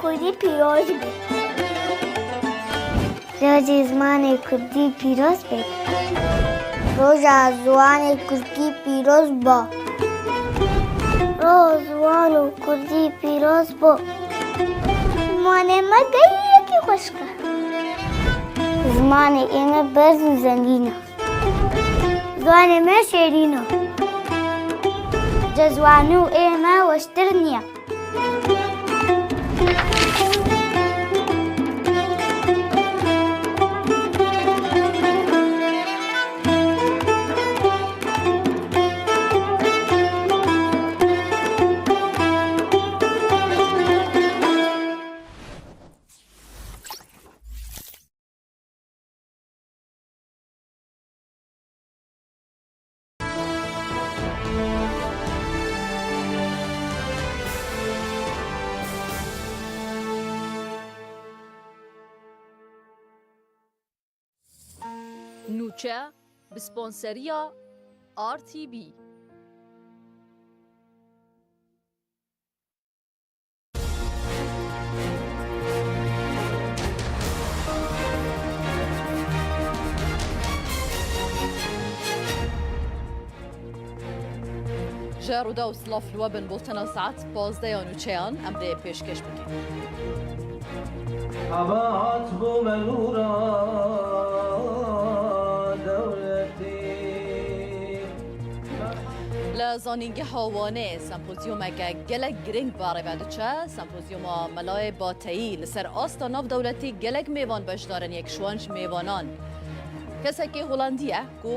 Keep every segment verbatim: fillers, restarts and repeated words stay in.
Kurdî pîroz be. Rojê zimanê kurdî pîroz be. Roja ziwanê kurdî pîroz ba. Roja ziwan û kurdî pîroz bo. Zimanê me gelekî xweşik e. Zimanê ê me berz û zengîn e. Ziwanê me şêrîn e. Ji ziwanê ê me weştir niye. Nûçe, bi sponseriya R T B. Ji Rûdaw silav li we bin, bultena saet pazdeh ya nûçeyan em dê pêşkêş bikin. Xebat bû me nûra dewletê. Li Zanîngeha Wanê sempozyumeke gelek girîng berê ve diçe. Sempozyuma Melayê Bateyî li ser asta navdewletî gelek mêvan beşdar in, yek ji wan ji mêvanan kesekî Holandî ye ku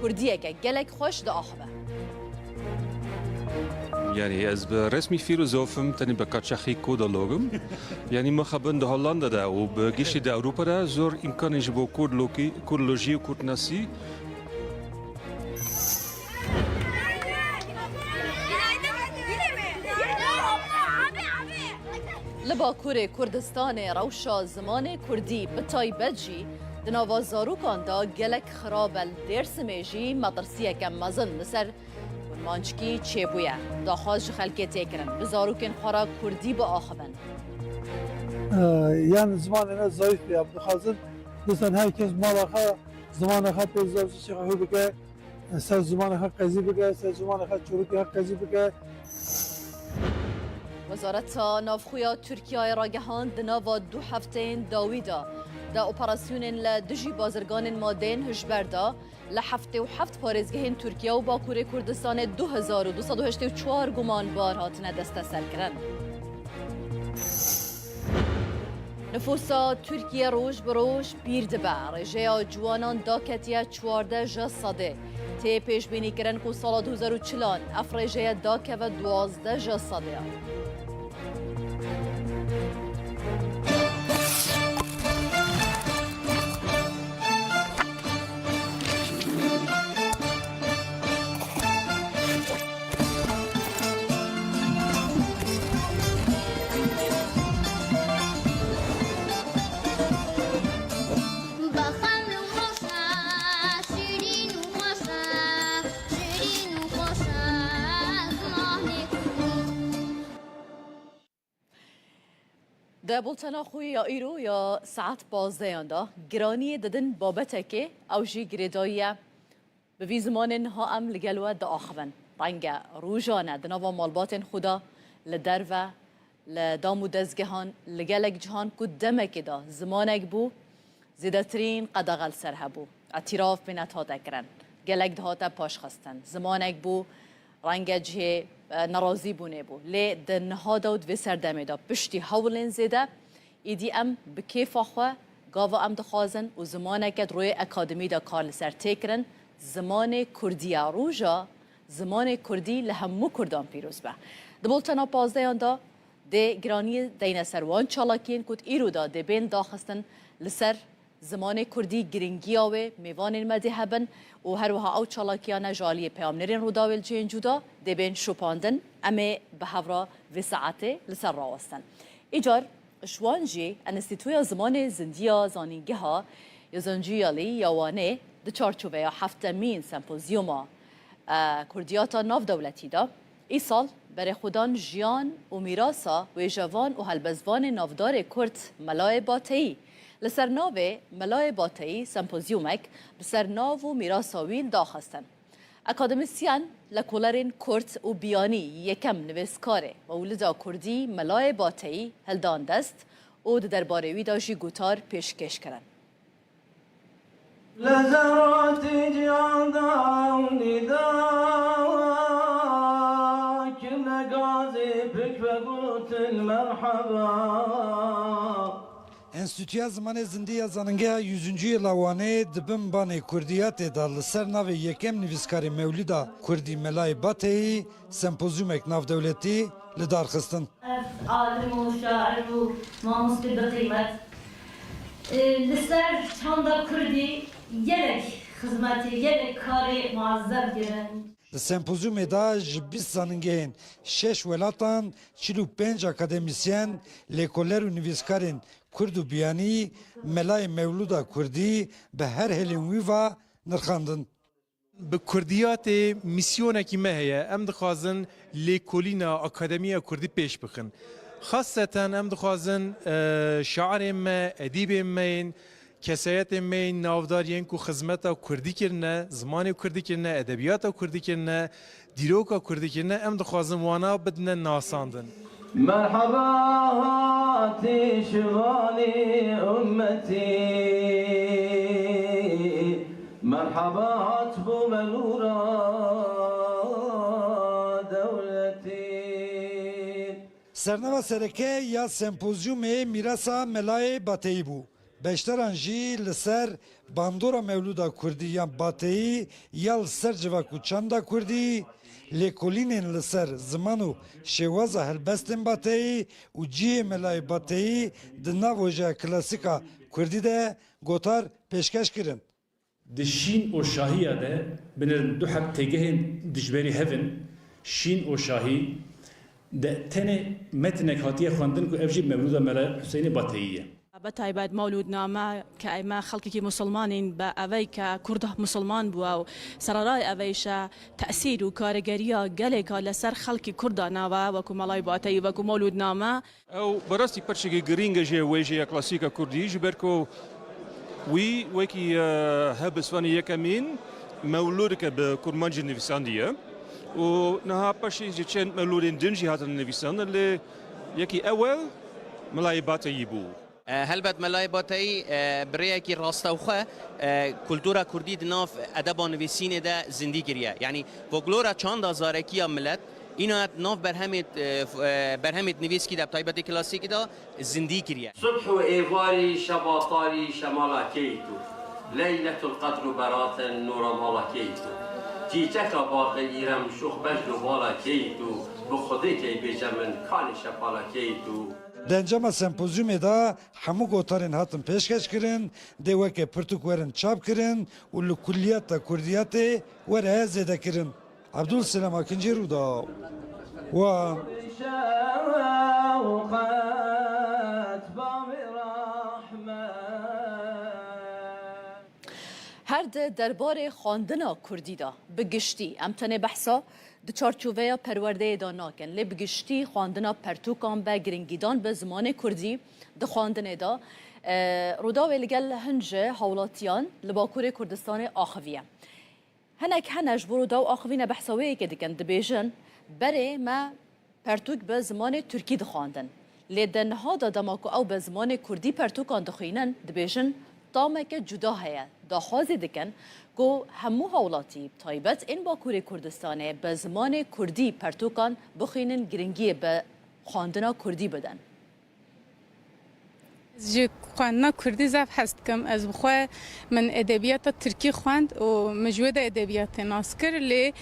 kurdiyeke gelek xweş diaxive. Yani ez bi resmî fîlozof im, tenê bi kaçaxî koda logim. Yani mixabin di Hollanda de û bi giştî di Ewropa de zor îmkanên ji bo kurdlokî, kurdlojî û kurdnasî. Li Bakurê Kurdistanê rewşa zimanê kurdî, bi taybet jî di nava zarokan de gelek xirab e. Li Dêrsimê jî metirsiyeke mezin li ser kurmanckî çêbûye. Daxwaz ji xelkê tê kirin, bi zarokên xwe re kurdî biaxivin. Ee, yani zimanê me zayıf ya. Dixwazin, dixwazin her kes mala xwe, zimanê xwe pê zazî çi xwe bike. Ser zimanê xwe qezî bike, ser zimanê xwe çorokê xwe qezî bike. Wezareta Navxwe ya Tirkiyeyê ragehand, di nava du hefteyên dawî de di operasyonên li dijî bazirganên madeyên hişber de li heftê û heft parêzgehên Tirkiye û Bakurê Kurdistanê du hezar û du sed û heştê û çar gumanbar hatine desteserkirin. Nifûsa Tirkiye roj bi roj pîr dibe. Rêjeya ciwanan daketiye çardeh ji sedê. Tê pêşbînîkirin ku sala du hezar û çil an ev rêjeye dakeve duwazdeh ji sedê. Di bultena xwe ya îro ya saet pazdehan de giraniyê didin babetekê, ew jî girêdayî ye. Bi vî zimanê niha em li gel we diaxivin. Renge rojan e di nava malbatên xwe de, li derve, li dam û dezgehan, li gelek cihan ku demekê de zimanek bû, zêdetirîn qedexe li ser hebû. Îtîraf pê nehate kirin. Gelek dihate paşxistin. Zimanek bû, renge cihê, e, nerazîbûnê bû. Lê di niha de û di vê serdemê de piştî hewlên zêde, îdî em bi kêfa xwe, gava em dixwazin û zimaneke di royê akademî de kar li ser tê kirin, zimanê kurdî ye. Roja zimanê kurdî li hemû kurdan pîroz be. Di bultena pazdehan de dê giraniyê deyne ser wan çalakiyên ku di îro de dê bên daxistin li ser zimanê kurdî, girîngiya wê, mêvanên me dê hebin û her wiha ew çalakiyane ji aliyê peyamnêrên Rûdawê li cihên cuda dê bên şopandin. Em ê bi hev re vê saetê li ser rawestin. Îcar ji wan jî Enstîtuya Zimanê Zindî ya Zanîngeha Yozoncuyalı ya Wanê di çarçoveya heftemîn sempozyuma, e, kurdiyata navdewletî de Îsal berexwedan jiyan û mîrasa wêjevan û helbestvanê navdarê Kurd Melayê Bateyî. Li ser navê Melayê Bateyî sempozyumek bi ser nav û mîrasa wî li daxistin. Akademîsyen, lekolerên Kurd û biyanî yekem nivîskarê Mewlida Kurdî Melayê Bateyî hildan dest û di derbarê wî de jî gotar pêşkêş kirin. Li zerotî cihan da û nîda, kirne gazê pik vegotin merheba. Enstîtuya Zimanê Zindî ya Zanîngeha Yüzüncü Yıla Wanê di bin banê kurdiyatê de li ser navê yekem nivîskarê Mewlida Kurdî Melayê Bateyî sempozyumek navdewletî li dar xistin. Ev alim û şair û mamoste bi qîmet, e, li ser çanda kurdî gelek xizmetê, gelek karê muezzem kirin. Di sempozyumê de ji bîst zanîngehên şeş welatan çil û pênc akademîsyen, lêkoler û nivîskarên kurd û biyanî Melayê Mewlûda Kurdî bi her hêlên wî ve nirxandin. Bi kurdiyatê mîsyonekî me heye. Em dixwazin lêkolîna Akademiya Kurdî pêş bixin. Xaseten em dixwazin, e, şairên me, edîbên me yên, kesayetên me yên navdar yên ku xizmeta kurdî kirine, zimanê kurdî kirine, edebiyata kurdî kirine, dîroka kurdî kirine, em dixwazin wana bidine nasandin. Merheba hatî şivanî ummetî, merheba hat bo me nûra dewletî. Sernava sereke ya sempozyumê mîrasa Melayê Bateyî bû. Beşdaran jî li ser bandora Mewlûda Kurdî yan Bateyî ya li ser civak û çanda Kurdî, lêkolînên li ser ziman û şêwaza helbestên Bateyî û cihê Melayê Bateyî di nav wêjeya klasîk a Kurdî de gotar pêşkeş kirin. Di şîn û şahiya de binêrin du heb têgehên dijberî hev in. Şîn û şahî de tenê metinek hatiye xwendin ku ev jî Mewlûda Mela Huseyinê Bateyî ye. Bi taybet Mewlûdname ke ême xelkekî musulmanîn, bi evey ke Kurd musulman bûye û sererayê eveyşe tesîr û karîgeriya gelêka li ser xelkî Kurd dane, wekû Melayê Bateyî, wekû Mewlûdname. Ew bi rastî perçekî girîng e ji wêjeya klasîka kurdî, ji ber ku wî wekî, e, helbestvanê yekemîn mewlûdeke bi kurmancî nivîsandiye û niha paşê ji çend mewlûdên din jî hatine nivîsandin, lê yekî ewel Melayê Bateyî bû. E, helbet Melayê Bateyî, e, bi rêyekî rastewxwe, e, kultura kurdî di nav edeba nivîsînê de zindî kiriye. Yanî folklora çanda zarekiya milet, îna di nav berhemêt, e, f-, e, berhemêt nivîskî de, bi taybetî klasîkî de zindî kiriye. Subh û êvarî, şeva tarî, şemala keyt û. Leyletul qedr û beratin, nûra mala keyt û. Çîçeka baxê îrem, şûx bejn û bala keyt û. Bi Xwedê key bêje min, kanê şepala keyt û. Di encama sempozyumê de hemû gotarên hatin pêşkeş kirin, dê weke pirtûk werin çap kirin û li kulliyata kurdiyatê were zêde kirin. Abdul Selam Akincî, Rûdaw, Wan. Her di derbarê xwendina kurdî de bi giştî em tenê behsa di çarçoveya perwerdeyê de nakin, lê bi giştî xwendina pertûkan be girîngîdan bi zimanê kurdî di xwendinê de, e, Rûdawê li gel hin ji hawlatiyan li Bakurê Kurdistanê axiviye. Hinek hene ji bo Rûdaw axivîne behsa wê yekê dikin, dibêjin, berê me pertûk bi zimanê tirkî dixwandin. Lê di niha de dema ku ew bi zimanê kurdî pertûkan dixwînin, dibêjin tameke cuda heye. Daxwazê dikin ku hemû hawlatî, bi taybet ên Bakurê Kurdistanê, bi zimanê kurdî pertûkan bixwînin, giringiyê bi xwendina kurdî bidin. Ez ji xwendina kurdî zaf hez dikim. Ez bi xwe min edebiyata tirkî xwend û min ji wê de edebiyatê nas kir. Lê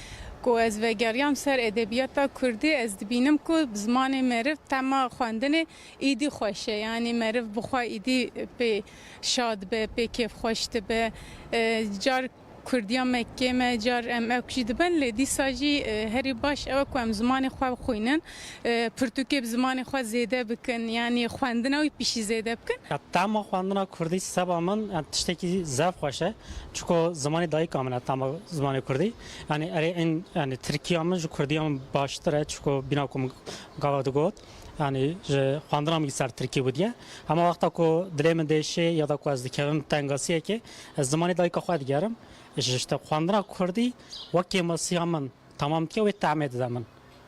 ku ez vegeriyam ser edebiyata kurdî, ez dibînim ku bi zimanê meriv tema xwendinê îdî xweş e. Yanî meriv bi xwe îdî pê şad be, pê kêfxweş dibe. E, car Kurdiya Mekkê me car em ewk jî dibin, lê dîsa jî, e, herî baş ew e ku em zimanê xwe bixwînin, e, pirtûkê bi zimanê xwe zêde bikin, yanî xwendina wî pişî zêde bikin. Ya, tema xwendina kurdî seba min, yani, tiştekî zef xweş e. Çiko zimanê dayika min e, tema zimanê kurdî. Yani, erê in, yani, tirkiya min ji kurdiya min baştir e, çiko bîna ku min gava digot. Yani, ji xwendina min ser tirkî bûdiye. Hema wexta ku dilê min dêşê ya da ku ez dikevim tengasiyekê, ez zimanê dayika xwe digerim. Ji, işte, xwendina kurdî wekî masiya min tamam dike, wê temê dide min.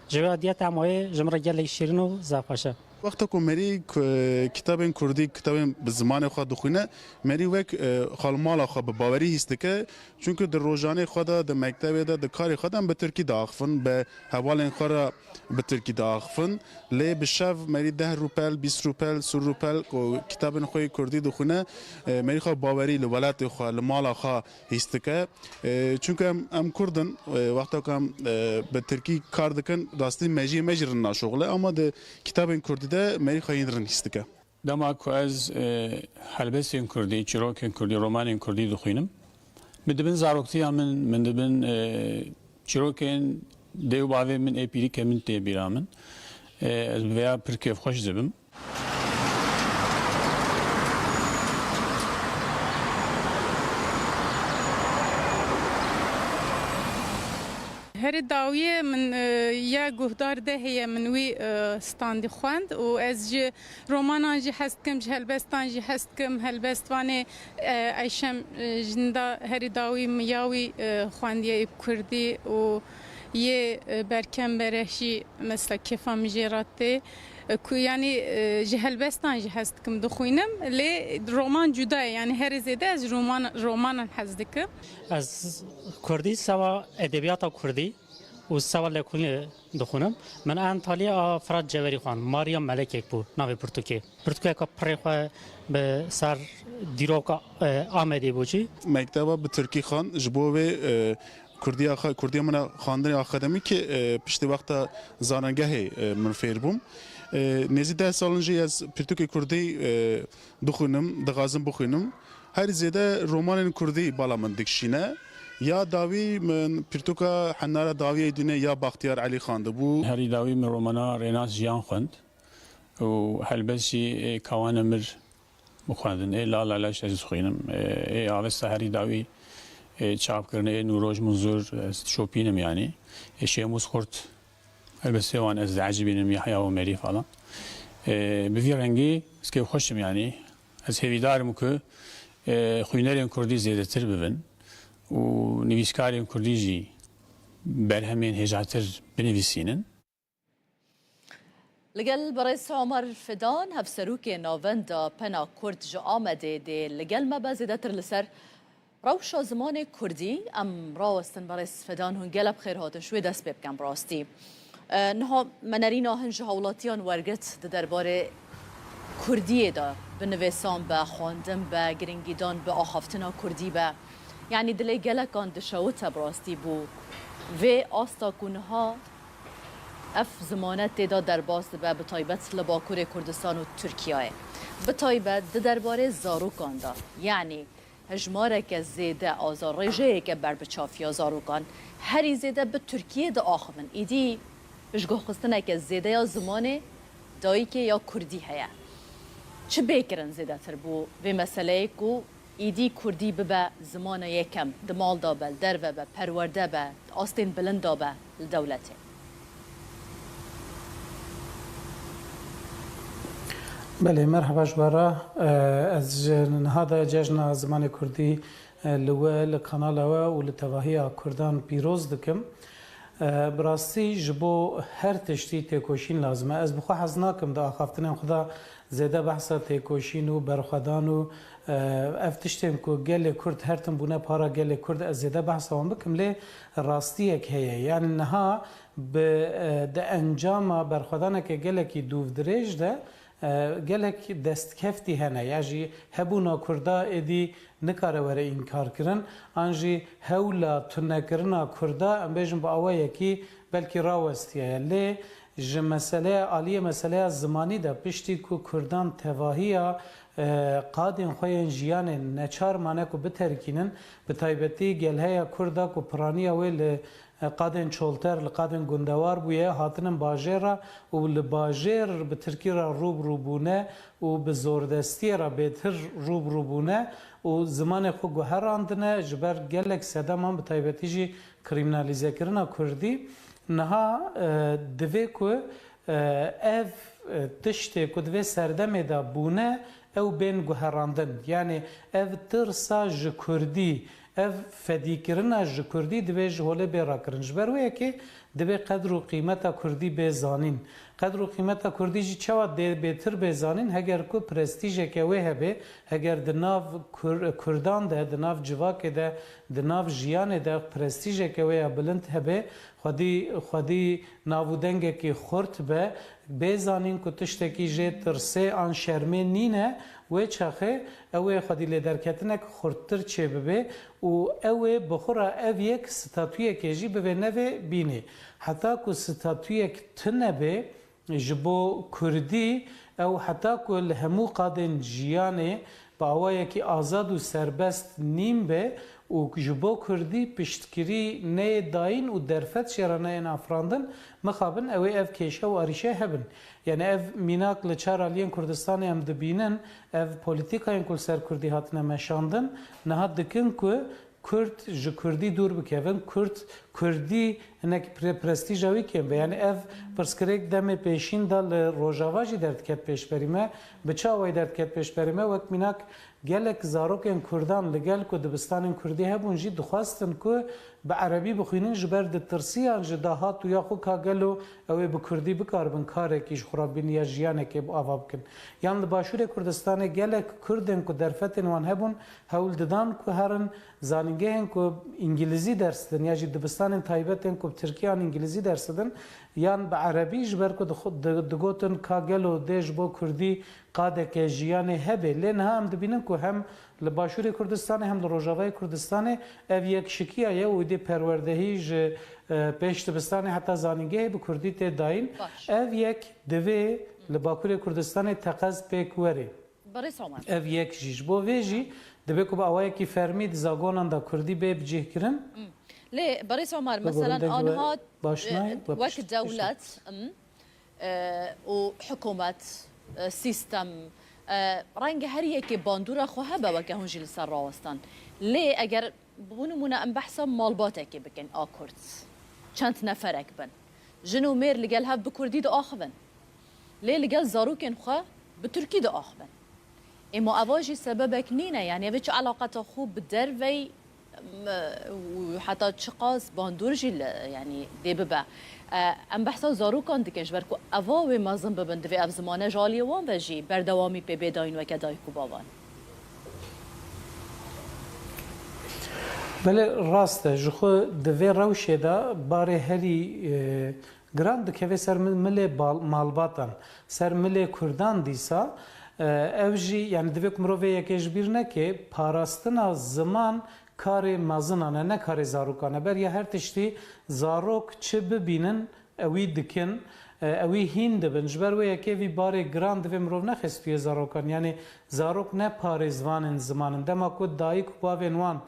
Ji vê diye tema wê ji min re gelek şîrin û zaf xweş e. Wexta ku merî ku-, kitabên kurdî, kitabên bi zimanê xwe dixwîne, merî wek, e, xalmala xwe bi bawerî hîs dike. Çunku di rojanê xwe de, di mektebê de, di karê xwe de em bi tirkî diaxifin, bi hevalên xwe re bi tirkî diaxifin. Lê bi şev merî deh rûpel, bîst rûpel, sî rûpel ku kitabên xwe yê kurdî dixwîne, e, merî xwe bawerî li welatê xwe, li mala xwe hîs dike. E, çunku em, em kurd in, e, wexta ku em, e, bi tirkî kar dikin, rastî mejiyê me jî rind naşoxile, ama di kitabên kurdî de merî xwe yên rind hîs dike. Dema ku ez, e, helbestên kurdî, çîrokên kurdî, romanên kurdî dixwînim, min dibin zaroktiya min, min dibin, e, çîrokên dê û bavê min, ê pîrîkê min tê bîra min. E, ez bi vêya pir kêfxweş dibim. Herî dawiyê min, e, ya guhdar de heye, min wî, e, standî xwend û ez ji romanan jî hez dikim, ji helbestan jî hez dikim. Helbestvanê, e, Eyşem, e, Jinda herî dawî min ya wî, e, xwendiye yê kurdî û yê, e, Berkem Bereh jî mesela kêfa min jê re tê. E, ku, yanî, e, ji helbestan jî hez dikim, dixwînim, lê roman cuda ye, yanî herî zêde ez roman, romanan hez dikim. Ez kurdî, sewa edebiyata kurdî û sewa lêkolînê dixwînim. Min Antalya a Firat Cewerî xwend, Mariya Melekek bû navê pirtûkê. Pirtûkeka pirê xwe bi ser dîroka, e, Amedê bû jî. Mekteba bi tirkî xwend, ji bo wê, e, Kurdiya xwe, Kurdiya min a xwendinê akademîkê, e, piştî wexta zanengehê, e, min fêr bûm. E, nêzî deh sal in jî ez pirtûkê kurdî, e, dixwînim, dixwazim bixwînim. Herî zêde romanên kurdî bala min dikişîne. Ya dawî min pirtûka Henara Dawiyê Dûnê ya Baxtiyar Elî xwendibû. Herî dawî min romana Rênas Jiyan xwend û helbest jî, e, Kawan Emir bixwendin. Ê La La Leş ez dixwînim. Ê, ê Avesta Herî Dawî, ê çapkirin, ê Nûroj Munzur ez dişopînim yanî. Ê Şêmûs Xurt, helbestê wan ez diecibînim, Yahya Omerî falan. Ê, bi vî rengî ez kêfxweş im yanî. Ez hêvîdar im ku, ê, xwînerên kurdî zêdetir bibin û nivîskarên kurdî jî berhemên hêjatir binivîsînin. Li gel berêz Omer Fidan, hevserokê Navenda Pena Kurd ji Amedê dê li gel me be, zêdetir li ser rewşa zimanê kurdî. Em rawestin berêz Fidan, hûn gelek bi xêr hatin, ji wê dest pê bikin bi rastî. E, niha me nerîna hin ji hawlatiyan wergirt di derbarê kurdiyê de, bi nivîsan be, xwendin be, giringîdan bi axaftina kurdî be. Yanî dilê gelekan dişewite bi rastî bo vê asta ku niha ev zimane tê de derbas dibe, bi taybet li Bakurê Kurdistan û Tirkiyeyê. Bi taybet di derbarê zarokan de, yanî hejmareke zêde azarrêjeyeke berbiçav ya zarokan herî zêde bi Tirkiyê diaxivin. Îdî piştguhxistineke zêde ya zimanê dayikê ya kurdî heye. Çi bê kirin zêdetir bo vê meseleyê ku îdî kurdî bibe zimana yekem di mal de be, li derve be, perwerde be, di astên bilind de be li dewletê. Belê, merheba ji we re. Ez ji niha de Cejna Zimanê Kurdî, e, li we, li kanala we û li tevahiya Kurdan pîroz dikim. E, bi rastî ji bo her tiştî têkoşîn lazim e. Ez bi xwe hez nakim di axaftinên xwe de zêde behsa têkoşîn û berxwedan û, e, ev tiştên ku gelê Kurd her tim bûne para gelê Kurd, ez zêde behsa wan bikim, lê rastiyek heye. Yanî niha bi, e, di encama berxwedaneke gelekî dûvdirêj de, e, gelek destkeftî hene. Ya jî hebûna Kurda êdî nikare were înkarkirin, an jî hewla tunekirina Kurda, em bêjin bi awayekî belkî rawestiye ye. Lê Ji meseleya, aliyê meseleya zimanî de, piştî ku Kurdan tevahiya, e, qadên xwe yên jiyanê neçar mane ku biterkînin, bi taybetî gelheya Kurd a ku piraniya wê li, e, qadên çolter, li qadên gundewar bûye, hatinin bajêr re û li bajêr bi tirkî re rû bi rû bûne û bi zordestiyê re bêtir rû bi rû bûne û zimanê xwe guherandine, ji ber gelek sedeman, bi taybetî jî krîminalîzekirina kurdî. Niha, e, divê ku, e, ev, e, tiştê ku di vê serdemê de bûne, ew bên guherandin. Yanî ev tirsa ji kurdî, ev fedîkirina ji kurdî divê ji holê bê rakirin. Ji ber wê yekê divê qedr û qîmeta kurdî bê zanîn. Qedr û qîmeta kurdî jî çawa dê bêtir bê zanîn? Heger ku prestîjeke wê hebe, heger di nav Kur-, kurdan de, di nav civakê de, di nav jiyanê de prestîjeke wê ya bilind hebe, xwedî, xwedî nav û dengekî xurt be, bê zanîn ku tiştekî jê tirsê an şermê nîne, wê çaxê ew ê xwedî lêderketinek xurttir çêbibe û ew ê bi xwe re ev yek statuyekê jî bivê nevê bînê. Heta ku statuyek tune bê, ji bo kurdî, ew heta ku li hemû qadên jiyanê bi awayekî azad û serbest nîn be û ji bo kurdî piştgirî neyê dayîn û derfet jê re neyên afirandin, mixabin ew ê ev kêşe û arîşe hebin. Yanî ev mînak li çar aliyên Kurdistanê em dibînin, ev polîtîkayên ku li ser kurdî hatine meşandin, niha dikin ku Kurd ji kurdî dûr bikevin, Kurd, kurdî hinek pre-, prestîja wî kêm be. Yanî ev pirsgirêk demê pêşîn de li Rojava jî derdiket pêşberî me. Bi çi awayî derdiket pêşberî me? Wek mînak gelek zarokên kurdan li gel ku dibistanên kurdî hebûn jî dixwestin ku bi erebî bixwînin, ji ber ditirsiyan ji dahat û ya xwe ka gelo ew ê bi kurdî bikaribin karekî ji xwe re bînin ya jiyanekê bi ava bikin. Yan li Başûrê Kurdistanê gelek kurdên ku derfetên wan hebûn hewl didan ku herin zanîngehên ku îngilîzî ders didin ya jî dibistanên taybet ên ku bi tirkî an îngilîzî ders didin yan bi erebî, ji ber ku dixu-, di-, digotin ka gelo dê ji bo kurdî qadeke jiyanê hebe. Lê niha em dibînin ku hem li Başûrê Kurdistanê hem li Rojavayê Kurdistanê ev yekşikiya ye û êdî perwerdehî ji, e, pêş dibistanê heta zanîngehê bi kurdî tê dayîn. Baş. Ev yek divê li Bakurê Kurdistanê teqez pêk were. Birêz Omer. Ev yek jî. Ji bo vê jî divê ku bi awayekî fermî di zagonan de kurdî bê bicihkirin. Hmm. Lê Birêz Omer, Biborin, meselen, dengê we anha, başnayê e, we wek pişt-, pişt- dewlet, hmm, e, û hikûmet, e, sîstem, e, renge her yekê bandora xwe hebe weke hûn jî li ser rawestan. Lê eger, bo nimûne, em behsa malbatekê bikin a Kurd. Çend neferek bin. Jin û mêr li gel hev bi kurdî diaxivin. Lê li gel zarokên xwe bi tirkî diaxivin. Ê ma eva jî sebebek nîne, yanî ev ê çi eleqeta xwe bi dervey, m-, û heta çiqas bandor jî li, yanî dê bibe. E, em behsa zarokan dikin, ji ber ku eva wê mezin bibin, divê ev zimane ji aliyê wan ve jî berdewamî pê bê dayîn weke dayik û bavan. Belê rast e, ji xwe di vê rewşê de barê herî, e, giran dikeve ser mi-, milê bal-, malbatan, ser milê kurdan dîsa, e, ev jî, yanî divê ku mirov vê yekê ji bîr neke, parastina ziman karê mezinan e, ne karê zarokan e. Beriya her tiştî zarok çi bibînin, ewî dikin, e, ewî hîn dibin. Ji ber wê yekê vî barê giran divê mirov nexe stûyê zarokan. Yanî zarok ne parêzvanên ziman in. Dema ku dayik û bavên wan,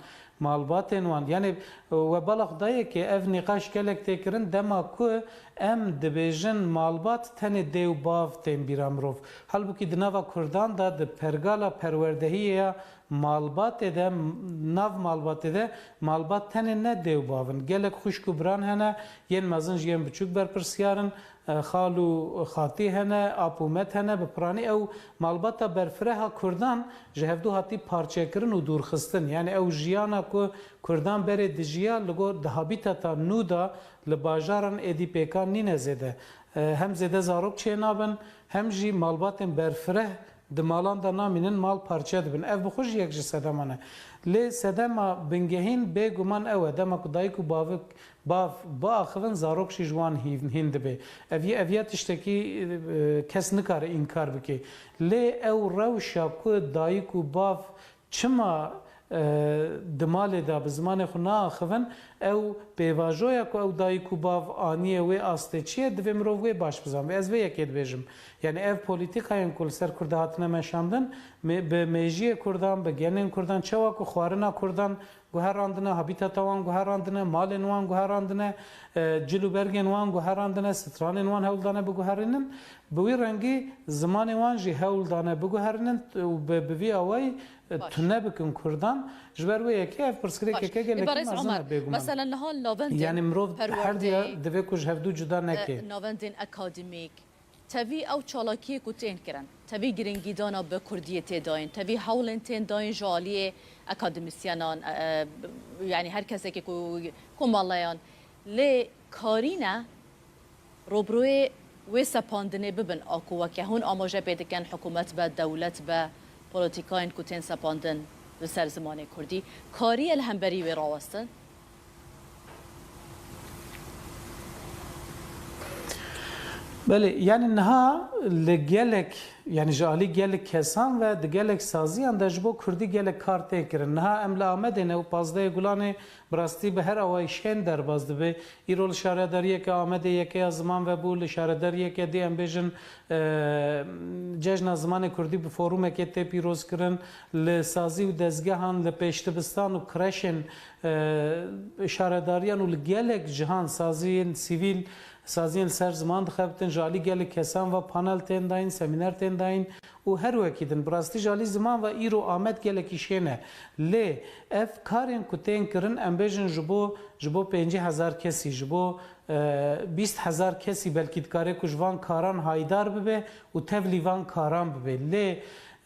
malbatên wan, yanî, e, we bala xwe dayê ke ev nîqaş gelek tê kirin, dema ku em dibêjin malbat tenê dê û bav tên bîra mirov. Halbûkî di nava kurdan de, di pergala perwerdehiyê ya malbatê de, nav malbatê de, malbat tenê ne dê û bav in. Gelek xwişk û biran hene, yên mezin ji yên biçûk berpirsiyar in, e, xal û xatî hene, ap û met hene, bi piranî ew malbata berfireha kurdan ji hevdû hatî parçekirin û dûrxistin. Yanî ew jiyana ku kurdan berê dijiya, li gor di habîtata nû de li bajaran êdî pêkan nîne zêde. E, hem zêde zarok çênabin, hem jî malbatên berfireh di malan de namînin, mal parçe dibin. Ev bi xwe jî yek ji sedeman e. Lê sedema bingehîn bêguman ew e, dema ku dayik û bavik, bav biaxivin, zarok jî ji wan hîn, hîn dibe. Ev yê, ev ya tiştekî, e, kes nikare înkar bike. Lê ew rewşa ku dayik û bav çima, e, di malê de bi zimanê xwe naaxivin, Ew pêvajoya ku ew dayik û bav aniye wê astê çi ye, divê mirov wê baş bizanbe. Ez vê yekê dibêjim. Yanî ev polîtîkayên ku li ser Kurda hatine meşandin, mê-, bi mêjiyê Kurdan, bi genên Kurdan, çawa ku xwarina Kurdan guherandine, habîtata wan guherandine, malên wan guherandine, e, cil û bergên wan guherandine, stranên wan hewl dane biguherînin. Bi wî rengî zimanê wan jî hewl dane biguherînin û bi, bi vî awayî, e, Baş. tune bikin Kurdan. Ji ber wê yekê ev pirsgirêkeke Baş. gelekî Îbarez mezin Omer, e, bêguman. Mesela niha li navendên Yanî mirov her perwerdeyê, diya divê ku ji hevdû cuda e, neke. navendên akademîk, tevî ew çalakiyê ku tên kirin, tevî giringîdana bi Kurdiyê tê dayîn, tevî hewlên tên dayîn ji aliyê akademîsyenan, e, e, yanî her kesekê ku komeleyan lê karîne, Robroyê wê sepandinê bibin a ku weke hûn amaje pê dikin, hikûmet be, dewlet be, polîtîkayên ku tên sepandin li ser zimanê kurdî, kariye li hemberî wê rawestin? Belê, yanî niha li gelek, yanî ji alî gelek kesan ve di gelek saziyan de ji bo kurdî gelek kar tê kirin. Niha em li Amedê ne û pazdehê Gulanê bi rastî bi her awayî şên derbas dibe. Îro li şaredariyeke Amedê yekeya ziman vebû, li şaredariyeke dî em bêjin, e, Cejna Zimanê Kurdî bi forumekê tê pîrozkirin, li sazî û dezgehan, li pêşdibistan û kreşên, e, şaredariyan û li gelek cihan saziyên sivîl, saziyên li ser ziman dixebitin, ji alî gelek kesan ve panel tên dayîn, semîner tên dayîn û her wekî din. Bi rastî ji alî ziman ve îro Amed gelekî şên e. Lê ev karên ku tên kirin, em bêjin ji bo, ji bo pêncî hezar kesî, ji bo, e, bîst hezar kesî belkî dikare ku ji van karan haydar bibe û tevlî van karan bibe. Lê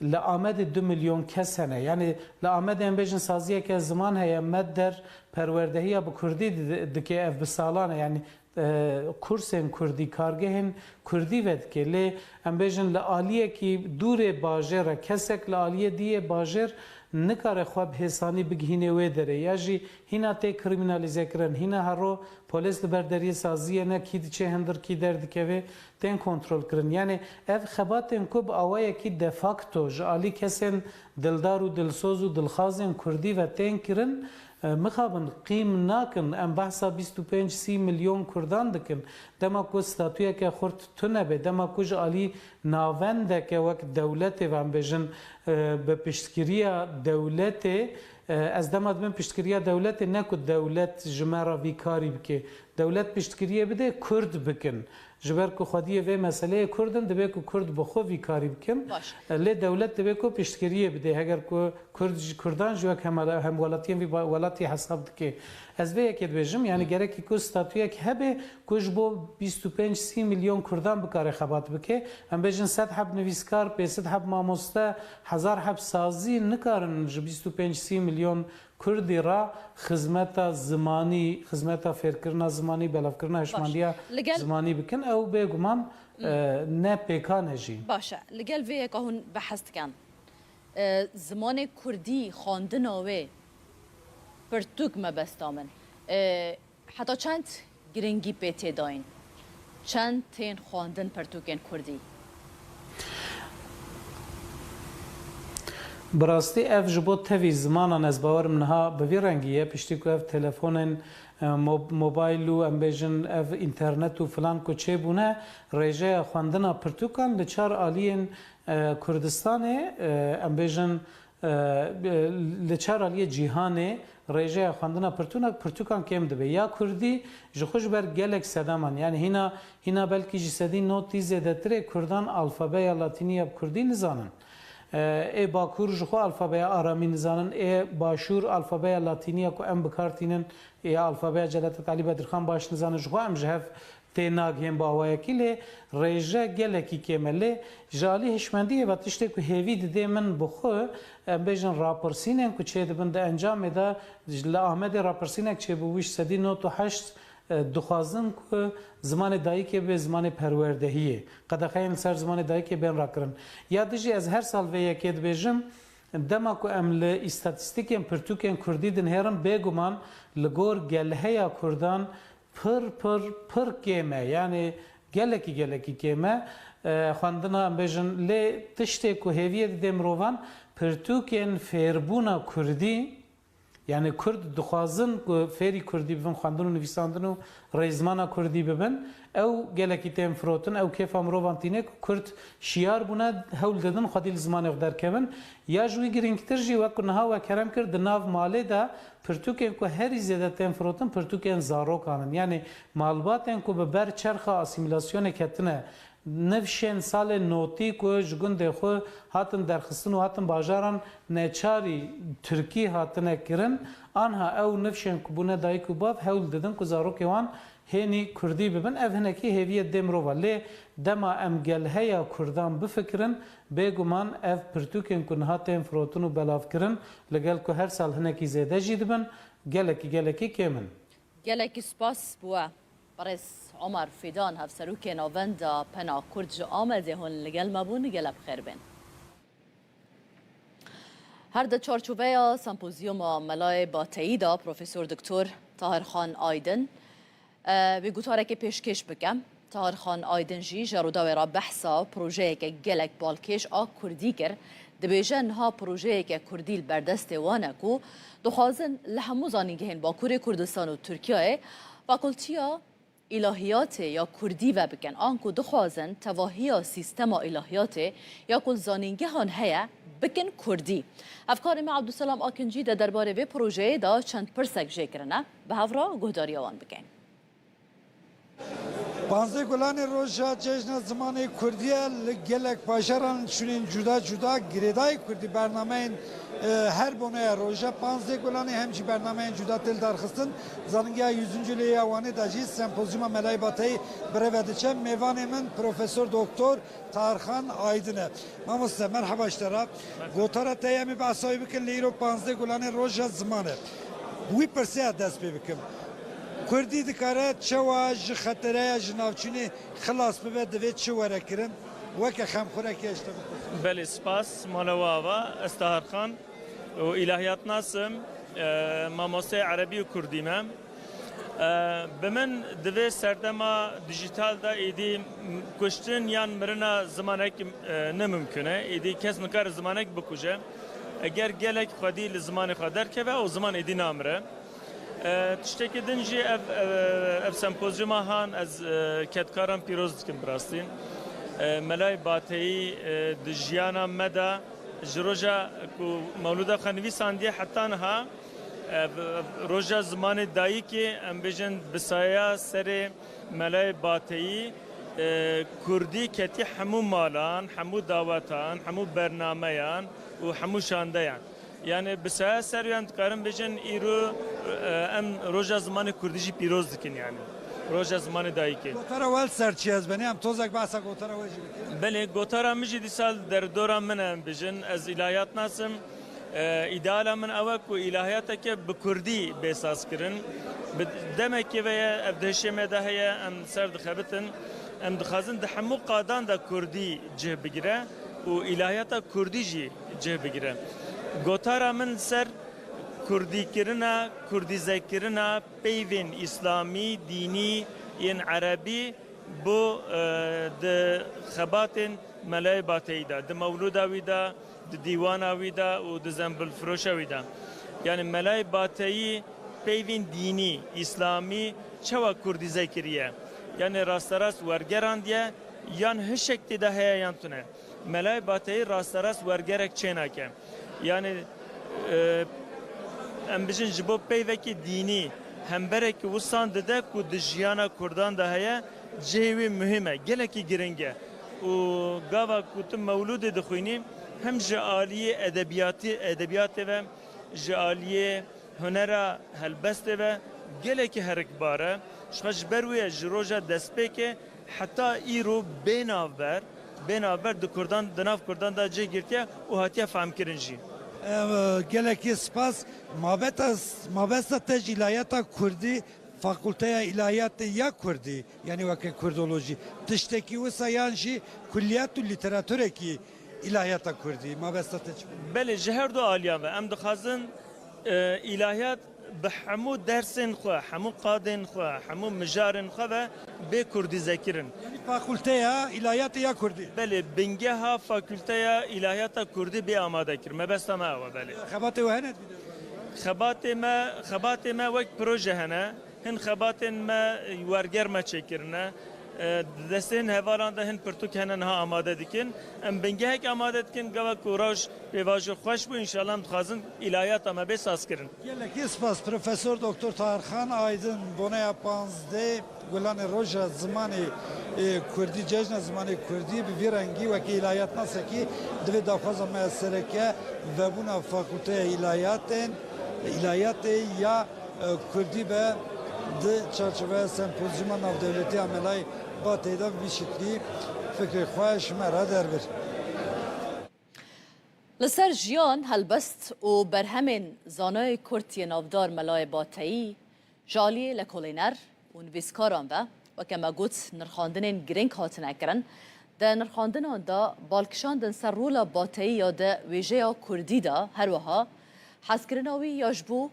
li Amedê du milyon kes hene. Yanî li Amedê em bêjin saziyeke ziman heye, Med der perwerdehiya bi kurdî di-, dike, ev bi salan e. Yanî, e, kursên kurdî, kargehên kurdî vedike. Lê em bêjin li aliyekî dûrê bajêr e, kesek li aliyê dî yê bajêr nikare xwe bi hêsanî bigihînê wê derê. Ya jî hîna tê krîmînalîzekirin, hîna hero polês li ber deriyê saziyê ne, kî diçe hindir, kî derdikeve, tên kontrolkirin. Yanî ev xebatên ku bi awayekî de facto ji alî kesên dildar û dilsoz û dilxazên kurdî ve tên kirin, e, mixabin qîm nakin. Em behsa bîst û pênc sî milyon kurdan dikin. Dema ku statuyeke xurt tune be, dema ku ji alî navendeke wek dewletê ve em bêjin, e, bi piştgiriya dewletê, e, ez dema dibim piştgiriya dewletê, ne ku dewlet ji me re vî karî bike. Dewlet piştgiriyê bide, kurd bikin. Ji ber ku xwediyê vê meseleyê kurd in, divê ku kurd bi xwe vî karî bikin. Baş. Lê dewlet divê ku piştgiriyê bide. Heger ku kurd ji kurdan jî wek hemala-, hemwelatiyên vî ba-, welatî hesab dike. Ez vê yekê dibêjim, yanî gerekî ku statuyek hebe ku ji bo bîst û pênc sî milyon kurdan bikare xebat bike. Em bêjin sed heb nivîskar, pênc sed heb mamoste, hezar heb sazî nikarin ji bîst û pênc sî milyon Kurdî re xizmeta zimanî, xizmeta fêrkirina zimanî, belavkirina Baş. hişmandiya Li gel zimanî bikin, ew bêguman, Hmm. e, ne pêkan e jî. Baş e. Li gel vê yeka hûn behs dikin. E, zimanê kurdî, xwendina wê pirtûk mebesta min. E, Heta çend giringî pê tê dayîn? Çend tên xwendin pirtûkên kurdî? Bi rastî ev ji bo tevî zimanan ez bawerim niha bi vî rengî ye. Piştî ku ev telefonên, e, mo-, mobayl û em bêjin ev înternet û filan ku çêbûne, rêjeya xwendina pirtûkan li çar aliyên, e, Kurdistanê, e, em bêjin, E, li çar aliyê cîhanê rêjeya xwendina pirtûna, pirtûkan kêm dibe. Ya kurdî ji xwe ji ber gelek sedeman, yanî hîna, hîna belkî ji sedî notî zêdetirê kurdan alfabeya latînî ya bi kurdî nizanin. E, ê bakur ji xwe alfabeya aramî nizanin, ê başûr alfabeya latînî ya ku em bi kar tînin, ê alfabeya Celadet Alî Bedirxan baş nizanin. Ji xwe em ji hev tê nagihên bi awayekî, lê rêje gelekî kêm e. Lê ji alî hişmendiyê ve tiştê ku hêvî didê min bi xwe, em bêjin rapirsînên ku çêdibin di encamê de, ji, li Amedê rapirsînek çêbû, wî ji sedî nod û heşt, e, dixwazin ku zimanê dayikê bibe zimanê perwerdehiyê. Qedexeyên li ser zimanê dayikê bên rakirin. Ya dijî ez her sal vê yekê dibêjim, dema ku em li îstatîstîkên pirtûkên kurdî dinihêrin, bêguman li gor gelheya kurdan pir, pir, pir kêm e. Yanî gelekî, gelekî kêm e. E, xwendina, em bêjin, lê tiştê ku hêviyê didê mirovan, pirtûkên fêrbûna kurdî, Yani Kurd dixwazin ku fêrî Kurdî bibin, xwendin û nivîsandin û rêzimana Kurdî bibin. Ew gelekî tên firotin, ew kêfa mirovan tîne ku Kurd şiyar bûne, hewl didin xwedî li zimanê xwe derkevin. Ya ji wî girîngtir jî, wek ku niha we kerem kir, di nav malê de pirtûkên ku herî zêde tên firotin, pirtûkên zarokan in. Yani malbatên ku bi ber çerxa asîmîlasyonê ketine, nifşên salên notî ku ji gundê xwe hatin derxistin û hatin bajaran neçarî tirkî hatine kirin, anha ew nifşên ku bûne dayik û bav hewl didin ku zarokê wan hênî kurdî bibin. Ev hinekî hêviyê dê mirova. Lê dema em gel heya kurdan bifikirin, bêguman ev pirtûkên ku niha tên firotin û belavkirin, li gel ku her sal hinekî zêde jî dibin, gelekî, gelekî kêm in. Gelekî spas bi we. Berêz Omer Fîdan, Hevserokê Navenda Pena Kurd ji Amedê hûn li gel me bûn, gelek bi xêr bên. Her di çarçoveya sempozyuma Melayê Bateyî de Profesor Doktor Tahir Xan Aydin, e, wê gotarekê pêşkêş bikim. Tahir Xan Aydin jî ji Rûdawê re behsa projeyeke gelek balkêş a kurdî kir. Dibêje niha projeyeke kurdî li ber destê wan e ku dixwazin li hemû zanîngehên Bakurê Kurdistan û Tirkiyeyê fakultiya îlahiyatê ya kurdî vebikin. Anku dixwazin tevahiya sîstema îlahiyatê ya ku li zanîngehan heye bikin kurdî. Hevkarê me Abdulselam Akincî de derbarê vê projeyê de çend pirsek jê kirine. Bi hev re guhdariya wan bikin. Panzdeh Gulanê roja cejna zimanê Kurdî ye. Li gelek bajaran şûnên cuda cuda girêdayî Kurdî bernameyên, e, her boneya roja panzdeh Gulanê hem jî bernameyên cuda tê lidarxistin. Zanîngeha Yüzüncü Lê ya Wanê de jî sempozyuma Melayê Bateyî bi rê ve diçe. Mêvanê min Profesor Doktor Tarxan Aydin e. Mamoste, merheba ji te re. Gotara te ye, em ê behsa wê bikin, lê îro panzdeh Gulanê roja ziman e. Wî pirseya dest pê bikim. Kurdî dikare çawa ji xetereya ji navçînê xilas bibe, divê çi were kirin? Weke xemxurekî ez ji te bipirsim. Belê, spas, mala we ava. Ez Tahir Xan û îlahiyatnas im, e, mamosteyê erebî û kurdî me. E, bi min divê serdema dijîtal de êdî kuştin yan mirina zimanek, e, ne mimkun e. Êdî kes nikare zimanek bikuje. Eger gelek xwedî li zimanê xwe derkeve, ew ziman êdî namire. E, tiştekî din jî ev, ev, ev sempozyuma han ez, e, kedkaran pîroz dikim bi rastî. E, Melayê Bateyî, e, di jiyana me de ji roja ku mewlûda xwe nivîsandiye heta niha, ev, ev roja zimanê dayikê, em bêjin bi saya serê Melayê Bateyî, e, kurdî ketî hemû malan, hemû dawetan, hemû bernameyan û hemû şandeyan. Yani bi saya ser yan dikarin bêjin îro, e, em roja zimanê kurdî jî pîroz dikin yani. Roja zimanê dayikê. Gotara we li ser çi ez benê? Em tozek behsa gotara we jî bikin. Belê, gotara min jî dîsa li derdora min e, em bêjin. Ez îlahiyatnas im. E, îdeala min ew e ku îlahiyateke bi kurdî bê sazkirin. Bi demekê ve ye, ev di hişê me de heye, em ser dixebitin. Em dixwazin di hemû qadan de kurdî cih bigire û îlahiyata kurdî jî cih bigire. Gotara min li ser kurdîkirina, kurdîzekirina peyvên îslamî, dînî, yên erebî bo, e, di xebatên Melayê Bateyî de, di mewlûda wî de, di dîwana wî de û di zembilfiroşa wî de. Yani Melayê Bateyî peyvên dînî, îslamî çawa kurdîze kiriye? Yani rasterast wergerandiye yan hişek tê de heye yan tune? Melayê Bateyî rasterast wergerek çênake. Yani, e, em bijin ji bo peyvekî dînî hemberekî wisan dide ku di jiyana kurdan de heye, cihê wî muhîm e, gelekî giring e. Û gava ku tu mewlûdê dixwînî, hem ji aliyê edebiyatî, edebiyatê ve, ji aliyê hunera helbestê ve gelekî herikbar e. Ji xwe ji ber wê ye ji roja destpêkê heta îro bê navber, bê navber di kurdan, di nav kurdan de cih girtiye û hatiye fehmkirin jî. Ev, gelekî spas. Mabeta, mabesta te ji îlahiyata kurdî, fakulteya îlahiyatê ya kurdî, yanî weke kurdolojî, tiştekî wisa yan jî kulliyat û lîteraturek îlahiyata kurdî, mabesta te çi bû? Belê, ji her du aliyan ve em dixwazin, e, îlahiyat bi hemû dersên xwe, hemû qadên xwe, hemû mijarên xwe ve bê kurdîzekirin. Yanî fakulteya îlahiyatê ya kurdî? Belê, bingeha fakulteya îlahiyata kurdî bê amade kir. Mebesta me ew e, belê. Xebatê we hene di vî derbarê de? Xebatê me, xebatê me wek proje hene. Hin xebatên me werger me çêkirine. E, di destên hevalan de hin pirtûk hene niha amade dikin. Em bingehek amade dikin, gava ku roj pêvajo xweş bû, înşallah em dixwazin îlahiyata me bê sazkirin. Gelekî spas Profesor Doktor Tahir Xan Aydin, boneya panzdeh Gulanê Roja Zimanê, e, Kurdî, Cejna Zimanê Kurdî bi vî rengî wekî îlahiyatnasekî divê daxwaza me sereke vebûna Fakulteya Îlahiyatên, Îlahiyatê ya, e, Kurdî be di çarçoveya sempozyuma navdewletî ya Melayê Bateyî de bi vî şiklî fikrê xwe ji me re derbir. Li ser jiyan, helbest û berhemên zanayê Kurd yê navdar Melayê Bateyî ji aliyê lekolîner û nivîskaran ve, weke me got, nirxandinên girîng hatine kirin. Di nirxandinan de bal kişandin ser rola Bateyî ya di wêjeya Kurdî de, her wiha hezkirina wî ya ji bo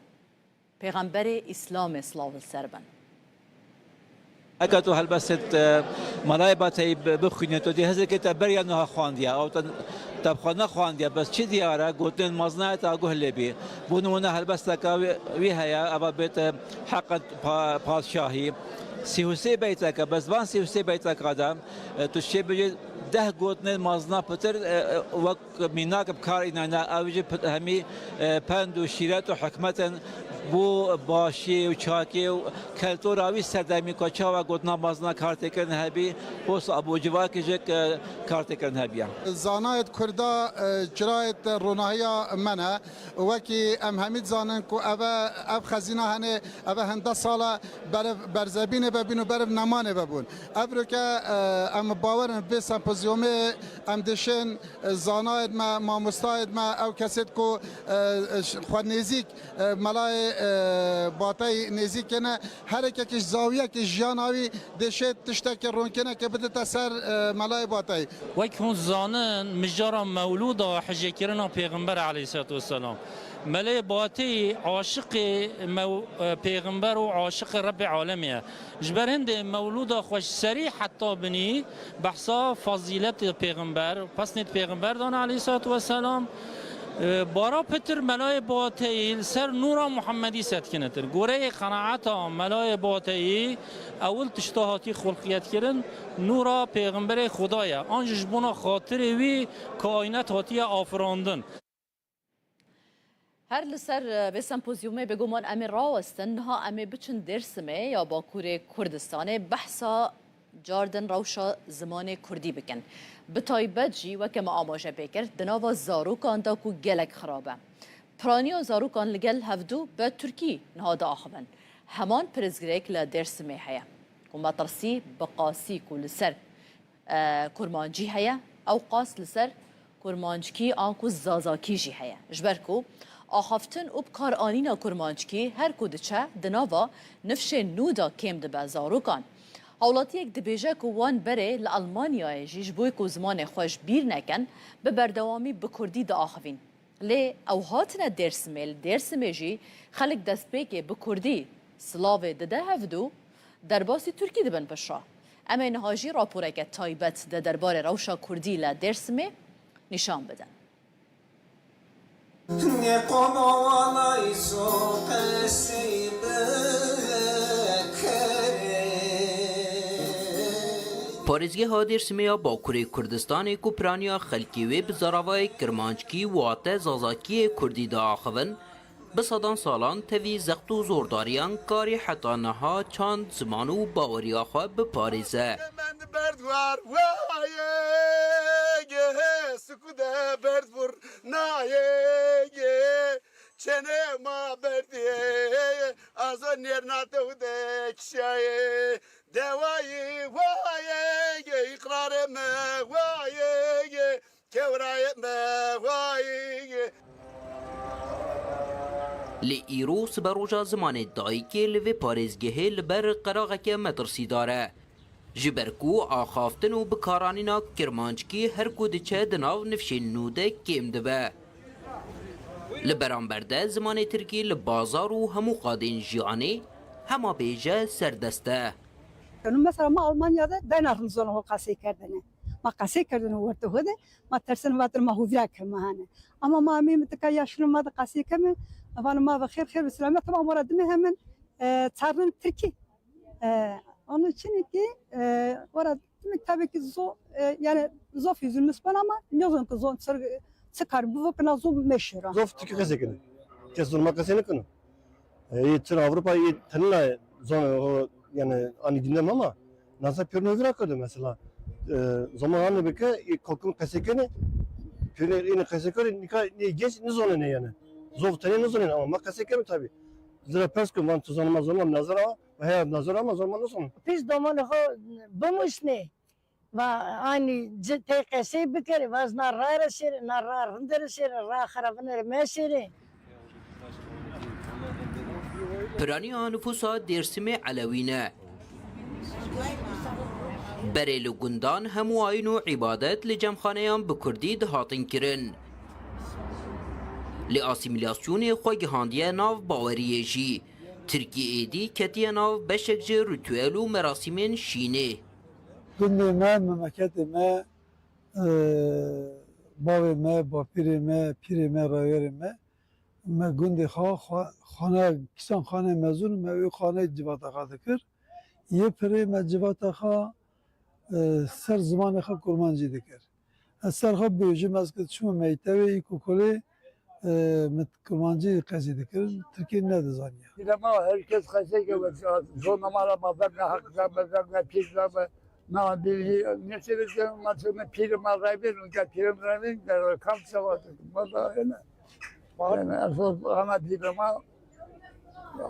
Pêxemberê Îslamê silav li ser bin. Eke tu helbestê, e, Melayê Bateyî bi-, bixwîne, tu dê hizirkê te beriya niha xwandiye, ew te, te bi xwe nexwandiye, bes çi diyar e, gotinên mezin e, te guh lê bî. Bo nimûne helbesteke wî, wî heye, eva bêt, e, Heqet Pa-, Padşahî. Sî û sê beyteke, bes van sî û sê beyteka de, e, tu çê bicî deh gotinên mezina pitir, e, e, wek mînak bi kar înayne, ew jî p-, hemî, e, pend û şîret û hikmetên bo başiyê û çakê û keltora wî serdemî ku çawa gotina mezina kartêkirin hebî, posta bo civakê jî, e, kartêkirin hebiya. Zanayêt Kurda, e, çirayêt ronahiya me ne. Wekî em hemî dizanin ku eve, ev xezîna hene, eve hende sal e, berev berzebînê vebîn û berev nemanê vebûn. Evroke, e, em bawer in vê sempozyumê em dişin, e, zanayêt me, mamostayêt me, ew kesêt ku, e, e, ş-, xwe nêzîk, e, Melayê, e, Bateyî nêzîk kene, her yekekî ji zawiyekî jiyana wî dêşê tiştekî ronkinekê bidite ser, e, Melayê Bateyî. Wek hûn zanin, mijara mewlûda hicêkirina Pêxember aleyhisselatu vesselam. Melê Batî aşiqê mew-, e, Pêxember û aşiqê Rebbê Alemê ye. Ji ber hindê mewlûda xwe ji serî heta binî behsa fazîletê Pêxember, pesnêt Pêxember dane aleyhisselatu vesselam. E, bara pitir Melayê Bateyî li ser nûra Muhammedî setkinetir. Goreyê qenaeta Melayê Bateyî, ewil tişta hatî xulqiyetkirin, nûra Pêxemberê Xuda ye. An jî ji bona xatirê wî kaînet hatiye afirandin. Her li ser, e, vê sempozyumê bêguman em ê rawestin, niha em ê biçin Dêrsimê ya Bakurê Kurdistanê behsa cardin rewşa zimanê Kurdî bikin. Bi taybet jî weke me amaje pê kir, di nava zarokan de ku gelek xirab e. Piraniya zarokan li gel hevdû bi Tirkî niha diaxivin. Heman pirsgirêk li Dêrsimê heye ku metirsî bi qasî ku li ser e, kurmancî heye, ew qas li ser kurmanckî anku zazakî jî heye. Ji ber ku axaftin û bikaranîna kurmanckî her ku diçe di nava nifşên nû de kêm dibe zarokan. Hawlatiyek dibêje ku wan berê li Elmanyayê jî ji bo ku zimanê xwe ji bîr nekin, bi berdewamî bi kurdî diaxivîn. Lê ew hatine Dêrsimê, li Dêrsimê jî xelk destpêkê bi kurdî silavê dide hevdû, derbasî tirkî dibin piştre. Em ê niha jî raporeke taybet di derbarê rewşa kurdî li Dêrsimê nîşan bidin. Parêzgeha Dêrsimê ya Bakurê Kurdistanê ku piraniya xelkê wê bi zaravayê kirmanckî wate zazakiyê kurdî diaxivin, bi sedan salan tevî zext û zordariyan karî heta niha çand, ziman û baweriya xwe biparêze. Lê îro siberoja zimanê dayikê li vê parêzgehê li ber qeraxeke metirsîdar e. Ji ber ku axaftin û bikaranîna kirmanckî her ku diçe di nav nifşên nû de kêm dibe. Li beramber de zimanê tirkî li bazar û hemû qadên jiyanê hema bêje serdest e. Mesela ma Almanya de dayna rizona ho qasê kerdene. Ma qasê kerdene werte ho de, ma tersen vatir ma hûvira ke ma hane. Ama ma amê mi tika yaşlı ma de qasê keme, Avan ma ve xêr, xêr ve selamet. Tamam, wara dime hemen, e, çarnin Tirkî. E, onun için ki, e, wara dime tabii ki zo-, e, yani zof yüzülmüş bana ama ne zaman ki zon çı-, çıkar bu vakına zon meşhur. Zof Tirkî qesê kene. Kes zon ma qesê nekene. E, yê Tir Avrupa yê tenine zon o, yani ani gündem ama nasa pêrno vira kerde mesela. E, zaman hani bike, e, kalkın qesê kene, pêrno yine qesê kere, nika ne genç ne zonene yani. Zof tenê ne zonene ama ma qesê keme tabii. Zira pers ku van tu zanima zonma nazara, ve heya nazara ama zonma ne zon. Pis domanê xo bimuşnê. Va anî ci tê qesey bikerê, va ez na ra re şêrê, na ra rinde re şêrê, ra xerabine re meşêrê. Piraniya nifûsa Dêrsimê Elewî ne. Berê li gundan hemû ayîn û îbadet li cemxaneyan bi kurdî dihatin kirin. Lê asîmîlasyonê xwe gihandiye nav baweriyê jî. Tirkî êdî ketiye nav beşek ji rîtuel û merasîmên şînê. Gundê me, memleketê me, e, bavê me, bapîrê me, pîrê me, raywerê me, me gundê xwe, xwe, xane, kîsan xanê mezûn, me wê xanê civata xwe dikir. Yê pirê me civata xwe, e, ser zimanê xwe kurmancî dikir. Ez ser xwe bêjim, ez ki çûme mektebê, îlkokulê, e, min kurmancî qesî dikirin, tirkî nedizaniya. Dîle ma her kes qesey ke, zona ma ra ma ver ne haq da me, ver ne pîr da me, na bîrî, ne sebe ma çûme pîr ma rayvên, ke pîrên rayvên, de kam sewa, ma da ene. Yani esas ana dîle ma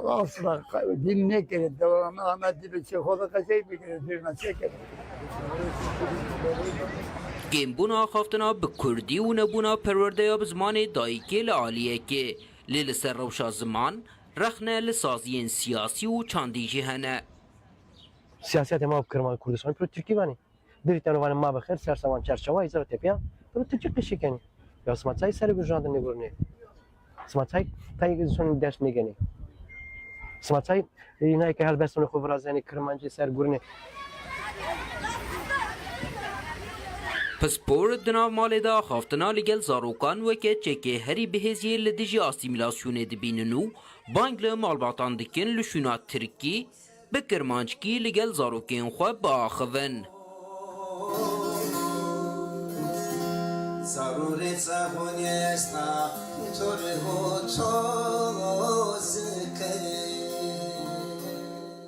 asla din nekere, devam ana dîle çe xwe de qesey bikere, zirna çekere. Kêmbûna axaftina bi kurdî û nebûna perwerdeya bi zimanê dayikê li aliyekê, lê li ser rewşa ziman rexne li saziyên siyasî û çandî jî hene. Siyasetê ma bi kirman Kurdistanê piro Tirkî vanê. Dirî teno vanê ma bi xêr, ser sewan çerçewa, îzar tepiya, piro Tirkî qişî kenî. Ya sima çay serê gurjandin nêgurinê. Sima çay tayê sonê ders nêgenê. Sima çay, e, nayê ke helbestonê xwe virazenê, kirmancî ser gurinê. Pispor di nav malê de axaftina li gel zarokan weke çekê herî bihêziyê li dijî asîmîlasyonê dibînin û bang li malbatan dikin li şûna tirkî, bi kirmanckî li gel zarokên xwe biaxivin. Zarûrê çavonê esta, torê ho ço zikê.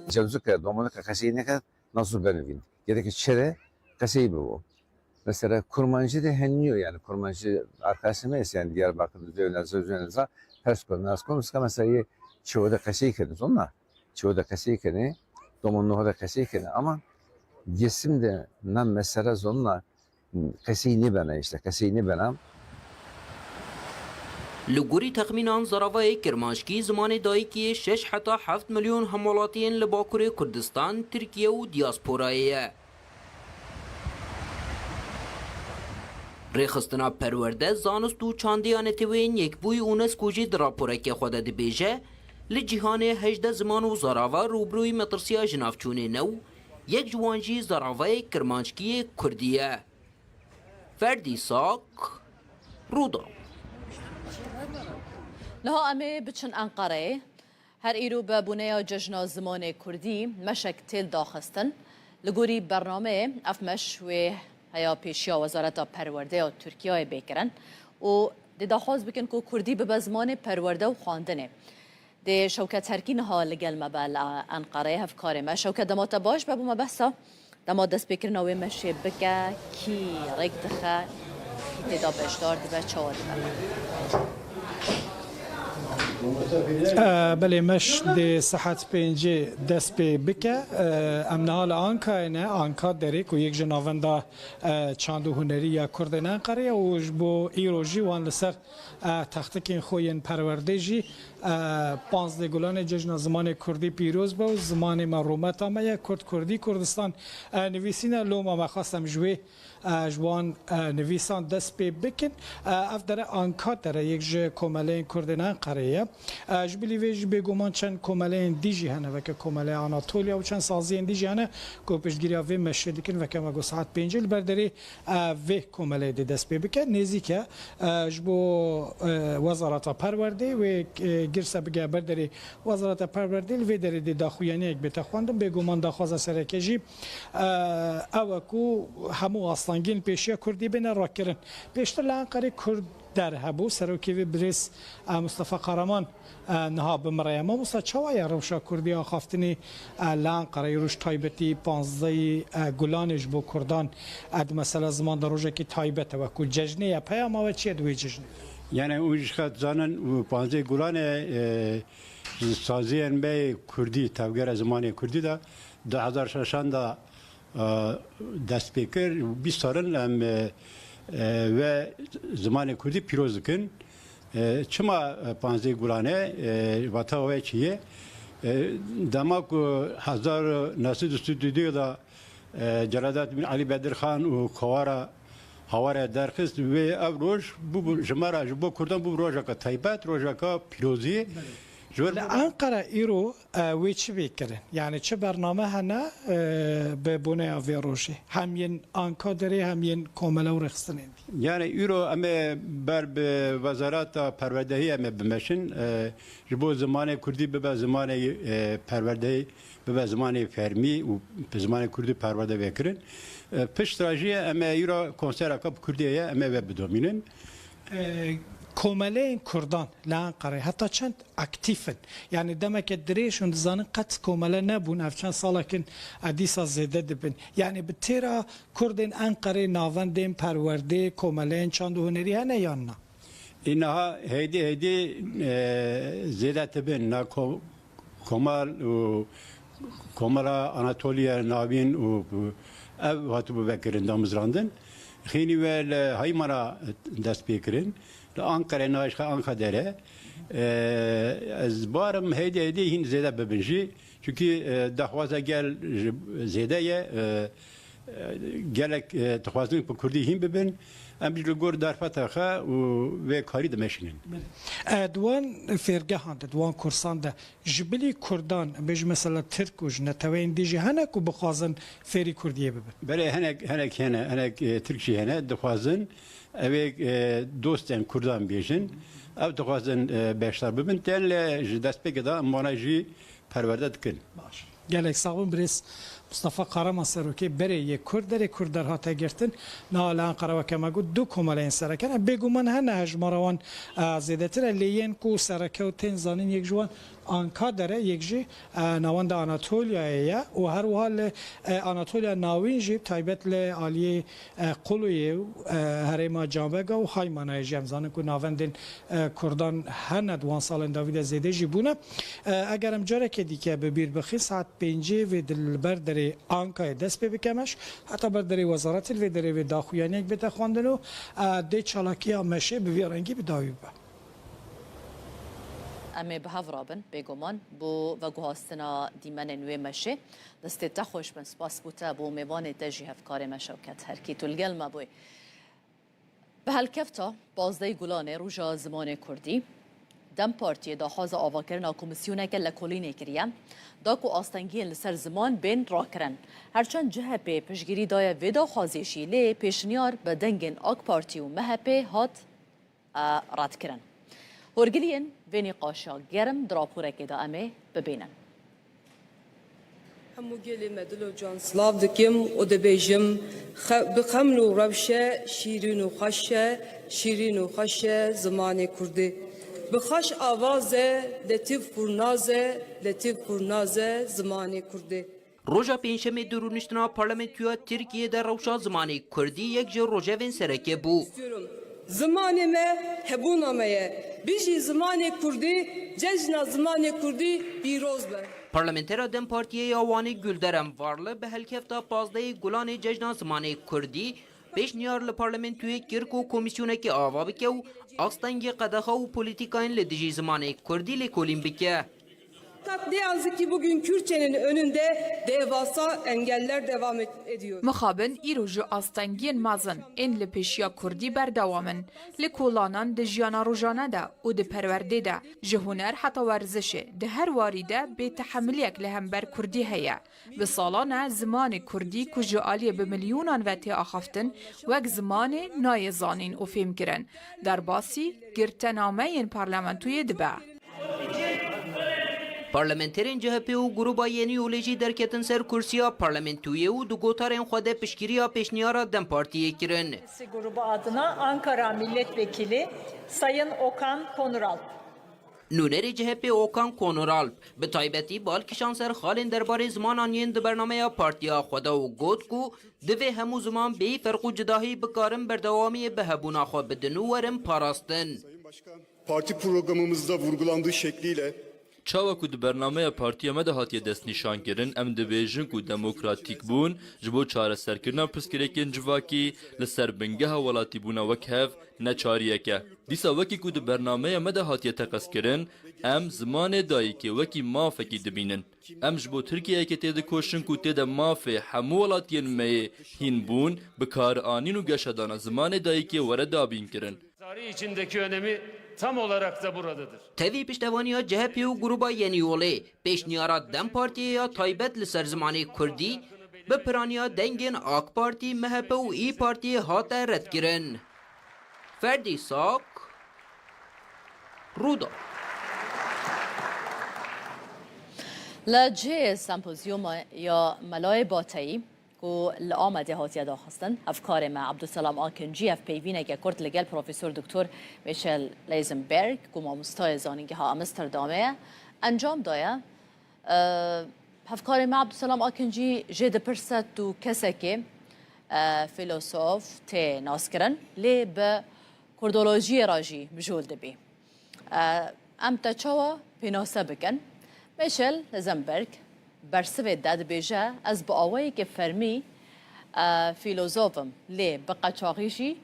Cewzike, domonike qesey neke, nasıl benivîn. Gerek çere qesey bibo. Mesela Kurmancî de heniyo yani, Kurmancî arkadaşım neyse yani Diyarbakır'da zöyle zöyle za pers konu nas konu mesela ye çevo de qesey kedi zonna. Çevo de qesey kedi, domon noho de qesey kedi ama Gesim de na mesela zonna qesey nêbena işte, qesey nêbena. Li gorî texmînan zaravayê kirmanckî zimanê dayikî yê şeş heta heft milyon hemwelatiyên li Bakurê Kurdistan, Tirkiye û diyasporayê ye. Rêxistina Perwerde, Zanist û Çandê ya Neteweyên Yekbûyî UNESCO jî di raporeke xwe de dibêje, li cîhanê hejdeh ziman û zarava rûbirûyî metirsiya jinavçûnê ne û yek ji wan jî zaravayê kirmanckiyê kurdî ye. Ferdî Sak, Rûdaw. Niha em ê biçin Enqereyê. Her îro bi boneya Cejna Zimanê Kurdî meşek têl daxistin. Li gorî bernameyê ev meş wê heya pêşiya Wezareta Perwerde ya Tirkiyeyê bê kirin û dê daxwaz bikin ku kurdî bibe zimanê perwerde û xwendinê. Dê Şewket Terkî niha li gel me be li Enqereyê, hevkarê me. Şewket, dema te baş be, bo me behsa dema destpêkirina wê meşê bike, kî rêk dixe, kî tê de beşdar dibe, çawa dibe? E, belê, meş dê saet pêncê dest pê bike. E, em niha li Ankayê ne, Anka Derê ku yek ji navenda, e, çand û hunerî ya Kurdên Enqerê ye û ji bo îro jî wan li ser, e, textikên xwe yên perwerdê jî, e, panzdeh Gulanê Cejna Zimanê Kurdî pîroz be û zimanê me rûmeta me ye, Kurd, Kurdî, Kurdistan, e, nivîsîne. Loma me xwest em ji wê, e, ji wan, e, nivîsan dest pê bikin. E, ev dere Anka Dere yek ji komeleyên Kurdên Enqerê ye. E, ji bilî vê jî bêguman çend komeleyên dî jî hene, weke Komeleya Anatoliya û çend saziyên dî jî hene ku piştgiriya vê meşê dikin, weke me got saet pêncî li ber derê, e, vê komeleyê dê dest pê bike. Nêzîk e, e, ji bo, e, Wezareta Perwerdê wê, e, girse bige ber derê Wezareta Perwerdê, li vê derê dê daxuyaniyek bête xwendin. Bêguman daxwaza sereke jî, e, ew e ku hemû astengiyên pêşiya Kurdî bêne rakirin. Pêştir li Enqerê Kurd der hebû. Serokê vê birêz, e, Mustafa Kahraman, e, niha bi min re ye. Mamosta, çawa ye rewşa Kurdî axaftinê, e, li Enqereyê roj taybetî panzdehê, e, Gulanê ji bo Kurdan, e, di mesela ziman de rojekî taybet e, wekû cejnê ye. Peyama we çi ye di wê cejnê? Yani û ji xet zanin û panzdehê Gulanê, e, ji saziyên me yê Kurdî, tevgera zimanê Kurdî de du hezar şeşan de e, dest pê kir. Bîst sal in em, e, e, ve zimanê Kurdî pîroz dikin. E, çima, e, panzdehê Gulanê, e, vata we çi ye? E, dema ku hezar neh sed û sî û du de, e, Celalettin Elî Bedirxan û Kowara Hawara derxist, wê ev roj bûbû ji me re, ji bo Kurdan bûbû rojeka taybet, rojeka pîrozî. Belê. Ji ber Li Enqere îro, e, wê çi bê kirin? Yani çi bername hene, e, bi boneya vê rojê? Hem yên Anka derê hem yên komele û rêxistinên dî. Yani îro em ê ber bi Wezareta Perwerdehî em ê bimeşin. E, ji bo zimanê Kurdî bibe zimanê, e, perwerdehî, bibe zimanê fermî û bi zimanê Kurdî perwerde vê kirin. E, pişt re jî em ê îro konsereka bi Kurdî ye, em ê ve bidomînin. E, komeleyên Kurdan li Enqerê heta çend aktîf in? Yani demeke dirêj hûn dizanin qet komele nebûn, ev çend salek in, e, dîsa zêde dibin. Yani bi têra Kurdên Enqerê navendên perwerdê, komeleyên çand û hunerî hene yan na? Înaha heydê heydê, e, zêde dibin. Na ko-, Komal û Komela Anatoliya Navîn û ev hatibû vekirin, damizrandin. Xînî we li Haymana dest pê kirin. Li Anqerê, nayşka Anka dere. E, ez barim heydê heydê hîn zêde bibin jî. Çunkî, e, daxwaza gel ji zêde ye. E, e, gelek, e, dixwazin bi Kurdî hîn bibin. Em jî li gor derfeta xwe û vê karî dimeşînin. E, di wan fêrgehan de, di wan kursan de ji bilî Kurdan, bêjin mesela Tirk û ji neteweyên dî jî hene ku bixwazin fêrî Kurdiyê bibin? Belê, hinek, hinek hene, hinek, e, Tirk jî hene, dixwazin ew ê, e, dostên Kurdan bêjin. Ew dixwazin, e, beşdar bibin. Tên lê ji destpêkê de em wana jî perwerde dikin. Baş. Gelek sax bin birêz Mustafa Kahraman, serokê berê yê Kurd derê Kurd derhate girtin. Niha li Enqere weke me got du komeleyên sereke ne. Bêguman hene hejmara wan, e, zêdetir e, lê yên ku sereke û tên zanîn, yek ji wan Anka dere, yek jî, e, navenda Anatoliyayê ye û her wiha li, e, Anatoliya Navîn jî, taybet li aliyê, e, Quluyê û, e, herêma Canbega û Haymanayê jî em zanin ku navendên, e, Kurdan hene, di wan salên dawî de zêde jî bûne. E, eger em careke dîke bi bîr bixin, saet pêncê vê di li ber derê Ankayê dest pê bike meş, heta ber derê wezaretê, li vê derê vê daxuyaniyek bête xwendin û, e, dê çalakiya meşê bi vî rengî bi dawî bibe. Em ê bi hev rabin, bêguman, bo veguhastina dîmenên wê meşê. Destê te xweş bin, spas bo te, bo mêvanê te jî, hevkarê me Şewket Herkî, tu li gel me bûyî. Bi helkefta pazdehê Gulanê, Roja Zimanê Kurdî, DEM Partiyê daxwaza avakirina komîsyoneke lekolînê kiriye, da ku astengiyên li ser ziman bên rakirin. Her çend C H P piştgirî daye vê daxwazê jî, lê pêşniyar bi dengên AK Partî û M H P hat, e, redkirin. Horgiliyên vê nîqaşa germ di raporekê de em ê bibînin. Hemû gelê me dil û can silav dikim û dibêjim, xe-, bi xeml û rewşe, şîrîn û xweş e, şîrîn û xweş e zimanê kurdî. Bi xweş avaz e, letîf qurnaz e, letîf qurnaz e zimanê kurdî. Roja Pêncşemê di rûniştina Parlamentoya Tirkiyê de rewşa zimanê kurdî yek ji rojevên sereke bû. Zimanê me hebûna me ye. Bijî zimanê kurdî, cejna zimanê kurdî pîroz be. Parlamentera DEM Partiyê ya Wanê Gulderem Varlı bi helkefta pazdehê Gulanê Cejna Zimanê Kurdî pêşniyar li Parlamentoyê kir ku komîsyonekê ava bike û astengê qedexa û polîtîkayên li dijî zimanê kurdî lêkolîn bike. Fakat ne yazık ki bugün Kürtçenin önünde devasa engeller devam et- ediyor. Mixabin îro ji astengiyên mezin ên li pêşiya kurdî berdewam in. Li kolanan di jiyana rojane de û di perwerdê de, ji huner heta werzişê, di her warî de bêtehemiliyek li hember kurdî heye. Bi salan e zimanê kurdî ku ji aliyê bi milyonan ve tê axaftin, wek zimanê nayê zanîn û fêmkirin, derbasî girtenameyên parlamentoyê dibe. Parlamenterên C H P û Gruba Yenî Yolê jî derketin ser kursiya parlamentoyê û di gotarên xwe de piştgiriya pêşniyara DEM Partiyê kirin. Grubu adına Ankara Milletvekili Sayın Okan Konuralp. Nûnerê C H P Okan Konuralp bi taybetî bal kişand ser xalên derbarê zimanan yên di bernameya partiya xwe de û got ku divê hemû ziman bêyî ferq û cudahî bikarin berdewamiyê bi hebûna xwe bidin û werin parastin. Parti programımızda vurgulandığı şekliyle Çawa ku di bernameya partiya me de hatiye destnîşankirin, em dibêjin ku demokratîkbûn ji bo çareserkirina pirsgirêkên civakî li ser bingeha welatîbûna wek hev neçariyek e. Dîsa wekî ku di bernameya me de hatiye teqezkirin, em zimanê dayikê wekî mafekî dibînin. Em ji bo Tirkiyeyekê têdikoşin ku tê de mafê hemû welatiyên me yê hînbûn, bikaranîn û geşedana zimanê dayikê were dabînkirin. Tarih içindeki önemi tam olarak da buradadır. Tevî piştevaniya C H P û Gruba Yenî Yolê, pêşniyara DEM Partiyê ya taybet li ser zimanê kurdî bi piraniya dengên AK Partî, M H P û İYİ Partiyê hate redkirin. Ferdî Sak, Rûda. Li cihê sempozyûma ya Melayê Bateyî ku li Amedê hatiye daxistin, hevkarê me Abdulselam Akincî hevpeyvîneke kurt li gel Profesor Doktor Michel Leisenberg ku mamostayê Zanîngeha Amsterdamê ye, encam daye. E, Hevkarê me Abdulselam Akincî jê dipirse, tu kesekê, e, fîlosof tê naskirin, lê bi kurdolojiyê re jî mijûl dibî. E, Em te çawa pênase bikin? Michel Leisenberg bersivê de dibêje, ez bi awayekî fermî, e, fîlozof im, lê bi qeçaxî jî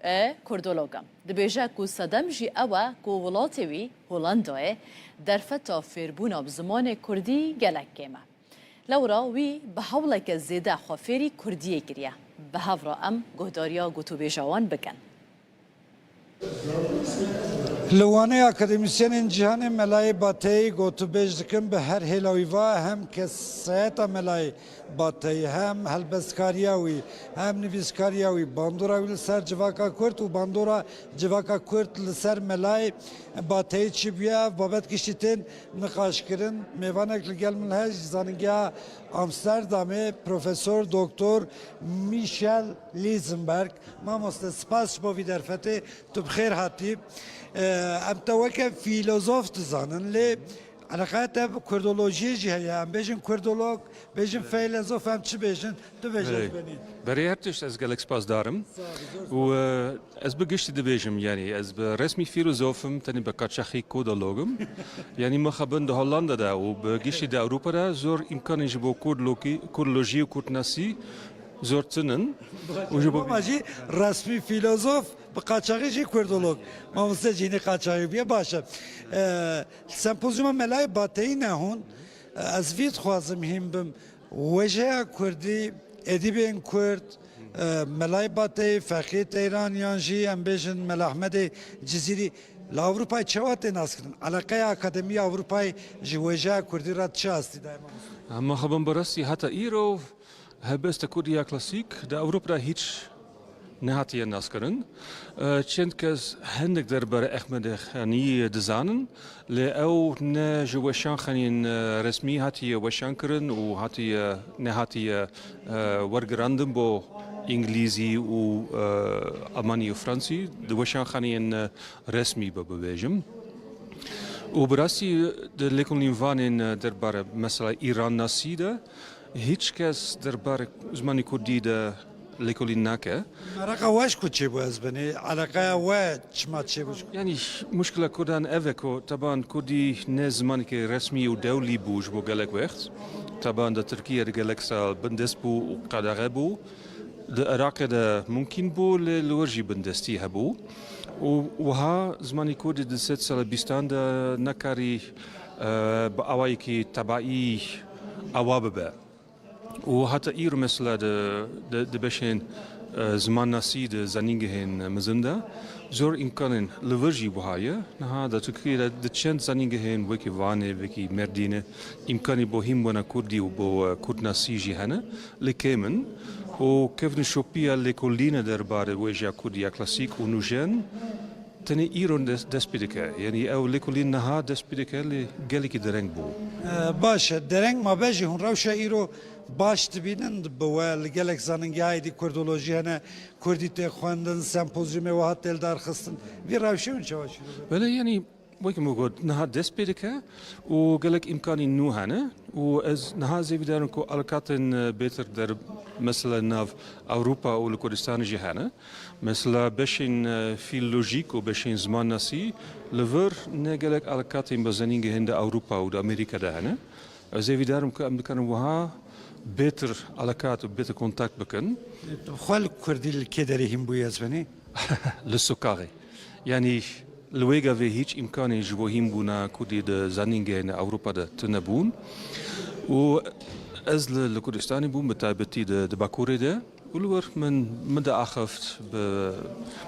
e, kurdolog im. Dibêje ku sedem jî ew e ku welatê wî, Holandayê, derfeta fêrbûna bi zimanê kurdî gelek kêm e. Lewra wî bi hewleke zêde xwe fêrî kurdiyê kiriye. Bi hev re em guhdariya gotûbêja wan bikin. Li Wanê akademîsyenên cîhanê Melayê Bateyî gotûbêj dikin, bi her hêla wî va hem kesayeta Melayê Bateyî, hem helbestkariya wî, hem nivîskariya wî, bandora wî li ser civaka Kurd û bandora civaka Kurd li ser Melayê Bateyî çi bûye, ev babet giştî tên niqaşkirin. Mêvanek li gel min heye, ji Zanîngeha Amsterdamê, Profesor Doktor Michel Leisenberg. Mamoste, spas ji bo vî derfetê, tu bi xêr hatî. Em te weke fîlozof dizanin, lê eleqeya te bi kurdolojiyê jî heye. Em bêjin kurdolog, bêjin feylezof, em çi bêjin? Tu bêje ji benî. Berê her tişt ez gelek spasdar im. Û, e, ez bi giştî dibêjim, yanî ez bi resmî fîlozof im, tenê bi qaçaxî kurdolog im. Yanî mixabin di Hollanda de û bi giştî di Ewropa de zor îmkanên ji bo kurdologî-, kurdolojî û kurdnasî zor tune in. Û ji bo Ama jî resmî fîlozof, bi qaçaxî jî kurdolog. Mamoste Cînî qaçaxî bûye, baş e. E, Sempozyuma Melayê Bateyî ne hûn. E, ez vî dixwazim hîn bim. Wejeya kurdî, edîbên kurd, e, Melayê Bateyî, Feqî Teyran yan jî em bêjin Mela Ehmedê Cizîrî li Ewropayê çawa tê naskirin? Eleqeya akademî ya Ewropayê ji wejeya kurdî re çi astî daye, mamoste? Em mixabin bi rastî heta îro helbesta kurdî ya klasîk di Ewropa de hîç nehatiye naskirin. E, çend kes hinek derbarê Ehmedê Xanî dizanin, lê ew ne ji weşanxaneyên, e, resmî hatiye weşankirin û hatiye, nehatiye, e, wergirandin bo îngilîzî û, e, almanî û fransî, di weşanxaneyên, e, resmî be bibêjim. Û bi rastî di lêkolîn vanên, e, derbarê mesela Îrannasî de hîç kes derbarê zimanê kurdî de lêkolîn nake. Mereqa we ji ku çêbû ez benê? Eleqeya we çima çêbû ji ku? Yanî muşkila kurdan ev e ku teban kurdî ne zimanekî resmî û dewlî bû ji bo gelek wext. Teban di Tirkiyê de gelek sal bindest bû û qedexe bû. Di Iraqê de mumkîn bû, lê li wir jî bindestî hebû. Û wiha zimanê kurdî di sed sala bîstan de nekarî e, bi awayekî tebaî awa bibe. Û heta îro mesela di, di, di beşên, e, zimannasî di zanîngehên mezin de zor îmkanên li vir jî wiha ye. Niha di Tirkiyê de di çend zanîngehên wekî Vanê, wekî Mêrdînê îmkanî bo hînbûna kurdî û bo, e, kurdnasî jî hene. Lê kêm in. Û kevnşopiya lêkolîna derbarê wêjeya kurdî ya klasîk û nûjen tenê îro des-, dest pê dike. Yanî ew lêkolîn niha dest pê dike, lê gelekî dereng bû. E, baş e. Dereng mabe jî hûn rewşa îro baş dibînin bi we li gelek zanîngehayê dî kurdolojî hene, kurdî tê xwendin, sempozyumê wiha tê li dar xistin. Vî rewşê hûn çawa şîrove? Belê, yanî wekî min got, niha dest pê dike û gelek îmkanî nû hene û ez niha zêvîdar im ku alakatên, e, bêtir der mesela nav Ewropa û li Kurdistanê jî hene. Mesela beşên, e, fîlolojîk û beşên zimannasî li vir ne gelek alakatên bi zanîngehên di Ewropa û di Amerîka de hene. Ez zêvîdar im ku em dikarin wiha bêtir alakat û bêtir kontakt bikin. Xwe li kurdî li kê derê hîn bûyî ez benî? Li sokaxê. Yanî li wê gavê hîç îmkanê ji bo hînbûna kurdî di zanîngehên Ewropa de tune bûn. Û ez li, li Kurdistanê bûm, bi taybetî di, di Bakurê de. Û li wir min, min diaxift bi,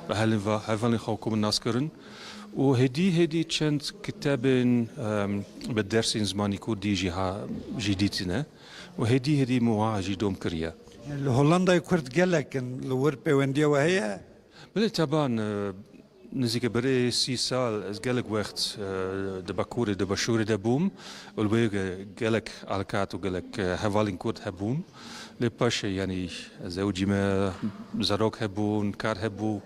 bi helin va-, hevalên xwe ku min nas kirin. Û hêdî hêdî çend kitabên, em, bi dersên zimanî kurdî jî ha, jî dîtine. Û hêdî hêdî min wiha jî dom kiriye. Li Hollandayê Kurd gelek in, li wir pêwendiya we heye? Belê teban, e, nizîke berê sî sal ez gelek wext, e, di Bakurê, di Başûrê de bûm. Û li wê ge-, gelek alkat û gelek, e, hevalên Kurd hebûn. Lê paşê, yanî ez ewcî me zarok hebûn, kar hebû.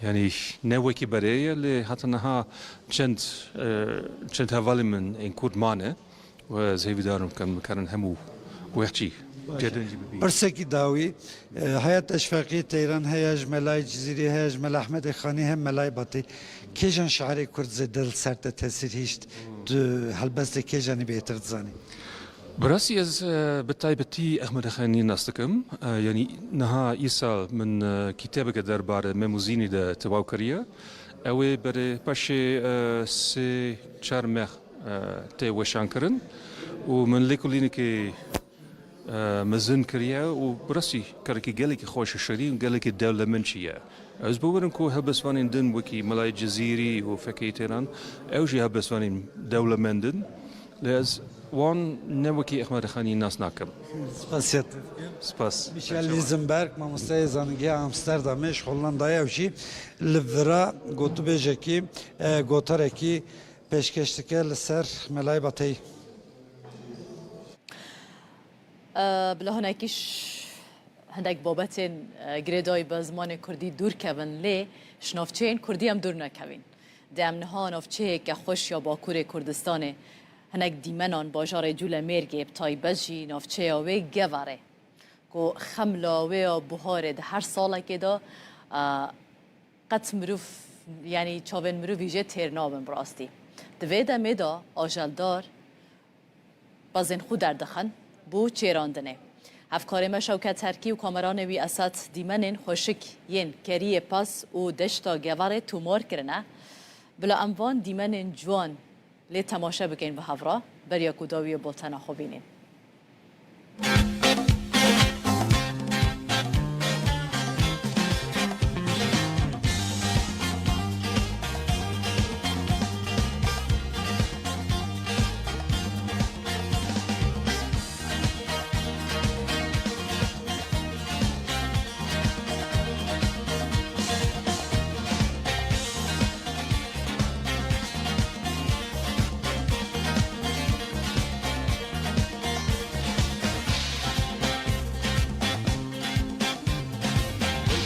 Yanî ne wekî berê ye, lê heta niha çend, e, çend hevalên min ên Kurd mane. Û ez hêvîdar im ku em bikarin hemû wextî cedin jî bibînin. Pirsekî dawî, e, heya Teşveqiyê Teyran, heya ji Melayê Cizîrî, heya ji Mela Ehmedê Xanî, hem Melayê Batî. Kêjan şairê Kurd zêde li ser te tesîr hîşt? Tu helbestê kêjanî bêhtir dizanî? Bi rastî ez, e, bi taybetî Ehmedê Xanî nas dikim. E, yanî niha îsal min, e, kitêbeke derbarê Mem û Zînî de tewaw kiriye. Ew ê berê paşê, e, sê çar meh e, tê weşankirin û min lêkolînekê, e, mezin kiriye û bi rastî karekî gelekî xweş û şirîn û gelekî dewlemend jî ye. Ez bawer im ku helbestvanên din wekî Melayê Cizîrî û Fekê Teyran, ew jî helbestvanên dewlemend in. Lê ez wan ne wekî Ehmedê Xanî nas nakim. Spasiya te dikim. Spas. Michel Liesenberg, mamosteyê zanîngeha Amsterdamê ji Hollandayê, ew jî li vira gotûbêjekî, e, gotarekî pêşkêş dike li ser Melayê Bateyî. E, bila hinekî ş-, hindek babetên, e, girêdayî bi zimanê kurdî dûr kevin, lê ji navçeyên kurdî em dûr nekevîn. Dê em niha navçeyeke xweş ya Bakurê Kurdistanê, hinek dîmenan bajarê Cûlemêrgê, bi taybet jî navçeya wê Geverê, ku xemla wê ya buharê di her salekê de, e, qet mirov, yanî çavên mirovî jê têr nabin bi rastî. Di vê demê de ajeldar pezên xwe derdixin bo çêrandinê. Hevkarê me Şewket Terkî û kameranê wî Esat Dîmenên xweşik yên Keriyê Pez û Deşta Geverê tomar kirine. Bila em van dîmenên ciwan lê temaşe bikin bi hev re, beriya ku dawiyê bo tena xwe bînin.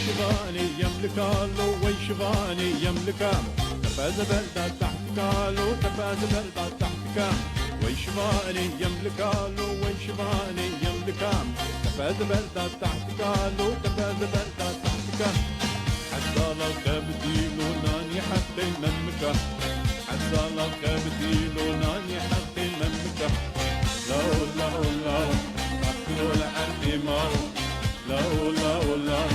Wey şivanê yem li kalo, wey şivanê yem li kam. Tepe ziber da taht kalo, tepe ziber da taht kam. Wey şivanê yem li kalo, wey şivanê yem li kam. Tepe ziber da taht kalo, tepe ziber da taht kam. Hezala kebdî lo nanî heqê memika. Hezala kebdî lo nanî heqê memika. Law, law, law, takro li erdê maw. Law, law, law,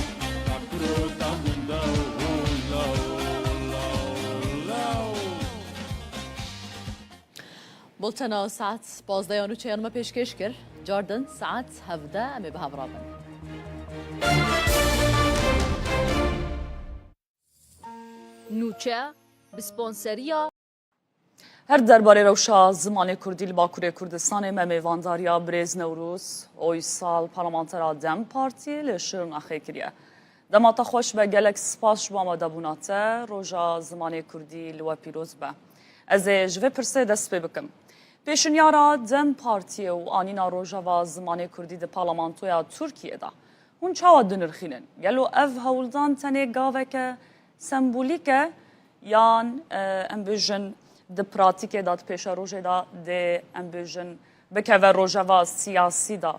takro tamin daw. Law, law, law. Bultena saet pazdeh ya nûçeyan me pêşkêş kir. Cardin saet hevdeh em ê bi hev re bin. Nûçe, bi sponseriya. Her derbarê rewşa zimanê kurdî li Bakurê Kurdistanê me mêvandariya birêz Newroz Oysal, parlamentera DEM Partiyê li Şirnaxê kiriye. Dema te xweş be, gelek spas ji bo amadebûna te. Roja zimanê kurdî li we pîroz be. Ez ê ji vê pirsê dest pê bikim. Pêşinyara DEM Partiyê û anîna rojeva zimanê kurdî di parlamentoya Tirkiyê de hûn çawa dinirxînin? Gelo ev hewldan tenê gaveke sembolîk e yan, e, em bêjin di pratîkê de, di pêşerojê de dê, em bêjin, bikeve rojeva siyasî de?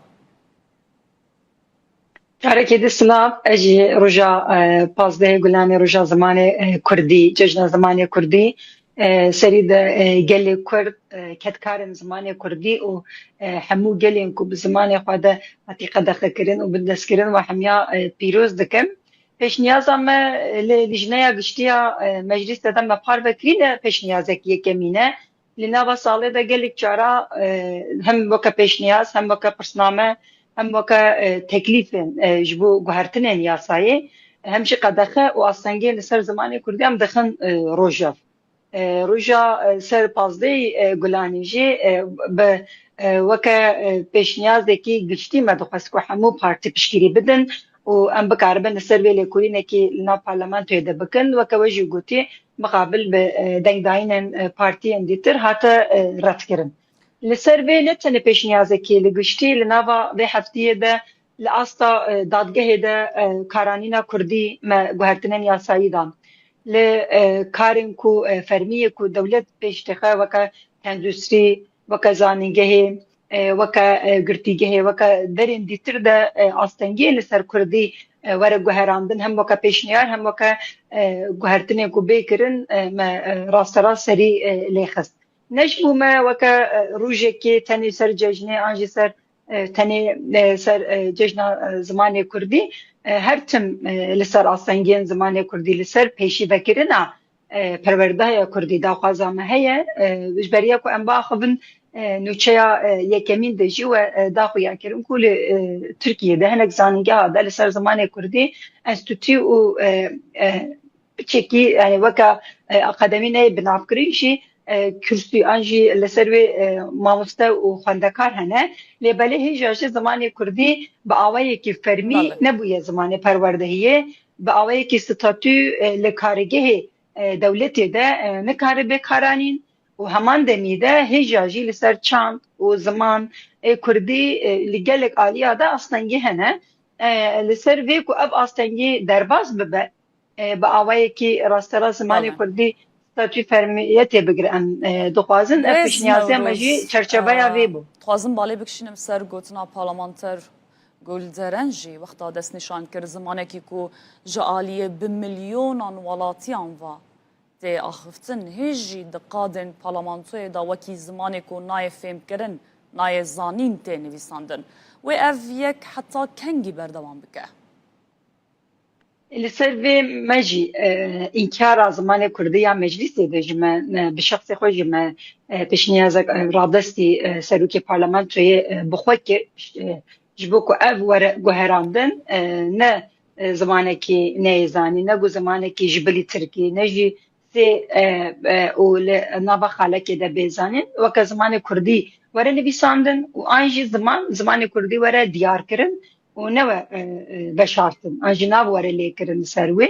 Carekê din silav, ez jî roja, e, pazdehê Gulanê, roja zimanê, e, kurdî, cejna zimanê kurdî, e, serî de, e, gelê kurd, e, kedkarên zimanê kurdî û, e, hemû gelên ku bi zimanê xwe de hatî qedexekirin û bindestkirin, we hemiya, e, pîroz dikim. Pêşniyaza me li Lijneya Giştî ya, e, Meclîsê de me parve kirî, ne pêşniyazek yekemîn e. Li nava salê de gelek cara, e, hem weke pêşniyaz, hem weke pirsname, hem weke, e, teklîfên, e, ji bo guhertinên yasayê, hem jî qedexe û astengiyên li ser zimanê kurdî em dixin, e, rojev. E, roja, e, ser pazdehê, e, Gulanê jî, e, bi, e, weke, e, pêşniyazekî giştî me dixwest ku hemû partî piştgirî bidin û em bikaribin li ser vê lêkolînekî li nav parlamentoyê de bikin. Weke we jî gotî, mixabil bi, e, dengdayînên, e, partiyên dîtir hate, e, redkirin. Li ser vê ne tenê pêşniyazekî, li giştî li nava vê heftiyê de li asta, e, dadgehê de, e, karanîna kurdî me guhertinên yasayî dan. Li, e, karên ku, e, fermî yê ku dewlet pêş dixe, weke tenduristî, weke zanîngehê, e, weke, e, girtîgehê, weke derên dîtir de, e, astengiyê li ser kurdî, e, were guherandin, hem weke pêşniyar, hem weke, e, guhertinên ku bê kirin, e, me, e, rasterast serî, e, lê xist. Ne ji bo me weke, e, rojekê tenê ser cejnê an jî ser, e, tenê, e, ser, e, cejna, e, zimanê kurdî, e, her tim, e, li ser astengiyên zimanê kurdî, li ser pêşîvekirina, e, perwerdeya kurdî daxwaza me heye. E, ji beriya ku em biaxivin, e, nûçeya, e, yekemîn de jî we, e, daxuya kirin ku li, e, Tirkiyê de hinek zanîngeha de li ser zimanê kurdî enstîtû û, e, e, piçekî, yani weke, e, akademî neyê binavkirin jî, e, kursî an jî li ser wê, e, mamoste û xwendekar hene. Lê belê hêja jî zimanê kurdî bi awayekî fermî Belê. nebûye zimanê perwerdehiyê, bi awayekî statû, e, li kargehê, e, dewletê de, e, nikare bê karanîn û heman demî de hêja jî li ser çand û ziman ê kurdî, e, li gelek aliya de astengî hene. E, li ser vê ku ev astengî derbas bibe, e, bi awayekî rasterast zimanê Belê. kurdî statû fermiyetê bigire. Em, e, dixwazin ev Birêz pêşniyaziya me jî Newroz, çerçeveya e, vê bû. Dixwazim balê bikişînim ser gotina parlamenter Gulderen jî wexta destnîşan kir, zimanekî ku ji aliyê bi milyonan welatiyan ve tê axiftin, hê jî di qadên parlamentoyê de wekî zimanê ku nayê fêmkirin, nayê zanîn tê nivîsandin. Wê ev yek heta kengî berdewam bike? Li ser vê me jî, e, înkara zimanê kurdî ya meclîsê de ji me, me bi şexsê xwe jî me, e, pêşniyazek, e, radestî, e, serokê parlamentoyê, e, bi xwe kir, e, ji bo ku ev were guherandin, e, ne, e, zimanekî neyê zanîn, ne ku zimanekî ji bilî tirkî, ne jî sê, e, e, û li nava xalekê de bê zanîn, weke zimanê kurdî were nivîsandin û an jî ziman, zimanê kurdî were diyar kirin û ne we, e, e, veşartin, an jî nav were lêkirin li ser wê.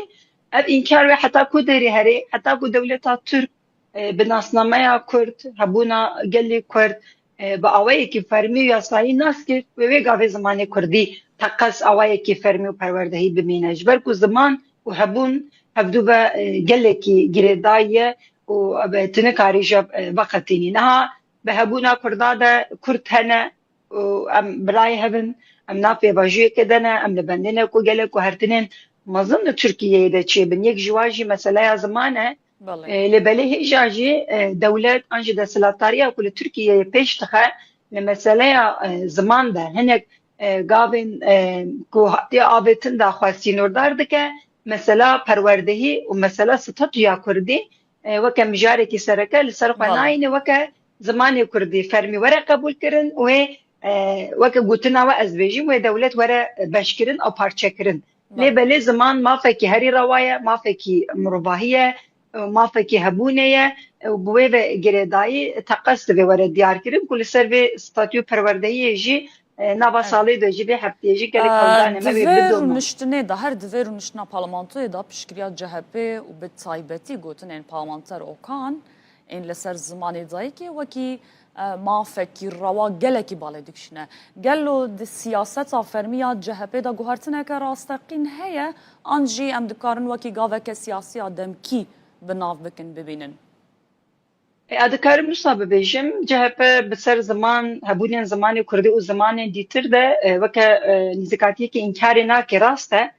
Ev înkar wê heta ku derê herê, heta ku dewleta Tirk, e, bi nasnameya Kurd, hebûna gelê Kurd, e, bi awayekî fermî û yasayî nas kir, wê wê gavê zimanê Kurdî teqez awayekî fermî û perwerdehî bimîne. Ji ber ku ziman û hebûn hevdu ve, e, gelekî girêdayî ye û, e, tu nikarî ji, e, veqetînî. Niha bi hebûna Kurda de Kurd hene, û em birayê hev in, em nav pêvajoyekê de ne, em li bendê ne ku gelek guhertinên mezin li Tirkiyeyê de çêbin. Yek ji wan jî meseleya ziman e. Belê. E, lê belê hêja jî, e, dewlet an jî desthilatdariya ku li Tirkiyeyê pêş dixe, li meseleya, e, ziman de hinek, e, gavên, e, ku hatiye avêtin daxwe sînordar dike, mesela perwerdehî û mesela statûya kurdî, e, weke mijarekî sereke li ser xwe Belê. nayîne, weke zimanê kurdî fermî were qebûlkirin, wê, e, weke gotina we ez dibêjim, wê dewlet were beşkirin û parçekirin. Lê belê ziman mafekî herî rewa ye, mafekî mirovahî ye, mafekî hebûnê ye û bi wê ve girêdayî teqez divê were diyarkirin ku li ser vê statû perwerdehiyê jî, e, nava salê de jî vê hefteyê jî gelek hewldanê me wê bidomîne. Rûniştinê de, her di vê rûniştina parlamentoyê de piştgiriya C H P û bi taybetî gotinên parlamenter Okan ên li ser zimanê dayikê wekî, e, mafekî rewa gelekî balê dikişîne. Gelo di siyaseta fermî ya C H P de guhertineke rasteqîn heye, an jî em dikarin wekî gaveke siyasî ya demkî bi nav bikin, bibînin? E, ez dikarim wisa bibêjim, C H P bi ser ziman, hebûnên zimanê kurdî û zimanên dîtir de, e, weke, e, nîzikatiyekî înkarê nake, rast e.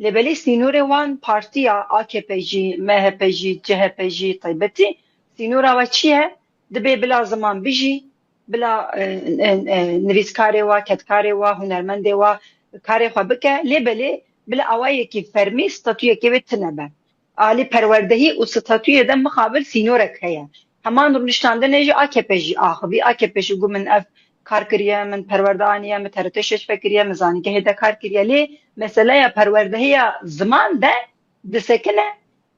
Lê belê sînorê wan partiya A K P jî, M H P jî, C H P jî taybetî sînora we çi ye? Dibê bila ziman bijî, bila, e, e, e, nivîskarê wa, kedkarê wa, hunermendê wa karê xwe bike, lê belê bila awayekî fermî statuyekê wê tune be. Alî perwerdehî û statuyê de mixabil sînorek heye. Heman rûniştandinê jî A K P jî axivî. A K P jî got min ev kar kiriye, min perwerde aniye, min T R T şeş vekiriye, min zanîngehê de kar kiriye. Lê meseleya perwerdehiya ziman de disekine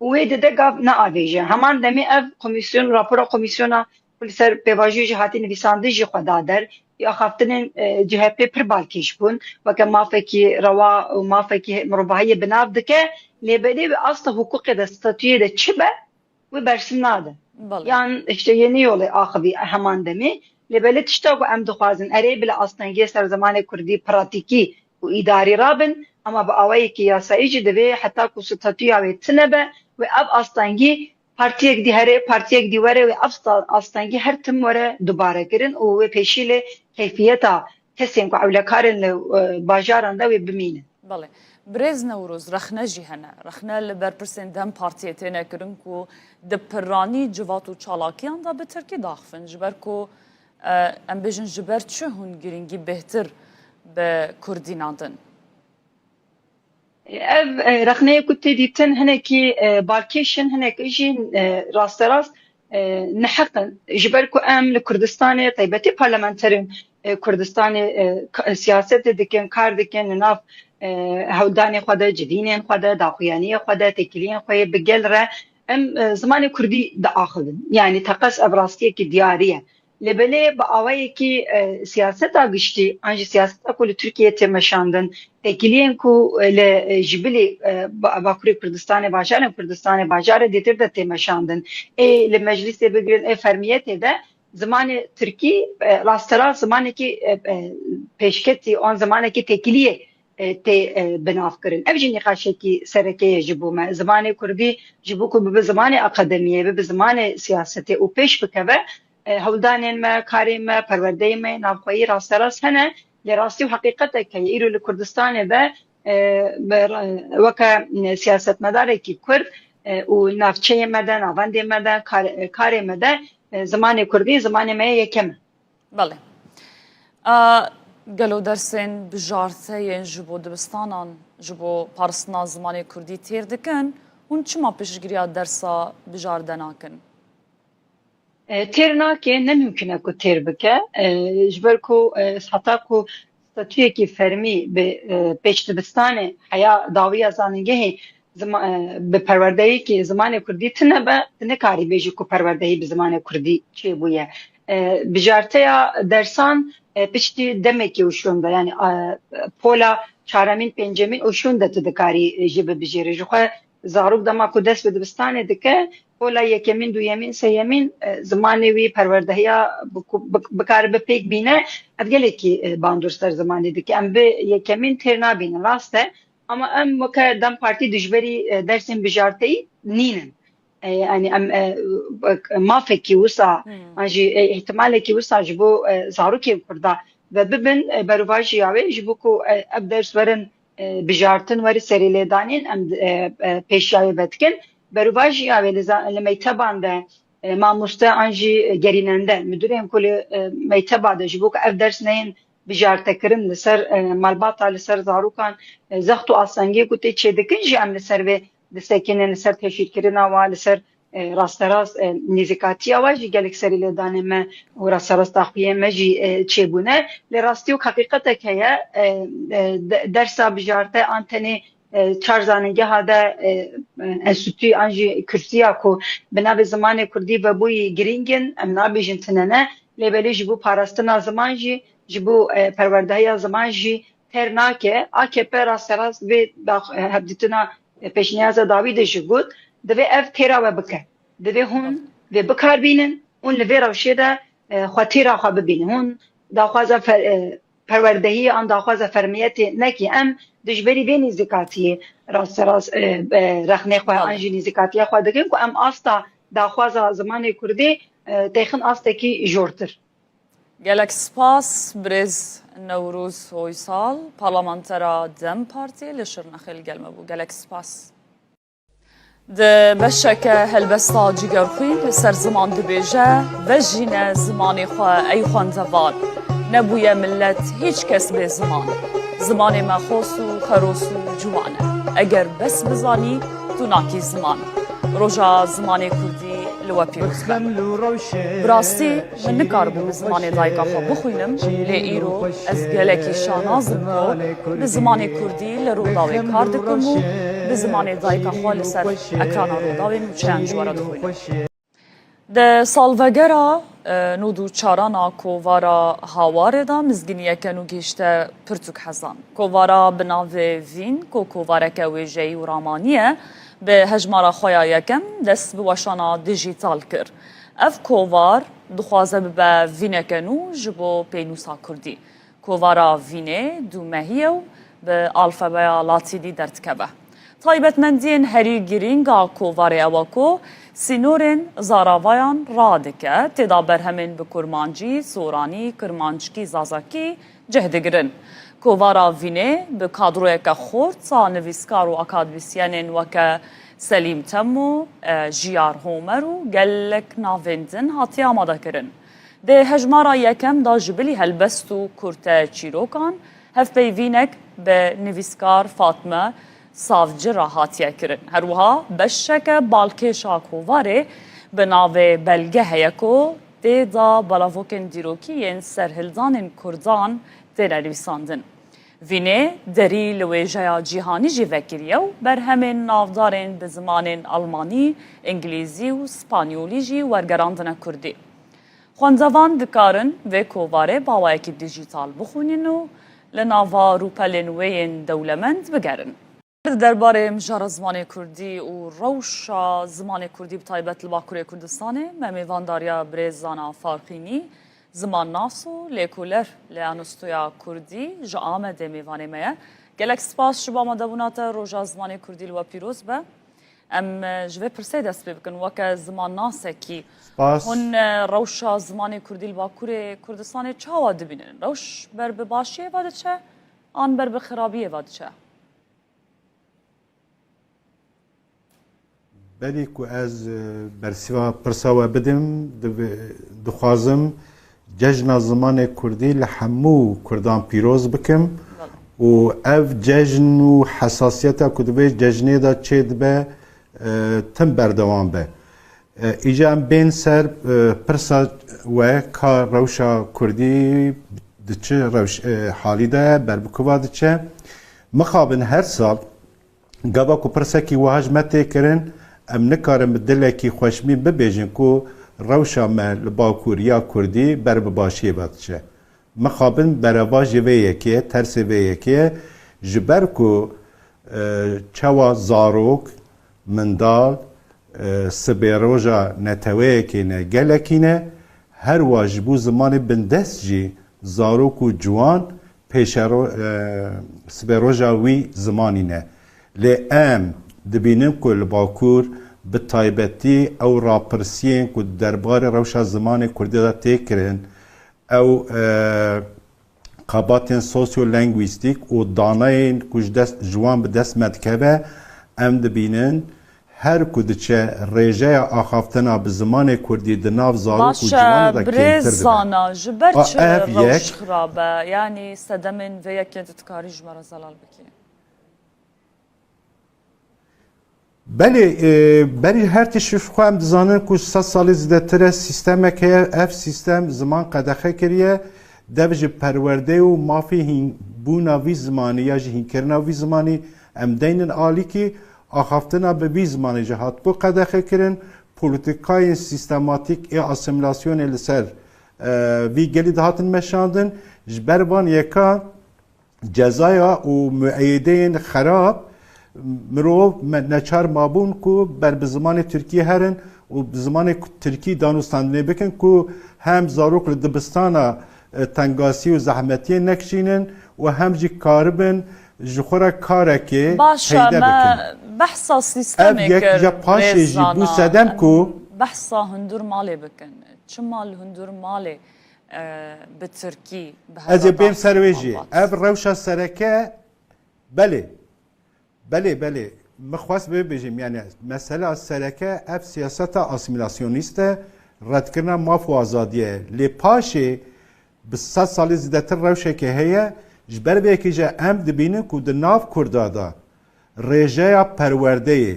û wê dide gav neavêje. Heman demê ev komîsyon, rapora komîsyona ku li ser pêvajoyê jî hatî nivîsandin jî xwe da der. Axaftinên, e, C H P pir balkêş bûn. Weke mafekî rewa û mafekî mirovahiyê bi nav dike, lê belê bi asta hiqûqê de, statuyê de çi be, wê bersiv nade. Yan işte yeni yolê axivî heman demê. Lê belê tişta ku em dixwazin, erê bila astengiyê ser zimanê kurdî pratîkî û îdarî rabin, ama bi awayekî yasayî jî divê heta ku statûya wê tune be, wê ev astengî partiyek dî here, partiyek dî were, wê ev sta-, astengî her tim were dubare kirin û wê pêşî lê keyfiyeta kesên ku ewlekarên li, e, bajaran de wê bimînin. Belê. Birêz Newroz, rexne jî hene. Rexne li berpirsên dem partiyê têne kirin ku di piranî civat û çalakiyan de bi tirkî daxivin. Ji ber ku, e, em bêjin ji ber çi hûn girîngî bêhtir bi kurdî nadin? Ev, e, rexneyê ku tê dîtin hinekî, e, balkêş in, hinek jî, e, rasterast, e, neheq in. Ji ber ku em li Kurdistanê, taybetî parlamenterên, e, Kurdistanê, e, ka-, siyasetê dikin, kar dikin, li nav, e, hewldanê xwe de, civînên xwe de, daxuyaniyê xwe de, têkiliyên xwe yê bi gel re em, e, zimanê kurdî diaxivin. Yanî teqez ev rastiyekî diyarî ye. Lê belê bi awayekî, e, siyaseta giştî, an jî siyaseta ku li Tirkiyeyê tê meşandin, têkiliyên ku, e, li, e, ji bilî, e, ba-, Bakurê Kurdistanê, bajarên Kurdistanê, bajarê dîtir de tê meşandin, ê li meclîsê bigirin, ê fermiyetê de zimanê tirkî, e, rasterast zimanekî, e, e, pêşketî, an zimanekî têkiliyê, e, tê, e, binavkirin. Ev jî nîqaşekî sereke ye ji bo me. Zimanê kurdî ji bo ku bibe zimanê akademiyê, bibe zimanê siyasetê û pêş bikeve, e, hewldanên me, karên me, perwerdeyê me navxweyî rasterast hene. Lê rastî û heqîqetek heye. Îro li Kurdistanê de, e, bi, weke, e, siyasetmedarekî kurd, e, û navçeyê me de, navendê me de, kar-, karê me de, e, zimanê kurdî zimanê me ye yekem e. Belê. A, gelo dersên bijarte yên ji bo dibistanan, ji bo parastina zimanê kurdî têr dikin? Hûn çima piştgiriya dersa bijarde nakin? E, têr nake, ne mimkun e ku têr bike. E, ji ber ku, e, heta ku statuyekî fermî bi, e, pêşdibistanê heya dawiya zanîngehê zima-, e, bi perwerdeyekî zimanê kurdî tune be, tu nikarî bêjî ku perwerdehî bi zimanê kurdî çêbûye. E, bijarteya dersan, e, piştî demekî û şûn de, yanî, e, pola çaremîn, pêncemîn û şûn de tu dikarî, e, jî bibijêrî. Ji xwe zarok dema ku dest bi dibistanê dike, pola yekemîn, duyemîn, sêyemîn, e, zimanê wî, perwerdehiya bi ku-, bi-, bikaribe pêk bîne, ev gelekî, e, bandor ser zimanê dike. Em bi yekemîn têr nabînin, rast e. Ama em weke dem partî dijberî, e, dersên bijarteyî nînin. E, yanî em, e, mafekî wisa, an jî, e, îhtimalekî wisa ji bo, e, zarokên kurda ve bibin, e, berovajiya wê, ji bo ku, e, ev ders werin, e, bijartin, weri serî lêdanîn, em, e, e, pêşiya wê vedikin. Berovajiya wê li za-, li mekteban de, e, mamoste an jî gerînende, müdürên ku li, e, mekteba de ji bo ku ev ders neyên bijartekirin li ser, e, malbata, li ser zarokan, e, zext û astengiyê ku tê çêdikin jî em li ser vê disekinin, li ser teşhîrkirina wan, li ser e, rasterast, e, nêzîkatiya we jî gelek serî lê danê me û rasterast daxuyên me jî, e, çêbûne. Lê rastî û heqîqetek heye, e, e, de-, dersa bijarte an tenê, e, çar zanîngeha de, e, e, enstîtûyî an jî kursiya ku bi navê zimanê kurdî vebûyî girîng in, em nabêjin tune ne, lê belê ji bo parastina ziman jî, ji bo, e, perwerdehiya ziman jî têr nake. A K P rasterast vê dax-, e, hevdîtina, e, pêşniyaza dawî de jî got, divê ev têra we bike. Divê hûn vê bikar bînin, hûn li vê rewşê de, e, xwe têra xwe bibînin. Hûn daxwaza fer-, e, perwerdehiyê an daxwaza fermiyetê nekî. Em dijberî vê nêzîkatiyê rasterast, e, e, rexnê xwe an jî nêzîkatiya xwe dikin ku em asta daxwaza zimanê kurdî, e, têxin astekî jortir. Gelek spas, birêz Newroz Oysal, parlamentera DEM Partiyê li Şirnexê li gel me bû. Gelek spas. Di beşeke helbesta Cigerxwîn li ser ziman dibêje, vejîne zimanê xwe ey xwendevan. Nebûye milet hîç kes bê ziman. Zimanê me xos û xeros û ciwan e. Eger bes bizanî, tu nakî ziman. Roja zimanê kurdî li we pîroz be. Bi rastî, min nikaribû bi zimanê dayika xwe bixwînim, lê îro ez gelekî şanaz im ku bi zimanê kurdî li Rûdawê kar dikim û bi zimanê dayika xwe li ser ekrana Rûdawê nûçeyan ji we re dixwînim. Di salvegera, e, nod û çaran a kovara Hawarê de mizgîniyeke nû gihîşte pirtûk hezan. Kovara bi navê Vîn, ku kovareke wêjeyî û ramanî ye, bi hejmara xwe ya yekem dest bi weşana dijîtal kir. Ev kovar dixwaze bibe vîneke nû ji bo pênûsa kurdî. Kovara Vînê dûmehî ye û bi alfabeya latînî derdikeve. Taybetmendiyên herî girîng a kovarê ew e ku sînorên zaravayan radike, tê de berhemên bi kurmancî, soranî, kirmanckî, zazakî cih digirin. Kovara Vînê bi kadroyeke xurt a nivîskar û akademîsyenên weke Selîm Temo, e, Jiyar Homer û gelek navên din hatiye amadekirin. Di hejmara yekem de ji bilî helbest û kurte çîrokan, hevpeyvînek bi nivîskar Fatme Savci re hatiye kirin. Her wiha beşeke balkêş a kovarê bi navê Belge heye ku tê de belavokên dîrokî yên serhildanên kurdan têne nivîsandin. Vînê derî li wêjeya cîhanî jî vekiriye û berhemên navdarên bi zimanên almanî, îngilîzî û spanyolî jî wergerandine kurdî. Xwendevan dikarin vê kovarê bi awayekî dijîtal bixwînin û li nava rûpelên wê yên dewlemend bigerin. Di derbarê mijara zimanê kurdî û rewşa zimanê kurdî bi taybet li Bakurê Kurdistanê me mêvandariya birêz Zana Farqînî, zimannas û lêkoler li Enstîtuya Kurdî ji Amedê mêvanê me ye. Gelek spas ji bo amadebûna te, roja zimanê kurdî li we pîroz be. Em, e, ji vê pirsê dest pê bikin. Weke zimannasekî, Spas. hûn, e, rewşa zimanê kurdî li Bakurê Kurdistanê çawa dibînin? Rewş ber bi başiyê ve diçe an ber bi xirabiyê ve diçe? Berî ku ez, e, bersiva pirsa we bidim, div-, dixwazim Cejna Zimanê Kurdî li hemû Kurdan pîroz bikim û ev cejn û hesasiyeta ku di vê cejnê de çêdibe, e, tim berdewam be. E, îca em bên ser, e, pirsa we ka rewşa Kurdî di çi rewş, e, halî de ye, ber bi kuva diçe. Mixabin her sal Gava ku pirsekî wiha ji me tê kirin, em nikarin bi dilekî xweşmîn bibêjin ku rewşa me li Bakur ya Kurdî ber bi başiyê ve diçe. Mixabin berevajê vê yekê ye, tersê vê yekê ye, ji ber ku, e, çawa zarok, mindal, e, sibê roja neteweyekê ne, gelekî ne, her wa ji bo zimanê bindest jî zarok û ciwan pêşero-, e, sibê roja wî zimanî ne. Lê em dibînin ku li Bakur bi taybetî ew rapirsiyên ku di derbarê rewşa zimanê kurdî de tê kirin, ew, e, xebatên sosyolenguîstîk û daneyên ku ji dest, ji wan bi dest me dikeve, em dibînin her ku diçe rêjeya axaftina bi zimanê kurdî di nav zarok û Baş e, ciwanê de birêz kêmtir dibe. Zana, ji ber A, çi ev rewş yek. Xirab e? Yanî sedemên vê yekê tu dikarî ji me re zelal bikî? Belê, e, berî her tişt ji xwe em dizanin ku sed salî zêdetir e sîstemek heye, ev sîstem ziman qedexe kiriye, dev ji perwerdê û mafê hîn-, bûna vî zimanî ya jî hînkirina vî zimanî em deynin alîkî, axaftina bi vî zimanî jî hatibû qedexe kirin, polîtîkayên sîstematîk ê asîmîlasyonê li ser, e, vî gelî dihatin meşandin. Ji ber van yeka cezaya û mueyedeyên xerab, mirov me-, neçar mabûn ku ber bi zimanê tirkî herin û bi zimanê ku-, tirkî danûstandinê bikin ku hem zarok li dibistana, e, tengasî û zehmetiyê nekişînin û hem jî karibin ji xwe re karekê Baş e, peyde me bikin. Behsa sîstemê Ev yek kir, ya paşê jî bû rêzana. Sedem ku Behsa hundur malê bikin. Çima li hundur malê, e, bi tirkî, bi Ez ê bêm ser wê jî. Ev rewşa sereke, belê. Belê, belê. Min xwest vê bêjim, yani, mesela sereke ev siyaseta asîmîlasyonîst e, redkirina maf û azadiyê ye. Lê paşê bi sed salî zêdetir rewşeke heye, ji ber vê yekê jî em dibînin ku di nav Kurda de rêjeya perwerdeyê,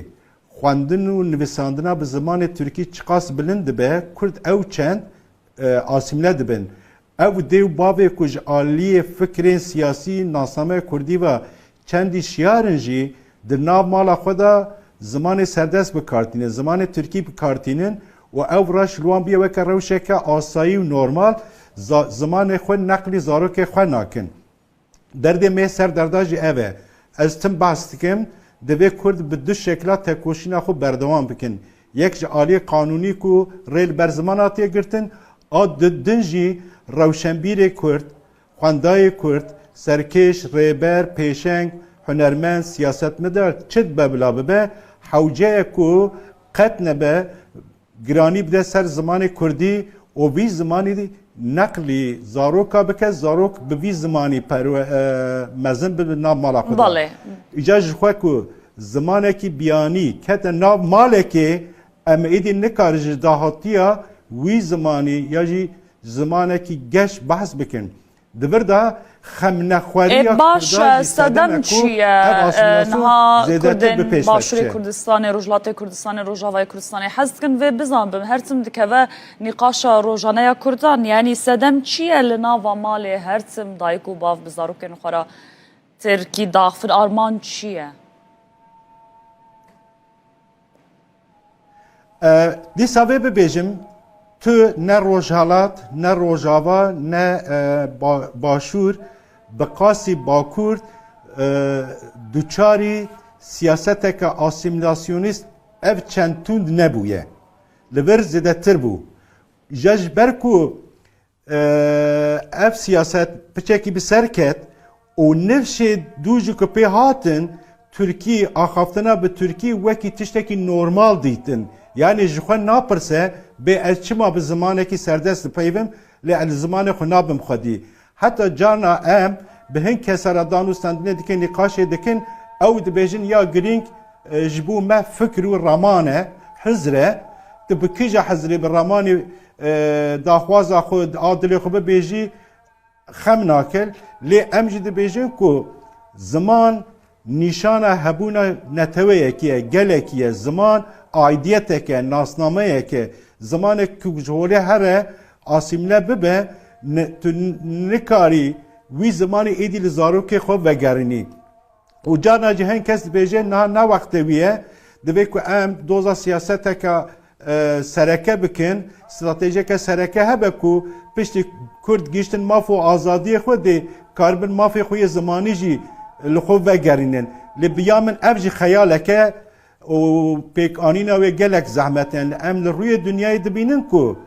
xwendin û nivîsandina bi zimanê tirkî çiqas bilind dibe, Kurd ew çend, e, asîmle dibin. Ew dê û bavê ku ji aliyê fikrên siyasî nasnameya kurdî ve çendî şiyar in jî, di nav mala xwe de zimanê serdest bi kar tînin, zimanê tirkî bi kar tînin û ev reş li wan bûye weke rewşeke asayî û normal, za-, zimanê xwe neqlî zarokê xwe nakin. Derdê me ser derda jî ev e. Ez tim behs dikim, divê Kurd bi du şekla tekoşîna xwe berdewam bikin. Yek ji aliyê qanûnî ku rê li ber ziman hatiye girtin, a di-, din jî rewşenbîrê Kurd, xwendayê Kurd, serkêş, rêber, pêşeng, hunermend, siyasetmedar çi dibe bila bibe, hewce ye ku qet nebe giranî bide ser zimanê kurdî û vî zimanî neqlî zaroka bike, zarok bi vî zimanî perwe-, e, mezin bibe nav mala xwe de. Belê. Îca ji xwe ku zimanekî biyanî kete nav malekê, em êdî nikarin ji dahatiya wî zimanî ya jî zimanekî geş behs bikin. Di vir de xemnexweriya Ê, baş, Kurdan jî sedem sedem e ku çi ye? ev E, asîmîlasyon niha zêdetir Kurdên bi pêş ve Başûrê diçe. Kurdistanê, Rojhilatê Kurdistanê, Rojavayê Kurdistanê, hez dikin vê bizanbim, her tim dikeve nîqaşa rojane ya Kurdan. Yanî sedem çi ye li nava malê her tim dayik û bav bi zarokên xwe re tirkî daxivin? Armanc çi ye? E, dîsa vê bibêjim, tu ne Rojhelat, ne Rojava, ne, e, Ba-, Başûr, bi qasî Bakur, e, duçarî siyaseteke asîmîlasyonîst ev çend tund nebûye. Li vir zêdetir bû. Ja ji ber ku Ev siyaset piçekî bi ser ket û nifşê dû jî ku pê hatin, Tirkî, axaftina bi Tirkî wekî tiştekî normal dîtin. Yanî ji xwe napirse, bê ez çima bi zimanekî serdest dipeyivim, lê ez li zimanê xwe nabim xwedî. Heta carna em bi hin kesa re danûstandinê dikin, nîqaşê dikin, ew dibêjin ya girîng, e, ji bo me fikr û raman e, hizr e. Tu bi kîja hizrê, bi ramanê, e, daxwaza xwe, a dilê xwe bibêjî, xem nake. Lê em jî dibêjin ku ziman nîşana hebûna neteweyekî ye, gelekî ye. Ziman aidiyeteke, nasnameyeke. Zimanek ku ji holê here asîmle bibe, ne, tu n-, nikarî wî zimanî êdî li zarokê xwe vegerînî. Û carna jî hin kes dibêje, niha ne wextê wî ye, divê ku em doza siyaseteke, e, sereke bikin, stratejiyeke sereke hebe ku piştî Kurd gihîştin maf û azadiyê xwe dê karibin mafê xwe yê zimanî jî li xwe vegerînin. Lê bi ya min ev jî xeyaleke û pêkanîna wê gelek zehmet e. Em li rûyê dinyayê dibînin ku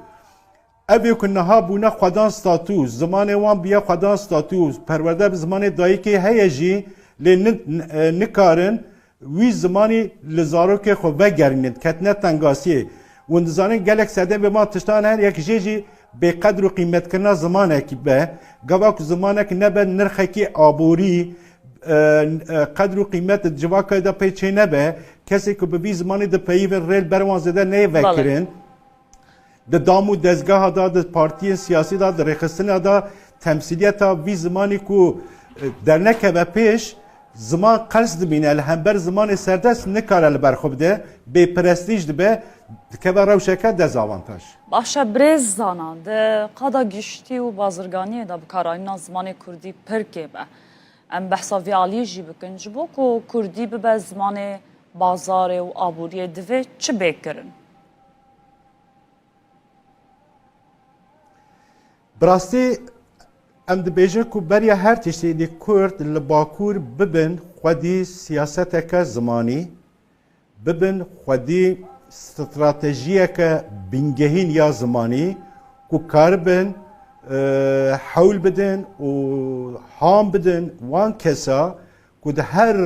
Ev ê ku niha bûne xwedan statû, zimanê wan bûye xwedan statû, perwerde bi zimanê dayikê heye jî, lê ni-, e, nikarin wî zimanî li zarokê xwe vegerînin, ketine tengasiyê. Hûn dizanin gelek sedemê van tiştan her yek jê jî bêqedr û qîmetkirina zimanekî be. Gava ku zimanek nebe nirxekî aborî, e, e, qedr û qîmet di civakê de pê çê nebe, kesê ku bi vî zimanî dipeyivin rê li ber wan zêde neyê Belê. vekirin. Di dam û dezgeha de, di partiyên siyasî de, di rêxistina de temsîliyeta vî zimanî ku, e, dernekeve pêş, Ziman qels dibîne, li hember zimanê serdest nikare li ber xwe bide, bêprestîj dibe, dikeve rewşeke dezavantaj. Baş e, birêz Zana, di qada giştî û bazirganiyê de bikaranîna zimanê kurdî pir kêm e. Em behsa vî alî jî bikin, ji bo ku kurdî bibe zimanê bazarê û aboriyê divê çi bê kirin? Bi rastî em dibêjin ku beriya her tiştî êdî kurd li Bakur bibin xwedî siyaseteke zimanî, bibin xwedî stratejiyeke bingehîn ya zimanî ku karibin, e, hewl bidin û han bidin wan kesa ku di her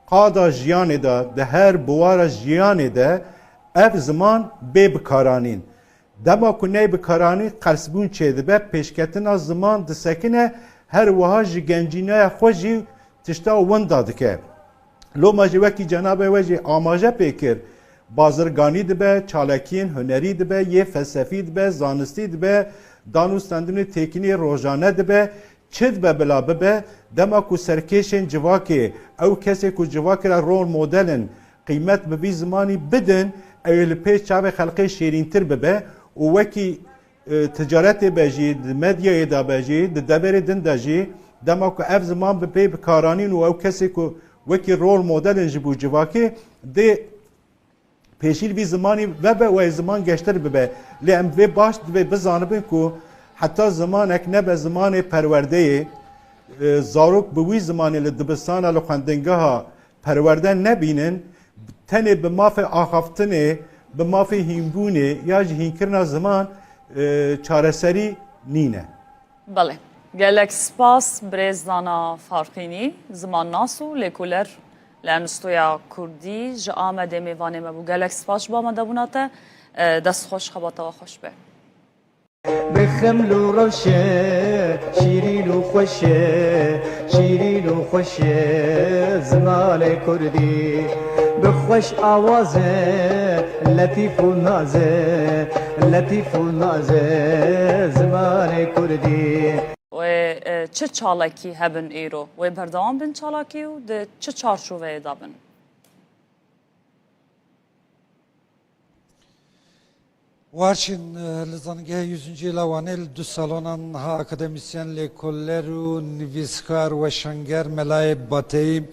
qada jiyanê de, di her biwara jiyanê de ev ziman bê bikaranîn. Dema ku neyê bikaranîn, qelsbûn çêdibe, pêşketina ziman disekine, her wiha ji gencînaya xwe jî tişta winda dike. Loma jî wekî cenabê we jî amaje pê kir, bazirganî dibe, çalakiyên hunerî dibe, yê felsefî dibe, zanistî dibe, dan û standinê têkilî rojane dibe. Çi dibe bila bibe, dema ku serkêşên civakê, ew kesê ku civakê re rol model in, qîmet bi vî zimanî bidin, ew ê li pêş çavê xelkê şêrîntir bibe û wekî, e, ticaretê be jî, di medyayê de be jî, di deverê din de jî, dema ku ev ziman bi pê bikaranîn û ew kesê ku wekî rol model in ji bo civakê, dê pêşî li vî zimanî vebe û ê ziman geştir bibe. Lê em vê baş divê bizanibin ku heta zimanek nebe zimanê perwerdeyê, e, zarok bi wî zimanê li dibistana, li xwendingeha perwerde nebînin, tenê bi mafê axaftinê, bi mafê hînbûnê ya jî hînkirina ziman, e, çareserî nîne. Belê. Gelek spas birêz Zana Farqînî, zimannas û lêkoler li Enstitûya Kurdî ji Amedê mêvanê me bû. Gelek spas ji bo amadebûna te. E, dest xweş, xebata we xweş be. Bi xeml û rewşe, şîrîn û xweş e, şîrîn û xweş e zimanê kurdî. Bi xweş awaze, letîf û naze, letîf û naze zimanê kurdî. Wê, e, çi çalakî hebin îro? Wê berdewam bin çalakî û di çi çarçoveyê de bin? Warşîn, e, li Zanîngehê Yüzüncü Lawanê li du salonan niha akademîsyen, lêkoler û nivîskar, weşanger Melayê Bateyî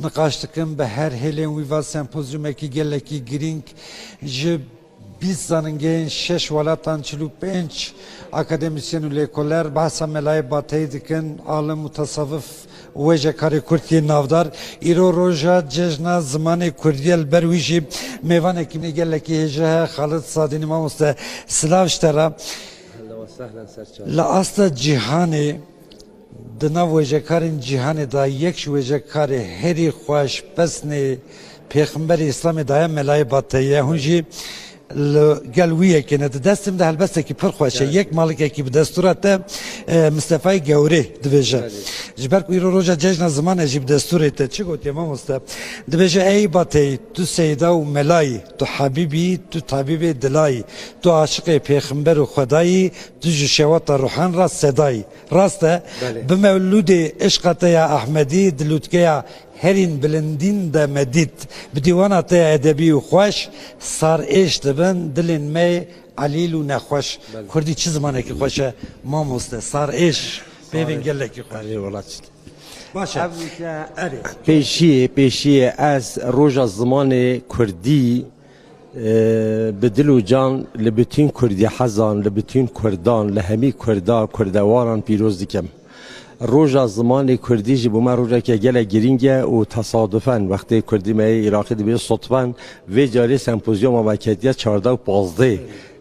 niqaş dikin. Bi her hêlên wî va sempozyumekî gelekî girîng ji bîst zanîngehên şeş welatan çil û pênc akademîsyen û lêkoler behsa Melayê Bateyî dikin, alim, mutasewif, wêjekarê kurd yê navdar. Îro roja cejna zimanê kurdî ye, li ber wî jî mêvanekî min gelekî hêja heye, Xalid Sadînî. Mamoste, silav ji te re. Ehlen we sehlen, ser çavê. Li asta cîhanê, di nav wêjekarên cîhanê de yek ji wêjekarê herî xweş pesnê pêxemberê Îslamê daye Melayê Bateyî ye. Hûn jî li gel wî yekê ne. Di destê min de helbestekî pir xweş e. Yek malikekî bi destûra te, e, Mistefayê Gewrê dibêje. Belê. Ji ber ku îro roja cejna ziman e jî bi destûrê te. Çi gotiye mamoste? Dibêje, ey Bateyî, tu seyda û melayî, tu hebîbî, tu tabîbê dilayî, tu aşiqê pêxember û Xwedayî, tu ji şewata ruhan re sedayî. Rast e? Belê. Bi mewlûdê îşqa te ya Ehmedî, di lûtkeya herîn bilindîn de me dît. Bi dîwana te ya edebî û xweş, sar êş dibin dilên me elîl û nexweş. Belê. Kurdî çi zimanekî xweş e, mamoste, sar êş. Pêvên gelekî xweş. Erê, wela çi. Baş e. Ev wî ke erê. Pêşiyê, pêşiyê ez roja zimanê kurdî, e, bi dil û can li bütün kurdî hezan, li bütün kurdan, li hemî kurda, kurdewaran pîroz dikim. Roja zimanê kurdî ji bo me rojeke gelek girîng e û tesadufen wextê kurdî me yê Iraqî dibê sodfen vê carê sempozyuma me ketiye çardeh û pazdeh,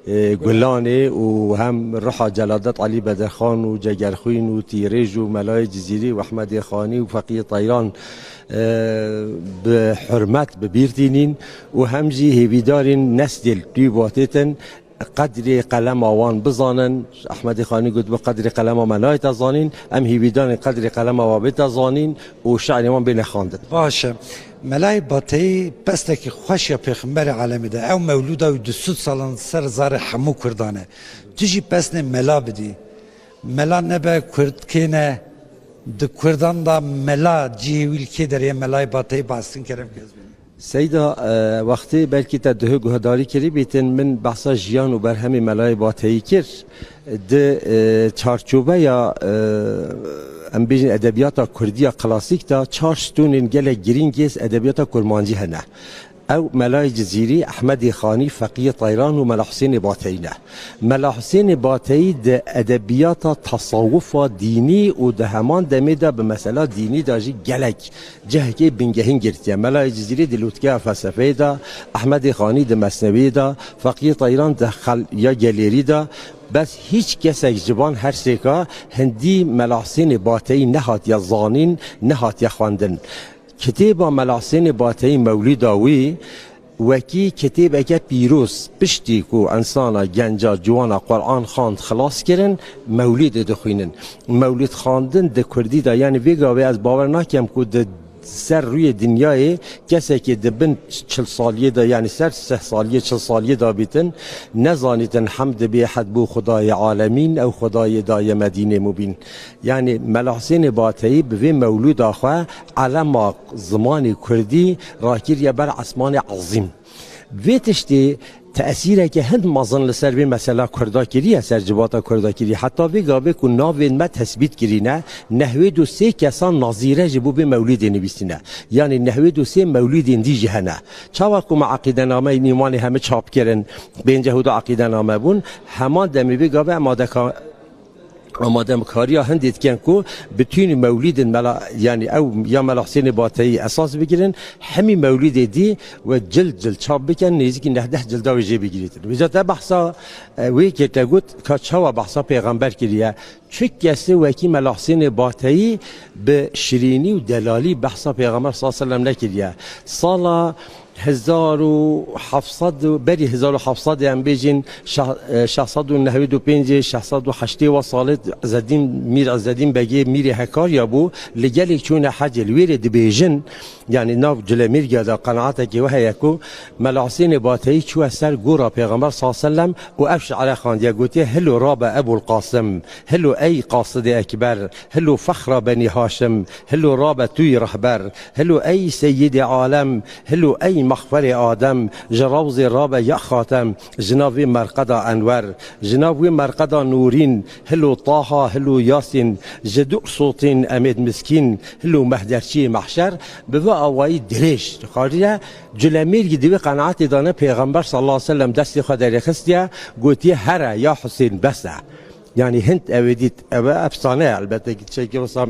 e, Gulanê û hem ruha Celadet Elî Bedirxan û Cegerxwîn û Tîrêj û Melayê Cizîrî û Ehmedê Xanî û Feqiyê Teyran, e, bi hurmet bi bîr tînîn û hem jî hêvîdarîn neslê nû batêtin qedrê qelema wan bizanin. Ehmedê Xanî gotibû, qedrê qelema me nayête zanîn, em hêvîdarîn qedrê qelema we bête zanîn û şi'rê wan bêne xwendin. Baş e. Melayê Bateyî pestekî xweş ya pêxemberê alemê de. Ew mewlûda wî du sed salan ser zarê hemû kurdan e. Tu jî pesnê mela bidî. Mela nebe kurd kê ne? Di Kurdan de mela cihê wî li kê derê ye, Melayê Bateyî, behs kin kerem ke ez bînim. Seyda, e, wextê belkî te duhê guhdarî kirî bîtin, min behsa jiyan û berhemê Melayê Bateyî kir. Di, e, çarçoveya, e, em bêjin edebiyata kurdî ya klasîk de çar stûnên gelek girîng ê edebiyata kurmancî hene. Ew Melayê Cizîrî, Ehmedê Xanî, Feqiyê Teyran û Mela Husênê Bateyî ne. Mela Husênê Bateyî di edebiyata tasawufa dînî û di heman demê de bi mesela dînî de jî gelek cihekê bingehîn girtiye. Melayê Cizîrî di lûtkeya felsefeyê de, Ehmedê Xanî di mesnewiyê de, Feqiyê Teyran di xel ya gelêrî de, bes hîç kesek ji van her sêka hindî Mela Husênê Bateyî nehatiye zanîn, nehatiye xwendin. Kitêba Mela Husênê Bateyî Mewlûda wî wekî kitêbeke pîroz, piştî ku insana genca ciwana Quran xwend xilas kirin, mewlûdê dixwînin. Mewlûd xwendin di kurdî de, yanî vê gavê ez bawer nakem ku di ser rûyê dinyayê kesekî di bin çil saliyê de, yanî ser sih saliyê, çil saliyê de bîtin, nezanîtin hemd bê hed bo Xwedayê alemîn, ew Xwedayê daye me dînê mubîn. Yanî Mela Husênê Bateyî bi vê mewlûda xwe elema zimanê kurdî rakiriye ber esmanê ezîm. Vê tiştê tesîreke hin mezin li ser vê mesela kurda kiriye, ser civata kurda kiriye. Heta vê gavê ku navên me tesbît kirîne, nehwêd û sê kesan nazîre ji bo vê mewlîdê nivîsîne. Yanî nehwêd û sê mewlîdên dî jî hene. Çawa ku me eqîdenameyên îmanê hemî çap kirin, pênceh û du eqîdename bûn, heman demê vê gavê em adeka-, amadekariya hindê dikin ku bitûnî mewlîdên mela, yanî ew ya Mela Husênê Bateyî esas bigirin, hemî mewlîdê dî we cild cild çap bikin, nêzîkî neh deh cilda wê jê bigirîtin. Vêca te behsa, e, wê kê te got ka çawa behsa pêxember kiriye. Çi kesê wekî Mela Husênê Bateyî bi şirînî û delalî behsa Pêxember sallallahu aleyhi ve sellem nekiriye. Sala hezar û heft sed û berî hezar û heft sed em bêjin şah-, e, şeş sed û nehwêd û pêncê, şeş sed û heştê wa salê Ezzedîn, Mîr Ezzedîn Begê Mîrê Hekarya bû, li gelek çûne hecê, li wêrê dibêjin, yanî nav Culemêrgiya de qenaetekê we heye ku Mela Husênê Bateyî çûye ser gora Pêxember sallallahu aleyhi ve sellem û ev şi're xandiye, gotiye: "Hilo rabe Ebul Qasim, hilo ey Qasidê Ekber, hilo fexra Benî Haşim, hilo rabe tûyî rehber, hilo ey Seyyidê Alem, hilo ey mexferê Adem, ji rewzê rabe ya Xatem, ji nav vê merqeda Enwer, ji nav wê merqeda Nûrîn, hilo Taha, hilo Yasîn, ji du sotîn emêd miskîn, hilo mehderçiyê mehşer." Bi vê awayî dirêj dixwariye. Culemêrgî di wê qenaetê de ne, Pêxember sallallahu aleyhi ve sellem destê xwe derêxistiye, gotiye: "Here ya Husên, bes e." Yanî hind ew ê dît, ev e efsane ye, elbette ki tiştekî wisa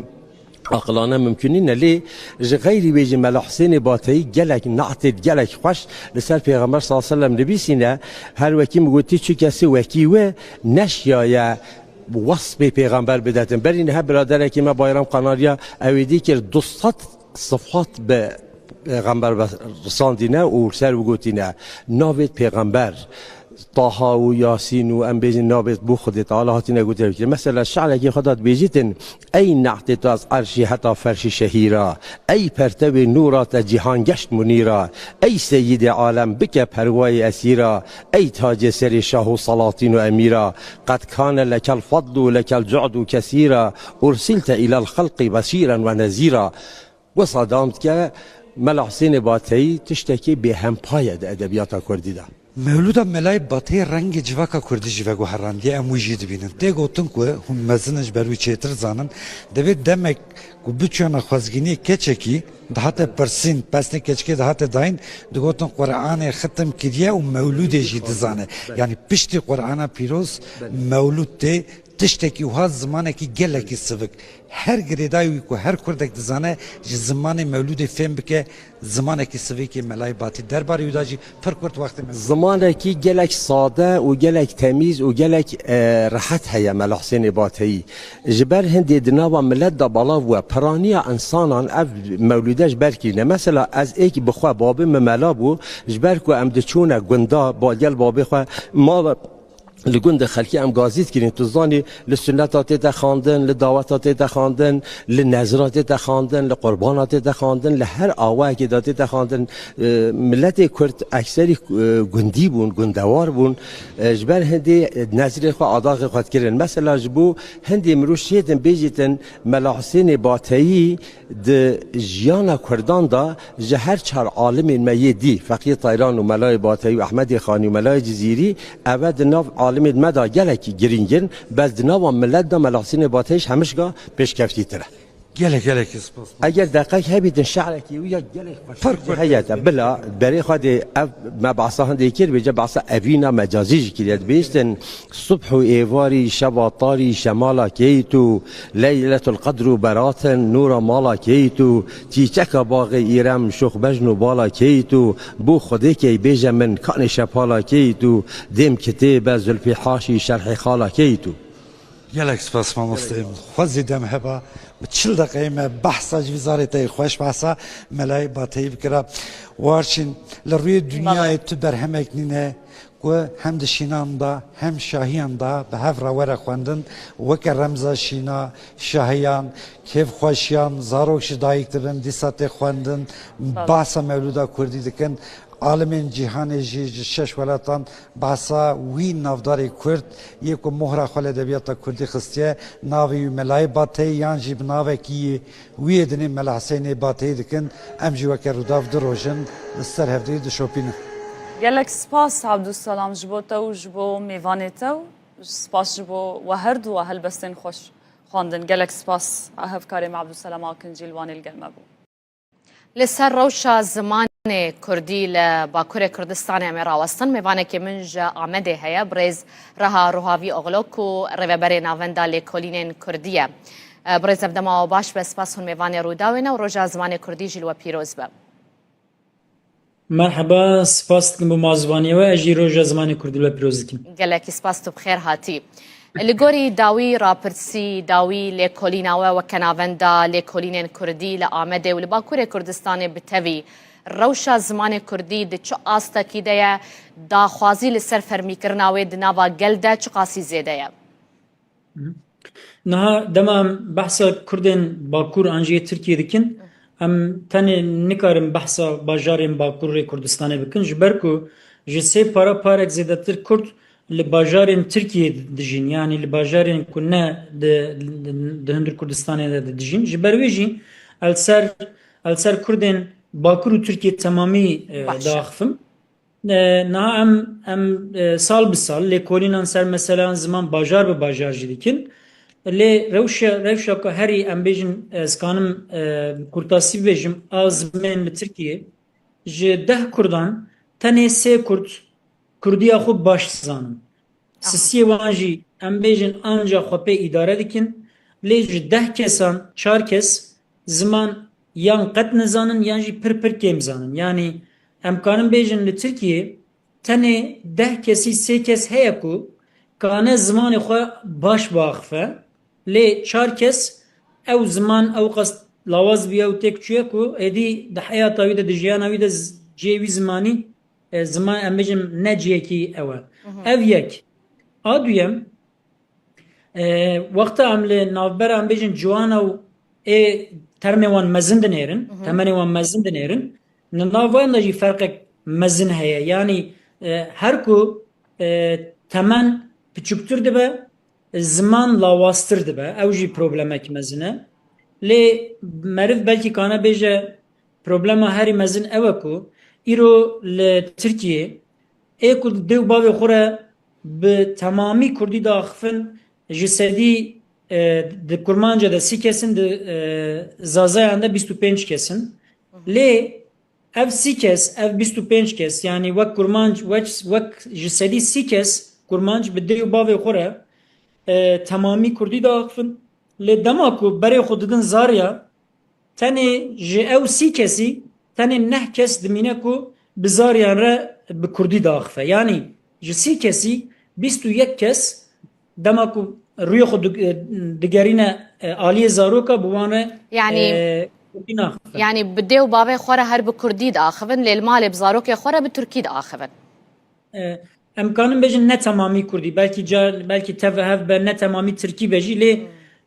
aqilane mimkun nîne, lê ji xeyrî wê jî Mela Husênê Bateyî gelek ne'têt gelek xweş li ser Pêxember sallallahu aleyhi ve sellem nivîsîne, her wekî min gotî çi kesî wekî wê neşiyaye wesfê Pêxember bidetin. Berî niha biraderekî me Bayram Kanarya ew ê dî kir du sed sifat bi Pêxember ve risandîne û ser wî gotîne: "Navêt Pêxember, Taha û Yasîn û em bêjin navêt bo Xwedê Teala hatine gotin." Mesela şi'rekî xwe de dibêjîtin: "Ey ne'tê te ez erşî heta ferşî şehîra, ey pertewê nûra te cîhan geşt munîra, ey Seyyidê alem bike perwayê esîra, ey tacê serê şah û salatîn û emîra, qed kane lekel fedl û lekel cu'd û kesîra, ursîlte îlel xelqî beşîren ve nezîra." Wisa dewam dike, Mela Husênê Bateyî tiştekî bêhempa ye di edebiyata kurdî de. Mewlûda Melayê Bateyî rengê civaka kurdî jî veguherandiye, em wî jî dibînin. Tê gotin ku hûn mezin in, ji ber wî çêtir zanin, divê demek ku biçûyana xwezgîniyê keçekî dihate pirsîn, pesnê keçikê dihate dayîn, digotin Quranê xitim kiriye û mewlûdê jî dizane. Yanî piştî Qurana pîroz mewlûd tê, tiştekî wiha, zimanekî gelekî sivik. Her girêdayî wî ku her kurdek dizane ji zimanê mewlûdê fêm bike, zimanekî sivikê Melayê Batî derbarê wî de jî pir kurt wextê me. Zimanekî gelek sade û gelek temîz û gelek, e, rehet heye Mela Husênê Bateyî. Ji ber hindê di nava milet de belav bûye. Piraniya insanan ev mewlûde ji ber kirîne. Mesela ez êk bi xwe, babê min mela bû, ji ber ku em diçûne gunda, ba-, gel babê xwe, ma li gund de xelkê em gazî dikirin. Tu zanî, li sunneta tê te xandin, li daweta tê te xandin, li nezira tê te xandin, li qurbana tê te xandin, li her awayekê de tê te xandin. E, miletê Kurd ekserî, e, gundî bûn, gundewar bûn. E, ji ber hindê nezirê xwe, adaxê xwe dikirin. Mesela ji bo hindê mirov şêtin bêjîtin Mela Husênê Bateyî di jiyana Kurdan de ji her çar alimên me yê dî, Feqiyê Tayran û Melayê Bateyî û Ehmedê Xanî û Melayê Cizîrî, eve di nav alimên me de gelekî girîng in, bes di nava milet de Mela Husênê Bateyî ji hemişka pêşkeftîtir e. Gelek, gelek spas. Eger deqek hebîtin şehrekî wî ya gelek xweş Pir, pir, heye pir, te pir. Bila berê xwe dê ev me behsa hindê kir, bêje behsa evîna mecazî jî kiriye. Dibêjtin, Subh û êvarî, şeva tarî, şemala keyt û, Leyletul Qedr û beratin, nûra mala keyt û, çîçeka baxê îrem, şox bejn û bala keyt û, bû Xwedê key bêje min, kanê şepala keyt û, dêm kitê be, zulfî haşî, şerhê xala keyt û. Gelek spas mamoste. Xwezî dem heba, bi çil deqeyê me behsa ji vî zarê te yê xweş, behsa Melayê Bateyî bikira. Warçîn, li rûyê dinyayê tu berhemek nîne ku hem di şînan de hem şahiyan de bi hev re were xwendin, weke remza şîna, şahiyan, kêfxweşiyan, zarok ji dayik dibin, dîsa tê xwendin, Sağ ol. Behsa mewlûda kurdî dikin. Alimên cîhanê jî ji şeş welatan behsa wî navdarê kurd yê ku mohra xwe li edebiyata kurdî xistiye, navê wî Melayê Bateyî yan jî bi navekî wî yê dinê Mela Husênê Bateyî dikin. Em jî weke Rûdaw du roj in li ser hevdî dişopînin. Gelek spas Abdulselam ji bo te û ji bo mêvanê te û spas ji bo we her du we helbestên xweş xwendin. Gelek spas hevkarê me Abdulselam Akincî li Wanê li gel me bû. Li ser rewşa zimanê kurdî li Bakurê Kurdistanê em ê rawestin. Mêvanekê min ji Amedê heye, birêz Reha Ruhavî Oxlo ku rêveberê Navenda Lêkolînên Kurdî ye. Birêz, ev dema we baş be, spas hûn mêvanê Rûdawê ne û Roja Zimanê Kurdî jî li we pîroz be. Merheba, spas dikim bo mazvaniyê we, ez jî Roja Zimanê Kurdî li we pîroz dikim. Gelekî spas, tu bi xêr hatî. Li gorî dawî rapirsî, dawî lêkolîna we weke navenda lêkolînên kurdî li Amedê û li Bakurê Kurdistanê bi tevî, rewşa zimanê kurdî di çi astekî de ye, daxwazî li ser fermîkirina wê di nava gel de çiqasî zêde ye? Niha dema em behsa Kurdên Bakur an jî yê Tirkiyê dikin, em tenê nikarin behsa bajarên Bakurê Kurdistanê bikin, ji ber ku ji sê para parek zêdetir Kurd li bajarên Tirkiyê dijîn, yanî li bajarên ku ne di, di, di hundir Kurdistanê de dijîn. Ji ber wê jî el ser, el ser Kurdên Bakur û Tirkiyê temamî, e, Baş e. diaxifim. E, niha em, em, e, sal bi sal lêkolînan ser meseleyan ziman bajar bi bajar jî dikin. Lê rewşa, rewşa ku herî em bêjin, ez kanim, e, kurtasî bibêjim, a zimên li Tirkiyê ji deh kurdan tenê sê kurd kurdiya xwe baş dizanin. Aha. Sisiyê wan jî em bêjin anca xwe pê îdare dikin. Lê ji deh kesan çar kes ziman yan qet nizanin yan jî pir pir kêm zanin. Yanî em karin bêjin li Tirkiyê tenê deh kesî sê kes heye ku kane zimanê xwe baş biaxife. Lê çar kes ew ziman ew qas lawaz bûye û têk çûye ku êdî di heyata wî de, di jiyana wî de z-, cihê wî zimanî, e, ziman, em bêjin, ne cihekî ew e. Mhm. Ev yek. A duyem, e, wexta em li navbera, em bêjin, ciwana û ê termê wan mezin dinêrin, Mhm. temenê wan mezin dinêrin, li nav wan de jî ferqek mezin heye. Yanî, e, her ku, e, temen piçûktir dibe, ziman lawaztir dibe. Ew jî problemek mezin e. Lê meriv belkî kane bêje, problema herî mezin ew e ku îro li Tirkiyê ê ku dê û bavê xwe re bi temamî kurdî diaxifin, ji sedî, e, di kurmanca de sî kes in, di, e, zazayan de bîst û pênc kes in. Lê ev sî kes, ev bîst û pênc kes, yanî wek kurmanc, wek, wek ji sedî sî kes kurmanc bi dê û bavê xwe re, e, temamî kurdî diaxifin. Lê dema ku berê xwe didin zarya, tenê ji ew sî kesî, tenê neh kes dimîne ku bi zariyan re bi kurdî diaxife. Yanî ji sî kesî bîst û yek kes dema ku rûyê xwe dig-, digerîne, e, aliyê zaroka, bi wan re, Yanî, e, kurdî naxife. Yanî bi dê û bavê xwe re her bi kurdî diaxivin, lê li malê bi zarokê xwe re bi tirkî diaxivin. E, em kanin bêjin ne temamî kurdî, belkî ca, belkî tev hev be ne temamî tirkî be jî, lê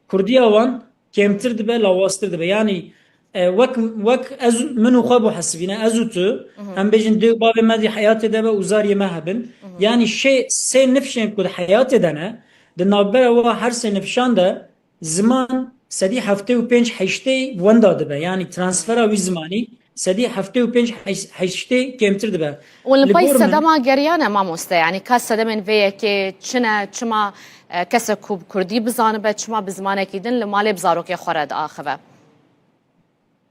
kurdiya wan kêmtir dibe, lawaztir dibe. Yanî, e, wek, wek ez, min û xwe bo hesibîne, ez û tu, em bêjin dê û bavê me dî heyatê de be û zariyê me hebin. Yanî şê, sê nifşên ku di heyatê de ne, di navbera wa her sê nifşan de ziman sedî heftê û pênc heştê wenda dibe. Yanî transfera wî zimanî sedî heftê û pênc heştê kêmtir dibe. Û li Li pey gor min sedema geriyan e mamoste, yanî ka sedemên vê yekê çi ne, çima, e, kesek ku bi kurdî bizanibe, çima bi zimanekî din li malê bi zarokê xwe re diaxive?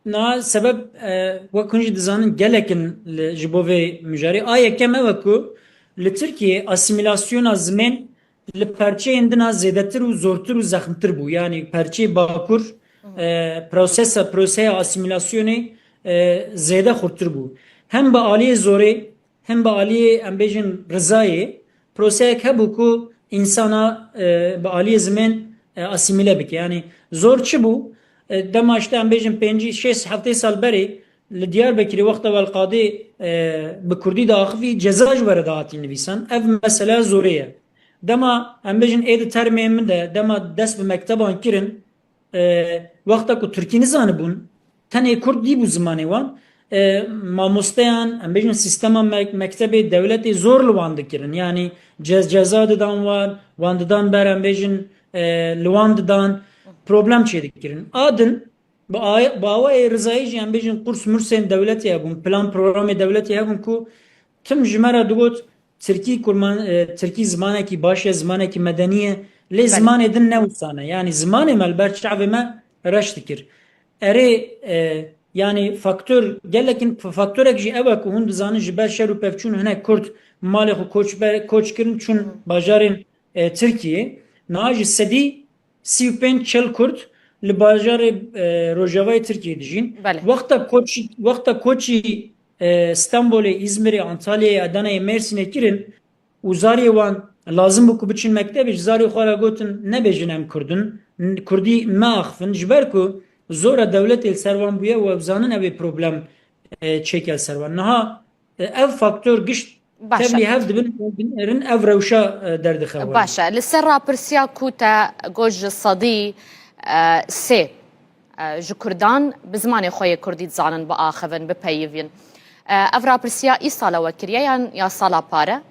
Na sebeb, e, wek hûn jî dizanin, gelek in li, ji bo vê mijarê. A yekem ew e ku li Tirkiyê asîmîlasyona zimên li perçeyên din a zêdetir û zortir û zexmtir bû. Yanî perçeyê Bakur, e, prosesa, proseya asîmîlasyonê, e, zêde xurtir bû. Hem bi aliyê zorê, hem bi aliyê, em bêjin, rizayê, proseyek hebû ku însana, e, bi aliyê zimên, e, asîmîle bike. Yanî zor çi bû? E, dema işte, em bêjin, pêncî, şêst, heftê sal berê li Diyarbekirê wexta Welqadê, e, bi kurdî diaxivî, ceza ji we re dihatî nivîsan. Ev mesele zorê ye. Dema, em bêjin, ê di termê min de, dema dest bi mekteban kirin, e, wexta ku tirkî nizanibûn, tenê kurd dî bû zimanê wan, e, mamosteyan, em bêjin, sîstema me-, mektebê dewletê zor li wan dikirin. Yanî ce-, ceza didan wan, wan didan ber, em bêjin, e, li wan didan, problem çêdikirin. A din, bi a-, bi awayê rizayî jî, em bêjin, qurs mursên dewletê hebûn, plan programê dewletê hebûn ku tim ji me re digot, Tirkî kurman, e, Tirkî zimanekî baş e, zimanekî medenî ye, lê Belê. zimanê din ne wisa ne. Yanî zimanê me li ber çavê me reş dikir. Erê, e, yanî faktor, gelek in, f-, faktorek jî ew e ku hûn dizanin, ji ber şer û pevçûn hinek Kurd malê xwe koç ber, koç kirin, çûn Hı. bajarên, e, Tirkiyê. Niha ji sedî sî û pênc çil Kurd li bajarê, e, rojavayê Tirkiyê dijîn. Belê. Wexta koçî, wexta koçî, e, Stenbolê, Îzmirê, Antalyayê, Adanayê, Mêrsînê kirin û zariyê wan lazim bû ku biçin mektebê, ji zariyê xwe re gotin, nebêjin em Kurd in, Kurdî meaxivin, ji ber ku zora dewletê li ser wan bûye û ew zanin ew ê problem, e, çêke li ser wan. Niha, e, ev faktor gişt Baş e. tevlî hev dibin û binêrin, ev rewşa, e, derdixewin. Baş e. Li ser rapirsiya ku te got ji sedî, e, sê, e, ji Kurdan bi zimanê xwe yê Kurdî dizanin, biaxivin, bipeyivîn. E, ev rapirsiya îsal e we kiriye yan ya sala pare?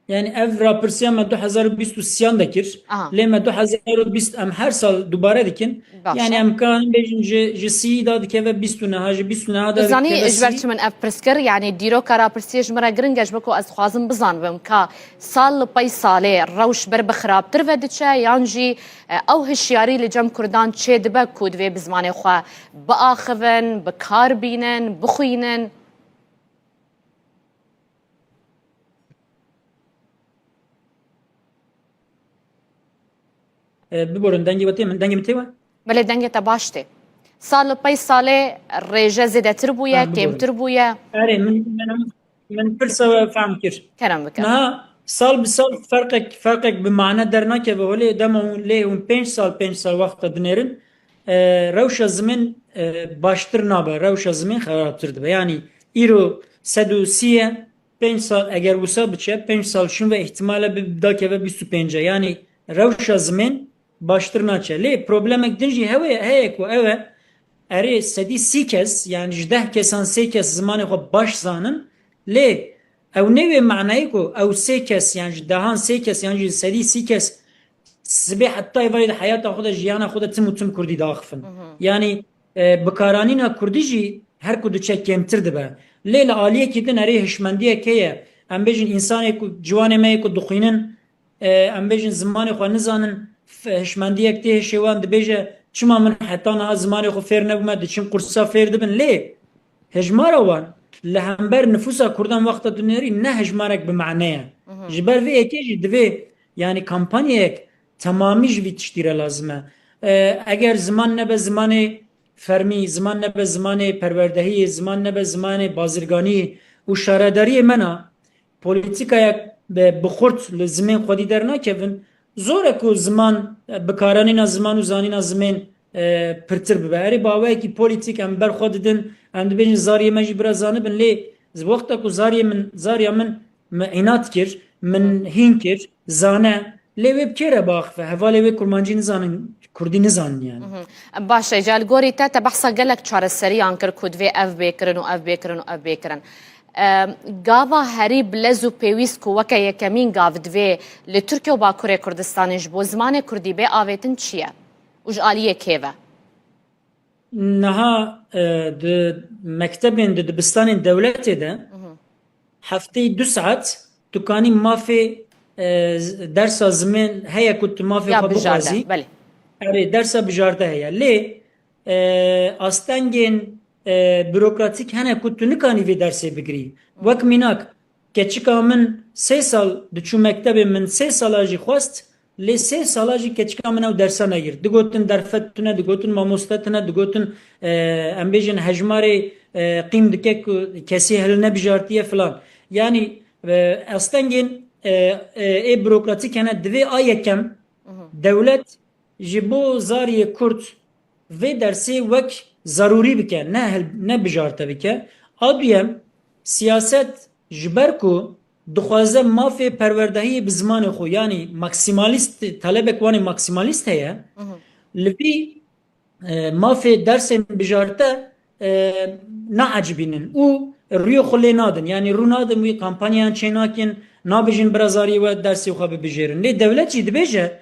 Yanî ev rapirsiya me du hezar û bîst û sêyan de kir. Aha. Lê me du hezar û bîst, em her sal dubare dikin. Baş Yanî e. em karin bêjin ji, ji sî da dikeve bîst û neha, ji bîst û neha da Dizanî dikeve ji ber sî. çi min ev pirs kir? Yanî dîroka rapirsiyê ji min re giring e, ji ber ku ez dixwazim bizanibim ka sal li pey salê rewş ber bi xirabtir ve diçe, yan jî, e, ew hişyarî li cem Kurdan çê dibe ku divê bi zimanê xwe biaxivin, bi kar bînin, bixwînin? E, biborin, dengê we tê min, dengê min tê we? Belê, dengê te baş tê. Sal li pey salê rêje zêdetir bûye, Ha, biborin. kêmtir bûye? Erê, min, min, min pirsa we fehm kir. Kerem bike. Niha sal bi sal ferqek, ferqek bi mane dernakeve holê, dema hûn lê hûn pênc sal, pênc sal wexta dinêrin, e, rewşa zimên, e, baştir nabe, rewşa zimên xerabtir dibe. Yanî îro sed û sî ye, pênc sal eger wisa biçe, pênc sal şûn ve îhtimal e bi-, dakeve bîst û pênc e. Yanî rewşa zimên baştir naçe. Lê problemek din jî hewe, heye ku ew e, erê sedî sî kes, yanî ji deh kesan sê kes zimanê xwe baş zanin, lê ew nê wê manayê ku ew sê kes, yan ji dehan sê kes, yan jî sedî sî kes sibê heta êvarê di heyata xwe de, jiyana xwe de tim û tim kurdî diaxifin. Hı hı. Yanî, e, bikaranîna kurdî jî her ku diçe kêmtir dibe. Lê li aliyekî din erê hişmendiyek heye. Em bêjin, însanê ku, ciwanê me yê ku dixwînin, e, em bêjin, zimanê xwe nizanin, f-, hişmendiyek tê hişê wan, dibêje, çima min heta niha zimanê xwe fêr nebûme, diçin qursa fêr dibin. Lê hejmara wan li hember nifûsa kurdan wexta dinêrî ne hejmarek bi mane ye. Mhm. Ji ber vê yekê jî divê, yanî, kampanyayek temamî ji vî tiştî re lazim e. E, eger ziman nebe zimanê fermî, ziman nebe zimanê perwerdehiyê, ziman nebe zimanê bazirganiyê û şaredariyê me na, polîtîkayek bi, bi xurt li zimên xwedî dernakevin, zor e ku ziman, bikaranîna ziman û zanîna zimên, e, pirtir bibe. Erê, bi awayekî polîtîk em ber xwe didin, em dibêjin zariyê me jî bira zanibin, lê wexta ku zariyê min, zariya min min înat kir, min hîn kir, zane. Lê wê bi kê re biaxife? Hevalê wê kurmancî nizanin, kurdî nizanin yani. Baş e, ca li gorî te, te behsa gelek çareseriyan kir ku divê ev bê kirin û ev bê kirin û ev bê kirin. E, gava herî bi lez û pêwîst ku weke yekemîn gav divê li Tirkiye û Bakurê Kurdistanê ji bo zimanê kurdî bê avêtin çi ye? Û ji aliyê kê ve? Niha e, di mektebên, di dibistanên dewletê de hefteyê du saet tu kanî mafê e, z- dersa zimên heye ku tu mafê Ya xwe bijarte, bixwazî. Belê. Erê, dersa bijarte heye. Lê e, astengên e, bürokratîk hene ku tu nikanî vê dersê bigirî. Wek mînak, keçika min sê sal diçû mektebê, min sê sala jî xwest, lê sê sala jî keçika min ew dersa negir. Digotin derfet tune, digotin mamoste tune, digotin e, em bêjin hejmarê e, qîm dike ku kesî hil nebijarte filan. Yanî e, astengên e, e, ê bürokratîk hene, divê a yekem dewlet ji bo zariyê kurd vê dersê wek zarûrî bike, ne hil-, ne bijarte bike. A duyem, siyaset ji ber ku dixwaze mafê perwerdehiyê bi zimanê xwe, yanî maksimalîst, talebek wan ê maksimalîst heye, li vî e, mafê dersên bijarte e, naecibînin û rûyê xwe lê nadin. Yanî rû nadin wî, kampanyayan çênakin, nabêjin bira zariyê we dersê xwe bibijêrin. Lê dewlet jî dibêje,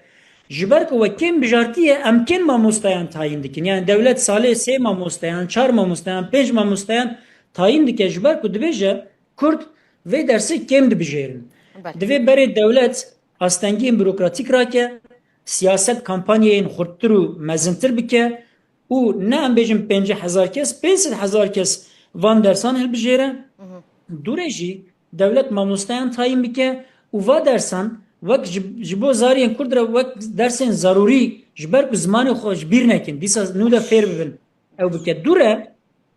ji ber ku we kêm bijartiye, em kêm mamosteyan tayîn dikin. Yanî dewlet salê sê mamosteyan, çar mamosteyan, pênc mamosteyan tayîn dike, ji ber ku dibêje kurd vê dersê kêm dibijêrin. Belê. Divê berê dewlet astengiyên bürokratîk rake, siyaset kampanyayên xurttir û mezintir bike û ne em bêjin pêncî hezar kes, pênc sed hezar kes van dersan hilbijêre. Dûrê jî dewlet mamosteyan tayîn bike û va dersan wek ji, ji bo zariyên kurd re wek dersên zarûrî, ji ber ku zimanê xwe ji bîr nekin, dîsa nû de fêr bibin, ew bike. Dû re,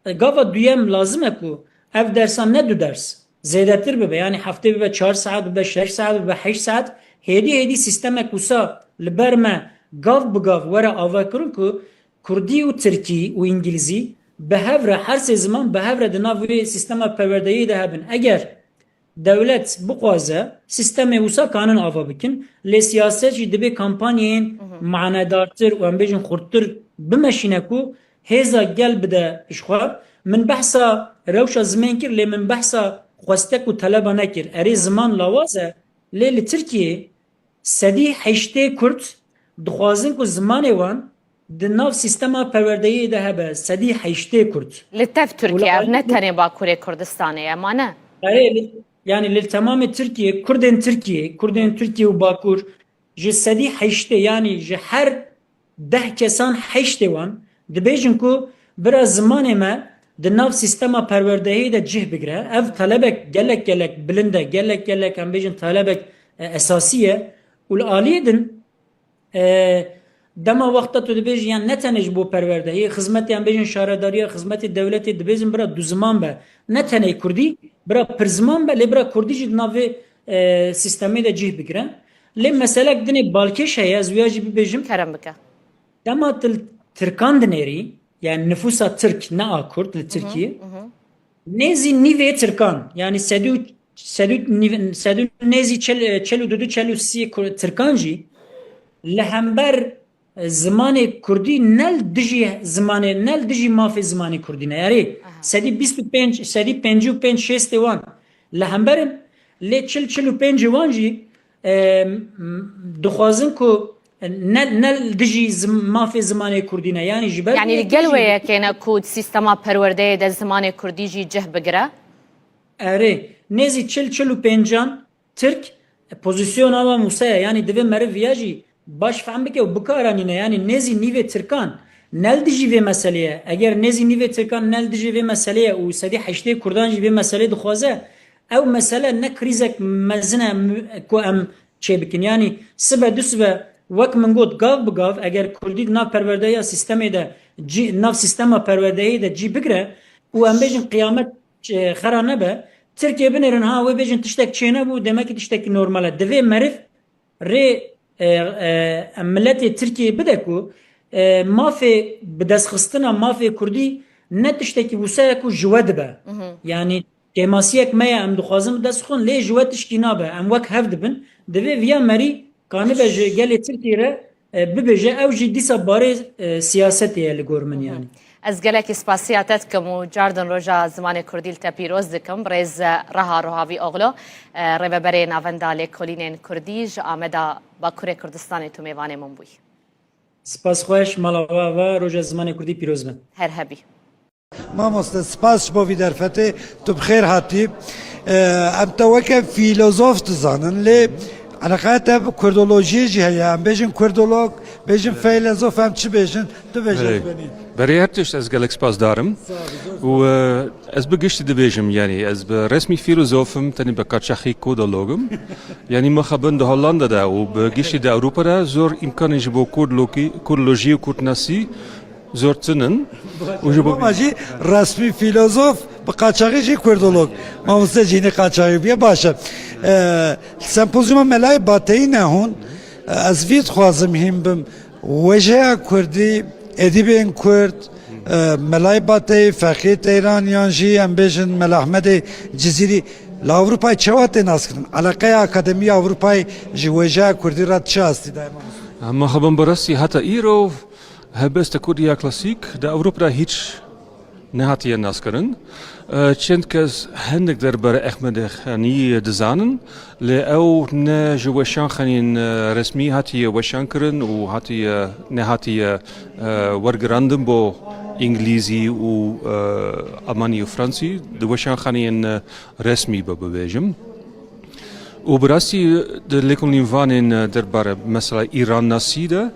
e, gava duyem lazim e ku ev dersan ne du ders, zêdetir bibe. Yanî heftê bibe çar saet, bibe şeş saet, bibe heşt saet. Hêdî hêdî sîstemek wisa li ber me gav bi gav were avakirin ku kurdî û tirkî û îngilîzî bi hev re, her sê ziman bi hev re di nav wê sîstema perwerdeyê de hebin. Eger dewlet bixwaze, sîstemê wisa kanin ava bikin, lê siyaset jî dibê kampanyayên manedartir û em bêjin xurttir bimeşîne ku hêza gel bide ji xwe. Min behsa rewşa zimên kir, lê min behsa xwestek û teleba nekir. Erê, ziman lawaz e, lê li Tirkiyê sedî heştê Kurd dixwazin ku zimanê wan di nav sîstema perwerdeyê de hebe, sedî heştê Kurd. Li tev Tirkiye, ev ne tenê Bakurê Kurdistanê ye, ma ne? Erê, li, yanî li temamê Tirkiye, Kurdên Tirkiye, Kurdên Tirkiye û Bakur ji sedî heştê, yanî ji her deh kesan heştê wan dibêjin ku bira zimanê me di nav sîstema perwerdehiyê de cih bigire. Ev talebek gelek gelek bilind e, gelek gelek em bêjin talebek, e, esasî ye û li aliyê din, e, dema wexta tu dibêjî, yan ne tenê ji bo perwerdehiyê, xizmetê em bêjin şaredariya, xizmetê dewletê dibêjin bira du ziman be. Ne tenê kurdî, bira pirziman be, lê bira kurdî jî di nav vê, e, sîstemê de cih bigire. Lê meselek dinê balkêş heye, ez wiya jî bibêjim. Kerem bike. Dema tu li tirkan dinêrî, yani nifûsa tirk, ne a kurd li Tirkiyê, nêzî nîvê tirkan, yani sedû, sedû nîv-, sedû nêzî çel, çel û dudu, çel û sî kur-, tirkan jî li hember, e, zimanê kurdî ne li dijî zimanê, ne li dijî mafê zimanê kurdî ne. Erê, sedî bîst û pênc, sedî pêncî û pênc şêstê wan li hember in, lê çil, çil û pêncê wan jî, e, m-, dixwazin ku ne, ne li dijî zim-, mafê zimanê kurdî ne. Yani ji ber Yani vê li gel yekê wê jî yekê ne ku sîstema perwerdeyê de zimanê kurdî jî cih bigire? Erê, nêzî çil, çil û pêncan Tirk, e, pozisyona wan wisa ye. Yani divê meriv viya jî baş fehm bike û bikaranîne. Yani nêzî nîvê tirkan ne li dijî vê meselê ye. Eger nêzî nîvê tirkan ne li dijî vê meselê ye û sedî heştê kurdan jî vê meselê dixwaze, ew mesele ne krîzek mezin e m-, ku em çê bikin. Yani sibe du sibe, wek min got, gav bi gav, eger kurdî di nav perwerdeya sîstemê de cî, nav sîstema perwerdeyê de cî bigire û em bêjin qiyamet, e, xera nebe, Tirkiye binêrin, ha, wê bêjin tiştek çênebû, demek ki tiştekî normal e. Divê meriv rê, e, e, miletê Tirkiyê bide ku, e, mafê bidestxistina mafê kurdî ne tiştekî wisa ye ku ji we dibe. Yani Kêmasiyek me ye, em dixwazin bi dest xwe, lê ji we tişkî nabe. Em wek hev dibin. Divê viya merî kanibe ji gelê Tirkiyê re, e, bibêje, ew jî dîsa barê, e, siyasetê ye li gor min, yanî. Ez gelekî spasiya te dikim û cardin roja zimanê kurdî li te pîroz dikim. Birêz Reha Rohavî Oglu, e, rêveberê Navenda Lêkolînên Kurdî ji Ameda Bakurê Kurdistanê tu mêvanê min bûyî. Spas xweş, mala we ava, roja zimanê kurdî pîroz be. Her hebî. Mamoste, spas ji bo vî derfetê, tu bi xêr hatî. Em te weke fîlozof dizanin, lê eleqeya te bi kurdolojiyê jî heye. Em bêjin kurdolog, bêjin feylezof, em çi bêjin? Tu bêje, Belê. Benî. Berê her tişt ez gelek spasdar im. Sağ ol, zor sağ ol. Û, e, ez bi giştî dibêjim, yanî ez bi resmî fîlozof im, tenê bi qaçaxî kurdolog im. Yanî mixabin di Hollanda de û bi giştî di Ewropa de zor îmkanên ji bo kurdlokî-, kurdlojî û kurdnasî zor tune in. Û ji bo Ama jî resmî fîlozof, bi qaçaxî jî kurdolog. Mamoste jî hinî qaçaxî bûye, baş e. E, sempozyuma Melayê Bateyî ne hûn. E, ez vî dixwazim hîn bim. Wêjeya kurdî, edîbên kurd, e, Melayê Bateyî, Feqiyê Teyran yan jî em bêjin Mela Ehmedê Cizîrî li Ewropayê çawa tê naskirin? Eleqeya Akademî Ewropayê ji wêjeya kurdî re çi astî daye, mamoste? Em mixabin bi rastî heta îro helbesta kurdî ya klasîk di Ewropa de hîç nehatiye naskirin. E, çend kes hinek derbarê Ehmedê Xanî dizanin, lê ew ne ji weşanxaneyên, e, resmî hatiye weşankirin û hatiye, nehatiye, e, wergirandin bo îngilîzî û, e, almanî û fransî, di weşanxaneyên, e, resmî be bibêjim. Û bi rastî di lêkolînvanên derbarê mesela Îrannasî de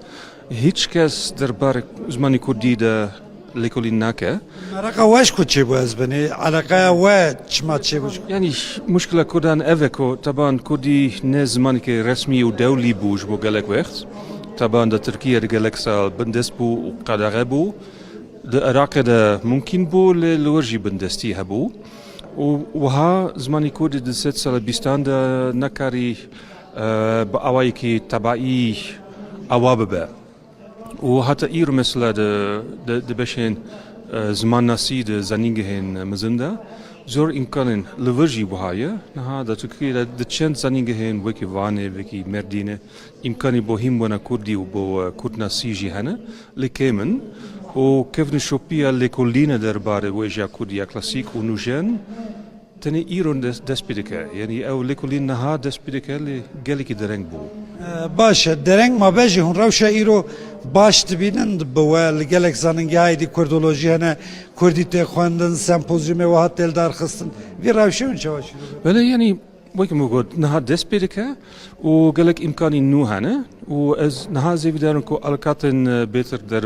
hîç kes derbarê zimanê kurdî de lêkolîn nake. Mereqa we ji ku çêbû ez binê, eleqeya we çima çêbû ji ku? Yanî muşkila kurdan ev e ku teban kurdî ne zimanekî resmî û dewlî bû ji bo gelek wext. Teban di Tirkiye de gelek sal bindest bû û qedexe bû. Di Iraqê de mumkîn bû, lê li wir jî bindestî hebû. Û wiha zimanê kurdî di sed sala bîstan de nekarî, e, bi awayekî tebaî awa bibe. Û heta îro mesela di, di, di beşên, e, zimannasî di zanîngehên mezin de zor îmkanên li vir jî wiha ye. Niha di Tirkiyê de di çend zanîngehên wekî Vanê, wekî Mêrdînê, îmkanî bo hîn bona kurdî û bo, e, kurdnasî jî hene, lê kêm in. Û kevnişopiya lêkolîne derbarê wêjeya kurdî ya klasîk û nûjen tenê îro des-, dest pê dike. Yanî ew lêkolîn niha dest pê dike, lê gelekî dereng bû. E, baş e, dereng mabe jî hûn rewşa îro baş dibînin bi we li gelek zanîngehayê dî kurdolojî hene, kurdî tê xwendin, sempozyumê wiha tê li dar xistin. Vî rewşê hûn çawa şîrove? Belê, yanî wekî min got, niha dest pê dike û gelek îmkanî nû hene û ez niha zêvîdar im ku alakatên, e, bêtir der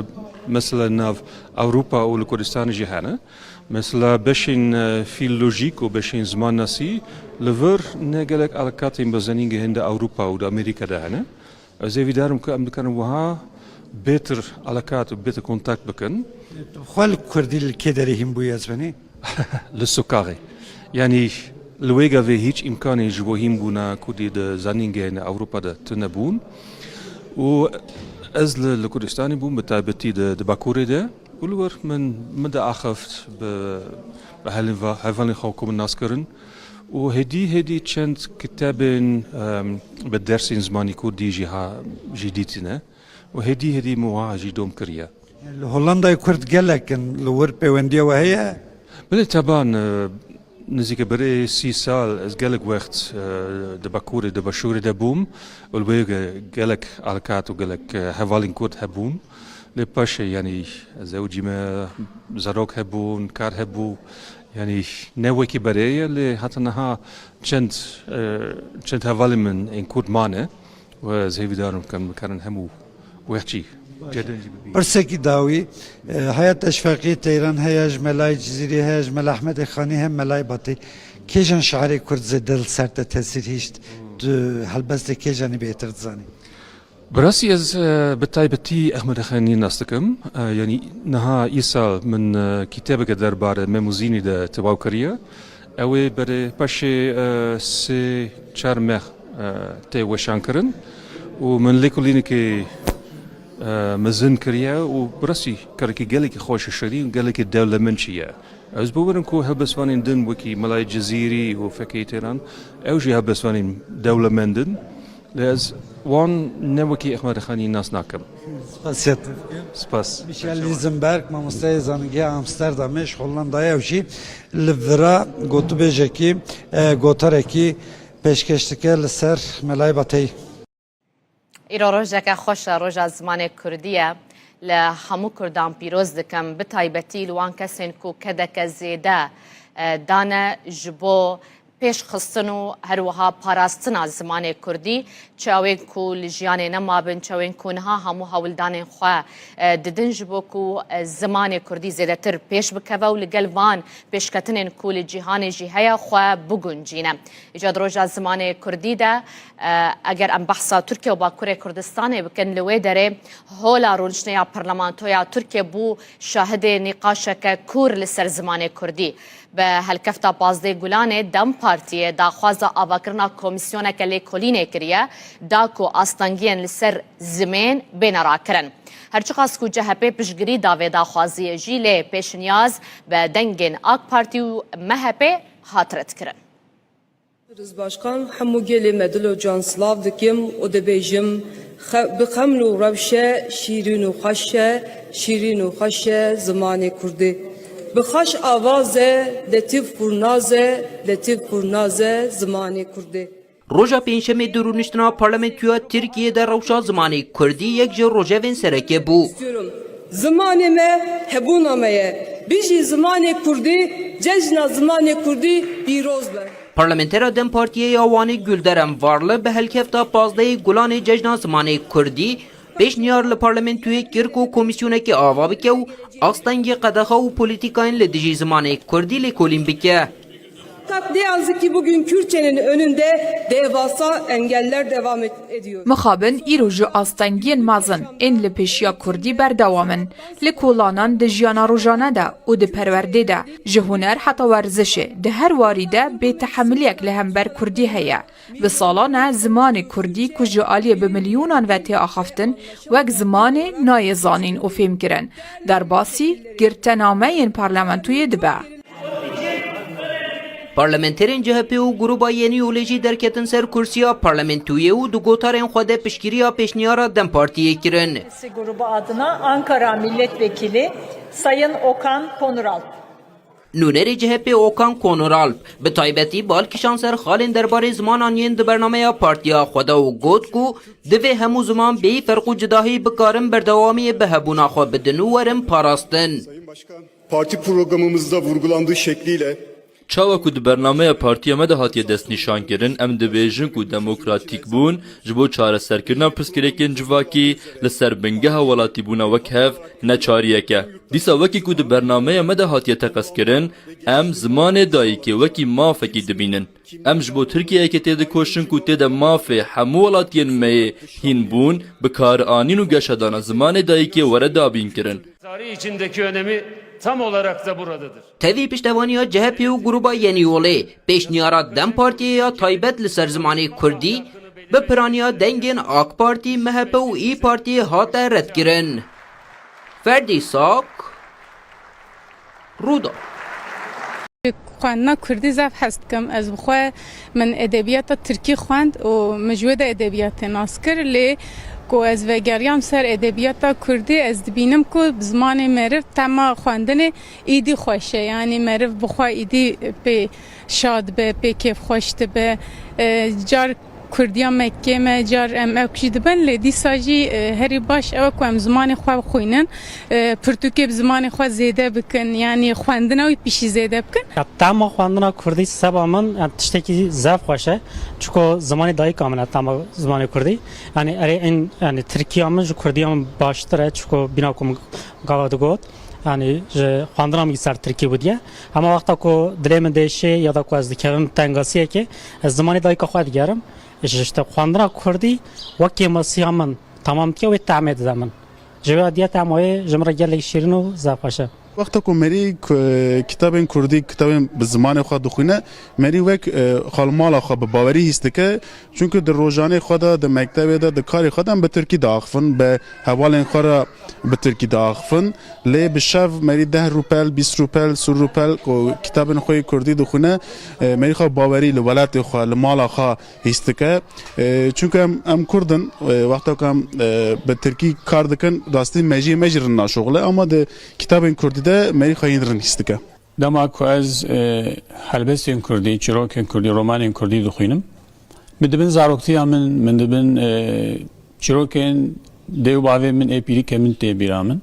mesela nav Ewropa û li Kurdistanê jî hene. Mesela beşên, e, fîlolojîk û beşên zimannasî li vir ne gelek alakatên bi zanîngehên di Ewropa û di Amerîka de hene. Ez hêvîdar im ku em dikarin wiha bêtir alakat û bêtir kontakt bikin. Tu xwe li kurdî li kê derê hîn bûyî ez benî? Li sokaxê. Yanî li wê gavê hîç îmkanê ji bo hînbûna kurdî di zanîngehên Ewropa de tune bûn. Û ez li, li Kurdistanê bûm, bi taybetî di, di Bakurê de. Û li wir min, min diaxift bi, bi helîva-, hevalên xwe ku min nas kirin. Û hêdî hêdî çend kitabên, em, bi dersên zimanî kurdî jî ha, jî dîtine. Û hêdî hêdî min wiha jî dom kiriye. Li Hollandayê Kurd gelek in, li wir pêwendiya we heye? Belê, teban, e, nizîke berê sî sal ez gelek wext, e, di Bakurê, di Başûrê de bûm. Û li wê ge-, gelek alkat û gelek, e, hevalên Kurd hebûn. Lê paşê, yanî, ez ewcî me, zarok hebûn, kar hebû. Yanî, ne wekî berê ye, lê heta niha çend, e, çend hevalên min ên Kurd mane. Û ez hêvîdar im ku em bikarin hemû wextçî cedin jî bibînin. Pirsekî dawî, e, heya te ji Feqiyê Teyran heye, ji Melayê Cizîrî heye, ji Mela Ehmedê Xanî heye, Melayê Batî. Kêjan şairê Kurd zêde li ser te tesîr hişt? Tu helbestê kêjanî bêhtir dizanî? Bi rastî ez, e, bi taybetî Ehmedê Xanî nas dikim. E, yanî niha îsal min, e, kîtebeke derbarê Mem û Zînî de tewaw kiriye. Ew ê berê paşê, e, sê çar meh, e, tê weşankirin û min lêkolînekê, e, mezin kiriye û bi rastî karekî gelekî xweş û şirîn û gelekî dewlemend jî ye. Ez bawer im ku helbestvanên din wekî Melayê Cizîrî û fekê têran, ew jî helbestvanên dewlemend in. Lê ez wan ne wekî Ehmed Xanî nas nakim. Spasiya te dikim. Spas. Michel Lisenberg, mamosteyê zanîngeha Amsterdamê ji Hollandayê, ew jî li vira gotûbêjekî, e, gotarekî pêşkêş dike li ser Melayê Bateyî. Îro rojeke xweş e, roja zimanê kurdî ye. Li hemû kurdan pîroz dikim, bi taybetî li wan kesên ku kedeke zêde, e, dane ji bo pêşxistin û her wiha parastina zimanê kurdî, çi ew ên ku li jiyanê nemabin, çi ew ên ku niha hemû hewldanên xwe, e, didin ji bo ku, e, zimanê kurdî zêdetir pêş bikeve û li gel van pêşketinên ku li cîhanê jî heye xwe biguncîne. Îca di roja zimanê kurdî de, e, eger em behsa Tirkiye û Bakurê Kurdistanê bikin, li wê derê hola rûniştine ya Parlamentoya Tirkiye bû şahidê nîqaşeke kûr li ser zimanê kurdî. Bi helkefta pazdeh Gulanê DEM Partiyê daxwaza avakirina komîsyoneke lêkolînê kiriye, da ku astengiyên li ser zimên bêne rakirin. Her çiqas ku C H P piştgirî da vê daxwaziyê jî, lê pêşniyaz bi dengên AK Partî û M H P hat redkirin. Birêz Başkan, hemû gelê me dil û can silav dikim û dibêjim, xe-, bi xeml û rewşe, şîrîn û xweş e, şîrîn û xweş e zimanê kurdî. Bi xweş avaz e, letîf qurnaz e, letîf qurnaz e zimanê kurdî. Roja Pêncşemê di rûniştina Parlamentoya Tirkiyê de rewşa zimanê kurdî yek ji rojevên sereke bû. Zimanê me hebûna me ye. Bijî zimanê kurdî, cejna zimanê kurdî pîroz be. Parlamentera DEM Partiyê ya Wanê Gülderem Varlı bi helkefta pazdehê Gulanê Cejna Zimanê Kurdî pêşniyar li parlamentoyê kir ku komîsyonekê ava bike û astengî qedexa û polîtîkayên li dijî zimanê kurdî lêkolîn bike. Fakat ne yazık ki bugün Kürtçenin önünde devasa engeller devam et-, ediyor. Mixabin îro ji astengiyên mezin ên li pêşiya kurdî berdewam in. Li kolanan, di jiyana rojane de û di perwerdê de, ji huner heta werzişê, di her warî de bêtehemiliyek li hember kurdî heye. Bi salan e zimanê kurdî ku ji aliyê bi milyonan ve tê axaftin, wek zimanê nayê zanîn û fêmkirin, derbasî girtenameyên parlamentoyê dibe. Parlamenterên C H P û Gruba Yenî Yolê jî derketin ser kursiya parlamentoyê û di gotarên xwe de piştgiriya pêşniyara DEM Partiyê kirin. Sesi grubu adına Ankara Milletvekili Sayın Okan Konuralp. Nûnerê C H P Okan Konuralp bi taybetî bal kişand ser xalên derbarê zimanan yên di bernameya partiya xwe de û got ku divê hemû ziman bêyî ferq û cudahî bikarin berdewamiyê bi hebûna xwe bidin û werin parastin. Sayın Başkan, parti programımızda vurgulandığı şekliyle Çawa ku di bernameya partiya me de hatiye destnîşankirin, em dibêjin ku demokratîkbûn ji bo çareserkirina pirsgirêkên civakî li ser bingeha welatîbûna wek hev neçariyek e. Dîsa wekî ku di bernameya me de hatiye teqezkirin, em zimanê dayikê wekî mafekî dibînin. Em ji bo Tirkiyeyeke têdikoşin ku tê de mafê hemû welatiyên me yê hînbûn, bikaranîn û geşedana zimanê dayikê were dabînkirin. Tarih içindeki önemi tam olarak da buradadır. Tevî piştevaniya C H P û Gruba Yenî Yolê, pêşniyara DEM Partiyê ya taybet li ser zimanê kurdî, bi piraniya dengên AK Partî, M H P û İYİ Partiyê hate redkirin. Ferdî Sak, Rûda. Xwendina kurdî zaf hez dikim. Ez bi xwe min edebiyata tirkî xwend û min ji wê de edebiyatê nas kir. Lê ku ez vegeriyam ser edebiyata kurdî, ez dibînim ku bi zimanê meriv tema xwendinê îdî xweş e. Yanî meriv bi xwe îdî pê şad be, pê kêfxweş dibe. E, car Kurdiya Mekkê me, car em ewk jî dibin, lê dîsa jî, e, herî baş ew e ku em zimanê xwe bixwînin, e, pirtûkê bi zimanê xwe zêde bikin, yanî xwendina wî pişî zêde bikin. Ya, tema xwendina kurdî seba min, ya, tiştekî zef xweş e. Çiko zimanê dayika min e tema zimanê kurdî. Yanî erê in, yanî tirkiya min ji kurdiya min baştir e, çiko bîna ku min gava digot. Yanî ji xwendina min ser tirkî bûdiye. Hema wexta ku dilê min diêşê ya da ku ez dikevim tengasiyekê, ez zimanê dayika xwe digerim. Ji, işte, xwendina kurdî wekî masiya min tamam dike, wê tehmê dide min. Ji vê diye tema wê ji min re gelek şîrin û zaf xweş e. Wexta ku merî ku, kitabên kurdî, kitabên bi zimanê xwe dixwîne, merî wek, e, xwe li mala xwe bi bawerî hîs dike. Çunku di rojanê xwe de, di mektebê de, di karê xwe de em bi tirkî diaxifin, bi hevalên xwe re bi tirkî diaxifin. Lê bi şev merî deh rûpel, bîst rûpel, sî rûpel ku kitabên xwe yê kurdî dixwîne, e, merî xwe bawerî li welatê xwe, li mala xwe hîs dike. E, çunku em, em kurd in, e, wexta ku em, e, bi tirkî kar dikin, rastî mejiyê me jî rind naşoxile, ama di kitabên kurdî de merî xwe yên rind hîs dike. Dema ku ez, e, helbestên kurdî, çîrokên kurdî, romanên kurdî dixwînim, min dibin zaroktiya min, min dibin, e, çîrokên dê û bavê min, ê pîrîkê min tê bîra min.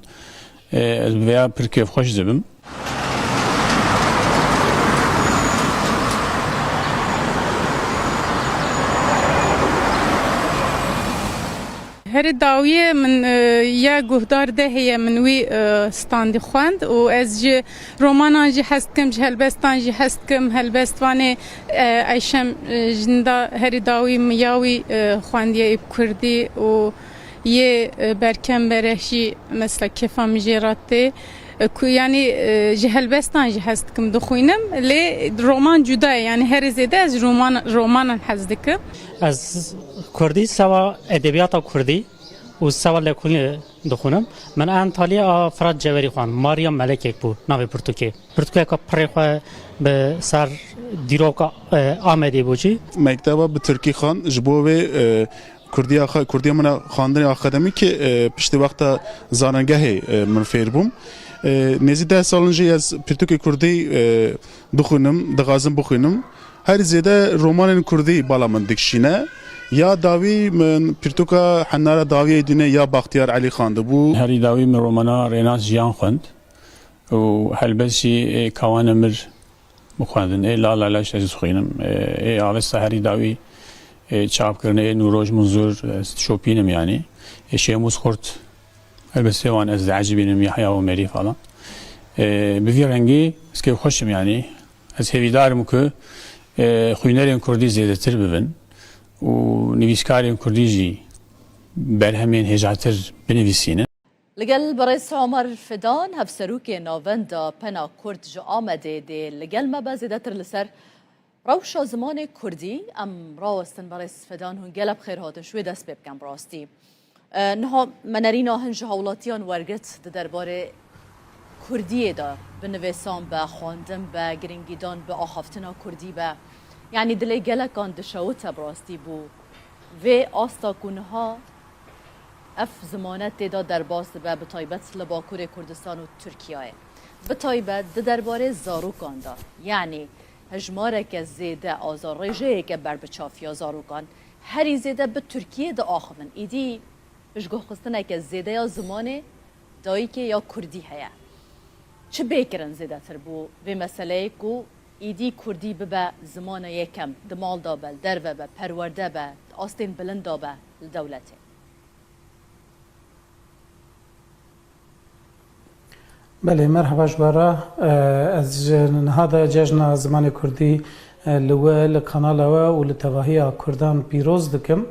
E, ez bi vêya pir kêfxweş dibim. Herî dawiyê min, e, ya guhdar de heye, min wî, e, standî xwend û ez ji romanan jî hez dikim, ji helbestan jî hez dikim. Helbestvanê, e, Eyşem, e, Jinda herî dawî min ya wî, e, xwendiye ê bi kurdî û yê, e, Berkem Bereh jî mesela kêfa min jê re tê. E, ku, yanî, e, ji helbestan jî hez dikim dixwînim, lê roman cuda ye, yanî herî zêde ez roman, romanan hez dikim. Ez kurdî sewa edebiyata kurdî û sewa lêkolînê dixwînim. Min Antalya a Firat Cewerî xwend, Maria Melekek bû navê pirtûkê. Pirtûkeka pirê xwe bi ser dîroka, e, Amedê bû jî. Mekteba bi tirkî xwend, ji bo wê, e, kurdiya xwe, kurdiya min a xwendinê akademîkê, e, piştî wexta zanengehê, e, min fêr bûm. E, nêzî deh sal in jî ez pirtûkê kurdî, e, dixwînim, dixwazim bixwînim. Herî zêde romanên kurdî bala min dikişîne. Ya dawî min pirtûka Henara Dawiyê Dînê ya Baxtiyar Elî xwendibû. Herî dawî min romana Rênas Jiyan xwend û helbest jî ê Kawan Emir bixwendin. Ê La La La jî ez dixwînim. Ê, ê Avesta Herî Dawî, ê çapkirinê ê Nûroj Munzur, ez dişopînim yanî. Ê Şêmûs Xurt, helbestê wan ez diecibînim, Yahya Omerî falan. Ê, bi vî rengî ez kêfxweş im yanî. Ez hêvîdar im ku, e, xwînerên kurdî zêdetir bibin û nivîskarên kurdî jî berhemên hêjatir binivîsînin. Li gel berêz Omer Fidan, hevserokê Navenda Pena Kurd ji Amedê dê li gel me be zêdetir li ser rewşa zimanê kurdî. Em rawestin berêz Fidan, hûn gelek bi xêr hatin, ji wê dest pê bikin bi rastî. E, niha me nerîna hin ji hawlatiyan wergirt di derbarê kurdiyê de, bi nivîsan be, xwendin be, giringîdan bi axaftina kurdî be. Yanî dilê gelekan dişewite bi rastî bo vê asta ku niha ev zimane tê de derbas dibe, bi taybet li Bakurê Kurdistan û Tirkiyeyê. Bi taybet di derbarê zarokan de, yanî hejmareke zêde azarrêjeyeke berbiçav ya zarokan herî zêde bi Tirkiyê diaxivin. Îdî piştguhxistineke zêde ya zimanê dayikê ya kurdî heye. Çi bê kirin zêdetir bo vê meseleyê ku îdî kurdî bibe zimana yekem, di mal de be, li derve be, perwerde be, di astên bilind de be li dewletê? Belê, merheba ji we re. E, ez ji niha de Cejna Zimanê Kurdî, e, li we, li kanala we û li tevahiya Kurdan pîroz dikim.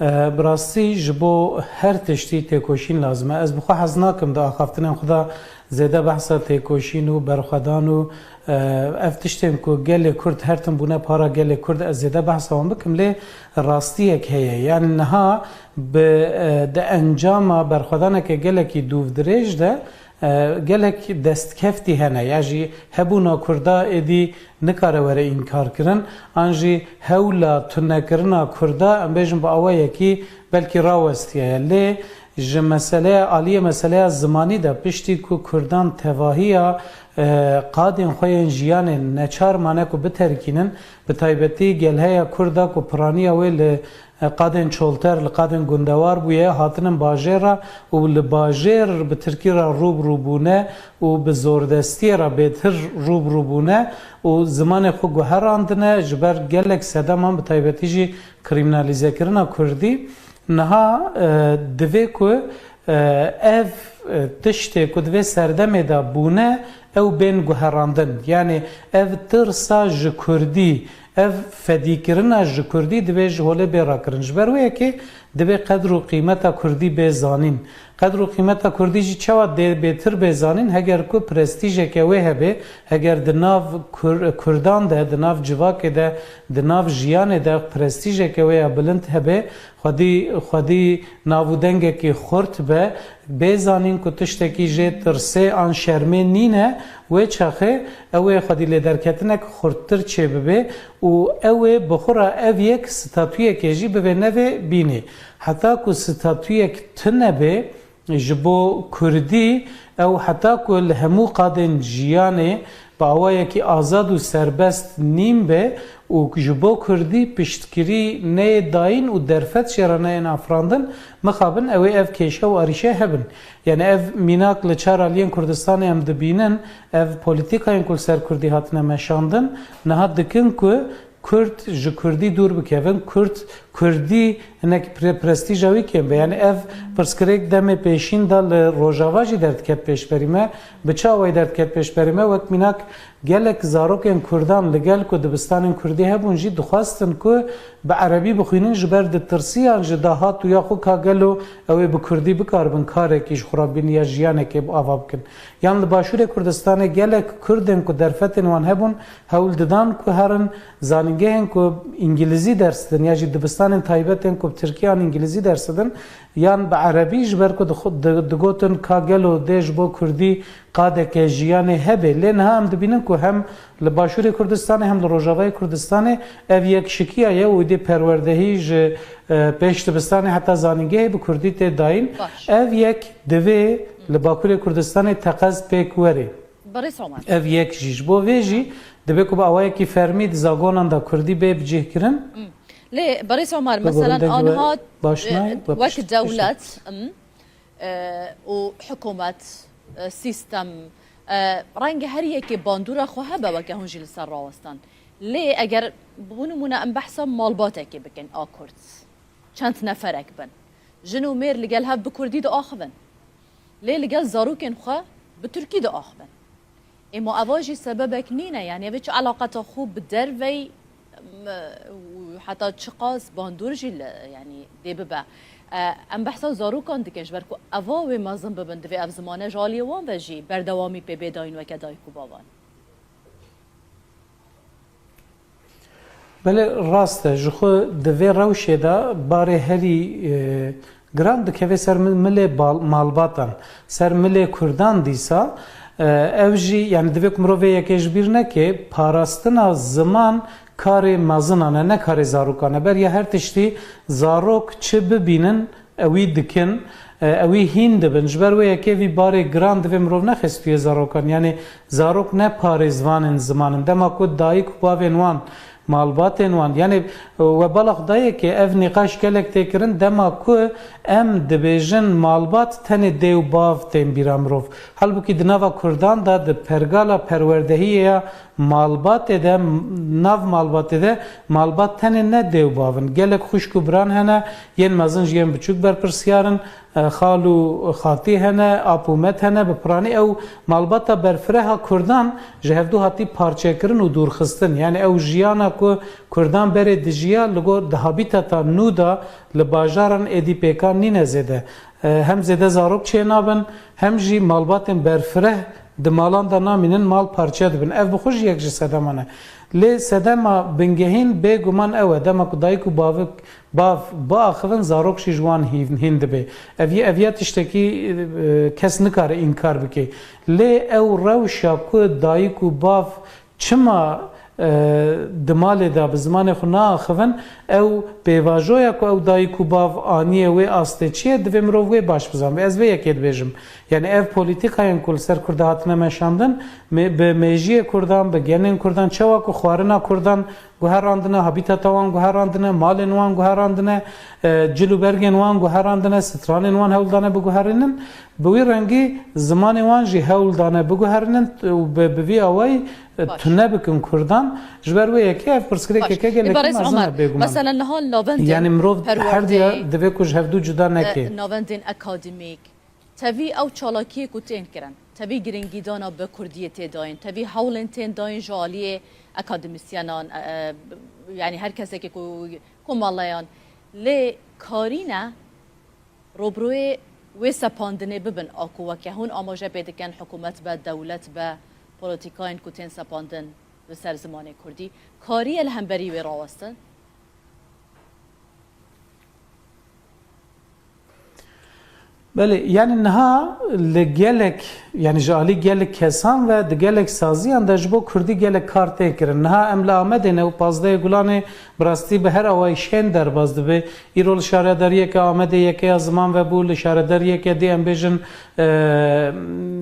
E, bi rastî ji bo her tiştî têkoşîn lazim e. Ez bi xwe hez nakim di axaftinên xwe de zêde behsa têkoşîn û berxwedan û, e, ev tiştên ku gelê Kurd her tim bûne para gelê Kurd, ez zêde behsa wan bikim, lê rastiyek heye. Yanî niha bi, e, di encama berxwedaneke gelekî dûvdirêj de, e, gelek destkeftî hene. Ya jî hebûna Kurda êdî nikare were înkarkirin, an jî hewla tunekirina Kurda, em bêjin bi awayekî belkî rawestiye ye. Lê ji meseleya, aliyê meseleya zimanî de piştî ku Kurdan tevahiya, e, qadên xwe yên jiyanê neçar mane ku biterkînin, bi taybetî gelheya Kurda ku piraniya wê li, e, qadên çolter, li qadên gundewar bûye, hatinin bajêr re û li bajêr bi tirkî re rû bi rû bûne û bi zordestiyê re bêtir rû bi rû bûne û zimanê xwe guherandine, ji ber gelek sedeman, bi taybetî jî krîminalîzekirina kurdî. Niha, e, divê ku, e, ev, e, tiştê ku di vê serdemê de bûne, ew bên guherandin. Yanî ev tirsa ji kurdî, ev fedîkirina ji kurdî divê ji holê bê rakirin. Ji ber wê yekê Divê qedr û qîmeta kurdî bê zanîn. Qedr û qîmeta kurdî jî çawa dê bêtir bê zanîn? Heger ku prestîjeke wê hebe, heger di nav Kur-, kurdan de, di nav civakê de, di nav jiyanê de prestîjeke wê ya bilind hebe, xwedî, xwedî nav û dengekî xurt be, bê zanîn ku tiştekî jê tirsê an şermê nîne, wê çaxê ew ê xwedî lêderketinek xurttir çêbibe û ew ê bi xwe re ev yek statuyekê jî bivê nevê bînê. Heta ku statuyek tune bê, ji bo kurdî, ew heta ku li hemû qadên jiyanê bi awayekî azad û serbest nîn be û ji bo kurdî piştgirî neyê dayîn û derfet jê re neyên afirandin, mixabin ew ê ev kêşe û arîşe hebin. Yani ev mînak li çar aliyên Kurdistanê em dibînin, ev polîtîkayên ku li ser kurdî hatine meşandin, niha dikin ku Kurd ji kurdî dûr bikevin, Kurd, kurdî hinek pre-, prestîja wî kêm be. Yani ev pirsgirêk demê pêşîn de li Rojava jî derdiket pêşberî me. Bi çi awayî derdiket pêşberî me? Wek mînak gelek zarokên kurdan li gel ku dibistanên kurdî hebûn jî dixwestin ku bi erebî bixwînin, ji ber ditirsiyan ji dahat û ya xwe ka gelo ew ê bi kurdî bikaribin karekî ji xwe re bibînin ya jiyanekê bi ava bikin. Yan li Başûrê Kurdistanê gelek kurdên ku derfetên wan hebûn hewl didan ku herin zanîngehên ku îngilîzî ders didin ya jî dibistanên taybet ên ku bi tirkî an îngilîzî ders didin yan bi erebî, ji ber ku dixu-, di-, digotin ka gelo dê ji bo kurdî qadeke jiyanê hebe. Lê niha em dibînin ku hem li Başûrê Kurdistanê hem li Rojavayê Kurdistanê ev yekşikiya ye û êdî perwerdehî ji, e, pêş dibistanê heta zanîngehê bi kurdî tê dayîn. Baş. Ev yek divê li Bakurê Kurdistanê teqez pêk were. Birêz Omer. Ev yek jî. Ji bo vê jî divê ku bi awayekî fermî di zagonan de kurdî bê bicihkirin. Hmm. Lê Birêz Omer, Bigorin mesela dengê we anha, baş e, nayê, we wek pişt-, dewlet, pişt- hmm, e, û hikûmet, e, sîstem, e, renge her yekê bandora xwe hebe weke hûn jî li ser rawestan. Lê eger, bo nimûne, em behsa malbatekê bikin a Kurd. Çend neferek bin. Jin û mêr li gel hev bi kurdî diaxivin. Lê li gel zarokên xwe bi tirkî diaxivin. Ê ma eva jî sebebek nîne, yanî ev ê çi eleqeta xwe bi dervey, m-, û heta çiqas bandor jî li, yanî dê bibe. E, em behsa zarokan dikin, ji ber ku eva wê mezin bibin, divê ev zimane ji aliyê wan ve jî berdewamî pê bê dayîn weke dayik û bavan. Belê rast e, ji xwe di vê rewşê de barê herî, e, giran dikeve ser mi-, milê bal-, malbatan, ser milê kurdan dîsa, e, ew jî, yani divê ku mirov vê yekê ji bîr neke, parastina ziman karê mezinan e, ne karê zarokan e. Beriya her tiştî zarok çi bibînin, ewî dikin, e, ewî hîn dibin. Ji ber wê yekê vî barê giran divê mirov nexe stûyê zarokan. Yanî zarok ne parêzvanên ziman in. Dema ku dayik û bavên wan, malbatên wan, yanî, e, we bala xwe dayê ke ev nîqaş gelek tê kirin, dema ku em dibêjin malbat tenê dê û bav tên bîra mirov. Halbûkî di nava kurdan de, di pergala perwerdehiyê ya malbatê de, nav malbatê de, malbat tenê ne dê û bav in. Gelek xwişk û biran hene, yên mezin ji yên biçûk berpirsiyar in, e, xal û xatî hene, ap û met hene, bi piranî ew malbata berfireha kurdan ji hevdû hatî parçekirin û dûrxistin. Yani ew jiyana ku kurdan berê dijiya li gor di habîtata nû de li bajaran êdî pêkan nîne zêde. E, hem zêde zarok çênabin, hem jî malbatên berfireh di malan de namînin, mal parçe dibin. Ev bi xwe jî yek ji sedeman e. Lê sedema bingehîn bêguman ew e, dema ku dayik û bavik, bav biaxivin, zarok jî ji wan hîn, hîn dibe. Ev, ev ya tiştekî, e, kes nikare înkar bike. Lê ew rewşa ku dayik û bav çima, e, di malê de bi zimanê xwe naaxivin, ew pêvajoya ku ew dayik û bav aniye wê astê çi ye, divê mirov wê baş bizanbe. Ez vê yekê dibêjim. Yani ev polîtîkayên ku li ser Kurda hatine meşandin, me-, bi mêjiyê Kurdan, bi genên Kurdan, çawa ku xwarina Kurdan guherandine, habîtata wan guherandine, malên wan guherandine, e, cil û bergên wan guherandine, stranên wan hewl dane biguherînin. Bi wî rengî zimanê wan jî hewl dane biguherînin û bi, bi vî awayî, e, Baş. tune bikin Kurdan. Ji ber wê yekê ev pirsgirêkeke Baş. gelekî Îbarez mezin Omer, e, bêguman. Mesela niha li navendên Yani mirov her diya perwerdeyê, divê ku ji hevdû cuda neke. e, navendên akademîk, tevî ew çalakiyê ku tên kirin, tevî giringîdana bi kurdiyê tê dayîn, tevî hewlên tên dayîn ji aliyê akademisyenan, e, e, yani her kesekê ku komeleyan, Lê karîne robroyê wê sepandinê bibin a ku weke hûn amaje pê dikin, hikûmet be, dewlet be, polîtîkayên ku tên sepandin li ser zimanê kurdî, kariye li hemberî wê rawestin? Belê, yani niha li gelek, yani ji alî gelek kesan ve di gelek saziyan de ji bo kurdî gelek kar tê kirin. Niha em li Amedê ne û pazdehê Gulanê bi rastî bi her awayî şên derbas dibe. Îro li şaredariyeke Amedê yekeya ziman vebû, li şaredariyeke dî em bêjin, e,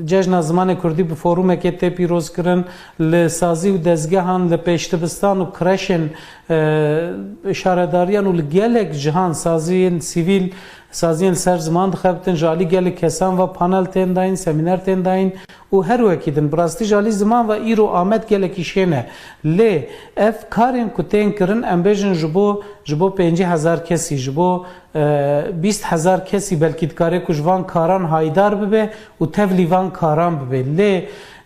Cejna Zimanê Kurdî bi forumekê tê pîrozkirin, li sazî û dezgehan, li pêşdibistan û kreşên, e, şaredariyan û li gelek cihan saziyên sivîl, saziyên li ser ziman dixebitin, ji alî gelek kesan ve panel tên dayîn, semîner tên dayîn û her wekî din. Bi rastî ji alî ziman ve îro Amed gelekî şên e. Lê ev karên ku tên kirin, em bêjin ji bo, ji bo pêncî hezar kesî, ji bo, e, bîst hezar kesî belkî dikare ku ji van karan haydar bibe û tevlî van karan bibe. Lê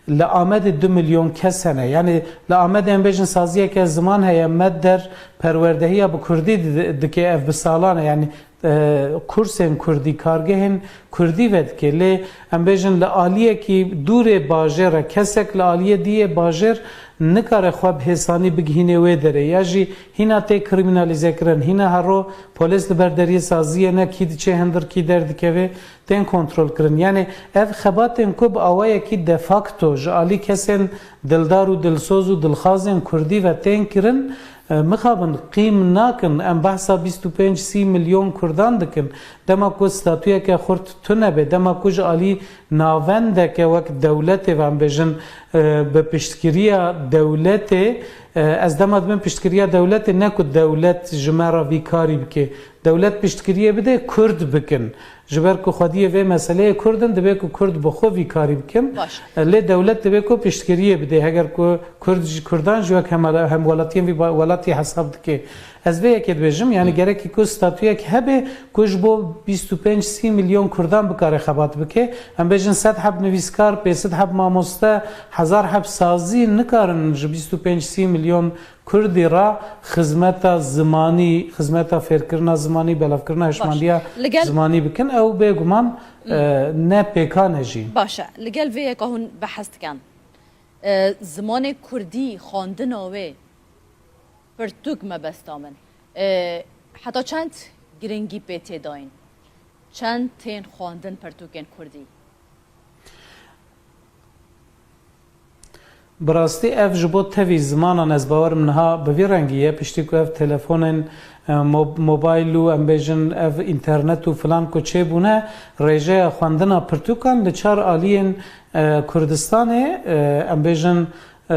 li Amedê du milyon kes hene. Yanî li Amedê em bêjin saziyeke ziman heye, Med Der perwerdehiya bi kurdî di-, dike, ev bi salan e. Yanî, e, kursên kurdî, kargehên kurdî vedike. Lê em bêjin li aliyekî dûrê bajêr e, kesek li aliyê dî yê bajêr nikare xwe bi hêsanî bigihîne wê derê. Ya jî hîna tê krîmînalîzekirin, hîna hero polîs li ber deriyê saziyê ne, kî diçe hindir kî derdikeve, tên kontrolkirin. Yanî ev xebatên ku bi awayekî de facto ji alî kesên dildar û dilsoz û dilxwazên kurdî ve tên kirin, e, mixabin qîm nakin. Em behsa bîst û pênc sî milyon kurdan dikin. Dema ku statuyeke xurt tune be, dema ku ji alî navendeke wek dewletê, ve em bêjin, e, bi piştgiriya dewletê, e, ez dema dibim piştgiriya dewletê, ne ku dewlet ji me re vî karî bike. Dewlet piştgiriyê bide kurd bikin. Ji ber ku xwediyê vê meseleyê kurd in, divê ku kurd bi xwe vî karî bikin. Baş. Lê dewlet divê ku piştgiriyê bide. Heger ku kurd ji kurdan jî wek hemala-, hemwelatiyên vî ba-, welatî hesab dike. Ez vê yekê dibêjim, yanî gerekî ku statuyek hebe ku ji bo bîst û pênc sî milyon kurdan bikare xebat bike. Em bêjin sed heb nivîskar, pênc sed heb mamoste, hezar heb sazî nikarin ji bîst û pênc sî milyon kurdî re xizmeta zimanî, xizmeta fêrkirina zimanî, belavkirina hişmendiya zimanî bikin, ew bêguman, e, ne pêkan e jî. Baş e. Li gel vê yeka hûn behs dikin, e, zimanê kurdî, xwendina wê, pirtûk mebesta min. E, heta çend giringî pê tê dayîn? Çend tên xwendin pirtûkên kurdî? Bi rastî ev ji bo tevî zimanan, ez bawerim niha bi vî rengî ye, piştî ku ev telefonên, e, mo-, mobayl û, em bêjin, ev înternet û filan ku çêbûne, rêjeya xwendina pirtûkan li çar aliyên, e, Kurdistanê, e, em bêjin, e,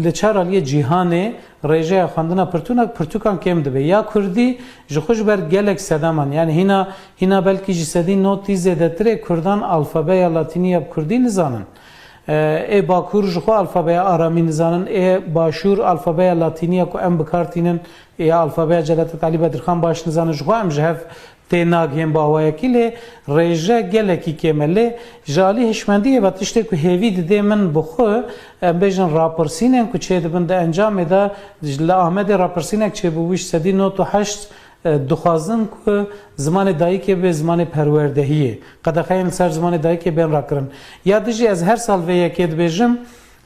li çar aliyê cîhanê rêjeya xwendina pirtûna, pirtûkan kêm dibe. Ya kurdî ji xwe ji ber gelek sedeman, yanî hîna, hîna belkî ji sedî notî zêdetirê kurdan alfabeya latînî ya bi kurdî nizanin. E, ê Bakur ji xwe alfabeya aramî nizanin, ê Başûr alfabeya latînî ya ku em bi kar tînin, ya alfabeya Celadet Alî Bedirxan baş nizanin, ji xwe em ji hev tê nagihên bi awayekî, lê rêje gelekî kêm e. Lê ji alî hişmendiyê ve tiştê ku hêvî didê min bi xwe, em bêjin, rapirsînên ku çêdibin di encamê de, li Amedê rapirsînek çêbûbû ji sedî nod û heşt, e, dixwazin ku zimanê dayikê bibe zimanê perwerdehiyê. Qedexeyên li ser zimanê dayikê bên rakirin. Ya dijî ez her sal vê yekê dibêjim,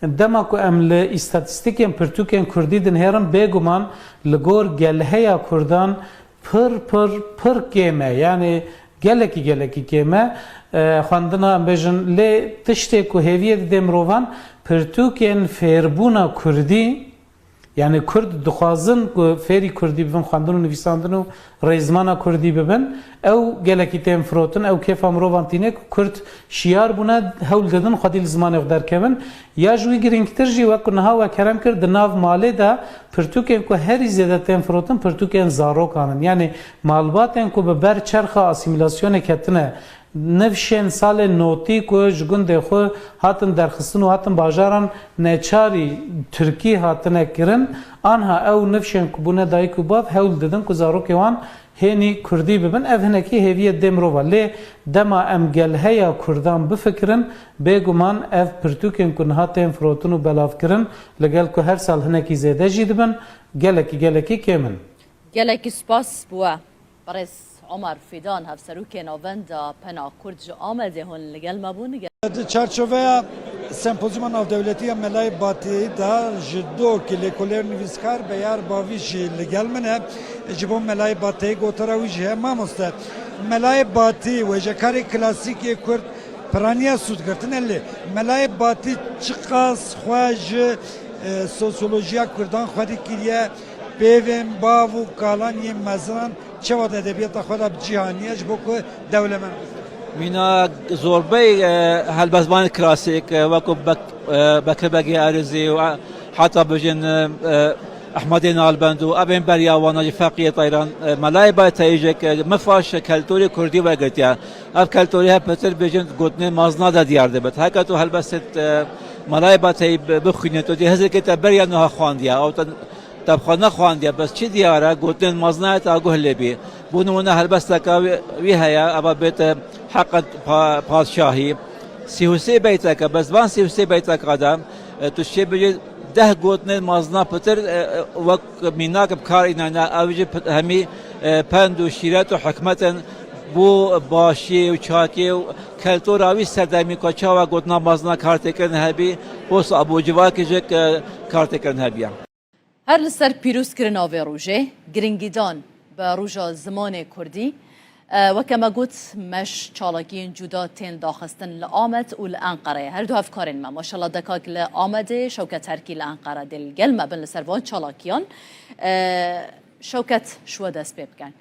dema ku em li îstatîstîkên pirtûkên kurdî dinihêrin, bêguman li gor gelheya kurdan pir, pir, pir kêm e. Yanî gelekî, gelekî kêm e. E, xwendina, em bêjin, lê tiştê ku hêviyê didê mirovan, pirtûkên fêrbûna kurdî, yanî kurd dixwazin ku fêrî kurdî bibin, xwendin û nivîsandin û rêzmana kurdî bibin, ew gelekî tên firotin, ew kêfa mirovan tîne ku kurd şiyar bûne, hewl didin xwedî li zimanê xwe derkevin. Ya ji wî girîngtir jî, wek ku niha we kerem kir, di nav malê de pirtûkên ku herî zêde tên firotin, pirtûkên zarokan in. Yanî malbatên ku bi ber çerxa asîmîlasyonê ketine, nifşên salê notî ku ji gundê xwe hatin derxistin û hatin bajaran neçarî tirkî hatine kirin, anha ew nifşên ku bûne dayik û bav hewl didin ku zarokê wan hênî kurdî bibin. Ev hinekî hêviyê dê mirova. Lê dema em gelheya kurdan bifikirin, bêguman ev pirtûkên ku niha tên firotin û belavkirin, li gel ku her sal hinekî zêde jî dibin, gelekî, gelekî kêm in. Gelekî spas bi we. Birêz Omer Fîdan, Hevserokê Navenda Pena Kurd ji Amedê hûn li gel me bûn. Di çarçoveya Sempozyuma Navdewletî ya Melayê Batî de ji dokê lêkolêr nivîskar Beyar Bavî jî li gel min e. Ji bo Melayê Batî gotara wî jî heye. Mamoste, Melayê Batî wêjekarê klasîk yê Kurd piraniya sûd girtine lê Melayê Batî çiqas xwe ji e, sosyolojiya Kurdan xwedî kiriye, peyvên bav û kalan yên mezinan çawa di edebiyata xwe de bi cî haniye ji bo ku dewlemend bibe. Mîna zorbey e, helbestvanên klasîk e, wekû Bek, e, Bekir Begê Erizî û e, heta bijin e, e, Ehmedê Nalbend û evên beriya wana jî Feqiyê Teyran, e, Melayê Batî jî ke mifaş keltorê kurdî wergirtiye. Ev keltorî hep pitir bêjin gotinên mazna de diyar dibit. Heke tu helbestê e, Melayê Batî bi- bixwînî, tu dê hizirkê te beriya niha xwandiye. Ew te te bi xwe nexwandiye, bes çi diyar e, gotinên mazna te guh lê bî. Bo nimûne helbesteke wî, wî heye, eva bête Heqet Pa- Padşahî. Sî û sê beyteke, bes van sî û sê beyteka de e, tu şê bijî deh gotinên mazna pitir e, e, wek mînak bi kar înane, ew jî pit- hemî e, pend û şîret û hikmet in bo başiyê û çakiyê û keltora wî serdemî ku çawa gotina mazna kartêkirin hebî, posta abûcivakê jî e, kartêkirin hebiye. Her li ser pîrozkirina vê rojê, giringîdan bi roja zimanê kurdî, e, weke me got, meş çalakiyên cuda tên daxistin li Amed û li Enqereyê. Her du hevkarên me, maşallah dekak li Amedê, Şewket Terkî li Enqere dê li gel me bin li ser van çalakiyan. E, Şewket, ji we dest pê bikin.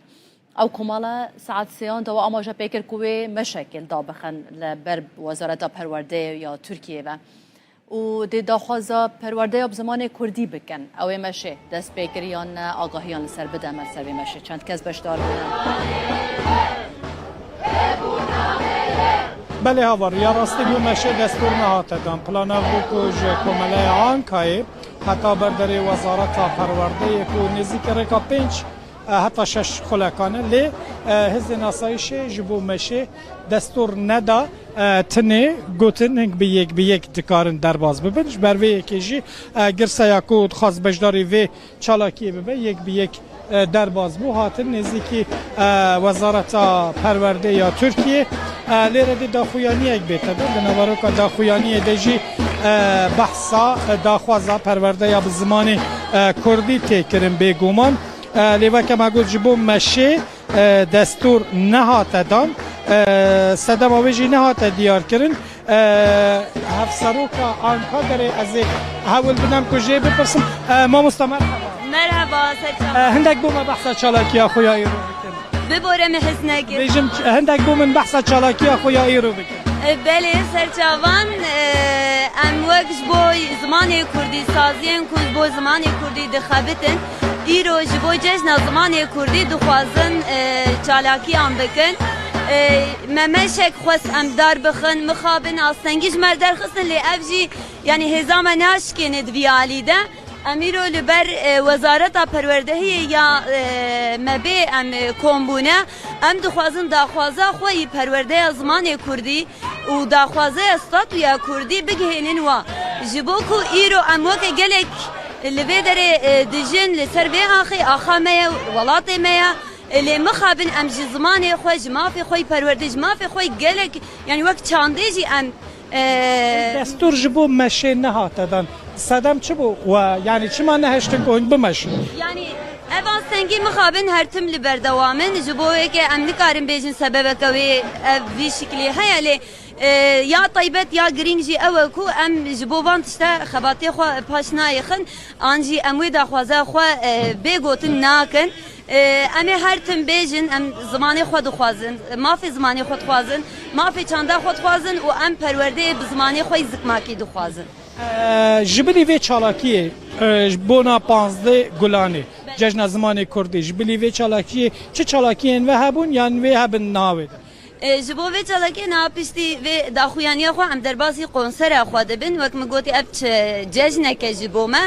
Ew komala saet sêyan de we amaje pê kir ku wê meşekê li da bixin li ber Wezareta Perwerdeyê ya Tirkiyê ve. Û dê daxwaza perwerdeya bi zimanê kurdî bikin. Ew ê meşê dest pê kir yan ne, agahiyan li ser bide me li ser vê meşê. Çend kes beşdar bûne. Belê havar, ya rastî bû meşê destûr nehate dan. Plan ev bû ku ji Komeleya Ankayê heta ber derê Wezareta Perwerdeyê ku nêzîkî rêka pênc e, heta şeş xulekan e. Lê e, hêzên asayîşê ji bo meşê destûr neda, e, tinê gotin hing bi yek bi yek dikarin derbas bibin. Ji ber vê yekê jî e, girseya ku dixwaz beşdarî vê çalakiyê bibe, yek bi yek e, derbas bû. Hatin nêzîkî e, Wezareta Perwerdê ya Tirkiyê. E, lê re dê daxuyaniyek bête de. Di naveroka daxuyaniyê de jî e, behsa e, daxwaza perwerdeya bi zimanê e, kurdî tê kirin bêguman. E, lê weke me got ji bo meşê e, destûr nehate dan. E, sedema wê jî nehate diyarkirin. E, Hevseroka Ankaderê ez ê hewl bidem ku jê bipirsim. E, mamosta merhaba. Merhaba, serçava. E, hindek bo me behsa çalakiya xwe ya îro bikin. Bibore min hez nekir. Bêjim, hindek bo min behsa çalakiya xwe ya îro bikin. E, belê, serçavan, e, em wek ji bo zimanê kurdî, saziyên ku ji bo zimanê kurdî dixebitin, îro ji bo cejna zimanê kurdî dixwazin, e, çalakiyan bikin. E, me meşek xwest em dar bixin, mixabin astengî ji me derxistin, lê ev jî, yanî hêza me naşikêne di vî alî de. Em îro li ber, e, Wezareta Perwerdehiyê ya, e, me bê em, e, kom bûne. Em dixwazin daxwaza xwe yî perwerdeya zimanê kurdî û daxwazeya statuya kurdî bigihênin wa. Ji bo ku îro em weke gelek li vê derê, e, dijin, li ser vê axê axa me ye, welatê me ye. E, lê mixabin em ji zimanê xwe, ji mafê xwe yî perwerdê, ji mafê xwe yî gelek, yanî wek çandê jî em, e, Destûr ji bo meşê nehate dan. Sedem çi bû? We, yanî çima nehiştin ku hûn bimeşin? Yanî ev astengî mixabin her tim li berdewam in. Ji bo wê ke em nikarin bêjin sebebeke wê ev vî şiklî heye, lê, e, ya taybet ya girîng jî ew e ku em ji bo van tişte xebatê xwe paş nayêxin, an jî em wê daxwaza xwe, e, bê gotin nakin. E, em ê her tim bêjin, em zimanê xwe dixwazin, mafê zimanê xwe dixwazin, mafê çanda xwe dixwazin û em perwerdeyê bi zimanê xwe yî zikmakî dixwazin. E, ji bilî vê çalakiyê, e, ji bona panzdeh Gulanê, Cejna Zimanê Kurdî, ji bilî vê çalakiyê çi çalakiyên ve hebûn yan wê hebin navê de? E, ji bo vê çalakê niha piştî vê daxuyaniya xwe em derbasî konsera xwe dibin. Wek min gotî, ev çi cejneke ji bo me.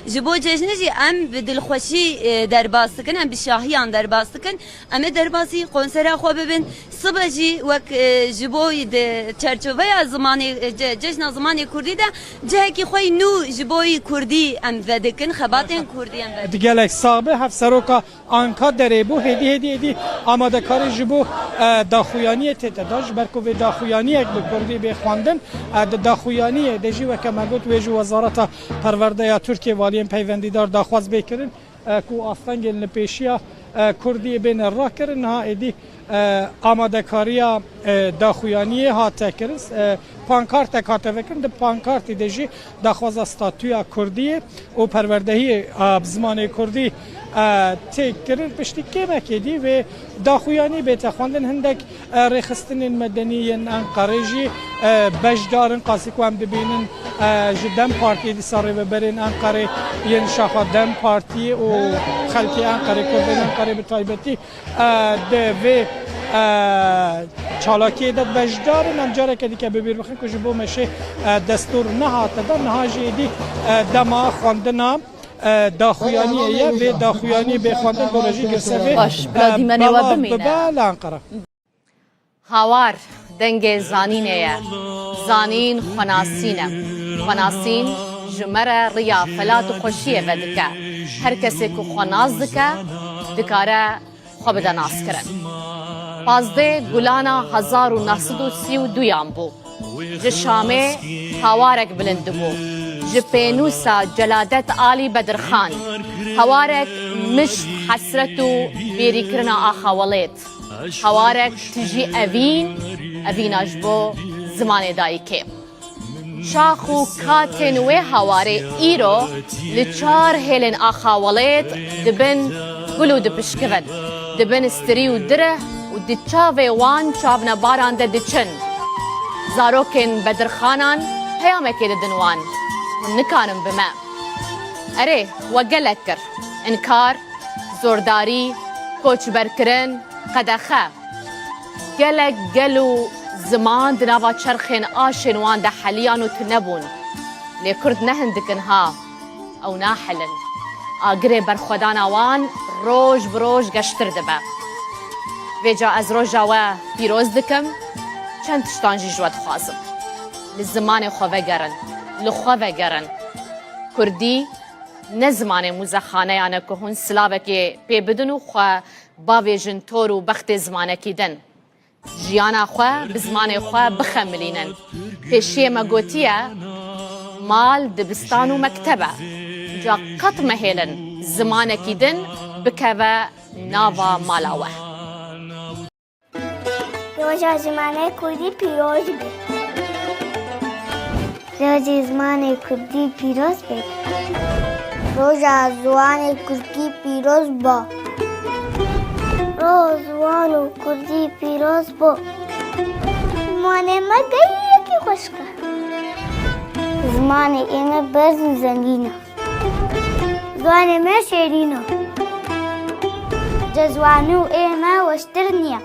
Ji bo cejnê jî em bi dilxweşî, e, derbas dikin, em bi şahiyan derbas dikin. Em ê derbasî konsera xwe bibin. Sibe jî wek, e, ji bo di çerçoveya zimanê, e, ce-, cejna zimanê kurdî de cihekî xwe yî nû ji bo kurdî em vedikin, xebatên kurdî em vedikin. Gelek sax be, Hevseroka Anka derê bû, hêdî, hêdî, hêdî amadekarî ji bo, e, daxuyaniyê tête da, ji ber ku vê daxuyaniyek bi kurdî bê xwendin, e, di daxuyaniyê de jî weke me got wê ji Wezareta Perwerde ya Tirkiyê, valiyên peywendîdar daxwaz bê kirin, e, ku astengên li pêşiya, e, kurdî bêne rakirin. Niha êdî, e, amadekariya, e, daxuyaniyê hate kirin. E, pankartek hate vekirin. Di pankartî de jî daxwaza statûya kurdî û perwerdehiyê, e, bi zimanê kurdî, e, tê kirin. Piştî kêmekê dî vê daxuyanî bête xwendin. Hindek, e, rêxistinên medenî yên Enqerê jî, e, beşdar in. Qasî ku em dibînin, e, ji DEM Partiyê dîsa rêveberên Enqerê yên şaxa DEM Partiyê û xelkê Enqerê, kurdên Enqerê bi taybetî, e, di vê, e, çalakiyê de beşdar in. Em careke dîke bi bîr bixin ku ji bo meşê, e, destûr nehate da, niha jî êdî, e, dema xwendina, e, daxuyaniyê ye. Vê daxuyaniyê bê xwendin, gorejî girsevê, Baş, bila e, dîmenê we belav bimîne. Bibe li Enqere. Hawar dengê zanînê ye. Zanîn xwenasîn e. Xwenasîn ji me re riya felat û xweşiyê vedike. Her kesê ku xwe nas dike, dikare xwe bide naskirin. Pazdeh Gulana hezar û neh sed û sî û duyan bû. Ji Şamê hawarek bilind dibû. Ji pênûsa Celadet Alî Bedirxan. Hawarek mişt, hesret û bêrîkirina axa welêt. Hawarek tijî evîn, evîna ji bo zimanê dayikê. Çax û katên wê hawarê îro li çar hêlên axa welêt dibin gul û dipişkivin, dibin stirî û direh û di çavê wan çavnebaran de diçin. Zarokên Bedirxanan peyamekê didin wan, hûn nikarin bi me. Erê, we gelek kir. Înkar, zordarî, koçberkirin, qedexe. Gelek gel û ziman di nava çerxên aşên wan de heliyan û tune bûn. Lê kurd ne hindik in ha, ew nahilin. Agirê berxwedana wan roj bi roj geştir dibe. Vêca ez roja we pîroz dikim, çend tiştan jî ji we dixwazim. Li zimanê xwe vegerin, li xwe vegerin. Kurdî ne zimanê muzexaneyan e ku hûn silavekê pê bidin û xwe bavêjin tor û bextê zimanekî din. Jiyana xwe bi zimanê xwe bixemilînin. Pêşiyê me gotiye, mal dibistan û mekteb e. Ca qet mehêlin zimanekî din bikeve nava mala we. Roja zimanê kurdî pîroz be. Rojê zimanê kurdî pîroz be. Roja ziwanê kurdî pîroz ba. Roja ziwan û kurdî pîroz bo. Zimanê me gelekî xweşik e. Zimanê ê me berz û zengîn e. Ziwanê me şêrîn e. Ji ziwanû ê me weştir niye.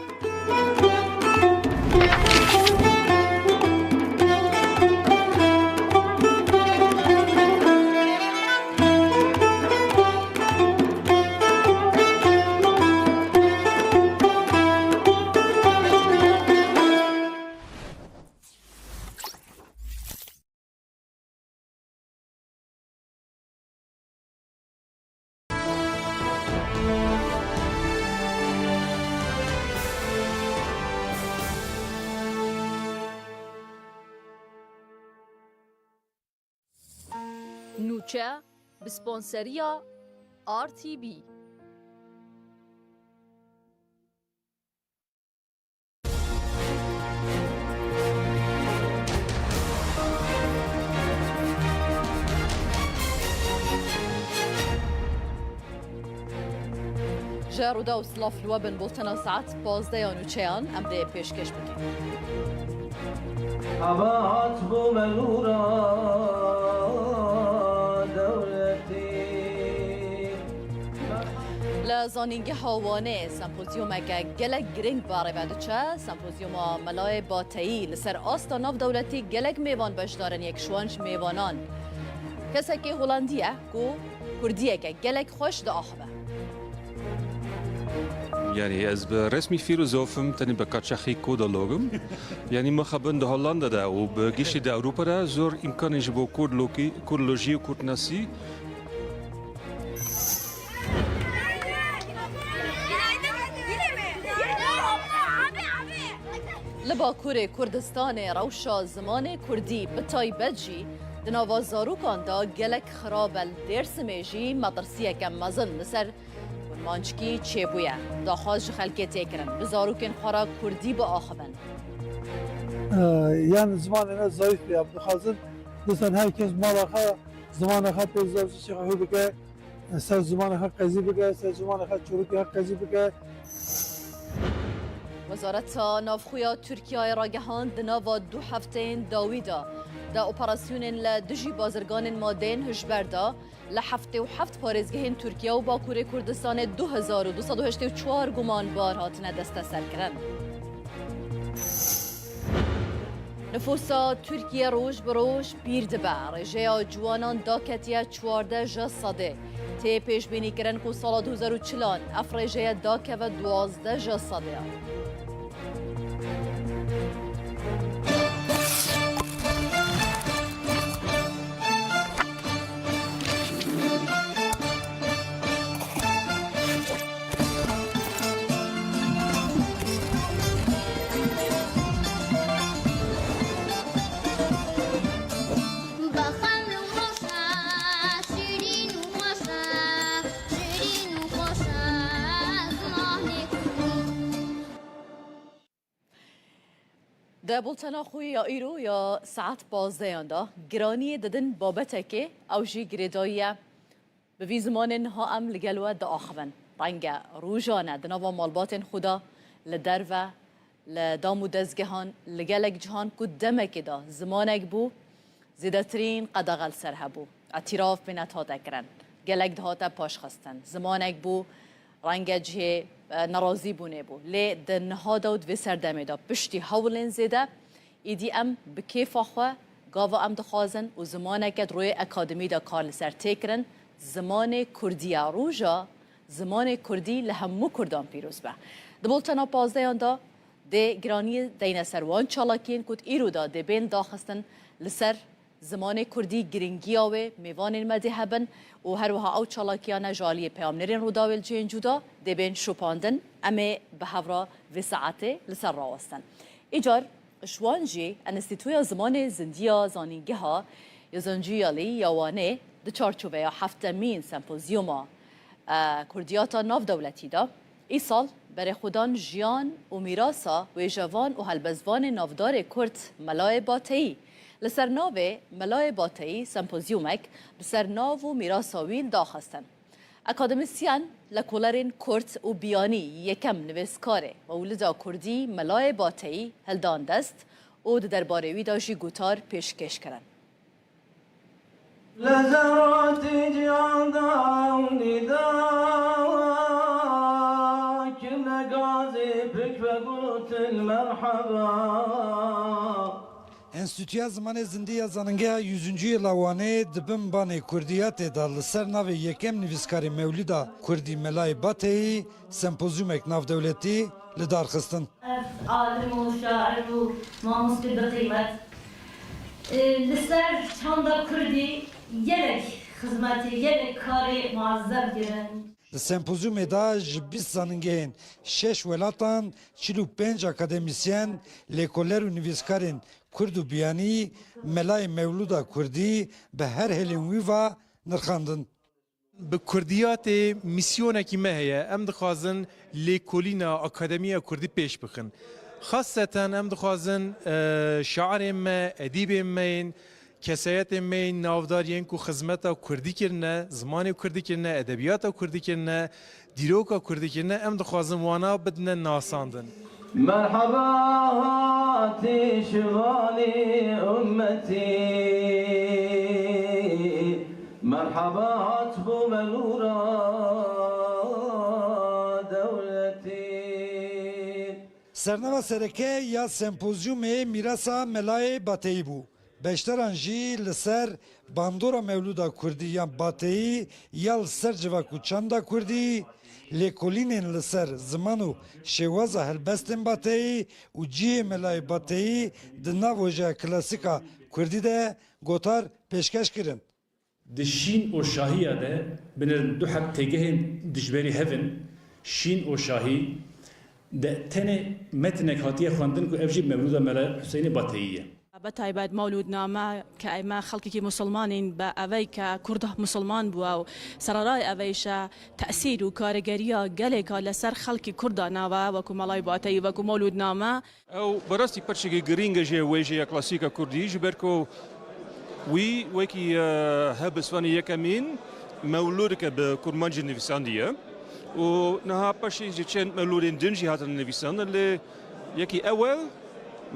Nûçe, bi sponseriya R T B. Ji Rûdaw silav li we bin, bultena saet pazdeh ya nûçeyan em dê pêşkêş bikin. Hava hat bû me nûra dewletî. Li Zanîngeha Wanê sempozyumeke gelek girîng barê ve diçe. Sempozyuma Melayê Bateyî li ser asta navdewletî gelek mêvan beşdar in, yek ji wan ji mêvanan kesekî Holandî ye ku kurdiyeke gelek xweş diaxive. Yani ez bi resmî fîlozof im, tenê bi kaçaxî kodolog im. Yani mixabin di Hollanda de û bi giştî di Ewropa de zor îmkanên ji bo kurdlokî, kurdlojî û kurdnasî Li Bakurê Kurdistanê rewşa zimanê kurdî, bi taybet jî di nava zarokan de gelek xirab e. Li Dêrsimê jî metirsiyeke mezin li ser kurmanckî çêbûye. Daxwaz ji xelkê tê kirin, bi zarokên xwe re kurdî biaxivin. Yan zimanê me zayîf ya. Dixwazin, dixwazin her kes mala xwe, zimanê xwe pê zor ji çi xwe bike, ser zimanê xwe qezî bike, ser zimanê xwe çolokê xwe qezî bike. Wezareta Navxwe ya Tirkiyeyê ragihand, di nava du hefteyên dawî de di operasyonên li dijî bazirganên madeyên hişber de li heftê û heft parêzgehên Tirkiye û Bakurê Kurdistanê du hezar û du sed û heştê û çar gumanbar hatine desteserkirin. Nifûsa Tirkiye roj bi roj pîr dibe. Rêjeya ciwanan daketiye çardeh ji sedê. Tê pêşbînîkirin ku sala du hezar û çil an ev rêjeye dakeve duwazdeh ji sedê. Di bultena xwe ya îro ya saet pazdehan de giraniyê didin babetekê, ew jî girêdayî ye. Bi vî zimanê niha em li gel we diaxivin. Renge rojan e di nava malbatên xwe de, li derve, li dam û dezgehan, li gelek cihan ku demekê de zimanek bû, zêdetirîn qedexe li ser hebû. Etîraf bênet hate kirin. Gelek dihate paşxistin. Zimanek bû, renge cihê, e, nerazîbûnê bû. Lê di niha de û di vê serdemê de piştî hewlên zêde, îdî em bi kêfa xwe gava em dixwazin û zimaneke di royê akademî de kar li ser tê kirin, zimanê kurdî ye. Roja zimanê kurdî li hemû kurdan pîroz be. Di boltena pazdehan de dê giraniyê deyne ser wan çalakiyên ku di îro de dê bên daxistin li ser zimanê kurdî, girîngiya wê, mêvanên me dê hebin û her wiha ew çalakiyane ji aliyê peyamnêrên Rûdawê li cihên cuda dê bên şopandin. Em ê bi hev re vê saetê li ser rawestin. Îcar ji wan jî Enstîtuya Zimanê Zindî ya Zanîngeha Yozancualî ya Wanê di çarçoveya heftemîn sempozyûma e, kurdiyata navdewletî de, îsal berê xwedan jiyan û mîrasa wêjevan û helbestvanê navdarê kurd Melayê Bateyî, li ser navê Melayê Bateyî sempozyûmek bi ser nav û mîrasa wî li daxistin. Akademîsyen, lekolerên kurd û biyanî yekem nivîskarê Mewlida Kurdî Melayê Bateyî hildan dest û di derbarê wî de jî gotar pêşkêş kirin. لە زەڕاتی جیاندا و نیدا، کردە گازی پک بە گوتن مەرحەبا. Enstîtuya Zimanê Zindî ya Zanîngeha Yüzüncü Yıla Wanê di bin banê kurdiyatê de li ser navê yekem nivîskarê Mewlida Kurdî Melayê Bateyî sempozyumek navdewletî li dar xistin. Ez alim û şair û mamostê bi qîmet. E, li ser çanda kurdî gelek xizmetê, gelek karê muezzem kirin. Di sempozyumê de ji bîst zanîngehên şeş welatan çil û pênc akademîsyen, lêkoler û nivîskarên kurd û biyanî Melayê Mewlûda Kurdî bi her hêlên wî ve nirxandin. Bi kurdiyatê mîsyonekî me heye. Em dixwazin lêkolîna akademiya kurdî pêş bixin. Xaseten em dixwazin, e, şairên me, edîbên me yên, kesayetên me yên navdar yên ku xizmeta kurdî kirine, zimanê kurdî kirine, edebiyata kurdî kirine, dîroka kurdî kirine, em dixwazin wana bidine nasandin. Merheba hatî şivanî ummetî, merheba hat bû me nûra. Sernava sereke ya sempozyumê mîrasa Melayê Bateyî bû. Beşdaran jî li ser bandora mewlûda kurdî yan bateyî ya li ser civak û çanda kurdî, lêkolînên li ser ziman û şêwaza helbestên bateyî û cihê Melayê Bateyî di nav wejeya klasîka kurdî de gotar pêşkeş kirin. Di şîn û şahiya de binêrin du heb têgehên dijberî hev in. Şîn û şahî de tenê metinek hatiye xwendin ku ev jî Mewlûda Mela Huseynê Bateyî ye. Bi taybet Mewlûdname ke ême xelkekî musulmanîn, bi evey ke kurda musulman bûye û sererayê evey jî tesîr û karîgeriya gelêka li ser xelkê kurda nawe, wekû Melayê Bateyî, wekû Mewlûdname. Ew bi rastî perçekî girîng e ji wêjeya klasîka kurdî, ji ber ku wî wekî, e, helbestvanê yekemîn mewlûdeke bi kurmancî nivîsandiye û niha paşê ji çend mewlûdên din jî hatine nivîsandin, lê yekî ewel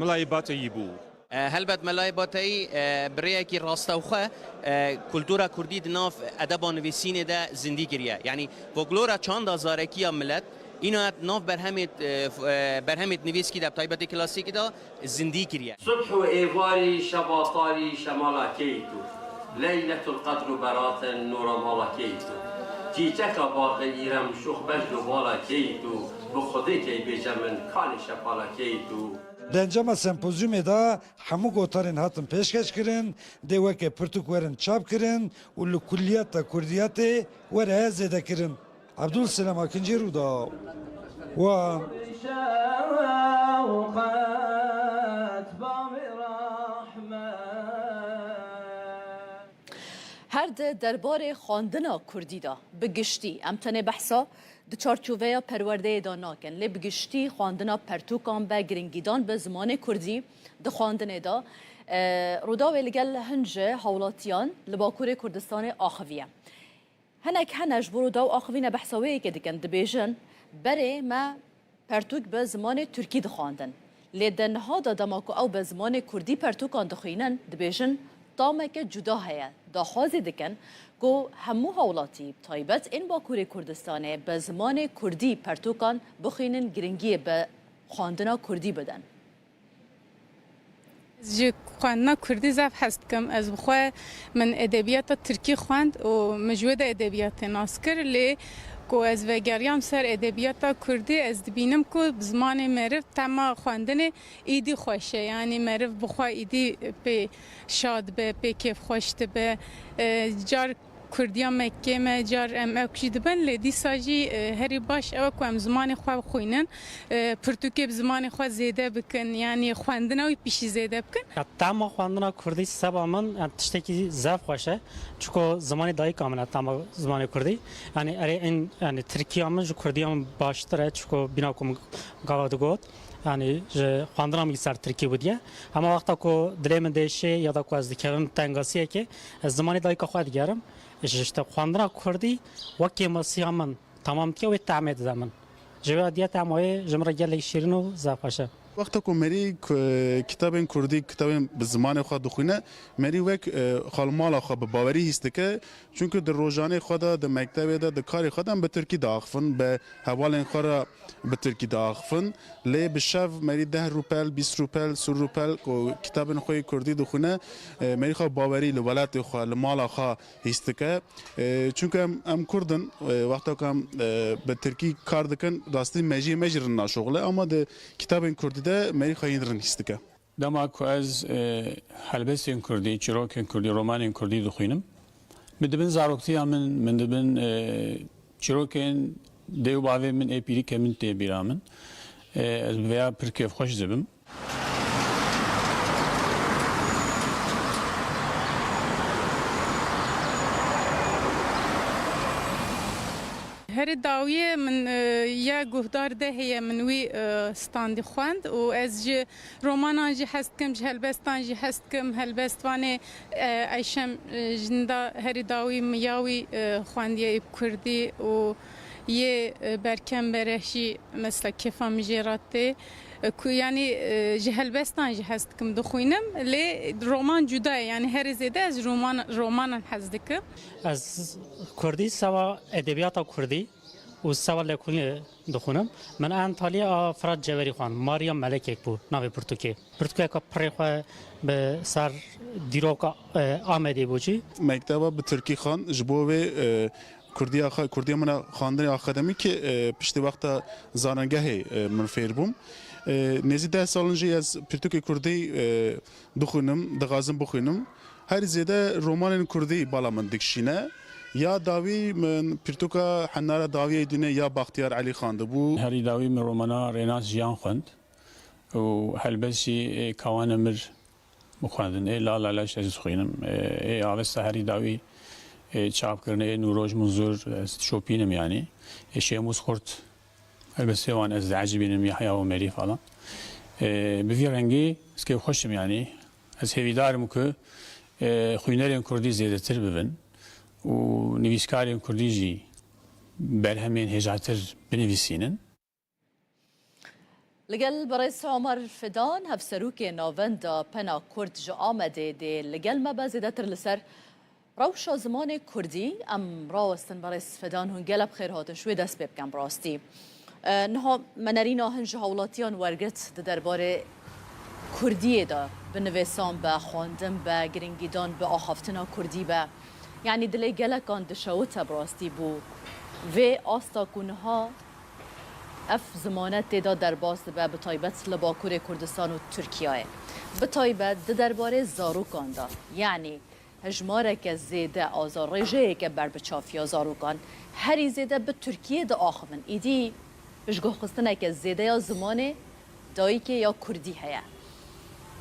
Melayê Bateyî bû. E, helbet Melayê Bateyî, e, bi rêyekî rastewxwe, e, kultura kurdî di nav edeba nivîsînê de zindî kiriye. Yanî folklora çanda zarekî ya milet, îna di nav berhemêt, e, f-, e, berhemêt nivîskî de, bi taybetî klasîkî de zindî kiriye. Subh û êvarî, şeva tarî, şemala keyî tu. Leyletul qedr û beratin, nûra mala keyî tu. Çîçeka baxê îrem, şûx bejn û bala keyî tu. Bi Xwedê key bêje min, kanê şepala keyî tu. Di encama sempozyumê de hemû gotarên hatin pêşkeş kirin, dê weke pirtûk werin çap kirin û li kulliyeta kurdiyatê were zêde kirin. Abdulselam Akincî, Rûdaw, Wan. Her di derbarê xwendina kurdî de bi giştî, em tenê behsa di çarçoveya perwerdeyê de nakin, lê bi giştî xwendina pertûkan be giringîdan bi zimanê kurdî di xwendinê de, e, Rûdawê li gel hin ji hawlatiyan li Bakurê Kurdistanê axiviye. Hinek hene ji bo Rûdaw axivîne behsa wê yekê dikin, dibêjin, berê me pertûk bi zimanê tirkî dixwendin. Lê di niha de dema ku ew bi zimanê kurdî pertûkan dixwînin, dibêjin tameke cuda heye. Daxwazê dikin ku hemû hawlatî, bi taybet ên Bakurê Kurdistanê bi zimanê kurdî pertûkan bixwînin, giringiyê bi xwendina kurdî bidin. Ez ji xwendina kurdî zaf hez dikim. Ez bi xwe min edebiyata tirkî xwend û min ji wê de edebiyatê nas kir. Lê ku ez vegeriyam ser edebiyata kurdî, ez dibînim ku bi zimanê meriv tema xwendinê îdî xweş e. Yanî meriv bi xwe îdî pê şa dibe, pê kêfxweş dibe. E, car Kurdiya me kêm e, car em ewk jî dibin, lê dîsa jî, e, herî baş ew e ku em zimanê xwe bixwînin. E, pirtûkê bi zimanê xwe zêde bikin, yanî xwendina wî pişî zêde bikin. Ya tema xwendina kurdî seba min, yani tiştekî zaf xweş e. Çiko zimanê dayika min e tema zimanê kurdî. Yani erê in, yani tirkiya min ji kurdiya min baştir e, çiko bîna ku min gava digot. Yani ji xwendina min ser tirkî bûdiye. Hema wexta ku dilê min dêşê ya da ku ez dikevim tengasiyekê, ez zimanê dayika xwe digerim. Ji, işte, xwendina kurdî wekî masiya min temam dike, wê tehmê dide min. Ji vê diye tema wê ji min re gelek şîrin û zaf xweş e. Wexta ku merî kitabên kurdî, kitabên bi zimanê xwe dixwîne, merî wek, e, xalmala xwe bi bawerî hîs dike. Çunku di rojanê xwe de, di mektebê de, di karê xwe de em bi tirkî diaxifin, bi hevalên xwe re bi tirkî diaxifin. Lê bi şev merî deh rûpel, bîst rûpel, sî rûpel ku kitabên xwe yê kurdî dixwîne, e, merî xwe bawerî li welatê xwe, li mala xwe hîs dike. E, çunku em, em kurd in, e, wexta ku em, e, bi tirkî kar dikin, rastî mejiyê me jî rind naşoxile, ama di kitabên kurdî de merî xwe yên rind hîs dike. Dema ku ez, e, helbestên kurdî, çîrokên kurdî, romanên kurdî dixwînim, min di bin zaroktiya min, min di bin, e, çîrokên dê û bavê min ê pîrî ke min tê bîra min. E, ez bi vêya pir kêfxweş dibim. Herî dawiyê min, e, ya guhdar de heye, min wî, e, standî xwend û ez ji romanan jî hez dikim, ji helbestan jî hez dikim. Helbestvanê, e, Eyşem, e, Jinda herî dawî min ya wî, e, xwendiye ê bi kurdî û yê, e, Berkem Bereh jî mesela kêfa min jê re tê. E, ku, yanî, e, ji helbestan jî hez dikim dixwînim, lê roman cuda ye, yanî herî zêde ez roman, romanan hez dikim. Ez kurdî, seba edebiyata kurdî, û sewal lêkolînê dixwînim. Min Antalya a Firat Cewerî xwend. Mariya Melekek bû navê pirtûkê. Pirtûkeka pirê xwe bi ser dîroka, e, Amedê bû jî. Mekteba bi tirkî xwend, ji bo wê, e, kurdiya xwe, kurdiya min a xwendinê akademîkê, e, piştî wexta zanengehê, e, min fêr bûm. E, nêzî deh sal in jî ez pirtûkê kurdî, e, dixwînim, dixwazim bixwînim. Herî zêde romanên kurdî bala min dikişîne. Ya dawî min pirtûka Hennara Dawiyê Dûnê ya Baxtiyar Elî xwendibû. Herî dawî min romana Rênas Jiyan xwend û helbest jî ê Kawan Emir bixwendin. Ê Lala Leş ez dixwînim. Ê, ê Avesta herî dawî, ê, çap kirine, ê Nûroj Munzur ez dişopînim yanî. Ê Şêmûs Xurt, helbestê wan ez diecibînim, Yahya Omerî falan. Ê, bi vî rengî ez kêfxweş im yanî. Ez hêvîdar im ku, e, xwînerên kurdî zêdetir bibin û nivîskarên kurdî jî berhemên hêjatir binivîsînin. Li gel birêz Omer Fidan, hevserokê Navenda Pena Kurd ji Amedê dê li gel me be, zêdetir li ser rewşa zimanê kurdî. Em rawestin birêz Fidan, hûn gelek bi xêr hatin, ji wê dest pê bikin bi rastî. E, niha me nerîna hin ji hawlatiyan wergirt di derbarê kurdiyê de, bi nivîsan be, xwendin be, giringîdan bi axaftina kurdî be. Yanî dilê gelekan dişewite bi rastî bû vê asta ku niha ev zimane tê de derbas dibe, bi taybet li Bakurê Kurdistan û Tirkiyeyê. Bi taybet di derbarê zarokan de, yanî hejmareke zêde azar, rêjeyeke berbiçav ya zarokan herî zêde bi Tirkiyê diaxivin. Îdî piştguhxistineke zêde ya zimanê dayikê ya kurdî heye.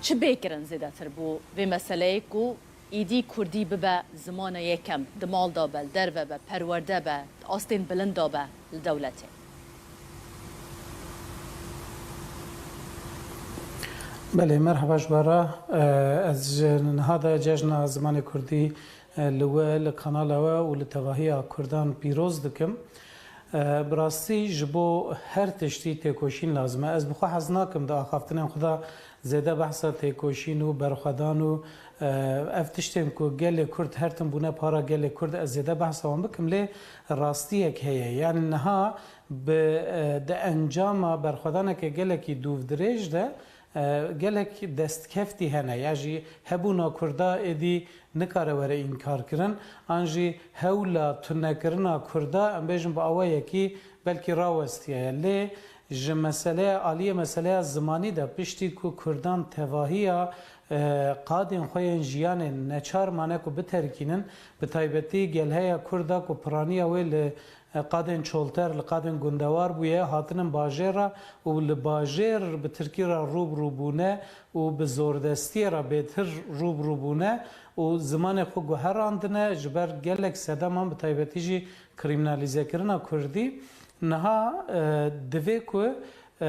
Çi bê kirin zêdetir bo vê meseleyê ku îdî kurdî bibe zimana yekem, di mal de be, li derve be, perwerde be, di astên bilind de be li dewletê? Belê, merheba ji we re. Ez ji niha de Cejna Zimanê Kurdî, e, li we, li kanala we û li tevahiya Kurdan pîroz dikim. E, bi rastî ji bo her tiştî têkoşîn lazim e. Ez bi xwe hez nakim di axaftinên xwe de zêde behsa têkoşîn û berxwedan û, e, ev tiştên ku gelê Kurd her tim bûne para gelê Kurd, ez zêde behsa wan bikim, lê rastiyek heye. Yanî niha bi, e, di encama berxwedaneke gelekî dûvdirêj de, e, gelek destkeftî hene ya jî hebûna Kurda êdî nikare were înkarkirin, an jî hewla tunekirina Kurda, em bêjin bi awayekî belkî rawestiye ye. Lê ji meseleya, aliyê meseleya zimanî de piştî ku Kurdan tevahiya, e, qadên xwe yên jiyanê neçar mane ku biterkînin, bi taybetî gelheya Kurda ku piraniya wê li, e, qadên çolter, li qadên gundewar bûye, hatinin bajêr re û li bajêr bi tirkî re rû bi rû bûne û bi zordestiyê re bêtir rû bi rû bûne û zimanê xwe guherandine ji ber gelek sedeman, bi taybetî jî krîminalîzekirina kurdî. Niha, e, divê ku, e,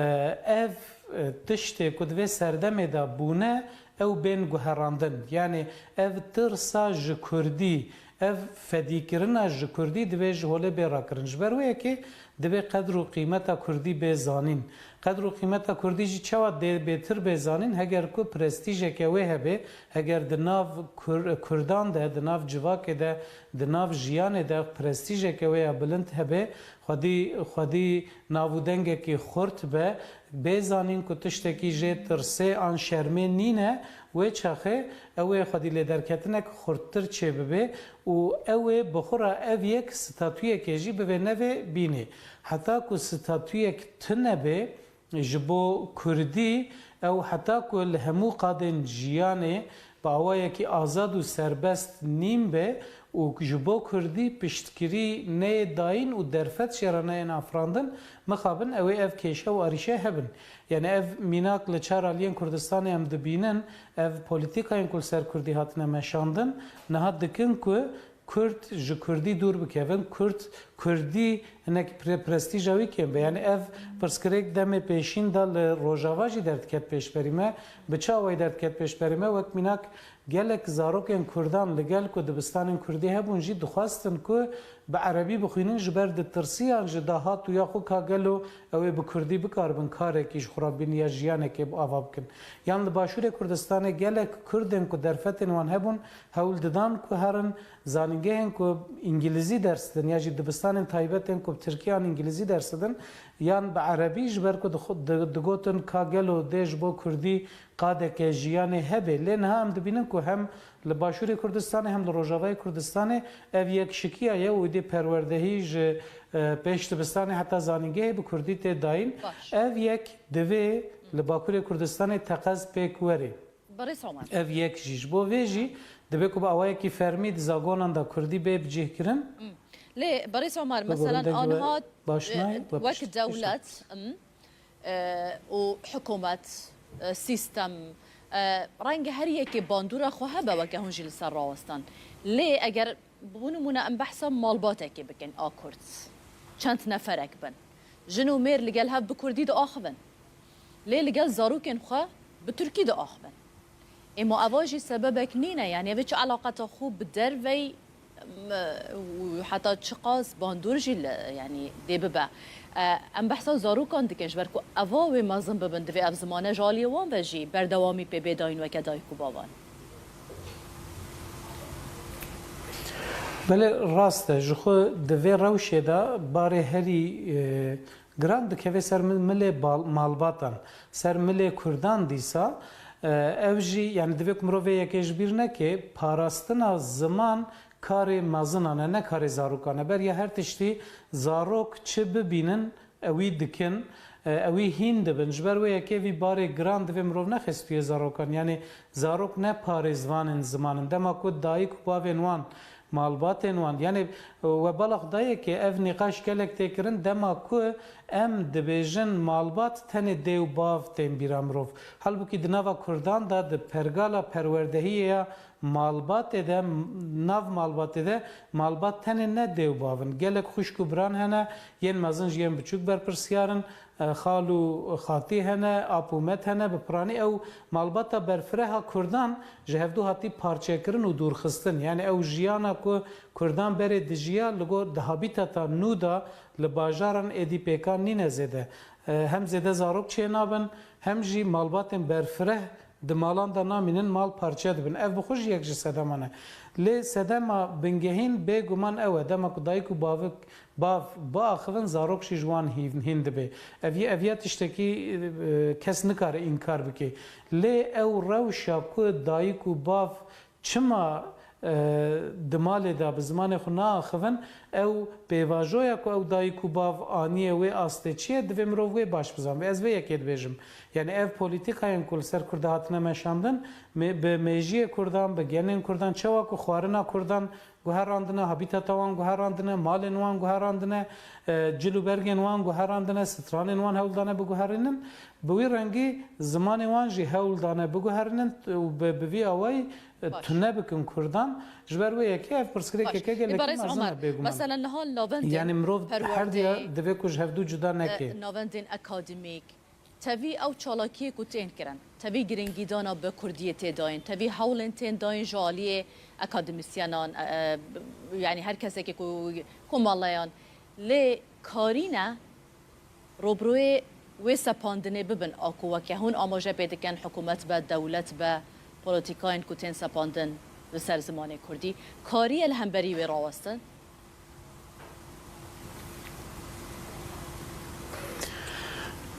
ev, e, tiştê ku di vê serdemê de bûne, ew bên guherandin. Yanî ev tirsa ji kurdî, ev fedîkirina ji kurdî divê ji holê bê rakirin. Ji ber wê yekê divê qedr û qîmeta kurdî bê zanîn. Qedr û qîmeta kurdî jî çawa dê bêtir bê zanîn? Heger ku prestîjeke wê hebe, heger di nav Kur-, Kurdan de, di nav civakê de, di nav jiyanê de prestîjeke wê ya bilind hebe, xwedî, xwedî nav û dengekî xurt be, bê zanîn ku tiştekî jê tirsê an şermê nîne, wê çaxê ew ê xwedî lêderketinek xurttir çêbibe û ew ê bi xwe re ev yek statuyekê jî bivê nevê bînê. Heta ku statuyek tune be, ji bo kurdî, ew heta ku li hemû qadên jiyanê bi awayekî azad û serbest nîn be û ji bo kurdî piştgirî neyê dayîn û derfet jê re neyên afirandin, mixabin ew ê ev kêşe û arîşe hebin. Yanî ev mînak li çar aliyên Kurdistanê em dibînin, ev polîtîkayên ku li ser kurdî hatine meşandin, niha dikin ku Kurd ji kurdî dûr bikevin, Kurd, kurdî hinek pre-, prestîja wî kêm be. Yanî ev pirsgirêk demê pêşîn de li Rojava jî derdiket pêşberî me. Bi çi awayî derdiket pêşberî me? Wek mînak gelek zarokên kurdan li gel ku dibistanên kurdî hebûn jî dixwestin ku bi erebî bixwînin, ji ber ditirsiyan ji dahat û ya xwe ka gelo ew ê bi kurdî bikaribin karekî ji xwe re bînin ya jiyanekê bi ava bikin. Yan li Başûrê Kurdistanê gelek kurdên ku derfetên wan hebûn hewl didan ku herin zanîngehên ku îngilîzî ders didin ya jî dibistan Kurdistanên taybet ên ku bi tirkî an îngilîzî ders didin, yan bi erebî, ji ber ku dixu-, di-, digotin ka gelo dê ji bo kurdî qadeke jiyanê hebe. Lê niha em dibînin ku hem li Başûrê Kurdistanê hem li Rojavayê Kurdistanê ev yekşikiya ye û êdî perwerdehî ji, e, pêş dibistanê heta zanîngehê bi kurdî tê dayîn. Baş. Ev yek divê li Bakurê Kurdistanê teqez pêk were. Berêz Omer. Ev yek jî. Ji bo vê jî divê ku bi awayekî fermî di zagonan de kurdî bê bicihkirin. Hmm. Lê Berêz Omer, Bigorin mesela deng we anha, baş e, nayê, we wek pişt-, dewlet, pişt- hmm, e, û hikûmet, e, sîstem, e, renge her yekê bandora xwe hebe weke hûn jî li ser rawestan. Lê eger, bo nimûne, em behsa malbatekê bikin a kurd. Çend neferek bin. Jin û mêr li gel hev bi kurdî diaxivin. Lê li gel zarokên xwe bi tirkî diaxivin. Ê ma eva jî sebebek nîne, yanî ev çi eleqeta xwe bi dervey, m-, û heta çiqas bandor jî li, yanî dê bibe. E, em behsa zarokan dikin, ji ber ku eva wê mezin bibin, divê ev zimane ji aliyê wan ve jî berdewamî pê bê dayîn weke dayik û bavan. Belê rast e, ji xwe di vê rewşê de barê herî, e, giran dikeve ser mi-, milê bal-, malbatan, ser milê kurdan dîsa, e, ev jî, yanî divê ku mirov vê yekê ji bîr neke, parastina ziman karê mezinan e, ne karê zarokan e. Beriya her tiştî zarok çi bibînin, ewî dikin, e, ewî hîn dibin. Ji ber wê yekê vî barê giran divê mirov nexe stûyê zarokan. Yanî zarok ne parêzvanên ziman in. Dema ku dayik û bavên wan, malbatên wan, yanî, e, we bala xwe dayê ke ev nîqaş gelek tê kirin, dema ku em dibêjin malbat tenê dê û bav tên bîra mirov. Halbûkî di nava kurdan de, di pergala perwerdehiyê ya malbatê de, nav malbatê de, malbat tenê ne dê û bav in. Gelek xwişk û biran hene, yên mezin ji yên biçûk berpirsiyar in, e, xal û xatî hene, ap û met hene. Bi piranî ew malbata berfireha kurdan ji hevdû hatî parçekirin û dûrxistin. Yanî ew jiyana ku kurdan berê dijiya, li gor di habîtata nû de li bajaran êdî pêkan nîne zêde. E, hem zêde zarok çênabin, hem jî malbatên berfireh di malan de namînin, mal parçe dibin. Ev bi xwe jî yek ji sedeman e. Lê sedema bingehîn bêguman ew e, dema ku dayik û bavik, bav biaxivin, zarok jî ji wan hîn, hîn dibe. Ev yê, ev ya tiştekî, e, kes nikare înkar bike. Lê ew rewşa ku dayik û bav çima, e, di malê de bi zimanê xwe naaxivin, ew pêvajoya ku ew dayik û bav aniye wê astê çi ye, divê mirov wê baş bizanbe. Ez vê yekê dibêjim. Yanî ev polîtîkayên ku li ser Kurda hatine meşandin, me-, bi mêjiyê Kurdan, bi genên Kurdan, çawa ku xwarina Kurdan guherandine, habîtata wan guherandine, malên wan guherandine, e, cil û bergên wan guherandine, stranên wan hewl dane biguherînin, bi wî rengî zimanê wan jî hewl dane biguherînin û bi, bi vî awayî, e, Baş. tune bikin Kurdan. Ji ber wê yekê ev pirsgirêkeke Baş. E, gelekî Berêz mezin Omer, e bêguman. Mesela niha navendên Yanî mirov her diya perwerdeyê, divê ku ji hevdû cuda e, neke. navendên akademîk, tevî ew çalakiyê ku tên kirin, tevî giringîdana bi kurdiyê tê dayîn, tevî hewlên tên dayîn ji aliyê akademîsyenan, e, e, yanî her kesekê ku, komeleyan. Lê karî ne robroyê wê sepandinê bibin, a ku weke hûn amaje pê dikin, hikûmet be, dewlet be, polîtîkayên ku tên sepandin li ser zimanê kurdî, kariye li hemberî wê rawestin?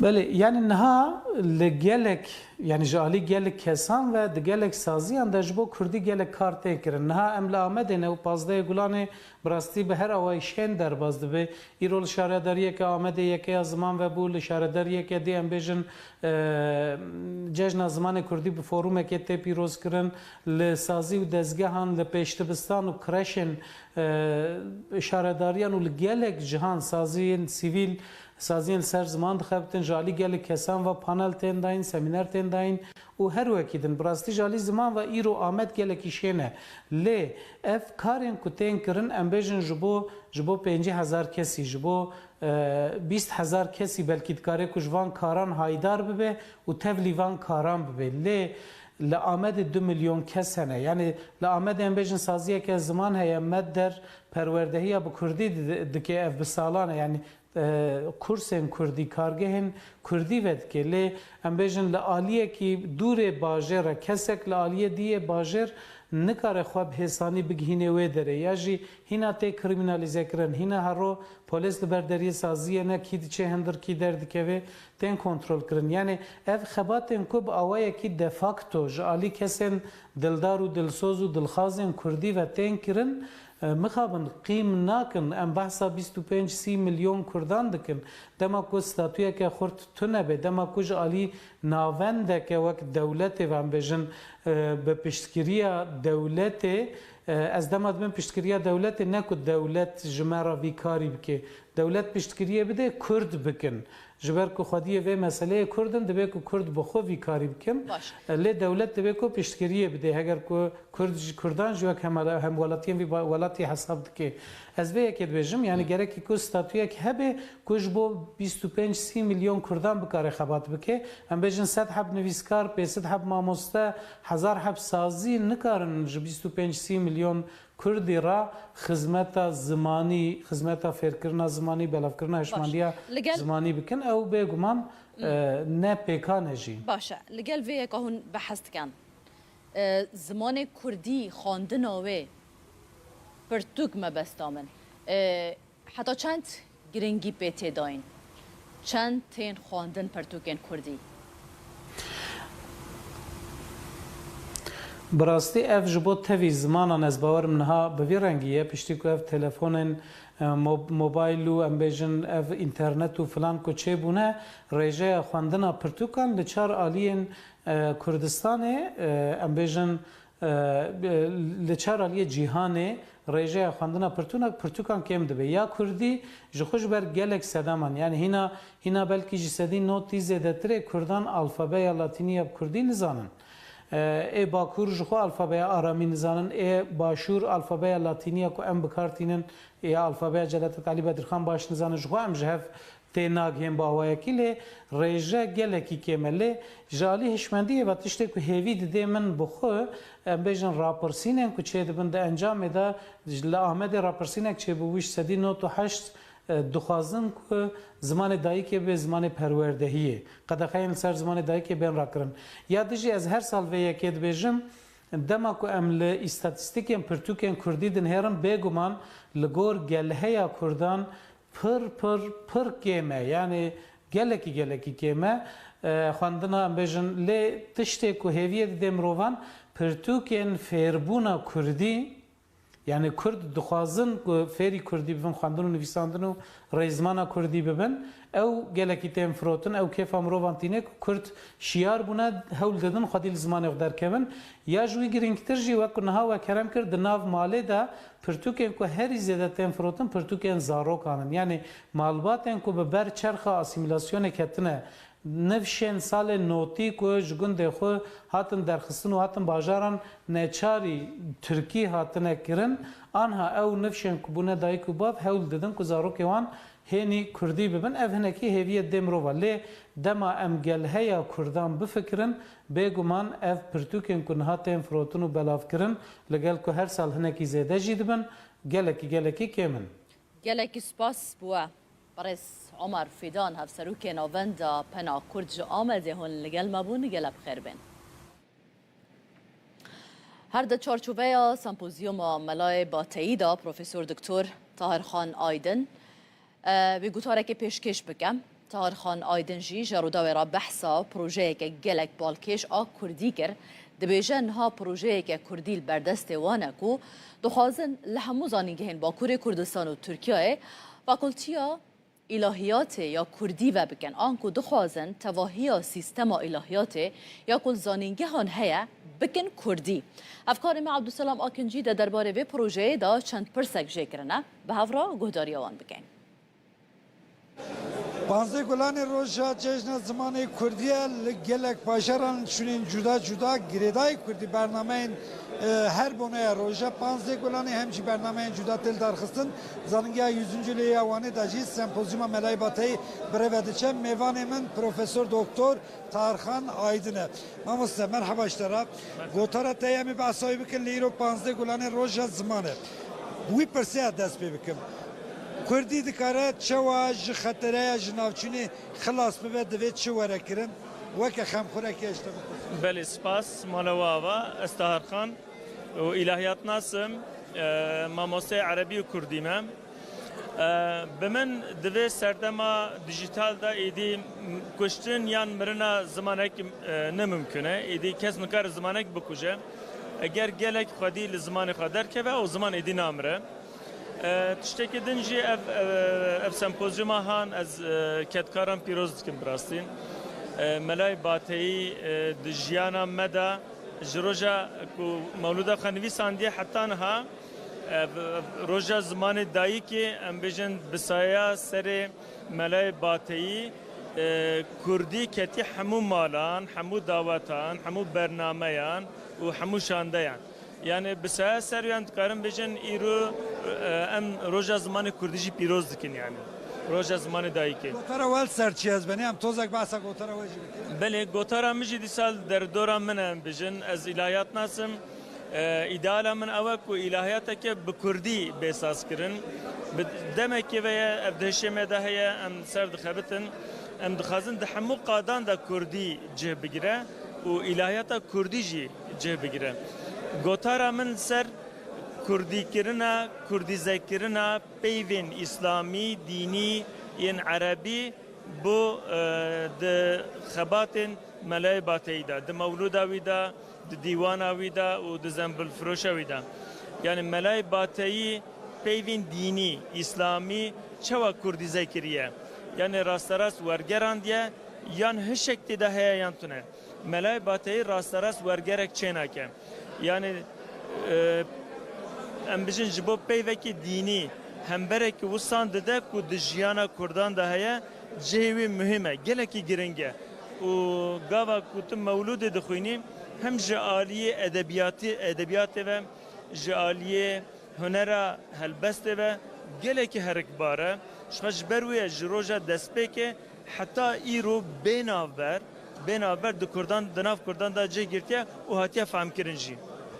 Belê, yanî niha li gelek, yanî ji alî gelek kesan ve di gelek saziyan de ji bo kurdî gelek kar tên kirin. Niha em li Amedê ne û pazdehê Gulanê bi rastî bi her awayî şên derbas dibe. Îro li şaredariyeke Amedê yekeya ziman vebû, li şaredariyeke dî em bêjin, e, cejna zimanê kurdî bi forumekê tê pîrozkirin, li sazî û dezgehan, li pêşdibistan û kreşên, e, şaredariyan û li gelek cihan saziyên sivîl, saziyên li ser ziman dixebitin, ji alî gelek kesan ve panel tên dayîn, semîner tên dayîn û her wekî din. Bi rastî ji alî ziman ve îro Amed gelekî şên e. Lê ev karên ku tên kirin, em bêjin ji bo, ji bo pêncî hezar kesî, ji bo, e, bîst hezar kesî belkî dikare ku ji van karan haydar bibe û tevlî van karan bibe. Lê li Amedê du milyon kes hene. Yanî li Amedê em bêjin saziyeke ziman heye, Medder perwerdehiya bi kurdî di-, dike, ev bi salan e. Yanî e, kursên kurdî, kargehên kurdî vedike. Lê em bêjin li aliyekî dûrê bajêr e, kesek li aliyê dî yê bajêr nikare xwe bi hêsanî bigihîne wê derê, ya jî hîna tê krîmînalîzekirin, hîna hero polês li ber deriyê saziyê ne, kî diçe hindir kî derdikeve, tên kontrolkirin. Yanî ev xebatên ku bi awayekî de facto ji alî kesên dildar û dilsoz û dilxazên kurdî ve tên kirin, e, mixabin qîm nakin. Em behsa bîst û pênc sî milyon kurdan dikin. Dema ku statuyeke xurt tune be, dema ku ji alî navendeke wek dewletê ve em bêjin, e, bi piştgiriya dewletê, e, ez dema dibim piştgiriya dewletê, ne ku dewlet ji me re vî karî bike. Dewlet piştgiriyê bide, kurd bikin. Ji ber ku xwediyê vê meseleyê kurd in, divê ku kurd bi xwe vî karî bikin. Baş. E, lê dewlet divê ku piştgiriyê bide. Heger ku kurd ji kurdan ji wek hemala-, hemwelatiyên vî ba-, welatî hesab dike. Ez vê yekê dibêjim, yanî gerekî ku statuyek hebe ku ji bo bîst û pênc sî milyon kurdan bikare xebat bike. Em bêjin sed heb nivîskar, pênc sed heb mamoste, hezar heb sazî nikarin ji bîst û pênc sî milyon kurdî re xizmeta zimanî, xizmeta fêrkirina zimanî, belavkirina hişmendiya Li gel zimanî bikin. Ew bêguman, Hmm. e, ne pêkan e jî. Baş e. Li gel vê yeka hûn behs dikin. E, zimanê kurdî, xwendina wê, pirtûk mebesta min. E, heta çend giringî pê tê dayîn? Çend tên xwendin pirtûkên kurdî? Bi rastî ev ji bo tevî zimanan, ez bawerim niha bi vî rengî ye, piştî ku ev telefonên, e, mo-, mobayl û em bêjin ev înternet û filan ku çêbûne, rêjeya xwendina pirtûkan li çar aliyên, e, Kurdistanê, e, em bêjin, e, li çar aliyê cîhanê rêjeya xwendina pirtûna-, pirtûkan kêm dibe. Ya kurdî ji xwe ji ber gelek sedeman, yanî hîna, hîna belkî ji sedî notî zêdetirê kurdan alfabeya latînî ya bi kurdî nizanin. E, ê Bakur ji xwe alfabeya aramî nizanin, ê Başûr alfabeya latînî ya ku em bi kar tînin, ya alfabeya Celadet Elî Bedirxan baş nizanin, ji xwe em ji hev tê nagihên bi awayekî, lê rêje gelekî kêm e. Lê ji alî hişmendiyê ve tiştê ku hêvî didê min bi xwe, em bêjin rapirsînên ku çêdibin di encamê de, li Amedê rapirsînek çêbûbû ji sedî nod û heşt, e, dixwazin ku zimanê dayikê bê zimanê perwerdehiyê. Qedexeyên li ser zimanê dayikê bên rakirin. Ya dijî ez her sal vê yekê dibêjim, dema ku em li îstatîstîkên pirtûkên kurdî dinihêrin, bêguman li gor gelheya kurdan pir, pir, pir kêm e. Yanî gelekî, gelekî kêm e. E, xwendina, em bêjin, lê tiştê ku hêviyê dide mirovan, pirtûkên fêrbûna kurdî, yanî kurd dixwazin ku fêrî kurdî bibin, xwendin û nivîsandin û rêzmana kurdî bibin, ew gelekî tên firotin, ew kêfa mirovan tîne ku kurd şiyar bûne, hewl didin xwedî li zimanê xwe derkevin. Ya ji wî girîngtir jî, wek ku niha we kerem kir, di nav malê de pirtûkên ku herî zêde tên firotin, pirtûkên zarokan in. Yanî malbatên ku bi ber çerxa asîmîlasyonê ketine, nifşên salê notî ku ji gundê xwe hatin derxistin û hatin bajaran neçarî tirkî hatine kirin, anha ew nifşên ku bûne dayik û bav hewl didin ku zarokê wan hênî kurdî bibin. Ev hinekî hêviyê dê mirova. Lê dema em gelheya kurdan bifikirin, bêguman ev pirtûkên ku niha tên firotin û belavkirin, li gel ku her sal hinekî zêde jî dibin, gelekî, gelekî kêm in. Gelekî spas bi we. Birêz Omer Fîdan, Hevserokê Navenda Pena Kurd ji Amedê hûn li gel me bûn, gelek bi xêr bên. Her di çarçoveya sempozyuma Melayê Bateyî de Profesor Doktor Tahir Xan Aydin, e, wî gotarekê pêşkêş bike. Tahir Xan Aydin jî ji Rûdawê re behsa projeyeke gelek balkêş a kurdî kir. Dibêje niha projeyeke kurdî li ber destê wan e ku dixwazin li hemû zanîngehên Bakurê Kurdistan û Tirkiyeyê fakultiya îlahiyatê ya kurdî vebikin, anku dixwazin tevahiya sîstema îlahiyatê ya ku li zanîngehan heye bikin kurdî. Hevkarê me Abdulselam Akin jî de derbarê vê projeyê de çend pirsek jê kirine. Bi hev re guhdariya wan bikin. Panzdeh Gulanê roja Cejna Zimanê Kurdî ye. Li gelek bajaran şûnên cuda cuda girêdayî kurdî bernameyên, e, her boneya roja. Panzdeh Gulanê hem jî bernameyên cuda tê lidarxistin. Zanîngeha yüzüncü lê ya Wanê de jî sempozyuma Melayê Bateyî bi rê ve diçe. Mêvanê min Profesor Doktor Tarxan Aydin e. Mamoste, merheba ji te re. Gotara te yê em ê behsa wî bikin, lê îro panzdeh Gulanê roja ziman e. Bi wî pirsê ez dest pê bikim. Kurdî dikare çawa ji xetereya ji navçûnê xilas bibe, divê çi were kirin? Weke xemxurekê ez ji te bipirsim. Belê, spas, mala we ava. Ez Tahir Xan û îlahiyatnas im, e, mamosteyê erebî û kurdî me. E, bi min di vê serdema dijîtal de êdî kuştin yan mirina zimanek, e, ne mimkun e. Êdî kes nikare zimanek bikuje. Eger gelek xwedî li zimanê xwe derkeve, ew ziman êdî namire. E, tiştekî din jî ev, e, ev sempozyuma han ez, e, kedkaran pîroz dikim bi rastî. E, Melayê Bateyî, e, di jiyana me de ji roja ku mewlûda xwe nivîsandiye heta niha, e, v-, v-, roja zimanê dayikê, em bêjin bi saya serê Melayê Bateyî, e, kurdî ketî hemû malan, hemû dawetan, hemû bernameyan û hemû şandeyan. Yani bi saya ser yan dikarin bêjin îro, e, em roja zimanê kurdî jî pîroz dikin yani. Roja zimanê dayikê. Gotara we li ser çi ez benî? Em tozek behsa gotara we jî bikin. Belê, gotara min jî dîsa li derdora min e, em bêjin. Ez îlahiyatnas im. E, îdeala min ew e ku îlahiyateke bi kurdî bê sazkirin. Bi demekê ve ye, ev di hişê me de heye, em ser dixebitin. Em dixwazin di hemû qadan de kurdî cih bigire û îlahiyata kurdî jî cih bigire. Gotara min ser kurdîkirina, kurdîzekirina peyvên îslamî, dînî, yên erebî bo, e, di xebatên Melayê Bateyî de, di mewlûda wî de, di dîwana wî de û di zembilfiroşa wî de. Yani Melayê Bateyî peyvên dînî, îslamî çawa kurdîze kiriye? Yani rasterast wergerandiye yan hişek tê de heye yan tune? Melayê Bateyî rasterast wergerek çênake. Yani, e, em bijin ji bo peyvekî dînî hemberekî wisan dide ku di jiyana kurdan de heye, cihê wî muhîm e, gelekî giring e. Û gava ku tu mewlûdê dixwînî, hem ji aliyê edebiyatî, edebiyatê ve, ji aliyê hunera helbestê ve gelekî herikbar e. Ji xwe ji ber wê ye ji roja destpêkê heta îro bê navber, bê navber di kurdan, di nav kurdan de cih girtiye û hatiye fehmkirin jî.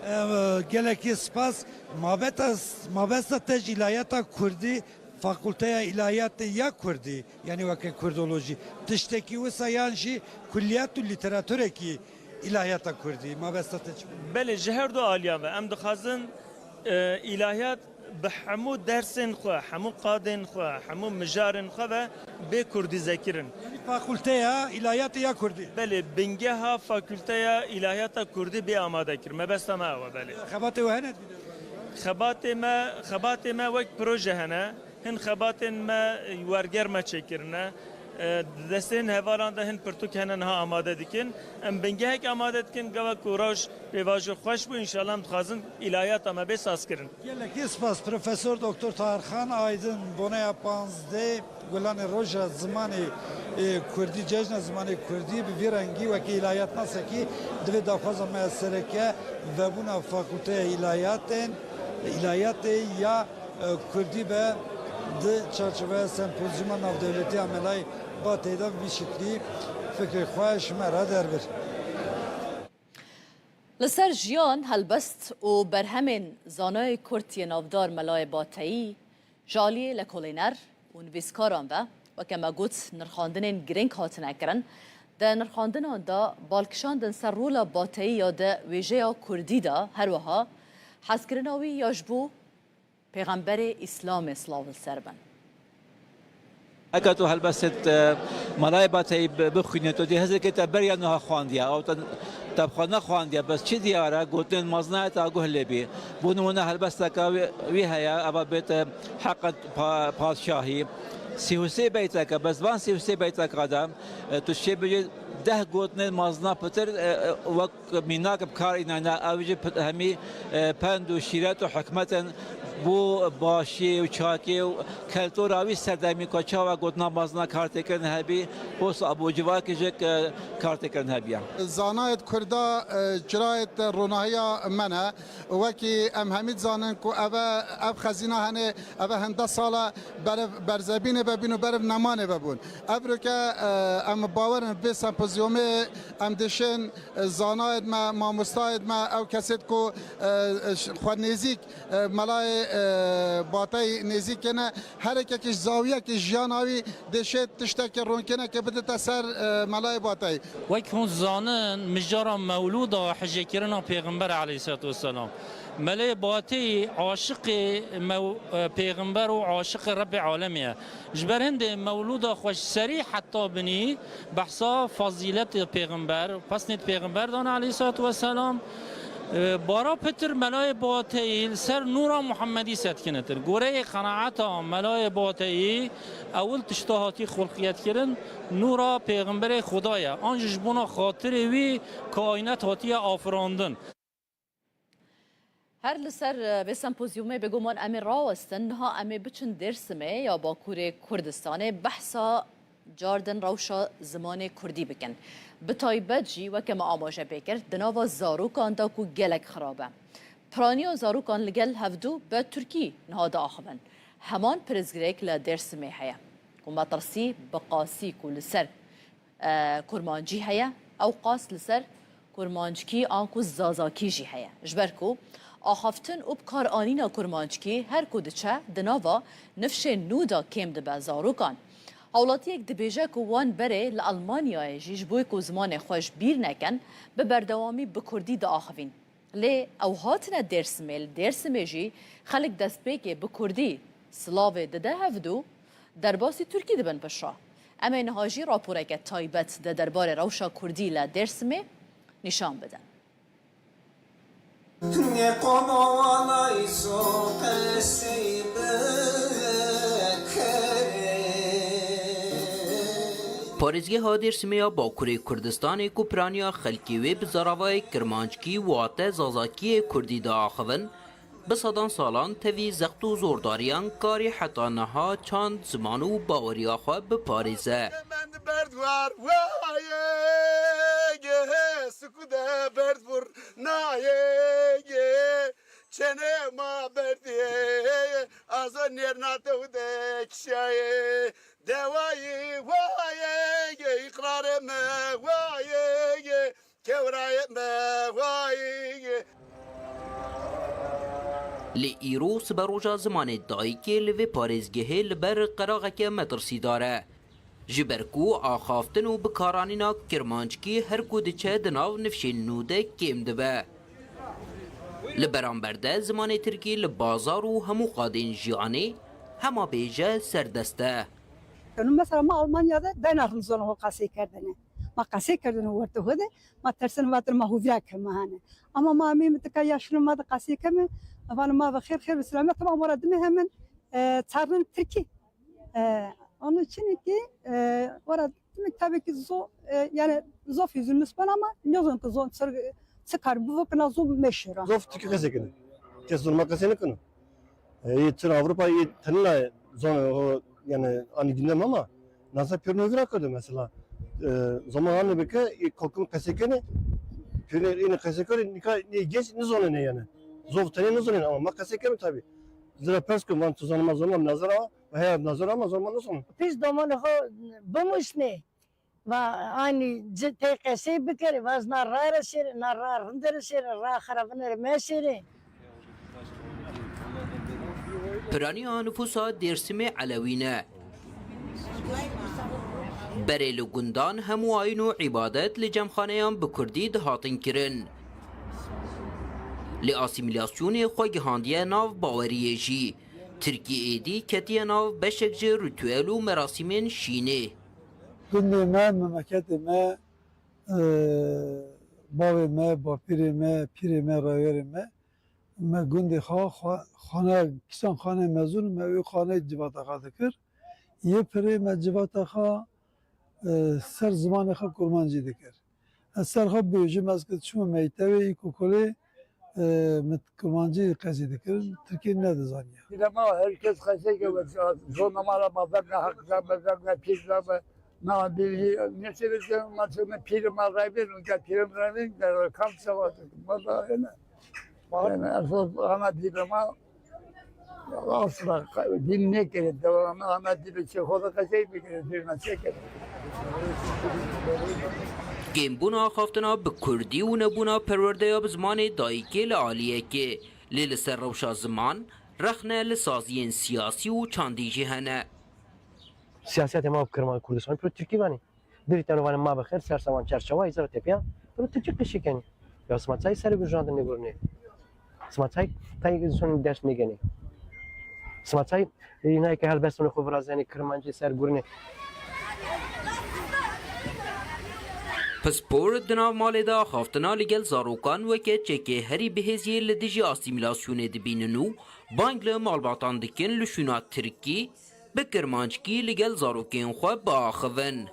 Ev, gelekî spas. Mabeta, mabesta te ji îlahiyata kurdî, fakulteya îlahiyatê ya kurdî, yanî weke kurdolojî, tiştekî wisa yan jî kulliyat û lîteratûrekî îlahiyata kurdî, mabesta te çi bû? Belê, ji her du aliyan ve em dixwazin, e, îlahiyat bi hemû dersên xwe, hemû qadên xwe, hemû mijarên xwe ve bê kurdîzekirin. Yanî fakulteya îlahiyatê ya kurdî? Belê, bingeha fakulteya îlahiyata kurdî bê amade kir. Mebesta me ew e, belê. Xebatê we hene? Xebatê me, xebatê me wek proje hene. Hin xebatên me werger me çêkirine. E, di destên hevalan de hin pirtûk hene niha amade dikin. Em bingehek amade dikin, gava ku rewş pêvajo xweş bû, înşallah em dixwazin îlahiyata me bê sazkirin. Gelekî spas, Profesor Doktor Tahir Xan Aydin, boneya panzdeh Gulanê Roja Zimanê, e, Kurdî, Cejna Zimanê Kurdî, bi vî rengî wekî îlahiyatnasekî divê daxwaza me ya sereke vebûna Fakulteya Îlahiyatên, Îlahiyatê ya e, Kurdî be di çarçoveya sempozyuma navdewletî ya Melayê Bateyî de bi vî şiklî fikrê xwe ji me re derbir. Li ser jiyan, helbest û berhemên zanayê Kurd yê navdar Melayê Bateyî ji aliyê lekolîner û nivîskaran ve, weke me got, nirxandinên girîng hatine kirin. Di nirxandinan de bal kişandin ser rola Bateyî ya di wêjeya Kurdî de, her wiha hezkirina wî ya ji bo Pêxemberê Îslamê, silav li ser bin. Heke tu helbestê, e, Melayê Bateyî bi-, bixwînî, tu dê hizreke te beriya niha xwandiye, ew te, te bi xwe nexwandiye, bes çi diyar e, gotinên mezina ye te guh lê bî. Bo nimûne helbesteke wî, wî heye, eva bête Heqet Pa-, Padşahî. Sî û sê beyteke, bes van sî û sê beyteka de, e, tu şê bêjî deh gotinên mezina pitir, e, e, wek mînak bi kar înayne, ew jî pit-, hemî, e, pend û şîret û hikmet in bo başiyê û çakê û keltora wî serdemî ku çawa gotina mezina kar tê kirin hebî, posta bo civakê jî, e, kar tê kirin hebiya. Zanayêt Kurda, e, cirayêt ronahiya me ne. Wekî em hemî dizanin ku ev e, ev xezîna hene, ev e hinde sal e berev berzebînê vebîn û berev nemanê vebûn. Evroke, e, em bawer in vê sempozyumê em dişên, e, zanayêd me, mamostayêd me, ew kesêd ku, e, e, ş-, xwe nêzîk, e, Melayê, E, Batey nêzîk kene, her yekekî ji zawiyekî jiyana wî dêşê tiştekê, ronkenekê bidite ser, e, Melayê Batey. Wek hûn zanin, mijara mewlûda hicêkirina Pêxember aleyhisselatu vesselam. Melayê Batey aşiqê mew-, e, Pêxember û aşiqê Rebbê alemê ye. Ji ber hindê mewlûda xwe ji serî heta binî behsa fazîletê Pêxember, pesnêt Pêxember dane aleyhisselatu vesselam. E, bara pitir Melayê Bateyî li ser nûra Muhemmedî setkinitir. Goreyê qenaeta Melayê Bateyî ewil tişta hatî xulqiyetkirin, nûra Pêxemberê Xuda ye. An jî ji bona xatirê wî kaînet hatiye afirandin. Her li ser, e, vê sempozyumê bêguman em ê rawestin, niha em ê biçin Dêrsimê ya Bakurê Kurdistanê, behsa cardin rewşa zimanê kurdî bikin. Bi taybet jî, weke me amaje pê kir, di nava zarokan de ku gelek xirab e. Piraniya zarokan li gel hevdû bi tirkî niha diaxivin. Heman pirsgirêk li Dêrsimê heye ku metirsî bi qasî ku li ser e, kurmancî heye, ew qas li ser kurmanckî anku zazakî jî heye. Ji ber ku axaftin û bikaranîna kurmanckî her ku diçe di nava nifşên nû de kêm dibe zarokan. Hawlatiyek dibêje ku wan berê li Elmanyayê jî ji bo ku zimanê xwe ji bîr nekin, bi berdewamî bi kurdî diaxivîn. Lê ew hatine Dêrsimê, li Dêrsimê jî xelk destpêkê bi kurdî silavê dide hevdû, derbasî tirkî dibin piştre. Em ê niha jî raporeke taybet di derbarê rewşa kurdî li Dêrsimê nîşan bidin. Parêzgeha Dêrsimê ya Bakurê Kurdistanê ku piraniya xelkê wê bi zaravayê kirmanckî, wate zazakiyê kurdî diaxivin, bi sedan salan tevî zext û zordariyan karî heta niha çand, ziman û baweriya xwe biparêze. Mend berd war wayê, suku de berd vur nayê, çene ma berdê, azo nêrna te û de kişayê, dewayê wayê, îqrarê me wayê, Kewrayê me wayê. Lê îro siberoja zimanê dayikê li vê parêzgehê li ber qeraxeke metirsîdar e. Ji ber ku axaftin û bikaranîna kirmanckî her ku diçe di nav nifşên nû de kêm dibe. Li beramber de zimanê tirkî li bazar û hemû qadên jiyanê hema bêje serdest e. Û mesela ma Almanya de dayna rizona ho qasê kerdene. Ma qasê kerdene werte ho de, ma tersen vatir ma hovira ke ma hane. Ama ma amê mi tika yaşlı ma de qasê keme, van ma ve xêr xêr ve selamet, tamam, ora dime hemen, e, çarnın Tirki. E, onun için ki, e, ora dime tabii ki zo, e, yani zof yüzün nispan ama ne zon ki zon sır, sıkar bu vakına zo meşhur. Zof Tirki qasê kene. Kes zor ma qasê ne kene. E, yê çin Avrupa yê tenê la zon ho, yani, anî gündem ama nasa pêrno vira kerde mesela. E, zaman anî bike, yê kokim qesê kene, pêrno yê qesê kere, nika yê genç nizonene yani. Zof tenê nizonene ama ma qesê keme tabi. Zira pers ku van tu zanima zon ma nazara, ve heya nazara ama zon ma nizon. Pis domanê xo bimuşne. Va anî ci tê qesey bikir, va ez na ray re şêrê, na ray rinde re şêrê, ray xerabine re meşêrê. Piraniya nifûsa Dêrsimê Elewî ne. Berê li gundan hemû ayîn û îbadet li cemxaneyan bi kurdî dihatin kirin. Lê asîmîlasyonê xwe gihandiye nav baweriyê jî. Tirkî êdî ketiye nav beşek ji rituel û merasîmên şînê. Gundê me, memleketê me, e, bavê me, bapîrê me, pîrê me, raywerê me, me gundê xwe, xwe, xane, kîsan xane mezûn, me wê xane civata xwe dikir. Yê pirê me civata xwe, e, ser zimanê xwe kurmancî dikir. Ez ser xwe bêjim, ez ki çûme mektebê, îlkokulê, e, min kurmancî qesî dikirin, tirkî nedizaniya. Dile ma her kes qesê ke, zona ma ra ma ver ne haq da me, ver ne pîr da me, na bilgi, ne sebep ma çûme pîrê ma rayvên, û gel pîrê ma rayvên, gel kam sewa, ma da ne. Ma ne, esas ana dile ma, asla din ne kere, devam ana dile çe, xo da qesey bikere, dil ne çe kere. Kêmbûna axaftina bi kurdî û nebûna perwerdeya bi zimanê dayikê li aliyekê, lê li ser rewşa ziman, rexne li saziyên siyasî û çandî jî hene. Siyasetê ma bi Kirman Kurdistan piro Tirkî vanî. Dirî tevne vanê ma bi xêr, ser sevan çerçewa, îzara tepiya, piro Tirkî qişî kenî. Ya sima çay serê gurjandin nêgurinê. Sima çay tay son ders nêgenê. Sima çay, e, nayê ke helbestonê xwe virazenê, Kirmancî ser gurinê. Pispor di nav malê de axaftina li gel zarokan weke çekê herî bihêziyê li dijî asîmîlasyonê dibînin û bang li malbatan dikin li şûna Tirkî bi Kirmanckî li gel zarokên xwe biaxivin.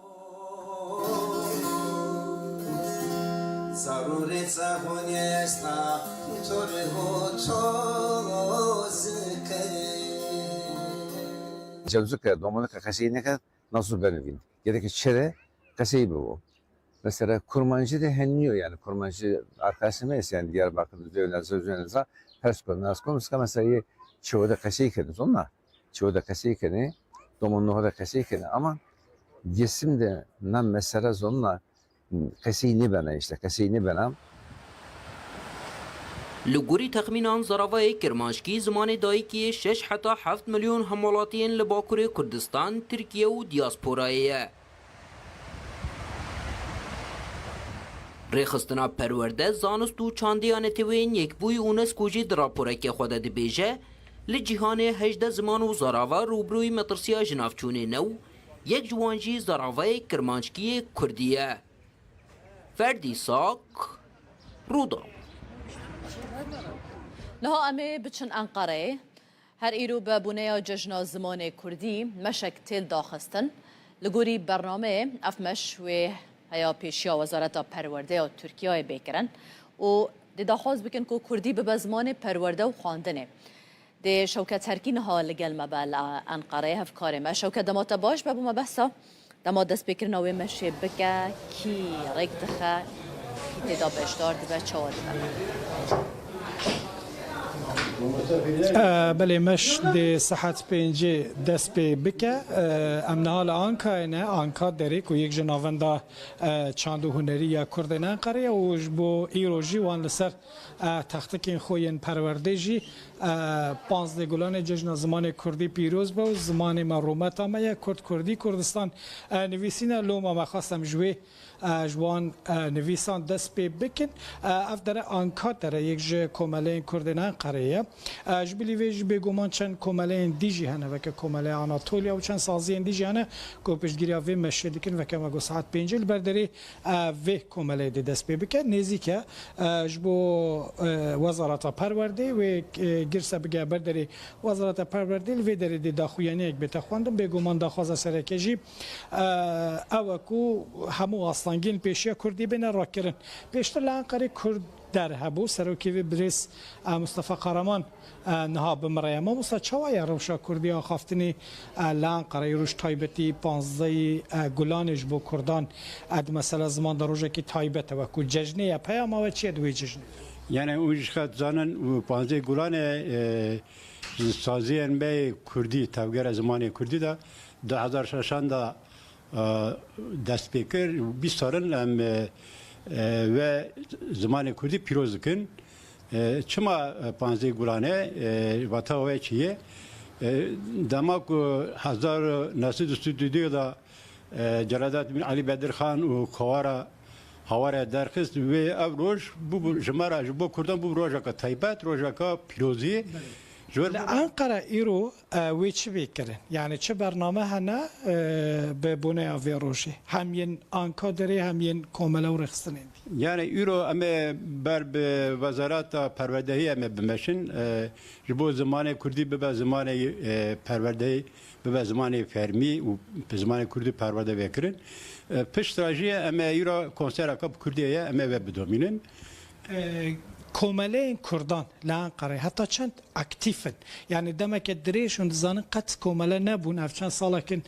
Cewzike, domonike qesey neke, nasıl benivîn. Gerek çere qesey bibo. Mesela Kurmancî de henî yo, yani Kurmancî arkadaşım neyse, yani Diyarbakır'da zöyle zöyle za pers kon nas kon, mesela yê çewe de qesey kenî zonna. Çewe de qesey kenî, domon noha de qesey kenî. Ama Dêsim de na mesela zonna qesey nêbena, işte qesey nêbena. Li gorî texmînan zaravayê Kirmanckî zimanê dayikî yê şeş heta heft milyon hemwelatiyên li Bakurê Kurdistan, Tirkiye û diyasporayê ye. Rêxistina Perwerde, Zanist û Çandê ya Neteweyên Yekbûyî UNESCO jî di raporeke xwe de dibêje, li cîhanê hejdeh ziman û zarava rûbirûyî metirsiya jinavçûnê ne û yek ji wan jî zaravayê Kirmanckiyê Kurdî ye. Ferdî Sak, Rûdawê. Niha em ê biçin Enqereyê. Her îro bi boneya Cejna Zimanê Kurdî meşek têl daxistin. Li gorî bernameyê ev meş wê heya pêşiya Wezareta Perwerdê ya Tirkiyeyê bê kirin û dê daxwaz bikin ku Kurdî bibe zimanê perwerde û xwendinê. Dê Şewket Terkî niha li gel me be li Enqereyê, hevkarê me. Şewket, dema te baş be, bo me behsa dema destpêkirina wê meşê bike, kî rêk dixe, kî tê de beşdar dibe, çawa dibe? Belê, meş dê saet pêncê dest pê bike. Em niha li Ankayê ne, Anka Derê ku yek ji navenda çand û hunerî ya Kurdên Enqerê ye û ji bo îro jî wan li ser textikên xwe yên perwerdê jî panzdeh Gulanê Cejna Zimanê Kurdî pîroz be û zimanê me rûmeta me ye, Kurd, Kurdî, Kurdistan nivîsîne. Loma me xwest em ji wê ji wan nivîsan dest pê bikin. Ev dere Anka Dere yek ji komeleyên Kurdên Enqerê ye. Ji bilî vê jî bêguman çend komeleyên dî jî hene, weke Komeleya Anatoliya û çend saziyên dî jî hene ku piştgiriya vê meşê dikin, weke me got saet pêncê li ber derê vê komeleyê dê dest pê bike. Nêzîk e ji bo Wezareta Perwerdê wê girse bige ber derê Wezareta Perwerdê, li vê derê dê daxuyaniyek bête xwendin. Bêguman daxwaza sereke jî ew e ku hemû astengiyên pêşiya Kurdî bêne rakirin. Pêştir li Enqerê Kurd Der hebû. Serokê vê birêz Mustafa Kahraman niha bi min re ye. Mamosta, çawa ye rewşa Kurdî axaftinê li Enqereyê, roj taybetî panzdehî Gulanê ji bo Kurdan, di mesela ziman de rojekî taybet e, wekû cejnê ye. Peya me we çi ye di wê cejnê? Yani û ji xwe dizanin û panzdehî Gulanê ji saziyên me yê Kurdî, tevgera zimanê Kurdî de du hezar şeşan de dest pê kir. Bîst sal in em ve zimanê Kurdî pîroz dikin. Çima panzdehî Gulanê, vata we çi ye? Dema ku hezar neh sed û sî û du de Celalettin Elî Bedirxan û Kovara Hawara derxist, wê ev roj bûbû ji me re, ji bo Kurdan bûbû rojeka taybet, rojeka pîrozî. Ji ber Li Enqere îro wê çi bê kirin? Yani çi bername hene bi boneya vê rojê? Hem yên Anka Derê hem yên komele û rêxistinên dî. Yani îro em ê ber bi Wezareta Perwerdehî em ê bimeşin, ji bo zimanê Kurdî bibe zimanê perwerdehî, bibe zimanê fermî û zimanê Kurdî perwerde vê kirin. Piştre jî em ê îro konsereka bi Kurdî ye, em ê ve bidomînin. Komeleyên Kurdan li Enqerê heta çend aktîf in? Yani demeke dirêj hûn dizanin qet komele nebûn, ev çend salek in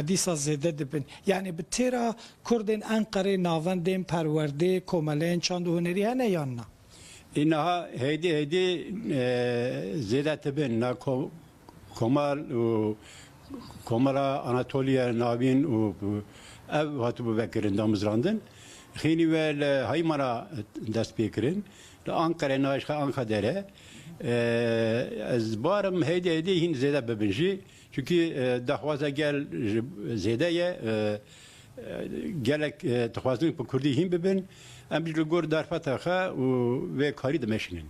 dîsa zêde dibin. Yani bi têra Kurdên Enqerê navendên perwerdê, komeleyên çand û hunerî hene yan na? Înaha heydî heydî zêde dibin. Na ko-, Komal û Komela Anatoliya Navîn û ev hatibû vekirin, damizrandin. Xênî we li Haymana dest pê kirin, li Anqerê, niha ji Anqadere. E, ez barim hêdî hêdî hîn zêde bibin jî. Çunkî, e, daxwaza gel ji zêde ye. E, e, gelek, e, dixwazin bi kurdî hîn bibin. Em jî li gor derfeta xwe û vê karî dimeşînin.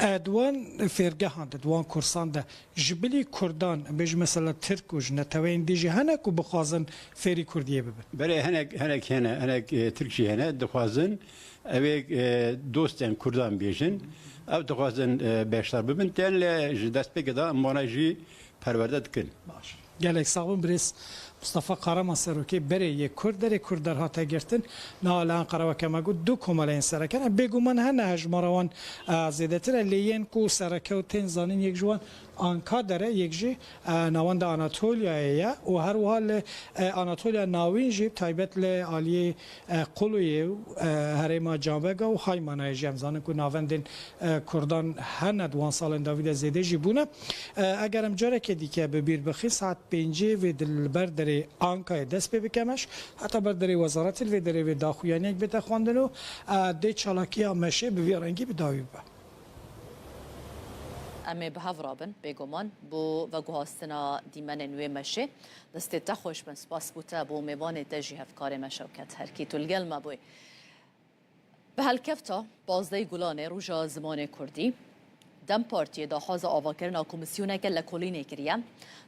E, di wan fêrgehan de, di wan kursan de ji bilî kurdan, em bêjin mesela tirk û ji neteweyên dî jî hene ku bixwazin fêrî kurdiyê bibin? Belê, hinek, hinek hene, hinek, e, tirk jî hene, dixwazin ew ê, e, dostên kurdan bêjin. Ew dixwazin, e, beşdar bibin. Tên lê ji destpêkê de em wana jî perwerde dikin. Baş. Gelek sax bin birêz Mustafa Karaman, serokê berê yê Kurd, derê Kurd derhate girtin. Niha li Anqara weke me got du komeleyên sereke ne. Bêguman hene hejmara wan, e, zêdetir e, lê yên ku sereke û tên zanîn yek ji wan Anqadere, yek jî, e, navenda Anatoliayê ye û her wiha li, e, Anatoliya Navîn jî taybet li aliyê, e, Quluyê û, e, herêma Canbega û Haymanayê jî em zanin ku navendên, e, kurdan hene di wan salên dawî de zêde jî bûne. E, eger em carekê dîke bi bîr bixin, saet pêncê vê di li ber derê Ankayê dest pê bike meş, heta ber derê wezaretê li vê derê vê daxuyaniyek bête xwendin û, e, dê çalakiya meşê bi vî rengî bi dawî bibe. Em ê bi hev rabin, bêguman, bo veguhastina dîmenên wê meşê. Destê te xweş bin, spas bo te, bo mêvanê te jî hevkarê me Şewket Herkî, tu li gel me bûyî. Bi helkefta pazdehê Gulanê Roja Zimanê Kurdî, DEM Partiyê daxwaza avakirina komîsyoneke lekolînê kiriye,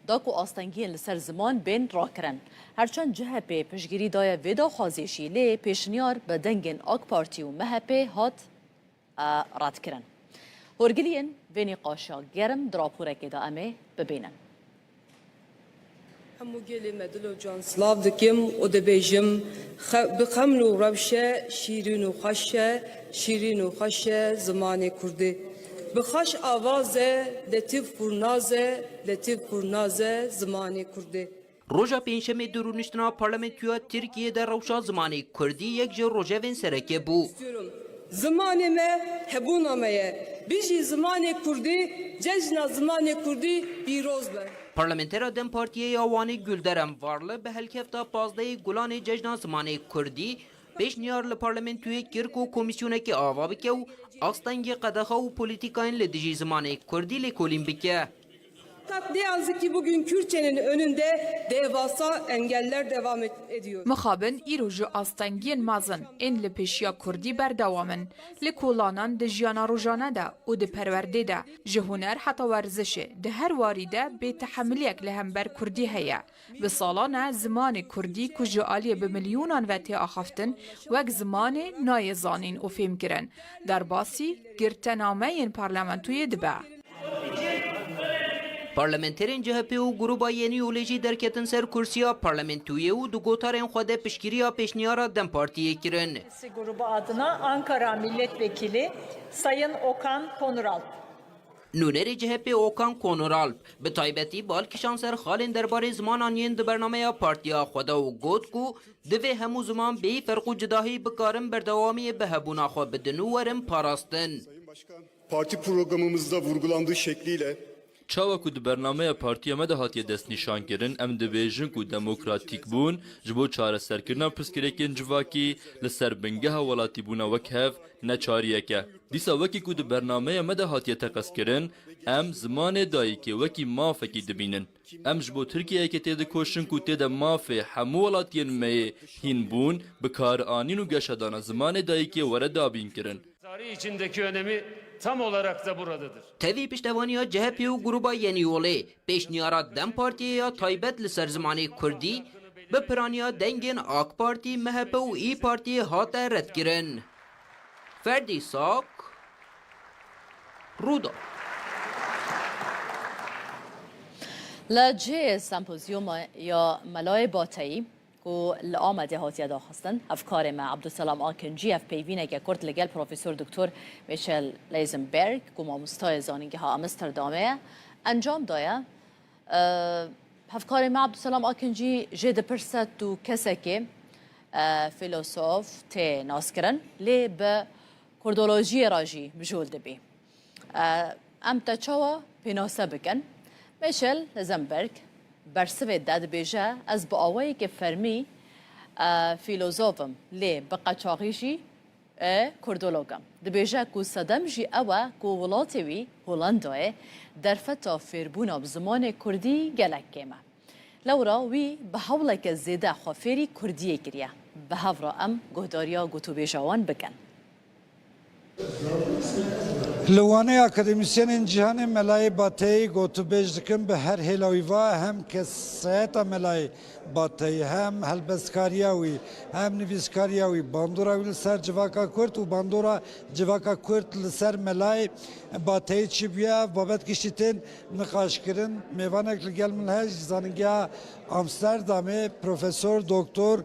da ku astengiyên li ser ziman bên rakirin. Herçend C H P piştgirî daye vê daxwazê jî, lê pêşniyar bi dengên AK Partî û M H P hat, e, redkirin. Hûrgiliyên vê nîqaşa germ di raporekê de em ê bibînin. Hemû gelê me dil û can silav dikim û dibêjim, xe-, bi xeml û rewş e, şîrîn û xweş e, şîrîn û xweş e zimanê kurdî. Bi xweş avaz e, letîf qurnaz e, letîf qurnaz e zimanê kurdî. Roja Pêncşemê di rûniştina Parlamentoya Tirkiyê de rewşa zimanê kurdî yek ji rojevên sereke bû. Zimanê me hebûna me ye. Bijî zimanê kurdî, cejna zimanê kurdî pîroz be. Parlamentera DEM Partiyê ya Wanê Gulderem Varli bi helkefta pazdehê Gulanê Cejna Zimanê Kurdî pêşniyar li parlamentoyê kir ku komîsyonekê ava bike û astengî, qedexa û polîtîkayên li dijî zimanê kurdî lêkolîn bike. Fakat ne yazık ki bugün Kürtçenin önünde devasa engeller devam et-, ediyor. Mixabin îro ji astengiyên mezin ên li pêşiya kurdî berdewam in, li kolanan, di jiyana rojane de û di perwerdê de, ji huner heta werzişê, di her warî de bêtehemiliyek li hember kurdî heye. Bi salan e zimanê kurdî ku ji aliyê bi milyonan ve tê axaftin, wek zimanê nayê zanîn û fêmkirin. Derbasî girtenameyên parlamentoyê dibe. Parlamenterên C H P û Gruba Yenî Yolê jî derketin ser kursiya parlamentoyê û di gotarên xwe de piştgiriya pêşniyara DEM Partiyê kirin. Grubu adına Ankara Milletvekili Sayın Okan Konuralp. Nûnerê C H P Okan Konuralp bi taybetî bal kişand ser xalên derbarê zimanan yên di bernameya partiya xwe de û got ku divê hemû ziman bêyî ferq û cudahî bikarin berdewamiyê bi hebûna xwe bidin û werin parastin. Parti programımızda vurgulandığı şekliyle Çawa ku di bernameya partiya me de hatiye destnîşankirin, em dibêjin ku demokratîkbûn ji bo çareserkirina pirsgirêkên civakî li ser bingeha welatîbûna wek hev neçariyek e. Dîsa wekî ku di bernameya me de hatiye teqezkirin, em zimanê dayikê wekî mafekî dibînin. Em ji bo Tirkiyeyeke têdikoşin ku tê de mafê hemû welatiyên me yê hînbûn, bikaranîn û geşedana zimanê dayikê were dabînkirin. Tarih içindeki önemi tam olarak da buradadır. Tevî piştevaniya C H P û Gruba Yenî Yolê, pêşniyara DEM Partiyê ya taybet li ser zimanê kurdî, bi piraniya dengên AK Partî, M H P û İYİ Partiyê hate redkirin. Ferdî Sak, Rûda. Li cihê sempozyûma ya Melayê Bateyî, ku li Amedê hatiye daxistin, hevkarê me Abdulselam Akincî hevpeyvîneke kurt li gel Profesor Doktor Michel Leisenberg, ku mamostayê Zanîngeha Amsterdamê ye, encam daye. E, hevkarê me Abdulselam Akincî jê dipirse, tu kesekê, e, fîlosof tê naskirin, lê bi kurdolojiyê re jî mijûl dibî. E, em te çawa pênase bikin? Michel Leisenberg bersivê de dibêje, ez bi awayeke fermî E, fîlozof im, lê bi qeçaxî jî e, kurdolog im. Dibêje ku sedem jî ew e ku welatê wî, Holandayê, derfeta fêrbûna bi zimanê kurdî gelek kêm e. Lewra wî bi hewleke zêde xwe fêrî kurdiyê kiriye. Bi hev re em guhdariya gotûbêja wan bikin. Li Wanê akademîsyenên cîhanê Melayê Bateyî gotûbêj dikin, bi her hêla wî va hem kesayeta Melayê Bateyî, hem helbestkariya wî, hem nivîskariya wî, bandora wî li ser civaka Kurd û bandora civaka Kurd li ser Melayê Bateyî çi bûye, ev babet giştî tên niqaşkirin. Mêvanek li gel min heye ji Zanîngeha Amsterdamê, Profesor Doktor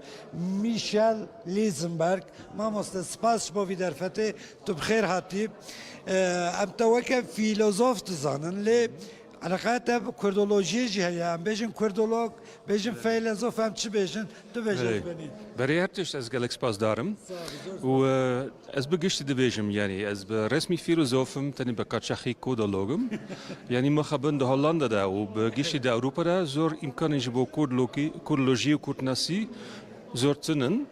Michel Lisenberg. Mamoste, spas ji bo vî derfetê. Tu bi xêr hatî. Em te weke fîlozof dizanin, lê eleqeya te bi kurdolojiyê jî heye. Em bêjin kurdolog, bêjin feylezof, em çi bêjin? Tu bêje Belê. Benî. Berê her tişt ez gelek spasdar im. Sağ ol, zor spas. Û, e, ez bi giştî dibêjim, yanî ez bi resmî fîlozof im, tenê bi qaçaxî kurdolog im. Yanî mixabin di Hollanda de û bi giştî di Ewropa de zor îmkanên ji bo kurdlokî-, kurdlojî û kurdnasî zor tune in.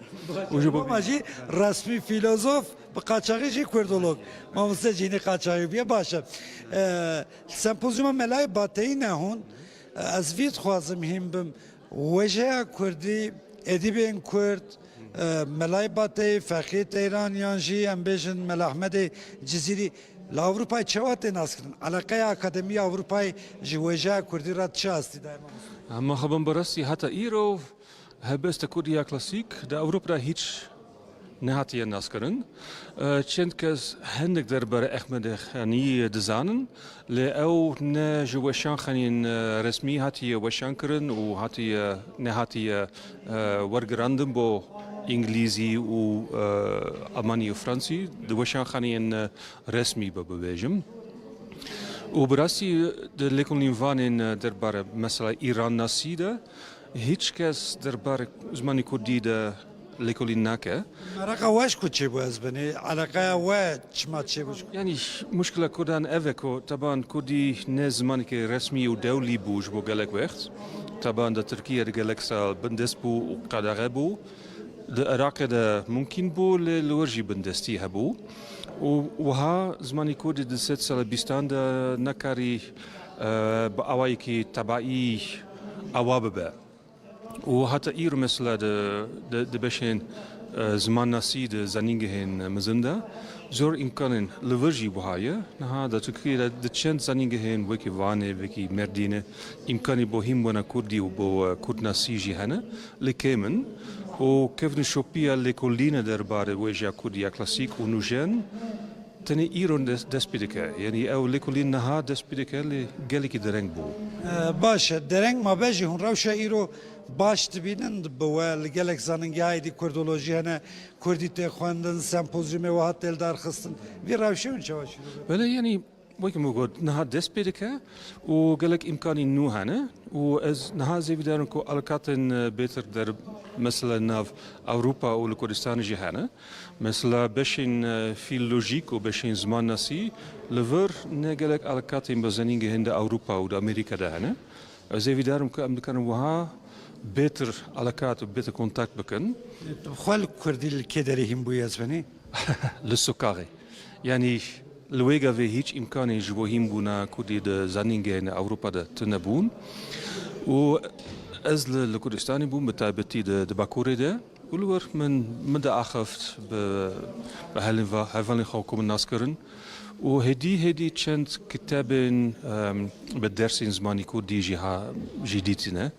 Û ji bo Ama jî resmî fîlozof, bi qaçaxî jî kurdolog. Mamoste Cînî qaçaxî bûye, baş e. E, sempozyuma Melayê Bateyî ne hûn. E, ez vî dixwazim hîn bim. Wêjeya kurdî, edîbên kurd, e, Melayê Bateyî, Feqî Teyran yan jî em bêjin Mela Ehmedê Cizîrî li Ewropayê çawa tê naskirin? Eleqeya Akademîya Ewropayê ji wêjeya kurdî re çi astî daye, mamoste? Em mixabin bi rastî heta îro Helbesta kurdî ya klasîk di Ewropa de hîç nehatiye naskirin. E, çend kes hinek derbarê Ehmedê Xanî dizanin, lê ew ne ji weşanxaneyên, e, resmî hatiye weşankirin û hatiye, nehatiye, e, wergirandin bo Îngilîzî û, e, Almanî û Fransî, di weşanxaneyên, e, resmî be bibêjim. Û bi rastî di lêkolîn vanên, e, derbarê mesela Îrannasî de, Hîç kes derbarê zimanê kurdî de lêkolîn nake. Meraqa we ji ku çêbû ez binê? Eleqeya we çima çêbû ji ku? Yanî, muşkila kurdan ev e ku teban kurdî ne zimanekî resmî û dewlî bû ji bo gelek wext. Teban di Tirkiye de gelek sal bindest bû û qedexe bû. Di Iraqê de mumkîn bû, lê li wir jî bindestî hebû. Û wiha zimanê kurdî di sed sala bîstan de nekarî, e, bi awayekî tebaî awa bibe. Û heta îro mesela di, di, di beşên, e, zimannasî di zanîngehên mezin de zor îmkanên li vir jî wiha ye. Niha di Tirkiyê de di çend zanîngehên wekî Vanê, wekî Mêrdînê îmkanî bo hînbûna kurdî û bo, e, kurdnasî jî hene, lê kêm in. Û kevnîşopiya lêkolîne derbarê wêjeya kurdî ya klasîk û nûjen, Tenê îro des-, dest pê dike. Yanî ew lêkolîn niha dest pê dike, lê gelekî dereng bû. E, baş e. Dereng mabe jî hûn rewşa îro baş dibînin bi we li gelek zanîngehayê dî kurdolojî hene, kurdî tê xwendin, sempozyumê wiha tê lidarxistin. Vî rewşê hûn çawa şîrove? Belê, yanî wekî min got, niha dest pê dike û gelek îmkanî nû hene û ez niha zêvîdar im ku alakatên, e, bêtir der mesela nav Ewropa û li Kurdistanê jî hene. Mesela beşên, e, fîlolojîk û beşên zimannasî li vir ne gelek alakatên bi zanîngehên di Ewropa û di Amerîka de hene. Ez hêvîdar im ku em dikarin wiha bêtir alakat û bêtir kontakt bikin. Xwe li kurdî li kê derê hîn bûyî ez benî? Li sokaxê. Yanî li wê gavê hîç îmkanê ji bo hînbûna kurdî di zanîngehên Ewropa de tune bûn. Û ez li, li Kurdistanê bûm, bi taybetî di, di Bakurê de. Û li wir min, min diaxift bi, bi helên va-, hevalên xwe ku min nas kirin. Û hêdî hêdî çend kitabên, em, bi dersên zimanî kurdî jî ha, jî dîtine.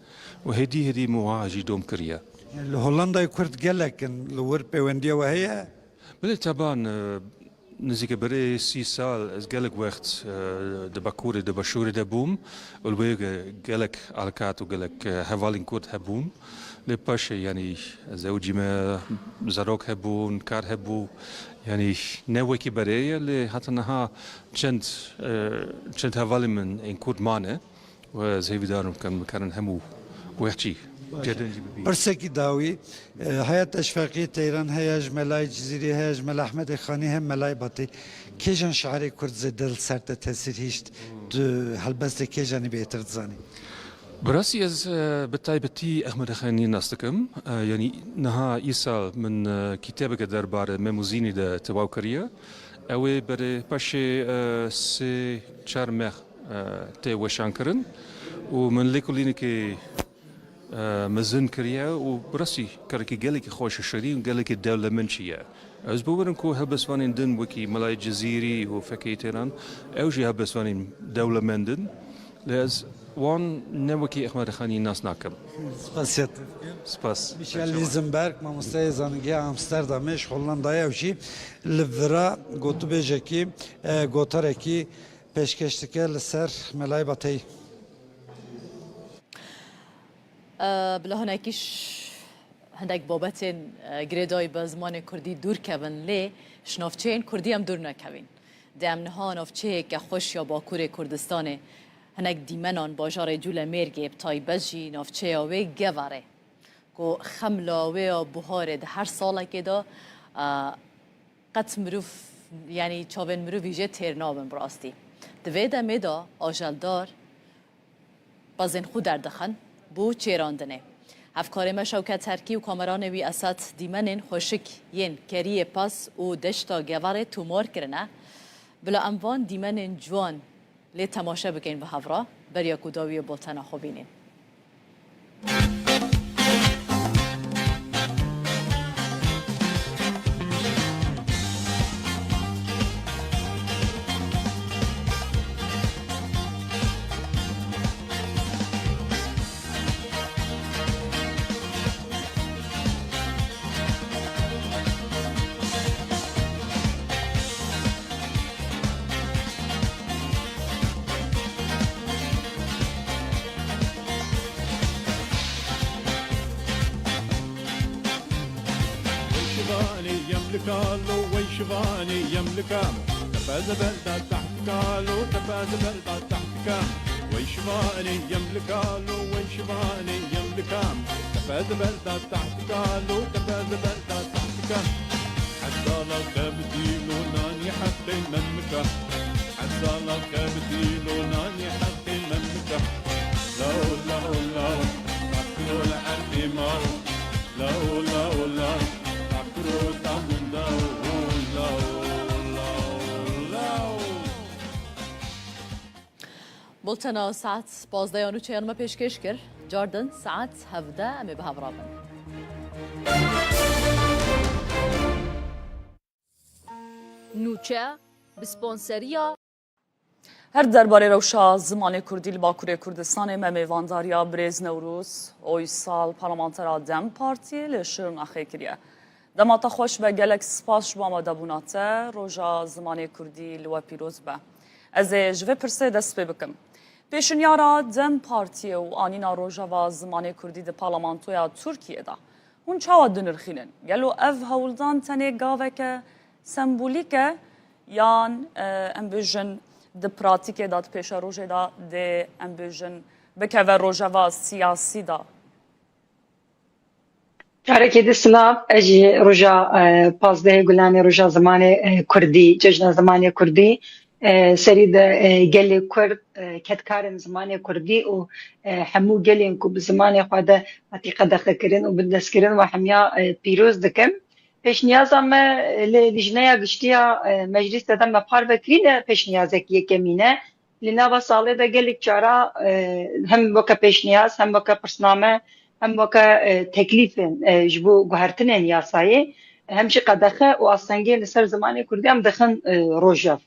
Û hêdî hêdî min wiha jî dom kiriye. Li Hollandayê Kurd gelek in, li wir pêwendiya we heye? Belê, teban, e, Nizîke berê sî sal ez gelek wext, e, di Bakurê, di Başûrê de bûm. Û li wê ge-, gelek alkat û gelek, e, hevalên Kurd hebûn. Lê paşê, yanî, zewicî me, zarok hebûn, kar hebû. Yanî, ne wekî berê ye, lê heta niha çend, e, çend hevalên min ên Kurd mane. Û ez hêvîdar im ku em bikarin hemû wextî cedên jî bibînin. Pirsekî dawî, e, heya te ji Feqiyê Teyran, heya ji Melayê Cizîrî, heya ji Mela Ehmedê Xanî, hem Melayê Batî. Kêjan şairê Kurd zêde li ser te tesîr hîşt? Tu helbestê kêjanî bêhtir dizanî? Bi rastî ez, e, bi taybetî Ehmed Xenî nas dikim. E, yanî niha îsal min, e, kitêbeke derbarê Mem û Zînî de tewaw kiriye. Ew ê berê paşê, e, sê çar meh, e, tê weşankirin û min lêkolînekê, e, mezin kiriye û bi rastî karekî gelekî xweş û şirîn û gelekî dewlemend jî ye. Ez biwerim ku helbestvanên din wekî Melayê Cizîrî û Fekê Têran, ew jî helbestvanên dewlemend in. Lê ez wan ne wekî Ehmed Xanî nas nakim. Spasiya te dikim. Spas. Michel Lisenberg, mamosteyê zanîngeha Amsterdamê ji Hollandayê, ew jî li vira gotûbêjekî, e, gotarekî pêşkêş dike li ser Melayê Bateyî. E, bila hinekî ş-, hindek babetên, e, girêdayî bi zimanê kurdî dûr kevin, lê ji navçeyên kurdî em dûr nekevîn. Dê em niha navçeyeke xweş ya Bakurê Kurdistanê, hinek dîmenan bajarê Cûlemêrgê, bi taybet jî navçeya wê Geverê, ku xemla wê ya buharê di her salekê de, e, qet mirov, yanî çavên mirovî jê têr nabin bi rastî. Di vê demê de ajeldar pezên xwe derdixin bo çêrandinê. Hevkarê me Şewket Terkî û kameranê wî Esed dîmenên xweşik yên Keriyê Pez û Deşta Geverê tomar kirine. Bila em van dîmenên ciwan lê temaşe bikin bi hev re, beriya ku dawiyê bultena xwe bînin. Weşvanê yemlika lo, weşvanê yemlika. Tepe ziber da tehtika lo, tepe ziber da tehtika. Weşvanê yemlika lo, weşvanê yemlika. Tepe ziber da tehtika lo, tepe ziber da tehtika. Hezala kebdî lo nanî heqê memika. Hezala kebdî lo nanî heqê memika. Law, law, law. Takro li erdê maw. Law, law, law. Takro tam law, law, law, law. Bultena saet pazdeh ya nûçeyan me pêşkêş kir. Cardin saet hevdeh em ê bi hev re bin. Nûçe, bi sponseriya. Her derbarê rewşa zimanê kurdî li Bakurê Kurdistanê me mêvandariya birêz Newroz Oysal, parlamentera DEM Partiyê li Şirnaxê kiriye. Dema te xweş be, gelek spas ji bo amadebûna te. Roja zimanê kurdî li we pîroz be. Ez ê ji vê pirsê dest pê bikim. Pêşinyara DEM Partiyê û anîna Rojeva Zimanê Kurdî di Parlamentoya Tirkiyê de hûn çawa dinirxînin? Gelo ev hewldan tenê gaveke sembolîk e yan, e, em bêjin di pratîkê de, di pêşerojê de dê, em bêjin, bikeve rojeva siyasî de? Carekê din silav, ez jî roja, e, pazdehê Gulanê, roja zimanê, e, kurdî, cejna zimanê kurdî, e, serî de, e, gelê kurd, e, kedkarên zimanê kurdî û, e, hemû gelên ku bi zimanê xwe de hatî qedexekirin û bindestkirin, we hemiya, e, pîroz dikim. Pêşniyaza me, e, li Lijneya Giştî ya, e, Meclîsê de me parve kirî, ne pêşniyazek yekemîn e. Li nava salê de gelek cara, e, hem weke pêşniyaz, hem weke pirsname, hem weke, e, teklîfên, e, ji bo guhertinên yasayê, hem jî qedexe û astengê li ser zimanê kurdî em dixin, e, rojev.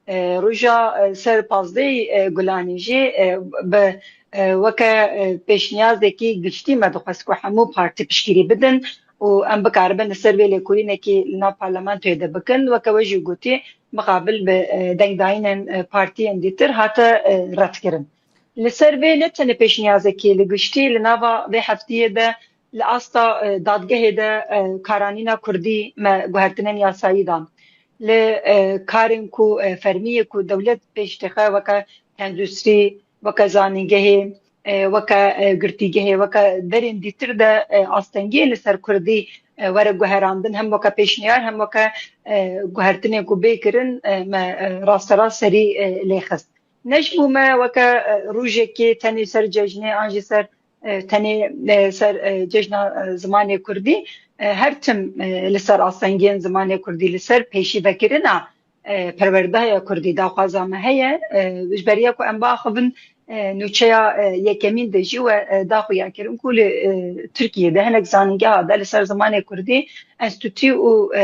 E, roja, e, ser pazdehê, e, Gulanê jî, e, bi, e, weke, e, pêşniyazekî giştî me dixwest ku hemû partî piştgirî bidin û em bikaribin li ser vê lêkolînekî li nav parlamentoyê de bikin. Weke we jî gotî, mixabil bi, e, dengdayînên, e, partiyên dîtir hate, e, redkirin. Li ser vê ne tenê pêşniyazekî, li giştî li nava vê heftiyê de li asta, e, dadgehê de, e, karanîna kurdî me guhertinên yasayî dan. Li, e, karên ku, e, fermiyê ku dewlet pêş dixe weke tenduristî, weke zanîngehê, e, weke, e, girtîgehê, weke derên dîtir de, e, astengiyên li ser kurdî, e, were guherandin, hem weke pêşniyar, hem weke, e, guhertinên ku bê kirin, e, me, e, rasterast serî, e, lê xist. Ne ji bo me weke e, rojekê tenê ser cejnê an jî ser e, tenê e, ser e, cejna e, zimanê kurdî, e, her tim e, li ser astengiyên zimanê kurdî, li ser pêşîvekirina e, perwerdeya kurdî daxwaza me heye. E, ji beriya ku em biaxivin e, nûçeya e, yekemîn de jî we e, daxuya kirin ku li e, Tirkiyê de hinek zanîngeha de li ser zimanê kurdî enstîtû û e,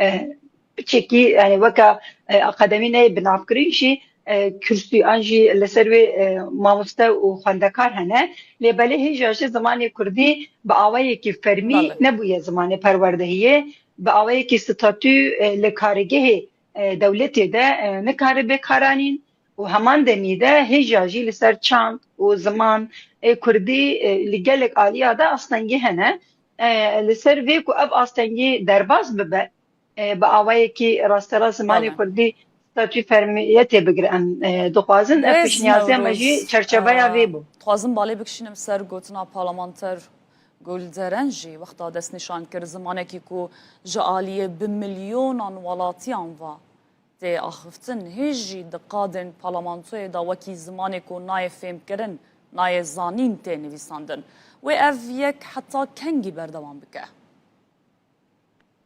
e, piçekî, yani weke e, akademî neyê binavkirin jî e, kursî an jî li ser wê e, mamoste û xwendekar hene. Lê belê hêja jî zimanê kurdî bi awayekî fermî Belê. nebûye zimanê perwerdehiyê, bi awayekî statû e, li kargehê e, dewletê de e, nikare bê karanîn û heman demî de hêja jî li ser çand û ziman ê kurdî e, li gelek aliya de astengî hene. E, li ser vê ku ev astengî derbas bibe, e, bi awayekî rasterast zimanê Belê. kurdî statû fermiyetê bigire em e, dixwazin. Ev Birêz pişniyazê me jî Newroz, çerçeveya e, vê bû. Dixwazim balê bikişînim ser gotina parlamenter Gulderen jî wexta destnîşan kir, zimanekî ku ji aliyê bi milyonan welatiyan ve tê axiftin, hê jî di qadên parlamentoyê de wekî zimanê ku nayê fêmkirin, nayê zanîn tê nivîsandin. Wê ev yek heta kengî berdewam bike?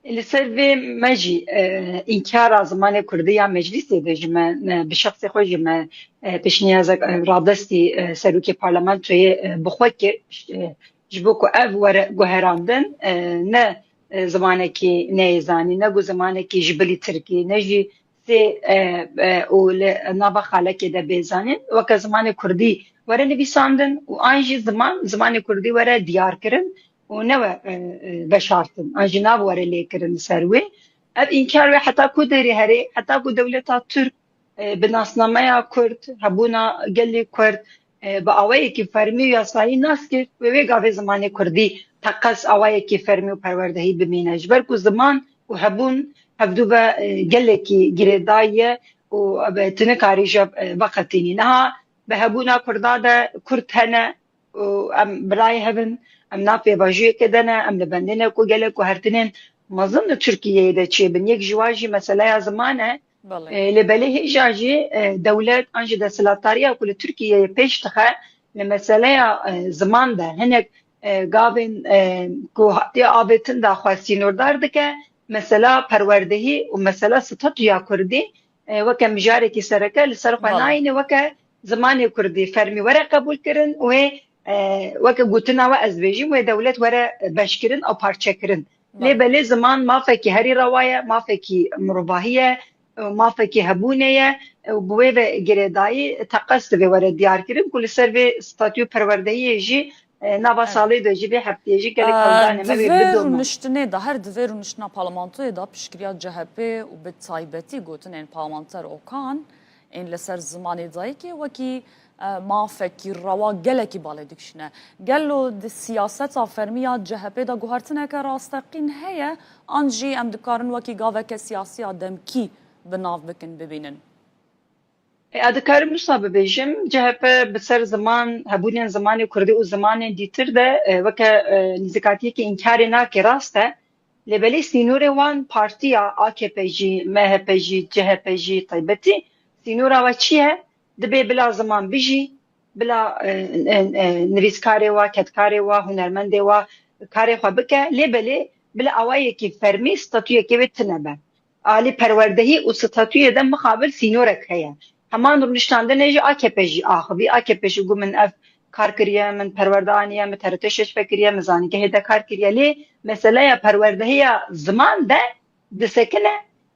Li ser vê me jî e, înkara zimanê kurdî ya meclîsê de ji me, me bi şexsê xwe jî me e, pêşniyazek e, radestî e, serokê parlamentoyê e, bi xwe kir. E, ji bo ku ev were guherandin, e, ne e, zimanekî neyê zanîn, ne ku zimanekî ji bilî tirkî, ne jî sê e, e, û li nava xalekê de bê zanîn, weke zimanê kurdî were nivîsandin û an jî ziman, zimanê kurdî were diyar kirin û ne we e, e, veşartin, an jî nav were lêkirin li ser wê. Ev înkar wê heta ku derê herê, heta ku dewleta Tirk e, bi nasnameya Kurd, hebûna gelê Kurd e, bi awayekî fermî û yasayî nas kir, wê wê gavê zimanê Kurdî teqez awayekî fermî û perwerdehî bimîne. Ji ber ku ziman û hebûn hevdû ve e, gelekî girêdayî ye û e, tu nikarî ji e, veqetînî. Niha bi hebûna Kurda de Kurd hene, û em birayê hev in, em nav pêvajoyekê de ne, em li bendê ne ku gelek guhertinên mezin li Tirkiyeyê de çêbin. Yek ji wan jî meseleya ziman e. Belê. E, lê belê hêja jî e, dewlet an jî desthilatdariya ku li Tirkiyeyê pêş dixe li meseleya e, ziman de hinek e, gavên e, ku hatiye avêtin daxwe sînordar dike, mesela perwerdehî û mesela statûya kurdî e, weke mijarekî sereke li ser xwe Belê. nayîne, weke zimanê kurdî fermî were qebûl kirin û wê e, weke gotina we ez bêjim, wê dewlet were beşkirin û parçekirin. Lê Belê. belê ziman mafekî herî rewa ye, mafekî mirovahî ye, e, mafekî hebûnê ye, e, û bi wê ve girêdayî teqez divê were diyar kirin ku li ser vê statû perwerdehiyê jî e, nava Evet. salê de jî vê hefteyê jî gelek E, hewldanê me di wê vê bidomîne. rûniştinê de, her di vê rûniştina parlamentoyê de piştgiriya C H P û bi taybetî gotinên parlamenter Okan ên li ser zimanê dayikê wekî e, mafekî rewa gelekî balê dikişîne. Gelo di siyaseta fermî ya C H P de guhertineke rasteqîn heye, an jî em dikarin wekî gaveke siyasî ya demkî bi nav bikin, bibînin? E, ez dikarim wisa bibêjim, C H P bi ser ziman, hebûnên zimanê kurdî û zimanên dîtir de e, weke e, nîzikatiyekî înkarê nake, rast e. Lê belê sînorê wan partiya A K P jî, M H P jî, C H P jî taybetî sînora we çi ye? Dibê bila ziman bijî, bila e, e, e, nivîskarê wa, kedkarê wa, hunermendê wa karê xwe bike, lê belê bila awayekî fermî statûyekê wê tune be. Alî perwerdehî û statûyê de mixabil sînorek heye. Heman rûniştandinê jî A K P jî axivî. A K P jî got, min ev kar kiriye, min perwerde aniye, min T R T şeş vekiriye, min zanîngehê de kar kiriye. Lê meseleya perwerdehiya ziman de disekine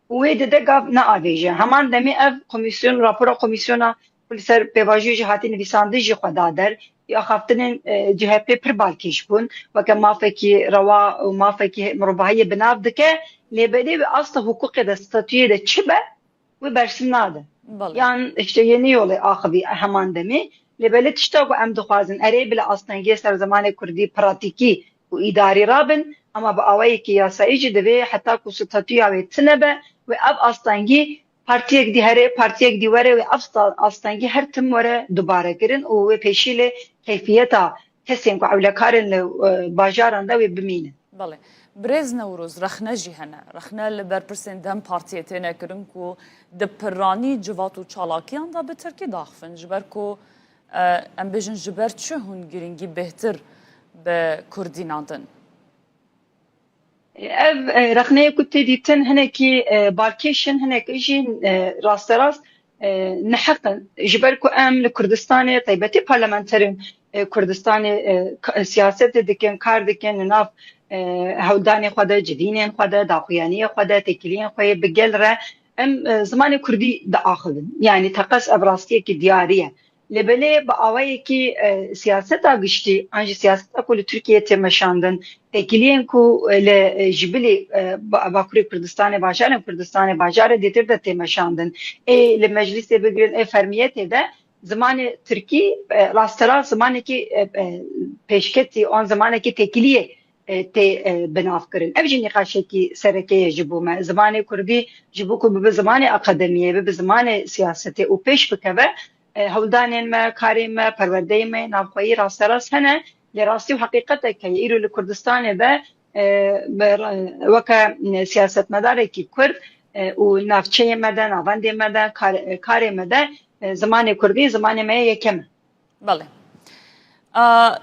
û wê dide gav neavêje. Heman demê ev komîsyon, rapora komîsyona ku li ser pêvajoyê jî hatî nivîsandin jî xwe da der. Axaftinên e, C H P pir balkêş bûn. Weke mafekî rewa û mafekî mirovahiyê bi nav dike. Lê belê wê asta hiqûqê de, statûyê de çi be, wê bersiv nade. Belê. Yan işte yeni yolê axivî heman demê. Lê belê tişta ku em dixwazin, erê bila astengiyê ser zimanê kurdî pratîkî û îdarî rabin, ama bi awayekî yasayî jî divê heta ku statûya wê tune be, wê ev astengî partiyek dî here, partiyek dî were, wê ev sta-, astengî her tim were dubare kirin û wê pêşî lê keyfiyeta kesên ku ewlekar in li e, bajaran de wê bimînin. Belê. Birêz Newroz, rexne jî hene. Rexne li berpirsên DEM Partiyê têne kirin ku di piranî civat û çalakiyan de bi tirkî daxivin. Ji ber ku, e, em bêjin ji ber çi hûn girîngî bêhtir bi kurdî nadin? Ev, e, rexneyê ku tê dîtin hinekî, e, balkêş in, hinek jî, e, rasterast, e, neheq in. Ji ber ku em li Kurdistanê, taybetî parlamenterên, e, Kurdistanê, e, ka-, siyasetê dikin, kar dikin, li nav, e, hewldanê xwe de, civînên xwe de, daxuyaniyê xwe de, têkiliyên xwe yê bi gel re em, e, zimanê kurdî diaxivin. Yanî teqez ev rastiyekî diyarî ye. Lê belê bi awayekî, e, siyaseta giştî, an jî siyaseta ku li Tirkiyeyê tê meşandin, têkiliyên ku, e, li, e, ji bilî, e, ba-, Bakurê Kurdistanê, bajarên Kurdistanê, bajarê dêtir de tê meşandin, ê li meclîsê bigirin, ê fermiyetê de zimanê tirkî, e, rasterast zimanekî, e, e, pêşketî, an zimanekî têkiliyê, e, tê, e, binavkirin. Ev jî nîqaşekî sereke ye ji bo me. Zimanê kurdî ji bo ku bibe zimanê akademiyê, bibe zimanê siyasetê û pêş bikeve, e, hewldanên me, karên me, perwerdeyê me navxweyî rasterast hene. Lê rastî û heqîqetek heye. Îro li Kurdistanê de, e, bi ra-, weke siyasetmedarekî kurd, e, û navçeyê me de, navendê me de, kar-, karê me de, e, zimanê kurdî zimanê me yê yekem e. Belê. A,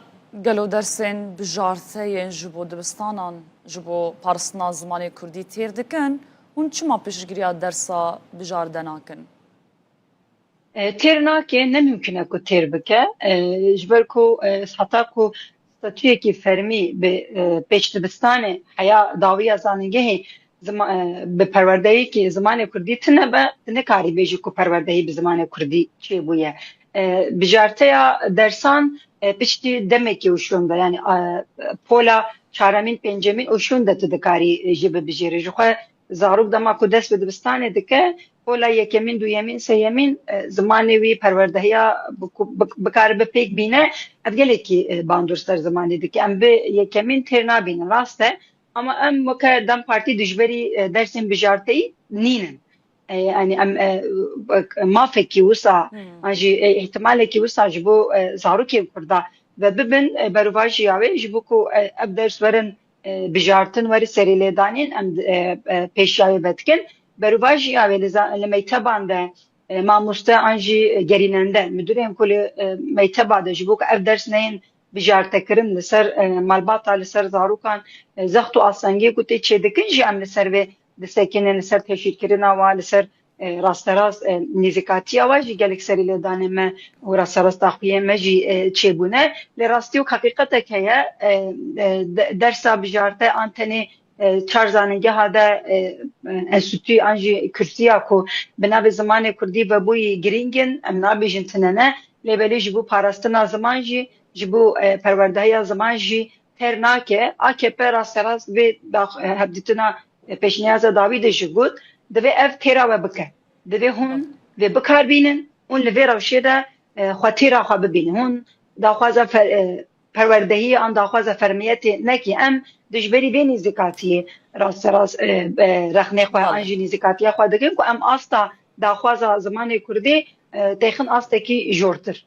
gelo dersên bijarte yên ji bo dibistanan, ji bo parastina zimanê kurdî têr dikin? Hûn çima piştgiriya dersa bijarde nakin? E, têr nake, ne mimkun e ku têr bike. E, ji ber ku, e, heta ku statuyekî fermî bi, e, pêşdibistanê heya dawiya zanîngehê zima-, e, bi perwerdeyekî zimanê kurdî tune be, tu nikarî bêjî ku perwerdehî bi zimanê kurdî çêbûye. E, bijarteya dersan, e, piştî demekî û şûn de, yanî, e, pola çaremîn, pêncemîn û şûn de tu dikarî, e, jê bibijêrî. Ji xwe zarok dema ku dest bi dibistanê dike, pola yekemîn, duyemîn, sêyemîn, e, zimanê wî, perwerdehiya bi-, bi-, bikaribe pêk bîne, ev gelekî, e, bandor ser zimanê dike. Em bi yekemîn têr nabînin, rast e. Ama em weke DEM Partî dijberî, e, dersên bijarteyî nînin. E, yanî em, e, mafekî wisa, hmm, an jî, e, îhtimalekî wisa ji bo, e, zarokên Kurda ve bibin, e, berovajîya wê ji bo ku, e, ev ders werin, e, bijartin, weri serî lêdanîn, em, e, e, pêşiya wê vedikin. Berovajîya wê li za-, li meyteban de, e, mamoste an jî gerînende, midurên ku li, e, meyteba de ji bo ku ev ders neyên bijartekirin li ser, e, malbata, li ser zarokan, e, zext û astengiyê ku tê çêdikin jî em li ser vê disekinin, li ser teşhîrkirina wa, li ser, e, rasterast, e, nêzîkatiya wa jî gelek serî lêdanê me û rasterast daxuyên me jî, e, çêbûne. Lê rastî û heqîqetek heye, e, e, de-, dersa bijarte an tenê, e, çar zanîngeha de, e, e, enstîtûyî an jî kursiya ku bi navê zimanê kurdî vebûyî girîng in, em nabêjin tune ne, lê belê ji bo parastina ziman jî, ji bo, e, perwerdehiya ziman jî têr nake. A K P rasterast vê dax-, e, hevdîtina, e, pêşniyaza dawî de jî got, divê ev têra we bike. Divê hûn vê bikar bînin, hûn li vê rewşê de, e, xwe têra xwe bibînin. Hûn daxwaza fe-, e, perwerdehiyê an daxwaza fermiyetê nekî. Em dijberî vê nêzîkatiyê rasterast, e, e, rexnê xwe an jî nêzîkatiya xwe dikin ku em asta daxwaza zimanê kurdî, e, têxin astekî jortir.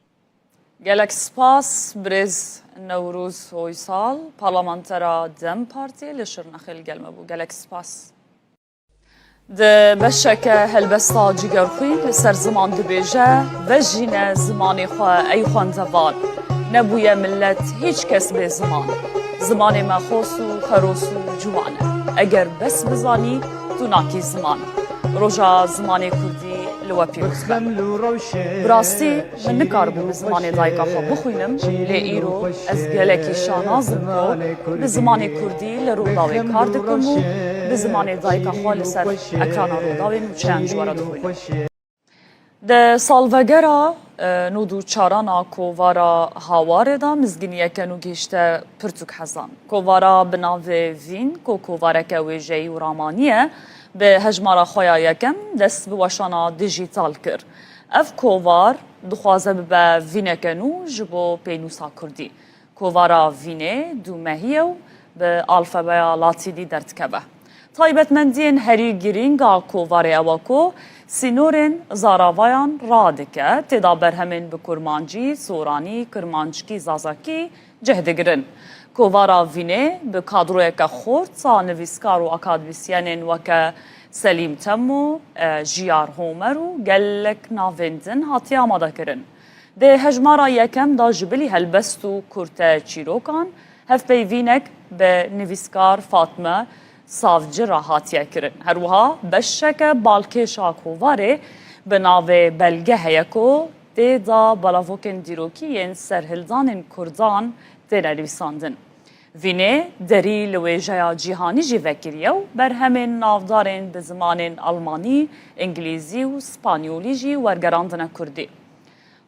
Gelek spas, birêz Newroz Oysal, parlamentera DEM Partiyê li Şirnexê li gel me bû. Gelek spas. Di beşeke helbesta Cigerxwîn li ser ziman dibêje, vejîne zimanê xwe ey xwendevan. Nebûye milet hîç kes bê ziman. Zimanê me xos û xeros û ciwan e. Eger bes bizanî, tu nakî ziman. Roja zimanê kurdî li we pîroz be. Bi rastî, min nikaribû bi zimanê dayika xwe bixwînim, lê îro ez gelekî şanaz im ku bi zimanê kurdî li Rûdawê kar dikim û bi zimanê dayika xwe li ser ekrana Rûdawê nûçeyan ji we re dixwînim. Di salvegera, e, nod û çaran a kovara Hawarê de mizgîniyeke nû gihişte pirtûk hezan. Kovara bi navê Vîn, ku kovareke wêjeyî û ramanî ye, bi hejmara xwe ya yekem dest bi weşana dijîtal kir. Ev kovar dixwaze bibe vîneke nû ji bo pênûsa kurdî. Kovara Vînê dûmehî ye û bi alfabeya latînî derdikeve. Taybetmendiyên herî girîng a kovarê ew e ku sînorên zaravayan radike, tê de berhemên bi kurmancî, soranî, kirmanckî, zazakî cih digirin. Kovara Vînê bi kadroyeke xort a nivîskar û akademîsyenên weke Selîm Temo, e, Jiyar Homer û gelek navên din hatiye amadekirin. Di hejmara yekem de ji bilî helbest û kurte çîrokan, hevpeyvînek bi nivîskar Fatme Savci re hatiye kirin. Her wiha beşeke balkêş a kovarê bi navê Belge heye ku tê de belavokên dîrokî yên serhildanên kurdan têne nivîsandin. Vînê derî li wêjeya cîhanî jî vekiriye û berhemên navdarên bi zimanên almanî, îngilîzî û spanyolî jî wergerandine kurdî.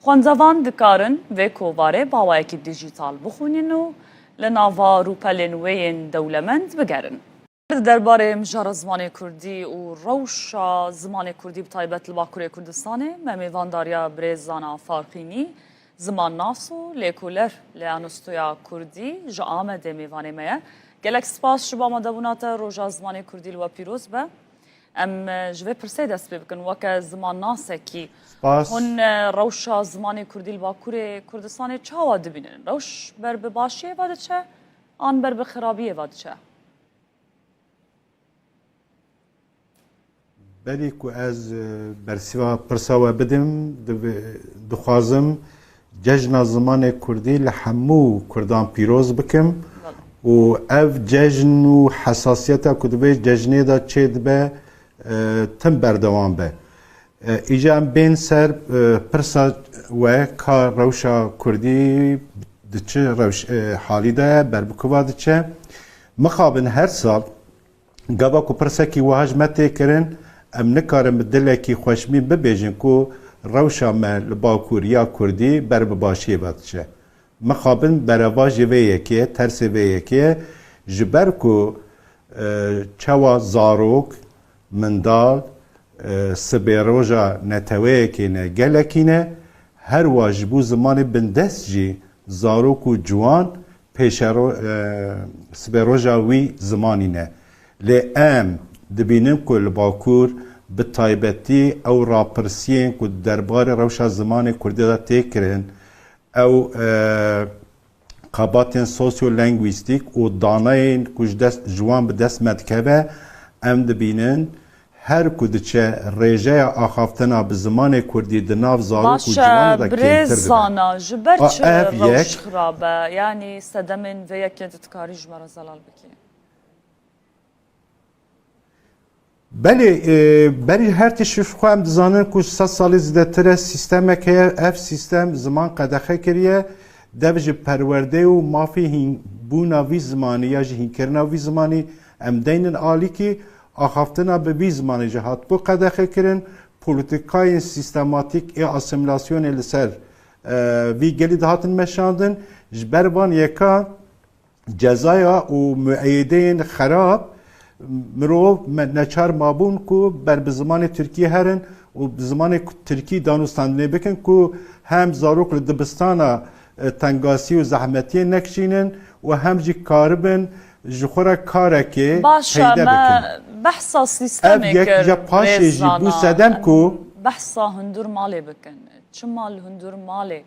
Xwendevan dikarin vê kovarê bi awayekî dijîtal bixwînin û li nava rûpelên wê yên dewlemend bigerin. Di derbarê mijara zimanê kurdî û rewşa zimanê kurdî bi taybet li Bakurê Kurdistanê me mêvandariya birêz Zana Farqînî, zimannas û lêkoler li Anostoya Kurdî ji Amedê mêvanê me ye. Gelek spas ji bo amadebûna te, roja zimanê kurdî li we pîroz be. Em, e, ji vê pirsê dest pê bikin. Weke zimannasekî Spas. hûn, e, rewşa zimanê kurdî li Bakurê Kurdistanê çawa dibînin? Rewş ber bi başiyê ve diçe an ber bi xirabiyê ve diçe? Berî ku ez, e, bersiva pirsa we bidim, dibi-, dixwazim Cejna Zimanê Kurdî li hemû Kurdan pîroz bikim û ev cejn û hesasiyeta ku di vê cejnê de çêdibe, e, tim berdewam be. E, îca em bên ser, e, pirsa we, ka rewşa Kurdî di çi rewş, e, halî de ye, ber bi kuva diçe? Mixabin her sal, gava ku pirsekî wiha ji me tê kirin, em nikarin bi dilekî xweşmîn bibêjin ku rewşa me li Bakur ya Kurdî ber bi başiyê ve diçe. Mixabin berevajê vê yekê ye, tersê vê yekê ye, ji ber ku, e, çawa zarok, mindal, e, sibê roja neteweyekê ne, gelekî ne, her wa ji bo zimanê bindest jî zarok û ciwan pêşero-, e, sibê roja wî zimanî ne. Lê em dibînin ku li Bakur bi taybetî ew rapirsiyên ku derbarê rewşa zimanê kurdî de tê kirin, ew, e, xebatên sosyolengwîstîk û daneyên ku ji dest, ji wan bi dest me dikeve, em dibînin her ku diçe rêjeya axaftina bi zimanê kurdî di nav zarok û Baş e, ciwanan de birêz kêmtir dibe. Zana, ji ber A, çi ev rewş yek. xirab e? Yanî sedemên vê yekê tu dikarî ji me re zelal bikî? Belê, e, berî her tişt ji xwe em dizanin ku sed salî zêdetir e sîstemek heye, ev sîstem ziman qedexe kiriye, dev ji perwerdeyê û mafê hîn-, bûna vî zimanî ya jî hînkirina vî zimanî em deynin alîkî, axaftina bi vî zimanî jî hatibû qedexe kirin, polîtîkayên sîstematîk ê asîmîlasyonê li ser, e, vî gelî dihatin meşandin, ji ber van yeka cezaya û mueyedeyên xerab, mirov me-, neçar mabûn ku ber bi zimanê tirkî herin û bi zimanê ku-, tirkî danûstandinê bikin ku hem zarok li dibistana, e, tengasî û zehmetiyê nekişînin û hem jî karibin ji xwe re karekê Baş e, peyde me bikin. behsa Ev sîstemê yek kir, ya paşê jî bû rêzana. sedem ku Behsa hundur malê bikin. Çima li hundur malê,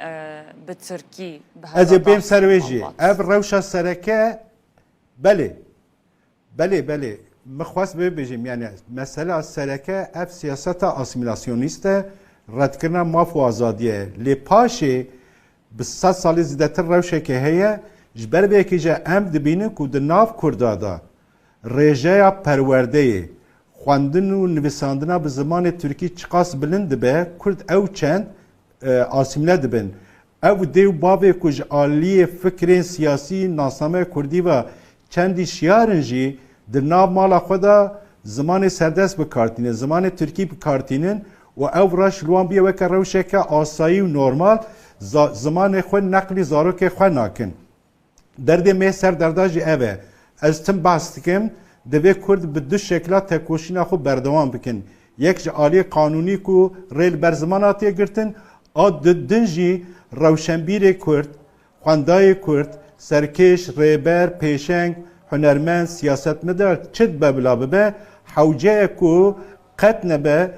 e, bi tirkî, bi Ez ê hevra bêm ser wê jî. malbat? Ev rewşa sereke, belê. Belê, belê. Min xwest bê bêjim, yani mesela sereke ev siyaseta asîmîlasyonîst e, redkirina maf û azadiyê ye. Lê paşê bi sed salî zêdetir rewşeke heye, ji ber vê yekê jî em dibînin ku di nav Kurda de rêjeya perwerdeyê, xwendin û nivîsandina bi zimanê tirkî çiqas bilind dibe, Kurd ew çend, e, asîmle dibin. Ew dê û bavê ku ji aliyê fikrên siyasî nasnameya kurdî ve çendî şiyar in jî, di nav mala xwe de zimanê serdest bi kar tînin, zimanê tirkî bi kar tînin û ev reş li wan bûye weke rewşeke asayî û normal, za-, zimanê xwe neqlî zarokê xwe nakin. Derdê me ser derda jî ev e. Ez tim behs dikim, divê Kurd bi du şekla tekoşîna xwe berdewam bikin. Yek ji aliyê qanûnî ku rê li ber ziman hatiye girtin, a di din jî rewşenbîrê Kurd, xwendayê Kurd, serkêş, rêber, pêşeng, hunermend, siyasetmedar çi dibe bila bibe, hewce ye ku qet nebe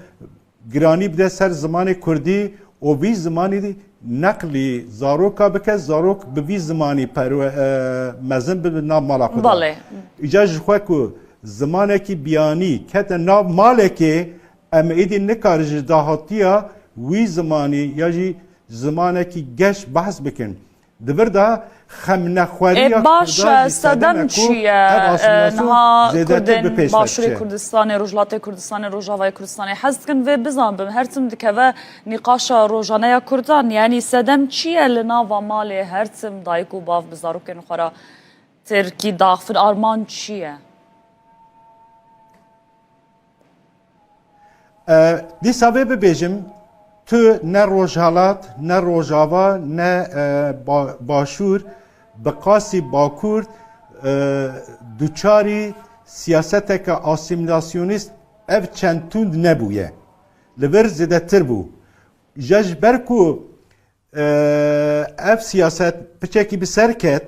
giranî bide ser zimanê kurdî û vî zimanî neqlî zaroka bike, zarok bi vî zimanî perwe-, e, mezin bibe nav mala xwe de. Belê. Îca ji xwe ku zimanekî biyanî kete nav malekê, em êdî nikarin ji dahatiya wî zimanî ya jî zimanekî geş behs bikin. Di vir de xemnexweriya Ê, baş, Kurdan jî sedem sedem e ku çi ye, ev e, asîmîlasyon niha zêdetir Kurdên bi pêş ve Başûrê diçe. Kurdistanê, Rojhilatê Kurdistanê, Rojavayê Kurdistanê hez dikin vê bizanbin. Her tim dikeve nîqaşa rojane ya Kurdan. Yanî sedem çi ye li nava malê her tim dayik û bav bi zarokên xwe re tirkî daxivin? Armanc çi ye? E, dîsa vê bibêjim, tu ne Rojhelat, ne Rojava, ne, e, Ba-, Başûr, bi qasî Bakur, e, duçarî siyaseteke asîmîlasyonîst ev çend tund nebûye. Li vir zêdetir bû. Ja ji ber ku Ev siyaset piçekî bi ser ket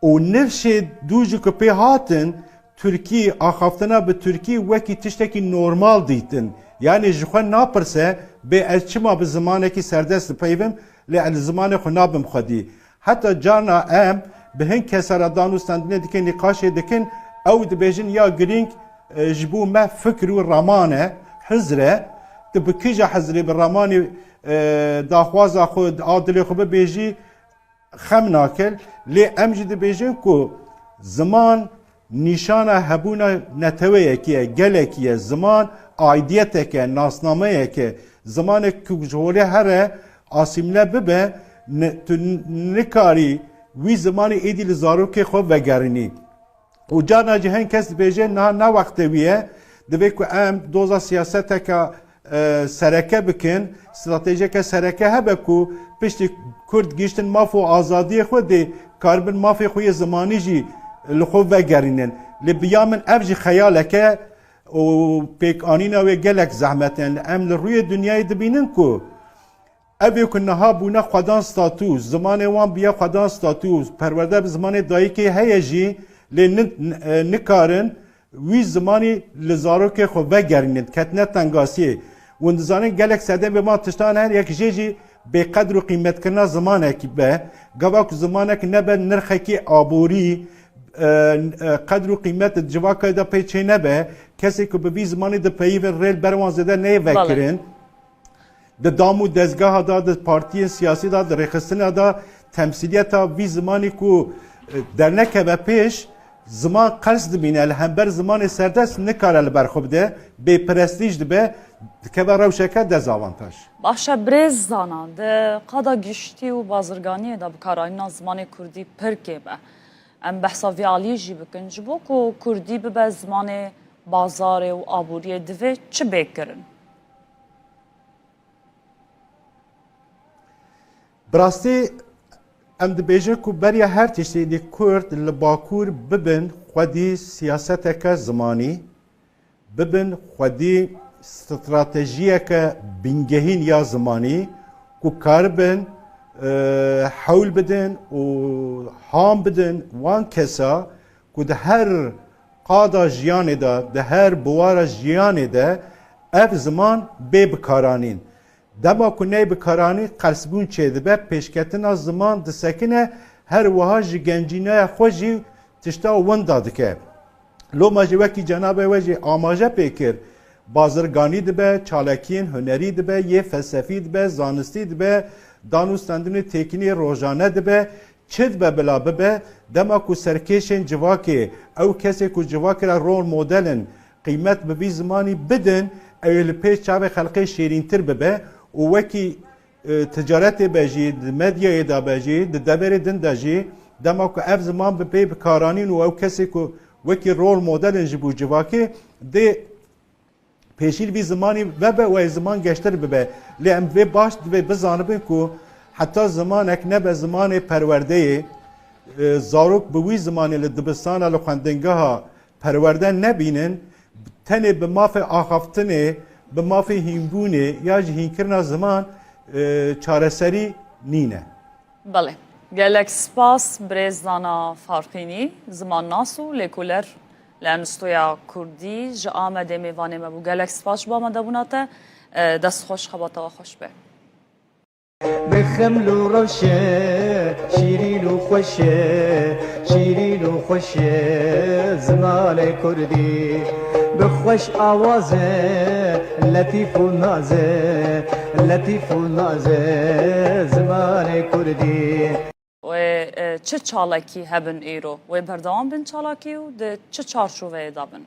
û nifşê dû ji ku pê hatin, Tirkî, axaftina bi Tirkî wekî tiştekî normal dîtin. Yanî ji xwe napirse, bê ez çima bi zimanekî serdest dipeyivim, lê ez li zimanê xwe nabim xwedî. Heta carna em bi hin kesa re danûstendinê dikin, nîqaşê dikin, ew dibêjin ya girîng, e, ji bo me fikr û raman e, hizr e. Tu bi kîja hizrê, bi ramanê, e, daxwaza xwe, a dilê xwe bibêjî, xem nake. Lê em jî dibêjin ku ziman nîşana hebûna neteweyekî ye, gelekî ye. Ziman aîdiyetek e, nasnameyek e. Zimanek ku ji holê here asîmle bibe, ni-, tu n-, nikarî wî zimanî êdî li zarokê xwe vegerînî. Û carna jî hin kes dibêje, niha ne wextê wî ye, divê ku em doza siyaseteke, e, sereke bikin, stratejiyeke sereke hebe ku piştî Kurd gihiştin maf û azadiyê xwe dê karibin mafê xwe yê zimanî jî li xwe vegerînin. Lê bi ya min ev jî xeyaleke û pêkanîna wê gelek zehmet e. Em li rûyê dinyayê dibînin ku Ev ê ku niha bûne xwedan statû, zimanê wan bûye xwedan statû, perwerde bi zimanê dayikê heye jî, lê ni-, e, nikarin wî zimanî li zarokê xwe vegerînin, ketine tengasiyê. Hûn dizanin gelek sedemê van tiştan her yek jê jî bêqedr û qîmetkirina zimanekî be. Gava ku zimanek nebe nirxekî aborî, e, e, qedr û qîmet di civakê de pê çê nebe, kesê ku bi vî zimanî dipeyivin rê li ber wan zêde neyê Belê. vekirin. Di dam û dezgeha de, di partiyên siyasî de, di rêxistina de temsîliyeta vî zimanî ku, e, dernekeve pêş, ziman qers dimîne, li hember zimanê serdest nikare li ber xwe bide, bêprestîj dibe, dikeve rewşeke dezavantaj. Baş e, birêz Zana, di qada giştî û bazirganiyê de bikaranîna zimanê kurdî pir kêm e. Em behsa vî alî jî bikin, ji bo ku kurdî bibe zimanê bazarê û aboriyê divê çi bê kirin? Bi rastî em dibêjin ku beriya her tiştî dê Kurd li Bakur bibin xwedî siyaseteke zimanî, bibin xwedî stratejiyeke bingehîn ya zimanî ku karibin, e, hewl bidin û ham bidin wan kesa ku di her qada jiyanê de, di her biwara jiyanê de ev ziman bê bikaranîn. Dema ku neyê bikaranî, qersbûn çêdibe, pêşketina ziman disekine, her wiha ji gencîneya xwe jî tişta winda dike. Loma jî wekî cenabê we jî amaje pê kir, bazirganî dibe, çalakiyên hunerî dibe, yê felsefî dibe, zanistî dibe, dan û stendinê têkiliyê rojane dibe, Çi dibe bila bibe, dema ku serkêşên civakê, ew kesê ku civakê re rol model in, qîmet bi vî zimanî bidin, ew ê li pêş çavê xelkê şêrîntir bibe û wekî, e, ticaretê be jî, di medyayê de be jî, di deverê din de jî, dema ku ev ziman bi pê bikaranîn û ew kesê ku wekî rol model in ji bo civakê, dê pêşî li vî zimanî vebe û ê ziman geştir bibe. Lê em vê baş divê bizanibin ku heta zimanek nebe zimanê perwerdeyê, e, zarok bi wî zimanê li dibistana, li xwendingeha perwerde nebînin, tenê bi mafê axaftinê, bi mafê hînbûnê ya jî hînkirina ziman, e, çareserî nîne. Belê. Gelek spas birêz Zana Farqînî, zimannas û lêkoler li Enstitûya Kurdî ji Amedê mêvanê me bû. Gelek spas ji bo amadebûna te. E, dest xweş, xebata we xweş be. Bi xeml û rewşe şîrîn û xweş e, şîrîn û xweş e zimanê kurdî. Bi xweş awaze letîf û naze, letîf û naze zimanê kurdî. Wê e, çi çalakî hebin îro? Wê berdewam bin çalakî û di çi çarçoveyê de bin?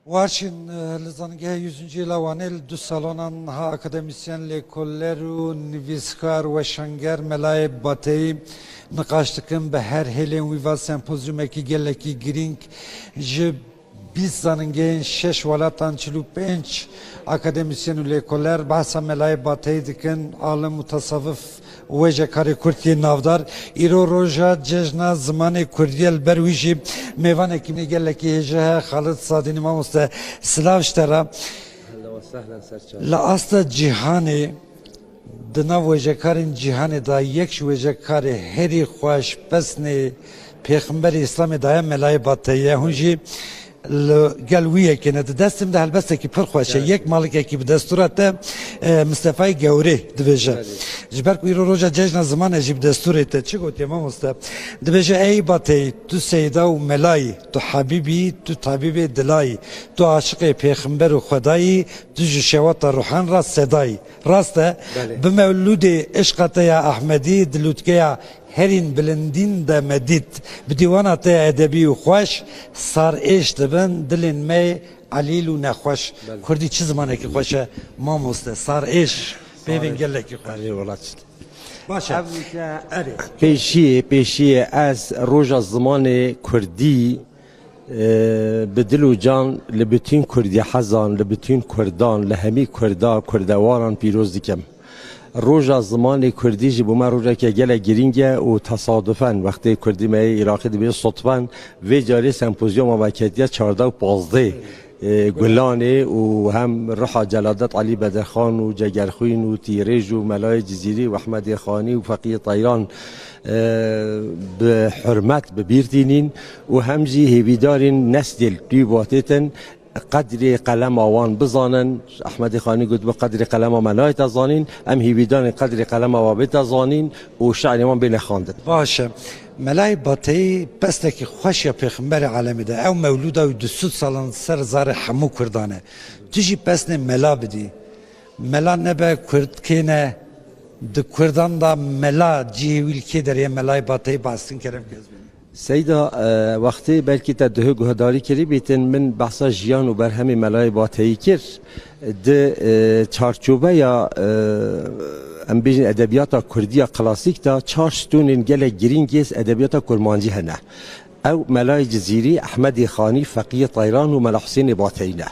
Warşîn, e, li Zanîngeha Yüzüncü Yêla Wanê li du salonan niha akademîsyen, lêkoller û nivîskar, weşanger Melayê Bateyî niqaş dikin. Bi her hêlên wî va sempozyumekî gelekî girîng ji bîst zanîngehên şeş welatan çil û pênc akademîsyen û lêkoller behsa Melayê Bateyî dikin, alim û tasawuf û wêjekarê kurd yê navdar. Îro roja cejna zimanê kurdî ye, li ber wî jî mêvanekî min gelekî hêja heye, Xalid Sadînî. Mamoste, silav ji te re. Li asta cîhanê, di nav wêjekarên cîhanê de yek ji wêjekarê herî xweş pesnê pêxemberê Îslamê daye Melayê Bateyî ye. Hûn jî li gel wî yekê ne. Di destê min de helbestekî pir xweş e. Yek malikekî bi destûra te, e, Mistefayê Gewrê dibêje. Ji ber ku îro roja cejna ziman e jî bi destûrê te. Çi gotiye mamoste? Dibêje: Ey Bateyî, tu seyda û melayî, tu hebîbî, tu tabîbê dilayî, tu aşiqê pêxember û Xwedayî, tu ji şewata ruhan re sedayî. Rast e? Bi mewlûdê eşqa te ya Ehmedî, di lûtkeya herîn bilindîn de me dît. Bi dîwana te ya edebî û xweş, sar êş dibin dilên me elîl û nexweş. Kurdî çi zimanekî xweş e, mamoste. Sar êş, peyvên gelekî xweş. Erê welat. Baş e. Erê. Pêşiyê, pêşiyê ez roja zimanê kurdî, e, bi dil û can li bütün kurdî hezan, li bütün kurdan, li hemî kurda, kurdewaran pîroz dikim. Roja zimanê kurdî ji bo me rojeke gelek girîng e û tesadufen wextê kurdî me yê Iraqî dibê sodfen, vê carê sempozyuma me ketiye çardeh û pazdeh, e, Gulanê û hem ruha Celadet Elî Bedirxan û Cegerxwîn û Tîrêj û Melayê Cizîrî û Ehmedê Xanî û Feqiyê Teyran, e, bi hurmet bi bîr tînîn û hem jî hêvîdarîn neslê li dû batêtin qedrê qelema wan bizanin. Ehmedê Xanî gotibû, qedrê qelema me nayête zanîn, em hêvîdarîn qedrê qelema we bête zanîn û şi'rê wan bêne xwendin. Baş e. Melayê Bateyî pestekî xweş ya pêxemberê alemê de. Ew mewlûda wî du sed salan ser zarê hemû kurdan e. Tu jî pesnê mela bidî. Mela nebe kurd kê ne? Di kurdan de mela cihê wî li kê derê ye? Melayê Bateyî behs kin, kerem ke ez bînim. Seyda, e, wextê belkî te duhê guhdarî kirî bîtin, min behsa jiyan û berhemê Melayê Bateyî kir. Di, e, çarçoveya, e, em bêjin edebiyata kurdî ya klasîk de çar stûnên gelek girîng ê edebiyata kurmancî hene. Ew Melayê Cizîrî, Ehmedê Xanî, Feqiyê Teyran û Mela Husênê Bateyî ne.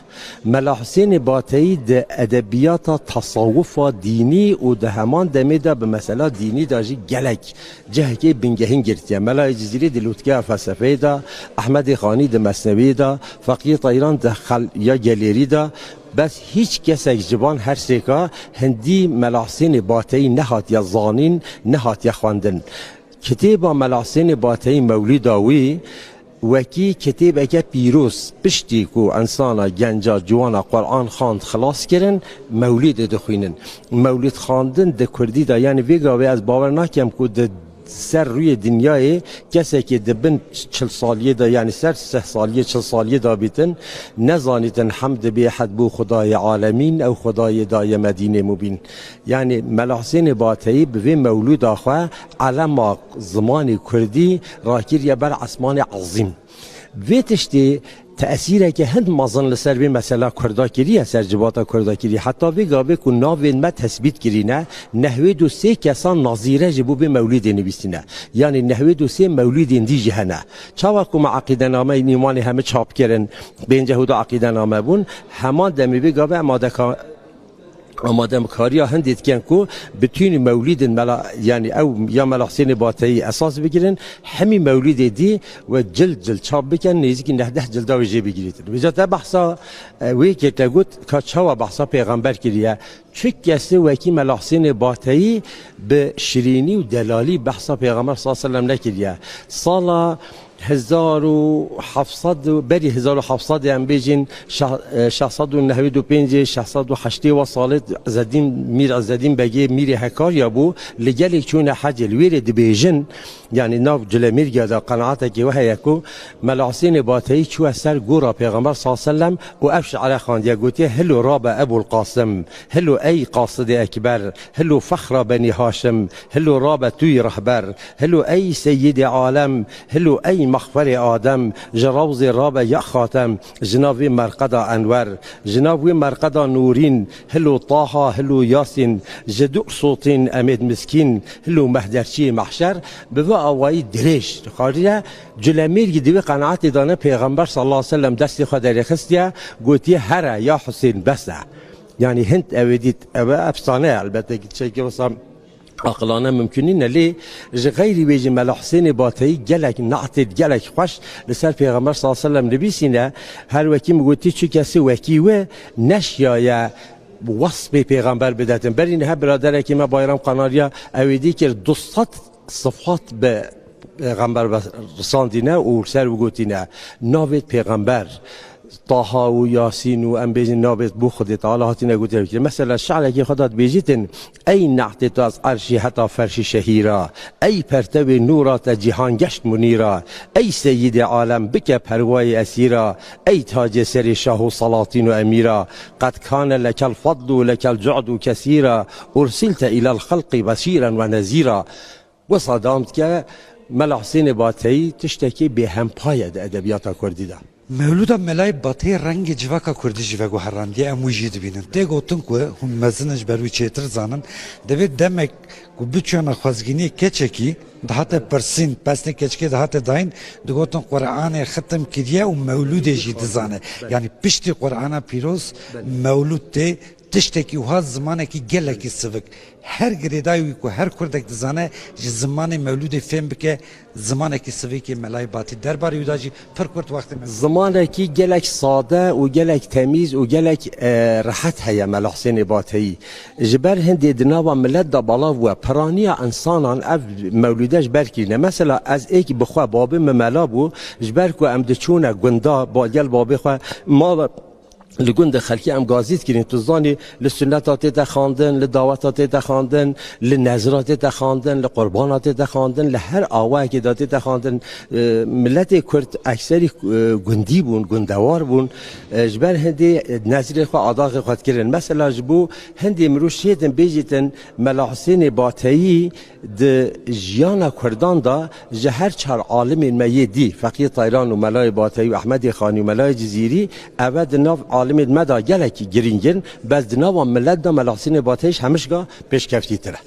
Mela Husênê Bateyî di edebiyata tasawufa dînî û di heman demê de bi mesela dînî de jî gelek cihekê bingehîn girtiye. Melayê Cizîrî di lûtkeya felsefeyê de, Ehmedê Xanî di mesnewiyê de, Feqiyê Teyran di xel ya gelêrî de, bes hîç kesek ji van her sêka hindî Mela Husênê Bateyî nehatiye zanîn, nehatiye xwendin. Kitêba Mela Husênê Bateyî, mewlîda wî, wekî kitêbeke pîroz, piştî ku insana genca, ciwana Quran xwend, xilas kirin, mewlîdê dixwînin. Mewlîd xwendin di kurdî de, yanî vê gavê ez bawer nakem ku di ser rûyê dinyayê kesekê di bin çil saliyê de, yanî ser sih saliyê, çil saliyê de bîtin, nezanîtin hemd bê hed bo Xwedayê alemîn, ew Xwedayê daye me dînê mubîn. Yanî Mela Husênê Bateyî bi vê mewlûda xwe elema zimanê kurdî rakiriye ber esmanê ezîm. Vê tiştê tesîreke hin mezin li ser vê mesela kurda kiriye, ser civata kurda kiriye. Heta vê gavê ku navên me tesbît kirîne, nehwêd û sê kesan nazîre ji bo vê mewlîdê nivîsîne. Yanî nehwêd û sê mewlîdên dî jî hene. Çawa ku me eqîdenameyên Îmanê hemî çap kirin, pênceh û du eqîdename bûn, heman demê vê gavê em adeka-, amadekariya hindê dikin ku bitûnî mewlîdên mela, yanî ew ya Mela Husênê Bateyî esas bigirin, hemî mewlîdê dî we cild cild çap bikin, nêzîkî neh deh cilda wê jê bigirîtin. Vêca te behsa, e, wê kir, te got ka çawa behsa pêxember kiriye. Çi kesê wekî Mela Husênê Bateyî bi şirînî û delalî behsa Pêxember sallallahu aleyhi ve sellem nekiriye. Sala Hezar û heft sed, berî hezar û heft sed em bêjin, şeh-, e, şeş sed û nehwêd û pêncê, şeş sed û heştê wa salê Îzzedîn, Mîr Îzzedîn Begê, mîrê Hekarya bû, li gelek çûne hecê, li wêrê dibêjin, yanî nav Culemêrgiya de qenaetekê we heye ku Mela Husênê Bateyî çûye ser gora Pêxember sallallahu aleyhi ve sellem û ev şi're xandiye, gotiye: "Hilo rabe Ebul Qasim, hilo ey Qasidê Ekber, hilo fexra Benî Haşim, hilo rabe tûyî rehber, hilo ey Seyyidê Alem, hilo ey mexferê Adem, ji rewzê rabe ya Xatem, ji nav wê merqeda Enwer, ji nav wê merqeda Nûrîn, hilo Taha, hilo Yasîn, ji du sotîn emêd miskîn, hilo mehderçiyê mehşer." Bi vî awayî dirêj dixwarîne, Culemêrgî di wê qenaetê de ne, Pêxember sallallahu aleyhi ve sellem destê xwe derêxistiye, gotiye: "Here ya Husên, bes e." Yanî hind ew ê dît, ew e efsane ye, elbette ki tiştekî wisa aqilane mimkun nîne, lê ji xeyrî wê jî Mela Husênê Bateyî gelek ne'têt gelek xweş li ser Pêxember sallallahu aleyhi ve sellem nivîsîne. Her wekî min gotî, çi kesî wekî wê neşiyaye wesfê Pêxember bidetin. Berî niha biraderekî me Bayram Qanarya ew ê dî kir, du sed sifat bi Pêxember ve risandîne û ser wî gotîne. Navêt Pêxember, Taha û Yasîn û em bêjin navêt bo Xwedê Teala hatine gotin. Mesela şi'rekî xwe de dibêjîtin: "Ey ne'tê te ez erşî heta ferşî şehîra, ey pertewê nûra te cîhan geşt munîra, ey seyîdê alem bike perwayê esîra, ey tacê serê şah û salatîn û emîra, qed kane lekel fadl û lekel cu'd û kesîra, ursîlte îlel xelqî beşîren ve nezîra." Wisa dewam dike, Mela Husênê Bateyî tiştekî bêhempa ye di edebiyata kurdî de. Mewlûda Melayê Bateyî rengê civaka kurdî jî veguherandiye, em wî jî dibînin. Tê gotin ku hûn mezin in, ji ber wî çêtir zanin, divê demek ku biçûyana xwezgîniyê keçekî dihate pirsîn, pesnê keçikê dihate dayîn, digotin Qur'anê xitim kiriye û mewlûdê jî dizane. Yanî piştî Qur'ana pîroz mewlûd tê, tiştekî wiha zimanekî gelekî sivik. Her girêdayî wî ku her kurdek dizane ji zimanê mewlûdê fêm bike, zimanekî sivikê Melayê Batî. Derbarê wî de jî pir kurt wextê me. Zimanekî gelek sade û gelek temîz û gelek, e, rehet heye Mela Husênê Bateyî. Ji ber hindê di nava milet de belav bûye. Piraniya însanan ev mewlûde ji ber kirîne. Mesela ez êk bi xwe babê min mela bû, ji ber ku em diçûne gunda, ba-, gel babê xwe mala li gundê xelkê em gazî dikirin. Tu zanî, li suneta tête xandin, li daweta tête xandin, li nezra tête xandin, li qurbana tête xandin, li her awayekê de tête xandin. E, miletê Kurd ekserî, e, gundî bûn, gundewar bûn. E, ji ber hindê, e, nezrê xwe, adaxê xwe dikirin. Mesela ji bo hindê mirov şêtin bêjîtin Mela Husênê Bateyî, di jiyana Kurdan de ji her çar alimên me yê dî, Feqiyê Tayran û Melayê Bateyî û Ehmedê Xanî û Melayê Cizîrî, eve di nav alimên me de gelekî girîng in, bes di nava milet de Mela Husênê Bateyî ji hemişka pêşkeftîtir e.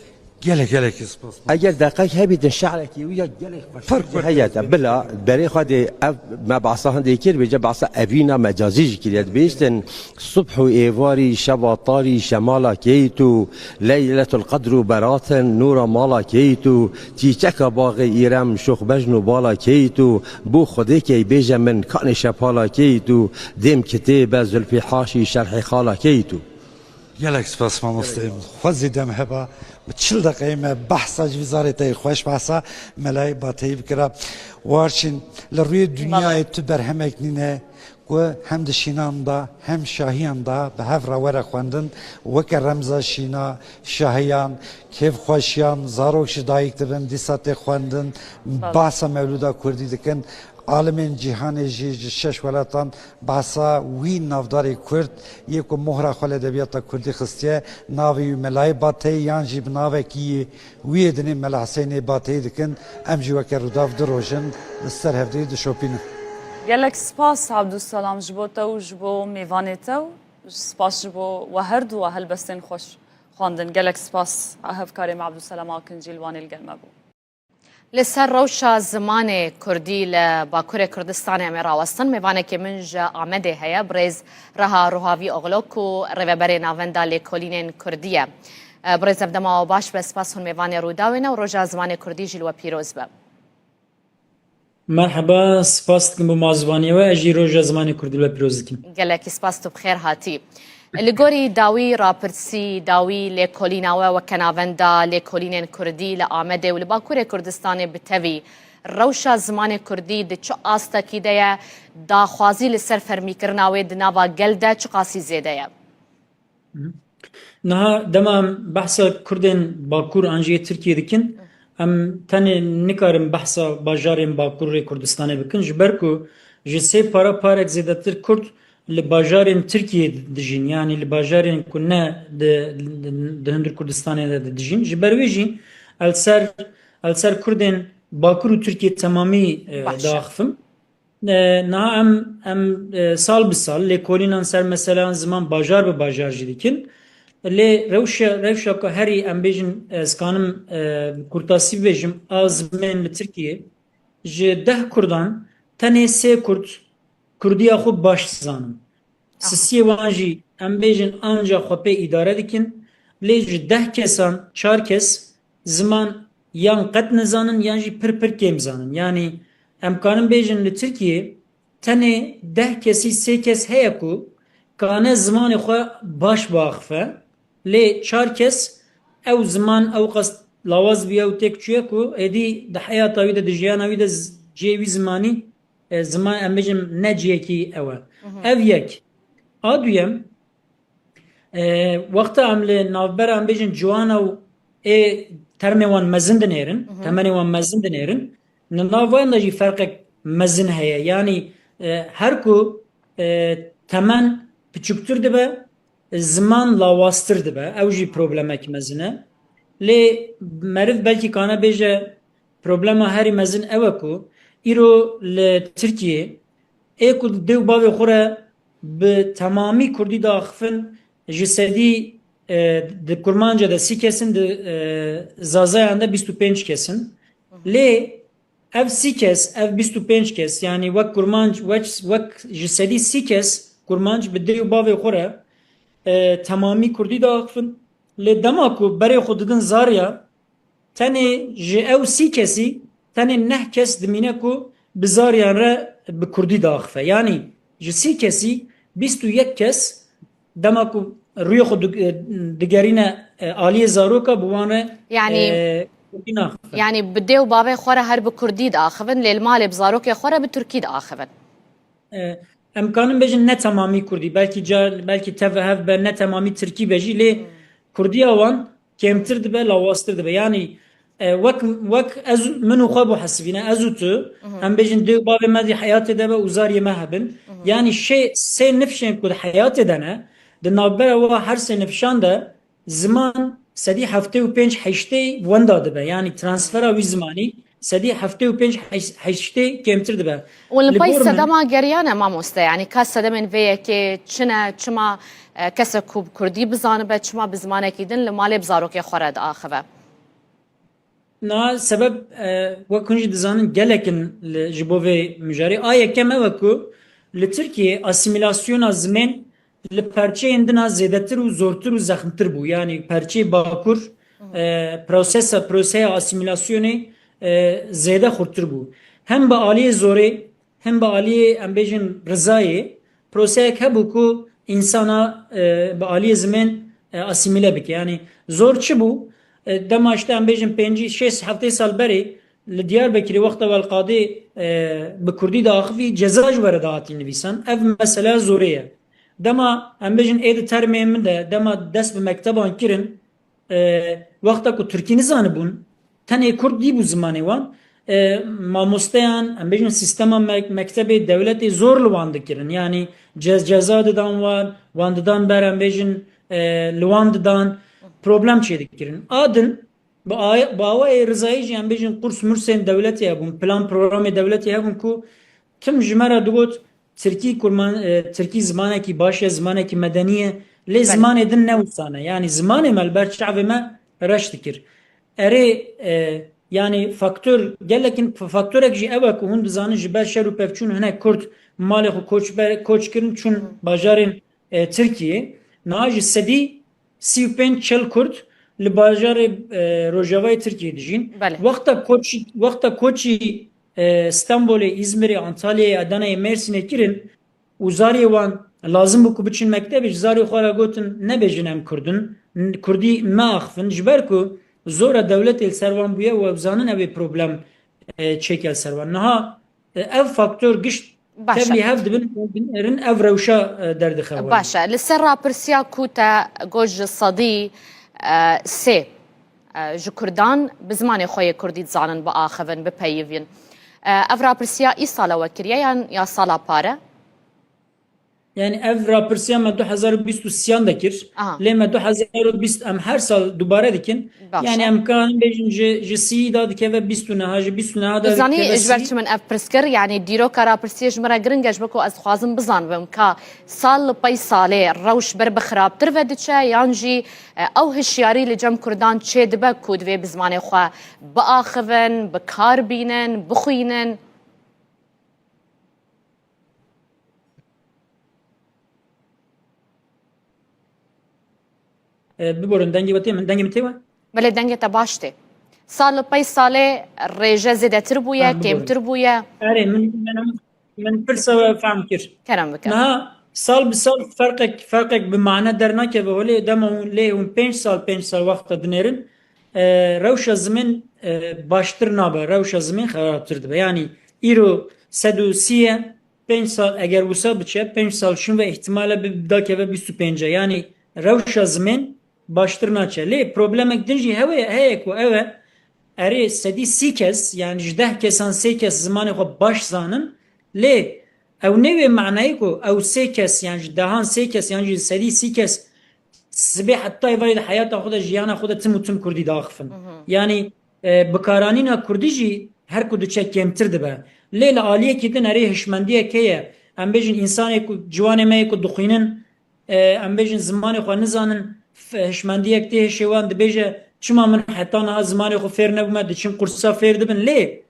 Gelek, gelekî spas. Eger deqek hebîtin şi'rekî wî ya gelek xweş heye te. Bila, berê xwe dê ev me behsa hindê kir, bêje behsa evîna mecazî jî kiriye. Dibêjtin: "Subh û êvarî, şeva tarî, şemala kêyî tu, Leyletul Qedr û beratin, nûra mala kêyî tu, çîçeka baxê Îrem, şox bejn û bala kêyî tu, bo Xwedê key bêje min, kanê şepala kêyî tu, dêm kitêbe, zulfî haşî, şerhê xala kêyî tu." Gelek spas mamosteyê min. Xwezî dem heba, bi çil deqeyê me behsa ji vî zarê te yê xweş, behsa Melayê Bateyî bikira. Warşîn, li rûyê dinyayê tu berhemek nîne ku hem di şînan de hem şahiyan de bi hev re were xwendin, weke remza şîna, şahiyan, kêfxweşiyan, zarok ji dayik dibin, dîsa tê xwendin, Sağ ol. Behsa mewlûda kurdî dikin. Alimên cîhanê jî ji şeş welatan behsa wî navdarê kurd yê ku mohra xwe li edebiyata kurdî xistiye, navê wî Melayê Bateyî yan jî bi navekî yê wî yê dinê Mela Husênê Bateyî dikin. Em jî weke Rûdaw du roj in li ser hevdeyî dişopînin. Gelek spas Abdulselam ji bo te û ji bo mêvanê te û spas ji bo we her du we helbestên xweş xwendin. Gelek spas hevkarê me Abdulselam Akincî li Wanê li gel me bû. Li ser rewşa zimanê kurdî li Bakurê Kurdistanê em ê rawestin. Mêvanekî min ji Amedê heye, birêz Reha Ruhavî Oxlo ku rêveberê Navenda Lêkolînên Kurdî ye. Birêz, ev dema we baş be, spas hûn mêvanê Rûdawê ne û Roja Zimanê Kurdî jî li we pîroz be. Merheba, spas dikim bo mazbaniyê we, ez jî Roja Zimanê Kurdî li we pîroz dikim. Gelekî spas, tu bi xêr hatî. Li gorî dawî rapirsî, dawî lêkolîna we weke navenda lêkolînên kurdî li Amedê û li Bakurê Kurdistanê bi tevî, Rewşa zimanê kurdî di çi astekî de ye? Daxwazî li ser fermîkirina wê di nava gel de çiqasî zêde ye? Niha dema em behsa Kurdên Bakur an jî yê Tirkiyê dikin, em tenê nikarin behsa bajarên Bakurê Kurdistanê bikin, ji ber ku ji sê para parek zêdetir Kurd li bajarên Tirkiyê dijîn, yanî li bajarên ku ne di, di, di hundir Kurdistanê de dijîn. Ji ber wê jî el ser, el ser Kurdên Bakur û Tirkiyê temamî, e, Baş e. diaxifim. E, niha em, em, e, sal bi sal lêkolînan ser meseleyan ziman bajar bi bajar jî dikin. Lê rewşa, rewşa ku herî em bêjin, e, ez kanim, e, kurtasî bibêjim, a zimên li Tirkiyê ji deh Kurdan tenê sê Kurd Kurdiya xwe baş dizanin. Aha. Sisiyê wan jî em bêjin anca xwe pê îdare dikin. Lê ji deh kesan çar kes ziman yan qet nizanin yan jî pir pir kêm zanin. Yanî em karin bêjin li Tirkiyê tenê deh kesî sê kes heye ku kane zimanê xwe baş biaxife. Lê çar kes ew ziman ew qas lawaz bûye û têk çûye ku êdî di heyata wî de, di jiyana wî de z-, cihê wî zimanî, e, ziman, em bêjin, ne cihekî ew e. Mhm. Ev yek. A duyem, e, wexta em li navbera, em bêjin, ciwana û ê termê wan mezin dinêrin, Mhm. temenê wan mezin dinêrin, li nav wan de jî ferqek mezin heye. Yanî, e, her ku, e, temen piçûktir dibe, ziman lawaztir dibe. Ew jî problemek mezin e. Lê meriv belkî kane bêje, problema herî mezin ew e ku îro li Tirkiyê ê ku dê û bavê xwe re bi temamî kurdî diaxifin, ji sedî, e, di kurmanca de sî kes in, di, e, zazayan de bîst û pênc kes in. Lê ev sî kes, ev bîst û pênc kes, yanî wek kurmanc, wek, wek ji sedî sî kes kurmanc bi dê û bavê xwe re, e, temamî kurdî diaxifin. Lê dema ku berê xwe didin zarya, tenê ji ew sî kesî tenê neh kes dimîne ku bi zariyan re bi kurdî diaxife. Yanî ji sî kesî bîst û yek kes dema ku rûyê xwe dig-, digerîne, e, aliyê zaroka, bi wan re, Yanî, e, kurdî naxife. Yanî bi dê û bavê xwe re her bi kurdî diaxivin, lê li malê bi zarokê xwe re bi tirkî diaxivin. E, em kanin bêjin ne temamî kurdî, belkî ca, belkî tev hev be ne temamî tirkî be jî, lê Hmm. kurdiya wan kêmtir dibe, lawaztir dibe. Yanî, e, wek, wek ez, min û xwe bo hesibîne, ez û tu, Mhm. em bêjin dê û bavê me di heyatê de be û zariyê me hebin. Mhm. Yanî şê, sê nifşên ku di heyatê de ne, di navbera wa her sê nifşan de ziman sedî heftê û pênc heştê wenda dibe. Yanî transfera wî zimanî sedî heftê û pênc heştê kêmtir dibe. Û li Li pey gor min sedema geriyan e mamoste, yanî ka sedemên vê yekê çi ne, çima, e, kesek ku bi kurdî bizanibe, çima bi zimanekî din li malê bi zarokê xwe re diaxive? Na sebeb, e, wek hûn jî dizanin, gelek in li, ji bo vê mijarê. A yekem ew e ku li Tirkiyê asîmîlasyona zimên li perçeyên din a zêdetir û zortir û zexmtir bû. Yanî perçeyê Bakur, e, prosesa, proseya asîmîlasyonê, e, zêde xurtir bû. Hem bi aliyê zorê, hem bi aliyê, em bêjin, rizayê, proseyek hebû ku însana, e, bi aliyê zimên, e, asîmîle bike. Yanî zor çi bû? E, dema işte, em bêjin, pêncî, şêst, heftê sal berê li Diyarbekirê wexta Welqadê, e, bi kurdî diaxivî, ceza ji we re dihatî nivîsan. Ev meseleya zorê ye. Dema, em bêjin, ê di termê min de, dema dest bi mekteban kirin, e, wexta ku tirkî nizanibûn, tenê kurd dî bû zimanê wan. E, mamosteyan, em bêjin, sîstema me-, mektebê dewletê zor li wan dikirin. Yanî ce-, ceza didan wan, wan didan ber, em bêjin, e, li wan didan, problem çêdikirin. A din, bi a-, bi awayê rizayî jî, em bêjin, qurs mursên dewletê hebûn, plan programê dewletê hebûn ku tim ji me re digot, Tirkî kurman-, e, Tirkî zimanekî baş e, zimanekî medenî ye. Lê Belê. zimanê din ne wisa ne. Yanî zimanê me li ber çavê me reş dikir. Erê, e, yanî faktor, gelek in, f-, faktorek jî ew e ku hûn dizanin, ji ber şer û pevçûn hinek Kurd malê xwe koç ber-, koç kirin, çûn Hı. bajarên, e, Tirkiyê. Niha ji sedî sî û pênc çil Kurd li bajarê, e, rojavayê Tirkiyê dijîn. Belê. Wexta koçî, wexta koçî, e, Stenbolê, Îzmirê, Antalyayê, Adanayê, Mêrsînê kirin û zariyê wan lazim bû ku biçin mektebê, ji zarê xwe re gotin, nebêjin em Kurd in, n-, Kurdî me axifin, ji ber ku zora dewletê li ser wan bûye û ew zanin ew ê problem e, çêke li ser wan. Niha, e, ev faktor gişt Baş e. tevlî hev dibin, binêrin ev rewşa, e, derdixin. Baş e. Li ser rapirsiya ku te got ji sedî, e, sê, e, ji Kurdan bi zimanê xwe yê Kurdî dizanin, biaxivin, bipeyivîn. E, ev rapirsiya îsala we kiriye yan ya sala pare? Yani ev rapirsiya me du hezar û bîst û sêyan de kir. Aha. Lê me du hezar û bîst em her sal dubare dikin. Baş Yani e. em karin bêjin ji, ji sî da dikeve bîst û neha, ji bîst û neha da Dizanî dikeve ji ber sî. çi min ev pirs kir? Yani dîroka rapirsiyê ji min re giring e, ji bo ku ez dixwazim bizanibim ka sal li pey salê rewş ber bi xirabtir ve diçe yan jî, e, ew hişyarî li cem Kurdan çê dibe ku divê bi zimanê xwe biaxivin, bi kar bînin, bixwînin? E, biborin, dengê we tê min, dengê min tê we? Belê, dengê te baş tê. Sal li pey salê rêje zêdetir bûye, Ha, biborin. kêmtir bûye? Erê, min, min, min pirsa we fehm kir. Kerem bike. Niha sal bi sal ferqek, ferqek bi mane dernakeve holê, dema hûn lê hûn pênc sal, pênç sal wexta dinêrin, e, rewşa zimên, e, baştir nabe, rewşa zimên xerabtir dibe. Yani îro sed û sî ye, pênc sal eger wisa biçe, pênc sal şûn ve îhtimale bi dakeve bîst û pênc e. Yani rewşa zimên baştir naçe. Lê problemek din jî hewe, heye ku ew e, erê sedî sî kes, yani ji deh kesan sê kes zimanê xwe baş zanin, lê ew nê wê manayê ku ew sê kes, yani ji dehan sê kes, yani ji sedî sî kes sibê heta êvarê di heyata xwe de, jiyana xwe de tim û tim Kurdî diaxifin. Mhm. Yani, e, bikaranîna Kurdî jî her ku diçe kêmtir dibe. Lê li aliyekî din erê hişmendiyek heye. Em bêjin însanê ku, ciwanê me yê ku dixwînin, e, em bêjin zimanê xwe nizanin, f-, hişmendiyek tê hişê wan, dibêje, çima min heta niha zimanê xwe fêr nebûme, diçin qursa fêr dibin. Lê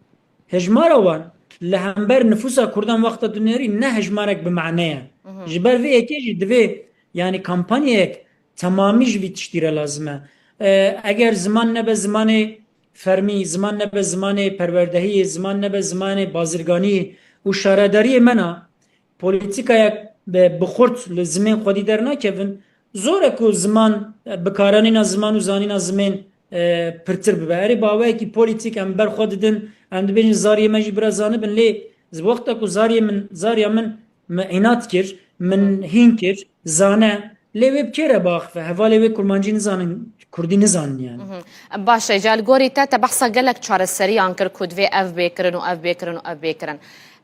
hejmara wan li hember nifûsa Kurdan wexta tu nêrî ne hejmarek bi mane ye. Mhm. Ji ber vê yekê jî divê, yani, kampanyayek temamî ji vî tiştî re lazim e. E, eger ziman nebe zimanê fermî, ziman nebe zimanê perwerdehiyê, ziman nebe zimanê bazirganiyê û şaredariyê me na, polîtîkayek bi, bi xurt li zimên xwedî dernakevin, zor e ku ziman, e, bikaranîna ziman û zanîna zimên, e, pirtir bibe. Erê bi awayekî polîtîk em ber xwe didin, em dibêjin zariyê me jî bira zanibin, lê wexta ku zariyê min, zariya min, min înat kir, min Hı. hîn kir, zane, lê wê bi kê re biaxife? Hevalê wê kurmancî nizanin, kurdî nizanin yani. Mhm. Baş e, ca li gorî te, te behsa gelek çareseriyan kir ku divê ev bê kirin û ev bê kirin û ev bê kirin.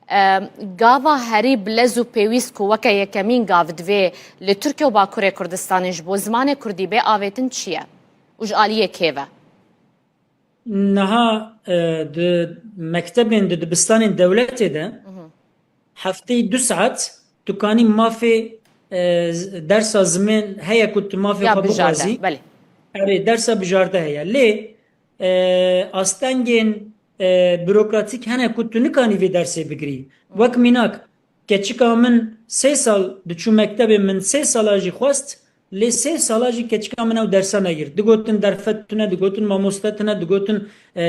Em, gava herî bi lez û pêwîst ku weke yekemîn gav divê li Tirkiye û Bakurê Kurdistanê ji bo zimanê kurdî bê avêtin çi ye? Û ji aliyê kê ve? Niha, e, di mektebên, di dibistanên dewletê de Mhm. hefteyê du saet tu kanî mafê, e, z-, dersa zimên heye ku tu mafê Ya xwe bijarte, bixwazî. belê. Erê, dersa bijarte heye. Lê, e, astengên, e, bürokratîk hene ku tu nikanî vê dersê bigirî. Wek mînak, keçika min sê sal diçû mektebê, min sê sala jî xwest, lê sê sala jî keçika min ew dersa negir. Digotin derfet tune, digotin mamoste tune, digotin, e,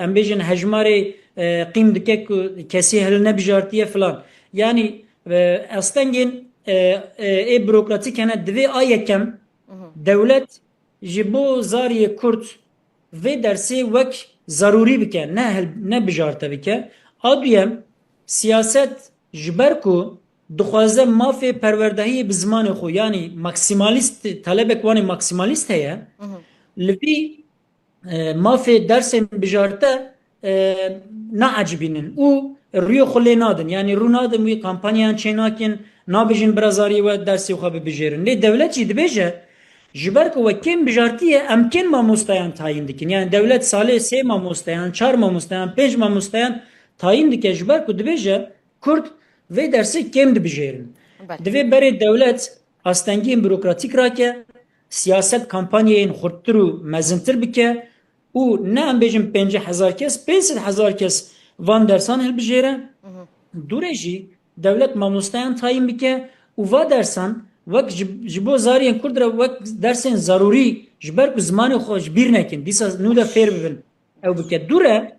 em bêjin hejmarê, e, qîm dike ku kesî hil nebijarte filan. Yani, e, astengên, e, e, ê bürokratîk hene, divê a yekem Mhm. dewlet ji bo zariyê Kurd vê dersê wek zarûrî bike, ne hil-, ne bijarte bike. A duyem, siyaset ji ber ku dixwaze mafê perwerdehiyê bi zimanê xwe, yanî maksimalîst, talebek wan ê maksimalîst heye, Mhm. li vî, e, mafê dersên bijarte, e, naecibînin û rûyê xwe lê nadin. Yanî rû nadin wî kampanyayan çê nakin, nabêjin bira zariyê we dersê xwe bibijêrin. Lê dewlet jî dibêje, ji ber ku we kêm bijartiye, em kêm mamostayan tayîn dikin. Yani dewlet salê sê mamostayan, çar mamostayan, pênc mamostayan tayîn dike, ji ber ku dibêje Kurd vê dersê kêm dibijêrin. Belê. Divê berê dewlet astengiyên bürokratîk rake, siyaset kampanyayên xurttir û mezintir bike û ne em bêjin pêncî hezar kes, pênc sed hezar kes van dersan hilbijêre. Mhm. Dûre jî dewlet mamostayan tayîn bike û va dersan wek ji, ji bo zariyên Kurd re wek dersên zarûrî, ji ber ku zimanê xwe ji bîr nekin, dîsa nû de fêr bibin, ew bike. Dûre,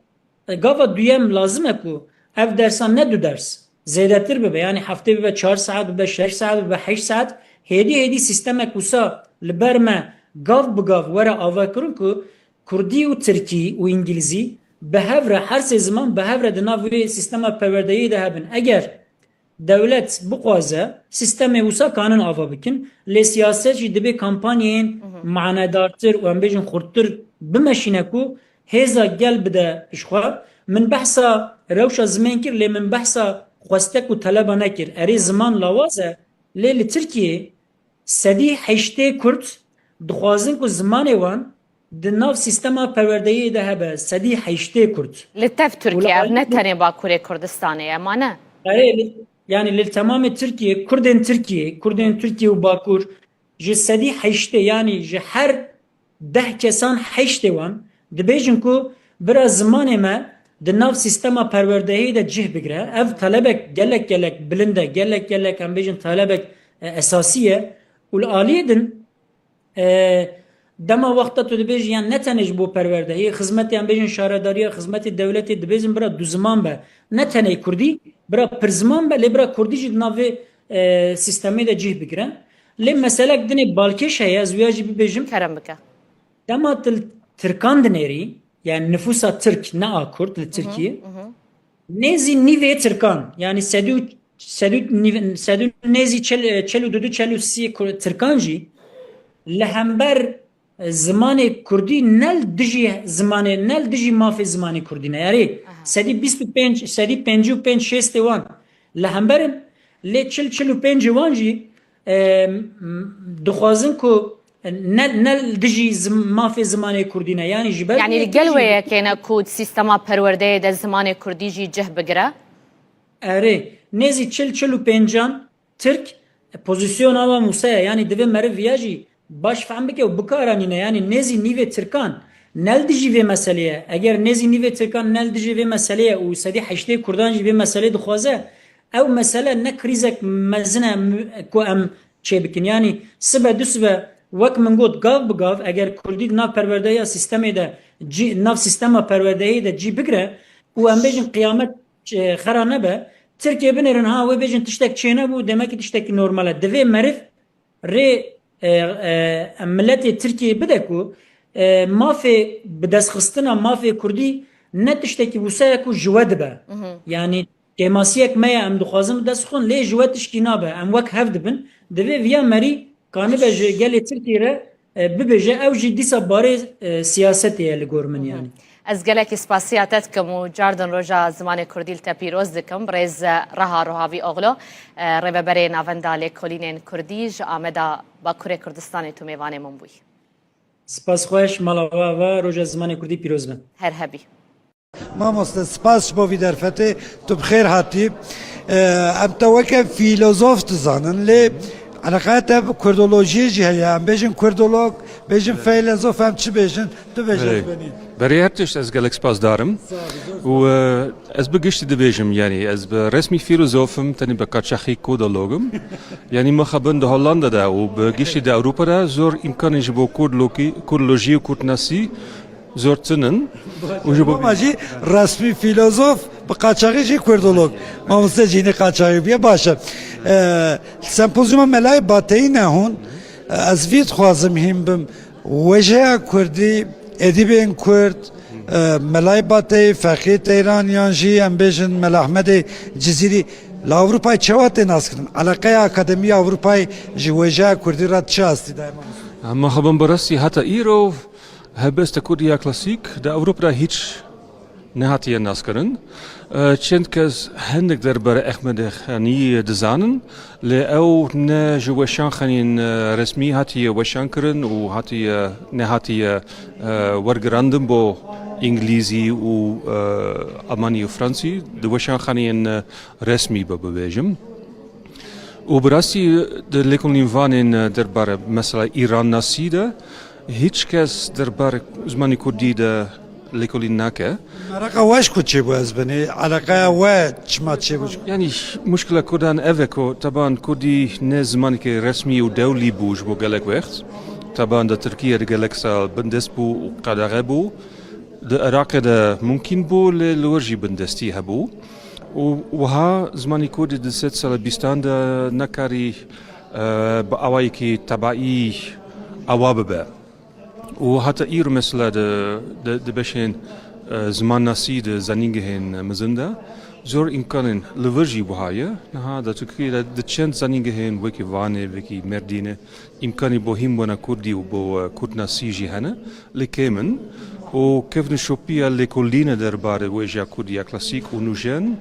e, gava duyem lazim e ku ev dersan ne du ders, zêdetir bibe. Yani heftê bibe çar saet, bibe şeş saet, bibe heşt saet. Hêdî hêdî sîstemek wisa li ber me gav bi gav were avakirin ku Kurdî û Tirkî û Îngilîzî bi hev re, her sê ziman bi hev re di nav wê sîstema perwerdeyê de hebin. Eger dewlet bixwaze, sîstemê wisa kanin ava bikin, lê siyaset jî dibê kampanyayên manedartir û em bêjin xurttir bimeşîne ku hêza gel bide pişxwe. Min behsa rewşa zimên kir, lê min behsa xwestek û teleba nekir. Erê, ziman lawaz e, lê li Tirkiyê sedî heştê Kurd dixwazin ku zimanê wan di nav sîstema perwerdeyê de hebe, sedî heştê Kurd. Li tev Tirkiye, ev ne tenê Bakurê Kurdistanê ye, ma ne? Erê, li, yani li temamê Tirkiye, Kurdên Tirkiye, Kurdên Tirkiye û Bakur ji sedî heştê, yani ji her deh kesan heştê wan dibêjin ku bira zimanê me di nav sîstema perwerdehiyê de cih bigire. Ev talebek gelek gelek bilind e, gelek gelek em bêjin talebek, e, esasî ye. Û li aliyê din, e, dema wexta tu dibêjî, yan ne tenê ji bo perwerdehiyê, xizmetê em bêjin şaredariya, xizmetê dewletê dibêjin bira du ziman be. Ne tenê kurdî, bira pirziman be, lê bira kurdî jî di nav vê, e, sîstemê de cih bigire. Lê meselek dinê balkêş heye, ez wiya jî bibêjim. Kerem bike. Dema tu li tirkan dinêrî, yani nifûsa tirk, ne a kurd li Tirkiyê, nêzî nîvê tirkan, yani sedî û, sedî û nîv-, sedî û nêzî çel, çel û du du, çel û sî kur-, tirkan jî li hember, e, zimanê kurdî ne li dijî zimanê, ne li dijî mafê zimanê kurdî ne. Erê, Aha. sedî bîst û pênc, sedî pêncî û pênc şêstê wan li hember in, lê çil, çil û pêncê wan jî, e, m-, dixwazin ku ne, ne li dijî zim-, mafê zimanê kurdî ne. Yani ji ber Yani vê li gel yekê wê jî yekê ne ku di sîstema perwerdeyê de zimanê kurdî jî cih bigire? Erê, nêzî çil, çil û pêncan Tirk, e, pozisyona wan wisa ye. Yani divê meriv viya jî baş fehm bike û bikaranîne. Yani nêzî nîvê tirkan ne li dijî vê meselê ye. Eger nêzî nîvê tirkan ne li dijî vê meselê ye û sedî heştê kurdan jî vê meselê dixwaze, ew mesele ne krîzek mezin e mu-, ku em çêbikin. Yani sibe du sibe wek min got, gav bi gav, eger kurdî di nav perwerdeya sîstemê de cî, nav sîstema perwerdehiyê de cî bigre û em bêjin qiyamet, e, xera nebe, Tirkiye binêrin, ha, wê bêjin tiştek çênebû, demekî tiştekî normal e. Divê meriv rê, e, e, miletê Tirkiyê bide ku, e, mafê bidestxistina mafê kurdî ne tiştekî wisa ye ku ji we dibe. Mhm. Yani kêmasiyek me ye, em dixwazin bi dest xwe, lê ji we tişkî nabe. Em wek hev dibin. Divê viya merî kanibe ji gelê Tirkiyê re, e, bibêje, ew jî dîsa barê, e, siyasetê ye li gor min, Mhm. yani. Ez gelekî spasiya te dikim û cardin roja zimanê kurdî li te pîroz dikim. Birêz Reha Rohavî Oglo, e, rêveberê Navenda Lêkolînên Kurdî ji Ameda Bakurê Kurdistanê tu mêvanê min bûyî. Spas xweş, mala we ava, roja zimanê kurdî pîroz be. Her hebî. Mamoste, spas ji bo vî derfetê, tu bi xêr hatî. E, em te weke fîlozof dizanin, lê eleqeya te bi kurdolojiyê jî heye. Em bêjin kurdolog, bêjin feylezof, em çi bêjin? Tu bêje Belê. Belê, her tişt ez gelek spasdar im. Sağ ol, zor Û, e, ez bi giştî dibêjim, yani ez bi resmî fîlozof im, tenê bi qaçaxî kurdolog im. Yani mixabin di Hollanda de û bi giştî di Ewropa de zor îmkanên ji bo kurdlokî-, kurdlojî û kurdnasî zor tune in. Û ji bo Ama jî resmî fîlozof, bi qaçaxî jî kurdolog. Mamoste Cînî qaçaxî bûye, baş e. E, sempozyuma Melayê Bateyî ne hûn. E, ez vî dixwazim hîn bim. Wêjeya kurdî, edîbên kurd, e, Melayê Bateyî, Feqî Teyran yan jî em bêjin Mela Ehmedê Cizîrî li Ewropayê çawa tê naskirin? Eleqeya Akademî ya Ewropayê ji wêjeya kurdî re çi astî daye, mamoste? Em mixabin bi rastî heta îro helbesta kurdî ya klasîk di Ewropa de hîç nehatiye naskirin. E, çend kes hinek derbarê Ehmedê Xanî dizanin, lê ew ne ji weşanxaneyên, e, resmî hatiye weşankirin û hatiye, nehatiye, e, wergirandin bo îngilîzî û, e, almanî û fransî, di weşanxaneyên, e, resmî be bibêjim. Û bi rastî di lêkolînvanên derbarê mesela Îrannasî de hîç kes derbarê zimanê kurdî de lêkolîn nake. Mereqa we ji ku çêbû ez binê, eleqeya we çima çêbû ji ku? Yani muşkila kurdan ev e ku teban kurdî ne zimanekî resmî û dewlî bû ji bo gelek wext. Teban di Tirkiye de gelek sal bindest bû û qedexe bû. Di Iraqê de mumkîn bû, lê li wir jî bindestî hebû. Û wiha zimanê kurdî di sed sala bîstan de nekarî, e, bi awayekî tebaî awa bibe. Û heta îro mesela di, di, di beşên E, zimannasî di zanîngehên mezin de zor îmkanên li vir jî wiha ye. Niha di Tirkiyê de di çend zanîngehên wekî Vanê, wekî Mêrdînê îmkanî bo hînbûna kurdî û bo, e, kurdnasî jî hene, lê kêm in. Û kevnişopiya lêkolîne derbarê wêjeya kurdî ya klasîk û nûjen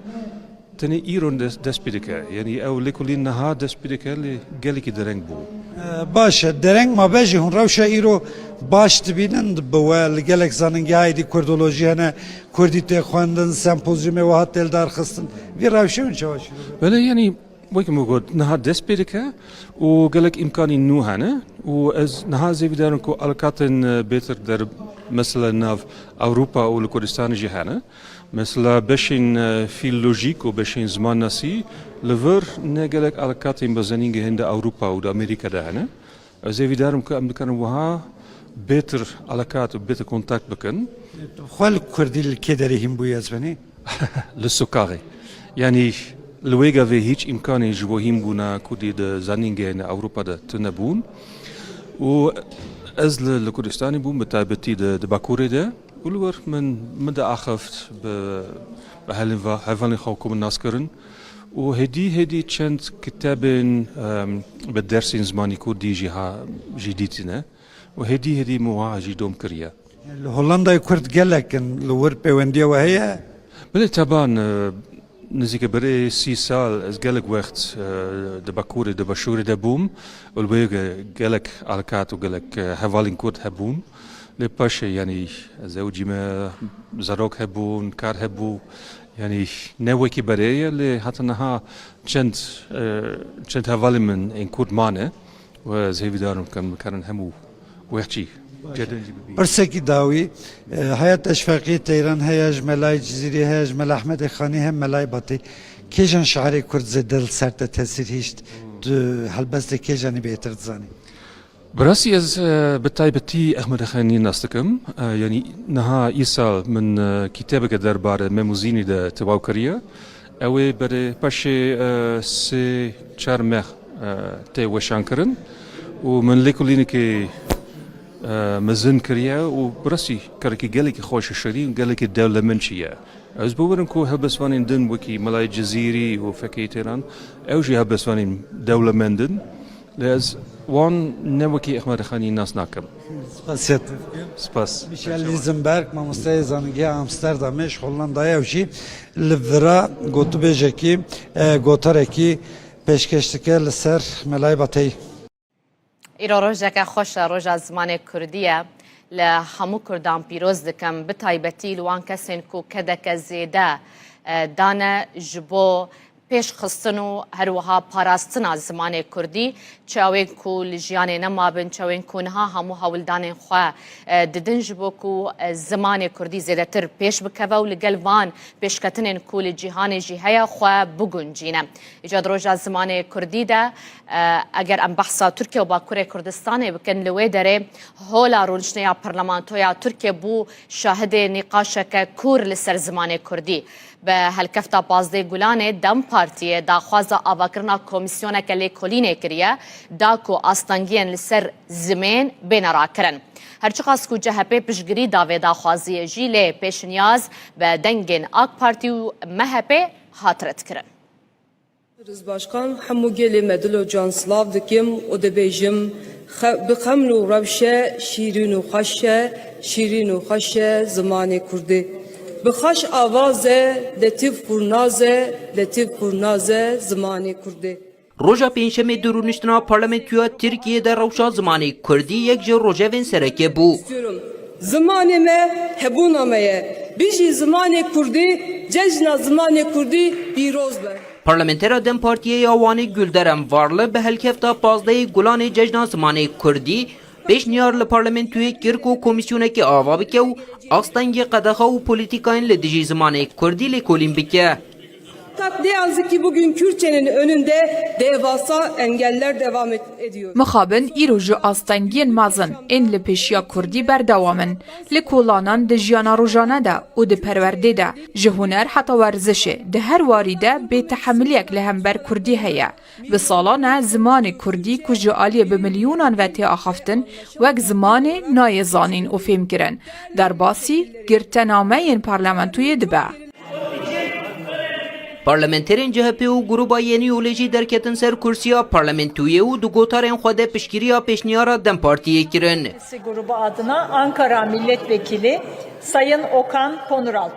tenê îro des-, dest pê dike. Yanî ew lêkolîn niha dest pê dike, lê gelekî dereng bû. E, baş e, dereng mabe jî hûn rewşa îro baş dibînin bi we li gelek zanîngeha êdî kurdolojî hene, kurdî tê xwendin, sempozyumê wiha tê li dar xistin. Vî rewşê hûn çawa şîrove? Belê, yanî wekî min got, niha dest pê dike û gelek îmkanî nû hene û ez niha zêvîdar im ku alakatên, e, bêtir der, mesela nav Ewropa û li Kurdistanê jî hene. Mesela beşên, e, fîlolojîk û beşên zimannasî li vir ne gelek alakatên bi zanîngehên di Ewropa û di Amerîka de hene. Ez hêvîdar im ku em dikarin wiha bêtir alakat û bêtir kontakt bikin. Xwe li kurdî li kê derê hîn bûyî ez benî? Li sokaxê. Yanî li wê gavê hîç îmkanê ji bo hînbûna kurdî di zanîngehên Ewropa de tune bûn. Û ez li, li Kurdistanê bûm, bi taybetî di, di Bakurê de. Û li wir min, min diaxift bi, bi helin va-, hevalên xwe ku min nas kirin. Û hêdî hêdî çend kitabên, em, bi dersên zimanê kurdî jî ha, jî dîtine. Û hêdî hêdî min wiha jî dom kiriye. Li Hollandayê Kurd gelek in, li wir pêwendiya we heye? Belê, teban, e, nizîke berê sî sal ez gelek wext, e, di Bakurê, di Başûrê de bûm. Û li wê ge-, gelek alkat û gelek, e, hevalên Kurd hebûn. Lê paşê, yanî, zewicî me, zarok hebûn, kar hebû. Yanî, ne wekî berê ye, lê heta niha çend, e, çend hevalên min ên Kurd mane. Û ez hêvîdar im ku em bikarin hemû wextî cedin jî bibînin. Pirsekî dawî, e, heya Teşfeqiyê Teyran, heya ji Melayê Cizîrî, heya ji Mela Ehmedê Xanî, hem Melayê Batî. Kêjan şairê Kurd zêde li ser te tesîr hîşt? Tu helbestê kêjanî bêhtir dizanî? Bi rastî ez, e, bi taybetî Ehmedê Xanî nas dikim. E, yanî niha îsal min, e, kîtebeke derbarê Mem û Zînî de tewaw kiriye. Ew ê berê paşê, e, sê çar meh, e, tê weşankirin û min lêkolînekê, e, mezin kiriye û bi rastî karekî gelekî xweş û şirîn û gelekî dewlemend jî ye. Ez bawer im ku helbestvanên din wekî Melayê Cizîrî û Fekê Teyran, ew jî helbestvanên dewlemend in. Lê ez wan ne wekî Ehmed Xanî nas nakim. Spasiya te dikim. Spas. Michel Lisenberg, mamosteyê zanîngeha Amsterdamê ji Hollandayê, ew jî li vira gotûbêjekî, e, gotarekî pêşkêş dike li ser Melayê Bateyî. Îro rojeke xweş e, roja zimanê kurdî ye. Li hemû kurdan pîroz dikim, bi taybetî li wan kesên ku kedeke zêde, e, dane ji bo pêşxistin û her wiha parastina zimanê kurdî, çi ew ên ku li jiyanê nemabin, çi ew ên ku niha hemû hewldanên xwe, e, didin ji bo ku, e, zimanê kurdî zêdetir pêş bikeve û li gel van pêşketinên ku li cîhanê jî heye xwe biguncîne. Îca di roja zimanê kurdî de, e, eger em behsa Tirkiye û Bakurê Kurdistanê bikin, li wê derê hola rûniştneya Parlamentoya Tirkiye bû şahidê nîqaşeke kûr li ser zimanê kurdî. Bi helkefta pazdeh Gulanê, DEM Partiyê daxwaza avakirina komîsyoneke lêkolînê kiriye, da ku astengiyên li ser zimên bêne rakirin. Her çiqas ku C H P piştgirî da vê daxwaziyê jî, lê pêşniyaz bi dengên AK Partî û M H P hat redkirin. Birêz Başkan, hemû gelê me dil û can silav dikim û dibêjim, xe-, bi xeml û rewşe şîrîn û xweş e, şîrîn û xweş e zimanê kurdî. Bi xweş avaz e, letîf kurnaz e, letîf kurnaz e zimanê kurdî. Roja Pêncşemê di rûniştina Parlamentoya Tirkiyê de rewşa zimanê kurdî yek ji rojevên sereke bû. Zimanê me hebûna me ye. Bijî zimanê kurdî, cejna zimanê kurdî pîroz be. Parlamentera DEM Partiyê ya Wanê Gülderem Varlı bi helkefta pazdehê Gulanê cejna zimanê kurdî pêşniyar li parlamentoyê kir ku komîsyonekê ava bike û astengê qedexa û polîtîkayên li dijî zimanê kurdî lêkolîn bike. Fakat ne yazık ki bugün Kürtçenin önünde devasa engeller devam et- ediyor. Mixabin îro ji astengiyên mezin ên li pêşiya kurdî berdewam in. Li kolanan di jiyana rojane de û di perwerdê de, ji huner heta werzişê, di her warî de bêtehemiliyek li hember kurdî heye. Bi salan e zimanê kurdî ku ji aliyê bi milyonan ve tê axaftin, wek zimanê nayê zanîn û fêmkirin, derbasî girtenameyên parlamentoyê dibe. Parlamenterên C H P û Gruba Yenî Yolê jî derketin ser kursiya parlamentoyê û di gotarên xwe de piştgiriya pêşniyara DEM Partiyê kirin. Sesi grubu adına Ankara Milletvekili Sayın Okan Konuralp.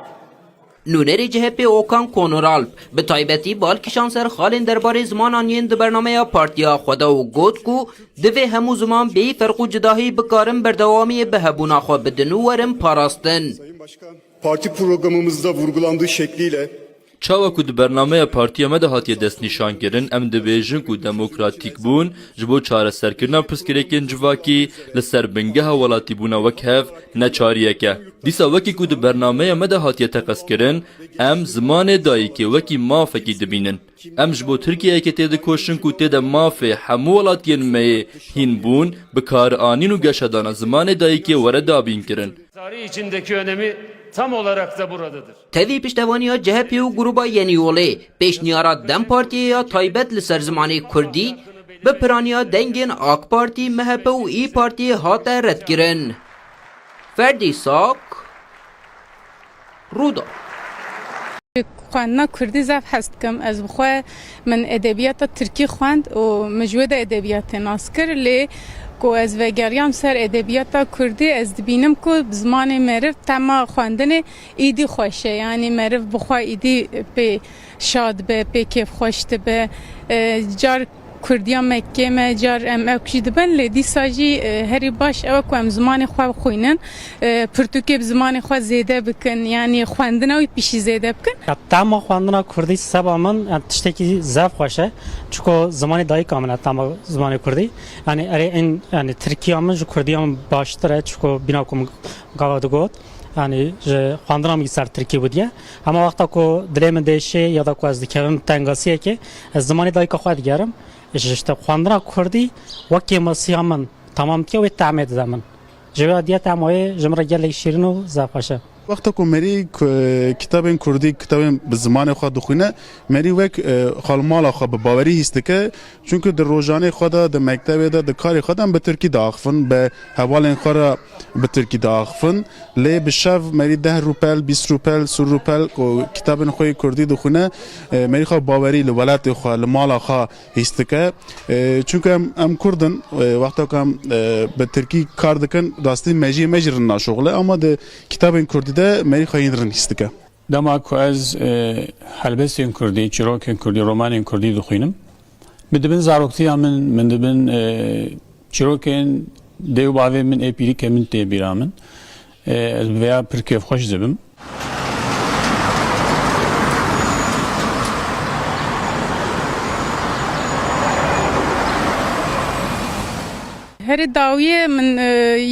Nûnerê C H P Okan Konuralp bi taybetî bal kişand ser xalên derbarê zimanan yên di bernameya partiya xwe de û got ku divê hemû ziman bêyî ferq û cudahî bikarin berdewamiyê bi hebûna xwe bidin û werin parastin. Sayın Başkan, parti programımızda vurgulandığı şekliyle Çawa ku di bernameya partiya me de hatiye destnîşankirin, em dibêjin ku demokratîkbûn ji bo çareserkirina pirsgirêkên civakî li ser bingeha welatîbûna wek hev neçariyek e. Dîsa wekî ku di bernameya me de hatiye teqezkirin, em zimanê dayikê wekî mafekî dibînin. Em ji bo Tirkiyeyekê têdikoşin ku tê de mafê hemû welatiyên me yê hînbûn, bikaranîn û geşedana zimanê dayikê were dabînkirin. Tarih içindeki önemi tam olarak da buradadır. Tevî piştevaniya C H P û Gruba Yenî Yolê, pêşniyara DEM Partiyê ya taybet li ser zimanê kurdî bi piraniya dengên AK Partî, M H P û İYİ Partiyê hate redkirin. Ferdî Sak, Rûda. Xwendina kurdî zaf hez dikim. Ez bi xwe min edebiyata tirkî xwend û min ji wê de edebiyatê nas kir. Lê ku ez vegeriyam ser edebiyata kurdî, ez dibînim ku bi zimanê meriv tema xwendinê îdî xweş e. Yanî meriv bi xwe îdî pê şa dibe, pê kêfxweş dibe. E, car Kurdiya Mekkê me, car em ewk jî dibin, lê dîsa jî, e, herî baş ew e ku em zimanê xwe bixwînin, e, pirtûkê bi zimanê xwe zêde bikin, yanî xwendina wî pişî zêde bikin. Ya, tema xwendina kurdî seba min, ya, tiştekî zaf xweş e. Çiko zimanê dayika min e, tema zimanê kurdî. Yanî erê in, yanî tirkiya min ji kurdiya min baştir e, çiko bîna ku min gava digot. Yanî ji xwendina min ser tirkî bûdiye. Hema wexta ku dilê min dêşê ya da ku ez dikevim tengasiyekê, ez zimanê dayika xwe digerim. Ji, işte, xwendina kurdî wek kêmasiya min temam dike, wê tehmê dide min. Ji vê diya tema wê ji min re gelek şîrin û zaf xweş e. Wexta ku merî ku, kitabên kurdî, kitabên bi zimanê xwe dixwîne, merî wek, e, xalmala xwe bi bawerî hîs dike. Çunku di rojanê xwe de, di mektebê de, di karê xwe de em bi tirkî diaxifin, bi hevalên xwe re bi tirkî diaxifin. Lê bi şev merî deh rûpel, bîst rûpel, sî rûpel ku kitabên xwe yê kurdî dixwîne, e, merî xwe bawerî li welatê xwe, li mala xwe hîs dike. E, çunku em, em kurd in, e, wexta ku em, e, bi tirkî kar dikin, rastî mejiyê me jî rind naşoxile, ama di kitabên kurdî de merî xwe hîn rind hîs dike. Dema ku ez, e, helbestên kurdî, çîrokên kurdî, romanên kurdî dixwînim, min dibin zaroktiya min, min dibin, e, çîrokên dê û bavê min, ê pîrîkê min tê bîra min. E, ez bi vêya pir kêfxweş dibim. Herî dawiyê min, e,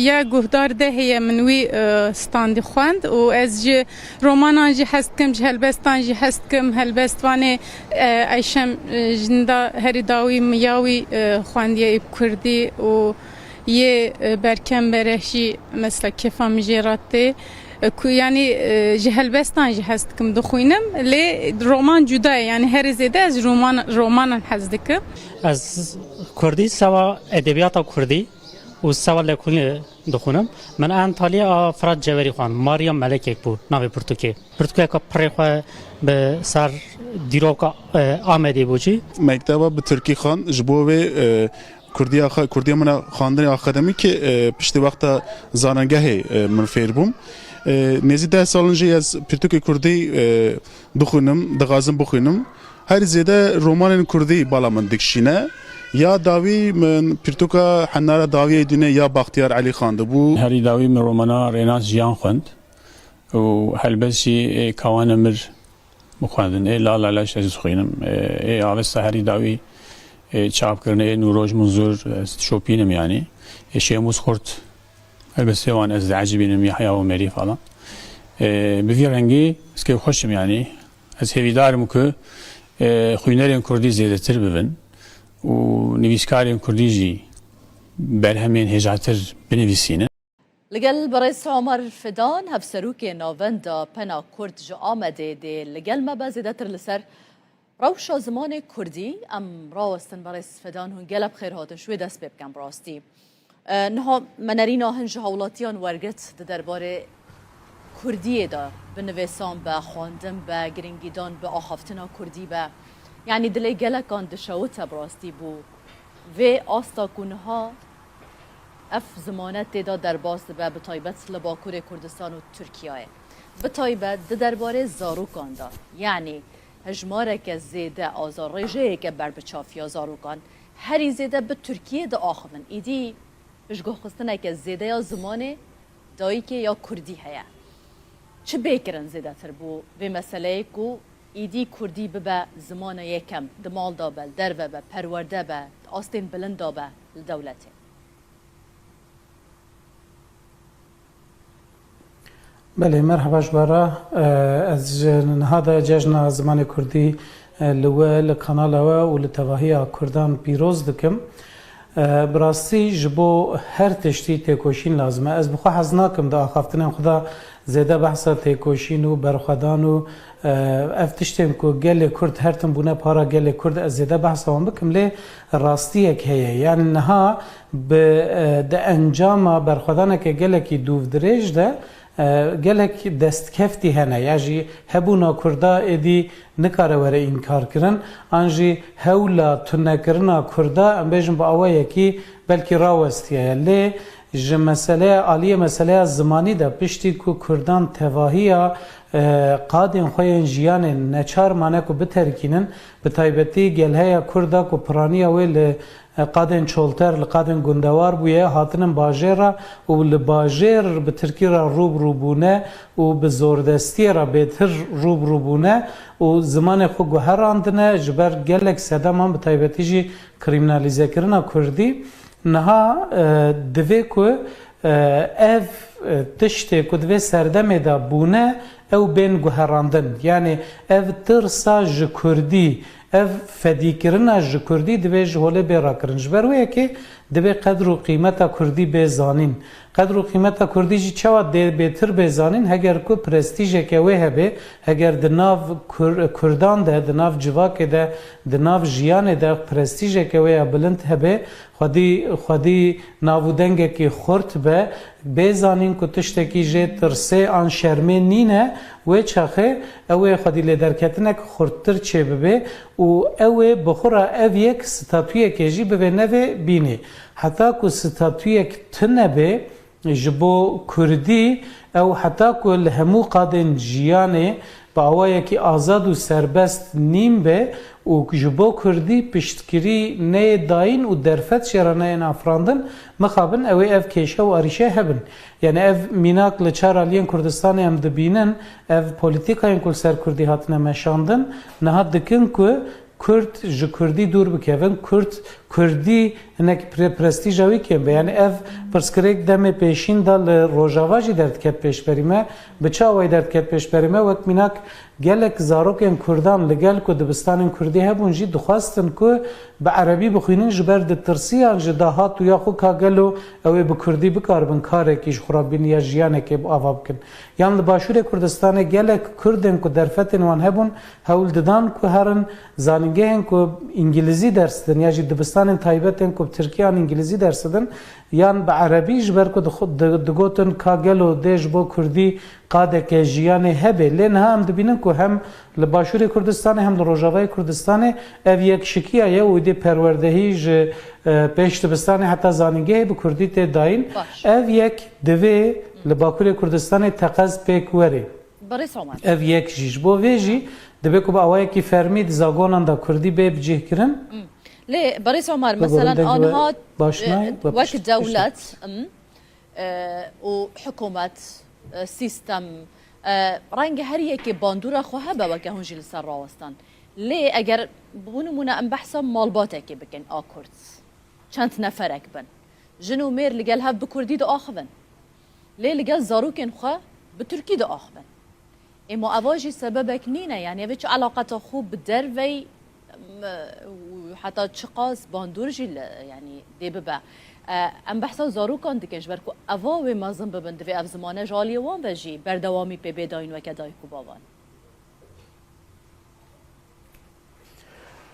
ya guhdar de heye, min wî, e, standî xwend û ez ji romanan jî hez dikim, ji helbestan jî hez dikim. Helbestvanê, e, Eyşem, e, Jinda herî dawî min ya wî, e, xwendiye ê bi kurdî û yê, e, Berkem Bereh jî mesela kêfa min jê re tê. E, ku, yanî, e, ji helbestan jî hez dikim dixwînim, lê roman cuda ye, yanî herî zêde ez roman, romanan hez dikim. Ez kurdî sewa edebiyata kurdî û sewa lêkolînê dixwînim. Min Antalya a Firat Ceverî xwend. Maria Melekek bû navê pirtûkê. Pirtûkeka pirê xwe bi ser dîroka, e, Amedê bû jî. Mekteba bi tirkî xwend, ji bo wê, e, kurdiya xwe, kurdiya min a xwendinê akademîkê, e, piştî wexta zanengehê, e, min fêr bûm. E, nêzî deh sal in jî ez pirtûkê kurdî, e, dixwînim, dixwazim bixwînim. Herî zêde romanên kurdî bala min dikişîne. Ya dawî min pirtûka Henara Dawiyê Dînê ya Baxtiyar Elî xwendibû. Herî dawî min romana Rênas Jiyan xwend û helbest jî ê Kawana Mir bixwendin. Ê Lala Leş ez dixwînim. Ê, ê Avesta Herî Dawî, ê çapkirinê ê Nûroj Munzur ez dişopînim yanî. Ê Şêmûs Xurt, helbestê wan ez diecibînim, Yahya Omerî falan. Ê, bi vî rengî ez kêfxweş im yanî. Ez hêvîdar im ku, e, xwînerên kurdî zêdetir bibin û nivîskarên kurdî jî berhemên hêjatir binivîsînin. Li gel berêz Omer Fidan, hevserokê Navenda Pena Kurd ji Amedê dê li gel me be zêdetir li ser rewşa zimanê kurdî. Em rawestin berêz Fidan, hûn gelek bi xêr hatin. Ji wê dest pê bikin bi rastî. E, niha me nerîna hin ji hawlatiyan wergirt di derbarê kurdiyê de, bi nivîsan be, xwendin be, girîngîdan bi axaftina kurdî be. Yanî dilê gelekan dişewite bi rastî bo vê asta ku niha ev zimane tê de derbas dibe, bi taybet li Bakurê Kurdistan û Tirkiyeyê. Bi taybet di derbarê zarokan de, yanî hejmareke zêde azarrêjeyeke berbiçav ya zarokan, herî zêde bi Tirkiyê diaxivin. Îdî piştguhxistineke zêde ya zimanê dayikê ya kurdî heye. Çi bê kirin zêdetir bo vê meseleyê ku îdî kurdî bibe zimana yekem, di mal de be, li derve be, perwerde be, di astên bilind de be li dewletê? Belê, merheba ji we re. Ez ji niha de Cejna Zimanê Kurdî, e, li we, li kanala we û li tevahiya Kurdan pîroz dikim. E, bi rastî ji bo her tiştî têkoşîn lazim e. Ez bi xwe hez nakim di axaftinên xwe de zêde behsa têkoşîn û berxwedan û, e, ev tiştên ku gelê Kurd her tim bûne para gelê Kurd, ez zêde behsa wan bikim, lê rastiyek heye. Yanî niha bi, e, di encama berxwedaneke gelekî dûvdirêj de, e, gelek destkeftî hene. Ya jî hebûna Kurda êdî nikare were înkarkirin, an jî hewla tunekirina Kurda, em bêjin bi awayekî belkî rawestiyaye. Lê ji meseleya, aliyê meseleya zimanî de, piştî ku Kurdan tevahiya, e, qadên xwe yên jiyanê neçar mane ku biterkînin, bi taybetî gelheya Kurda ku piraniya wê li, e, qadên çolter, li qadên gundewar bûye, hatinin bajêr re û li bajêr bi tirkî re rû bi rû bûne û bi zordestiyê re bêtir rû bi rû bûne û zimanê xwe guherandine, ji ber gelek sedeman, bi taybetî jî krîminalîzekirina kurdî. Niha, e, divê ku, e, ev, e, tiştê ku di vê serdemê de bûne, ew bên guherandin. Yanî ev tirsa ji kurdî, ev fedîkirina ji kurdî divê ji holê bê rakirin. Ji ber wê yekê divê qedr û qîmeta kurdî bê zanîn. Qedr û qîmeta kurdî jî çawa dê bêtir bê zanîn? Heger ku prestîjeke wê hebe, heger di nav Kur-, kurdan de, di nav civakê de, di nav jiyanê de prestîjeke wê ya bilind hebe, xwedî, xwedî nav û dengekî xurt be, bê zanîn ku tiştekî jê tirsê an şermê nîne, wê çaxê ew ê xwedî lêderketinek xurttir çêbibe û ew ê bi xwe re ev yek statuyekê jî bivê nevê bînê. Heta ku statuyek tune bê, ji bo kurdî, ew heta ku li hemû qadên jiyanê bi awayekî azad û serbest nîn be û ji bo kurdî piştgirî neyê dayîn û derfet jê re neyên afirandin, mixabin ew ê ev kêşe û arîşe hebin. Yanî ev mînak li çar aliyên Kurdistanê em dibînin, ev polîtîkayên ku li ser kurdî hatine meşandin, niha dikin ku Kurd ji kurdî dûr bikevin, Kurd, kurdî hinek pre-, prestîja wî kêm be. Yanî ev pirsgirêk demê pêşîn de li Rojava jî derdiket pêşberî me. Bi çi awayî derdiket pêşberî me? Wek mînak gelek zarokên kurdan li gel ku dibistanên kurdî hebûn jî dixwestin ku bi erebî bixwînin, ji ber ditirsiyan ji dahat û ya xwe ka gelo ew ê bi kurdî bikaribin karekî ji xwe re bînin ya jiyanekê bi ava bikin. Yan li Başûrê Kurdistanê gelek kurdên ku derfetên wan hebûn, hewl didan ku herin zanîngehên ku îngilîzî ders didin ya jî dibistanên taybet ên ku bi tirkî an îngilîzî ders didin yan bi erebî, ji ber ku dixu-, di-, digotin ka gelo dê ji bo kurdî qadeke jiyanê hebe. Lê niha em dibînin ku hem li Başûrê Kurdistanê hem li Rojavayê Kurdistanê ev yekşikiya ye û êdî perwerdehî ji, e, pêş dibistanê heta zanîngehê bi kurdî tê dayîn. Baş. Ev yek divê li Bakurê Kurdistanê teqez pêk were. Berêz Omer. Ev yek jî. Ji bo vê jî divê ku bi awayekî fermî di zagonan de kurdî bê bicihkirin. Hmm. Lê Berêz Omer, Bibûrin, meselen, dengê we anha, başnayê, e, we wek pişt-, pişt- dewlet, hmm, e, û hikûmet, e, sîstem, e, renge her yekê bandora xwe hebe, weke hûn jî li ser rawestan. Lê eger, bo nimûne, em behsa malbatekê bikin a Kurd, çend neferek bin, jin û mêr li gel hev bi kurdî diaxivin. Lê li gel zarokên xwe bi tirkî diaxivin. Ê ma eva jî sebebek nîne, yanî ev çi eleqeta xwe bi dervey, m-, û heta çiqas bandor jî li, yanî dê bibe. E, em behsa zarokan dikin, ji ber ku eva wê mezin bibin, divê ev zimane ji aliyê wan ve jî berdewamî pê bê dayîn weke dayik û bavan.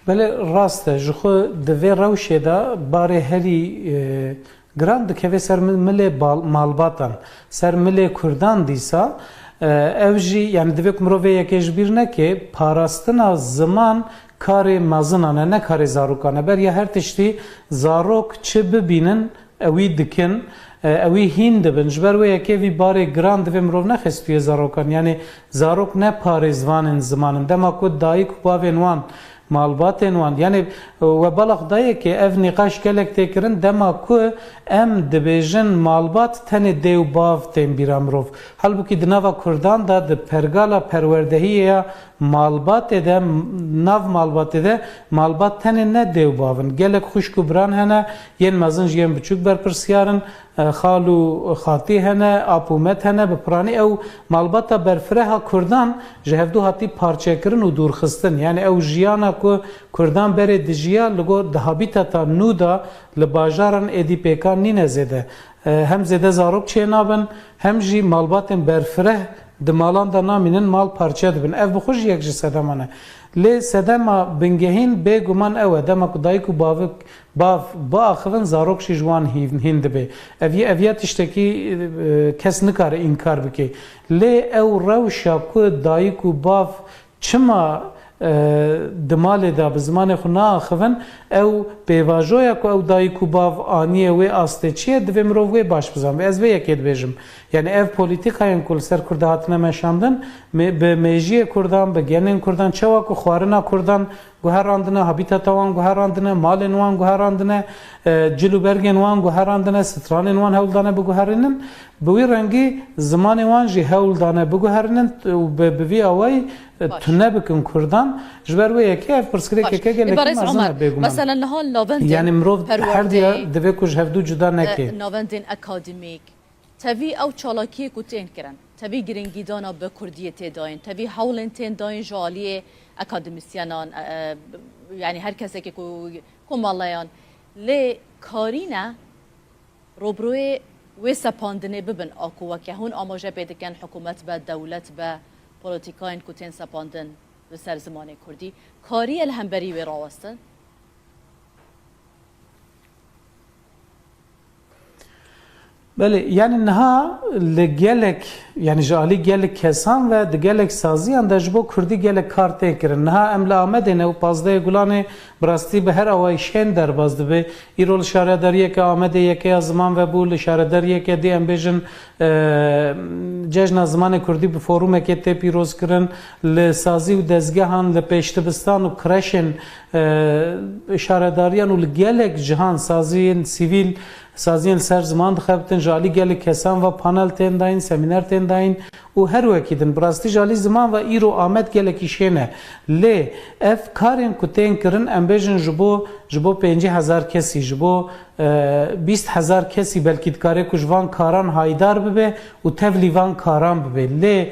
Belê rast e, ji xwe di vê rewşê de barê herî, e, giran dikeve ser mi-, milê bal-, malbatan, ser milê Kurdan dîsa, e, ev jî, yanî divê ku mirov vê yekê ji bîr neke, parastina ziman karê mezinan e, ne karê zarokan e. Beriya her tiştî zarok çi bibînin, ewî dikin, e, ewî hîn dibin. Ji ber wê yekê vî barê giran divê mirov nexe stûyê zarokan. Yanî zarok ne parêzvanên ziman in. Dema ku dayik û bavên wan, malbatên wan, yanî, e, we bala xwe dayê ke ev nîqaş gelek tê kirin, dema ku em dibêjin malbat, tenê dê û bav tên bîra mirov. Halbûkî di nava Kurdan de, di pergala perwerdehiyê ya malbatê de, nav malbatê de, malbat tenê ne dê û bav in. Gelek xwişk û biran hene, yên mezin jî yên biçûk berpirsyar in, e, xal û xatî hene, ap û met hene, bi piranî ew malbata berfireha Kurdan ji hevdû hatî parçekirin û dûrxistin. Yanî ew jiyana ku Kurdan berê dijiya, li gor di habîtata nû de li bajaran êdî pêkan nîne zêde. E, hem zêde zarok çênabin, hem jî malbatên berfireh di malan de namînin, mal parçe dibin. Ev bi xwe jî yek ji sedeman e. Lê sedema bingehîn bêguman ew e, dema ku dayik û bavik, bav biaxivin, zarok jî ji wan hîn, hîn dibe. Ev, ev ya tiştekî, e, kes nikare înkar bike. Lê ew rewşa ku dayik û bav çima, e, di malê de bi zimanê xwe naaxivin, ew pêvajoya ku ew dayik û bav aniye wê astê çi ye, divê mirov wê baş bizanbe. Ez vê yekê dibêjim. Yanî ev polîtîkayên ku li ser Kurda hatine meşandin, me-, bi mêjiyê Kurdan, bi genên Kurdan, çawa ku xwarina Kurdan guherandine, habîtata wan guherandine, malên wan guherandine, e, cil û bergên wan guherandine, stranên wan hewl dane biguherînin. Bi wî rengî zimanê wan jî hewl dane biguherînin û bi, bi vî awayî, e, Baş. tune bikin Kurdan. Ji ber wê yekê ev pirsgirêkeke Baş. gelekî Îbarez mezin Omer, e, bêguman. Mesela niha li navendên Yanî mirov her perwerdê, diya divê ku ji hevdû cuda e, neke. navendên akademîk, tevî ew çalakiyê ku tên kirin, tevî giringîdana bi kurdiyê tê dayîn, tevî hewlên tên dayîn ji aliyê akademisyenan, e, e, yanî her kesekê ku komeleyan lê karîne robroyê wê sepandinê bibin a ku weke hûn amaje pê dikin, hikûmet be, dewlet be, polîtîkayên ku tên sepandin li ser zimanê kurdî, kariye li hemberî wê rawestin? Belê, yanî niha li gelek, yanî ji alî gelek kesan ve di gelek saziyan de ji bo kurdî gelek kar tê kirin. Niha em li Amedê ne û pazdehê Gulanê bi rastî bi her awayî şên derbas dibe. Îro li şaredariyeke Amedê yekeya ziman vebû, li şaredariyeke dî em bêjin, e, Cejna Zimanê Kurdî bi forumekê tê pîrozkirin, li sazî û dezgehan, li pêşdibistan û kreşên, e, şaredariyan û li gelek cihan saziyên sivîl, saziyên li ser ziman dixebitin, ji alî gelek kesan ve panel tên dayîn, semîner tên dayîn û her wekî din. Bi rastî ji alî ziman ve îro Amed gelekî şên e. Lê ev karên ku tên kirin, em bêjin ji bo, ji bo pêncî hezar kesî, ji bo, e, bîst hezar kesî belkî dikare ku ji van karan haydar bibe û tevlî van karan bibe. Lê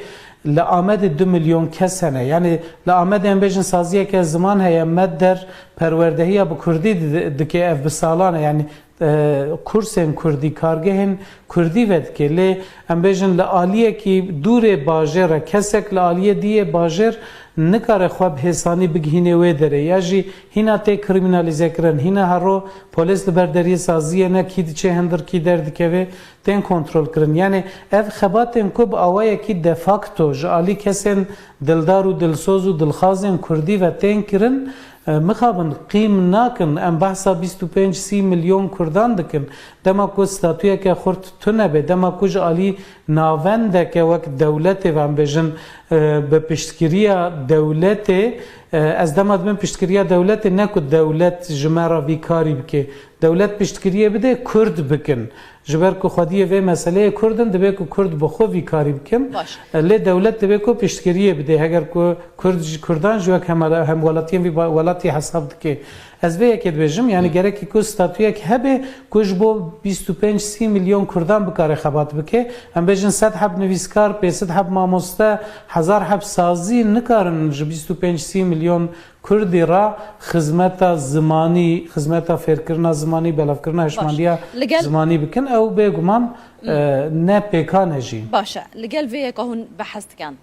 li Amedê du milyon kes hene. Yanî li Amedê em bêjin saziyeke ziman heye, Med der perwerdehiya bi kurdî di-, dike, ev bi salan e. Yanî, e, kursên kurdî, kargehên kurdî vedike. Lê em bêjin li aliyekî dûrê bajêr e, kesek li aliyê dî yê bajêr nikare xwe bi hêsanî bigihînê wê derê. Ya jî hîna tê krîmînalîze kirin, hîna hero polês li ber deriyê saziyê ne, kî diçe hindir, kî derdikeve, tên kontrol kirin. Yanî ev xebatên ku bi awayekî de facto ji alî kesên dildar û dilsoz û dilxazên kurdî ve tên kirin, e, mixabin qîm nakin. Em behsa bîst û pênc sî milyon kurdan dikin. Dema ku statuyeke xurt tune be, dema ku ji alî navendeke wek dewletê ve, em bêjin, e, bi piştgiriya dewletê, e, ez dema dibim piştgiriya dewletê, ne ku dewlet ji me re vî karî bike. Dewlet piştgiriyê bide, kurd bikin. Ji ber ku xwediyê vê meseleyê kurd in, divê ku kurd bi xwe vî karî bikin. Baş. E, lê dewlet divê ku piştgiriyê bide. Heger ku kurd ji kurdan jî wek hemala-, hemwelatiyên vî ba-, welatî hesab dike. Ez vê yekê dibêjim, yani gerekî ku statuyek hebe ku ji bo bîst û pênc sî milyon Kurdan bikare xebat bike. Em bêjin sed heb nivîskar, pênc sed heb mamoste, hezar heb sazî nikarin ji bîst û pênc sî milyon Kurdî re xizmeta zimanî, xizmeta fêrkirina zimanî, belavkirina hişmandiya Li gel zimanî bikin. Ew bêguman, e, ne pêkan e jî. Baş e. Li gel vê yeka hûn behs dikin.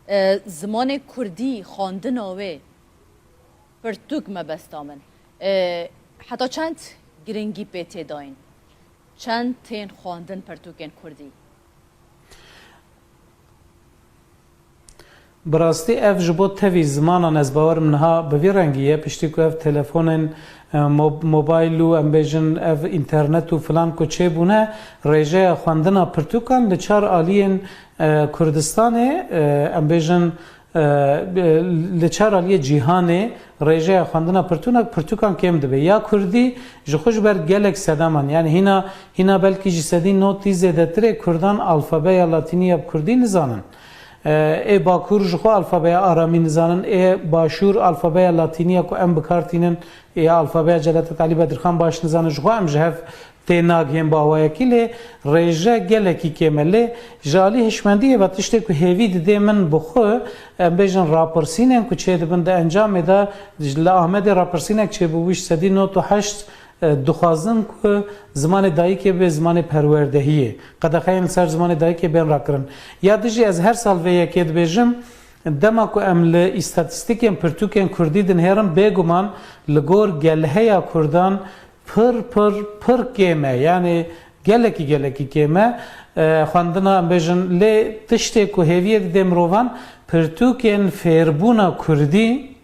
E, zimanê Kurdî, xwendina wê, pirtûk mebesta min. E, heta çend giringî pê tê dayîn? Çend tên xwendin pirtûkên Kurdî? Bi rastî ev ji bo tevî zimanan ez bawerim niha bi vî rengî ye. Piştî ku ev telefonên, e, mo-, mobayl û em bêjin ev înternet û filan ku çêbûne, rêjeya xwendina pirtûkan li çar aliyên, e, Kurdistanê, e, em bêjin, e, li çar aliyê cîhanê rêjeya xwendina pirtûna, pirtûkan kêm dibe. Ya Kurdî ji xwe ji ber gelek sedeman, yani hîna, hîna belkî ji sedî notî zêdetirê Kurdan alfabeya latînî ya bi Kurdî nizanin. E, ê Bakur ji xwe alfabeya aramî nizanin, ê Başûr alfabeya latînî ya ku em bi kar tînin, ê alfabeya Celadet Elî Bedirxan baş nizanin, ji xwe em ji hev tê nagihên bi awayekî, lê rêje gelekî kêm e. Lê ji alî hişmendiyê ve tiştê ku hêvî didê min bi xwe, em bêjin rapirsînên ku çêdibin di encamê de, li Amedê rapirsînek çêbû, wî ji sedî nod û heşt, e, dixwazin ku zimanê dayikê bê zimanê perwerdehiyê. Qedexeyên li ser zimanê dayikê bên rakirin. Ya dijî ez her sal vê yekê dibêjim, dema ku em li îstatîstîkên pirtûkên Kurdî dinihêrin, bêguman li gor gelheya Kurdan pir, pir, pir kêm e. Yani gelekî, gelekî kêm e. E, xwendina, em bêjin, lê tiştê ku hêviyê didê mirovan, pirtûkên fêrbûna Kurdî,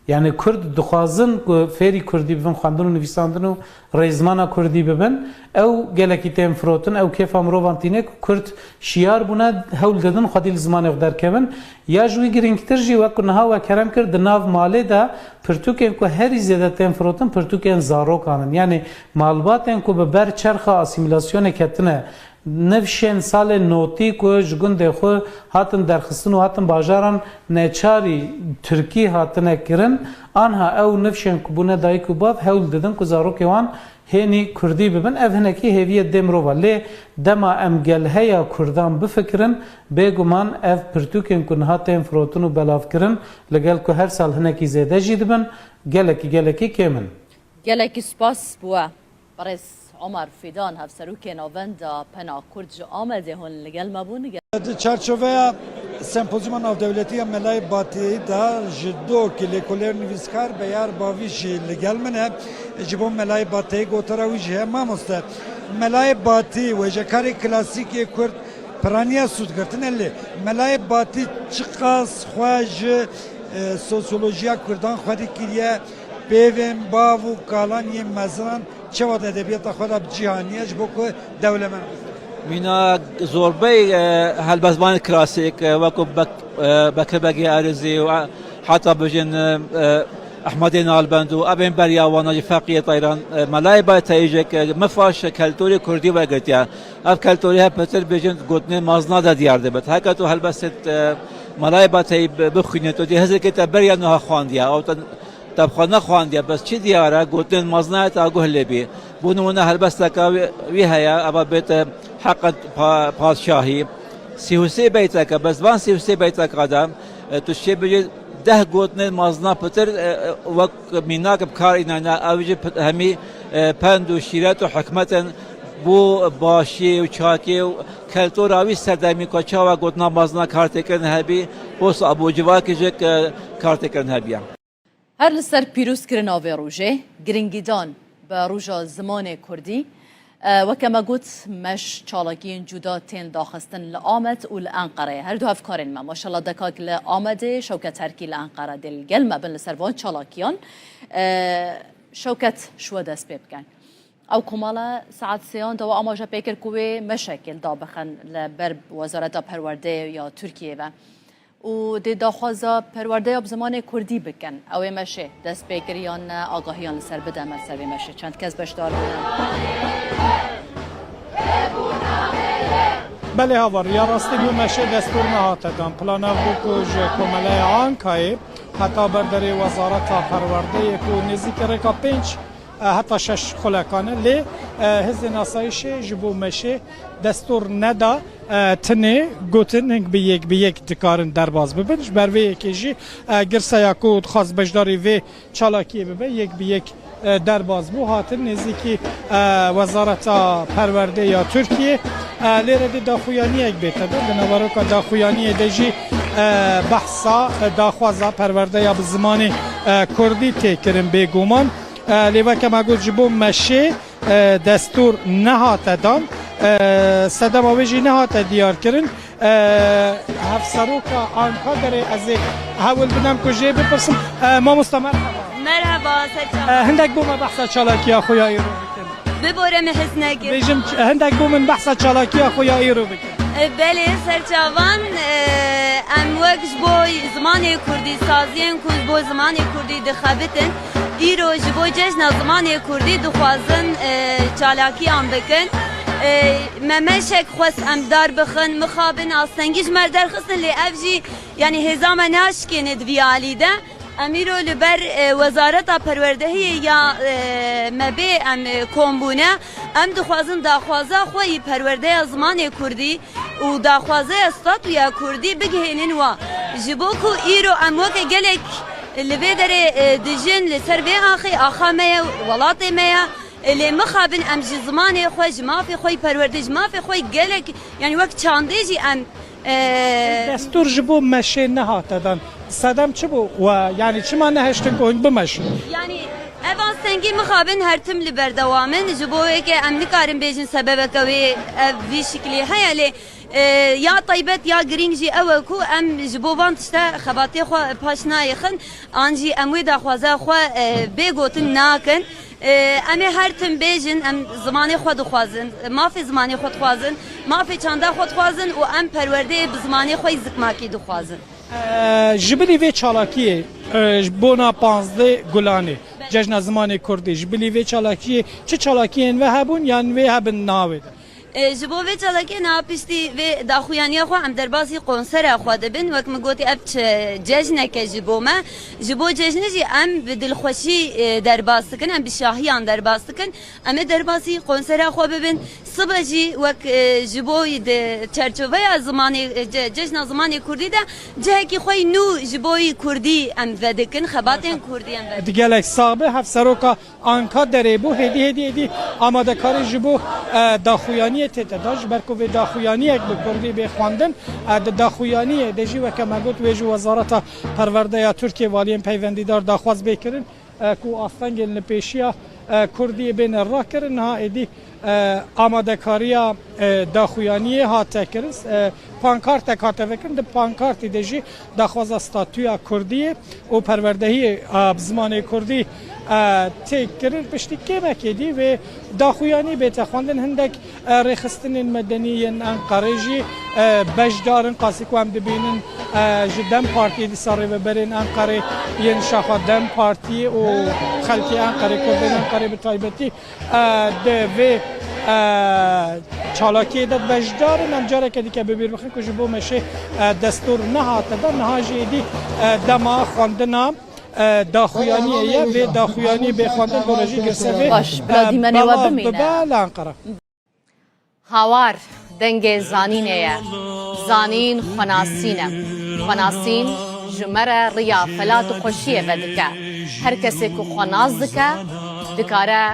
yani Kurd dixwazin ku fêrî Kurdî bibin, xwendin û nivîsandin û rêzimana Kurdî bibin, ew gelekî tên firotin, ew kêfa mirovan tîne ku Kurd şiyar bûne, hewl didin xwedî li zimanê xwe derkevin. Ya ji wî girîngtir jî, wek ku niha we kerem kir, di nav malê de pirtûkên ku herî zêde tên firotin, pirtûkên zarokan in. Yani malbatên ku bi ber çerxa asîmîlasyonê ketine, nifşên salên notî ku ji gundê xwe hatin derxistin û hatin bajaran neçarî tirkî hatine kirin, anha ew nifşên ku bûne dayik û bav hewl didin ku zarokê wan hênî Kurdî bibin. Ev hinekî hêviyê dê mirova. Lê dema em gelheya Kurdan bifikirin, bêguman ev pirtûkên ku niha tên firotin û belavkirin, li gel ku her sal hinekî zêde jî dibin, gelekî, gelekî kêm in. Gelekî spas bi we. Birêz Omer Fîdan, Hevserokê Navenda Pena Kurd ji Amedê hûn li gel me bûn. Di çarçoveya Sempozyuma Navdewletî ya Melayê Batî de ji dok lêkolêr nivîskar Beyar Bavî jî li gel min e. Ji bo Melayê Batî gotara wî jî heye. Mamoste, Melayê Batî, wêjekarê klasîk ê Kurd, piraniya sûdgirtin e, lê Melayê Batî çiqas xwe ji, e, sosyolojiya Kurdan xwedî kiriye, peyvên bav û kalan yên mezinan çawa di edebiyata xwe de bi cî haniye ji bo ku dewlemend bibe? Mîna zorbey, e, helbestvanên klasîk, e, wekû Bek-, e, Bekir Begê Erizî û, e, heta bijin, e, e, Ehmedê Nalbend û evên beriya wana jî Feqiyê Teyran, e, Melayê Batî jî, e, mifaş keltorê kurdî wegirtiye. Ev keltorî hep pitir bêjin gotinên mazna de diyar dibit. Heke tu helbestê, e, Melayê Batî bi-, bixwînî, tu dê hizirkê te beriya niha xwandiye. Ew te Te bi xwe nexwandiye, bes çi diyar e, gotinên mazna te aguh lê bî. Bo nimûne helbesteke wî, wî heye, eva bête Heqet Pa-, Padşahî. Sî û sê beyteke, bes van sî û sê beyteka de, e, tu şê bijî deh gotinên mazna pitir, e, e, wek mînak bi kar înayne, ew jî pit-, hemî, e, pend û şîret û hikmet in bo başiyê û çakê û keltora wî sedemî ku çawa gotina mazna kar tê kirin hebî, posta abû civakê jî, e, kar tê kirin hebiye. Her li ser pîrozkirina vê rojê, giringîdan bi Roja Zimanê Kurdî, e, weke me got, meş çalakiyên cuda tên daxistin li Amed û li Enqereyê. Her du hevkarên me, maşallah dekak li Amedê, Şewket Terkî li Enqere dê li gel me bin li ser van çalakiyan. E, Şewket, ji we dest pê bikin. Ew komala saet sêyan de we amaje pê kir ku wê meşekê li dabixin li ber Wezareta Perwerdeyê ya Tirkiyeyê ve. Û dê daxwaza perwerdeya bi zimanê kurdî bikin. Ew ê meşê dest pê kir yan ne, agahiyan li ser bide me li ser vê meşê. Çend kes beşdar bûne? Belê, Havar, ya rastî bi meşê destûr nehate dan. Plan ev bû ku ji Komeleya Ankayê Heta berderê Wezareta Perwerdeyê ku nêzîkî rêka pênc, e, heta şeş xulekan e, lê, e, Hêzên Asayîşê ji bo meşê destûr neda, e, tinê gotin hing bi yek bi yek dikarin derbas bibin. Ji ber vê yekê jî, e, girseya ku dixwast beşdarî vê çalakiyê bibe, yek bi yek, e, derbas bû, hatin nêzîkî, e, Wezareta Perwerdê ya Tirkiyê. E, lê re dê daxuyaniyek bête de, di naveroka daxuyaniyê de jî, e, behsa, e, daxwaza perwerdeya bi zimanê, e, kurdî tê kirin bêguman. E, lê weke me got ji bo meşê, e, destûr nehate dan, e, sedema wê jî nehate diyarkirin. E, Hevseroka Ankaderê ez ê hewl bidem ku jê bipirsim. E, mamosta, merhaba. Merhaba, ser çavan. E, hindek bo me behsa çalakiya xwe ya îro bikin. Bibore min hez nekir. Bêjim, ç-, hindek bo min behsa çalakiya xwe ya îro bikin. E, belê, ser çavan, e, em wek ji bo zimanê kurdî, saziyên ku ji bo zimanê kurdî dixebitin, îro ji bo cejna zimanê kurdî dixwazin, e, çalakiyan bikin. E, me meşek xwest em dar bixin, mixabin, astengî ji me derxistin, lê ev jî, yanî, hêza me naşkêne di vî alî de. Em îro li ber, e, Wezareta Perwerdehiyê ya, e, me bê em, e, kom bûne. Em dixwazin daxwaza xwe yî perwerdeya zimanê kurdî û daxwazeya statuya kurdî bigihênin wa. Ji bo ku îro em weke gelek li vê derê, e, dijin, li ser vê axê axa me ye, welatê me ye. E, lê mixabin em ji zimanê xwe, ji mafê xwe yî perwerdê, ji mafê xwe yî gelek, yanî wek çandê jî em, e, Destûr ji bo meşê nehate dan. Sedem çi bû? We, yanî çima nehiştin ku hûn bimeşin? Yanî ev astengî mixabin her tim li berdewam in. Ji bo wê ke em nikarin bêjin sebebeke wê ev vî şiklî heye, lê, e, ya taybet ya girîng jî ew e ku em ji bo van tişte xebatê xwe paş nayêxin, an jî em wê daxwaza xwe, e, bê gotin nakin. E, em ê her tim bêjin, em zimanê xwe dixwazin, mafê zimanê xwe dixwazin, mafê çanda xwe dixwazin û em perwerdeyê bi zimanê xwe yî zikmakî dixwazin. E, ji bilî vê çalakiyê, e, ji bona panzdeh Gulanê, Cejna Zimanê Kurdî, ji bilî vê çalakiyê çi çalakiyên we hebûn yan wê hebin niha wê de? E, ji bo vê çalakiyê niha piştî vê daxuyaniya xwe em derbasî konsera xwe dibin. Wek min gotî, ev çi cejneke ji bo me. Ji bo cejnê jî em bi dilxweşî, e, derbas dikin, em bi şahiyan derbas dikin. Em ê derbasî konsera xwe bibin. Sibe jî wek, e, ji bo di çerçoveya zimanê, e, ce-, cejna zimanê kurdî de cihekî xwe yî nû ji bo yî kurdî em vedikin, xebatên kurdî em vedikin. Di gelek sax be, Hevseroka Ankaderê bû, hêdî, hêdî, hêdî amadekarî ji bo, e, daxuyaniyê tête da, ji ber ku vê daxuyaniyek bi kurdî bê xwendin, e, di daxuyaniyê de jî weke me got wê ji Wezareta Perwerde ya Tirkiyê, valiyên peywendîdar daxwaz bê kirin, e, ku astengên li pêşiya, e, kurdiyê bêne rakirin. Niha êdî, e, amadekariya, e, daxuyaniyê hate kirin, e, pankartek hate vekirin. Di pankartî de jî daxwaza statûya kurdiyê û perwerdehiyê, e, bi zimanê kurdî, e, tê kirin. Piştî kêmekê dî vê daxuyanî bête xwendin, hindek, e, rêxistinên medenî yên Enqerê jî, e, beşdar in. Qasî ku em dibînin, e, ji DEM Partiyê dîsa rêveberên Enqerê yên şaxa DEM Partiyê û xelkê Enqerê, kurdên Enqerê bi taybetî, e, di vê, e, çalakiyê de beşdar in. Em careke dike bi bîr bixin ku ji bo meşê, e, destûr nehate dan, niha jî êdî, e, dema xwendina, e, daxuyaniyê ye. Vê daxuyaniyê bê xwendin, bo re jî girsevê, Baş, bila e, dîmenê we belav bimîne. Bibe li Enqere. Hawar dengê zanînê ye. Zanîn xwenasîn e. Xwenasîn ji me re riya felat û xweşiyê vedike. Her kesê ku xwe nas dike, dikare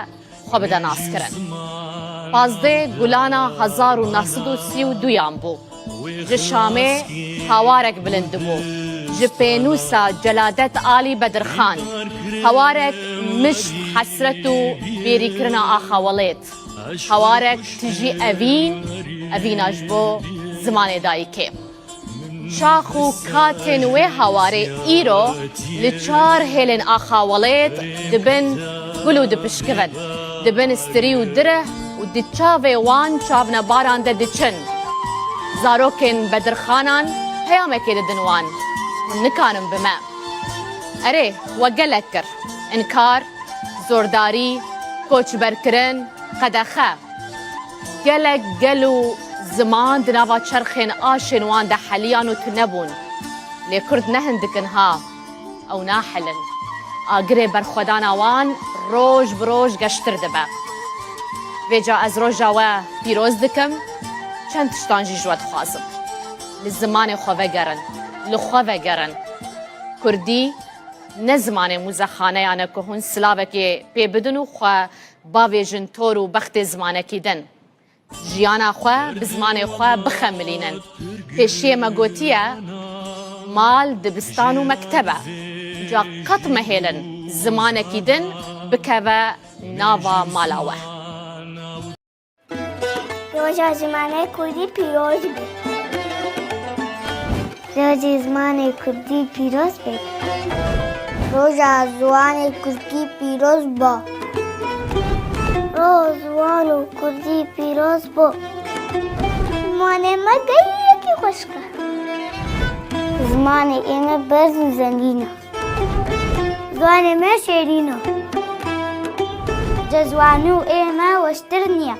xwe bide naskirin. Pazdeh Gulana hezar û neh sed û sî û duyan bû. Ji Şamê hawarek bilind dibû. Ji pênûsa Celadet Alî Bedirxan. Hawarek mişt, hesret û bêrîkirina axa welêt. Hawarek tijî evîn, evîna ji bo zimanê dayikê. Çax û katên wê hawarê îro li çar hêlên axa welêt dibin gul û dipişkivin, dibin stirî û direh û di çavê wan çavnebaran de diçin. Zarokên Bedirxanan peyamekê didin wan, hûn nikarin bi me. Erê, we gelek kir. Înkar, zordarî, koçberkirin, qedexe. Gelek gel û ziman di nava çerxên aşên wan de heliyan û tune bûn. Lê kurd ne hindik in ha. Ew nahilin. Agirê berxwedana wan roj bi roj geştir dibe. Vêca ez roja we pîroz dikim, çend tiştan jî ji we dixwazim. Li zimanê xwe vegerin, li xwe vegerin. Kurdî ne zimanê muzexaneyan e ku hûn silavekê pê bidin û xwe bavêjin tor û bextê zimanekî din. Jiyana xwe bi zimanê xwe bixemilînin. Pêşiyê me gotiye, mal dibistan û mekteb e. Ca qet mehêlin zimanekî din bikeve nava mala we. Roja Zimanê Kurdî pîroz be. Rojê Zimanê Kurdî pîroz be. Roja Zimanê Kurdî pîroz be. Roja Zimanê Kurdî pîroz be. Zimanê me gelekî xweşik e. Zimanê ê me berz û zengîn e. Zimanê me şêrîn e. Ji zimanê ê me weştir niye.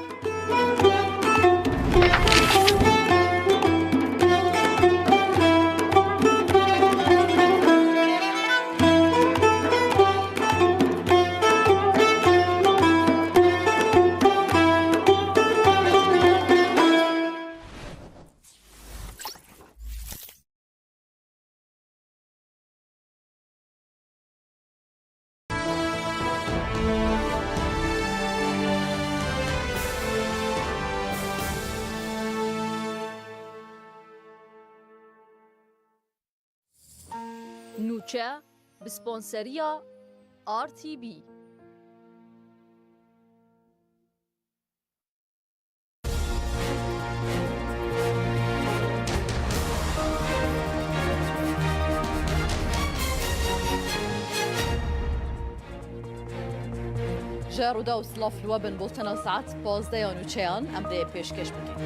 Nûçe, bi sponseriya R T B. Ji Rûdaw silav li we bin, bultena saet pazdeh ya nûçeyan em dê pêşkêş bikin.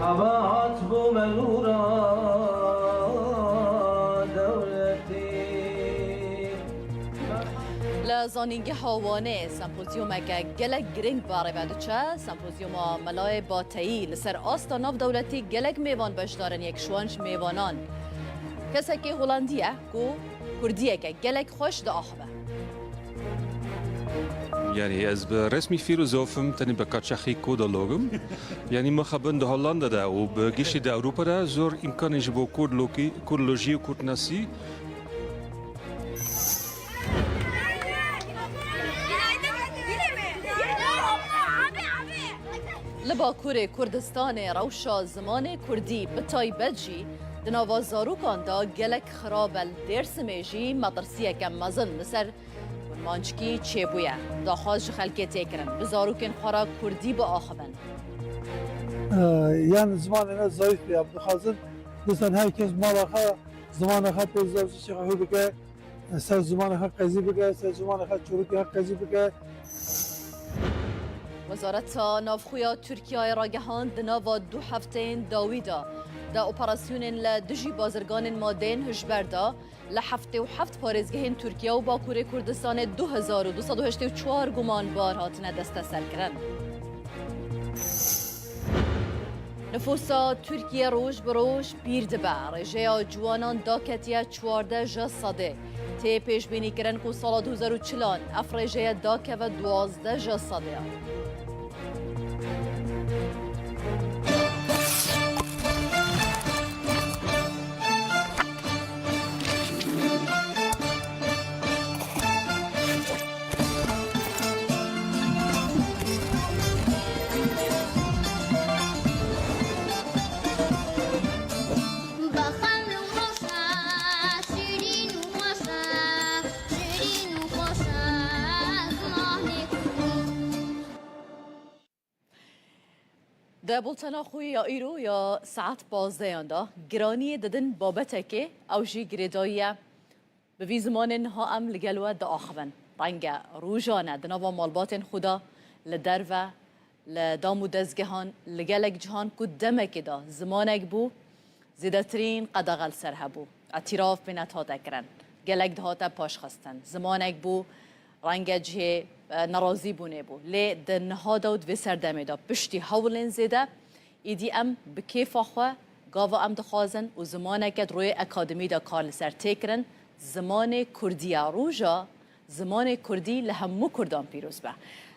Xebat bû me nûra dewletî. Li Zanîngeha Wanê sempozyumeke gelek girîng berê ve diçe. Sempozyuma Melayê Bateyî li ser asta navdewletî, gelek mêvan beşdar in, yek ji wan ji mêvanan kesekî Holandî ye ku kurdiyeke gelek xweş diaxive. Yani ez bi resmî fîlozof im, tenê bi kaçaxî kodolog im. Yani mixabin di Hollanda de û bi giştî di Ewropa de zor îmkanên ji bo kurdlokî-, kurdlojî û kurdnasî. Li Bakurê Kurdistanê rewşa zimanê kurdî, bi taybet jî di nava zarokan de gelek xirab e. Li Dêrsimê jî metirsiyeke mezin li ser kurmanckî çêbûye. Daxwaz ji xelkê tê kirin, bi zarokên xwe re kurdî biaxivin. Ee, yani zimanê me zayıf ya. Dixwazin, dixwazin her kes mala xwe, zimanê xwe pê zazî çi xwe bike, ser zimanê xwe qezî bike, ser zimanê xwe çorokê xwe qezî bike. Wezareta Navxwe ya Tirkiyeyê ragihand, di nava du hefteyên dawî de, di operasyonên li dijî bazirganên madeyên hişber de, li heftê û heft parêzgehên Tirkiye û Bakurê Kurdistanê du hezar û du sed û heştê û çar gumanbar hatine desteserkirin. Nifûsa Tirkiye roj bi roj pîr dibe. Rêjeya ciwanan daketiye çardeh ji sedê. Tê pêşbînîkirin ku sala du hezar û çil an ev rêjeye dakeve duwazdeh ji sedê. Di bultena xwe ya îro ya saet pazdehan de giraniyê didin babetekê, ew jî girêdayî ye. Bi vî zimanê niha em li gel we diaxivin. Renge rojan e di nava malbatên xwe de, li derve, li dam û dezgehan, li gelek cihan ku demekê de zimanek bû, zêdetirîn qedexe li ser hebû. Îtîraf pê nehate kirin. Gelek dihate paşxistin. Zimanek bû, renge cihê, e, nerazîbûnê bû. Lê di niha de û di vê serdemê de piştî hewlên zêde, îdî em bi kêfa xwe Gava em dixwazin û zimaneke di royê akademî de kar li ser tê kirin, zimanê kurdî ye. Roja zimanê kurdî li hemû kurdan pîroz be.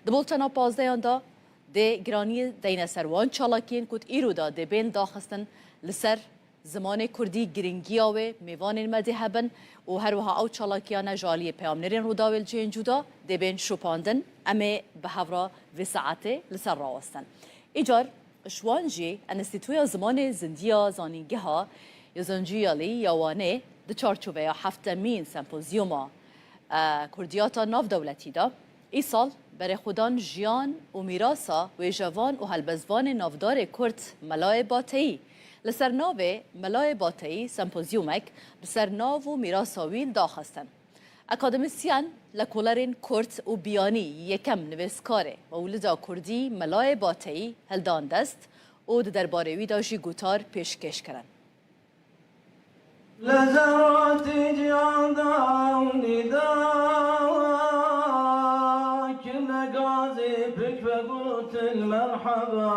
Di boltena pazdeyan de dê giraniyê deyne ser wan çalakiyên ku îro de dê bên daxistin li ser zimanê kurdî, girîngiya wê, mêvanên me dê hebin û her wiha ew çalakiyane ji aliyê peyamnêrên Rûdawê li cihên cuda dê bên şopandin. Em ê bi hev re vê saetê li ser rawestin. Îcar ji wan jî Enstîtuya Zimanê Zindî ya Zanîngeha Yozoncu Yalî ya Wanê di çarçoveya heftemîn sempozyûma, e, Kurdiyata Navdewletî de, îsal berê xwedan jiyan û mîrasa wêjevan û helbestvanê navdarê Kurd Melayê Bateyî li ser navê Melayê Bateyî sempozyûmek bi ser nav û mîrasa wî li daxistin. Akademîsyen, lekolerên Kurd û biyanî yekem nivîskarê Mewlida Kurdî Melayê Bateyî hildan dest û di derbarê wî de jî gutar pêşkêş kirin. Li zerotî cihan da û nîda, kirine gazê pik vegotin merheba.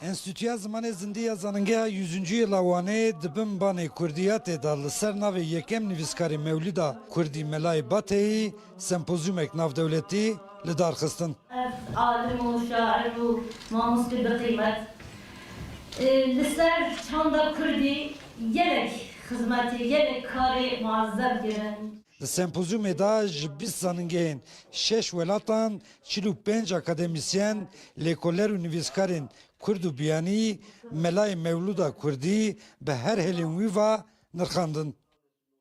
Enstîtuya Zimanê Zindî ya Zanîngeha Yüzüncü Yıla Wanê di bin banê kurdiyatê de li ser navê yekem nivîskarê Mewlida Kurdî Melayê Bateyî sempozyûmek navdewletî li dar xistin. Ev alim û şair û mamoste bi qîmet, e, li ser çanda kurdî gelek xizmetê, gelek karê muezzem kirin. Di sempozyûmê de ji bîst zanîngehên şeş welatan çil û pênc akademîsyen, lêkoler û nivîskarên kurd û biyanî Melayê Mewlûda Kurdî bi her hêlên wî ve nirxandin.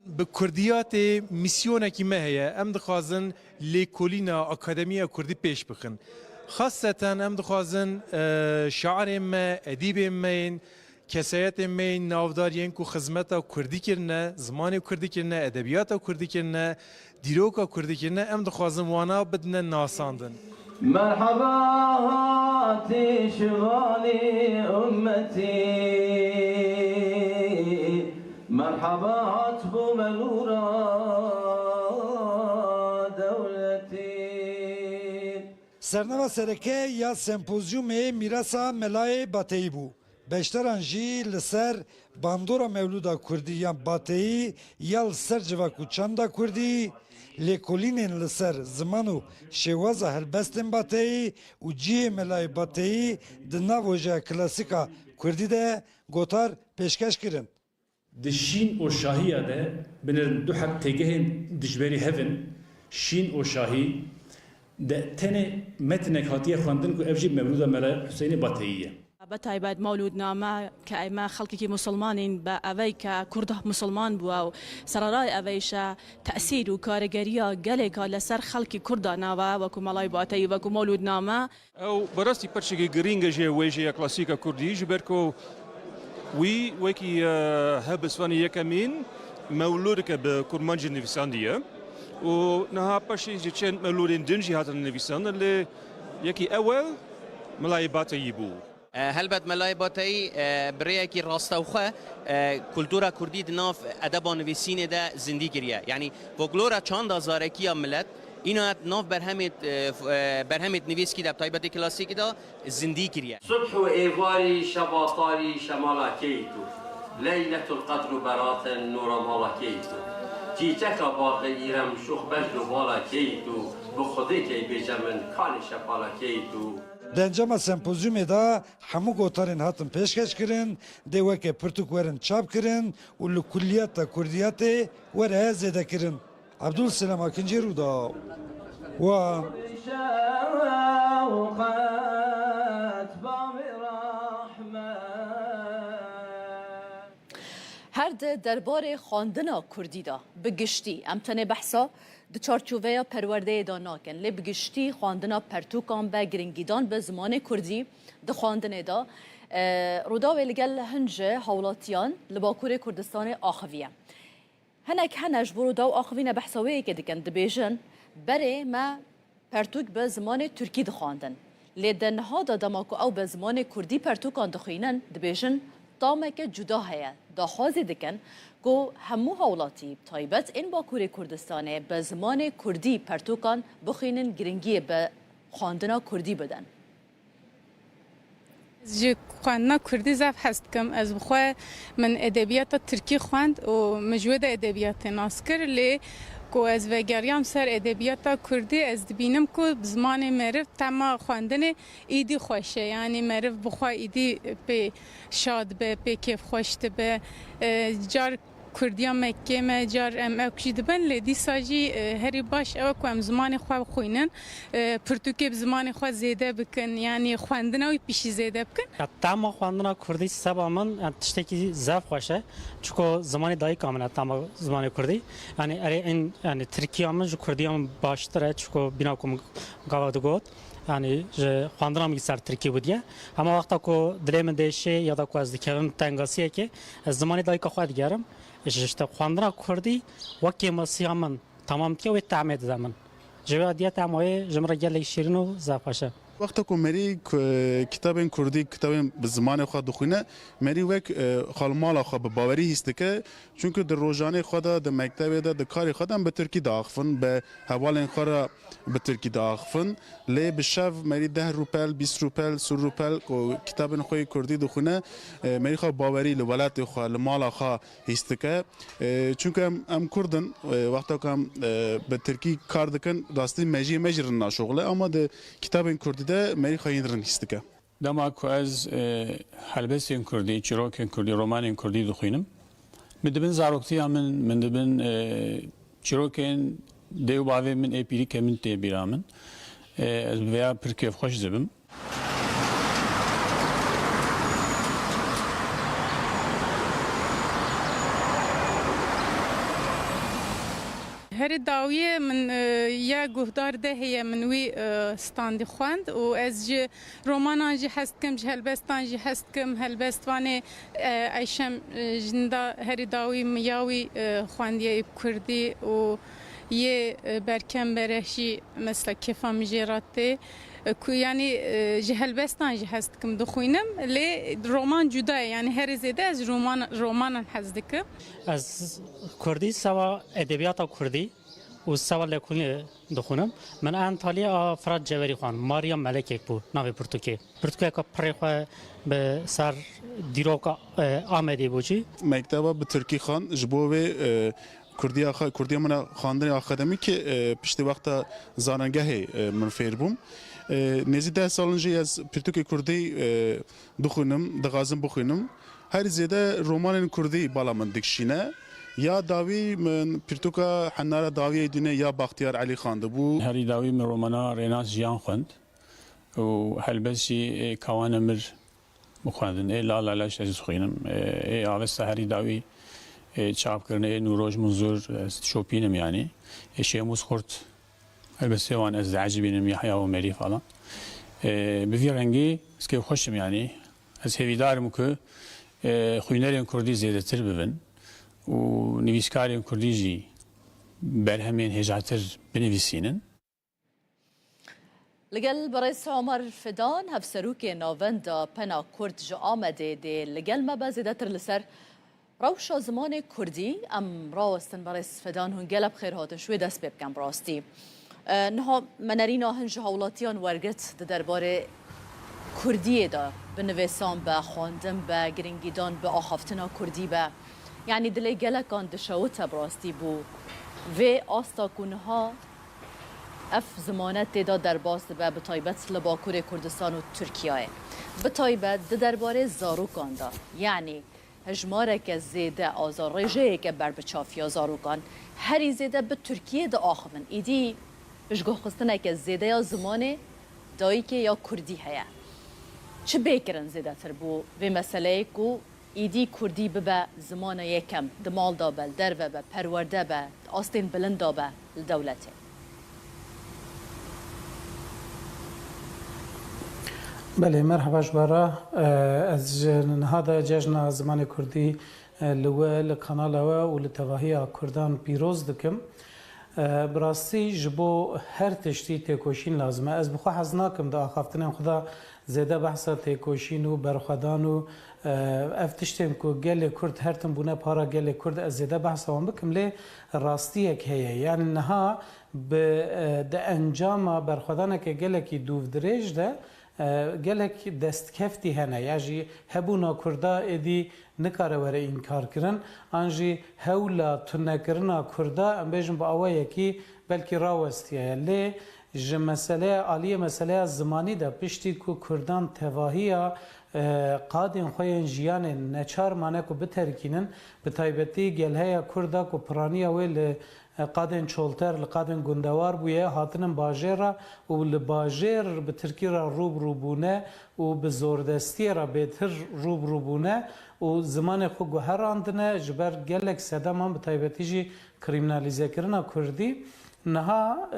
Bi kurdiyatê mîsyonekî me heye. Em dixwazin lêkolîna akademiya kurdî pêş bixin. Xaseten em dixwazin, e, şairên me, edîbên me yên, kesayetên me yên navdar yên ku xizmeta kurdî kirine, zimanê kurdî kirine, edebiyata kurdî kirine, dîroka kurdî kirine, em dixwazin wana bidine nasandin. Merheba hatî şivanî ummetî, merheba hat bo me nûra dewletî. Sernava sereke ya sempozyûmê mîrasa Melayê Bateyî bû. Beşdaran jî li ser bandora Mewlûda Kurdî yan Bateyî ya li ser civak û çanda kurdî, lêkolînên li ser ziman û şêwaza helbestên Bateyî û cihê Melayê Bateyî di nav wêjeya klasîk a kurdî de gotar pêşkeş kirin. Di şîn û şahiya de binêrin du heb têgehên dijberî hev in, şîn û şahî, de tenê metinek hatiye xwendin ku ev jî Mewlûda Mela Huseyinê Bateyî ye. Bi taybet Mewlûdname ke eme xelkekî musulman în, bi evey ke Kurd musulman bû û sererayê evey şe tesîr û karigeriya gelêka li ser xelkî Kurda nawe, wekû Melayê Bateyî, wekû Mewlûdname. Ew bi rastî perçekî girîng e ji wêjeya klasîk a kurdî, ji ber ku wî wekî, e, helbestvanê yekemîn mewlûdeke bi kurmancî nivîsandiye û niha paşê ji çend mewlûdên din jî hatine nivîsandin, lê yekî ewel Melayê Bateyî bû. E, helbet Melayê Bateyî, e, bi rêyekî rastewxwe, e, kultura kurdî di nav edeba nivîsînê de zindî kiriye. Yanî folklora çanda zarekiya milet, îna di nav berhemêt, e, f-, e, berhemêt nivîskî de, bi taybetî klasîkî de zindî kiriye. Subh û êvarî şeva tarî şemala keyt û, Leyletul Qedr û beratin nûra mala keyt û, çîçeka baxê îrem şûx bejn û bala keyt û, bi Xwedê key bêje min kanê şepala keyt û. Di encama sempozyûmê de hemû gotarên hatin pêşkeş kirin, dê weke pirtûk werin çap kirin û li kulliyata kurdiyatê were zêde kirin. Abdul Selam Akincî, Rûdaw. Wa. Her di derbarê xwendina kurdî de bi giştî, em tenê behsa di çarçoveya perwerdeyê de nakin, lê bi giştî xwendina pertûkan be, giringîdan bi zimanê kurdî di xwendinê de, e, Rûdawê li gel hin ji hawlatiyan li Bakurê Kurdistanê axiviye. Hinek hene ji bo Rûdaw axivîne behsa wê yekê dikin, dibêjin, berê me pertûk bi zimanê tirkî dixwandin. Lê di niha de dema ku ew bi zimanê kurdî pertûkan dixwînin, dibêjin tameke cuda heye. Daxwazî dikin ku hemû hawlatî, bi taybet ên Bakurê Kurdistanê, bi zimanê kurdî pertûkan bixwînin, giringiyê bi xwendina kurdî bidin. Ji xwendina kurdî zaf hez dikim. Ez bi xwe min edebiyata tirkî xwend û min ji wê de edebiyatê nas kir. Lê ku ez vegeriyam ser edebiyata kurdî, ez dibînim ku bi zimanê meriv tema xwendinê îdî xweş e. Yanî meriv bi xwe îdî pê şad be, pê kêfxweş dibe. E, car Kurdiya Mekkê me, car em ewk jî dibin, lê dîsa jî, e, herî baş ew e ku em zimanê xwe bixwînin, e, pirtûkê bi zimanê xwe zêde bikin, yanî xwendina wî pişî zêde bikin. Ya, tema xwendina kurdî seba min, yani, tiştekî zaf xweş e. Çiko zimanê dayika min e, tema zimanê kurdî. Yani, erê in, yani, tirkiya min ji kurdiya min baştir e, çiko bîna ku min gava digot. Yani, ji xwendina min ser tirkî bû diye. Hema wexta ku dilê min dêşê ya da ku ez dikevim tengasiyekê, ez zimanê dayika xwe digerim. Ji, işte, xwendina kurdî wekî masiya min tamam diye wê tehmê dide min. Ji vê diye tema wê ji min re gelek şîrin û zaf xweş e. Wexta ku merî ku kitabên kurdî, kitabên bi zimanê xwe dixwîne, merî wek, e, xalmala xwe bi bawerî hîs dike. Çunku di rojanê xwe de, di mektebê de, di karê xwe de em bi tirkî diaxifin, bi hevalên xwe re bi tirkî diaxifin. Lê bi şev merî deh rûpel, bîst rûpel, sî rûpel ku kitabên xwe yê kurdî dixwîne, e, merî xwe bawerî li welatê xwe, li mala xwe hîs dike. E, çunku em, em kurd in, e, wexta ku em, e, bi tirkî kar dikin, rastî mejiyê me jî rind naşoxile, ama di kitabên kurdî de merî xwe yên rind hîs dike. Dema ku ez, e, helbestên kurdî, çîrokên kurdî, romanên kurdî dixwînim, min dibin zaroktiya min, min dibin, e, çîrokên dê û bavê min ê pîrîkê min tê bîra min. E, ez bi vêya pir kêfxweş dibim. Herî dawiyê min, e, ya guhdar de heye, min wî, e, standî xwend û ez ji romanan jî hez dikim, ji helbestan jî hez dikim. Helbestvanê, e, Eyşem, e, Jinda herî dawî min ya wî, e, xwendiye yê bi kurdî û yê, e, Berkem Bereh jî mesela kêfa min jê re tê. E, ku, yanî, e, ji helbestan jî hez dikim dixwînim, lê roman cuda ye. Yanî herî zêde ez roman, romanan hez dikim. Ez kurdî, sewa edebiyata kurdî û sewa lêkolînê dixwînim. Min Antalya a Firat Cewerî xwend. Maria Melekek bû navê pirtûkê. Pirtûkeka pirê xwe bi ser dîroka, e, Amedê bû jî. Mekteba bi tirkî xwend, ji bo wê, e, kurdiya xwe, kurdiya min a xwendinê akademîkê, e, piştî wexta zanengehê, e, min fêr bûm. E, nêzî deh salin jî ez pirtûkê kurdî, e, dixwînim, dixwazim bixwînim. Herî zêde romanên kurdî bala min dikişîne. Ya dawî min pirtûka Henara Dawiyê Dînê ya Baxtiyar Elî xwendibû. Herî dawî min romana Rênas Jiyan xwend û helbest jî, e, Kawana Mir bixwendin. Ê Lala Leş ez dixwînim. Ê, ê Avesta Herî Dawî, ê çapkirinê ê Nûroj Munzur ez dişopînim yanî. Ê Şêmûs Xurt helbestê wan ez diecibînim, Yahya Omerî falan. Ê, bi vî rengî ez kêfxweş im yanî. Ez hêvîdar im ku, ê, xwînerên kurdî zêdetir bibin û nivîskarên kurdî jî berhemên hêjatir binivîsînin. Li gel berêz Omer Fidan, hevserokê Navenda Pena Kurd ji Amedê dê li gel me be, zêdetir li ser rewşa zimanê kurdî. Em rawestin berêz Fidan, hûn gelek bi xêr hatin, ji wê dest pê bikin bi rastî. E, niha me nerîna hin ji hawlatiyan wergirt di derbarê kurdiyê de, bi nivîsan be, xwendin be, giringîdan bi axaftina kurdî be. Yanî dilê gelekan dişewite bi rastî bo vê asta ku niha ev zimane tê de derbas dibe, bi taybet li Bakurê Kurdistan û Tirkiyeyê. Bi taybet di derbarê zarokan de, yanî hejmareke zêde azarrêjeyeke berbiçav ya zarokan herî zêde bi Tirkiyê diaxivin. Îdî piştgihxistineke zêde ya zimanê dayikê ya kurdî heye. Çi bê kirin zêdetir bo vê meseleyê ku îdî kurdî bibe zimana yekem, di mal de be, li derve be, perwerde be, di astên bilind de be li dewletê. Belê, merheba ji we re. Ez ji niha de Cejna Zimanê Kurdî, e, li we, li kanala we û li tevahiya Kurdan pîroz dikim. E, bi rastî ji bo her tiştî têkoşîn lazim e. Ez bi xwe hez nakim di axaftinên xwe de zêde behsa têkoşîn û berxwedan û, e, ev tiştên ku gelê Kurd her tim bûne para gelê Kurd, ez zêde behsa wan bikim, lê rastiyek heye. Yanî niha bi, e, di encama berxwedaneke gelekî dûvdirêj de, E, gelek destkeftî hene, ya jî hebûna Kurda êdî nikare were înkarkirin, an jî hewla tunekirina Kurda, em bêjin bi awayekî belkî rawestiyaye. Lê ji meseleya, aliyê meseleya zimanî de, piştî ku Kurdan tevahiya, e, qadên xwe yên jiyanê neçar mane ku biterkînin, bi taybetî gelheya Kurda ku piraniya wê li qadên çolter, li qadên gundewar bûye, hatinin bajêr re û li bajêr bi tirkî re rû bi rû bûne û bi zordestiyê re bêtir rû bi rû bûne û zimanê xwe guherandine, ji ber gelek sedeman, bi taybetî jî krîminalîzekirina kurdî. Niha, e,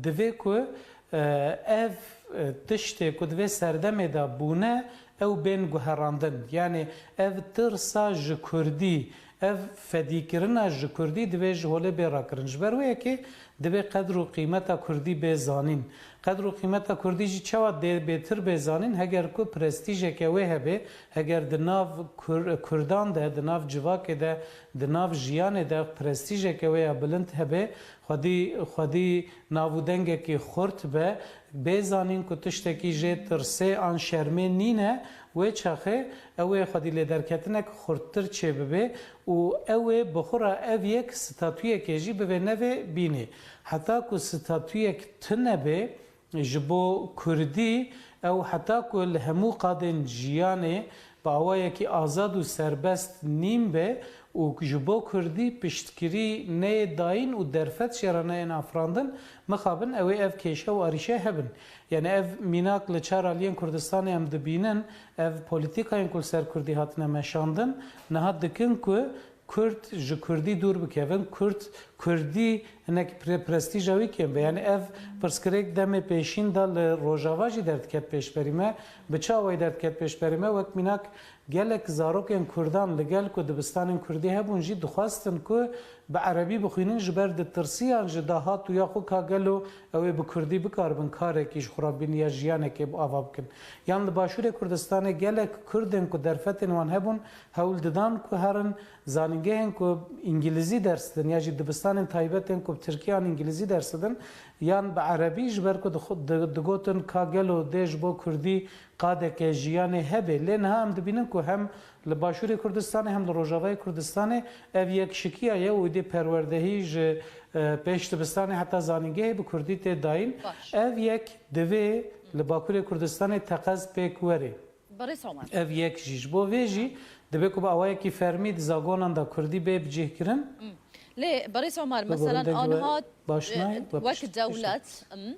divê ku, e, ev, e, tiştê ku di vê serdemê de bûne, ew bên guherandin. Yanî ev tirsa ji kurdî, ev fedîkirina ji kurdî divê ji holê bê rakirin. Ji ber wê yekê divê qedr û qîmeta kurdî bê zanîn. Qedr û qîmeta kurdî jî çawa dê bêtir bê zanîn? Heger ku prestîjeke wê hebe, heger di nav Kur-, kurdan de, di nav civakê de, di nav jiyanê de prestîjeke wê ya bilind hebe, xwedî, xwedî nav û dengekî xurt be, bê zanîn ku tiştekî jê tirsê an şermê nîne, wê çaxê ew ê xwedî lêderketinek xurttir çêbibe û ew ê bi xwe re ev yek statuyekê jî bivê nevê bînê. Heta ku statuyek tune bê, ji bo kurdî, ew heta ku li hemû qadên jiyanê bi awayekî azad û serbest nîn be û ji bo kurdî piştgirî neyê dayîn û derfet jê re neyên afirandin, mixabin ew ê ev kêşe û arîşe hebin. Yanî ev mînak li çar aliyên Kurdistanê em dibînin, ev polîtîkayên ku li ser kurdî hatine meşandin, niha dikin ku Kurd ji kurdî dûr bikevin, Kurd, kurdî hinek pre-, prestîja wî kêm be. Yanî ev pirsgirêk demê pêşîn de li Rojava jî derdiket pêşberî me. Bi çi awayî derdiket pêşberî me? Wek mînak gelek zarokên kurdan li gel ku dibistanên kurdî hebûn jî dixwestin ku bi erebî bixwînin, ji ber ditirsiyan ji dahat û ya xwe ka gelo ew ê bi kurdî bikaribin karekî ji xwe re bibînin ya jiyanekê bi ava bikin. Yan li Başûrê Kurdistanê gelek kurdên ku derfetên wan hebûn hewl didan ku herin zanîngehên ku îngilîzî ders didin ya jî dibistanên taybet ên ku bi tirkî an îngilîzî ders didin yan bi erebî, ji ber ku dixu-, di-, digotin ka gelo dê ji bo kurdî qadeke jiyanê hebe. Lê niha em dibînin ku hem li Başûrê Kurdistanê hem li Rojavayê Kurdistanê ev yekşikiya ye û êdî perwerdehî ji, e, pêş dibistanê heta zanîngehê bi kurdî tê dayîn. Baş. Ev yek divê li Bakurê Kurdistanê teqez pêk were. Berêz Omer. Ev yek jî. Ji bo vê jî divê ku bi awayekî fermî di zagonan de kurdî bê bicihkirin. Hmm. Lê Berêz Omer, bi meselen, birindek we aniha, baş e, nayê, we wek pişt-, pişt- dewlet, hmm,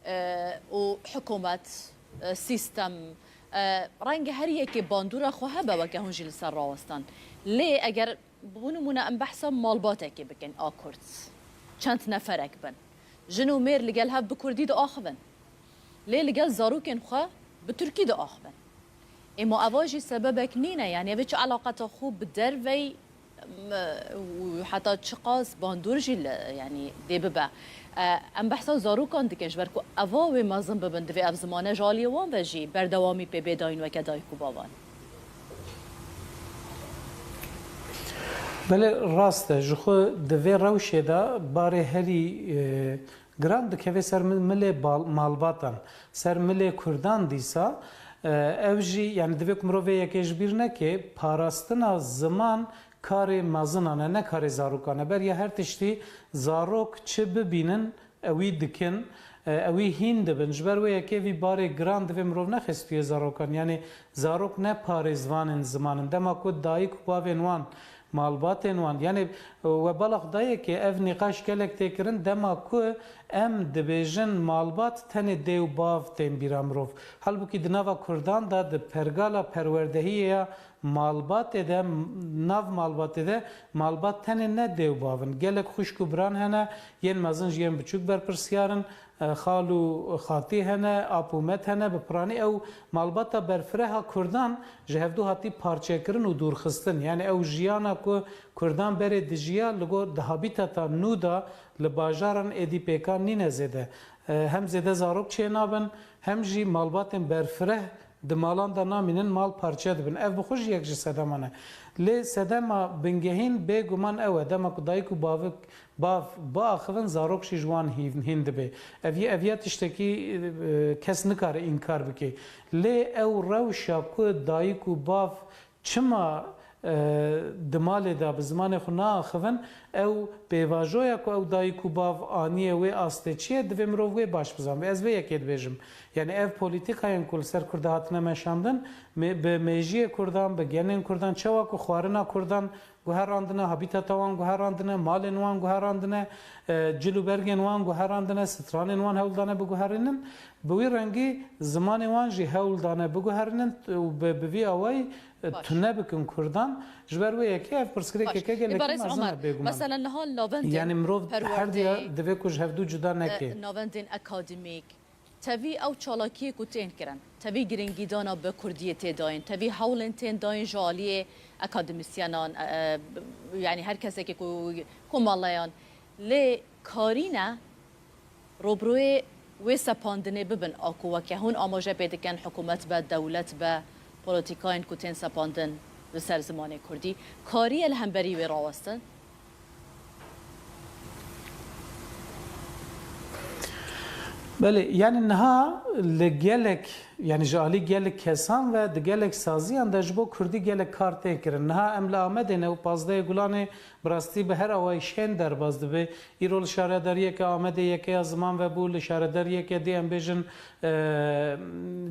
e, û hikûmet, e, sîstem, e, renge her yekê bandora xwe hebe, weke hûn jî li ser rawestan. Lê eger, bo nimûne, em behsa malbatekê bikin a Kurd, çend neferek bin, jin û mêr li gel hev bi kurdî diaxivin. Lê li gel zarokên xwe bi tirkî diaxivin. Ê ma eva jî sebebek nîne, yanî ev ê çi eleqeta xwe bi dervey, m-, û heta çiqas bandor jî li, yanî dê bibe. E, em behsa zarokan dikin, ji ber ku eva wê mezin bibin, divê ev zimane ji aliyê wan ve jî berdewamî pê bê dayîn weke dayik û bavan. Belê rast e, ji xwe di vê rewşê de barê herî, e, giran dikeve ser mi-, milê bal-, malbatan, ser milê kurdan dîsa, e, ev jî, yanî divê ku mirov vê yekê ji bîr neke, parastina ziman karê mezinan e, ne karê zarokan e. Beriya her tiştî zarok çi bibînin, ewî dikin, e, ewî hîn dibin. Ji ber wê yekê vî barê giran divê mirov nexe stûyê zarokan. Yanî zarok ne parêzvanên ziman in. Dema ku dayik û bavên wan, malbatên wan, yanî, e, we bala xwe dayê ke ev nîqaş gelek tê kirin, dema ku em dibêjin malbat, tenê dê û bav tên bîra mirov. Halbûkî di nava kurdan de, di pergala perwerdehiyê ya malbatê de, nav malbatê de, malbat tenê ne dê û bav in. Gelek xwişk û biran hene, yên mezin ji yên biçûk berpirsyar in, e, xal û xatî hene, ap û met hene, bi piranî ew malbata berfireha kurdan ji hevdû hatî parçekirin û dûrxistin. Yanî ew jiyana ku kurdan berê dijiya li gor di habîtata nû de li bajaran êdî pêkan nîne zêde. E, hem zêde zarok çênabin, hem jî malbatên berfireh di malan de namînin, mal parçe dibin. Ev bi xwe jî yek ji sedeman e. Lê sedema bingehîn bêguman ew e, dema ku dayik û bavik, bav biaxivin, zarok jî ji wan hîn, hîn dibe. Ev, ev ya tiştekî, e, kes nikare înkar bike. Lê ew rewşa ku dayik û bav çima, e, di malê de bi zimanê xwe naaxivin, ew pêvajoya ku ew dayik û bav aniye wê astê çi ye, divê mirov wê baş bizanbe. Ez vê yekê dibêjim. Yani ev polîtîkayên ku li ser Kurda hatine meşandin, me-, bi mêjiyê Kurdan, bi genên Kurdan, çawa ku xwarina Kurdan guherandine, habîtata wan guherandine, malên wan guherandine, e, cil û bergên wan guherandine, stranên wan hewl dane biguherînin. Bi wî rengî zimanê wan jî hewl dane biguherînin û bi, bi vî awayî, e, Baş. tune bikin Kurdan. Ji ber wê yekê ev pirsgirêkeke Baş. gelekî Îbares mezin Omer, e, bêguman. Mesela niha navendên Yanî mirov her perwerdeyê, diya divê ku ji hevdû cuda neke. e, navendên akademîk, tevî ew çalakiyê ku tên kirin, tevî giringîdana bi kurdiyê tê dayîn, tevî hewlên tên dayîn ji aliyê akademîsyenan, e, e, yanî her kesekê ku komeleyan lê karîne robroyê wê sepandinê bibin a ku weke hûn amaje pê dikin, hikûmet be, dewlet be, polîtîkayên ku tên sepandin li ser zimanê kurdî, kariye li hemberî wê rawestin? Belê, yani niha li gelek, yani ji alî gelek kesan ve di gelek saziyan de ji bo kurdî gelek kar tên kirin. Niha em li Amedê ne û pazdehê Gulanê bi rastî bi her awayî şên derbas dibe. Îro li şaredariyeke Amedê yekeya ziman vebû, li şaredariyeke dî em bêjin, e,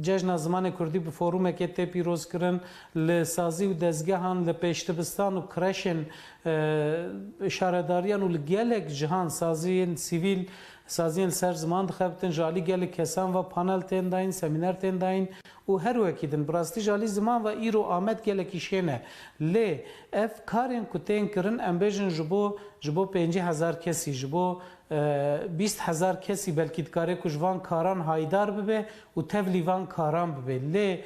Cejna Zimanê Kurdî bi forumekê tê pîrozkirin, li sazî û dezgehan, li pêşdibistan û kreşên, e, şaredariyan û li gelek cihan saziyên sivîl, saziyên li ser ziman dixebitin, ji alî gelek kesan ve panel tên dayîn, semîner tên dayîn. Û her wekî din, bi rastî ji alî ziman ve îro Amed gelekî şên e. Lê ev karên ku tên kirin, em bêjin ji bo, ji bo pêncî hezar kesî, ji bo, e, bîst hezar kesî belkî dikare ku ji van karan haydar bibe û tevlî van karan bibe. Lê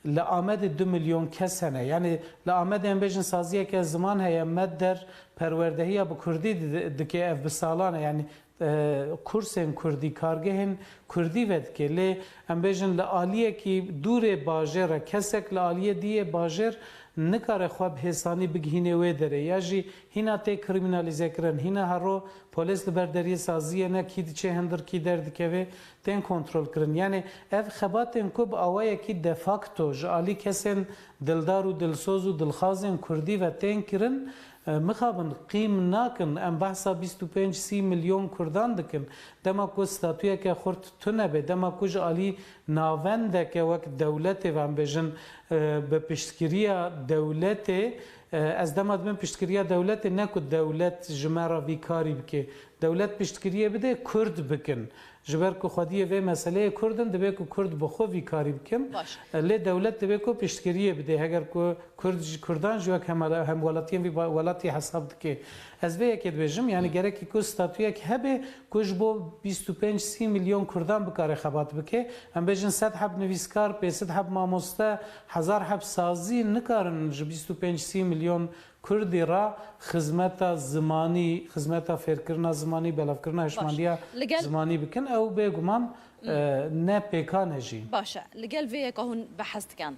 li Amedê du milyon kes hene. Yanî li Amedê em bêjin saziyeke ziman heye, Med Der perwerdehiya bi kurdî di-, dike, ev bi salan e. Yanî e, kursên kurdî, kargehên kurdî vedike. Lê em bêjin li aliyekî dûrê bajêr e, kesek li aliyê dî yê bajêr nikare xwe bi hêsanî bigihînê wê derê. Ya jî hîna tê krîmînalîzekirin, hîna hero polês li ber deriyê saziyê ne, kî diçe hindir kî derdikeve, tên kontrolkirin. Yanî ev xebatên ku bi awayekî de facto ji alî kesên dildar û dilsoz û dilxazên kurdî ve tên kirin, e, mixabin qîm nakin. Em behsa bîst û pênc sî milyon kurdan dikin. Dema ku statuyeke xurt tune be, dema ku ji alî navendeke wek dewletê ve em bêjin, e, bi piştgiriya dewletê, e, ez dema dibim piştgiriya dewletê, ne ku dewlet ji me re vî karî bike. Dewlet piştgiriyê bide, kurd bikin. Ji ber ku xwediyê vê meseleyê kurd in, divê ku kurd bi xwe vî karî bikin. Baş. Lê dewlet divê ku piştgiriyê bide. Heger ku kurd ji kurdan ji wek hemala-, hemwelatiyên vî ba-, welatî hesab dike. Ez vê yekê dibêjim, yani gerekî ku statuyek hebe ku ji bo bîst û pênc sî milyon kurdan bikare xebat bike. Em bêjin sed heb nivîskar, pênc sed heb mamoste, hezar heb sazî nikarin ji bîst û pênc sî milyon Kurdî re xizmeta zimanî, xizmeta fêrkirina zimanî, belavkirina hişmandiya Li gel zimanî bikin, ew bêguman, Hmm. e, ne pêkan e jî. Baş e. Li gel vê yeka hûn behs dikin.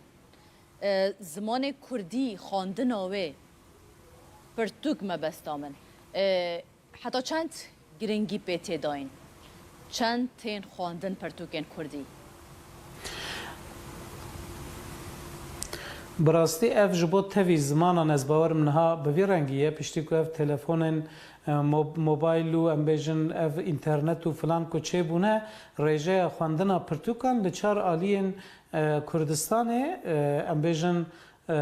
E, zimanê kurdî, xwendina wê pirtûk mebesta min. E, Heta çend giringî pê tê dayîn? Çend tên xwendin pirtûkên kurdî? Bi rastî ev ji bo tevî zimanan ez bawerim niha bi vî rengî ye. Piştî ku ev telefonên, e, mo-, mobayl û em bêjin ev înternet û filan ku çêbûne, rêjeya xwendina pirtûkan li çar aliyên, e, Kurdistanê, e, em bêjin, E,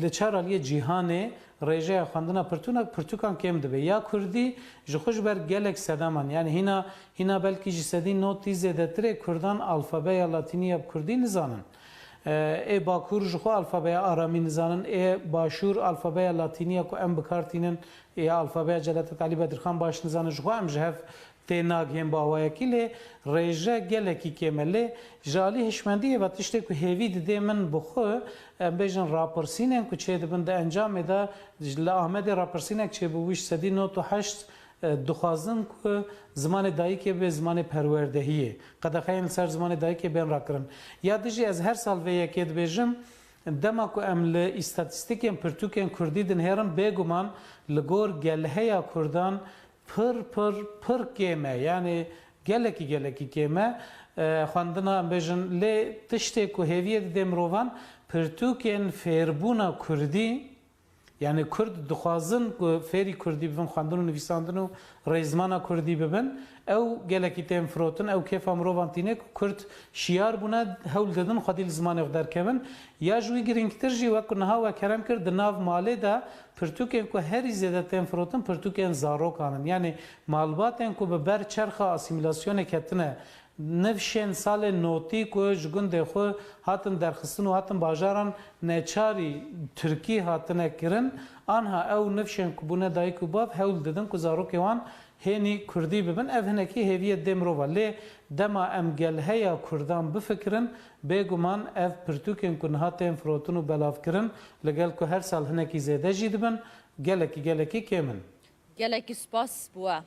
li çar aliyê cîhanê rêjeya xwendina pirtûna-, pirtûkan kêm dibe. Ya kurdî ji xwe ji ber gelek sedeman, yani hîna, hîna belkî ji sedî notî zêdetirê kurdan alfabeya latînî ya bi kurdî nizanin. E, ê bakur ji xwe alfabeya aramî nizanin, ê başûr alfabeya latînî ya ku em bi kar tînin, ya alfabeya Celadet Elî Bedirxan baş nizanin, ji xwe em ji hev tê nagihên bi awayekî, lê rêje gelekî kêm e. Lê ji alî hişmendiyê ve tiştê ku hêvî didê min bi xwe, em bêjin rapirsînên ku çêdibin di encamê de, li Amedê rapirsînek çêbû, wî ji sedî nod û heşt E, dixwazin ku zimanê dayikê bibe zimanê perwerdehiyê. Qedexeyên li ser zimanê dayikê bên rakirin. Ya dijî ez her sal vê yekê dibêjim, dema ku em li îstatîstîkên pirtûkên kurdî dinihêrin, bêguman li gor gelheya kurdan pir, pir, pir kêm e. Yanî gelekî, gelekî kêm e. E, xwendina, em bêjin, lê tiştê ku hêviyê didê mirovan, pirtûkên fêrbûna kurdî, yanî kurd dixwazin ku fêrî kurdî bibin, xwendin û nivîsandin û rêzimana kurdî bibin, ew gelekî tên firotin, ew kêfa mirovan tîne ku kurd şiyar bûne, hewl didin xwedî li zimanê xwe derkevin. Ya ji wî girîngtir jî, wek ku niha we kerem kir, di nav malê de pirtûkên ku herî zêde tên firotin, pirtûkên zarokan in. Yanî malbatên ku bi ber çerxa asîmîlasyonê ketine, nifşên salên notî ku ji gundê xwe hatin derxistin û hatin bajaran neçarî tirkî hatine kirin, anha ew nifşên ku bûne dayik û bav hewl didin ku zarokê wan hênî kurdî bibin. Ev hinekî hêviyê dê mirova. Lê dema em gelheya kurdan bifikirin, bêguman ev pirtûkên ku niha tên firotin û belavkirin, li gel ku her sal hinekî zêde jî dibin, gelekî, gelekî kêm in. Gelekî spas bo we.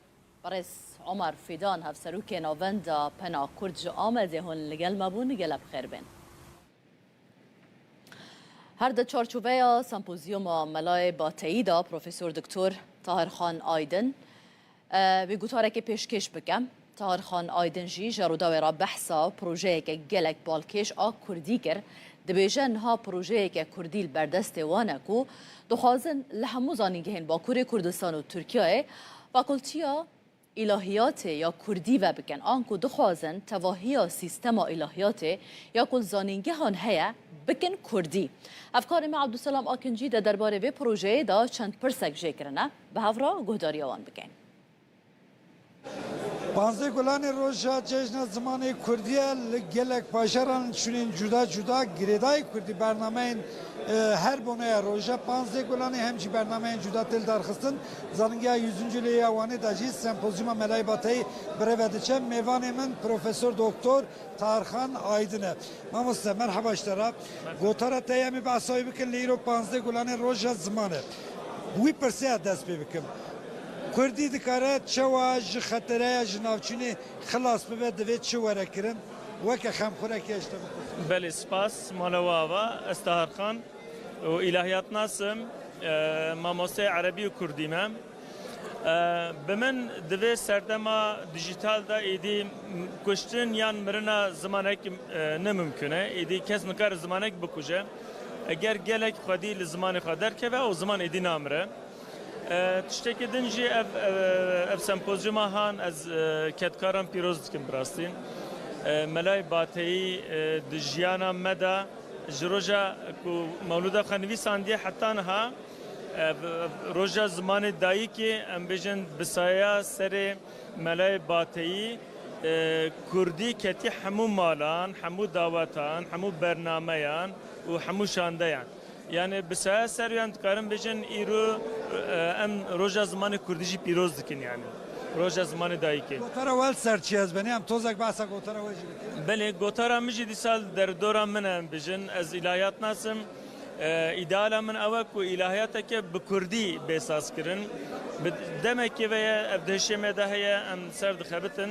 Birêz Omer Fîdan, Hevserokê Navenda Pena Kurd ji Amedê, hûn li gel me bûn, gelek bi xêr bên. Her di çarçoveya sempozyuma Melayê Bateyî de Profesor Doktor Tahir Xan Aydin, e, wê gotarekê pêşkêş bike. Tahir Xan Aydin jî ji Rûdawê re behsa projeyeke gelek balkêş a kurdî kir. Dibêje niha projeyeke kurdî li ber destê wan e ku dixwazin li hemû zanîngehên Bakurê Kurdistan û Tirkiyeyê fakultiya îlahiyatê ya kurdî vebikin, anku dixwazin tevahiya sîstema îlahiyatê ya ku li zanîngehan heye bikin kurdî. Hevkarê me Abdulselam Akincî de derbarê vê projeyê de çend pirsek jê kirine. Bi hev re guhdariya wan bikin. Panzdeh Gulanê roja Cejna Zimanê Kurdî ye. Li gelek bajaran şûnên cuda cuda girêdayî kurdî bernameyên, e, her boneya roja Panzdeh Gulanê hem jî bernameyên cuda tê lidarxistin. Zanîngeha Yüzüncü Lê ya Wanê de jî sempozyuma Melayê Bateyî bi rê ve diçe. Mêvanê min Profesor Doktor Tarxan Aydin e. Mamoste, merheba ji te re. Gotara te ye, em ê behsa wê bikin, lê îro panzdeh Gulanê roja ziman e. Wî pirsiya dest pê bikim. Kurdî dikare çawa ji xetereya ji navçînê xilas bibe, divê çi were kirin? Weke xemxurekê ji te bipirsim. Belê, spas, mala we ava. Ez Tahir Xan û îlahiyatnas im, e, mamosteyê erebî û kurdî me. E, bi min di vê serdema dijîtal de êdî kuştin yan mirina zimanek, e, ne mimkun e. Êdî kes nikare zimanek bikuje. Eger gelek xwedî li zimanê xwe derkeve, ew ziman êdî namire. E, tiştekî din jî ev, e, ev sempozyuma han ez, e, kedkaran pîroz dikim bi rastî. E, Melayê Bateyî, e, di jiyana me de ji roja ku mewlûda xwe nivîsandiye heta niha, e, v-, v-, roja zimanê dayikê, em bêjin bi saya serê Melayê Bateyî, e, kurdî ketî hemû malan, hemû dawetan, hemû bernameyan û hemû şandeyan. Yani bi saya ser wî em dikarin bêjin îro, e, em roja zimanê kurdî jî pîroz dikin yani. Roja zimanê dayikê. Gotara we li ser çi ez benê? Em tozek behsa gotara we jî bikin. Belê, gotara min jî dîsa li derdora min e, em bijin. Ez îlahiyatnas im. E, îdeala min ew e ku îlahiyateke bi kurdî bê sazkirin. Bi demekê ve ye, ev di hişê me de heye, em ser dixebitin.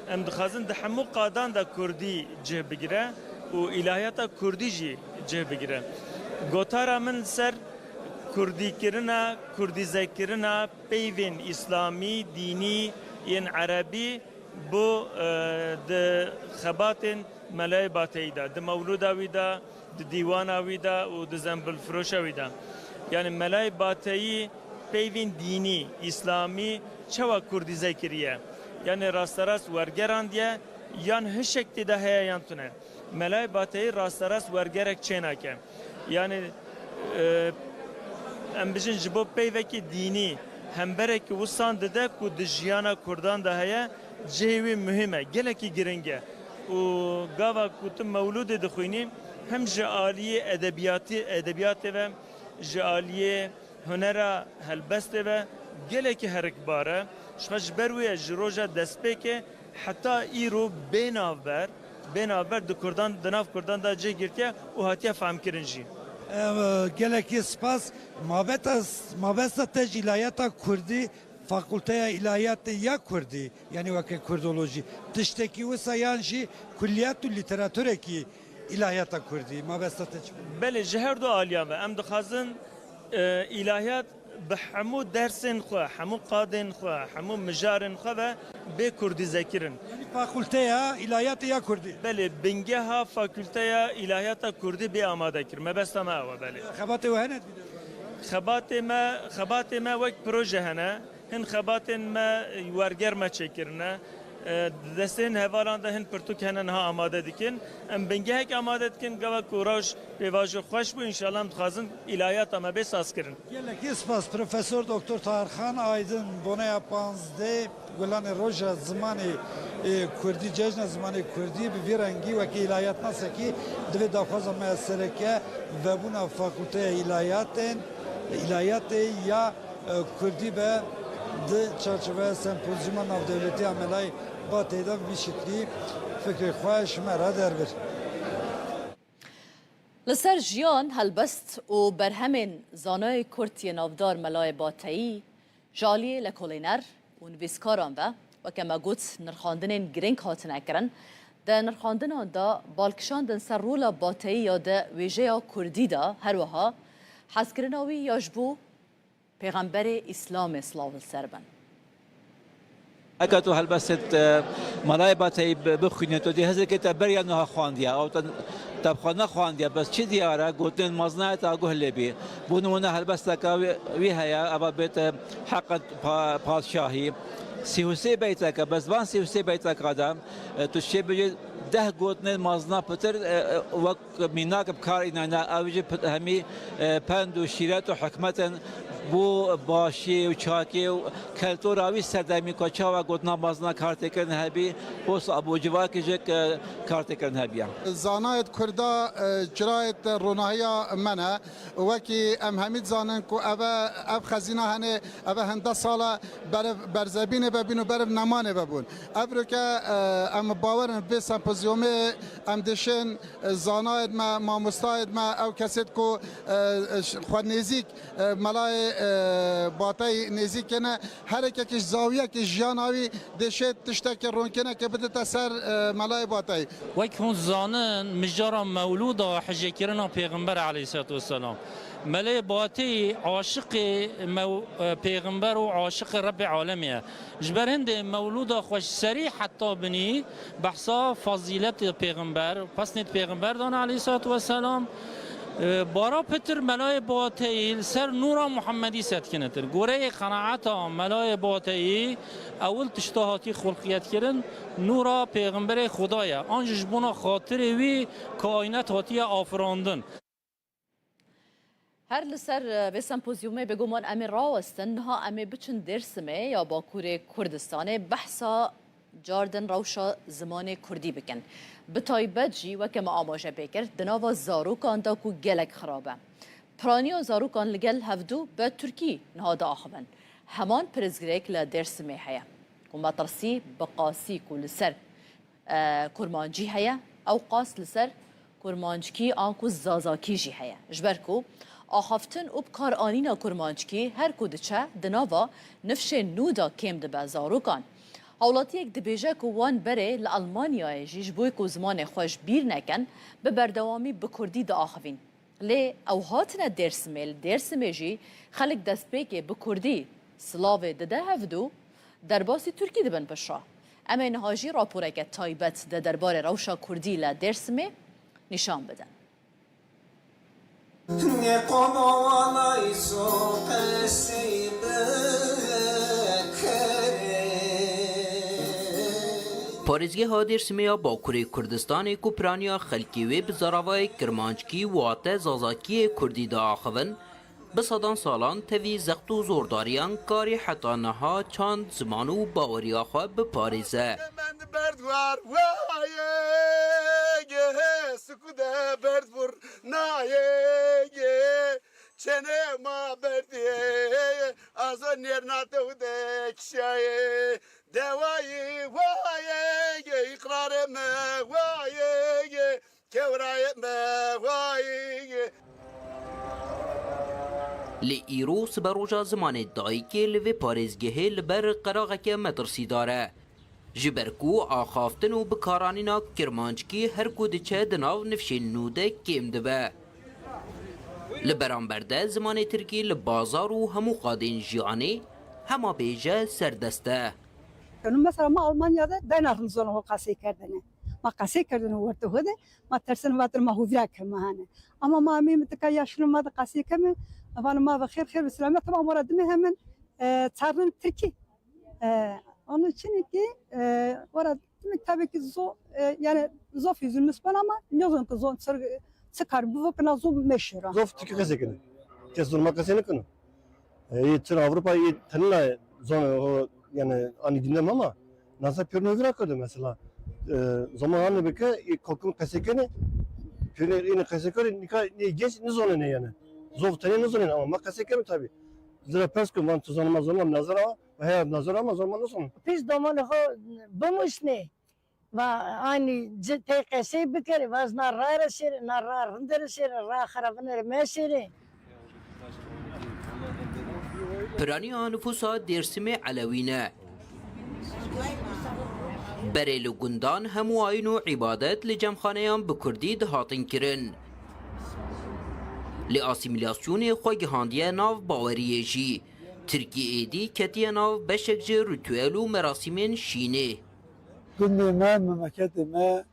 Em dixwazin di hemû qadan de kurdî cih bigire û îlahiyata kurdî jî cih bigire. Gotara min li ser kurdîkirina, kurdîzekirina peyvên îslamî, dînî, yên erebî bo, e, di xebatên Melayê Bateyî de, di mewlûda wî de, di dîwana wî de û di zembilfiroşa wî de. Yani Melayê Bateyî peyvên dînî, îslamî çawa kurdîze kiriye? Yani rasterast wergerandiye yan hişek tê de heye yan tune? Melayê Bateyî rasterast wergerek çênake. Yani, e, em bijin ji bo peyvekî dînî hemberekî wisan dide ku di jiyana kurdan de heye, cihê wî muhîm e, gelekî giring e. Û gava ku tu mewlûdê dixwînî, hem ji aliyê edebiyatî, edebiyatê ve, ji aliyê hunera helbestê ve gelekî herikbar e. Ji xwe ji ber wê ye ji roja destpêkê heta îro bê navber, bê navber di kurdan, di nav kurdan de cih girtiye û hatiye fehmkirin jî. Ev, gelekî spas. Mabeta, mabesta te ji îlahiyata kurdî Fakulteya Îlahiyatê ya Kurdî, yanî weke Kurdolojî, tiştekî wisa yan jî kulliyat û lîteraturekî îlahiyata Kurdî, mabesta te çi? Belê, ji her du aliyan ve em dixwazin, e, îlahiyat bi hemû dersên xwe, hemû qadên xwe, hemû mijarên xwe ve bê kurdîzekirin. Yanî fakulteya îlahiyatê ya Kurdî? Belê, bingeha fakulteya îlahiyata Kurdî bê amade kir. Mebesta me ew e, belê. Xebatê we hene di vî derbarê? Xebatê me, xebatê me wek proje hene. Hin xebatên me werger me çêkirine. E, di destên hevalan de hin pirtûk hene niha amade dikin. Em bingehek amade dikin, gava ku rewş pêvajo xweş bû, înşallah em dixwazin îlahiyata me bê sazkirin. Gelekî spas, Profesor Doktor Tahir Xan Aydin, boneya panzdeh Gulanê Roja Zimanê, e, Kurdî, Cejna Zimanê Kurdî, bi vî rengî wekî îlahiyatnasekî divê daxwaza me sereke vebûna Fakulteya Îlahiyatên, Îlahiyatê ya, e, Kurdî be di çarçoveya sempozyuma navdewletî ya Melayê Bateyî de bi vî şiklî fikrê xwe ji me re derbir. Li ser jiyan, helbest û berhemên zanayê Kurd yê navdar Melayê Bateyî ji aliyê lekolîner û nivîskaran ve, weke me got, nirxandinên girîng hatine kirin. Di nirxandinan de bal kişandin ser rola Bateyî ya di wêjeya Kurdî de, her wiha hezkirina wî ya ji bo Pêxemberê Îslamê, silav li ser bin. Heke tu helbestê, e, Melayê Bateyî bi-, bixwînî, tu dê hizirkê te beriya niha xwandiye, ew te, te bi xwe nexwandiye, bes çi diyar e, gotinên mezin e, te guh lê bî. Bo nimûne helbesteke wî, wî heye, eva bête Heqet pa-, Padşahî. Sî û sê beytek e, bes van sî û sê beyteka de, e, tu şê bêjî deh gotinên mezin e pitir, e, e, wek mînak bi kar înayne, ew jî pit-, hemî, e, pend û şîret û hikmet in bo başiyê û çakê û keltora wî serdemî ku çawa gotina mezin e kar têkirin hebî, post abû civakê jî, e, kar têkirin hebiye. Zanayêt Kurda, e, çirayêt ronahiya me ne. Wekî em hemî dizanin ku ev e, ev xezîna hene, ev e hinde sal e beriv berzebînê vebûn û beriv nemanê vebûn. Evroke, e, em bawer in vê sempozyumê em dişên, e, zanayêd me, mamostayêd me, ew kesêd ku, e, e, ş-, xwe nêzîk, e, Melayê, e, Bateyî nêzîk kene, her yekekî ji zawiyekî jiyana wî dêşê tiştekê ronkinekê bidite ser, e, Melayê Bateyî. Wek hûn zanin, mijara mewlûda hicêkirina Pêxember aleyhisselatu vesselam. Melayê Bateyî aşiqê mew-, e, Pêxember û aşiqê Rebbê alemê ye. Ji ber hindê mewlûda xwe ji serî heta binî behsa fazîletê pêxember, pesnêt pêxember dane aleyhissalatu vesselam. E, bara pitir Melayê Bateyî li ser nûra Muhemmedî setkinitir. Goreyê qenaeta Melayê Bateyî ewil tişta hatî xulqiyetkirin nûra pêxemberê Xuda ye. An jî ji bona xatirê wî kaînet hatiye afirandin. Her li ser, e, vê sempozyumê bêguman em ê rawestin, niha em ê biçin Dêrsimê ya Bakurê Kurdistanê behsa cardin rewşa zimanê Kurdî bikin. Bi taybet jî weke me amaje pê kir, di nava zarokan de ku gelek xirab e. Piraniya zarokan li gel hevdû bi Tirkî niha diaxivin. Heman pirsgirêk li Dêrsimê heye. Ku metirsî bi qasî ku li ser e, kurmancî heye, ew qas li ser kurmanckî anku zazakî jî heye. Ji ber ku axaftin û bikaranîna kurmanckî her ku diçe di nava nifşên nû de kêm dibe zarokan. Hawlatiyek dibêje ku wan berê li Almanyayê jî ji bo ku zimanê xwe ji bîr nekin, bi berdewamî bi kurdî diaxivîn. Lê ew hatine Dêrsimê, li Dêrsimê jî xelk destpêkê bi kurdî silavê dide hevdû, derbasî tirkî dibin piştre. Em ê niha jî raporeke taybet di derbarê rewşa kurdî li Dêrsimê nîşan bidin. Parêzgeha Dêrsimê ya Bakurê Kurdistanê ku piraniya xelkê wê bi zaravayê kirmanckî wate zazakiyê kurdî diaxivin, bi sedan salan tevî zext û zordariyan karî heta niha çand, ziman û baweriya xwe biparêze. Mend berd war wayê, suku de berd vur nayê, çene ma berdê, azo nêrna te û de kişayê, dewayê wayê, îqrarê me wayê, kewrayê me wayê. Lê îro siberoja zimanê dayikê li vê parêzgehê li ber qeraxeke metirsîdar e. Ji ber ku axaftin û bikaranîna kirmanckî her ku diçe di nav nifşên nû de kêm dibe. Li beramber de zimanê tirkî li bazar û hemû qadên jiyanê hema bêje serdest e. Mesela ma Almanya de dayna rizona xwe qasê kerdine. Ma qesê kirdin û werte xwe de, ma tersin vatir ma hûvira ke ma hene. Ama ma emê mi tika yaşlı ma de qesê keme, van ma ve xêr xêr ve selamet, tamam, wara dime hemen, e, çarnin Tirkî. E, onun için ki, e, wara dime tabii ki zo, e, yani zof yüzün mispan ama ne zaman ki zon çı, çıkar bu vakına zo meşhur. Zof Tirkî qesê kene. Kes zon ma qesê ne kene. E, yê Tir Avrupa yê tenine zon o yani ani gündem ama nasa pêrno vira kode mesela. E, zaman hani bike, e, kokum qesê kene, pêrno yine qesê kene, nika ne genç ne zonene yani. Zof tenê ne zonene ama ma qesê keme tabi. Zira pers ku van tu zonama zonama nazara, ve heya nazara ama zonama ne zonen. Pis domanê xwe bimusne. Va anî ci tê qesey bikere, va ez na raya re şêre, na raya rinde re şêre, raya xerabine re meşêre. Piraniya nifûsa Dêrsimê Elewî ne. Berê li gundan hemû ayin û îbadet li cemxaneyan bi kurdî dihatin kirin. Lê asîmîlasyonê xwe gihandiye nav baweriyê jî. Tirkî êdî ketiye nav beşek ji rituel û merasîmên şînê. Gundê me, memleketê me,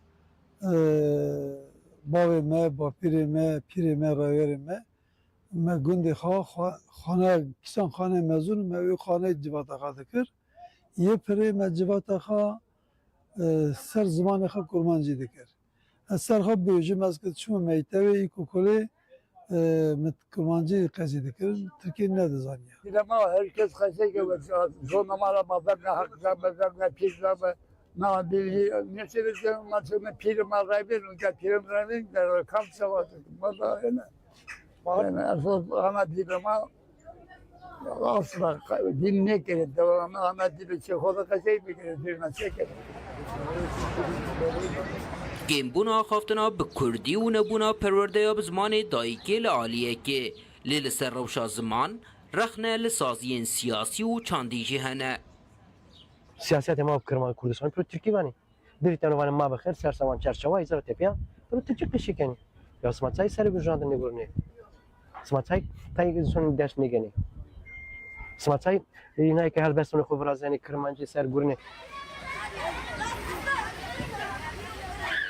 e, bavê me, bapîrê me, pîrê me, raywerê me, me gundê xwe, xwe, xane, kîsan xane mezûn, me wê xane civata xwe dikir. Yê pirê me civata xwe, e, ser zimanê xwe kurmancî dikir. Ez ser xwe bêjim, ez ki çûme mektebê îlkokulê, e, min kurmancî qesî dikirin, tirkî nedizaniya. Dîlema her kes qesey ke, zona ma ra ma verna heq ra me, verna pîr ra me, na bêjî, neçe bêjî, ma çûme pîrê ma rayvêr, ke pîrê ma rayvêr, de kam sewa, ma da ene. Yani esas ana dîlema asla din nekere, devam ana dîlê çê xwe de qesey bikere, zêrna çekere. Kêmbûna axaftina bi kurdî û nebûna perwerdeya bi zimanê dayikê li aliyekê, lê li ser rewşa ziman rexne li saziyên siyasî û çandî jî hene. Siyasetê ma bi kirman Kurdistanê piro Tirkî vanî. Dirî teno vanê ma bi xêr, ser sewan çerçewa, îzara tepiya, piro Tirkî qişî kenî. Ya sima çay serê gurjandin nêgurinê? Sima çay, tay son ders nêgenê? Sima çay, e, nayê ke helbestonê xwe virazenê, kirmancî ser gurinê?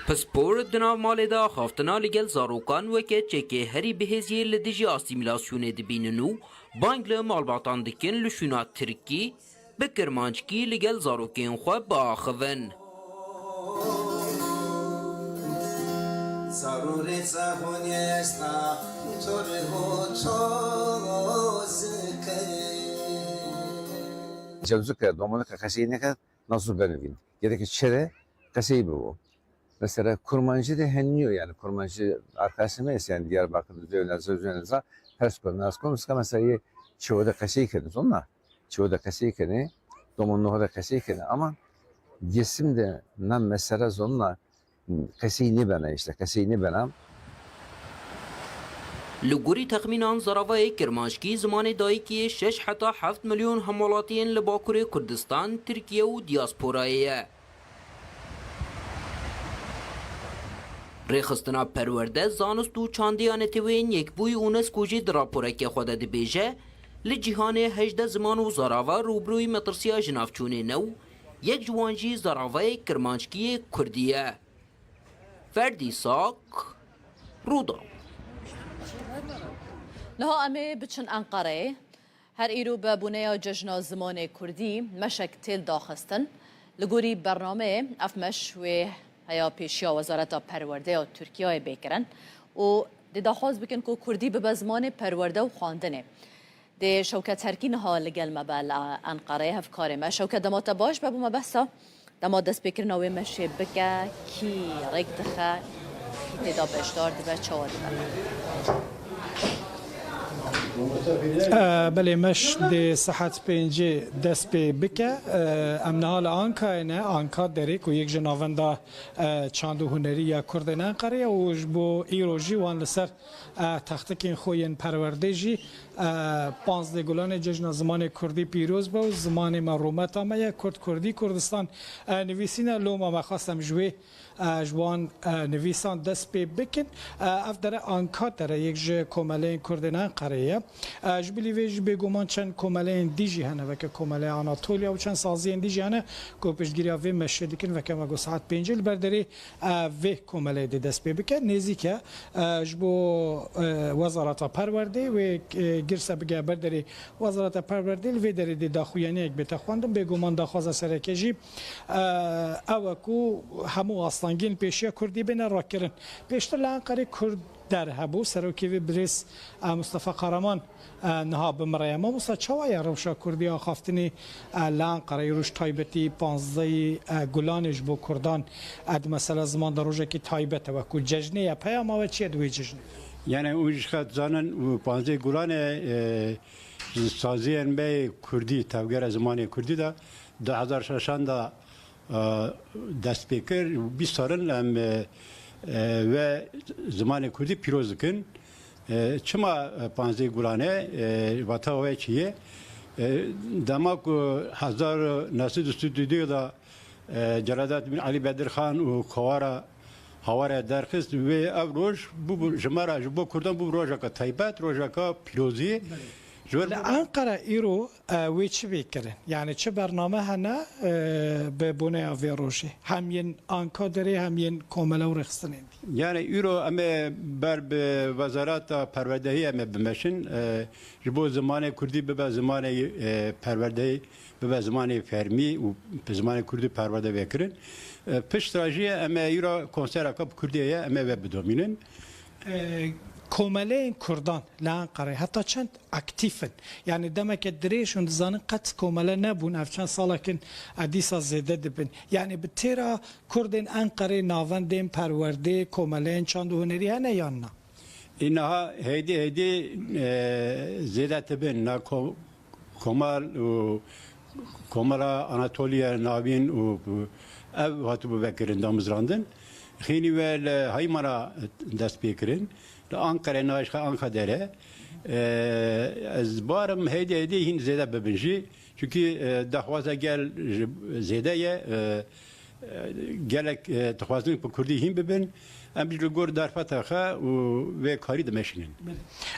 Pispor di nav malê de axaftina li gel zarokan weke çekê herî bihêziyê li dijî asîmîlasyonê dibînin û bang li malbatan dikin li şûna tirkî bi kirmanckî li gel zarokên xwe biaxivin. Zarûrê çaxonê esta, torê ho çozike. Cewzike, domonike qesey neke, nasıl benivîn. Gereke çere qesey bibo. Mesela Kurmancî de heniyo, yani Kurmancî arkadaşım neyse yani Diyarbakır'da zöyle zöyle za pers konu, nas konu, mesela ye çewe de qesey kene zonna, çewe de qesey kene, domon noha de qesey kene ama Dêrsim de na mesele zonna qesey nêbena, işte qesey nêbena. Li gorî texmînan zaravayê kirmanckî zimanê dayikî yê şeş heta heft milyon hemwelatiyên li Bakurê Kurdistan, Tirkiye û diyasporayê ye. Rêxistina Perwerde, Zanist û Çandê ya Neteweyên Yekbûyî UNESCO jî di raporeke xwe de dibêje, li cîhanê hejdeh ziman û zarava rûbirûyî metirsiya jinavçûnê ne û yek ji wan jî zaravayê kirmanckî yê kurdî ye. Ferdî Sak, Rûdaw. Niha em ê biçin Enqereyê. Her îro bi boneya Cejna Zimanê Kurdî meşek têl daxistin. Li gorî bernameyê ev meş wê heya pêşiya Wezareta Perwerde ya Tirkiyeyê bê kirin û dê daxwaz bikin ku kurdî bibe zimanê perwerde û xwendinê. Dê Şewket Herkî niha li gel me be li Enqereyê, hevkarê me. Şewket, dema te baş be, bo me behsa dema destpêkirina wê meşê bike, kî rêk dixe, kî tê de beşdar dibe, çawa dibe? E, belê, meş dê saet pêncê dest pê bike. E, em niha li Ankayê ne, Anka derê ku yek ji navenda, e, çand û hunerî ya Kurdên Enqerê ye û ji bo îro jî wan li ser, e, textikên xwe yên perwerdê jî, e, panzdeh Gulanê Cejna Zimanê Kurdî pîroz be û zimanê me rûmeta me ye, Kurd, Kurdî, Kurdistan, e, nivîsîne. Loma me xwest em ji wê e, ji wan, e, nivîsan dest pê bikin. E, ev dere Anka dere yek ji komeleyên Kurdên Enqerê ye. E, ji bilî vê jî bêguman çend komeleyên dî jî hene, weke Komeleya Anatoliya û çend saziyên dî jî hene ku piştgiriya vê meşê dikin. Weke me got saet pêncî li ber derê, e, vê komeleyê dê dest pê bike. Nêzîk e, e, ji bo, e, Wezareta Perwerdê wê, e, girse bige ber derê Wezareta Perwerdê, li vê derê dê daxuyaniyek bête xwendin. Bêguman daxwaza sereke jî, e, ew e ku hemû astengiyên pêşiya Kurdî bêne rakirin. Pêştir li Enqerê Kurd der hebû. Serokê vê birêz, e, Mustafa Kahraman, e, niha bi min re ye. Mamosta, çawa ye rewşa Kurdî axaftinê, e, li Enqereyê, roj taybetî panzdehî, e, Gulanê ji bo Kurdan, e, di mesela ziman de rojekî taybet e, wekû cejnê ye. Peyama we çi ye di wê cejnê? Yani, û ji xet zanin û panzdehî Gulanê, e, ji saziyên me yê Kurdî, tevgera zimanê Kurdî de du hezar şeşan de, e, dest pê kir. Bîst sal in em, e, e, ve zimanê Kurdî pîroz dikin. E, çima, e, panzdehî Gulanê, e, vata wê çi ye? E, dema ku hezar neh sed û sî û du de, e, Celalettin Elî Bedirxan û Kovara Hawara derxist, wê ev roj bûbû ji me re, ji bo Kurdan bûbû rojeka taybet, rojeka pîrozî. Belê. Ji ber Li Enqere îro, e, wê çi bê kirin? Yani çi bername hene, e, bi boneya vê rojê? Hem yên Anka derê hem yên komele û rêxistinên dî. Yani îro em ê ber bi Wezareta Perwerdehî em ê bimeşin. E, ji bo zimanê Kurdî bibe zimanê, e, perwerdehî, bibe zimanê fermî û bi zimanê Kurdî perwerde vekirin. E, pişt re jî em ê îro konsereke bi Kurdî ye, em ê ve bidomînin. E, komeleyên Kurdan li Enqerê heta çend aktîf in? Yani demeke dirêj hûn dizanin qet komele nebûn, ev çend salakin, e, dîsa zêde dibin. Yani bi têra Kurdên Enqerê navendên perwerdê, komeleyên çand û hunerî hene yan na? Înaha hêdî hêdî, e, zêde dibin. Na ko-, Komal û Komela Anatoliya Navîn û ev hatibû vekirin, damizrandin. Xînî ve li Haymana dest pê kirin. Li Anqere, nayşxa Anka dere. E, ez barim hêdî hêdî hîn zêde bibin jî. Çunkî, e, daxwaza gel ji zêde ye. E, e, gelek, e, dixwazin bi Kurdî hîn bibin. Em jî li gor derfeta xwe û vê karî dimeşînin.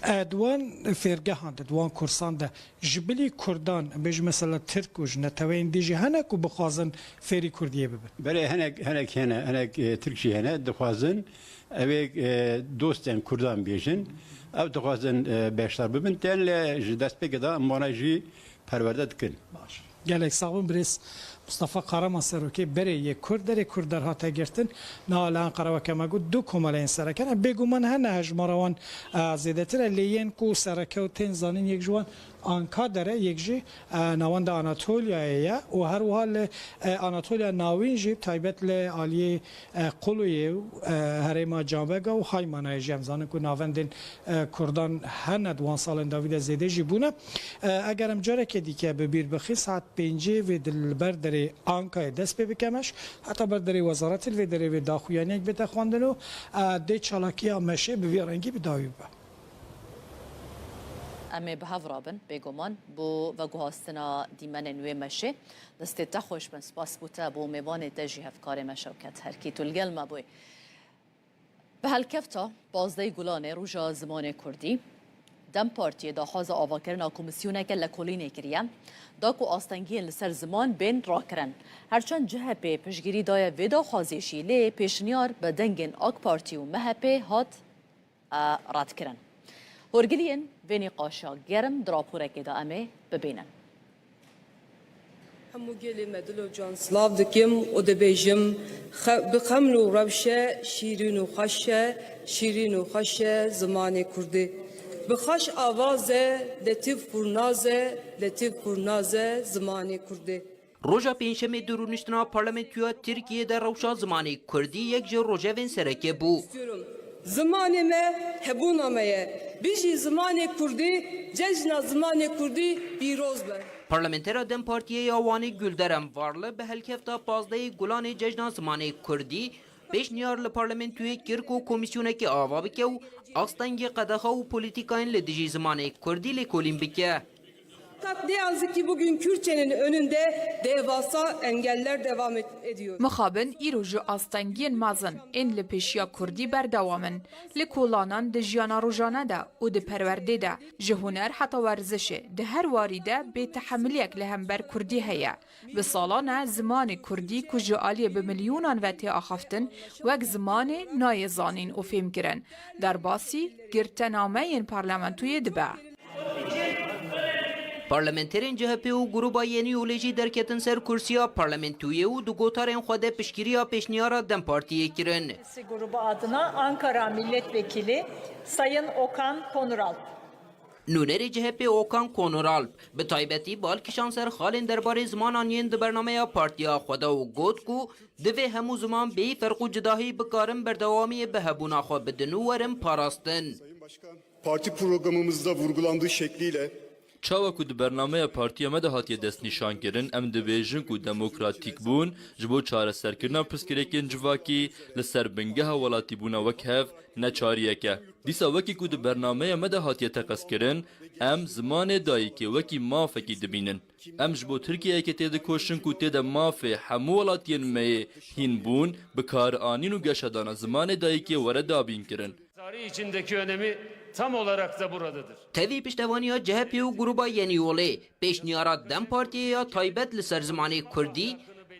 E, di wan fêrgehan de, di wan kursan de ji bilî Kurdan, bêjim mesela Tirk û ji neteweyên dî jî hene ku bixwazin fêrî Kurdiyê bibin? Belê, hinek, hinek hene, hinek, e, Tirk jî hene, dixwazin ew ê, e, dostên Kurdan bêjin, ew dixwazin, e, beşdar bibin, tên lê ji destpêkê de em wana jî perwerde dikin. Baş. Gelek sax bin birêz Mustafa Kahraman, serokê berê yê Kurd, derê Kurd derhate girtin. Niha li Enqere weke me got du komeleyên sereke ne. Bêguman hene hejmara wan, e, zêdetir e, lê yên ku sereke û tên zanîn, yek ji wan Anka dere, yek jî, e, navenda Anatoliyayê ye û her wiha li, e, Anatoliya Navîn jî, taybet li aliyê, e, Quluyê û, e, herêma Canbega û Haymanayê jî em zanin ku navendên, e, Kurdan hene, di wan salên dawî de zêde jî bûne. E, eger em careke dîke bi bîr bixîn, saet pêncê vê di li ber derê Ankayê dest pê bike meş, heta ber derê wezaretê, li vê derê vê daxuyaniyek bête xwendin û, e, dê çalakiya meşê bi vî rengî bi dawî bibe. Em ê bi hev rabin, bêguman, bo veguhastina dîmenên wê meşê. Destê te xweş bin, spas bo te, bo mêvanê te jî, hevkarê me Şewket Herkî, tu li gel me bûyî. Bi helkefta pazdehî Gulanê, Roja Zimanê Kurdî, DEM Partiyê daxwaza avakirina komîsyoneke lekolînê kiriye, da ku astengiyên li ser ziman bên rakirin. Herçend C H P piştgirî daye vê daxwazê jî, lê pêşniyar bi dengên AK Partî û M H P hat, e, redkirin. Horgiliyên vê nîqaşa germ di raporekê de em ê bibînin. Hemû gelê me dilo can silav dikim û dibêjim, xe-, bi xeml û rewşe, şîrîn û xweş e, şîrîn û xweş e zimanê kurdî. Bi xweş avaz e, letîf û naz e, letîf û naz e zimanê kurdî. Roja Pêncşemê di rûniştina Parlamentoya Tirkiyê de rewşa zimanê kurdî yek ji rojevên sereke bû. Zimanê me hebûna me ye. Bijî zimanê kurdî, cejna zimanê kurdî pîroz be. Parlamentera DEM Partiyê ya Wanê Gülderem Varlı bi helkefta pazdehê Gulanê Cejna Zimanê Kurdî pêşniyar li parlamentoyê kir ku komîsyonekê ava bike û astengê qedexa û polîtîkayên li dijî zimanê kurdî lêkolîn bike. Fakat ne yazık ki bugün Kürtçenin önünde devasa engeller devam et- ediyor. Mixabin îro ji astengiyên mezin ên li pêşiya kurdî berdewam in. Li kolanan, di jiyana rojane de û di perwerdê de, ji huner heta werzişê, di her warî de bêtehemiliyek li hember kurdî heye. Bi salan e zimanê kurdî ku ji aliyê bi milyonan ve tê axaftin, wek zimanê nayê zanîn û fêmkirin, derbasî girtenameyên parlamentoyê dibe. Parlamenterên C H P û Gruba Yenî Yolê jî derketin ser kursiya parlamentoyê û di gotarên xwe de piştgiriya pêşniyara DEM Partiyê kirin. Grubu adına Ankara Milletvekili Sayın Okan Konuralp. Nûnerê C H P Okan Konuralp bi taybetî bal kişand ser xalên derbarê zimanan yên di bernameya partiya xwe de û got ku divê hemû ziman bêyî ferq û cudahî bikarin berdewamiyê bi hebûna xwe bidin û werin parastin. Parti programımızda vurgulandığı şekliyle Çawa ku di bernameya partiya me de hatiye destnîşankirin, em dibêjin ku demokratîkbûn ji bo çareserkirina pirsgirêkên civakî li ser bingeha welatîbûna wek hev neçariyek e. Dîsa wekî ku di bernameya me de hatiye teqezkirin, em zimanê dayikê wekî mafekî dibînin. Em ji bo Tirkiyeyekê têdikoşin ku tê de mafê hemû welatiyên me yê hînbûn, bikaranîn û geşedana zimanê dayikê were dabînkirin. Tarih içindeki önemi tam olarak da buradadır. Tevî piştevaniya C H P û Gruba Yenî Yolê, pêşniyara DEM Partiyê ya taybet li ser zimanê kurdî,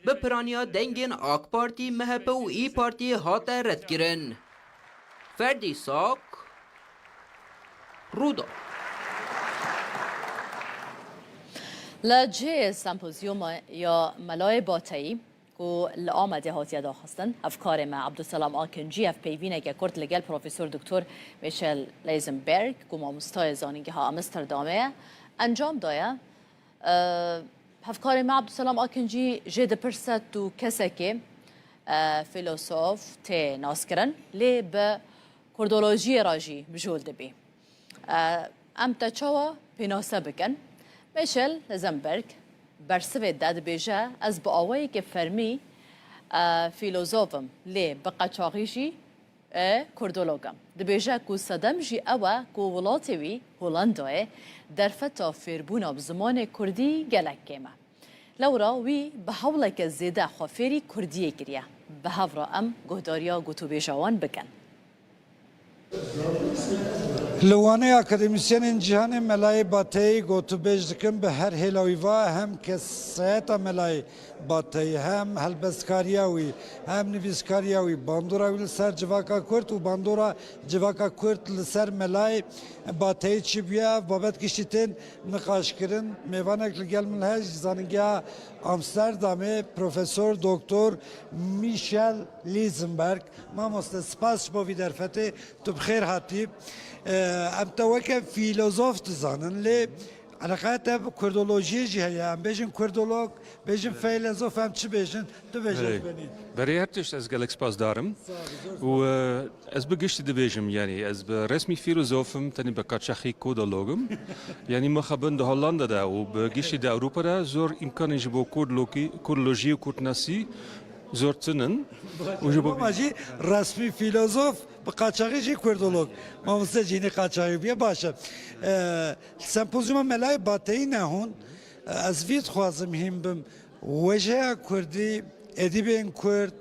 bi piraniya dengên AK Partî, M H P û İYİ Partiyê hate redkirin. Ferdî Sak, Rûda. Li cihê sempozyûma ya Melayê Bateyî, ku li Amedê hatiye daxistin, hevkarê me Abdulselam Akincî hevpeyvîneke kurt li gel Profesor Doktor Michel Leisenberg, ku mamostayê Zanîngeha Amsterdamê ye, encam daye. E, hevkarê me Abdulselam Akincî jê dipirse, tu kesekê, e, fîlosof tê naskirin, lê bi kurdolojiyê re jî mijûl dibî. E, em te çawa pênase bikin? Michel Leisenberg bersivê de dibêje, ez bi awayekî fermî, e, fîlozof im, lê bi qeçaxî jî, e, kurdolog im. Dibêje ku sedem jî ew e ku welatê wî, Holandayê, derfeta fêrbûna bi zimanê kurdî gelek kêm e. Lewra wî bi hewleke zêde xwe fêrî kurdiyê kiriye. Bi hev re em guhdariya gotûbêja wan bikin. Li Wanê akademîsyenên cîhanê Melayê Bateyî gotûbêj dikin, bi her hêla wî va hem kesayeta Melayê Bateyî, hem helbestkariya wî, hem nivîskariya wî, bandora wî li ser civaka Kurd û bandora civaka Kurd li ser Melayê Bateyî çi bûye, ev babet giştî tên niqaşkirin. Mêvanek li gel min heye ji Zanîngeha Amsterdamê, Profesor Doktor Michel Leisenberg. Mamoste, spas ji bo vî derfetê, tu bi xêr hatî. Em te weke fîlozof dizanin, lê eleqeya te bi kurdolojiyê jî heye. Em bêjin kurdolog, bêjin feylezof, em çi bêjin? Tu bêje Belê. Ji benî. Berê her tişt ez gelek spasdar im. Sağ ol, zor spas. Û, e, ez bi giştî dibêjim, yanî ez bi resmî fîlozof im, tenê bi qaçaxî kurdolog im. Yanî mixabin di Hollanda de û bi giştî di Ewropa de zor îmkanên ji bo kurdologî-, kurdolojiyê û kurdnasî zor tune in. Û ji bo Ama jî resmî fîlozof bi qaçaxî jî kurdolog. Mamoste Cînî qaçaxî bûye, baş e. E, sempozyuma Melayê Bateyî ne hûn. E, ez vî dixwazim hîn bim. Wêjeya kurdî, edîbên kurd,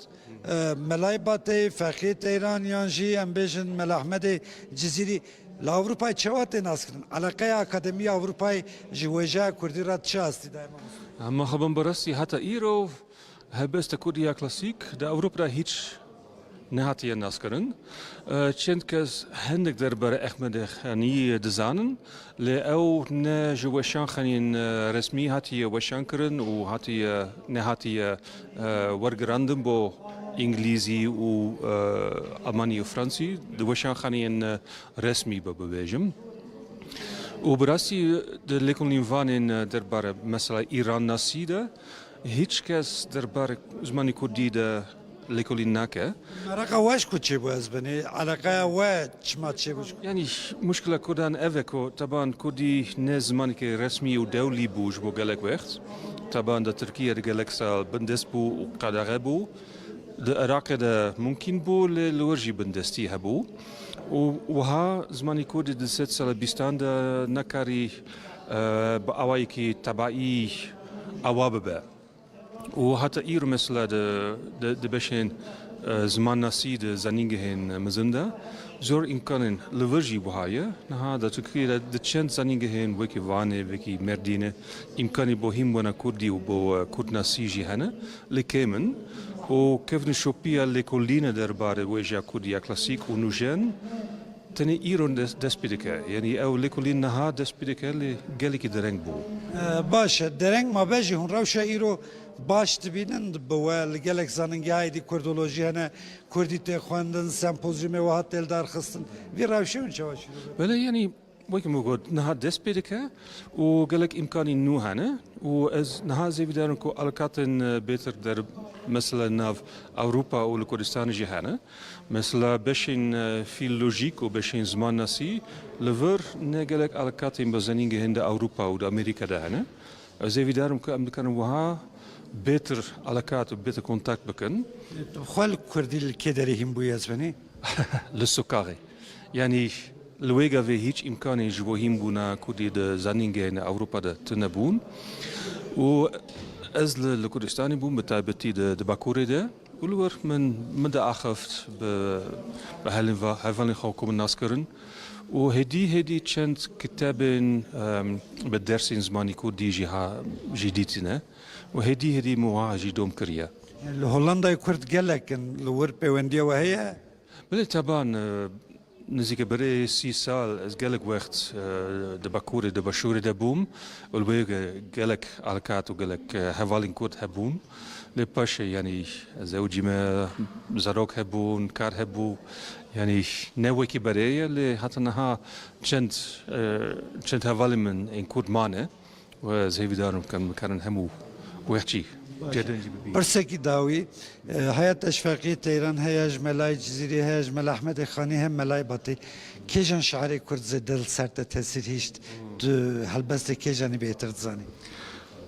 e, Melayê Bateyî, Feqî Teyran yan jî em bêjin Mela Ehmedê Cizîrî li Ewropayê çawa tê naskirin? Eleqeya Akademî ya Ewropayê ji wêjeya kurdî re çi astî daye, mamoste? Em mixabin bi rastî heta îro helbesta kurdî ya klasîk di Ewropa de hîç nehatiye naskirin. E, çend kes hindik derbarê Ehmedê Xanî dizanin, lê ew ne ji weşanxaneyên, e, resmî hatiye weşankirin û hatiye, nehatiye, e, wergirandin bo îngilîzî û, e, almanî û fransî, di weşanxaneyên, e, resmî be bibêjim. Û bi rastî di lêkolînvanên, e, derbarê mesela Îrannasî de hîç kes derbarê zimanê kurdî de Lêkolîn nake. Meraqa we ji ku çêbû ez binê? Eleqeya we çima çêbû ji ku? Yanî muşkila Kurdan ev e ku teban Kurdî ne zimanekî resmî û dewlî bû ji bo gelek wext. Teban di Tirkiye de gelek sal bindest bû û qedexe bû. Di Iraqê de mumkîn bû, lê li wir jî bindestî hebû. Û wiha zimanê Kurdî di sed sala bîstan de nekarî, e, bi awayekî tebaî awa bibe. Û heta îro mesela di, di, di beşên, e, zimannasî di zanîngehên mezin de zor îmkanên li vir jî wiha ye. Niha di Tirkiyê de di çend zanîngehên wekî Vanê, wekî Mêrdînê îmkanî bo hînbûna kurdî û bo, e, kurdnasî jî hene, lê kêm in. Û kevnşopiya lêkolîne derbarê wêjeya kurdî ya klasîk û nûjen tenê îro des-, dest pê dike. Yanî ew lêkolîn niha dest pê dike, lê gelekî dereng bû. E, baş e. Dereng mabe jî hûn rewşa îro baş dibînin bi we li gelek zanîngehayê dî kurdolojî hene, kurdî tê xwendin, sempozyumê wiha tê li dar xistin. Vî rewşê hûn çawa şîrove? Belê, yanî wekî min got, niha dest pê dike û gelek îmkanî nû hene û ez niha zêvîdar im ku alakatên, e, bêtir der mesela nav Ewropa û li Kurdistanê jî hene. Mesela beşên, e, fîlolojîk û beşên zimannasî li vir ne gelek alakatên bi zanîngehên di Ewropa û di Amerîka de hene. Ez ê vîdarim ku em dikarin wiha bêtir alakat û bêtir kontakt bikin. Tu bi xwe li kurdî li kê derê hîn bûyî ez benî? Li sokaxê. Yanî li wê gavê hîç îmkanê ji bo hînbûna kurdî di zanîngehên Ewropa de tune bûn. Û ez li, li Kurdistanê bûm, bi taybetî di, di Bakurê de. Û li wir min, min diaxift bi, bi helên va-, hevalên xwe ku min nas kirin. Û hêdî hêdî çend kitêbên, em, bi dersên zimanî kurdî jî ha, jî dîtine. Û hêdî hêdî min wiha jî dom kiriye. Li Hollandayê Kurd gelek in, li wir pêwendiya we heye? Belê teban, e, nizîke berê sî sal ez gelek wext, e, di Bakurê, di Başûrê de bûm. Û li wê ge-, gelek alkat û gelek, e, hevalên Kurd hebûn. Lê paşê, yanî, ez ewcî me, zarok hebûn, kar hebû. Yanî, ne wekî berê ye, lê heta niha çend, e, çend hevalên min ên Kurd mane. Û ez hêvîdar im ku em bikarin hemû wextçî cedin jî bibînin. Pirsekî dawî, e, heya Teşfeqiyê Teyran heye, ji Melayê Cizîrî heye, ji Mela Ehmedê Xanî heye, Melayê Batê. Kêjan şairê Kurd zêde li ser te tesîr hîşt? Tu helbestê kêjanî bêhtir dizanî?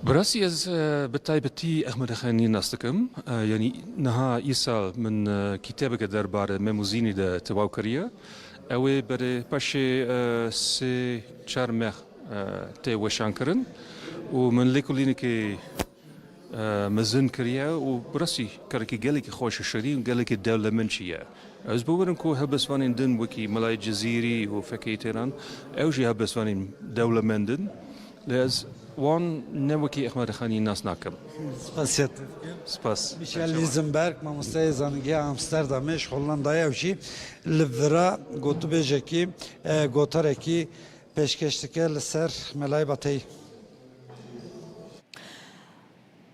Bi rastî ez, e, bi taybetî Ehmedê Xanî nas dikim. E, yanî niha îsal min, e, kitêbeke derbarê Mem û Zînî de tewaw kiriye. Ew ê berê paşê, e, sê çar meh e, tê weşankirin û min lêkolînekê, e, mezin kiriye û bi rastî karekî gelekî xweş û şirîn û gelekî dewlemend jî ye. Ez bawer im ku helbestvanên din wekî Melayê Cizîrî û Fekê Teyran, ew jî helbestvanên dewlemend in. Lê ez wan ne wekî Ehmed Xanî nas nakim. Spasiya te dikim. Spas. Michel Lisenberg, mamosteyê zanîngeha Amsterdamê ji Hollandayê, ew jî li vira gotûbêjekî, e, gotarekî pêşkêş dike li ser Melayê Bateyî.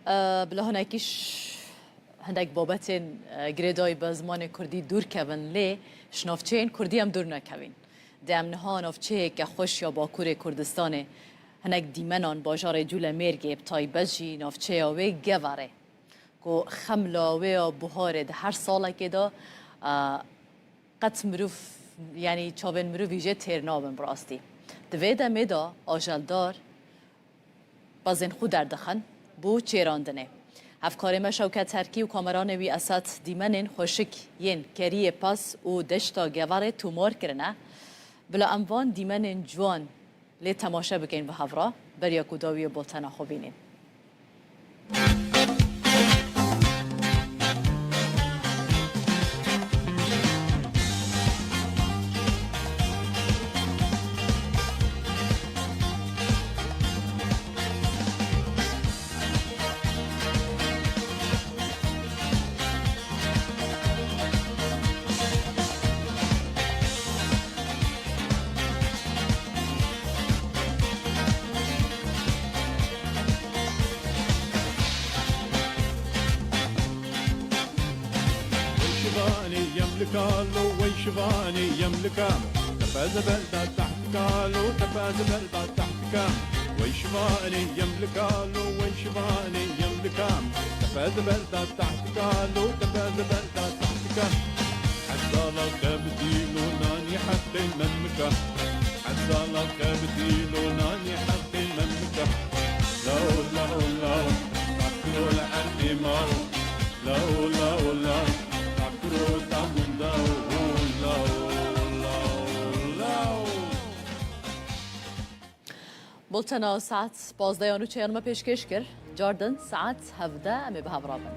E, bila hinekî ş-, hindek babetên, e, girêdayî bi zimanê kurdî dûr kevin, lê ji navçeyên kurdî em dûr nekevîn. Dê em niha navçeyeke xweş ya Bakurê Kurdistanê, hinek dîmenan bajarê Cûlemêrgê, bi taybet jî navçeya wê Geverê, ku xemla wê ya buharê di her salekê de, e, qet mirov, yanî çavên mirovî jê têr nabin bi rastî. Di vê demê de ajeldar pezên xwe derdixin bo çêrandinê. Hevkarê me Şewket Terkî û kameranê wî Esat dîmenên xweşik yên keriyê pez û deşta Geverê tomar kirine. Bila em van dîmenên ciwan lê temaşe bikin bi hev re, beriya ku dawiyê bultena xwe bînin. Wey şivanê yem li kalo, wey şivanê yem li kam. Tepe zeber da taht kalo, tepe zeber da taht kam. Wey şivanê yem li kalo, wey şivanê yem li kam. Fed berda tahtika, lo ke fed berda tahtika. Hezala ke bidî lo nanî heqê memika. Hezala ke bidî lo nanî heqê memika. Law, law, law, makro le erdê maw. Law, law, law, makro tamunda, law, law, law. Bultena saet pazdeh ya nûçeyan me pêşkêş kir. Cardin saet hevdeh em ê bi hev rabin.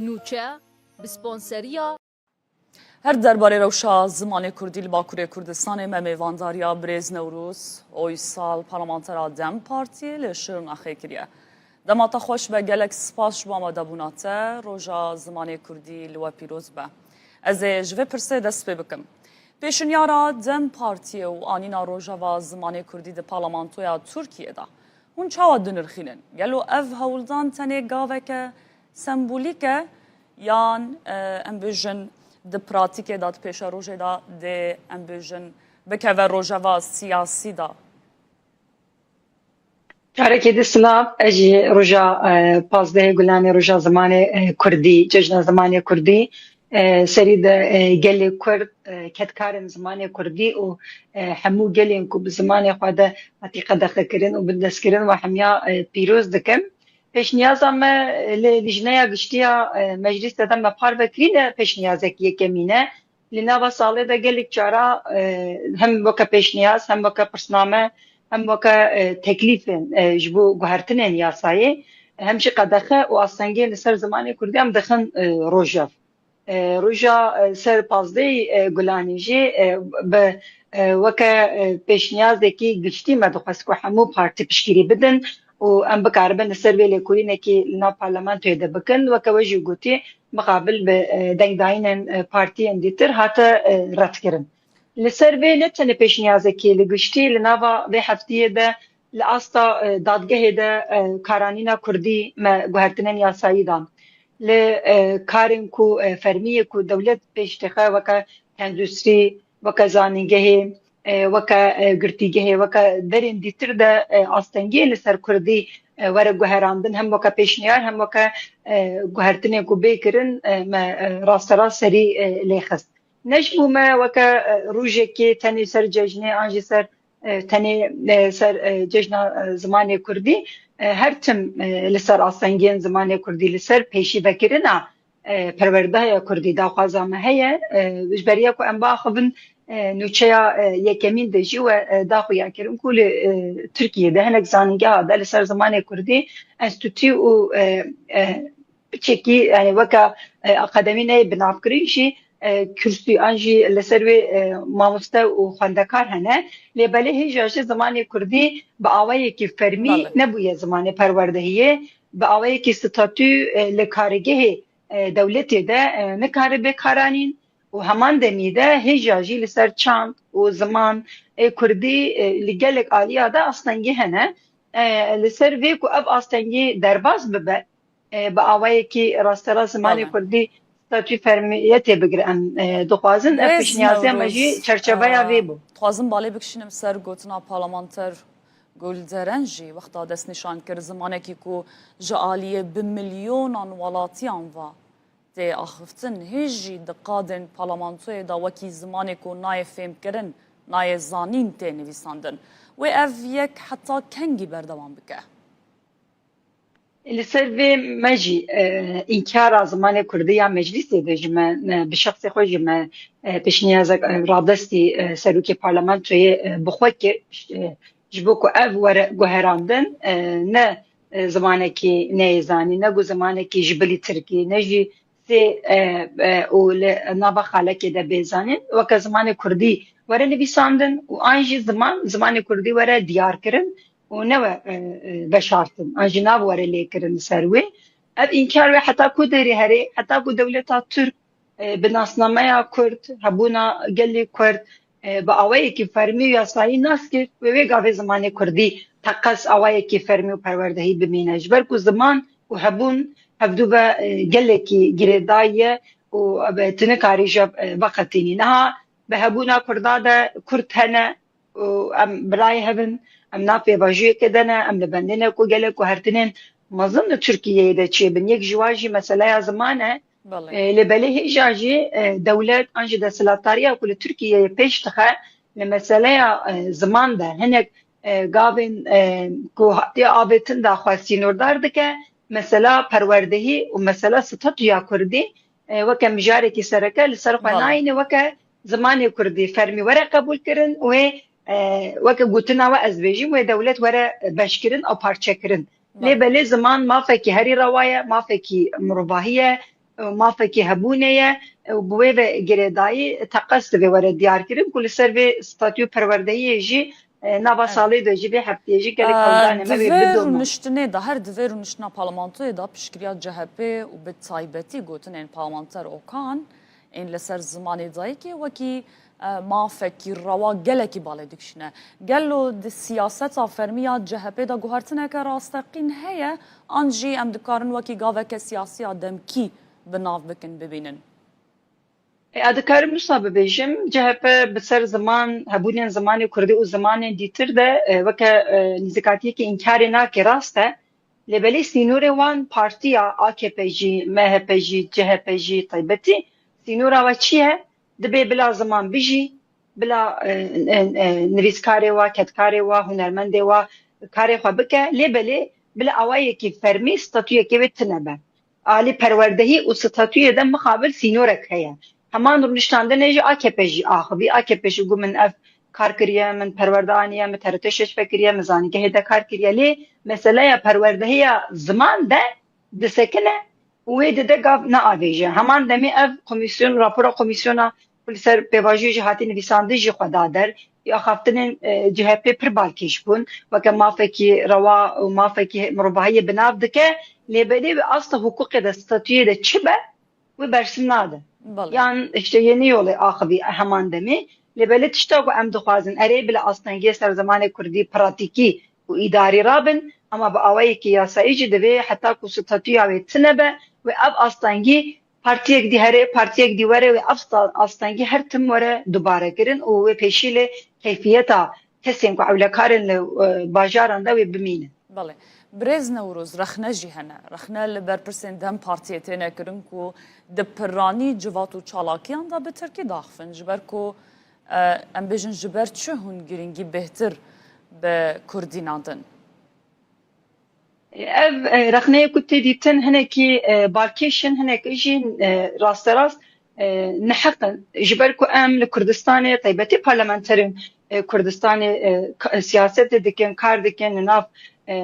Nûçe, bi sponseriya. Her derbarê rewşa zimanê kurdî li Bakurê Kurdistanê me mêvandariya birêz Newroz Oysal, parlamentera DEM Partiyê li Şirnaxê kiriye. Dema te xweş be, gelek spas ji bo amadebûna te. Roja zimanê kurdî li we pîroz be. Ez ê ji vê pirsê dest pê bikim. Pêşinyara DEM Partiyê û anîna Rojeva Zimanê Kurdî di parlamentoya Tirkiyê de hûn çawa dinirxînin? Gelo ev hewldan tenê gaveke sembolîk e yan, e, em bêjin di pratîkê de, di pêşerojê de dê, em bêjin, bikeve rojeva siyasî de? Carekê din silav, ez jî roja, e, pazdehê Gulanê, roja zimanê, e, kurdî, cejna zimanê kurdî, e, serî de, e, gelê kurd, e, kedkarên zimanê kurdî û, e, hemû gelên ku bi zimanê xwe de hatî qedexekirin û bindestkirin, we hemiya, e, pîroz dikim. Pêşniyaza me li Lijneya Giştî ya, e, Meclîsê de me parve kirî, ne pêşniyazek yekemîn e. Li nava salê de gelek cara, e, hem weke pêşniyaz, hem weke pirsname, hem weke, e, teklîfên, e, ji bo guhertinên yasayê, hem jî qedexe û astengiyên li ser zimanê kurdî em dixin, e, rojev. E, roja, e, ser pazdehê, e, Gulanê jî, e, bi, e, weke, e, pêşniyazekî giştî me dixwest ku hemû partî piştgirî bidin û em bikaribin li ser vê lêkolînekî li nav parlamentoyê de bikin. Weke we jî gotî, mixabil bi, e, dengdayînên, e, partiyên dîtir hate, e, redkirin. Li ser vê ne tenê pêşniyazekî li giştî, li nava vê heftiyê de li asta, e, dadgehê de, e, karanîna kurdî me guhertinên yasayî dan. Li, e, karên ku, e, fermî yê ku dewlet pêş dixe, weke tenduristî, weke zanîngehê, e, weke, e, girtîgehê, weke derên dîtir de, e, astengiyên li ser kurdî, e, were guherandin, hem weke pêşniyar, hem weke, e, guhertinên ku bê kirin, e, me, e, rasterast serî, e, lê xist. Ne ji bo me weke, e, rojekê tenê ser cejnê an jî ser, e, tenê, e, ser, e, cejna, e, zimanê kurdî, e, her tim, e, li ser astengiyên zimanê kurdî, li ser pêşîvekirina, e, perwerdeya kurdî daxwaza me heye. E, ji beriya ku em biaxivin, e, nûçeya, e, yekemîn de jî we, e, daxuya kirin ku li, e, Tirkiyê de hinek zanîngeha de li ser zimanê kurdî enstîtû û, e, e, piçekî, yani weke, e, akademî neyê binavkirin jî, e, kursî an jî li ser wê, e, mamoste û xwendekar hene. Lê belê hêja jî zimanê kurdî bi awayekî fermî Belê. nebûye zimanê perwerdehiyê, bi awayekî statû, e, li kargehê, e, dewletê de, e, nikare bê karanîn û heman demî de hêja jî li ser çand û ziman ê kurdî, e, li gelek aliya de astengî hene. E, li ser vê ku ev astengî derbas bibe, e, bi awayekî rasterast zimanê Belê. kurdî statû fermiyetê bigire. Em, e, dixwazin ev Birêz pêşniyazê me jî Newroz, çerçeveya e, vê bû. Dixwazim balê bikişînim ser gotina parlamenter Gulderen jî wexta destnîşan kir, zimanekî ku ji aliyê bi milyonan welatiyan ve tê axiftin, hê jî di qadên parlamentoyê de wekî zimanê ku nayê fêmkirin, nayê zanîn tê nivîsandin. Wê ev yek heta kengî berdewam bike? Li ser vê me jî, e, înkara zimanê kurdî ya meclîsê de ji me, e, bi şexsê xwe ji me, e, pêşniyazek, e, radestî, e, serokê parlamentoyê, e, bi xwe kir, e, ji bo ku ev were guherandin, e, ne, e, zimanekî neyê zanîn, ne ku zimanekî ji bilî tirkî, ne jî sê, e, e, û li nava xalekê de bê zanîn, weke zimanê kurdî were nivîsandin û an jî ziman, zimanê kurdî were diyar kirin û ne we, e, e, veşartin, an jî nav were lêkirin li ser wê. Ev înkar wê heta ku derê herê, heta ku dewleta Tirk, e, bi nasnameya Kurd, hebûna gelê Kurd, e, bi awayekî fermî û yasayî nas kir, wê wê gavê zimanê Kurdî teqez awayekî fermî û perwerdehî bimîne. Ji ber ku ziman û hebûn hevdû ve, e, gelekî girêdayî ye û, e, tu nikarî ji, e, veqetînî. Niha bi hebûna Kurda de Kurd hene, û em birayê hev in, Em nav pêvajoyekê de ne, em li bendê ne ku gelek guhertinên mezin li Tirkiyeyê de çêbin. Yek ji wan jî meseleya ziman e. Belê. E, lê belê hêja jî, e, dewlet an jî desthilatdariya ku li Tirkiyeyê pêş dixe li meseleya, e, ziman de hinek, e, gavên, e, ku hatiye avêtin daxwe sînordar dike, mesela perwerdehî û mesela statûya kurdî, e, weke mijarekî sereke li ser xwe Belê. nayîne, weke zimanê kurdî fermî were qebûl kirin, wê, e, weke gotina we ez bêjim, wê dewlet were beşkirin û parçekirin. Lê Belê. belê ziman mafekî herî rewa ye, mafekî mirovahî ye, mafekî hebûnê ye û bi wê ve girêdayî teqez divê were diyarkirin ku li ser vê statû perwerdehiyê jî, e, nava Evet. salê de jî vê hefteyê jî gelek hewldanê me wê Di vê bidome. rûniştinê de, her di vê rûniştina parlamentoyê de piştgiriya C H P û bi taybetî gotinên parlamenter Okan ên li ser zimanê dayikê wekî, e, mafekî rewa gelekî balê dikişîne. Gelo di siyaseta fermî ya C H P de guhertineke rasteqîn heye, an jî em dikarin wekî gaveke siyasî ya demkî bi nav bikin, bibînin? E, ez dikarim wisa bibêjim, C H P bi ser ziman, hebûnên zimanê kurdî û zimanên dîtir de, e, weke, e, nîzikatiyekî înkarê nake, rast e. Lê belê sînorê wan partiya A K P jî, M H P jî, C H P jî taybetî sînora we çi ye? Dibê bila ziman bijî, bila, e, e, e, nivîskarê we, kedkarê we, hunermendê we karê xwe bike. Lê belê bila awayekî fermî statûyekê wê tune be. Alî perwerdehî û statûyê de mixabil sînorek heye. Heman rûniştandinê jî A K P jî axivî. A K P jî got, min ev kar kiriye, min perwerde aniye, min T R T şeş vekiriye, min zanîngehê de kar kiriye. Lê meseleya perwerdehiya ziman de disekine û wê dide gav neavêje. Heman demê ev komîsyon, rapora komîsyona ku li ser pêvajoyê jî hatî nivîsandin jî xwe da der. Axaftinên, e, C H P pir balkêş bûn. Weke mafekî rewa û mafekî mirovahiyê bi nav dike. Lê belê wê asta hiqûqê de, statûyê de çi be, wê bersiv nade. Belê. Yan işte yeni yolê axivî heman demê. Lê belê tişta ku em dixwazin, erê bila astengiyê ser zimanê kurdî pratîkî û îdarî rabin, ama bi awayekî yasayî jî divê heta ku statûya wê tune be, wê ev astengî partiyek dî here, partiyek dî were, wê ev sta-, astengî her tim were dubare kirin û wê pêşî lê keyfiyeta kesên ku ewlekar in li, e, bajaran de wê bimînin. Belê. Birêz Newroz, rexne jî hene. Rexne li berpirsên DEM Partiyê têne kirin ku di piranî civat û çalakiyan de bi tirkî daxivin. Ji ber ku, e, em bêjin ji ber çi hûn girîngî bêhtir bi kurdî nadin? Ev, e, rexneyê ku tê dîtin hinekî, e, balkêş in, hinek jî, e, rasterast, e, neheq in. Ji ber ku em li Kurdistanê, taybetî parlamenterên, e, Kurdistanê, e, ka-, siyasetê dikin, kar dikin, li nav, e,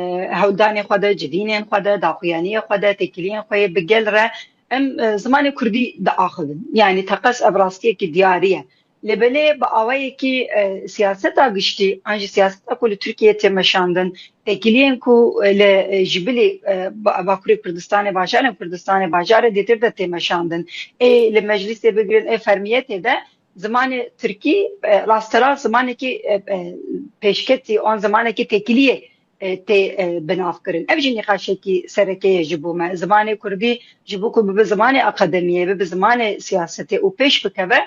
hewldanê xwe de, civînên xwe de, daxuyaniyê xwe de, têkiliyên xwe yê bi gel re em, e, zimanê kurdî diaxivin. Yanî teqez ev rastiyekî diyarî ye. Lê belê bi awayekî, e, siyaseta giştî, an jî siyaseta ku li Tirkiyeyê tê meşandin, têkiliyên ku, e, li, e, ji bilî, e, ba-, Bakurê Kurdistanê, bajarên Kurdistanê, bajarê dîtir de tê meşandin. Ê li meclîsê bigirin, ê fermiyetê de zimanê tirkî, e, rasterast zimanekî, e, e, pêşketî, an zimanekî têkiliyê, e, tê, e, binavkirin. Ev jî nîqaşekî sereke ye ji bo me. Zimanê kurdî ji bo ku bibe zimanê akademiyê, bibe zimanê siyasetê û pêş bikeve,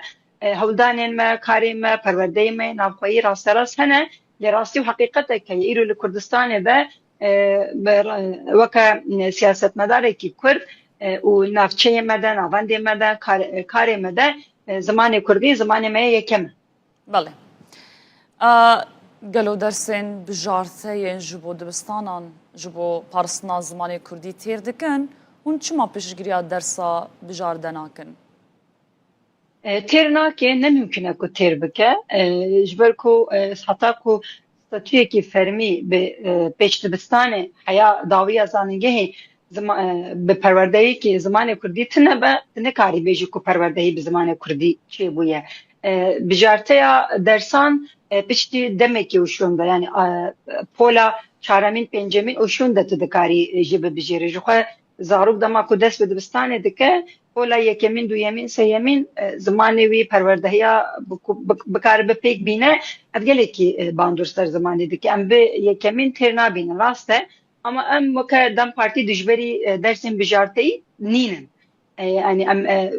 e, hewldanên me, karê me, perwerdeyê me navxweyî rasterast hene. Lê rastî û heqîqetek heye. Îro li Kurdistanê de, e, be-, weke siyasetmedarekî kurd, e, û navçeyê me de, navendê me de, kar-, karê me de, e, zimanê kurdî zimanê me yê yekem e. Belê. A, gelo dersên bijarteyên ji bo dibistanan, ji bo parastina zimanê kurdî têr dikin? Hûn çima piştgiriya dersa bijarte nakin? E, têr nake, ne mimkun e ku têr bike. E, ji ber ku, e, heta ku statuyekî fermî bi, e, pêşdibistanê heya dawiya zanîngehê zima-, e, bi perwerdeyekî zimanê kurdî tune be, tu nikarî bêjî ku perwerdehî bi zimanê kurdî çêbûye. E, bijarteya dersan, e, piştî demekî û şûnde, yanî, e, pola çaremîn, pêncemîn û şûnde tu dikarî, e, jî bibijêrî. Ji xwe zarok dema ku dest bi dibistanê dike, pola yekemîn, duyemîn, sêyemîn, e, zimanê wî, perwerdehiya bi-, bi-, bikaribe pêk bîne, ev gelekî, e, bandor ser zimanê dike. Em bi yekemîn têr nabînin, rast e. Ama em weke DEM Partî dijberî, e, dersên bijarteyî nînin. E, yanî em, e,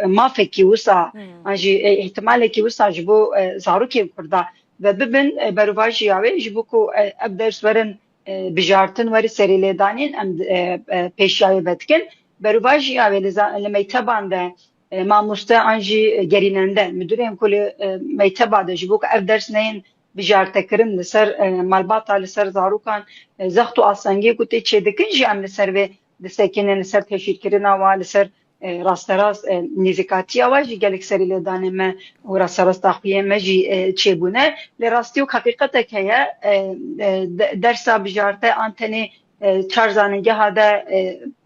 mafekî wisa, Hmm. an jî, e, îhtimalekî wisa ji bo, e, zarokên Kurda ve bibin, e, berovajîya wê, ji bo ku, e, ev ders werin, e, bijartin, weri serî lêdanîn, em, e, e, pêşiya wê vedikin. Berovajîya wê li za-, li meyteban de, e, mamoste an jî gerînende, midurên ku li, e, meyteba de ji bo ku ev ders neyên bijartekirin li ser, e, malbata, li ser zarokan, e, zext û astengiyê ku tê çêdikin jî em li ser vê disekinin, li ser teşhîrkirina wa, li ser, e, rasterast, e, nêzîkatiya wa jî gelek serî lêdanê me û rasterast daxuyên me jî, e, çêbûne. Lê rastî û heqîqetek heye, e, e, de-, dersa bijarte an tenê, e, çar zanîngeha de, e,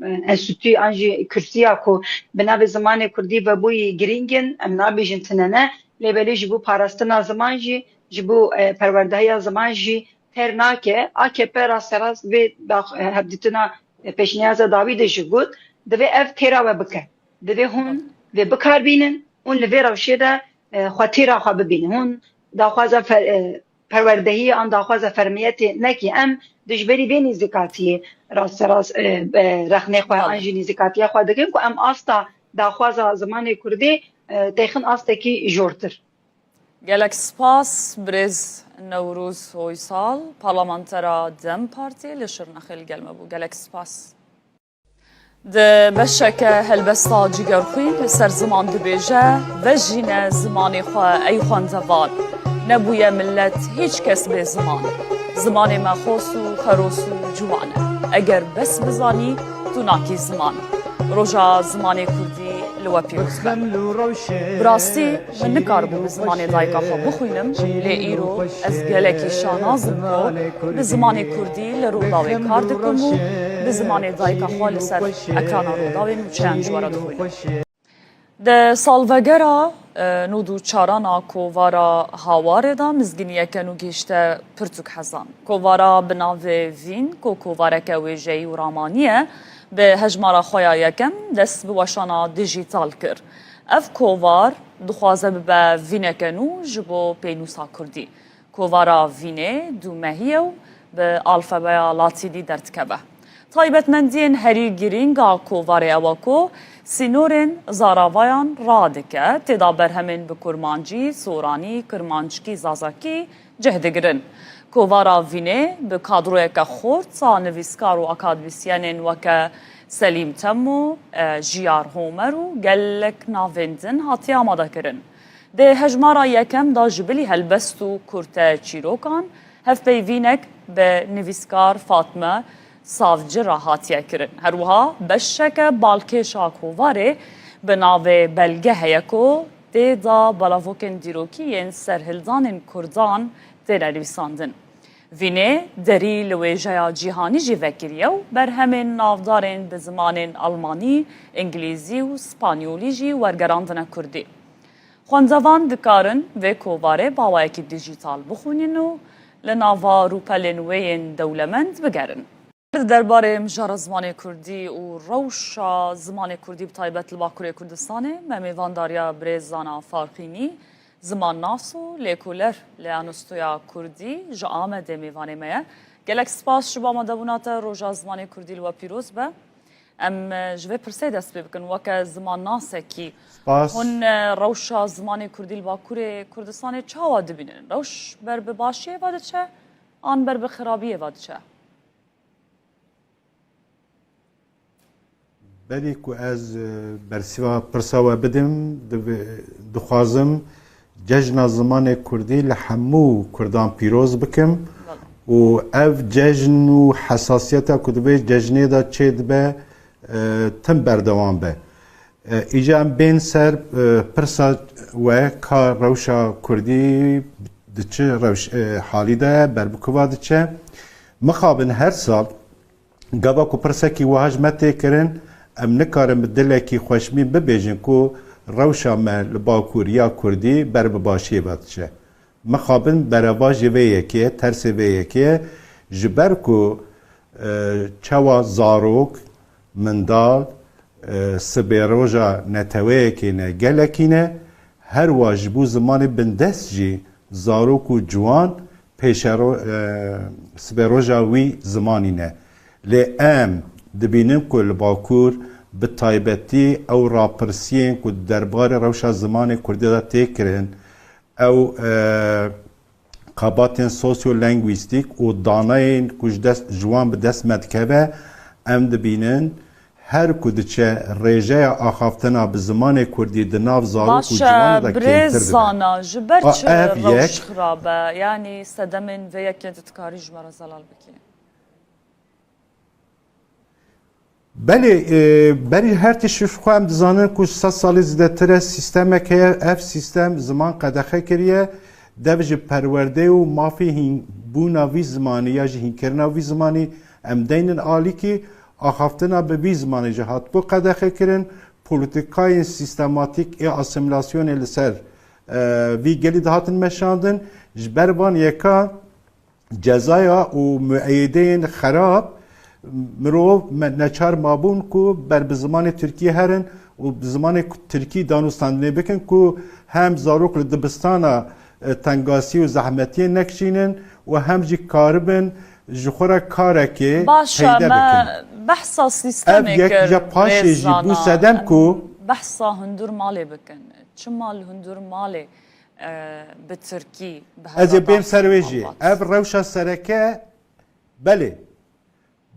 e, enstîtûyî an jî kursiya ku bi navê zimanê kurdî vebûyî girîng in, em nabêjin tune ne, lê belê ji bo parastina ziman jî, ji bo, e, perwerdehiya ziman jî, ter nake. A K P rasterast vê dax-, hevdîtina pêşniyaza dawî de jî got, divê ev têra we bike. Divê hûn vê bikar bînin, hûn li vê rewşê de, e, xwe têra xwe bibînin. Hûn daxwaza fer-, e, perwerdehiyê an daxwaza fermiyetê nekî. Em dijberî vê nêzîkatiyê rasterast, e, e, rexnê xwe an jî nêzîkatiya xwe dikin ku em asta daxwaza zimanê kurdî, e, têxin astekî jortir. Gelek spas, birêz Newroz Oysal, parlamentera DEM Partiyê li Şirnexê li gel me bû. Gelek spas. Di beşeke helbesta Cigerxwîn li ser ziman dibêje, Vejîne zimanê xwe ey xwendevan. Nebûye millet hîç kes bê ziman. Zimanê me xos û xeros û ciwan e. Eger bes bizanî, tu nakî ziman. Roja zimanê kurdî li we pîroz be. Bi rastî, min nikaribû bi zimanê dayika xwe bixwînim, lê îro ez gelekî şanaz im ku bi zimanê kurdî li Rûdawê kar dikim û bi zimanê dayika xwe li ser ekrana Rûdawê nûçeyan ji we re dixwînim. Di salvegera, e, nod û çaran a kovara Hawarê de mizgîniyeke nû gihişte pirtûk hezan. Kovara bi navê Vîn, ku kovareke wêjeyî û ramanî ye, bi hejmara xwe ya yekem dest bi weşana dijîtal kir. Ev kovar dixwaze bibe vîneke nû ji bo pênûsa kurdî. Kovara Vînê dûmehî ye û bi alfabeya latînî derdikeve. Taybetmendiyên herî girîng a kovarê ew e ku sînorên zaravayan radike, tê de berhemên bi kurmancî, soranî, kirmanckî, zazakî cih digirin. Kovara Vînê bi kadroyeke xort a nivîskar û akademîsyenên weke Selîm Temo, e, Jiyar Homer û gelek navên din hatiye amadekirin. Di hejmara yekem de ji bilî helbest û kurte çîrokan, hevpeyvînek bi nivîskar Fatme Savcı re hatiye kirin. Her wiha beşeke balkêş a kovarê bi navê Belge heye ku tê de belavokên dîrokî yên serhildanên kurdan têne nivîsandin. Vînê derî li wêjeya cîhanî jî vekiriye û berhemên navdarên bi zimanên almanî, îngilîzî û spanyolî jî wergerandine kurdî. Xwendevan dikarin vê kovarê bi awayekî dijîtal bixwînin û li nava rûpelên wê yên dewlemend bigerin. Di derbarê mijara zimanê kurdî û rewşa zimanê kurdî bi taybet li Bakurê Kurdistanê me mêvandariya birêz Zana Farqînî, zimannas û lêkoler li Anustoya Kurdî ji Amedê mêvanê me ye. Gelek spas ji bo amadebûna te, roja zimanê kurdî li we pîroz be. Em, e, ji vê pirsê dest pê bikin. Weke zimannasekî, Spas. hûn, e, rewşa zimanê kurdî li Bakurê Kurdistanê çawa dibînin? Rewş ber bi başiyê ve diçe an ber bi xirabiyê ve diçe? Berî ku ez, e, bersiva pirsa we bidim, dibi-, dixwazim Cejna Zimanê Kurdî li hemû Kurdan pîroz bikim û ev cejn û hesasiyeta ku di vê cejnê de çêdibe, e, tim berdewam be. E, îca em bên ser, e, pirsa we, ka rewşa Kurdî di çi rewş-, e, halî de ye, ber bi kuva diçe? Mixabin her sal Gava ku pirsekî wiha ji me tê kirin, em nikarin bi dilekî xweşmîn bibêjin ku rewşa me li Bakur ya Kurdî ber bi başiyê ve diçe. Mixabin berevajê vê yekê ye, tersê vê yekê ye, ji ber ku, e, çawa zarok, mindal, e, sibê roja neteweyekê ne, gelekî ne, her wa ji bo zimanê bindest jî zarok û ciwan pêşero-, e, sibê roja wî zimanî ne. Lê em dibînin ku li Bakur bi taybetî ew rapirsiyên ku di derbarê rewşa zimanê kurdî de tê kirin, ew, e, xebatên sosyolenguîstîk û daneyên ku ji dest, ji wan bi dest me dikeve, em dibînin her ku diçe rêjeya axaftina bi zimanê kurdî di nav zarok û Baş e, ciwanan de birêz kêmtir dibe. Zana, ji ber A, çi ev rewş yek. Xirab e? Yanî sedemên vê yekê tu dikarî ji me re zelal bikî? Belê, e, berî her tişt ji xwe em dizanin ku sed salî zêdetir e sîstemek heye, ev sîstem ziman qedexe kiriye, dev ji perwerdeyê û mafê hîn bûna vî zimanî ya jî hînkirina vî zimanî em deynin alîkî, axaftina bi vî zimanî jî hatibû qedexe kirin, polîtîkayên sîstematîk ê asîmîlasyonê li ser, e, vî gelî dihatin meşandin, ji ber van yeka cezaya û mueyedeyên xerab, mirov me-, neçar mabûn ku ber bi zimanê tirkî herin û bi zimanê ku-, tirkî danûstandinê bikin ku hem zarok li dibistana, e, tengasî û zehmetiyê nekişînin û hem jî karibin ji xwe re karekê Baş e, peyde me bikin. Behsa sîstemê kir. Ev yek ya paşê jî bû sedem ku behsa hundur malê bikin. Çima li hundur malê e, bi tirkî, bi Ez ê bêm ser wê jî. Ev rewşa sereke, belê.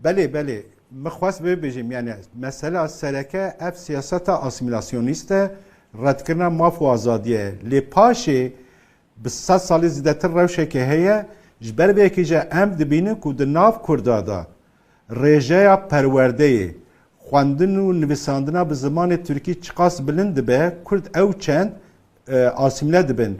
Belê, belê. Min xwest vê bêjim, yani mesela sereke ev siyaseta asîmîlasyonîst e, redkirina maf û azadiyê ye. Lê paşê bi sed salî zêdetir rewşeke heye, ji ber vê yekê jî em dibînin ku di nav Kurda de rêjeya perwerdeyê, xwendin û nivîsandina bi zimanê tirkî çiqas bilind dibe, Kurd ew çend, e, asîmîle dibin.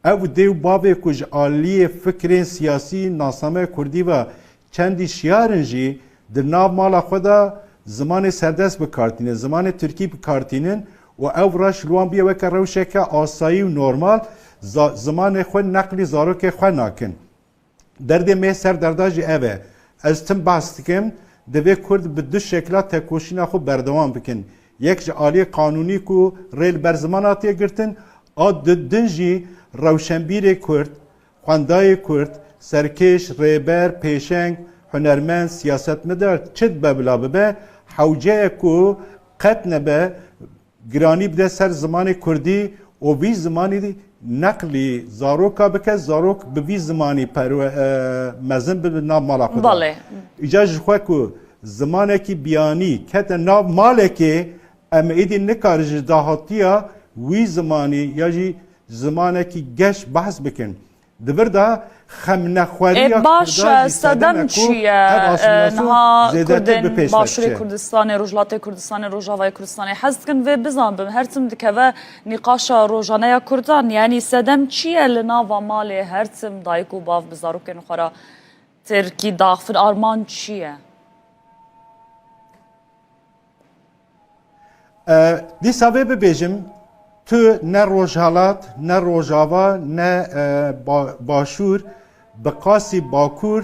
Ew dê û bavê ku ji aliyê fikrên siyasî nasnameya kurdî ve çendî şiyar in jî, di nav mala xwe de zimanê serdest bi kar tînin, zimanê tirkî bi kar tînin û ev reş li wan bûye weke rewşeke asayî û normal, za-, zimanê xwe neqlî zarokê xwe nakin. Derdê me ser derda jî ev e. Ez tim behs dikim, divê Kurd bi du şekla tekoşîna xwe berdewam bikin. Yek ji aliyê qanûnî ku rê li ber ziman hatiye girtin, a di-, din jî rewşenbîrê Kurd, xwendayê Kurd, serkêş, rêber, pêşeng, hunermend, siyasetmedar çi dibe bila bibe, hewce ye ku qet nebe giranî bide ser zimanê kurdî û vî zimanî neqlî zaroka bike, zarok bi vî zimanî perwe-, e, mezin bibe nav mala xwe de. Belê. Îca ji xwe ku zimanekî biyanî kete nav malekê, em êdî nikarin ji dahatiya wî zimanî ya jî zimanekî geş behs bikin. Di vir de xemnexweriya Ê, baş Kurdan e, jî sedem sedem e ku çi ye? ev E, asîmîlasyon niha zêdetir bi Kurdên pêş ve Başûrê diçe. Kurdistanê, Rojhilatê Kurdistanê, Rojavayê Kurdistanê hez dikin vê bizanbin. Her tim dikeve nîqaşa rojane ya Kurdan. Yanî sedem çi ye li nava malê her tim dayik û bav bi zarokên xwe re tirkî daxivin? Armanc çi ye? E, dîsa vê bibêjim, tu ne Rojhelat, ne Rojava, ne, e, Ba-, Başûr, bi qasî Bakur,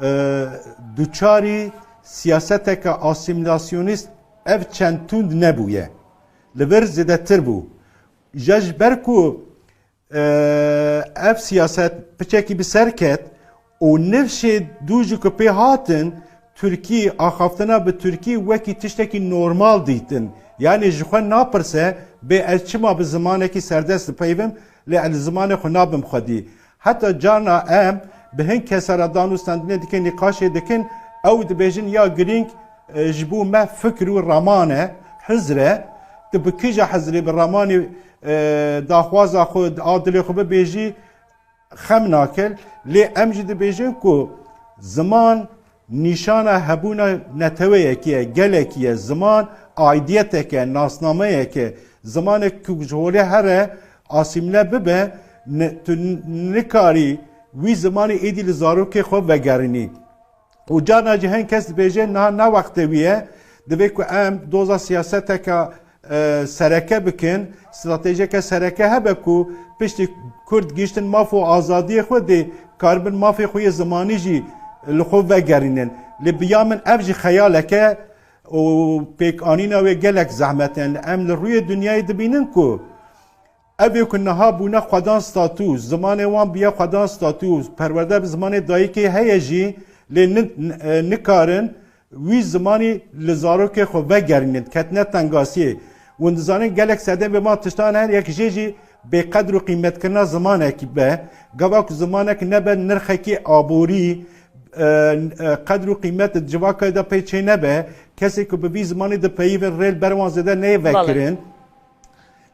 e, duçarî siyaseteke asîmîlasyonîst ev çend tund nebûye. Li vir zêdetir bû. Ja ji ber ku Ev siyaset piçekî bi ser ket û nifşê dû jî ku pê hatin, Tirkî, axaftina bi Tirkî wekî tiştekî normal dîtin. Yanî ji xwe napirse, bê ez çima bi zimanekî serdest dipeyivim, lê ez li zimanê xwe nabim xwedî. Heta carna em bi hin kesa re danûstandinê dikin, nîqaşê dikin, ew dibêjin ya girîng, e, ji bo me fikr û raman e, hizr e. Tu bi kîja hizrê, bi ramanê, e, daxwaza xwe, a dilê xwe bibêjî, xem nakin. Lê em jî dibêjin ku ziman nîşana hebûna neteweyekî ye, gelekî ye. Ziman aidiyeteke, nasnameyeke. Zimanek ku ji holê here asîmle bibe, ne, tu n-, nikarî wî zimanî êdî li zarokê xwe vegerînî. Û carna jî hin kes dibêje, niha ne wextê wî ye, divê ku em doza siyaseteke, e, sereke bikin, stratejiyeke sereke hebe ku piştî Kurd gihîştin maf û azadiyê xwe dê karibin mafê xwe yê zimanî jî li xwe vegerînin. Lê bi ya min ev jî xeyaleke û pêkanîna wê gelek zehmet e. Em li rûyê dinyayê dibînin ku Ev ê ku niha bûne xwedan statû, zimanê wan bûye xwedan statû, perwerde bi zimanê dayikê heye jî, lê ni-, e, nikarin wî zimanî li zarokê xwe vegerînin, ketine tengasiyê. Hûn dizanin gelek sedemê van tiştan hene, yek jê jî Bê qedr û qîmetkirina zimanekî be, gava ku zimanek nebe nirxekî aborî, e, e, qedr û qîmet di civakê de pê çê nebe, kesê ku bi vî zimanî dipeyivin rê li ber wan zêde neyê Belê. vekirin.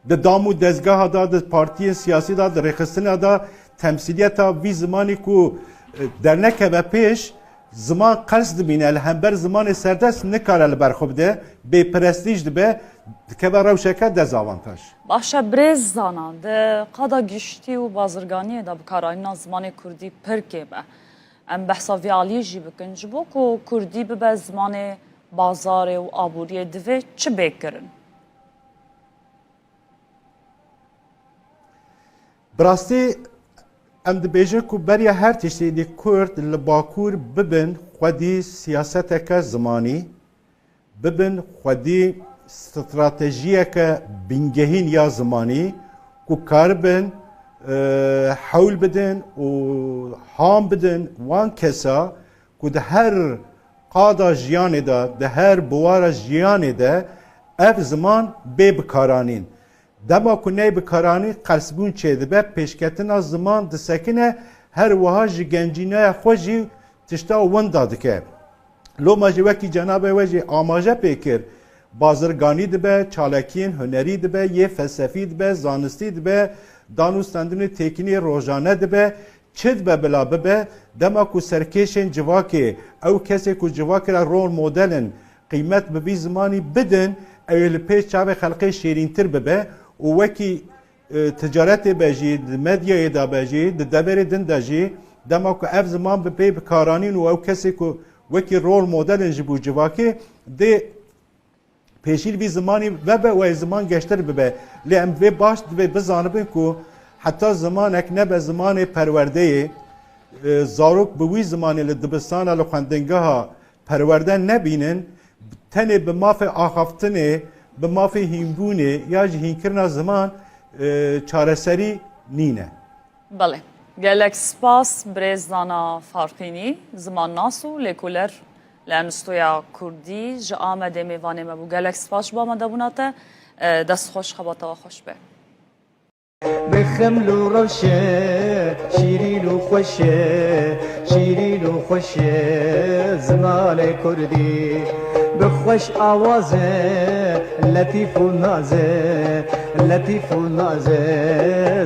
Di dam û dezgeha de, di partiyên siyasî de, di rêxistina de temsîliyeta vî zimanî ku, e, dernekeve pêş, ziman qels dibîne, li hember zimanê serdest nikare li ber xwe bide, bêprestîj dibe, dikeve rewşeke dezavantaj. Baş e, birêz Zana, di qada giştî û bazirganiyê de bikaranîna zimanê kurdî pir kêm e. Em behsa vî aliyê jî bikin, ji bo ku kurdî bibe zimanê bazarê û aboriyê, divê çi bê kirin? Bi rastî em dibêjin ku beriya her tiştî, Kurd li Bakur bibin xwedî siyaseteke zimanî, bibin xwedî stratejiyeke bingehîn ya zimanî ku karibin, e, hewl bidin û han bidin wan kesa ku di her qada jiyanê de, di her biwara jiyanê de ev ziman bê bikaranîn. Dema ku neyê bikaranîn, qelsbûn çêdibe, pêşketina ziman disekine, her wiha ji gencîneya xwe jî tişta winda dike. Loma jî wekî cenabê we jî amaje pê kir, bazirganî dibe, çalakiyên hunerî dibe, yê felsefî dibe, zanistî dibe, dan û standinê têkilî rojane dibe, çi dibe bila bibe, dema ku serkêşên civakê, ew kesê ku civakê re rol model in, qîmet bi vî zimanî bidin, ew ê li pêş çavê xelkê şêrîntir bibe û wekî, e, ticaretê be jî, di medyayê de be jî, di deverê din de jî, dema ku ev ziman bi pê bikaranîn û ew kesê ku wekî rol model in ji bo civakê, dê pêşî li vî zimanî vebe û ê ziman geştir bibe. Lê em vê baş divê bizanibin ku heta zimanek nebe zimanê perwerdeyê, e, zarok bi wî zimanê li dibistana, li xwendingeha perwerde nebînin, tenê bi mafê axaftinê, bi mafê hînbûnê ya jî hînkirina ziman, e, çareserî nîne. Belê. Gelek spas birêz Zana Farqînî, zimannas û lêkoler li Enstitûya Kurdî ji Amedê mêvanê me bû. Gelek spas ji bo amadebûna te. E, dest xweş, xebata we xweş be. Bi xeml û rewşe, şîrîn û xweş e, şîrîn û xweş e zimanê kurdî. Bi xweş awaze, letîf û naze, letîf û naze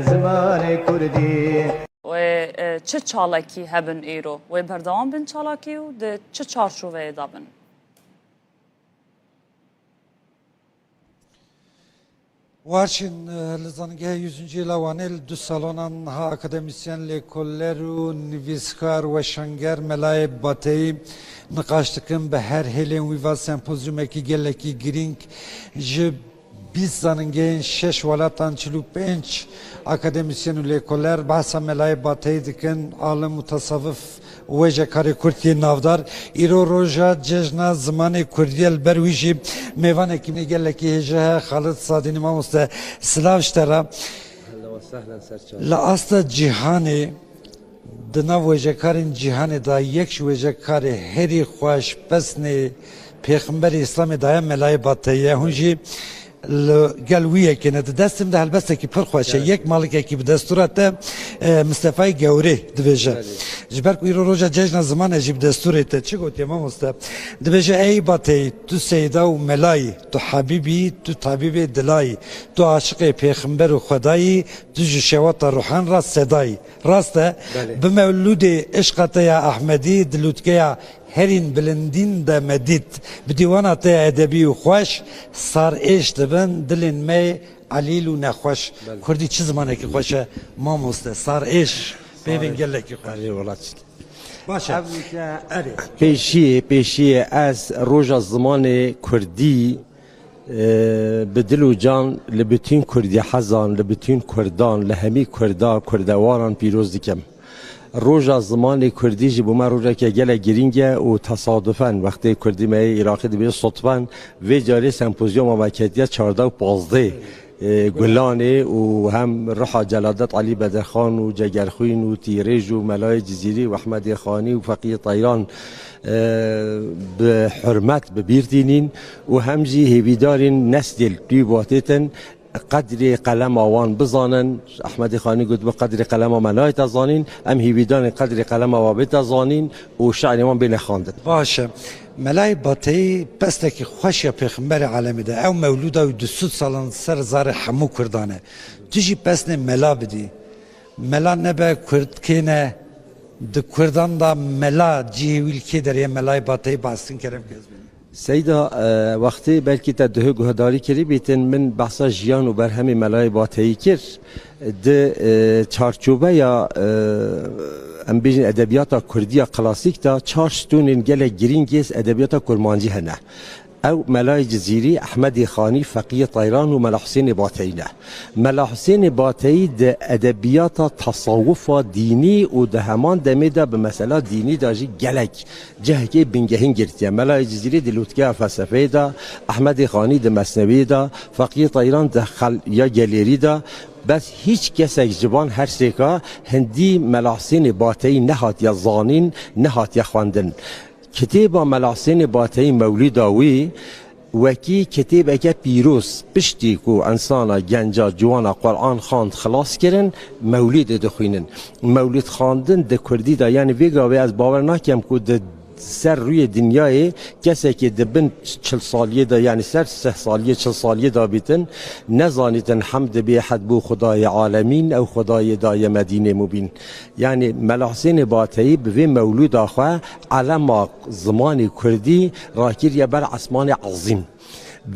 zimanê kurdî. Wê, e, çi çalakî hebin îro? Wê berdewam bin çalakî û di çi çarçoveyê de bin? Warçîn, e, li Zanîngeha Yüzüncü Yıla Wanê li du salonan niha akademîsyen, lêkoler û nivîskar, weşanger Melayê Bateyî niqaş dikin. Bi her hêlên wî va sempozyumekî gelekî girîng ji bîst zanîngehên şeş welatan çil û pênc akademîsyen û lêkoler behsa Melayê Bateyî dikin, alim û tasavif û wêjekarê kurd yê navdar. Îro roja cejna zimanê kurdî ye, li ber wî jî mêvanekî me gelekî hêja heye, Xalid Sadînî. Mamoste, silav ji te re. Ehlen we sehlen, ser çav. Li asta cîhanê, di nav wêjekarên cîhanê de yek ji wêjekarê herî xweş pesnê pêxemberê Îslamê daye Melayê Bateyî ye. Hûn jî li gel wî yekê ne. Di destê min de helbestekî pir xweş e. Evet. Yek malikekî bi destûra te, e, Mistefayê Gewrê dibêje. Belê. Ji ber ku îro roja cejna ziman e jî bi destûrê te. Çi gotiye mamoste? Dibêje, ey Bateyî, tu seyda û melayî, tu habîbî, tu tabîbê dilayî, tu aşiqê pêxember û Xwedayî, tu ji şewata ruhan re sedayî. Rast e? Belê. Bi mewlûdê îşqa te ya Ehmedî, di lûtkeya herîn bilindîn de me dît. Bi dîwana te ya edebî û xweş, sar êş dibin dilên me yê elîl û nexweş. Belê. Kurdî çi zimanekî xweş e, mamoste. Sar êş, peyvên gelekî xweş. Erê, wela çi. Baş e. Ev wî ke erê. Pêşiyê, pêşiyê ez roja zimanê kurdî, e, bi dil û can li bütün kurdî hezan, li bütün kurdan, li hemî kurda, kurdewaran pîroz dikim. Roja zimanê kurdî jî bo me rojeke gelek girîng e û tesadufen wextê kurdî me yê Iraqî dibê sodfen, vê carê sempozyuma me ketiye çardeh û pazdeh, e, Gulanê û hem ruha Celadet Elî Bedirxan û Cegerxwîn û Tîrêj û Melayê Cizîrî û Ehmedê Xanî û Feqiyê Teyran, e, bi hurmet bi bîr tînîn û hem jî hêvîdarîn neslê li wî batêtin. Qedrê qelema wan bizanin. Ehmedê Xanî gotibû, "Qedrê qelema me nayête zanîn." Em hîvîdanên qedrê qelema we bête zanîn û şi'rê wan bêne xwendin. Baş e. Melayê Bateyî pestekî xweş ya Pêxemberê Alemê de. Ew mewlûda wî du sed salan ser zarê hemû Kurdan e. Tu jî pesnê mela bidî. Mela nebe Kurd kê ne? Di Kurdan da mela cihê wî li kê derê ye? Melayê Bateyî behsin kerem ke ez bînim. Seyda, e, wextê belkî te duhê guhdarî kirî bîtin, min behsa jiyan û berhemê Melayê Bateyî kir. Di, e, çarçoveya, e, em bêjin edebiyata kurdî ya klasîk de çar stûnên gelek girîng ê edebiyata kurmancî hene. Ew Melayê Cizîrî, Ehmedê Xanî, Feqiyê Teyran û Mela Husênê Bateyî ne. Mela Husênê Bateyî di edebiyata tasawufa dînî û di heman demê de bi mesela dînî de jî gelek cihekê bingehîn girtiye. Melayê Cizîrî di lûtkeya felsefeyê de, Ehmedê Xanî di Mesnewiyê de, Feqiyê Teyran di Xel ya Gelêrî de, bes hîç kesek ji van her sêka hindî Mela Husênê Bateyî nehatiye zanîn, nehatiye xwendin. Kitêba Mela Husênê Bateyî, mewlîda wî, wekî kitêbeke pîroz, piştî ku insana genca ciwana Quran xwend xilas kirin, mewlîdê dixwînin. Mewlîd xwendin di kurdî de, yanî vê gavê ez bawer nakem ku di ser rûyê dinyayê kesekê di bin çil saliyê de, yanî ser sih saliyê, çil saliyê de bîtin, nezanîtin hemd bê hed bo Xwedayê alemîn, ew Xwedayê daye me dînê mubîn. Yanî Mela Husênê Bateyî bi vê mewlûda xwe elema zimanê kurdî rakiriye ber esmanê ezîm.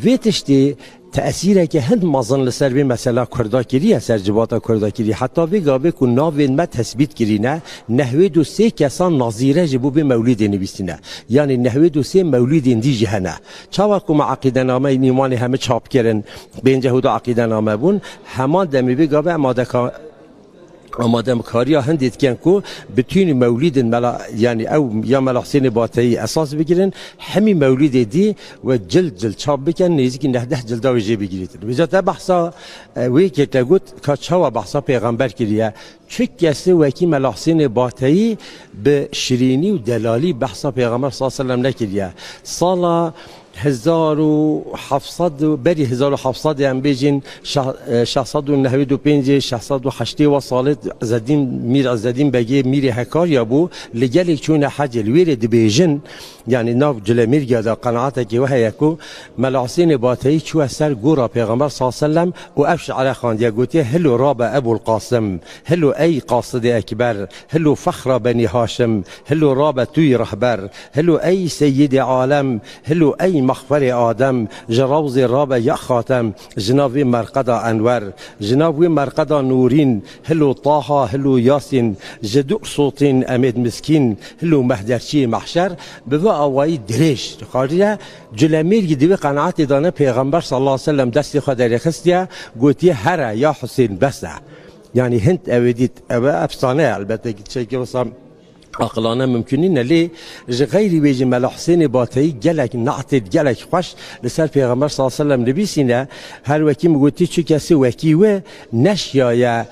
Vê tiştê tesîreke hin mezin li ser vê mesela kurda kiriye, ser civata kurda kiriye. Heta vê gavê ku navên me tesbît kirîne, nehwêd û sê kesan nazîre ji bo vê mewlîdê nivîsîne. Yanî nehwêd û sê mewlîdên dî jî hene. Çawa ku me eqîdenameyên îmanê heme çap kirin, pênceh û du eqîdename bûn, heman demê vê gavê em adeka-, amadekariya hindê dikin ku bi tînî mewlîdên mela, yanî ew ya Mela Husênê Bateyî esas bigirin, hemî mewlîdê dî we cild cild çap bikin, nêzîkî neh deh cilda wê jê bigirîtin. Vêca te behsa, e, wê kê te got ka çawa behsa pêxember kiriye. Çi kesî wekî Mela Husênê Bateyî bi şirînî û delalî behsa Pêxember sallallahu aleyhi ve sellem nekiriye. Sala hezar û heft sed û berî hezar û heft sed em bêjin şeh-, e, şeş sed û nehwêd û pêncê, şeş sed û heştê wa salê Îzzedîn, Mîr Îzzedîn Begê mîrê Hekarya bû, li gelek çûne hecê, li wê rê dibêjin, yanî nav Culemêrgiya de qenaatekî we heye ku Mela Husênê Bateyî çûye ser gora Pêxember sallallahu aleyhi ve sellem û ev şi're xandiye, gotiye, "Hilo rabe Ebul Qasim, hilo ey Qasidê Ekber, hilo fexra Benî Haşim, hilo rabe tûyî rehber." Hilo ey Seyyidê Alem, hilo ey mexferê Adem, ji rewzê rabe ya Xatem, ji nav vê merqeda Enwer, ji nav wê merqeda Nûrîn, hilo Taha, hilo Yasîn, ji du sotîn Emêd Miskîn, hilo mehderçiyê mehşer, bi vê awayî dirêj dixwariye, Culemêrgî di wê qenaetê de ne, Pêxember sallallahu aleyhi ve sellem destê xwe derêxistiye, gotiye, "Here ya Husên, bes e." Yanî hind ew ê dît, ev e efsane ye, elbette ki tiştekî wisa aqilane mimkun nîne, lê ji xeyrî wê jî Mela Husênê Bateyî gelek ne'têt gelek xweş li ser Pêxember sallallahu aleyhi ve sellem nivîsîne. Her wekî min gotî, çi kesî wekî wê neşiyaye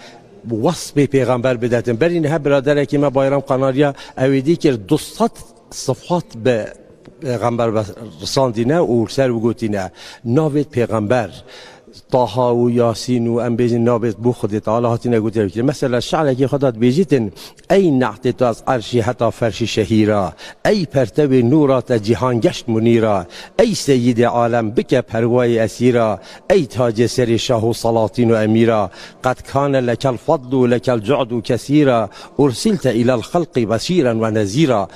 wesfê Pêxember bidetin. Berî niha biraderekî me Bayram Kanarya ew ê dî kir du sed sifat bi Pêxember ve risandîne û li ser wî gotîne. Navê Pêxember, Taha û Yasîn û em bêjin navê bo Xwedê Teala hatine gotin. Mesela şi'rekî xwe de dibêjîtin, "Ey ne'tê te ez erşî heta ferşî şehîra, ey pertewê nûra te cîhan geşt munîra, ey seyîdê alem bike perwayê esîra, ey tacê serê şah û selatîn û emîra, qed kane lekel fedl û lekel cu'd û kesîra, ursîlte îlel xelqî beşîren we nezîra."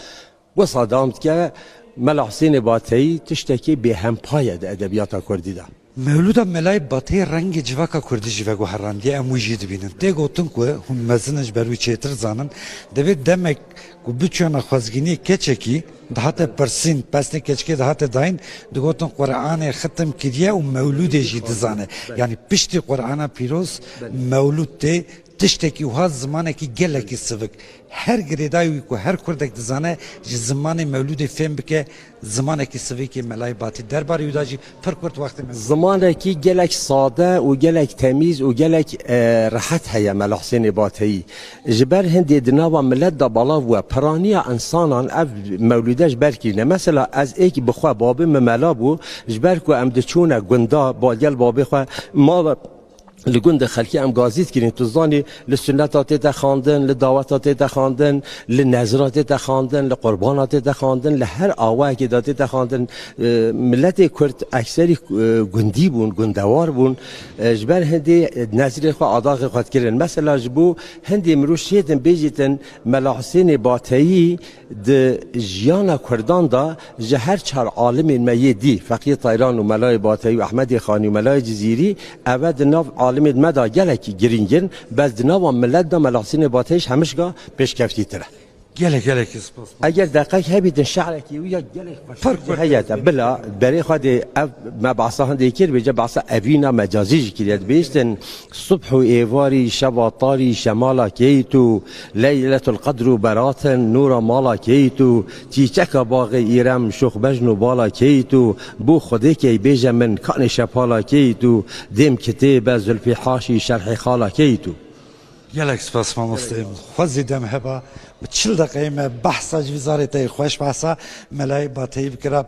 Wisa dewam dike, Mela Husênê Bateyî tiştekî bêhempa ye di edebiyata kurdî de. Mewlûda Melayê Bateyî rengê civaka kurdî jî veguherandiye, em wî jî dibînin. Tê gotin ku hûn mezin in, ji ber wî çêtir zanin. Divê demek ku biçûyana xwezgîniyê keçekî dihate pirsîn, pesnê keçikê dihate dayîn, digotin Quranê xitim kiriye û mewlûdê jî dizane. Yanî piştî Qurana pîroz mewlûd tê, tiştekî wiha zimanekî gelekî sivik. Her girêdayî wî ku her kurdek dizane ji zimanê mewlûdê fêm bike, zimanekî sivik ê Melayê Batî. Derbarê wî de jî pir kurt wextê me. Zimanekî gelek sade û gelek temîz û gelek, e, rehet heye Mela Husênê Bateyî. Ji ber hindê di nava milet de belav bûye. Piraniya insanan ev mewlûde ji ber kirîne. Mesela ez êk bi xwe, babê min mela bû, ji ber ku em diçûne gunda, ba-, gel babê xwe mala Li gund de xelkê em gazî dikirin. Tu zanî, li sunneta tê te xandin, li daweta tê te xandin, li nezra tê te xandin, li qurbana tê te xandin, li her awayekê de tê te xandin. E, miletê Kurd ekserî, e, gundî bûn, gundewar bûn. E, ji ber hindê nezrê xwe, adaxê xwe dikirin. Mesela ji bo hindê mirov şêtin bêjîtin Mela Husênê Bateyî di jiyana Kurdan de ji her çar alimên me yê dî, Feqiyê Tayran û Melayê Bateyî û Ehmedê Xanî û Melayê Cizîrî, ev e di nav alimên me de gelekî girîng in, bes di nava milet de Mela Husênê Bateyî ji hemişka pêşkeftîtir e. Gelek, gelek spas. Eger deqek hebîtin şe'rekî wî ya gelek xweş Pir xweş heye te. Bila berê xwe dê ev me behsa hindê kir, bêje behsa evîna mecazî jî kiriye. Dibêjtin, Subh û êvarî, şeva tarî, şemala keyt û, Leyletul Qedr û beratin, nûra mala keyt û, çîçeka baxê îrem, şox bejn û bala keyt û, bû Xwedê key bêje min, kanê şepala keyt û, dêm kitêbe, zulfî haşî, şerhê xala keyt û. Gelek spas mamosteyê min. Xwezî dem heba, bi çil deqeyê me behsa ji vî zarê te yê xweş, behsa Melayê Bateyî bikira.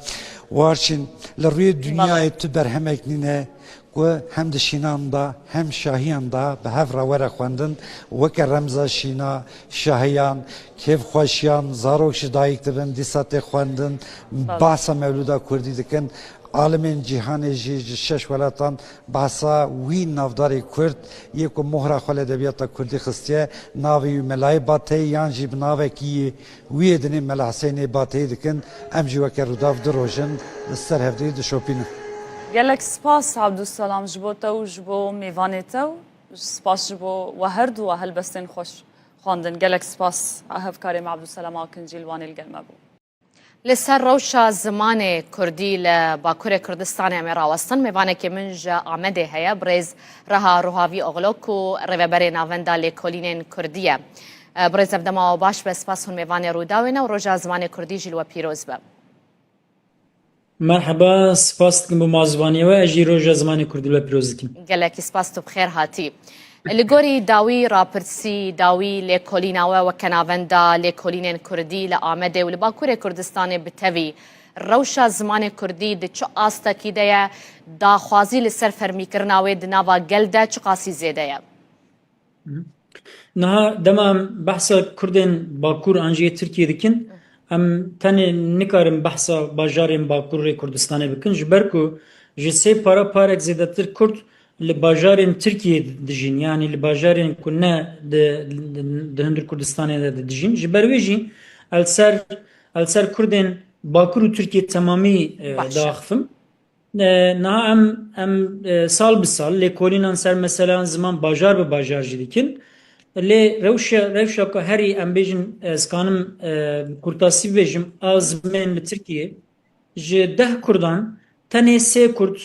Warçîn, li rûyê dinyayê tu berhemek nîne ku hem di şînan de hem şahiyan de bi hev re were xwendin, weke remza şîna, şahiyan, kêfxweşiyan, zarok ji dayik dibin, dîsa tê xwendin, Belê. Behsa mewlûda kurdî dikin. Alimên cîhanê jî ji şeş welatan behsa wî navdarê kurd yê ku mohra xwe li edebiyata kurdî xistiye, navê wî Melayê Bateyî yan jî bi navekî wî yê dinê Mela Husênê Bateyî dikin. Em jî weke Rûdaw du roj in li ser hevdeyî dişopînin. Gelek spas Abdulselam ji bo te û ji bo mêvanê te û spas ji bo we herdu we helbestên xweş xwendin. Gelek spas hevkarê me Abdulselam Akincî li Wanê li gel me bû. Li ser rewşa zimanê kurdî li Bakurê Kurdistanê em ê rawestin. Mêvanekê min ji Amedê heye, birêz Reha Ruhavî Oxlo ku rêveberê Navenda Lêkolînên Kurdî ye. Birêz, ev dema we baş be, spas hûn mêvanê Rûdawê ne û roja zimanê kurdî jî li we pîroz be. Merheba, spas dikim bo mazvaniyê we, ez jî roja zimanê kurdî li we pîroz dikim. Gelekî spas, tu bi xêr hatî. Li gorî dawî rapirsî, dawî lêkolîna we weke navenda lêkolînên kurdî li Amedê û li Bakurê Kurdistanê bi tevî, rewşa zimanê kurdî di çi astekî de ye, daxwazî li ser fermîkirina wê di nava gel de çiqasî zêde ye? Niha dema em behsa Kurdên Bakur an jî yê Tirkiyê dikin, em tenê nikarin behsa bajarên Bakurê Kurdistanê bikin, ji ber ku ji sê para parek zêdetir Kurd li bajarên Tirkiyê dijîn, yanî li bajarên ku ne di, di, di hundir Kurdistanê de dijîn. Ji ber wê jî el ser, el ser Kurdên Bakur û Tirkiyê temamî, e, Baş e. diaxifim. E, niha em, em, e, sal bi sal lêkolînan ser meseleyan ziman bajar bi bajar jî dikin. Lê rewşa, rewşa ku herî em bêjin, ez kanim, e, bi kurtasî bibêjim, a zimên li Tirkiyê ji deh kurdan tenê sê kurd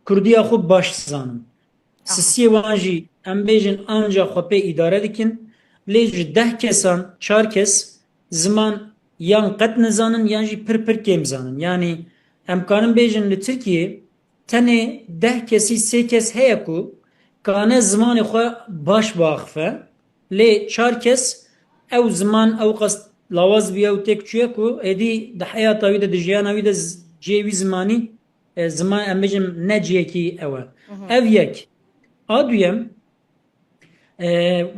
kurdiya xwe baş dizanin. Aha. Sisiyê wan jî em bêjin anca xwe pê îdare dikin. Lê ji deh kesan çar kes ziman yan qet nizanin yan jî pir pir kêm zanin. Yanî em karin bêjin li Tirkiyê tenê deh kesî sê kes heye ku kane zimanê xwe baş biaxife. Lê çar kes ew ziman ewqas lawaz bûye û têk çûye ku êdî di heyata wî de, di jiyana wî de z-, cihê wî zimanî, e, ziman, em bêjin, ne cihekî ew e. Mhm. Ev yek. A duyem, e,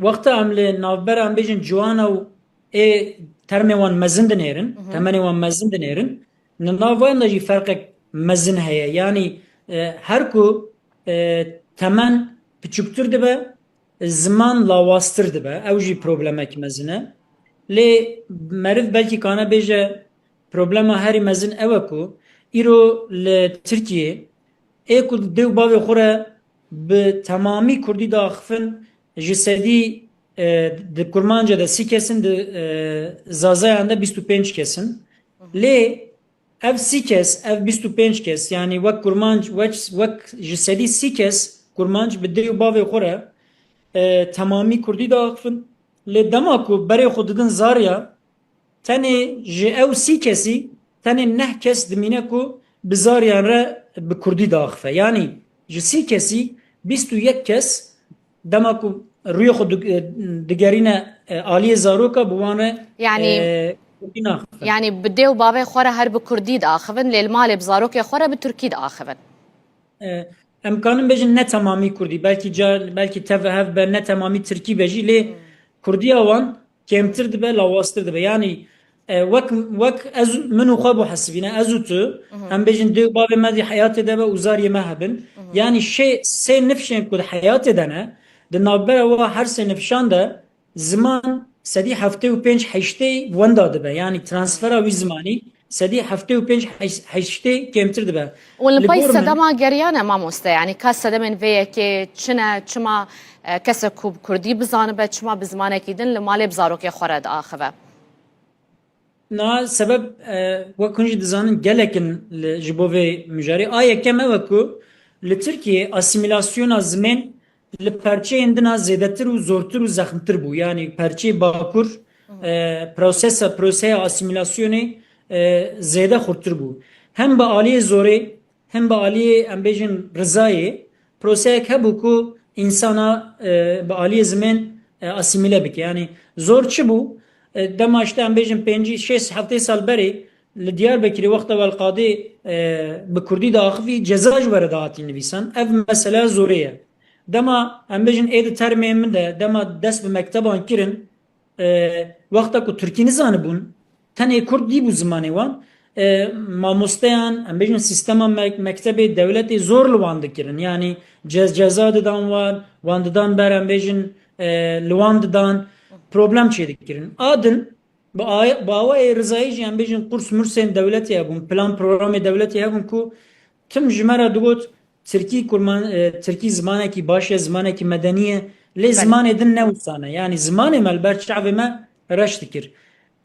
wexta em li navbera, em bêjin, ciwana û ê termê wan mezin dinêrin, Mhm. temenê wan mezin dinêrin, li nav wan de jî ferqek mezin heye. Yanî, e, her ku, e, temen piçûktir dibe, ziman lawaztir dibe. Ew jî problemek mezin e. Lê meriv belkî kane bêje, problema herî mezin ew e ku îro li Tirkiyê ê ku dê û bavê xwe re bi temamî kurdî diaxifin, ji sedî, e, di Kurmanca de sî kes in, di, e, Zazayan de bîst û pênc kes in. Lê ev sî kes, ev bîst û pênc kes, yanî wek Kurmanc, wek, wek ji sedî sî kes Kurmanc bi dê û bavê xwe re, e, temamî kurdî diaxifin. Lê dema ku berê xwe didin Zarya, tenê ji ew sî kesî, tenê neh kes dimîne ku bi Zaryan re bi kurdî diaxife. Yanî ji sî kesî bîst û yek kes dema ku rûyê xwe dig-, digerîne, e, aliyê zaroka, bi wan re, Yanî, e, kurdî naxife. Yanî bi dê û bavê xwe re her bi kurdî diaxivin, lê li malê bi zarokê xwe re bi tirkî diaxivin. E, em kanin bêjin ne temamî kurdî, belkî car, belkî tev hev be, ne temamî tirkî be jî, lê kurdiya wan kêmtir dibe, lawaztir dibe. Yanî, e, wek, wek ez, min û xwe bo hesibîne, ez û tu, em bêjin dê û bavê me di heyatê de be û zariyê me hebin. Yanî şê, sê nifşên ku di heyatê de ne, di navbera wa her sê nifşan de ziman sedî heftê û pênc heştê wenda dibe. Yanî transfera wî zimanî sedî heftê û pênc heştê kêmtir dibe. Û li Li pey gor min sedema geriyan e mamoste, yanî ka sedemên vê yekê çi ne, çima, e, kesek ku bi kurdî bizanibe, çima bi zimanekî din li malê bi zarokê xwe re diaxive? Na sebeb, e, wek hûn jî dizanin, gelek in li, ji bo vê mijarê. A yekem ew e ku li Tirkiyê asîmîlasyona zimên li perçeyên din a zêdetir û zortir û zexmtir bû. Yanî perçeyê Bakur, e, prosesa, proseya asîmîlasyonê, e, zêde xurtir bû. Hem bi aliyê zorê, hem bi aliyê, em bêjin, rizayê, proseyek hebû ku însana, e, bi aliyê zimên, e, asîmîle bike. Yanî zor çi bû? E, dema işte, em bêjin, pêncî, şêst, heftê sal berê li Diyarbekirê wexta Welqadê, e, bi kurdî diaxivî, ceza ji we re dihatî nivîsan. Ev meseleya zorê ye. Dema, em bêjin, ê di termê min de, dema dest bi mekteban kirin, e, wexta ku tirkî nizanibûn, tenê kurd dî bû zimanê wan, e, mamosteyan, em bêjin, sîstema me-, mektebê dewletê zor li wan dikirin. Yanî ce-, ceza didan wan, wan didan ber, em bêjin, e, li wan didan, problem çêdikirin. A din, bi a-, bi awayê rizayî jî, em bêjin, qurs mursên dewletê hebûn, plan programê dewletê hebûn ku tim ji me re digot, Tirkî kurman, e, Tirkî zimanekî baş e, zimanekî medenî ye. Lê Belê. zimanê din ne wisa ne. Yanî zimanê me li ber çavê me reş dikir.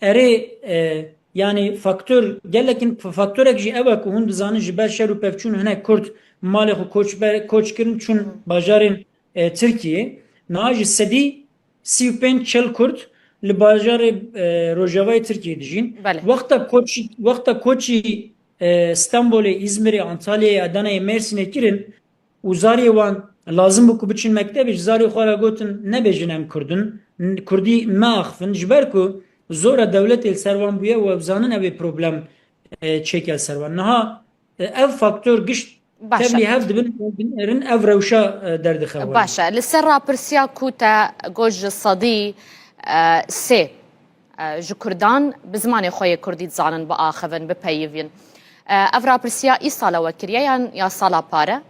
Erê, e, yanî faktor, gelek in, f-, faktorek jî ew e ku hûn dizanin, ji ber şer û pevçûn hinek kurd malê xwe koç ber, koç kirin, çûn Hı. bajarên, e, Tirkiyê. Niha ji sedî sî û pênc çil kurd li bajarê, e, rojavayê Tirkiyê dijîn. Belê. Wexta koçî, wexta koçî, e, Stenbolê, Îzmirê, Antalyayê, Adanayê, Mêrsînê kirin û zariyê wan lazim bû ku biçin mektebê, ji zariyê xwe re gotin, nebêjin em kurd in, n-, kurdî meaxivin, ji ber ku zora dewletê li ser wan bûye û ew zanin ew ê problem, e, çêke li ser wan. Niha, e, ev faktor gişt Baş e. tevlî hev dibin, binêrin, ev rewşa, e, derdixewin. Baş e. Li ser rapirsiya ku te got ji sedî, e, sê, e, ji kurdan bi zimanê xwe yê kurdî dizanin, biaxivin, bipeyivîn. E, ev rapirsiya îsal e we kiriye yan ya sala pare?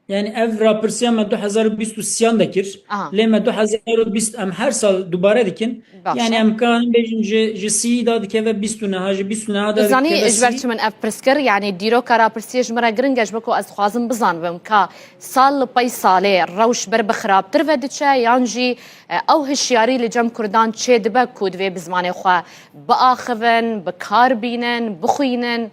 Yani ev rapirsiya me du hezar û bîst û sêyan de kir. Aha. Lê me du hezar û bîst em her sal dubare dikin. Baş Yani e. em karin bêjin ji, ji sî da dikeve bîst û neha, ji bîst û neha da Zanî dikeve ji ber sî. çi min ev pirs kir? Yani dîroka rapirsiyê ji min re giring e, ji ber ku ez dixwazim bizanibim ka sal li pey salê rewş ber bi xirabtir ve diçe, yan jî, e, ew hişyarî li cem kurdan çê dibe ku divê bi zimanê xwe biaxivin, bi kar bînin, bixwînin?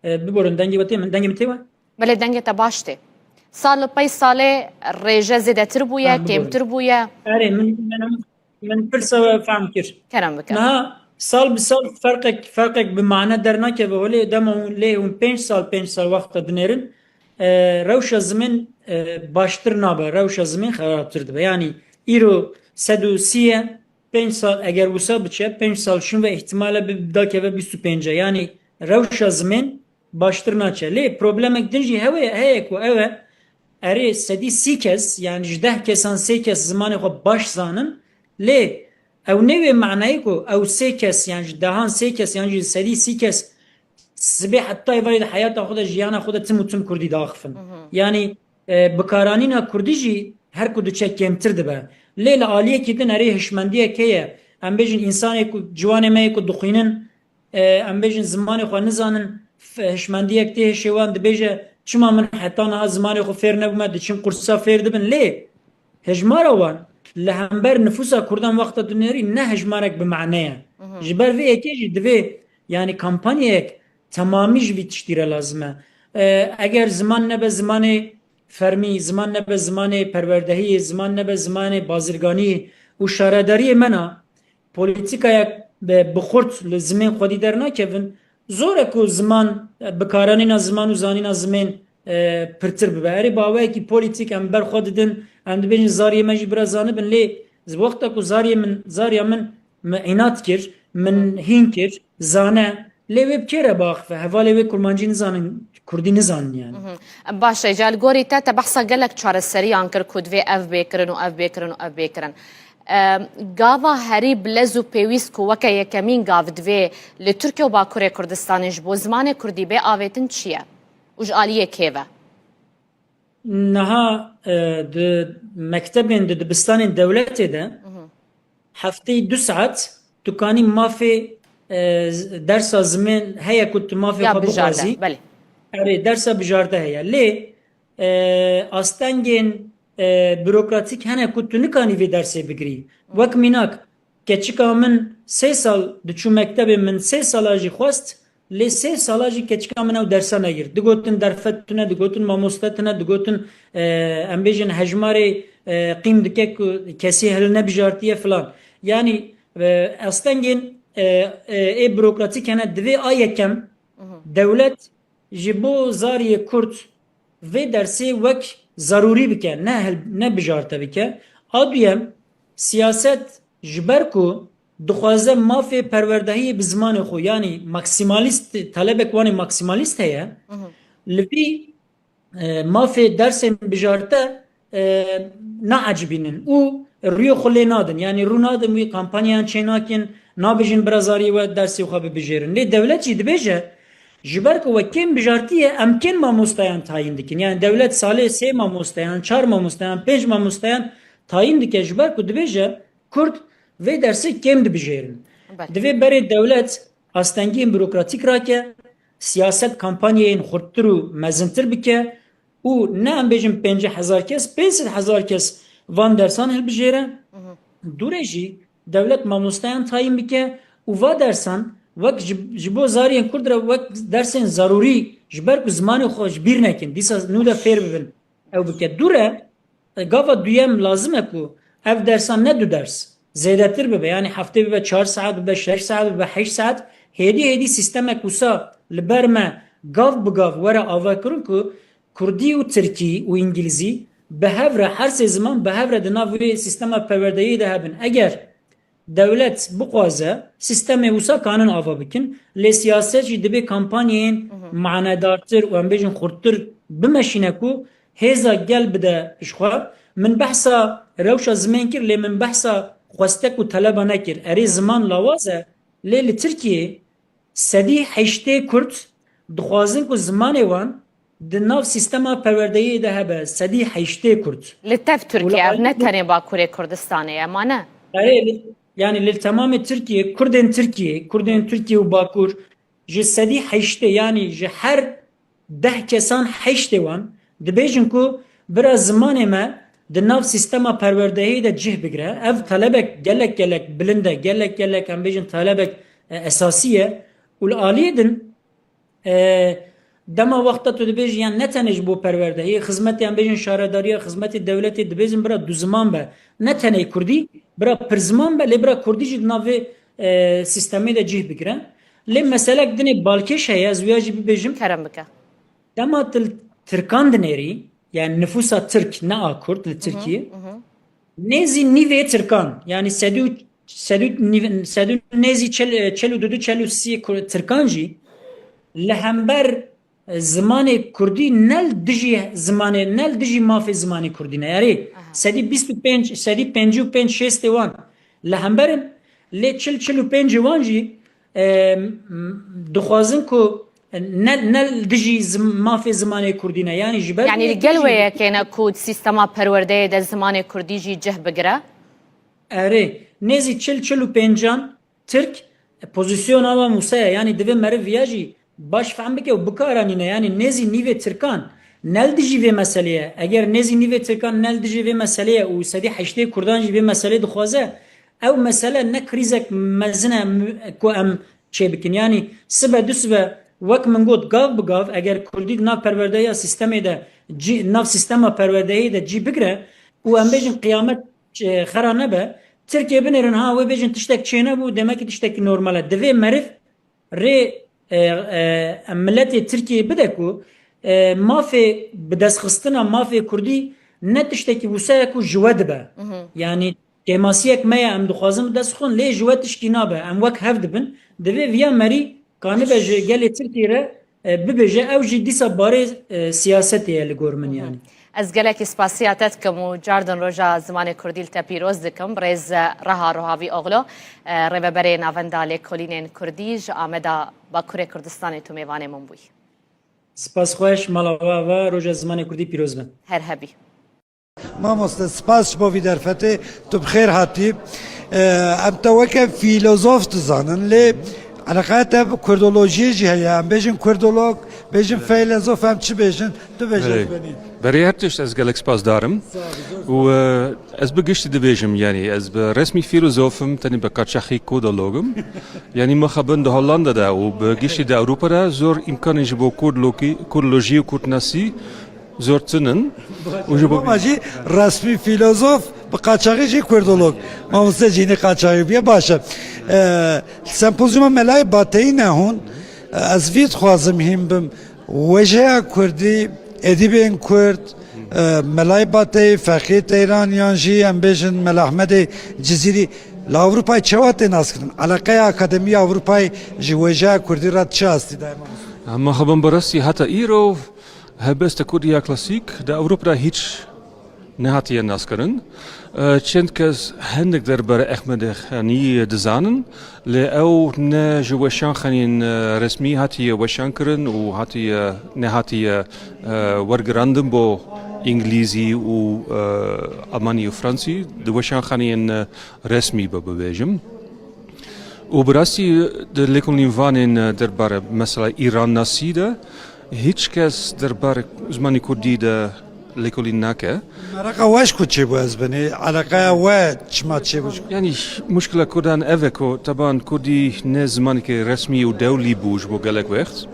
E, biborin, dengê we tê min, dengê min tê we? Belê, dengê te baş tê. Sal li pey salê rêje zêdetir bûye, Ha, biborin. kêmtir bûye? Erê, min, min, min pirsa we fehm kir. Kerem bike. Niha sal bi sal ferqek, ferqek bi mane dernakeve holê, dema hûn lê hûn pênc sal, pênc sal wexta dinêrin, e, rewşa zimên, e, baştir nabe, rewşa zimên xerabtir dibe. Yani îro sed û sî ye, pênc sal eger wisa biçe, pênc sal şûn ve îhtimale bi dakeve bîst û pênc e. Yani rewşa zimên baştir naçe. Lê problemek din jî hewe, heye ku ew e, erê sedî sî kes, yani ji deh kesan sê kes zimanê xwe baş zanin, lê ew nê wê manayê ku ew sê kes, yani ji dehan sê kes, yani ji sedî sî kes sibê heta êvarê di heyata xwe de, jiyana xwe de tim û tim kurdî diaxifin. Hı hı. Yani, e, bikaranîna kurdî jî her ku diçe kêmtir dibe. Lê li aliyekî din erê hişmendiyek heye. Em bêjin, însanê ku, ciwanê me yê ku dixwînin, e, em bêjin, zimanê xwe nizanin, f-, hişmendiyek tê hişê wan, dibêje, çima min heta niha zimanê xwe fêr nebûme, diçin qursa fêr dibin. Lê hejmara wan li hember nifûsa kurdan wexta dinêrî ne hejmarek bi mane ye. Mhm. Ji ber vê yekê jî divê, yani, kampanyayek temamî ji vî tiştî re lazim e. E, eger ziman nebe zimanê fermî, ziman nebe zimanê perwerdehiyê, ziman nebe zimanê bazirganiyê û şaredariyê me na, polîtîkayek bi, bi xurt li zimên xwedî dernakevin, zor e ku ziman, bikaranîna ziman û zanîna zimên, e, pirtir bibe. Erê, bi awayekî polîtîk em ber xwe didin, em dibêjin zariyê me jî bira zanibin, lê wexta ku zariyê min, zariya min min înat kir, min hîn kir, zane. Lê wê bi kê re biaxife? Hevalê wê kurmancî nizanin, kurdî nizanin yani. Baş e, ca li gorî te, te behsa gelek çareseriyan kir ku divê ev bê kirin û ev bê kirin û ev bê kirin. E, gava herî bi lez û pêwîst ku weke yekemîn gav divê li Tirkiye û Bakurê Kurdistanê ji bo zimanê kurdî bê avêtin çi ye? Û ji aliyê kê ve? Niha e, di mektebên, di dibistanên dewletê de hefteyê du saet tu kanî mafê e, z- dersa zimên heye ku tu mafê Ya xwe bijarte, bixwazî. Belê. Erê, dersa bijarte heye. Lê e, astengên e, bürokratîk hene ku tu nikanî vê dersê bigirî. Wek mînak, keçika min sê sal diçû mektebê, min sê sala jî xwest, lê sê sala jî keçika min ew dersa negir. Digotin derfet tune, digotin mamoste tune, digotin e, em bêjin hejmarê e, qîm dike ku kesî hil nebijartiye filan. Yani e, astengên e, e, ê bürokratîk hene, divê a yekem dewlet ji bo zariyê kurd vê dersê wek zarûrî bike, ne hil-, ne bijarte bike. A duyem, siyaset ji ber ku dixwaze mafê perwerdehiyê bi zimanê xwe, yanî maksimalîst, talebek wanê maksimalîst heye, li vî e, mafê dersên bijarte e, naecibînin û rûyê xwe lê nadin. Yanî rû nadin wî kampanyayan çênakin, nabêjin bira zariyê we dersê xwe bibijêrin. Lê dewlet jî dibêje, ji ber ku we kêm bijartiye, em kêm mamosteyan tayîn dikin. Yani dewlet salê sê mamosteyan, çar mamosteyan, pênc mamosteyan tayîn dike, ji ber ku dibêje Kurd vê dersê kêm dibijêrin. Belê. Divê berê dewlet astengiyên bürokratîk rake, siyaset kampanyayên xurttir û mezintir bike û ne em bêjin pêncî hezar kes, pênc sed hezar kes van dersan hilbijêre. Dûrê jî dewlet mamosteyan tayîn bike û va dersan wek ji, ji bo zariyên kurd re wek dersên zarûrî ji ber ku zimanê xwe ji bîr nekin, dîsa nû de fêr bibin, ew bike. Dû re, gava duyem lazim e ku ev dersan ne du ders, zêdetir bibe. Yani heftê bibe çar saet, bibe şeş saet, bibe heşt saet. Hêdî hêdî sistemek wisa li ber me gav bi gav were avakirin ku kurdî û tirkî û îngilîzî bi hev re, her sê ziman bi hev re di nav wê sistema perwerdeyê de hebin. Eger dewlet bixwaze, sistemê wisa kanin ava bikin, lê siyaset jî dibê kampanyayên manedartir û em bêjin xurttir bimeşîne ku hêza gel bide ji xwe. Min behsa rewşa zimên kir, lê min behsa xwestek û teleba nekir. Erê, ziman lawaz e, lê li Tirkiyê sedî heştê Kurd dixwazin ku zimanê wan di nav sîstema perwerdeyê de hebe, sedî heştê Kurd. Li tev Tirkiye, ev ne tenê Bakurê Kurdistanê ye, ma ne? Erê, li, yani li temamê Tirkiye, Kurdên Tirkiye, Kurdên Tirkiye û Bakur ji sedî heştê, yani ji her deh kesan heştê wan dibêjin ku bira zimanê me di nav sîstema perwerdehiyê de cih bigire. Ev talebek gelek gelek bilind e, gelek gelek em bêjin talebek e, esasî ye û li aliyê din E, dema wexta tu dibêjî, yan ne tenê ji bo perwerdehiyê, xizmetê em bêjin şaredariya, xizmetê dewletê dibêjin bira du ziman be. Ne tenê kurdî, bira pir ziman be, lê bira kurdî jî di nav vê e, sîstemê de cih bigire. Lê meselek dinê balkêş heye, ez wiya jî bibêjim. Kerem bike. Dema tu li tirkan dinêrî, yani nifûsa tirk, ne a kurd li Tirkiyê, nêzî nîvê tirkan, yani sedû, sedû nîv-, sedû nêzî çel, çel û dudu, çel û sî ku-, tirkan jî li hember zimanê kurdî ne li dijî zimanê, ne li dijî mafê zimanê kurdî ne. Erê, sedî bîst û pênc, sedî pêncî û pênc şêstê wan li hember in, lê çil, çil û pêncê wan jî e, m-, dixwazin ku ne, ne li dijî zim-, mafê zimanê kurdî ne. Yani ji ber Yani vê li gel wê yekê ne ku sîstema perwerdeyê de zimanê kurdî jî cih bigire? Erê, nêzî çil, çil û pêncan Tirk, e, pozisyona wan wisa ye. Yani divê meriv viya jî baş fehm bike û bikaranîne. Yani nêzî nîvê Tirkan ne li dijî vê meselê ye. Eger nêzî nîvê Tirkan ne li dijî vê meselê ye û sedî heştê Kurdan jî vê meselê dixwaze, ew mesele ne krîzek mezin e mu-, ku em çê bikin. Yani sibe du sibe, wek min got, gav bi gav, eger kurdî di nav perwerdehiya sîstemê de cî, nav sîstema perwerdehiyê de cî bigire û em bêjin qiyamet, e, xera nebe, Tirkiyê binêrin, ha, wê bêjin tiştek çênebû, demekî tiştekî normal e. Divê meriv rê, e, e, em miletê Tirkiyê bide ku, e, mafê bidestxistina mafê kurdî ne tiştekî wisa ye ku ji we dibe. Yani kêmasiyek me ye, em dixwazin bi dest xwe, lê ji we tişkî nabe. Em wek hev dibin. Divê viya merî kanibe ji gelê Tirkiyê re, e, bibêje, ew jî dîsa barê, e, siyasetê ye li gor min, yanî. Ez gelekî spasiya te dikim û cardin roja zimanê kurdî li te pîroz dikim. Birêz Reha Rohavî Oglu, e, rêveberê Navenda Lêkolînên Kurdî ji Ameda Bakurê Kurdistanê tu mêvanê min bûyî. Spas xweş, mala we ava, roja zimanê kurdî pîroz be. Her hebî. Mamoste, spas ji bo vî derfetê, tu bi xêr hatî. Em te weke fîlozof dizanin, lê eleqeya te bi kurdolojiyê jî heye. Em bêjin kurdolog, bêjin feylezof, em çi bêjin? Tu bêje Belê. Benî. Berê her tişt ez gelek spasdar im. Sağ ol, zor û, e, ez bi giştî dibêjim, yanî ez bi resmî fîlozof im, tenê bi qaçaxî kurdolog im. Yanî mixabin di Hollanda de û bi giştî di Ewropa de zor îmkanên ji bo kurdlokî-, kurdlojî û kurdnasî zor tune in. Û ji bo Ama jî resmî fîlozof, bi qaçaxî jî kurdolog. Mamoste jî hinî qaçaxî bûye, baş e. E, sempozyuma Melayê Bateyî ne hûn. E, ez vî dixwazim hîn bim. Wêjeya kurdî, edîbên kurd, e, Melayê Bateyî, Feqiyê Teyran yan jî em bêjin Mela Ehmedê Cizîrî li Ewropayê çawa tê naskirin? Eleqeya Akademî Ewropayê ji wêjeya kurdî re çi astî daye, mamoste? Em mixabin bi rastî heta îro helbesta kurdî ya klasîk di Ewropa de hîç nehatiye naskirin. E, çend kes hinek derbarê Ehmedê Xanî dizanin, lê ew ne ji weşanxaneyên, e, resmî hatiye weşankirin û hatiye, nehatiye, e, wergirandin bo Îngilîzî û, e, Almanî û Fransî, di weşanxaneyên, e, resmî be bibêjim. Û bi rastî di lêkolîn vanên, e, derbarê mesela Îrannasî de hîç kes derbarê zimanê kurdî de lêkolîn nake. Mereqa we ji ku çêbû ez binê, eleqeya we çima çêbû? Yanî muşkila kurdan ev e ku teban kurdî ne zimanekî resmî û dewlî bû ji bo gelek wext.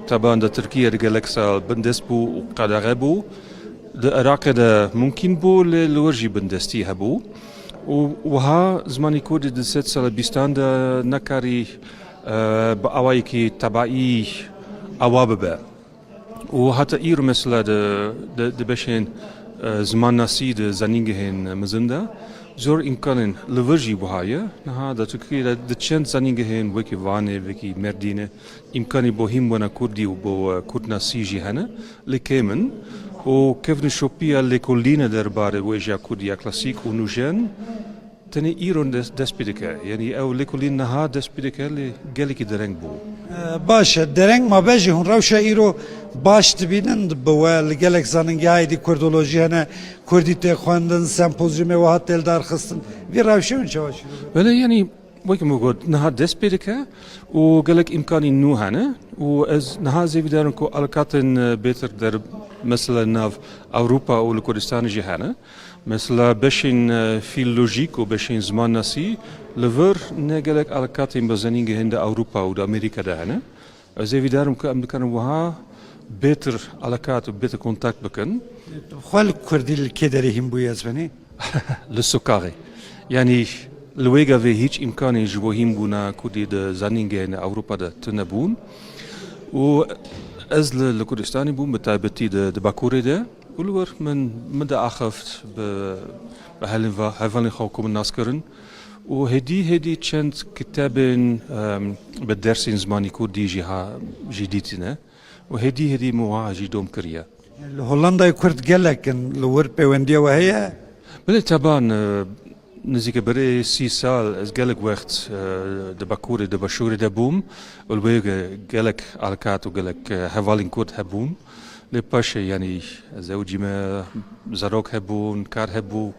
Teban di Tirkiyê de gelek sal bindest bû û qedexe bû. Di Iraqê de mumkîn bû, lê li wir jî bindestî hebû. Û wiha zimanê kurdî di sed sala bîstan de nekarî, e, bi awayekî tebaî awa bibe. Û heta îro mesela di, di, di beşên, e, zimannasî di zanîngehên mezin de zor îmkanên li vir jî wiha ye. Niha di Tirkiyê de di çend zanîngehên wekî Vanê, wekî Merdînê, îmkanî bo hînbûna kurdî û bo, e, kurdnasî jî hene, lê kêm in. Û kevnîşopiya lêkolîna derbarê wêjeya kurdî ya klasîk û nûjen tenê îro des-, dest pê dike. Yanî ew lêkolîn niha dest pê dike, lê gelekî dereng bû. E, baş e, dereng mabe jî hûn rewşa îro baş dibînin bi we li gelek zanîngeha êdî kurdolojî hene, kurdî tê xwendin, sempozyumê wiha tê li dar xistin. Vî rewşê hûn çawa şîrove? Belê, yanî wekî min got, niha dest pê dike û gelek îmkanî nû hene û ez niha zêvîdar im ku alakatên, e, bêtir der mesela nav Ewropa û li Kurdistanê jî hene. Mesela beşên, e, fîlolojîk û beşên zimannasî li vir ne gelek alakatên bi zanîngehên di Ewropa û di Amerîka de hene. Ez zêvîdar im ku em dikarin wiha bêtir alakat û bêtir kontakt bikin. Xwe li kurdî li kê derê hîn bûyî ez benî? Li sokaxê. Yanî li wê gavê hîç îmkanê ji bo hînbûna kurdî di zanîngehên Ewropa de tune bûn. Û ez li, li Kurdistanê bûm, bi taybetî di, di Bakurê de. Û li wir min, min diaxift bi, bi helên va-, hevalên xwe ku min nas kirin. Û hêdî hêdî çend kitabên, em, bi dersên zimanî kurdî jî ha, jî dîtine. Û hêdî hêdî min wiha jî dom kiriye. Li Hollandayê Kurd gelek in, li wir pêwendiya we heye? Belê, teban, e, nizîke berê sî sal ez gelek wext, e, di Bakurê, di Başûrê de bûm. Û li wê ge-, gelek alkat û gelek, e, hevalên Kurd hebûn. Lê paşê, yanî, zewicî me, zarok hebûn, kar hebû.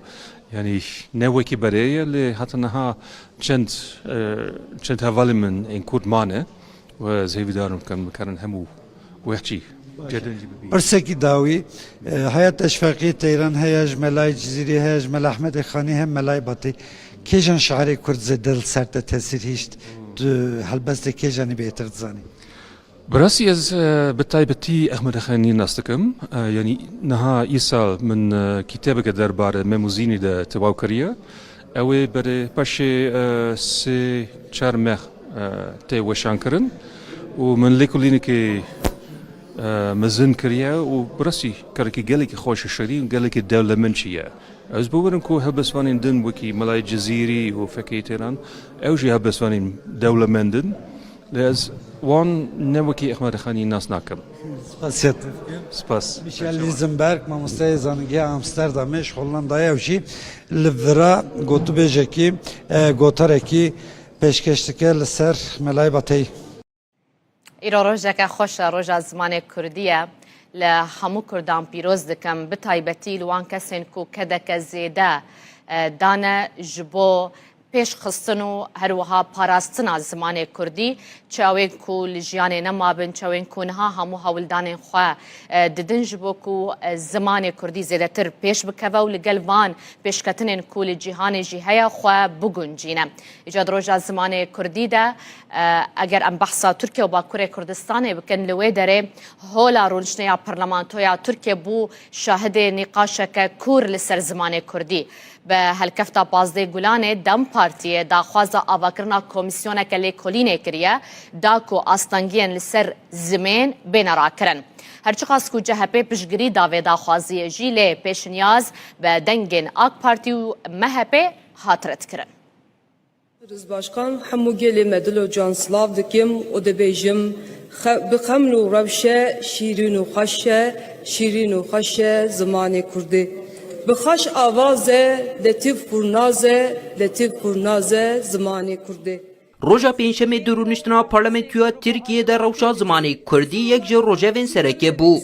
Yanî, ne wekî berê ye, lê heta niha çend, e, çend hevalên min ên Kurd mane. Û ez hêvîdar im ku em bikarin hemû wextî cedin jî bibînin. Pirsekî dawî, e, heya te ji Feqiyê Teyran heye, ji Melayê Cizîrî heye, ji Mela Ehmedê Xanî heye, Melayê Batî. Kêjan şairê Kurd zêde li ser te tesîr hişt? Tu helbestê kêjanî bêhtir dizanî? Bi rastî ez, e, bi taybetî Ehmedê Xanî nas dikim. E, yanî niha îsal min, e, kîtebeke derbarê Mem û Zînî de tewaw kiriye. Ew ê berê paşê, e, sê çar meh, e, tê weşankirin û min lêkolînekê, e, mezin kiriye û bi rastî karekî gelekî xweş û şirîn û gelekî dewlemend jî ye. Ez bawer im ku helbestvanên din wekî Melayê Cizîrî û fekê têran, ew jî helbestvanên dewlemend in. Lê ez wan ne wekî Ehmed Xanî nas nakim. Spasiya te dikim. Spas. Michel Lisenberg, mamosteyê zanîngeha Amsterdamê ji Hollandayê, ew jî li vira gotûbêjekî, e, gotarekî pêşkêş dike li ser Melayê Bateyî. Îro rojeke xweş e, roja zimanê kurdî ye. Li hemû kurdan pîroz dikim, bi taybetî li wan kesên ku kedeke zêde, e, dane ji bo pêşxistin û her wiha parastina zimanê kurdî, çi ew ên ku li jiyanê nemabin, çi ew ên ku niha hemû hewldanên xwe, e, didin ji bo ku, e, zimanê kurdî zêdetir pêş bikeve û li gel van pêşketinên ku li cîhanê jî heye xwe biguncîne. Îca di roja zimanê kurdî de, e, eger em behsa Tirkiye û Bakurê Kurdistanê bikin, li wê derê hola rûniştineya Parlamentoya Tirkiye bû şahidê nîqaşeke kûr li ser zimanê kurdî. Bi helkefta pazdeh Gulanê, DEM Partiyê daxwaza avakirina komîsyoneke lêkolînê kiriye, da ku astengiyên li ser zimên bêne rakirin. Herçiqas ku C H P piştgirî da vê daxwaziyê jî, lê pêşniyaz bi dengên AK Partî û M H P hat redkirin. Birêz Başkan, hemû gelê me dilo can silav dikim û dibêjim, xe-, bi xeml û rewşe şîrîn û xweş e, şîrîn û xweş e zimanê kurdî. Bi xweş avaz e, letîf qurnaz e, letîf qurnaz e zimanê kurdî. Roja Pêncşemê di rûniştina Parlamentoya Tirkiyê de rewşa zimanê kurdî yek ji rojevên sereke bû.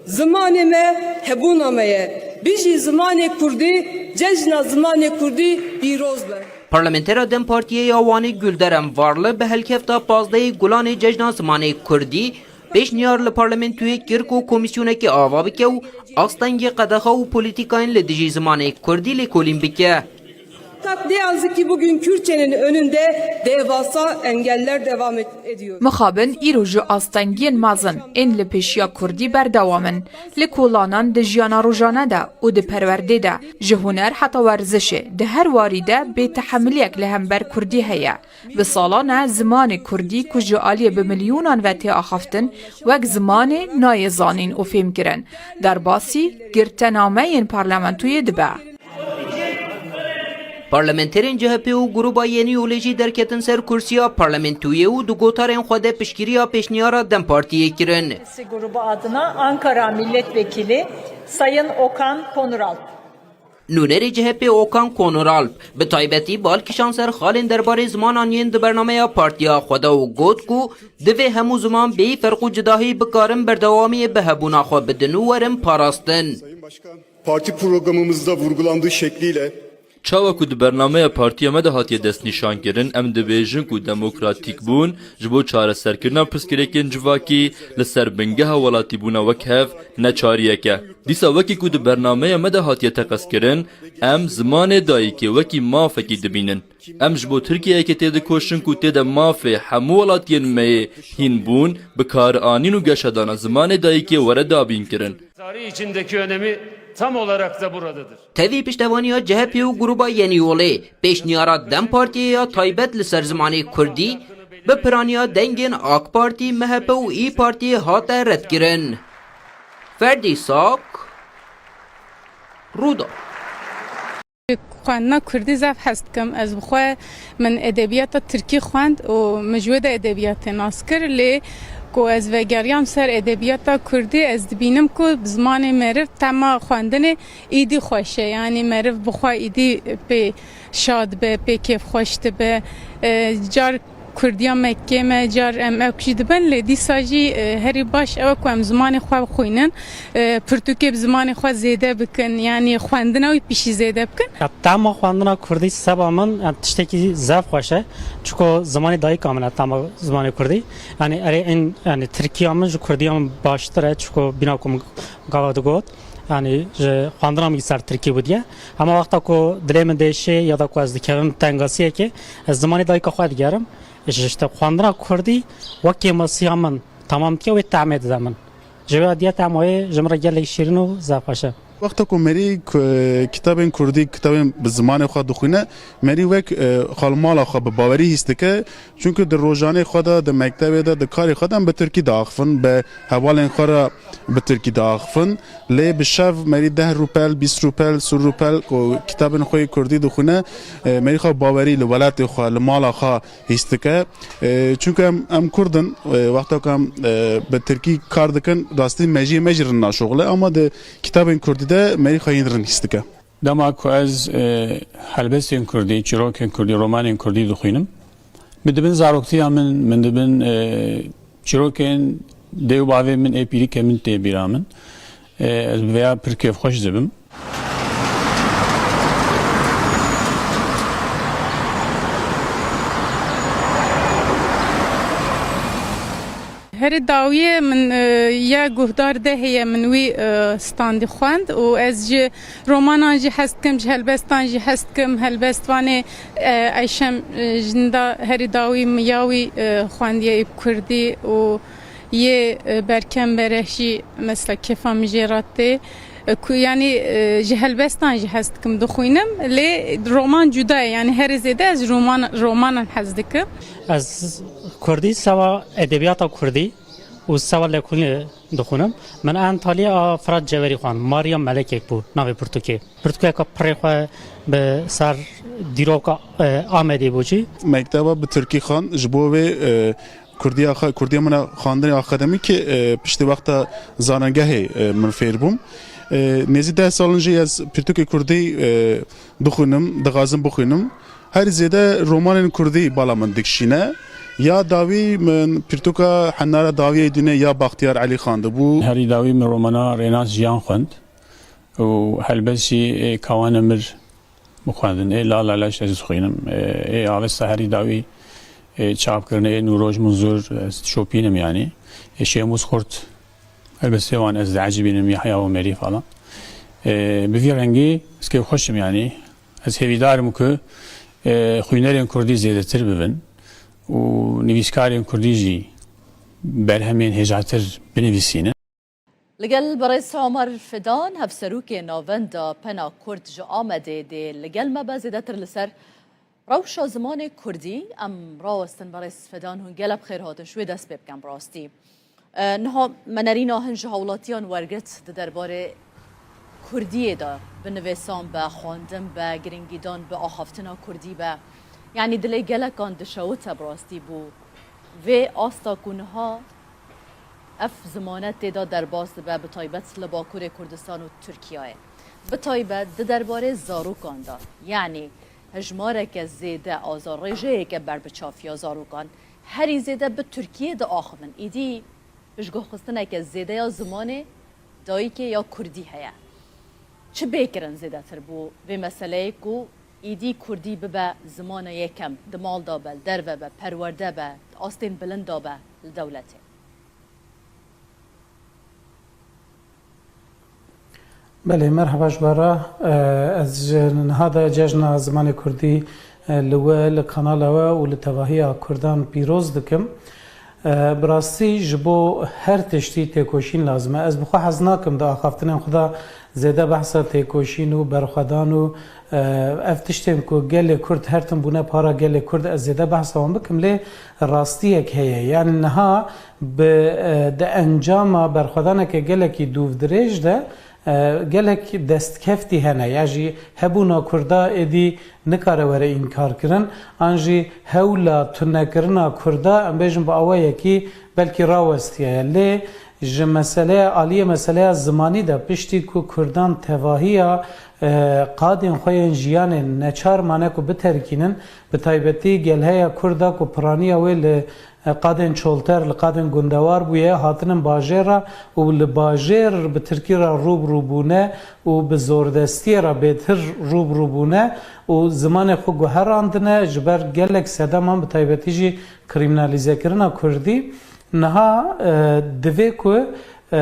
Zimanê me hebûna me ye. Bijî zimanê kurdî, cejna zimanê kurdî pîroz be. Parlamentera DEM Partiyê ya Wanê Gülderem Varlı bi helkefta pazdehê Gulanê Cejna Zimanê Kurdî pêşniyar li parlamentoyê kir ku komîsyonekê ava bike û astengê qedexa û polîtîkayên li dijî zimanê kurdî lêkolîn bike. Fakat ne yazık ki bugün Kürtçenin önünde devasa engeller devam et-, ediyor. Mixabin îro ji astengiyên mezin ên li pêşiya kurdî berdewam in. Li kolanan di jiyana rojane de û di perwerdê de, ji huner heta werzişê, di her warî de bêtehemiliyek li hember kurdî heye. Bi salan e zimanê kurdî ku ji aliyê bi milyonan ve tê axaftin, wek zimanê nayê zanîn û fêmkirin, derbasî girtenameyên parlamentoyê dibe. Parlamenterên C H P û Gruba Yenî Yolê jî derketin ser kursiya parlamentoyê û di gotarên xwe de piştgiriya pêşniyara DEM Partiyê kirin. Grubu adına Ankara Milletvekili Sayın Okan Konuralp. Nûnerê C H P Okan Konuralp bi taybetî bal kişand ser xalên derbarê zimanan yên di bernameya partiya xwe de û got ku divê hemû ziman bêyî ferq û cudahî bikarin berdewamiyê bi hebûna xwe bidin û werin parastin. Parti programımızda vurgulandığı şekliyle Çawa ku di bernameya partiya me de hatiye destnîşankirin, em dibêjin ku demokratîkbûn ji bo çareserkirina pirsgirêkên civakî li ser bingeha welatîbûna wek hev neçariyek e. Dîsa wekî ku di bernameya me de hatiye teqezkirin, em zimanê dayikê wekî mafekî dibînin. Em ji bo Tirkiyeyekê têdikoşin ku tê de mafê hemû welatiyên me yê hînbûn, bikaranîn û geşedana zimanê dayikê were dabînkirin. Tarih içindeki önemi tam olarak da buradadır. Tevî piştevaniya C H P û Gruba Yenî Yolê, pêşniyara DEM Partiyê ya taybet li ser zimanê kurdî bi piraniya dengên AK Partî, M H P û İYİ Partiyê hate redkirin. Ferdî Sak, Rûdawê. Xwendina kurdî zaf hez dikim. Ez bi xwe min edebiyata tirkî xwend û min ji wê de edebiyatê nas kir. Lê ku ez vegeriyam ser edebiyata kurdî, ez dibînim ku bi zimanê meriv tema xwendinê îdî xweş e. Yanî meriv bi xwe îdî pê şad be, pê kêfxweş dibe. E, car Kurdiya Mekkê me, car em ewk jî dibin, lê dîsa jî, e, herî baş ew e ku em zimanê xwe bixwînin, e, pirtûkê bi zimanê xwe zêde bikin, yanî xwendina wî pişî zêde bikin. Ya, tema xwendina kurdî seba min, ya, tiştekî zaf xweş e. Çiko zimanê dayika min e, tema zimanê kurdî. Yanî erê in, yanî tirkiya min ji kurdiya min baştir e, çiko bîna ku min gava digot. Yanî ji xwendina min ser tirkî bûdiye. Hema wexta ku dilê min dêşê ya da ku ez dikevim tengasiyekê, ez zimanê dayika xwe digerim. Ji, işte, xwendina kurdî wekî masiya min temam dike, wê tehmê dide min. Ji vê diye tema wê ji min re gelek şîrin û zaf xweş e. Wexta ku merî ku-, kitabên kurdî, kitabên bi zimanê xwe dixwîne, merî wek, e, xwe li mala xwe bi bawerî hîs dike. Çunku di rojanê xwe de, di mektebê de, di karê xwe de em bi tirkî diaxifin, bi hevalên xwe re bi tirkî diaxifin. Lê bi şev merî deh rûpel, bîst rûpel, sî rûpel ku kitabên xwe yê kurdî dixwîne, e, merî xwe bawerî li welatê xwe, li mala xwe hîs dike. E, çunku em, em kurd in, e, wexta ku em, e, bi tirkî kar dikin, rastî mejiyê me jî rind naşoxile, ama di kitabên kurdî de merî xwe yên rind hîs dike. Dema ku ez, e, helbestên kurdî, çîrokên kurdî, romanên kurdî dixwînim, min di bin zaroktiya min, min di bin, e, çîrokên dê û bavê min, ê pîrîkê min tê bîra min. E, ez bi vêya pir kêfxweş dibim. Herî dawiyê min, e, ya guhdar de heye, min wî, e, standî xwend û ez ji romanan jî hez dikim, ji helbestan jî hez dikim. Helbestvanê, e, Eyşem, e, Jinda herî dawî min ya wî, e, xwendiye ê bi kurdî û yê, e, Berkem Bereh jî mesela kêfa min jê re tê. E, ku, yanî, e, ji helbestan jî hez dikim dixwînim, lê roman cuda ye, yanî herî zêde ez roman, romanan hez dikim. Ez kurdî sewa edebiyata kurdî û sewa lêkolînê dixwînim. Min Antalya a Firat Cewerî xwend, Maria Melekek bû navê pirtûkê. Pirtûkeka pirê xwe bi ser dîroka, e, Amedê bû jî. Mekteba bi tirkî xwend, ji bo wê, e, kurdiya xwe, kurdiya min a xwendinê akademîkê, e, piştî wexta zanengehê, e, min fêr bûm. E, nêzî deh sal in jî ez pirtûkê kurdî, e, dixwînim, dixwazim bixwînim. Herî zêde romanên kurdî bala min dikişîne. Ya dawî min pirtûka Hennara Dawiyê Dînê ya Baxtiyar Elî xwendibû. Herî dawî min romana Rênas Jiyan xwend û helbest jî ê Kawana Mir bixwendin. Ê Lala Leş ez dixwînim. Ê, ê Avesta Herî Dawî, ê çapkirine ê Nûroj Munzur ez dişopînim yanî. Ê Şêmûs Xurt, helbestê wan ez diecibînim, Yahya Omerî falan. Ê, bi vî rengî ez kêfxweş im yanî. Ez hêvîdar im ku, e, xwînerên kurdî zêdetir bibin û nivîskarên kurdî jî berhemên hêjatir binivîsînin. Li gel berêz Omer Fidan, hevserokê Navenda Pena Kurd ji Amedê dê li gel me be, zêdetir li ser rewşa zimanê kurdî. Em rawestin berêz Fidan, hûn gelek bi xêr hatin, ji wê dest pê bikin bi rastî. E, niha me nerîna hin ji hawlatiyan wergirt di derbarê kurdiyê de, bi nivîsan be, xwendin be, giringîdan bi axaftina kurdî be. Yanî dilê gelekan dişewite bi rastî bo vê asta ku niha ev zimane tê de derbas dibe, bi taybet li Bakurê Kurdistan û Tirkiyeyê. Bi taybet di derbarê zarokan de, yanî hejmareke zêde azarrêjeyeke berbiçav ya zarokan herî zêde bi Tirkiyê diaxivin. Îdî piştguhxistineke zêde ya zimanê dayikê ya kurdî heye. Çi bê kirin zêdetir bo vê meseleyê ku îdî kurdî bibe zimana yekem, di mal de be, li derve be, perwerde be, di astên bilind de be li dewletê? Belê, merheba ji we re. E, ez ji niha de Cejna Zimanê Kurdî, e, li we, li kanala we û li tevahiya Kurdan pîroz dikim. E, bi rastî ji bo her tiştî têkoşîn lazim e. Ez bi xwe hez nakim di axaftinên xwe de zêde behsa têkoşîn û berxwedan û, e, ev tiştên ku gelê Kurd her tim bûne para gelê Kurd, ez zêde behsa wan bikim, lê rastiyek heye. Yanî niha bi, e, di encama berxwedaneke gelekî dûvdirêj de, e, gelek destkeftî hene, ya jî hebûna Kurda êdî nikare were înkarkirin, an jî hewla tunekirina Kurda, em bêjin bi awayekî belkî rawestiye ye. Lê ji meseleya, aliyê meseleya zimanî de, piştî ku Kurdan tevahiya, e, qadên xwe yên jiyanê neçar mane ku biterkînin, bi taybetî gelheya Kurda ku piraniya wê li qadên çolter, li qadên gundewar bûye, hatinin bajêr re û li bajêr bi tirkî re rû bi rû bûne û bi zordestiyê re bêtir rû bi rû bûne û zimanê xwe guherandine, ji ber gelek sedeman, bi taybetî jî krîminalîzekirina kurdî. Niha, e, divê ku, e,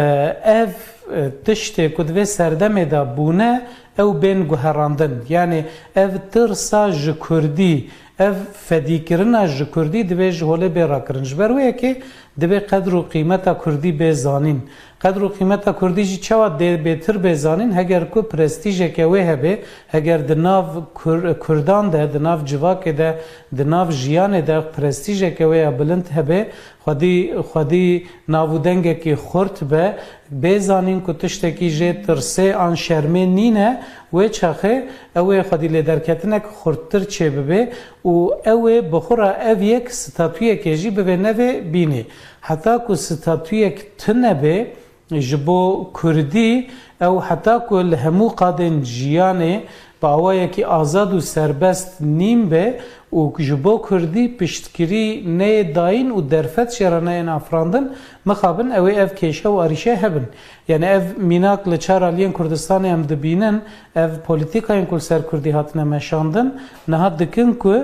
ev, e, tiştê ku di vê serdemê de bûne, ew bên guherandin. Yanî ev tirsa ji kurdî, ev fedîkirina ji kurdî divê ji holê bê rakirin. Ji ber wê yekê Divê qedr û qîmeta kurdî bê zanîn. Qedr û qîmeta kurdî jî çawa dê bêtir bê zanîn? Heger ku prestîjeke wê hebe, heger di nav Kur-, kurdan de, di nav civakê de, di nav jiyanê de prestîjeke wê ya bilind hebe, xwedî, xwedî nav û dengekî xurt be, bê zanîn ku tiştekî jê tirsê an şermê nîne, wê çaxê ew ê xwedî lêderketinek xurttir çêbibe û ew ê bi xwe re ev yek statuyekê jî bivê nevê bînê. Heta ku statuyek tune be ji bo kurdî, ew heta ku li hemû qadên jiyanê bi awayekî azad û serbest nîn be û ji bo kurdî piştgirî neyê dayîn û derfet jê re neyên afirandin, mixabin ew ê ev kêşe û arîşe hebin. Yani ev mînak li çar aliyên Kurdistanê em dibînin, ev polîtîkayên ku li ser kurdî hatine meşandin, niha dikin ku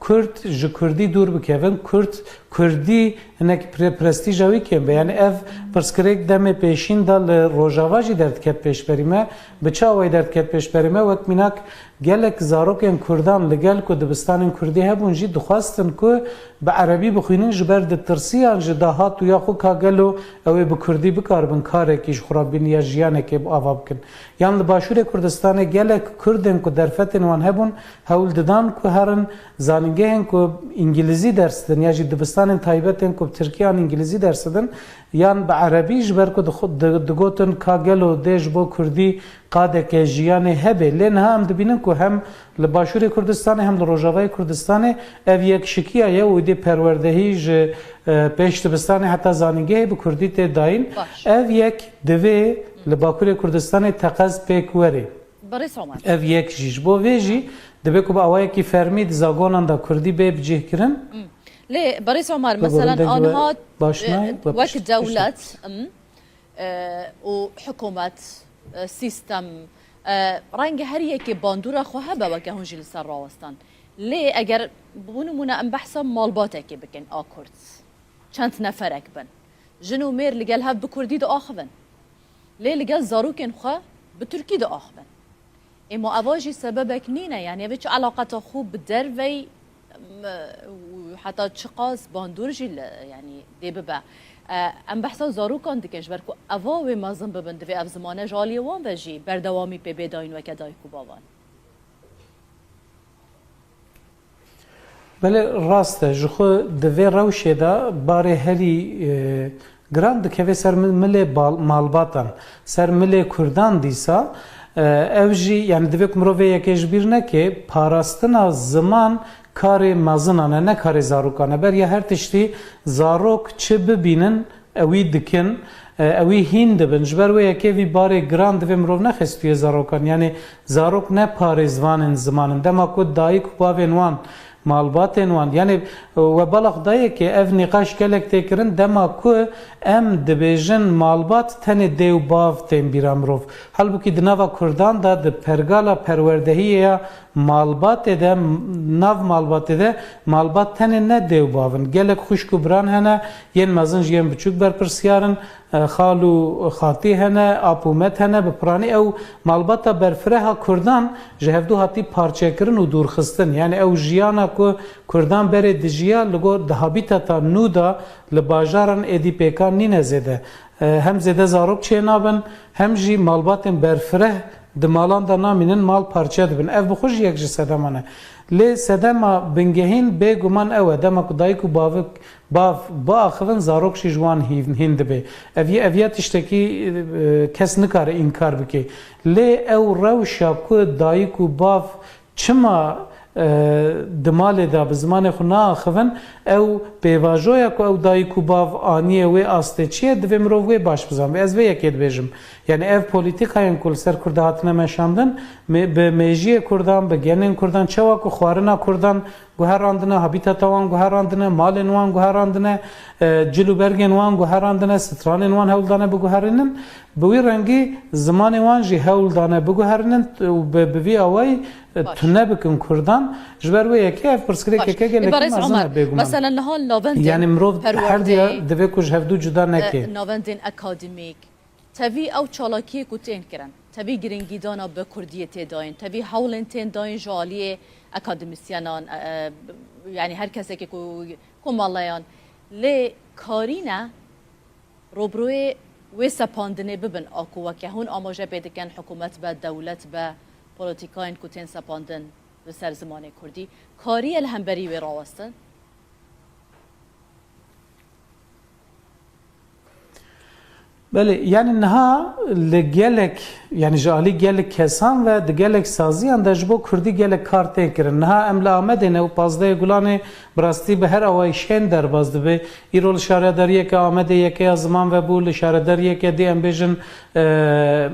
Kurd ji kurdî dûr bikevin. Kurd, kurdî hinek pre-, prestîja wî kêm be. Yani ev pirsgirêk demê pêşîn de li Rojava jî derdiket pêşberî me. Bi çi awayî derdiket pêşberî me? Wek mînak gelek zarokên kurdan li gel ku dibistanên kurdî hebûn jî dixwestin ku bi erebî bixwînin, ji ber ditirsiyan ji dahat û ya xwe ka gelo ew ê bi kurdî bikaribin karekî ji xwe re bînin ya jiyanekê bi ava bikin. Yan li Başûrê Kurdistanê gelek kurdên ku derfetên wan hebûn, hewl didan ku herin zanîngehên ku îngilîzî ders didin ya jî dibistanên taybet ên ku bi tirkî an îngilîzî ders didin yan bi erebî, ji ber ku dixu-, di-, digotin ka gelo dê ji bo kurdî qadeke jiyanê hebe. Lê niha em dibînin ku hem li Başûrê Kurdistanê hem li Rojavayê Kurdistanê ev yekşikiya ye û êdî perwerdehî ji, e, pêş dibistanê heta zanîngehê bi kurdî tê dayîn. Baş. Ev yek divê li Bakurê Kurdistanê teqez pêk were. Birêz Omer. Ev yek jî. Ji bo vê jî divê ku bi awayekî fermî di zagonan de kurdî bê bicihkirin. Hmm. Lê Birêz Omer, Bi meselen, gurindek ve anha, baş e, me ve wek pişt-, dewlet, pişt- hmm, e, û hikûmet, e, sîstem, e, renge her yekê bandora xwe hebe weke hûn jî li ser rawestan. Lê eger, bo nimûne, em behsa malbatekê bikin a Kurd. Çend neferek bin. Jin û mêr li gel hev bi kurdî diaxivin. Lê li gel zarokên xwe bi tirkî diaxivin. Ê ma eva jî sebebek nîne, yanî ev çi eleqeta xwe bi dervey, m-, û heta çiqas bandor jî li, yanî dê bibe. E, em behsa zarokan dikin, ji ber ku eva wê mezin bibin, divê ev zimane ji aliyê wan ve jî berdewamî pê bê dayîn weke dayik û bavan. Belê rast e, ji xwe di vê rewşê de barê herî, e, giran dikeve ser mi-, milê bal-, malbatan, ser milê kurdan dîsa, e, ew jî, yani divê ku mirov vê yekê ji bîr neke, parastina ziman karê mezinan e, ne karê zarokan e. Beriya her tiştî zarok çi bibînin, ewî dikin, e, ewî hîn dibin. Ji ber wê yekê vî barê giran divê mirov nexe stûyê zarokan. Yanî zarok ne parêzvanên ziman in. Dema ku dayik û bavên wan, malbatên wan, yanî, e, we bala xwe dayê ke ev nîqaş gelek tê kirin, dema ku em dibêjin malbat, tenê dê û bav tên bîra mirov. Halbûkî di nava kurdan de, di pergala perwerdehiyê ya malbatê de, nav malbatê de malbat tenê ne dê û bav in. Gelek xwişk û biran hene, yên mezin ji yên biçûk berpirsiyar in, e, xal û xatî hene, ap û met hene, bi piranî ew malbata berfireha kurdan ji hevdû hatî parçekirin û dûrxistin. Yani ew jiyana ku kurdan berê dijiya li gor di habîtata nû de li bajaran êdî pêkan nîne zêde. E, hem zêde zarok çênabin, hem jî malbatên berfireh di malan de namînin, mal parçe dibin. Ev bi xwe jî yek ji sedeman e. Lê sedema bingehîn bêguman ew e, dema ku dayik û bavik, bav biaxivin, zarok jî ji wan hîn, hîn dibe. Ev, ev ya tiştekî, e, kes nikare înkar bike. Lê ew rewşa ku dayik û bav çima, e, di malê de bi zimanê xwe naaxivin, ew pêvajoya ku ew dayik û bav aniye wê astê çi ye, divê mirov wê baş bizanbe. Ez vê yekê dibêjim. Yani ev polîtîkayên ku li ser Kurda hatine meşandin, me-, bi mêjiyê Kurdan, bi genên Kurdan, çawa ku xwarina Kurdan guherandine, habîtata wan guherandine, malên wan guherandine, e, cil û bergên wan guherandine, stranên wan hewl dane biguherînin. Bi wî rengî zimanê wan jî hewl dane biguherînin û bi, bi vî awayî, e, Baş. tune bikin kurdan. Ji ber wê yekê ev pirsgirêkeke Baş. gelekî Îbarez mezin Omer, e, bêguman. Mesela niha navendên Yani mirov perwerdeyê, her diya divê ku ji hevdû cuda neke. e, navendên akademîk, tevî ew çalakiyê ku tên kirin, tevî giringîdana bi kurdiyê tê dayîn, tevî hewlên tên dayîn ji aliyê akademisyenan, e, e, yani her kesekê ku komeleyan. Lê Karîne robroyê wê sepandinê bibin a ku weke hûn amaje pê dikin, hikûmet be, dewlet be, polîtîkayên ku tên sepandin li ser zimanê kurdî, kariye li hemberî wê rawestin? Belê, yani niha li gelek, yani ji alî gelek kesan ve di gelek saziyan de ji bo kurdî gelek kar tê kirin. Niha em li Amedê ne û pazdehê Gulanê bi rastî bi her awayî şên derbas dibe. Îro li şaredariyeke Amedê yekeya ziman vebû, li şaredariyeke dî em bêjin, e,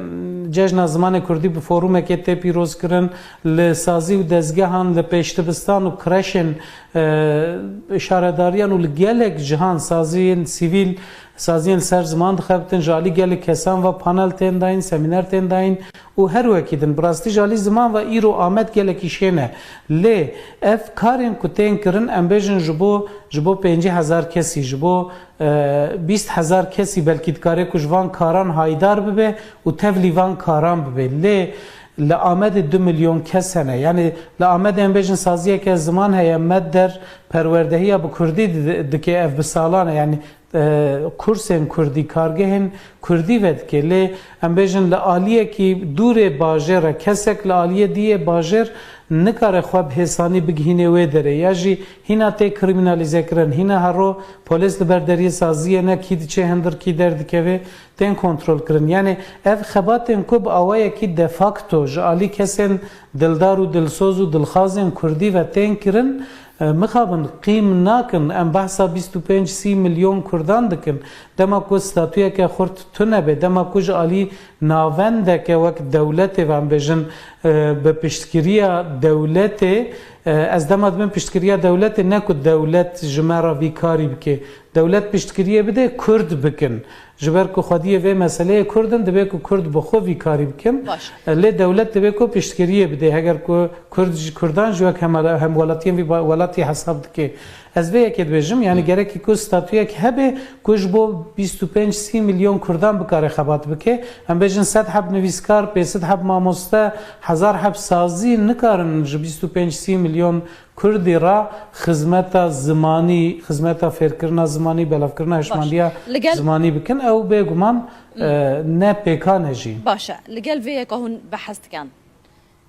Cejna Zimanê Kurdî bi forumekê tê pîrozkirin, li sazî û dezgehan, li pêşdibistan û kreşên, e, şaredariyan û li gelek cihan saziyên sivîl, saziyên li ser ziman dixebitin, ji alî gelek kesan ve panel tên dayîn, semîner tên dayîn û her wekî din. Bi rastî ji alî ziman ve îro Amed gelekî şên e. Lê ev karên ku tên kirin, em bêjin ji bo, ji bo pêncî hezar kesî, ji bo, e, bîst hezar kesî belkî dikare ku ji van karan haydar bibe û tevlî van karan bibe. Lê li Amedê du milyon kes hene. Yani li Amedê em bêjin saziyeke ziman heye, Medder, perwerdehiya bi kurdî di-, dike, ev bi salan e. Yani, e, kursên kurdî, kargehên kurdî vedike. Lê em bêjin li aliyekî dûrê bajêr e, kesek li aliyê diyê bajêr nikare xwe bi hêsanî bigihînê wê derê. Ya jî hîna tê krîmînalîze kirin, hîna hero polîs li ber deriyê saziyê ne, kî diçe hindir, kî derdikeve, tên kontrol kirin. Yani ev xebatên ku bi awayekî de facto ji alî kesên dildar û dilsoz û dilxwazên kurdî ve tên kirin, e, mixabin qîm nakin. Em behsa bîst û pênc sî milyon kurdan dikin. Dema ku statuyeke xurt tune be, dema ku ji alî navendeke wek dewletê, ve em bêjin, e, bi piştgiriya dewletê, e, ez dema dibim piştgiriya dewletê, ne ku dewlet ji me re vî karî bike. Dewlet piştgiriyê bide kurd bikin. Ji ber ku xwediyê vê meseleyê kurd in, divê ku kurd bi xwe vî karî bikin. Baş. Lê dewlet divê ku piştgiriyê bide. Heger ku kurd ji kurdan ji wek hemwela-, hemwelatiyên vî ba-, welatî hesab dike. Ez vê yekê dibêjim, yani gerekî ku statuyek hebe ku ji bo bîst û pênc sî milyon kurdan bikare xebat bike. Em bêjin sed heb nivîskar, pênc sed heb mamoste, hezar heb sazî nikarin ji bîst û pênc sî milyon kurdî re xizmeta zimanî, xizmeta fêrkirina zimanî, belavkirina hişmandiya zimanî bikin, ew bêguman, e, ne pêkan e jî. Baş e. Li gel vê yeka hûn behs dikin,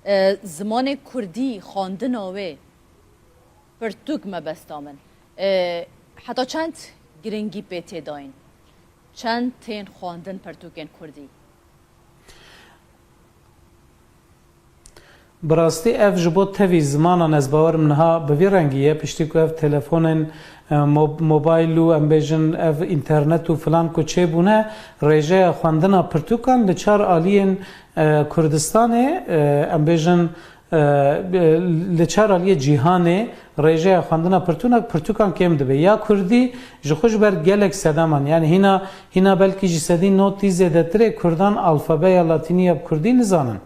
e, zimanê kurdî, xwendina wê pirtûk mebesta min. E, heta çend giringî pê tê dayîn? Çend tên xwendin pirtûkên kurdî? Bi rastî ev ji bo tevî zimanan, ez bawerim niha bi vî rengî ye, piştî ku ev telefonên, e, mob-, mobayl û em bêjin ev înternet û filan ku çêbûne, rêjeya xwendina pirtûkan li çar aliyên, e, Kurdistanê, e, em bêjin, e, li çar aliyê cîhanê rêjeya xwendina pirtûna, pirtûkan kêm dibe. Ya kurdî ji xwe ji ber gelek sedeman, yani hîna, hîna belkî ji sedî notî zêdetirê kurdan alfabeya latînî ya bi kurdî nizanin.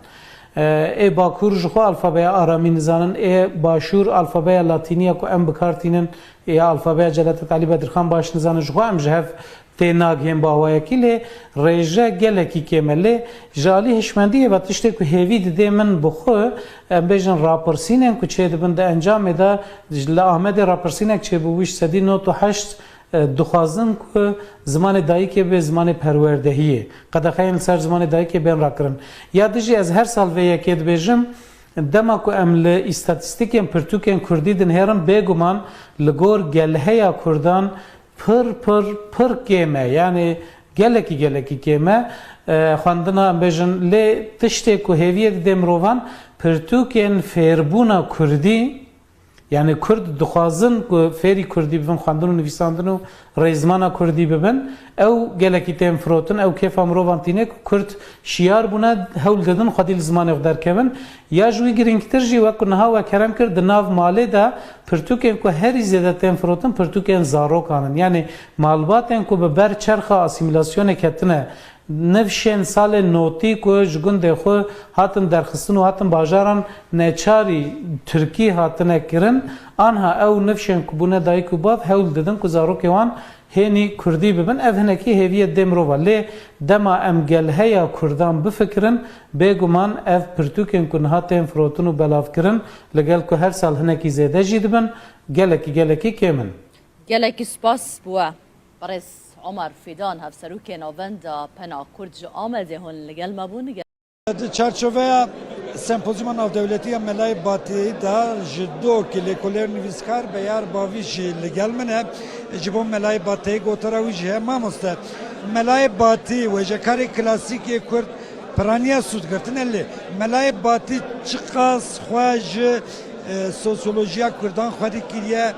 E, ê Bakur ji xwe alfabeya aramî nizanin, ê Başûr alfabeya latînî ya ku em bi kar tînin, ya alfabeya Celadet Elî Bedirxan baş nizanin, ji xwe em ji hev tê nagihên bi awayekî, lê rêje gelekî kêm e. Lê ji alî hişmendiyê ve tiştê ku hêvî didê min bi xwe, em bêjin rapirsînên ku çêdibin di encamê de, ji, li Amedê rapirsînek çêbûbû ji sedî nod û heşt, e, dixwazin ku zimanê dayikê bibe zimanê perwerdehiyê. Qedexeyên li ser zimanê dayikê bên rakirin. Ya dijî ez her sal vê yekê dibêjim, dema ku em li îstatîstîkên pirtûkên kurdî dinihêrin, bêguman li gor gelheya kurdan pir, pir, pir kêm e. Yani gelekî, gelekî kêm e. E, xwendina, em bêjin, lê tiştê ku hêviyê didê mirovan, pirtûkên fêrbûna kurdî, yani kurd dixwazin ku fêrî kurdî bibin, xwendin û nivîsandin û rêzimana kurdî bibin, ew gelekî tên firotin, ew kêfa mirovan tîne ku kurd şiyar bûne, hewl didin xwedî li zimanê xwe derkevin. Ya ji wî girîngtir jî, wek ku niha we kerem kir, di nav malê de pirtûkên ku herî zêde tên firotin, pirtûkên zarokan in. Yanî malbatên ku bi ber çerxa asîmîlasyonê ketine, nifşên salên notî ku ji gundê xwe hatin derxistin û hatin bajaran neçarî tirkî hatine kirin, anha ew nifşên ku bûne dayik û bav hewl didin ku zarokê wan hênî kurdî bibin. Ev hinekî hêviyê dê mirova. Lê dema em gelheya kurdan bifikirin, bêguman ev pirtûkên ku niha tên firotin û belavkirin, li gel ku her sal hinekî zêde jî dibin, gelekî, gelekî kêm in. Gelekî spas bi we. Birêz Omer Fîdan, hevserokê Navenda Pena Kurd ji Amedê hûn li gel me bûn. Di çarçoveya sempozyuma navdewletî ya Melayê Batî de ji do ki lêkolêr nivîskar Beyar Bavî jî li gel min e. Ji bo Melayê Batî gotara wî jî heye. Mamoste, Melayê Batî, wêjekarê klasîk yê Kurd, piraniya sûdgirtin e lê Melayê Batî çiqas xwe ji, e, sosyolojiya Kurdan xwedî kiriye,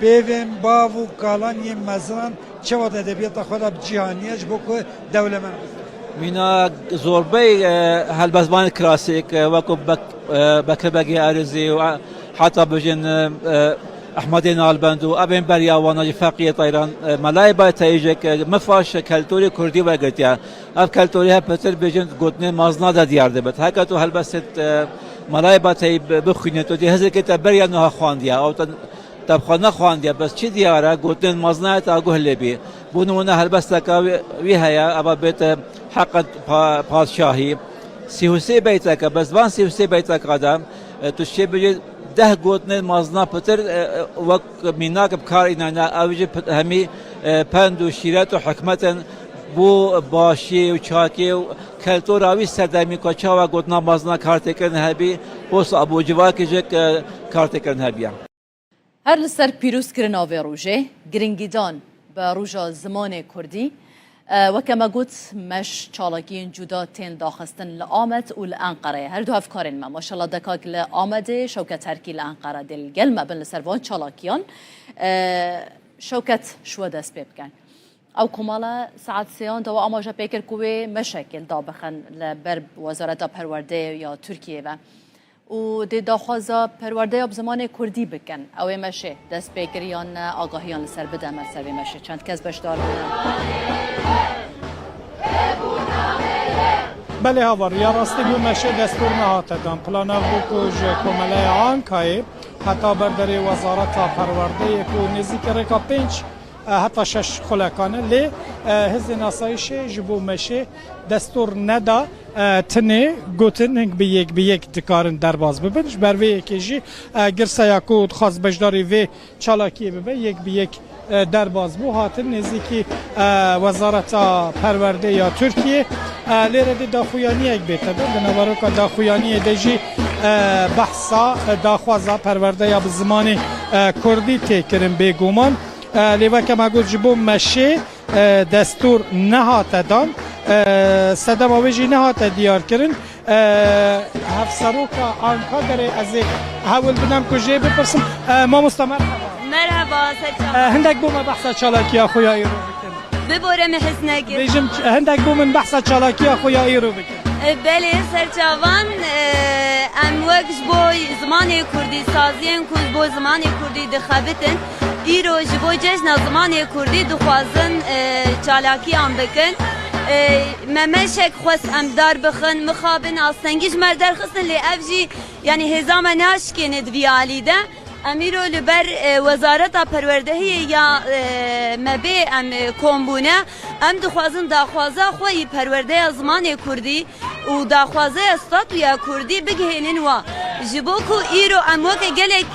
peyvên bav û kalan yên mezinan çawa di edebiyata xwe de bi cî haniye ji bo ku dewlemend bibe? Mîna zorbey, e, helbestvanên klasîk, e, wekû Bek-, e, Bekir Begê Arîzî û, e, heta bijin, e, e, Ehmedê Nalbend û evên beriya wana jî Feqiyê Teyran, e, Melayê Batî jî, e, mifa ji keltorê kurdî wergirtiye. Ev keltorê hep pitir bêjin gotinên mezina de diyar dibit. Heke tu helbestê, e, Melayê Batî bi-, bixwînî, tu dê hizirkê te beriya niha xwendiye. Ew te Te bi xwe nexwandiye, bes çi diyar e, gotinên mezina te aguh lê bî. Bo nimûne helbesteke wî, wî heye, eva bête Heqet Pa-, Padşahî. Sî û sê beytek e, bes van sî û sê beyteka de, e, tu şê bijî deh gotinên mezina pitir, e, e, wek mînak bi kar înayne, ew jî pit-, hemî, e, pend û şîret û hikmet in bo başiyê û çakê û keltora wî sedemî ku çawa gotina mezina kartêkirin hebî, posta abû civakê jî, e, kartêkirin hebiye. Her li ser pîrozkirina vê rojê, giringîdan bi roja zimanê kurdî, e, weke me got, meş çalakiyên cuda tên daxistin li Amed û li Enqereyê. Her du hevkarên me, maşallah dekak li Amedê, Şewket Herkî li Enqere dê li gel me bin li ser van çalakiyan. E, Şewket, ji we dest pê bikin. Ew komala saet sêyan de we amaje pê kir ku wê meşekê li da bixin li ber Wezareta Perwerdeyê ya Tirkiyê ve. û dê daxwaza perwerdeya bi zimanê kurdî bikin. Ew ê meşê dest pê kir yan ne, agahiyan li ser bide me li ser vê meşê. Çend kes beşdar bûne? Belê havar, ya rastî bû meşê destûr nehate dan. Plan ev bû ku ji Komeleya Ankayê heta ber derê Wezareta Perwerdeyê ku nêzîkî rêka pênc e, heta şeş xulekan e. Lê, e, hêzên asayîşê ji bo meşê destûr neda, e, tinê gotin hing bi yek bi yek dikarin derbas bibin. Ji ber vê yekê jî, e, girseya ku dixwast beşdarî vê çalakiyê bibe, yek bi yek, e, derbas bû. Hatin nêzîkî, e, Wezareta Perwerdê ya Tirkiyê. E, lê re dê daxuyaniyek bête bin. Di naveroka daxuyaniyê de jî, e, behsa, e, daxwaza perwerdeya bi zimanê, e, kurdî tê kirin bêguman. E, lê weke me got ji bo meşê, e, destûr nehate dan, e, sedema wê jî nehate diyarkirin. E, Hevseroka Ankaderê ez ê hewil bidem ku jê bipirsim. E, mamosta merheba. Merheba, ser çava. E, hindek bo me behsa çalakiya xwe ya îro bikin. Bibore min hez nekir. Bêjim, hindek bo min behsa çalakiya xwe ya îro bikin. E, belê, ser çavan, e, em wek ji bo zimanê kurdî, saziyên ku ji bo zimanê kurdî dixebitin, îro ji bo cejna zimanê kurdî dixwazin, e, çalakiyan bikin. E, me meşek xwest em dar bixin, mixabin, astengî ji me derxistin, lê ev jî, yanî hêza me naşikêne di vî alî de. Em îro li ber, e, Wezareta Perwerdehiyê ya, e, me bê em, e, kom bûne. Em dixwazin daxwaza xwe yî perwerdeya zimanê kurdî û daxwazeya statûya kurdî bigihênin wa. Ji bo ku îro em weke gelek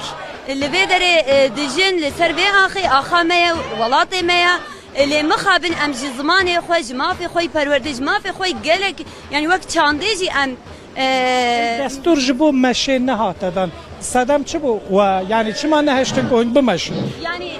li vê derê, e, dijin, li ser vê axê axa me ye, welatê me ye. E, lê mixabin em ji zimanê xwe, ji mafê xwe yî perwerdê, ji mafê xwe yî gelek, yanî wek çandê jî em, e, Destûr ji bo meşê nehate dan. Sedem çi bû? We, yanî çima nehiştin ku hûn bimeşin? Yanî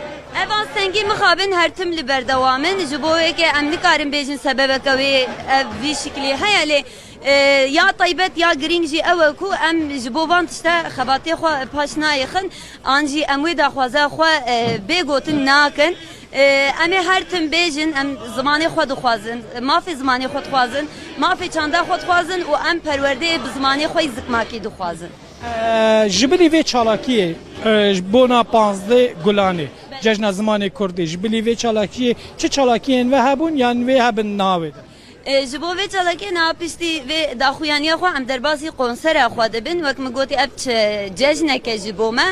ev astengî mixabin her tim li berdewam in. Ji bo wê ke em nikarin bêjin sebebeke wê ev vî şiklî heye, lê, e, ya taybet ya girîng jî ew e ku em ji bo van tişte xebatê xwe paş nayêxin, an jî em wê daxwaza xwe, e, bê gotin nakin. E, em ê her tim bêjin, em zimanê xwe dixwazin, mafê zimanê xwe dixwazin, mafê çanda xwe dixwazin û em perwerdeyê bi zimanê xwe yî zikmakî dixwazin. E, ji bilî vê çalakiyê, e, ji bona panzdeh Gulanê, Cejna Zimanê Kurdî, ji bilî vê çalakiyê çi çalakiyên we hebûn yan wê hebin niha wê de? E, ji bo vê çalakê niha piştî vê daxuyaniya xwe em derbasî konsera xwe dibin. Wek min gotî, ev çi cejneke ji bo me.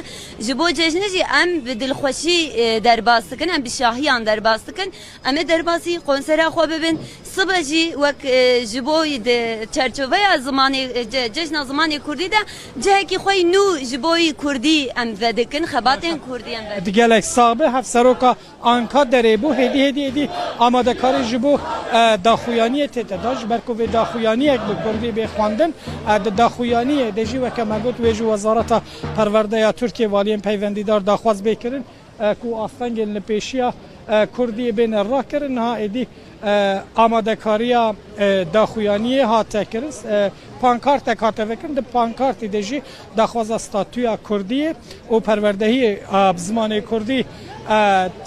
Ji bo cejnê jî em bi dilxweşî, e, derbas dikin, em bi şahiyan derbas dikin. Em ê derbasî konsera xwe bibin. Sibe jî wek, e, ji bo di çerçoveya zimanê, e, ce-, cejna zimanê kurdî de cihekî xwe yî nû ji bo yî kurdî em vedikin, xebatên kurdî em vedikin. Gelek sax be, Hevseroka Anka derê bû, hêdî, hêdî, hêdî amadekarî ji bo, e, daxuyaniyê tête da, ji ber ku vê daxuyaniyek bi kurdî bê xwendin, e, di daxuyaniyê de jî weke me got wê ji Wezareta Perwerde ya Tirkiyê valiyên peywendîdar daxwaz bê kirin, e, ku astengên li pêşiya, e, kurdiyê bêne rakirin. Niha êdî, e, amadekariya, e, daxuyaniyê hate kirin. E, pankartek hate vekirin. Di pankartî de jî daxwaza statûya kurdiyê û perwerdehiyê, e, bi zimanê kurdî, e,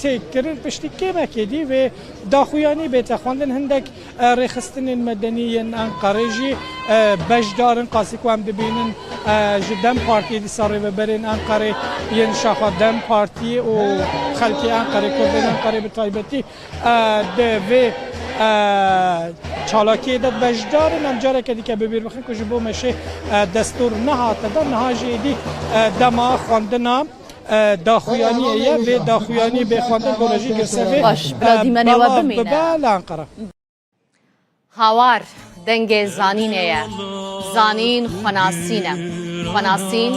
tê kirin. Piştî kêmekê dî vê daxuyanî bête xwendin. Hindek, e, rêxistinên medenî yên Enqerê jî, e, beşdar in. Qasî ku em dibînin, e, ji DEM Partiyê dîsa rêveberên Enqerê yên şaxa DEM Partiyê û xelkê Enqerê, kurdên Enqerê bi taybetî, e, di vê, e, çalakiyê de beşdar in. Em careke dîke bi bîr bixin ku ji bo meşê, e, destûr nehate da, niha jî êdî, e, dema xwendina, e, daxuyaniyê ye. Vê daxuyaniyê bê xwendin, gore jî girsevê, Baş, e, bila dîmenê we belav bimîne. Bibe li Enqere. Hawar dengê zanînê ye. Zanîn xwenasîn e. Xwenasîn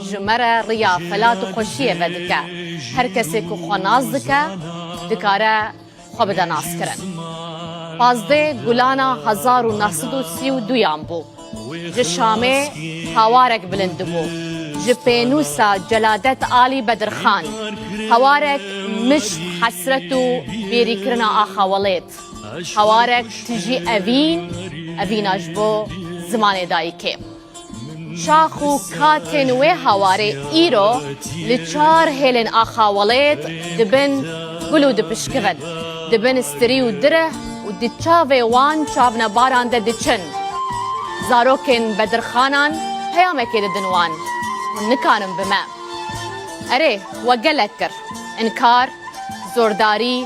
ji me re riya felat û xweşiyê vedike. Her kesê ku xwe nas dike, dikare xwe bide naskirin. Pazdeh Gulana hezar û neh sed û sî û duyan bû. Ji Şamê hawarek bilind dibû. Ji pênûsa Celadet Alî Bedirxan. Hawarek mişt, hesret û bêrîkirina axa welêt. Hawarek tijî evîn, evîna ji bo zimanê dayikê. Şax û katên wê hawarê îro li çar hêlên axa welêt dibin gul û dipişkivin, dibin stirî û dirih û di çavê wan çavnebaran de diçin. Zarokên Bedirxanan peyamekê didin wan, hûn nikarin bi me. Erê, we gelek kir. Inkar, zordarî,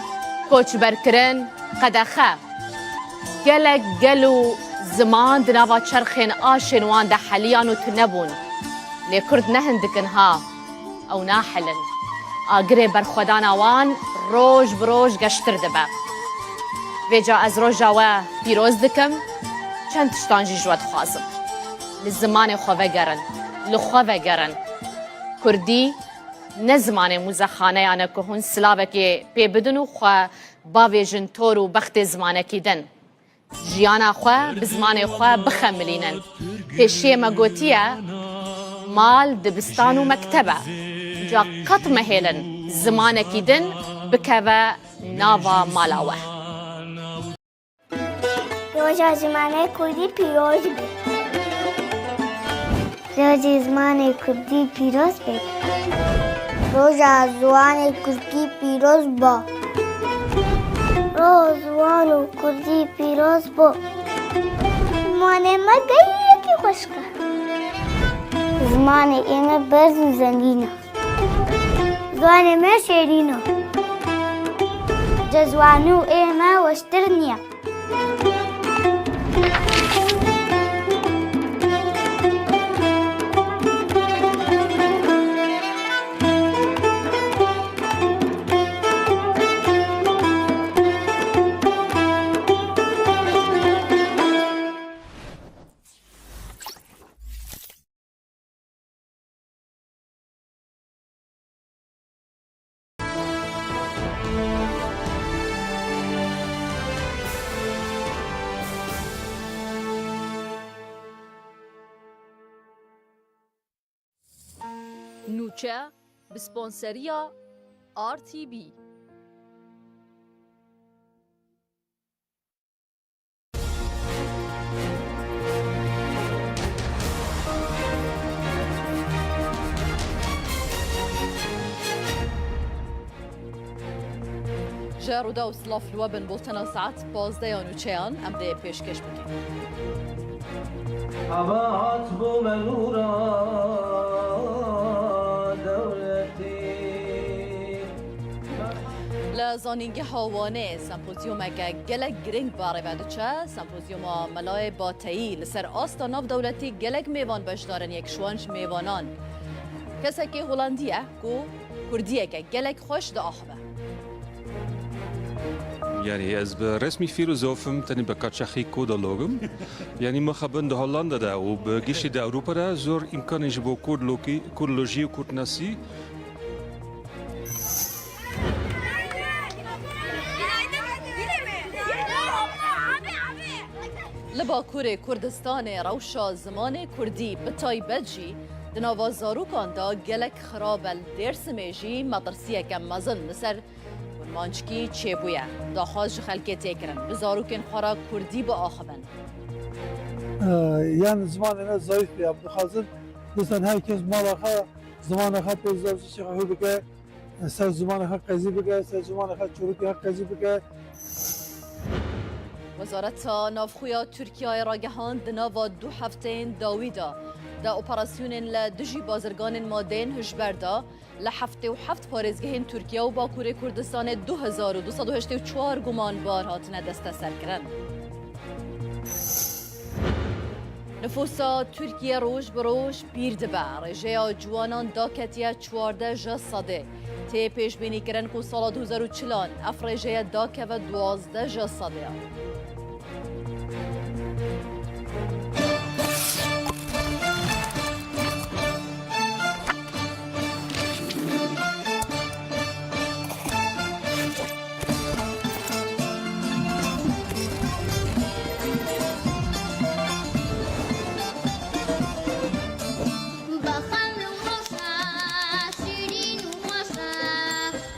koçberkirin, qedexe. Gelek gel û ziman di nava çerxên aşên wan de heliyan û tune bûn. Lê kurd ne hindik in ha, ew nahilin. Agirê berxwedana wan roj bi roj geştir dibe. Vêca ez roja we pîroz dikim, çend tiştan jî ji we dixwazim. Li zimanê xwe vegerin, li xwe vegerin. Kurdî ne zimanê muzexaneyan e ku hûn silavekê pê bidin û xwe bavêjin tor û bextê zimanekî din. Jiyana xwe bi zimanê xwe bixemilînin. Pêşiyê me gotiye, mal dibistan û mekteb e. Ca qet mehêlin zimanekî din bikeve nava mala we. Roja zimanê kurdî pîroz be. Roja zimanê kurdî pîroz be. Roja ziwanê kurdî pîroz ba. Roja ziwan û kurdî pîroz bo. Zimanê me gelekî xweşik e. Zimanê ê me berz û zengîn e. Ziwanê me şêrîn e. Ji ziwanû ê me weştir niye. Nûçe, bi sponseriya R T B. Ji Rûdaw silav li we bin, bultena saet pazdeh ya nûçeyan em dê pêşkêş bikin. Xebat bû me nûra dewletî. Li Zanîngeha Wanê sempozyumeke gelek girîng berê ve diçe. Sempozyuma Melayê Bateyî li ser asta navdewletî gelek mêvan beşdar in, yek ji wan ji mêvanan kesekî Holandî ye ku kurdiyeke gelek xweş diaxive. Yani ez bi resmî fîlozof im, tenê bi kaçaxî kodolog im. Yani mixabin di Hollanda de û bi giştî di Ewropa de zor îmkanên ji bo kurdlokî-, kurdlojî û kurdnasî. Li Bakurê Kurdistanê rewşa zimanê kurdî, bi taybet jî di nava zarokan de gelek xirab e. Li Dêrsimê jî metirsiyeke mezin li ser kurmanckî çêbûye. Daxwaz ji xelkê tê kirin, bi zarokên xwe re kurdî biaxivin. Ee, yani zimanê me zayıf ya. Dixwazin, dixwazin her kes mala xwe, zimanê xwe pê zor ji xwe hû bike, ser zimanê xwe qezî bike, ser zimanê xwe çûrikê xwe qezî bike. Wezareta Navxwe ya Tirkiyeyê ragihand, di nava du hefteyên dawî de di operasyonên li dijî bazirganên madeyên hişber de li heftê û heft parêzgehên Tirkiye û Bakurê Kurdistanê du hezar û du sed û heştê û çar gumanbar hatine desteserkirin. Nifûsa Tirkiye roj bi roj pîr dibe. Rêjeya ciwanan daketiye çardeh ji sedê. Tê pêşbînîkirin ku sala du hezar û çil an ev rêjeye dakeve duwazdeh ji sedê. Baxan û xweşa, şirîn û xweşa,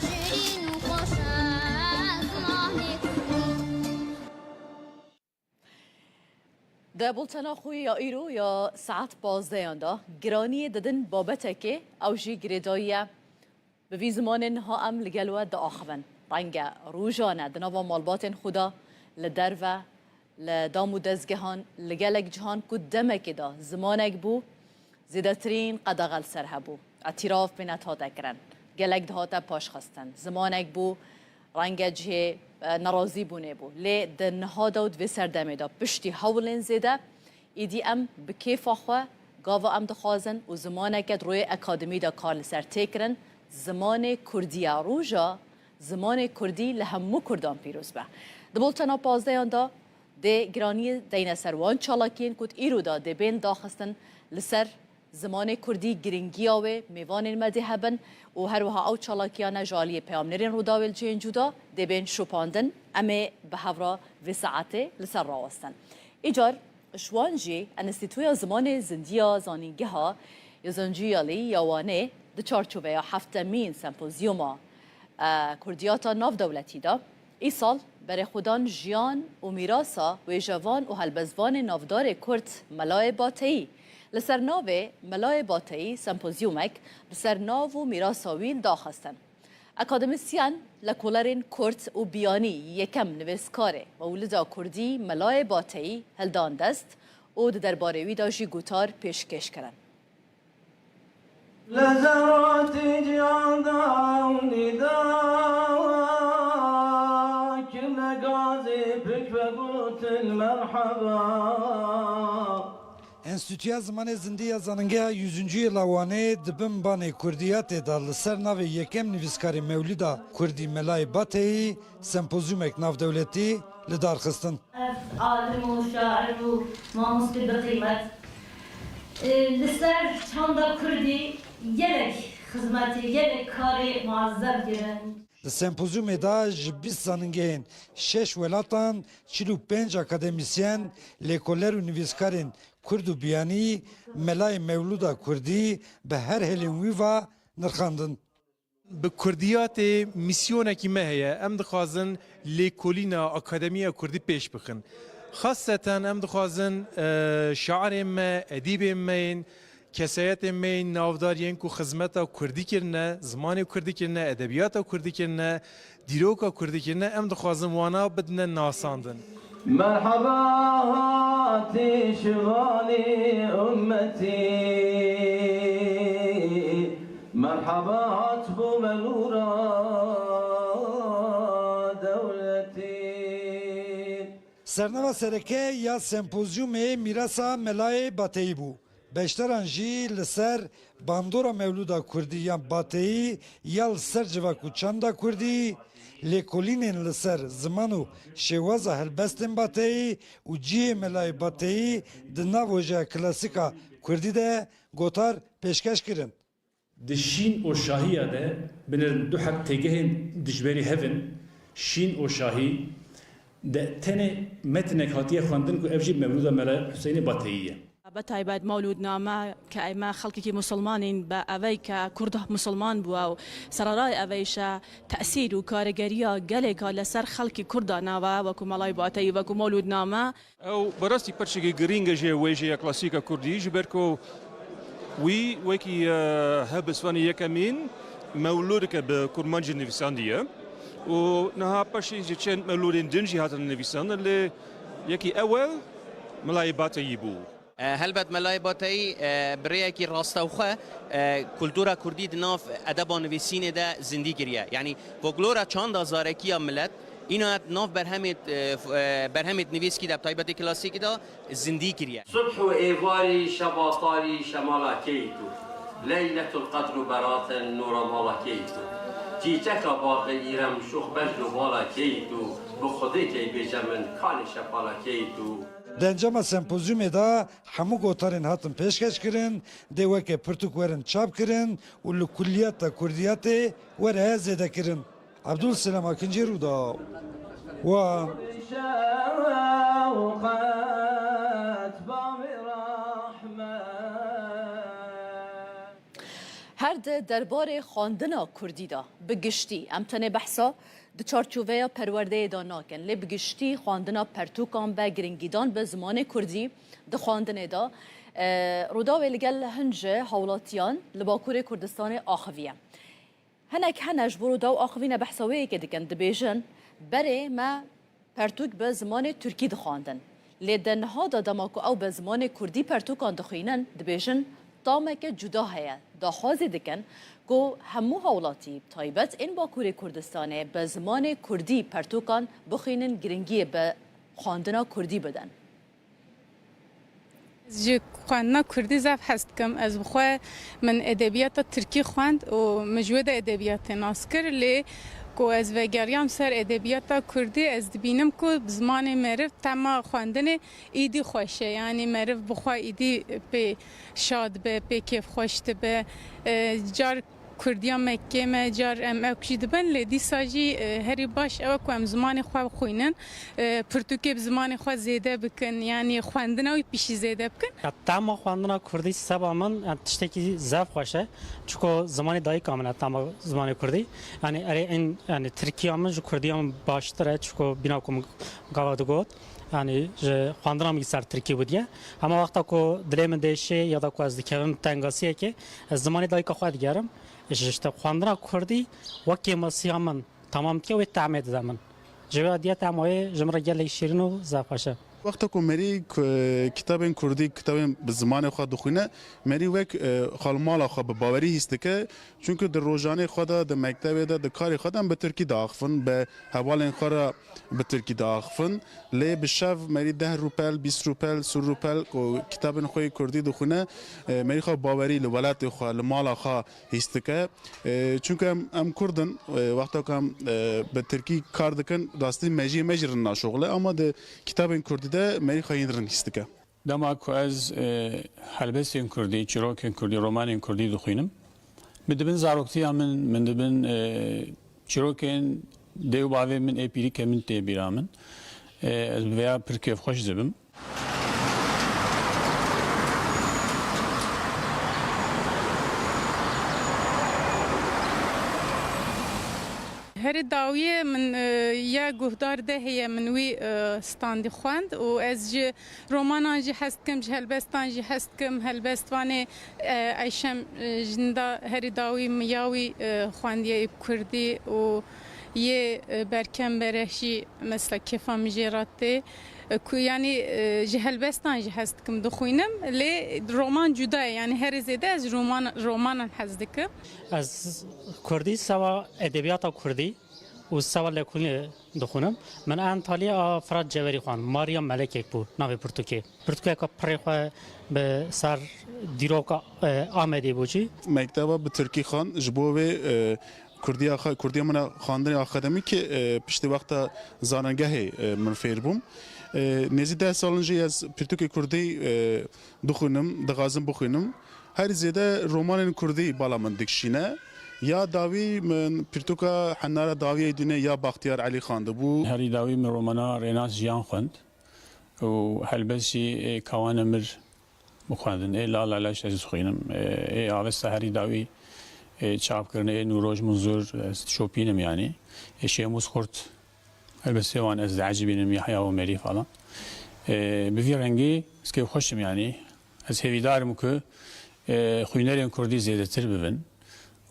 şirîn û xweşa, zimanê kurdî. Di bultena xwe ya îro ya saet pazdehan de giraniyê didin babetekê, ew jî girêdayî ye. Bi vî zimanê niha em li gel we diaxivin. Renge rojane di nava malbatên xwe de, li derve, li dam û dezgehan, li gelek cihan ku demekê de zimanek bû, zêdetirîn qedexe li ser hebû. Îtîraf bênet hate kirin. Gelek dihate paşxistin. Zimanek bû, renge cihê, e, nerazîbûnê bû. Lê di niha de û di vê serdemê de piştî hewlên zêde, îdî em bi kêfa xwe gava em dixwazin û zimaneke di rûyê akademî de kar li ser tê kirin, zimanê kurdî ye. Roja zimanê kurdî li hemû kurdan pîroz be. Di bultena pazdehan de dê giraniyê deyne ser wan çalakiyên ku di îro de dê bên daxistin li ser zimanê kurdî, girîngiya wê, mêvanên me dê hebin û her wiha ew çalakiyane ji aliyê peyamnêrên Rûdawê li cihên cuda dê bên şopandin. Em ê bi hev re vê saetê li ser rawestin. Îcar ji wan jî Enstîtuya Zimanê Zindî ya Zanîngeha Yozancuyalı ya Wanê di çarçoveya heftemîn sempozyuma e, Kurdiyata navdewletî de, îsal berê xwedan jiyan û mîrasa wêjevan û helbestvanê navdarê Kurd Melayê Bateyî li ser navê Melayê Bateyî sempozyumek bi ser nav û mîrasa wî li daxistin. Akademîsyen, lekolerên Kurd û biyanî yekem nivîskarê Mewlida Kurdî Melayê Bateyî hildan dest û di derbarê wî de jî gotar pêşkêş kirin. Li zeratî cihan da û nîda, kine gazî pik vegotin merheba. Enstîtuya Zimanê Zindî ya Zanîngeha Yüzüncü Yıla Wanê di bin banê kurdiyatê de li ser navê yekem nivîskarê Mewlida Kurdî Melayê Bateyî sempozyumek navdewletî li dar xistin. Ev alim û şair û mamoste bi qîmet, e, li ser çanda kurdî gelek xizmetê, gelek karê muezzem kirin. Di sempozyumê de ji bîst zanîngehên şeş welatan çil û pênc akademîsyen, lêkoler û nivîskarên kurd û biyanî Melayê Mewlûda Kurdî bi her hêlên wî ve nirxandin. Bi kurdiyatê mîsyonekî me heye. Em dixwazin lêkolîna akademiya kurdî pêş bixin. Xaseten em dixwazin, e, şairên me, edîbên me yên, kesayetên me yên navdar yên ku xizmeta kurdî kirine, zimanê kurdî kirine, edebiyata kurdî kirine, dîroka kurdî kirine, em dixwazin wana bidine nasandin. Merhaba hatî şivanî ummetî, merhaba hat bo me nûra. Sernava sereke ya sempozyumê mîrasa Melayê Bateyî bû. Beşdaran jî li ser bandora mewlûda kurdî yan bateyî ya li ser civak û çanda kurdî, lêkolînên li ser ziman û şêwaza helbestên bateyî û cihê Melayê Bateyî di nav wêjeya klasîka kurdî de gotar pêşkeş kirin. Di şîn û şahiya de binêrin du heb têgehên dijberî hev in. Şîn û şahî de tenê metinek hatiye xwendin ku ev jî Mewlûda Mela Huseyinê Bateyî ye. Bi taybet Mewlûdname ke ême xelkekî musulmanîn, bi evey ke kurd musulman bûye û sererayê evey şe tesîr û karîgeriya gelêka li ser xelkê kurd dane we, wekû Melayê Bateyî, wekû Mewlûdname. Ew bi rastî perçekî girîng e ji wêjeya klasîka kurdî, ji ber ku wî wekî, e, helbestvanê yekemîn mewlûdeke bi kurmancî nivîsandiye û niha paşê ji çend mewlûdên din jî hatine nivîsandin, lê yekî ewel Melayê Bateyî bû. E, helbet Melayê Bateyî, e, bi rêyekî rastewxwe, e, kultura kurdî di nav edeba nivîsînê de zindî kiriye. Yanî folklora çanda zarekiya milet, Îna di nav berhemêt, e, f-, e, berhemêt nivîskî de, bi taybetî klasîkî de zindî kiriye. Subh û êvarî, şeva tarî, şemala keyî tu. Leyletul qedr û beratin, nûra mala keyî tu. Çîçeka baxê îrem, şûx bejn û bala keyî tu. Bi Xwedê key bêje min, kanê şepala keyî tu. Di encama sempozyumê de hemû gotarên hatin pêşkeş kirin, dê weke pirtûk werin çap kirin û li kulliyata kurdiyatê were zêde kirin. Abdul Selam Akincî, Rûdaw. Wa. Her di derbarê xwendina kurdî de bi giştî, em tenê behsa di çarçoveya perwerdeyê de nakin, lê bi giştî xwendina pertûkan be giringîdan bi zimanê kurdî di xwendinê de, e, Rûdawê li gel hin ji hawlatiyan li Bakurê Kurdistanê axiviye. Hinek hene ji bo Rûdaw axivîne behsa wê yekê dikin, dibêjin, berê me pertûk bi zimanê tirkî dixwandin. Lê di niha de dema ku ew bi zimanê kurdî pertûkan dixwînin, dibêjin tameke cuda heye. Daxwazê dikin ku hemû hawlatî, bi taybet ên Bakurê Kurdistanê, bi zimanê kurdî pertûkan bixwînin, giringiyê bi xwendina kurdî bidin. Ez ji xwendina kurdî zaf hez dikim. Ez bi xwe min edebiyata tirkî xwend û min ji wê de edebiyatê nas kir. Lê ku ez vegeriyam ser edebiyata kurdî, ez dibînim ku bi zimanê meriv tema xwendinê îdî xweş e. Yanî meriv bi xwe îdî pê şa dibe, pê kêfxweş dibe. E, car Kurdiya Mekkê me, car em ewk jî dibin, lê dîsa jî, e, herî baş ew e ku em zimanê xwe bixwînin, e, pirtûkê bi zimanê xwe zêde bikin, yanî xwendina wî pişî zêde bikin. Ya, tema xwendina kurdî seba min, yani, tiştekî zaf xweş e. Çiko zimanê dayika min e, tema zimanê kurdî. Yani, erê in, yani, tirkiya min ji kurdiya min baştir e, çiko bîna ku min gava digot. Yani, ji xwendina min ser tirkî bû diye. Hema wexta ku dilê min dêşê ya da ku ez dikevim tengasiyekê, ez zimanê dayika xwe digerim. Ji, işte, xwendina kurdî wekî masiya min temam dike, wê tehmê dide min. Ji vê diya tema wê ji min re gelek şîrin û zaf xweş e. Wexta ku merî ku kitabên kurdî, kitabên bi zimanê xwe dixwîne, merî wek, e, xalmala xwe bi bawerî hîs dike. Çunku di rojanê xwe de, di mektebê de, di karê xwe de em bi tirkî diaxifin, bi hevalên xwe re bi tirkî diaxifin. Lê bi şev merî deh rûpel, bîst rûpel, sî rûpel ku kitabên xwe yê kurdî dixwîne, e, merî xwe bawerî li welatê xwe, li mala xwe hîs dike. E, çunku em, em kurd in, e, wexta ku em, e, bi tirkî kar dikin, rastî mejiyê me jî rind naşoxile, ama di kitabên kurdî de merî xwe hîn rind hîs dike. Dema ku ez, e, helbestên kurdî, çîrokên kurdî, romanên kurdî dixwînim, min dibin zaroktiya min, min dibin, e, çîrokên dê û bavê min, ê pîrîkê min tê bîra min. E, ez bi vêya pir kêfxweş dibim. Herî dawiyê min, e, ya guhdar de heye, min wî, e, standî xwend û ez ji romanan jî hez dikim, ji helbestan jî hez dikim. Helbestvanê, e, Eyşem, e, Jinda herî dawî min ya wî, e, xwendiye ê kurdî û yê, e, Berkem Bereh jî mesela kêfa min jê re tê. E, ku, yanî, e, ji helbestan jî hez dikim dixwînim, lê roman cuda ye, yanî herî zêde ez roman, romanan hez dikim. Ez kurdî seba edebiyata kurdî û sê sala lêkolînê dixwînim. Min Antalya a Firat Cewerî xwend. Mariya Melekek bû navê pirtûkê. Pirtûkeka pirê xwe bi ser dîroka, e, Amedê bû jî. Mekteba bi tirkî xwend, ji bo vê, e, kurdiya xwe, kurdiya min a xwendinê akademîkê, e, piştî wexta zanîngehê, e, min fêr bûm. E, nêzî deh sal in jî ez pirtûkê kurdî, e, dixwînim, dixwazim bixwînim. Herî zêde romanên kurdî bala min dikişîne. Ya dawî min pirtûka Henara Dawiyê Dûnê ya Baxtiyar Elî xwendibû. Herî dawî min romana Rênas Jiyan xwend û helbestî, ê, Kawana Mir bixwendin. Ê Lala Leş ez dixwînim. Ê, ê Avesta herî dawî, ê, çap kirin. Ê Nûroj Munzur ez dişopînim yanî. Ê Şêmûs Xurt, helbestê wan ez diecibînim, Yahya Omerî falan. Ê, bi vî rengî ez kêfxweş im yanî. Ez hêvîdar im ku, ê, xwînerên kurdî zêdetir bibin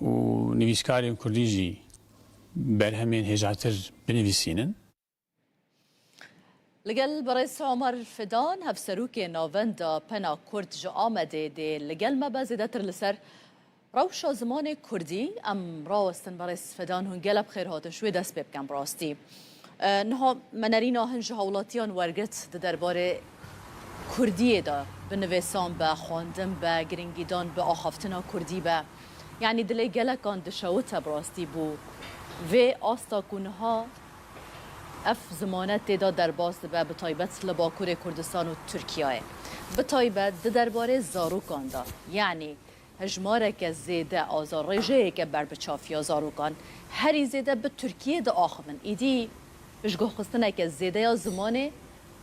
û nivîskarên kurdî jî berhemên hêjatir binivîsînin. Li gel birêz Omer Fidan, hevserokê Navenda Pena Kurd ji Amedê dê li gel me be, zêdetir li ser rewşa zimanê kurdî. Em rawestin birêz Fidan, hûn gelek bi xêr hatin, ji wê dest pê bikin bi rastî. E, niha me nerîna hin ji hawlatiyan wergirt di derbarê kurdiyê de, bi nivîsan be, xwendin be, girîngîdan bi axaftina kurdî be. Yanî dilê gelekan dişewite bi rastî bû vê asta ku niha ev zimane tê de derbas dibe, bi taybet li Bakurê Kurdistan û Tirkiyeyê. Bi taybet di derbarê zarokan de, yanî hejmareke zêde azar, rêjeyeke berbiçav ya zarokan herî zêde bi Tirkiyê diaxivin. Îdî piştguhxistineke zêde ya zimanê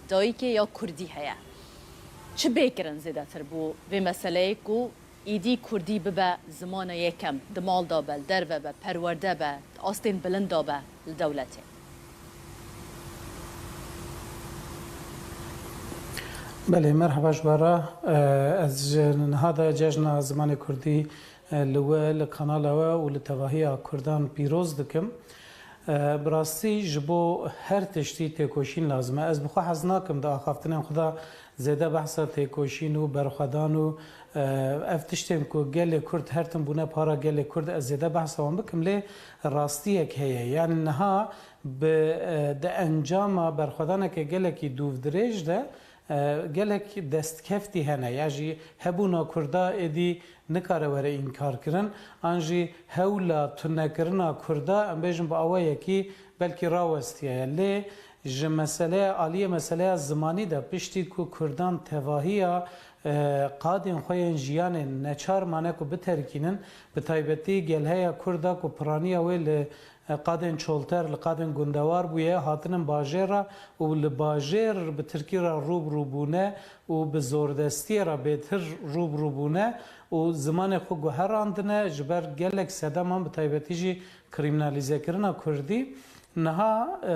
dayikê ya kurdî heye. Çi bê kirin zêdetir bo vê meseleyê ku îdî kurdî bibe zimana yekem, di mal de be, li derve be, perwerde be, di astên bilind de be li dewletê? Belê, merheba ji we re. Ez ji niha de Cejna Zimanê Kurdî, e, li we, li kanala we û li tevahiya Kurdan pîroz dikim. E, bi rastî ji bo her tiştî têkoşîn lazim e. Ez bi xwe hez nakim di axaftinên xwe de zêde behsa têkoşîn û berxwedan û, e, ev tiştên ku gelê Kurd her tim bûne para gelê Kurd, ez zêde behsa wan bikim, lê rastiyek heye. Yanî niha bi, e, di encama berxwedaneke gelekî dûvdirêj de, e, gelek destkeftî hene. Ya jî hebûna Kurda êdî nikare were înkarkirin, an jî hewla tunekirina Kurda, em bêjin bi awayekî belkî rawestiyaye. Lê ji meseleya, aliyê meseleya zimanî de, piştî ku Kurdan tevahiya, e, qadên xwe yên jiyanê neçar mane ku biterkînin, bi taybetî gelheya Kurda ku piraniya wê li, e, qadên çolter, li qadên gundewar bûye, hatinin bajêr re û li bajêr bi tirkî re rû bi rû bûne û bi zordestiyê re bêtir rû bi rû bûne û zimanê xwe guherandine, ji ber gelek sedeman, bi taybetî jî krîminalîzekirina kurdî. Niha, e,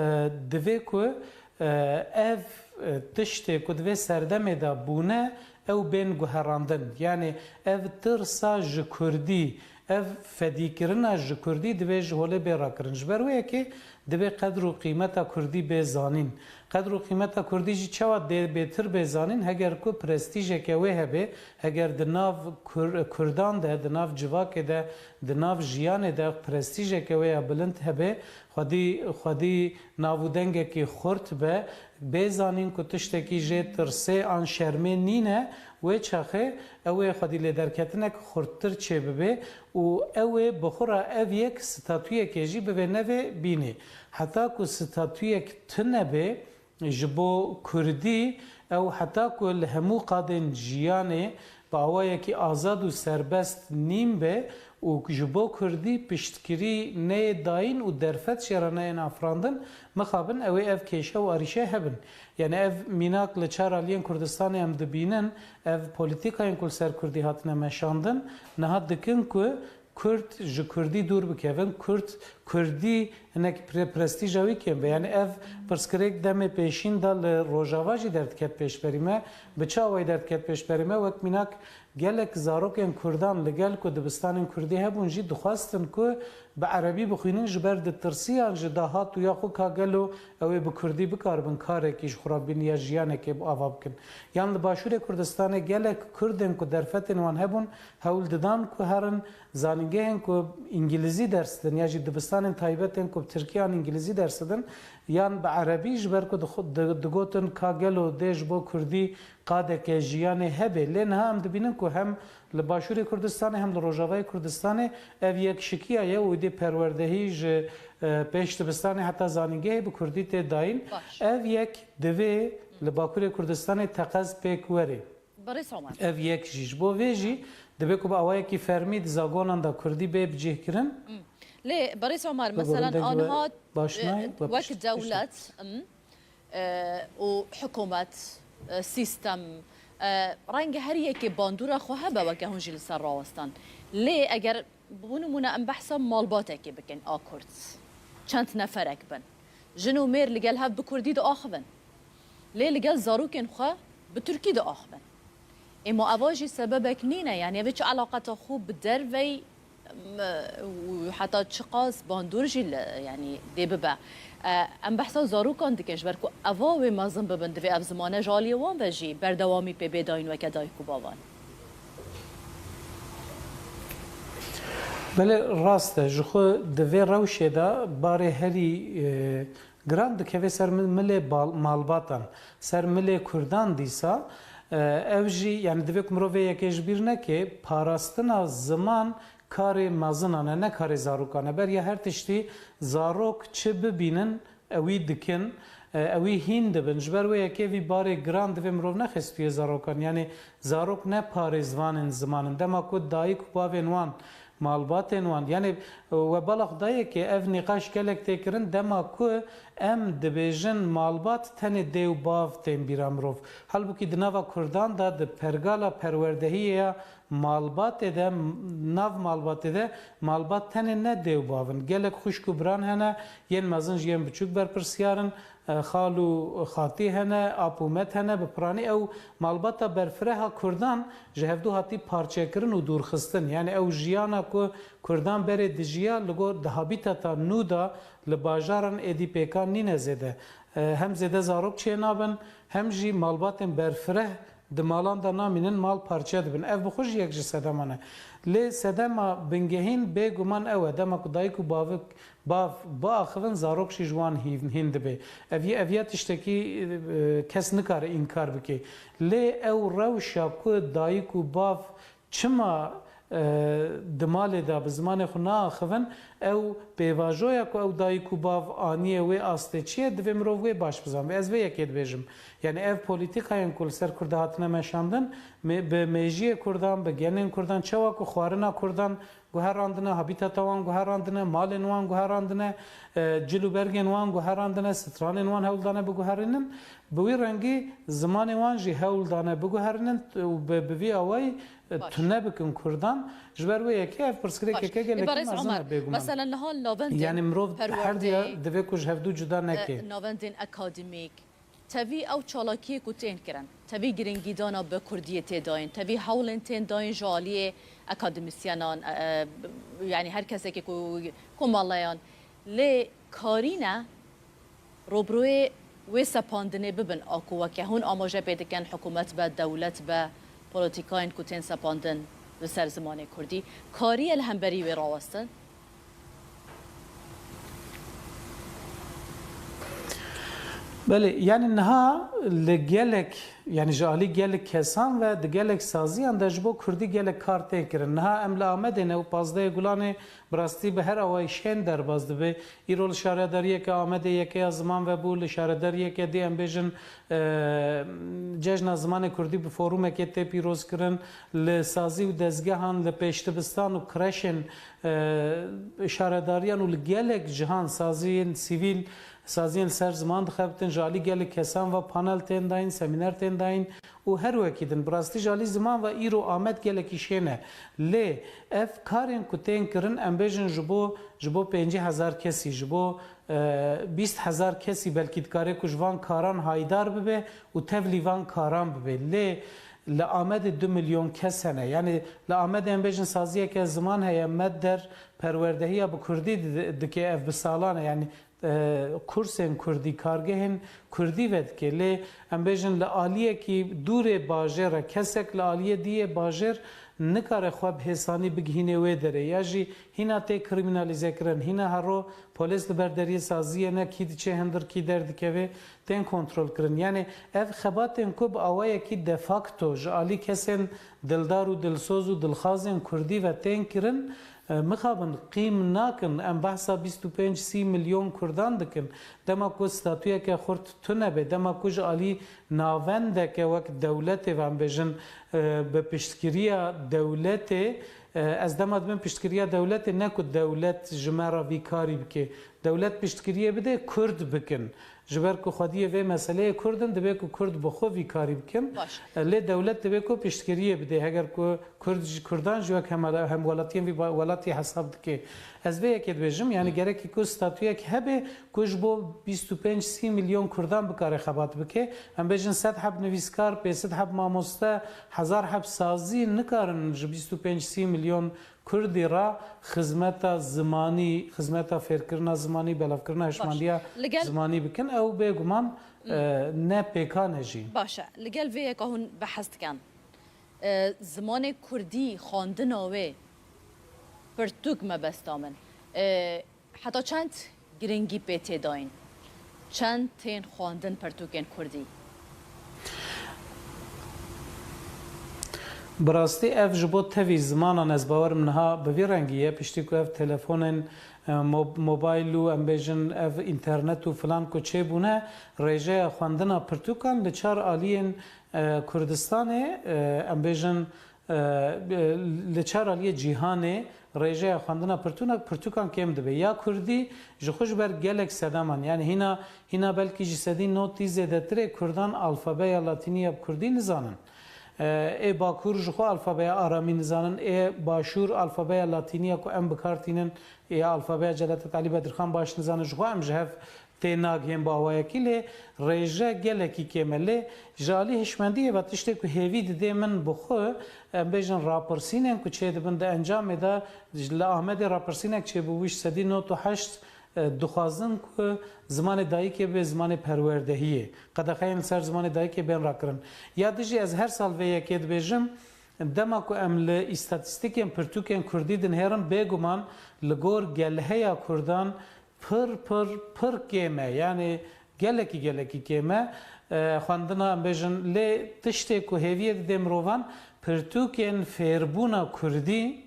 divê ku, e, ev, e, tiştê ku di vê serdemê de bûne, ew bên guherandin. Yanî ev tirsa ji kurdî, ev fedîkirina ji kurdî divê ji holê bê rakirin. Ji ber wê yekê divê qedr û qîmeta kurdî bê zanîn. Qedr û qîmeta kurdî jî çawa dê bêtir bê zanîn? Heger ku prestîjeke wê hebe, heger di nav Kur-, Kurdan de, di nav civakê de, di nav jiyanê de prestîjeke wê ya bilind hebe, xwedî, xwedî nav û dengekî xurt be, bê zanîn ku tiştekî jê tirsê an şermê nîne, wê çaxê ew ê xwedî lêderketinek xurttir çêbibe û ew ê bi xwe re ev yek statuyekê jî bivê nevê bînê. Heta ku statuyek tune bê, ji bo kurdî, ew heta ku li hemû qadên jiyanê bi awayekî azad û serbest nîn be û ji bo kurdî piştgirî neyê dayîn û derfet jê re neyên afirandin, mixabin ew ê ev kêşe û arîşe hebin. Yanî ev mînak li çar aliyên Kurdistanê em dibînin, ev polîtîkayên ku li ser kurdî hatine meşandin, niha dikin ku Kurd ji kurdî dûr bikevin, Kurd, kurdî hinek pre-, prestîja wî kêm be. Yanî ev pirsgirêk demê pêşîn de li Rojava jî derdiket pêşberî me. Bi çi awayî derdiket pêşberî me? Wek mînak gelek zarokên kurdan li gel ku dibistanên kurdî hebûn jî dixwestin ku bi erebî bixwînin, ji ber ditirsiyan ji dahat û ya xwe ka gelo ew ê bi kurdî bikaribin karekî ji xwe re bibînin ya jiyanekê bi ava bikin. Yan li Başûrê Kurdistanê gelek kurdên ku derfetên wan hebûn hewl didan ku herin zanîngehên ku îngilîzî ders didin ya jî dibistan Kurdistanên taybet ên ku bi tirkî an îngilîzî ders didin, yan bi erebî, ji ber ku dixu-, di-, digotin ka gelo dê ji bo kurdî qadeke jiyanê hebe. Lê niha em dibînin ku hem li Başûrê Kurdistanê hem li Rojavayê Kurdistanê ev yekşikiya ye û êdî perwerdehî ji, e, pêşdibistanê heta zanîngehê bi kurdî tê dayîn. Baş. Ev yek divê li Bakurê Kurdistanê teqez pêk were. Birêz Omer. Ev yek jî. Ji bo vê jî divê ku bi awayekî fermî di zagonan de kurdî bê bicihkirin. Hmm. Lê Birêz Omer, bi meselen, dengê we aniha, baş e, nayê, we wek pişt-, pişt- dewlet, hmm, e, û hikûmet, e, sîstem, e, renge her yekê bandora xwe hebe, weke hûn jî li ser rawestan. Lê eger, bo nimûne, em behsa malbatekê bikin a kurd, çend neferek bin, jin û mêr li gel hev bi kurdî diaxivin. Lê li gel zarokên xwe bi tirkî diaxivin. Ê ma eva jî sebebek nîne, yanî ev ê çi eleqeta xwe bi dervey, m-, û heta çiqas bandor jî li, yanî dê bibe. E, em behsa zarokan dikin, ji ber ku eva wê mezin bibin, divê ev zimane ji aliyê wan ve jî berdewamî pê bê dayîn weke dayik û bavan. Belê rast e, ji xwe di vê rewşê de barê herî, e, giran dikeve ser mi-, milê bal-, malbatan, ser milê kurdan dîsa, e, ev jî, yanî divê ku mirov vê yekê ji bîr neke, parastina ziman karê mezinan e, ne karê zarokan e. Beriya her tiştî zarok çi bibînin, ewî dikin, e, ewî hîn dibin. Ji ber wê yekê vî barê giran divê mirov nexe stûyê zarokan. Yanî zarok ne parêzvanên ziman in. Dema ku dayik û bavên wan, malbatên wan, yanî, e, we bala xwe dayê ke ev nîqaş gelek tê kirin, dema ku em dibêjin malbat tenê dê û bav tên bîra mirov. Halbûkî di nava kurdan de, di pergala perwerdehiyê ya malbatê de, nav malbatê de malbat tenê ne dê û bav in. Gelek xwişk û biran hene, yên mezin ji yên biçûk berpirsyar in, e, xal û xatî hene, ap û met hene. Bi piranî ew malbata berfireha kurdan ji hevdû hatî parçekirin û dûrxistin. Yanî ew jiyana ku kurdan berê dijiya, li gor di habîtata nû de li bajaran êdî pêkan nîne zêde. E, hem zêde zarok çênabin, hem jî malbatên berfireh di malan de namînin, mal parçe dibin. Ev bi xwe jî yek ji sedeman e. Lê sedema bingehîn bêguman ew e, dema ku dayik û bavik, bav biaxivin, zarok jî ji wan hîn, hîn dibe. Ev yê, ev ya tiştekî, e, kes nikare înkar bike. Lê ew rewşa ku dayik û bav çima, e, di malê de bi zimanê xwe naaxivin, ew pêvajoya ku ew dayik û bav aniye wê astê çi ye, divê mirov wê baş bizanbe. Ez vê yekê dibêjim. Yanî ev polîtîkayên ku li ser Kurda hatine meşandin, me-, bi mêjiyê Kurdan, bi genên Kurdan, çawa ku xwarina Kurdan guherandine, habîtata wan guherandine, malên wan guherandine, e, cil û bergên wan guherandine, stranên wan hewl dane biguherînin, bi wî rengî zimanê wan jî hewl dane biguherînin û bi, bi vî awayî, e, Baş. tune bikin Kurdan. Ji ber wê yekê ev pirsgirêkeke Baş. Ê, gelekî Berêz mezin Omer, e bêguman. Mesela niha navendên Yanî mirov her diya perwerdê, divê ku ji hevdû cuda neke. e, navendên akademîk, tevî ew çalakiyê ku tên kirin, tevî giringîdana bi kurdiyê tê dayîn, tevî hewlên tên dayîn ji aliyê akademîsyenan, e, e, yanî her kesekê ku komeleyan, lê karîne robroyê wê sepandinê bibin, a ku weke hûn amaje pê dikin, hikûmet be, dewlet be, polîtîkayên ku tên sepandin li ser zimanê kurdî, kariye li hemberî wê rawestin? Belê, yanî niha li gelek, yanî ji alî gelek kesan ve di gelek saziyan de ji bo kurdî gelek kar tên kirin. Niha em li Amedê ne û pazdehê Gulanê bi rastî bi her awayî şên derbas dibe. Îro li şaredariyeke Amedê yekeya ziman vebû, li şaredariyeke dî em bêjin, e, Cejna Zimanê Kurdî bi forumekê tê pîrozkirin, li sazî û dezgehan, li pêşdibistan û kreşên, e, şaredariyan û li gelek cihan saziyên sivîl, saziyên li ser ziman dixebitin, ji alî gelek kesan ve panel tên dayîn, semîner tên dayîn û her wekî din. Bi rastî ji alî ziman ve îro Amed gelekî şên e. Lê ev karên ku tên kirin, em bêjin ji bo, ji bo pêncî hezar kesî, ji bo e, bîst hezar kesî belkî dikare ku ji van karan haydar bibe û tevlî van karan bibe. Lê li Amedê du milyon kes hene. Yanî li Amedê em bêjin saziyeke ziman heye, Medder perwerdehiya bi kurdî di-, dike, ev bi salan e. Yanî, e, kursên kurdî, kargehên kurdî vedike. Lê em bêjin li aliyekî dûrê bajêr e, kesek li aliyê dî yê bajêr nikare xwe bi hêsanî bigihînê wê derê, ya jî hîna tê krîmînalîzekirin, hîna hero polês li ber deriyê saziyê ne, kî diçe hindir kî derdikeve, tên kontrolkirin. Yanî ev xebatên ku bi awayekî de facto ji alî kesên dildar û dilsoz û dilxazên kurdî ve tên kirin, e, mixabin qîm nakin. Em behsa bîst û pênc sî milyon kurdan dikin. Dema ku statuyeke xurt tune be, dema ku ji alî navendeke wek dewletê ve em bêjin, e, bi piştgiriya dewletê, e, ez dema dibim piştgiriya dewletê, ne ku dewlet ji me re vî karî bike. Dewlet piştgiriyê bide, kurd bikin. Ji ber ku xwediyê vê meseleyê kurd in, divê ku kurd bi xwe vî karî bikin. Baş. E, lê dewlet divê ku piştgiriyê bide. Heger ku kurd ji kurdan jî wek hemala-, hemwelatiyên vî ba-, welatî hesab dike. Ez vê yekê dibêjim, yanî gerekî ku statuyek hebe ku ji bo bîst û pênc sî milyon kurdan bikare xebat bike. Em bêjin sed heb nivîskar, pênc sed heb mamoste, hezar heb sazî nikarin ji bîst û pênc sî milyon kurdî re xizmeta zimanî, xizmeta fêrkirina zimanî, belavkirina hişmandiya Li gel zimanî bikin. Ew bêguman, Hmm. e, ne pêkan e jî. Baş e. Li gel vê yeka hûn behs dikin. E, zimanê kurdî, xwendina wê, pirtûk mebesta min. E, heta çend giringî pê tê dayîn? Çend tên xwendin pirtûkên kurdî? Bi rastî ev ji bo tevî zimanan ez bawerim niha bi vî rengî ye, piştî ku ev telefonên, e, mo-, mobayl û em bêjin ev înternet û filan ku çêbûne, rêjeya xwendina pirtûkan li çar aliyên, e, Kurdistanê, e, em bêjin, e, li çar aliyê cîhanê rêjeya xwendina pirtûna-, pirtûkan kêm dibe. Ya kurdî ji xwe ji ber gelek sedeman, yanî hîna, hîna belkî ji sedî notî zêdetirê kurdan alfabeya latînî ya bi kurdî nizanin. E, ê Bakur ji xwe alfabeya aramî nizanin, ê Başûr alfabeya latînî ya ku em bi kar tînin, ya alfabeya Celadet Alî Bedirxan baş nizanin, ji xwe em ji hev tê nagihên bi awayekî, lê rêje gelekî kêm e. Lê ji alî hişmendiyê ve tiştê ku hêvî didê min bi xwe, em bêjin rapirsînên ku çêdibin di encamê de, ji, li Amedê rapirsînek çêbûbû ji sedî nod û heşt, e, dixwazin ku zimanê dayikê bibe zimanê perwerdehiyê. Qedexeyên li ser zimanê dayikê bên rakirin. Ya dijî ez her sal vê yekê dibêjim, dema ku em li îstatîstîkên pirtûkên kurdî dinihêrin, bêguman li gor gelheya kurdan pir, pir, pir kêm e. Yanî gelekî, gelekî kêm e, e, xwendina, em bêjin, lê tiştê ku hêviyê didê mirovan, pirtûkên fêrbûna kurdî,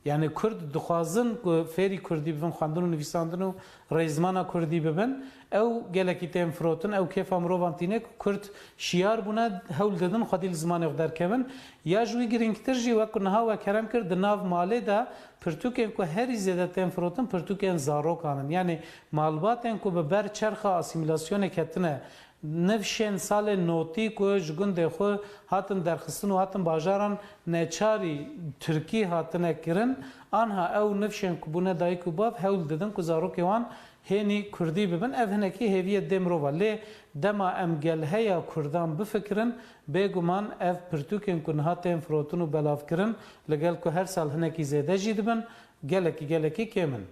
yanî kurd dixwazin ku fêrî kurdî bibin, xwendin û nivîsandin û rêzmana kurdî bibin, ew gelekî tên firotin, ew kêfa mirovan tîne ku kurd şiyar bûne, hewl didin xwedî li zimanê xwe derkevin. Ya ji wî girîngtir jî, wek ku niha we kerem kir, di nav malê de pirtûkên ku herî zêde tên firotin, pirtûkên zarokan in. Yanî malbatên ku bi ber çerxa asîmîlasyonê ketine, nifşên salên notî ku ji gundê xwe hatin derxistin û hatin bajaran neçarî tirkî hatine kirin, anha ew nifşên ku bûne dayik û bav hewl didin ku zarokê wan hênî kurdî bibin. Ev hinekî hêviyê dê mirova. Lê dema em gelheya kurdan bifikirin, bêguman ev pirtûkên ku niha tên firotin û belavkirin, li gel ku her sal hinekî zêde jî dibin, gelekî, gelekî kêm in.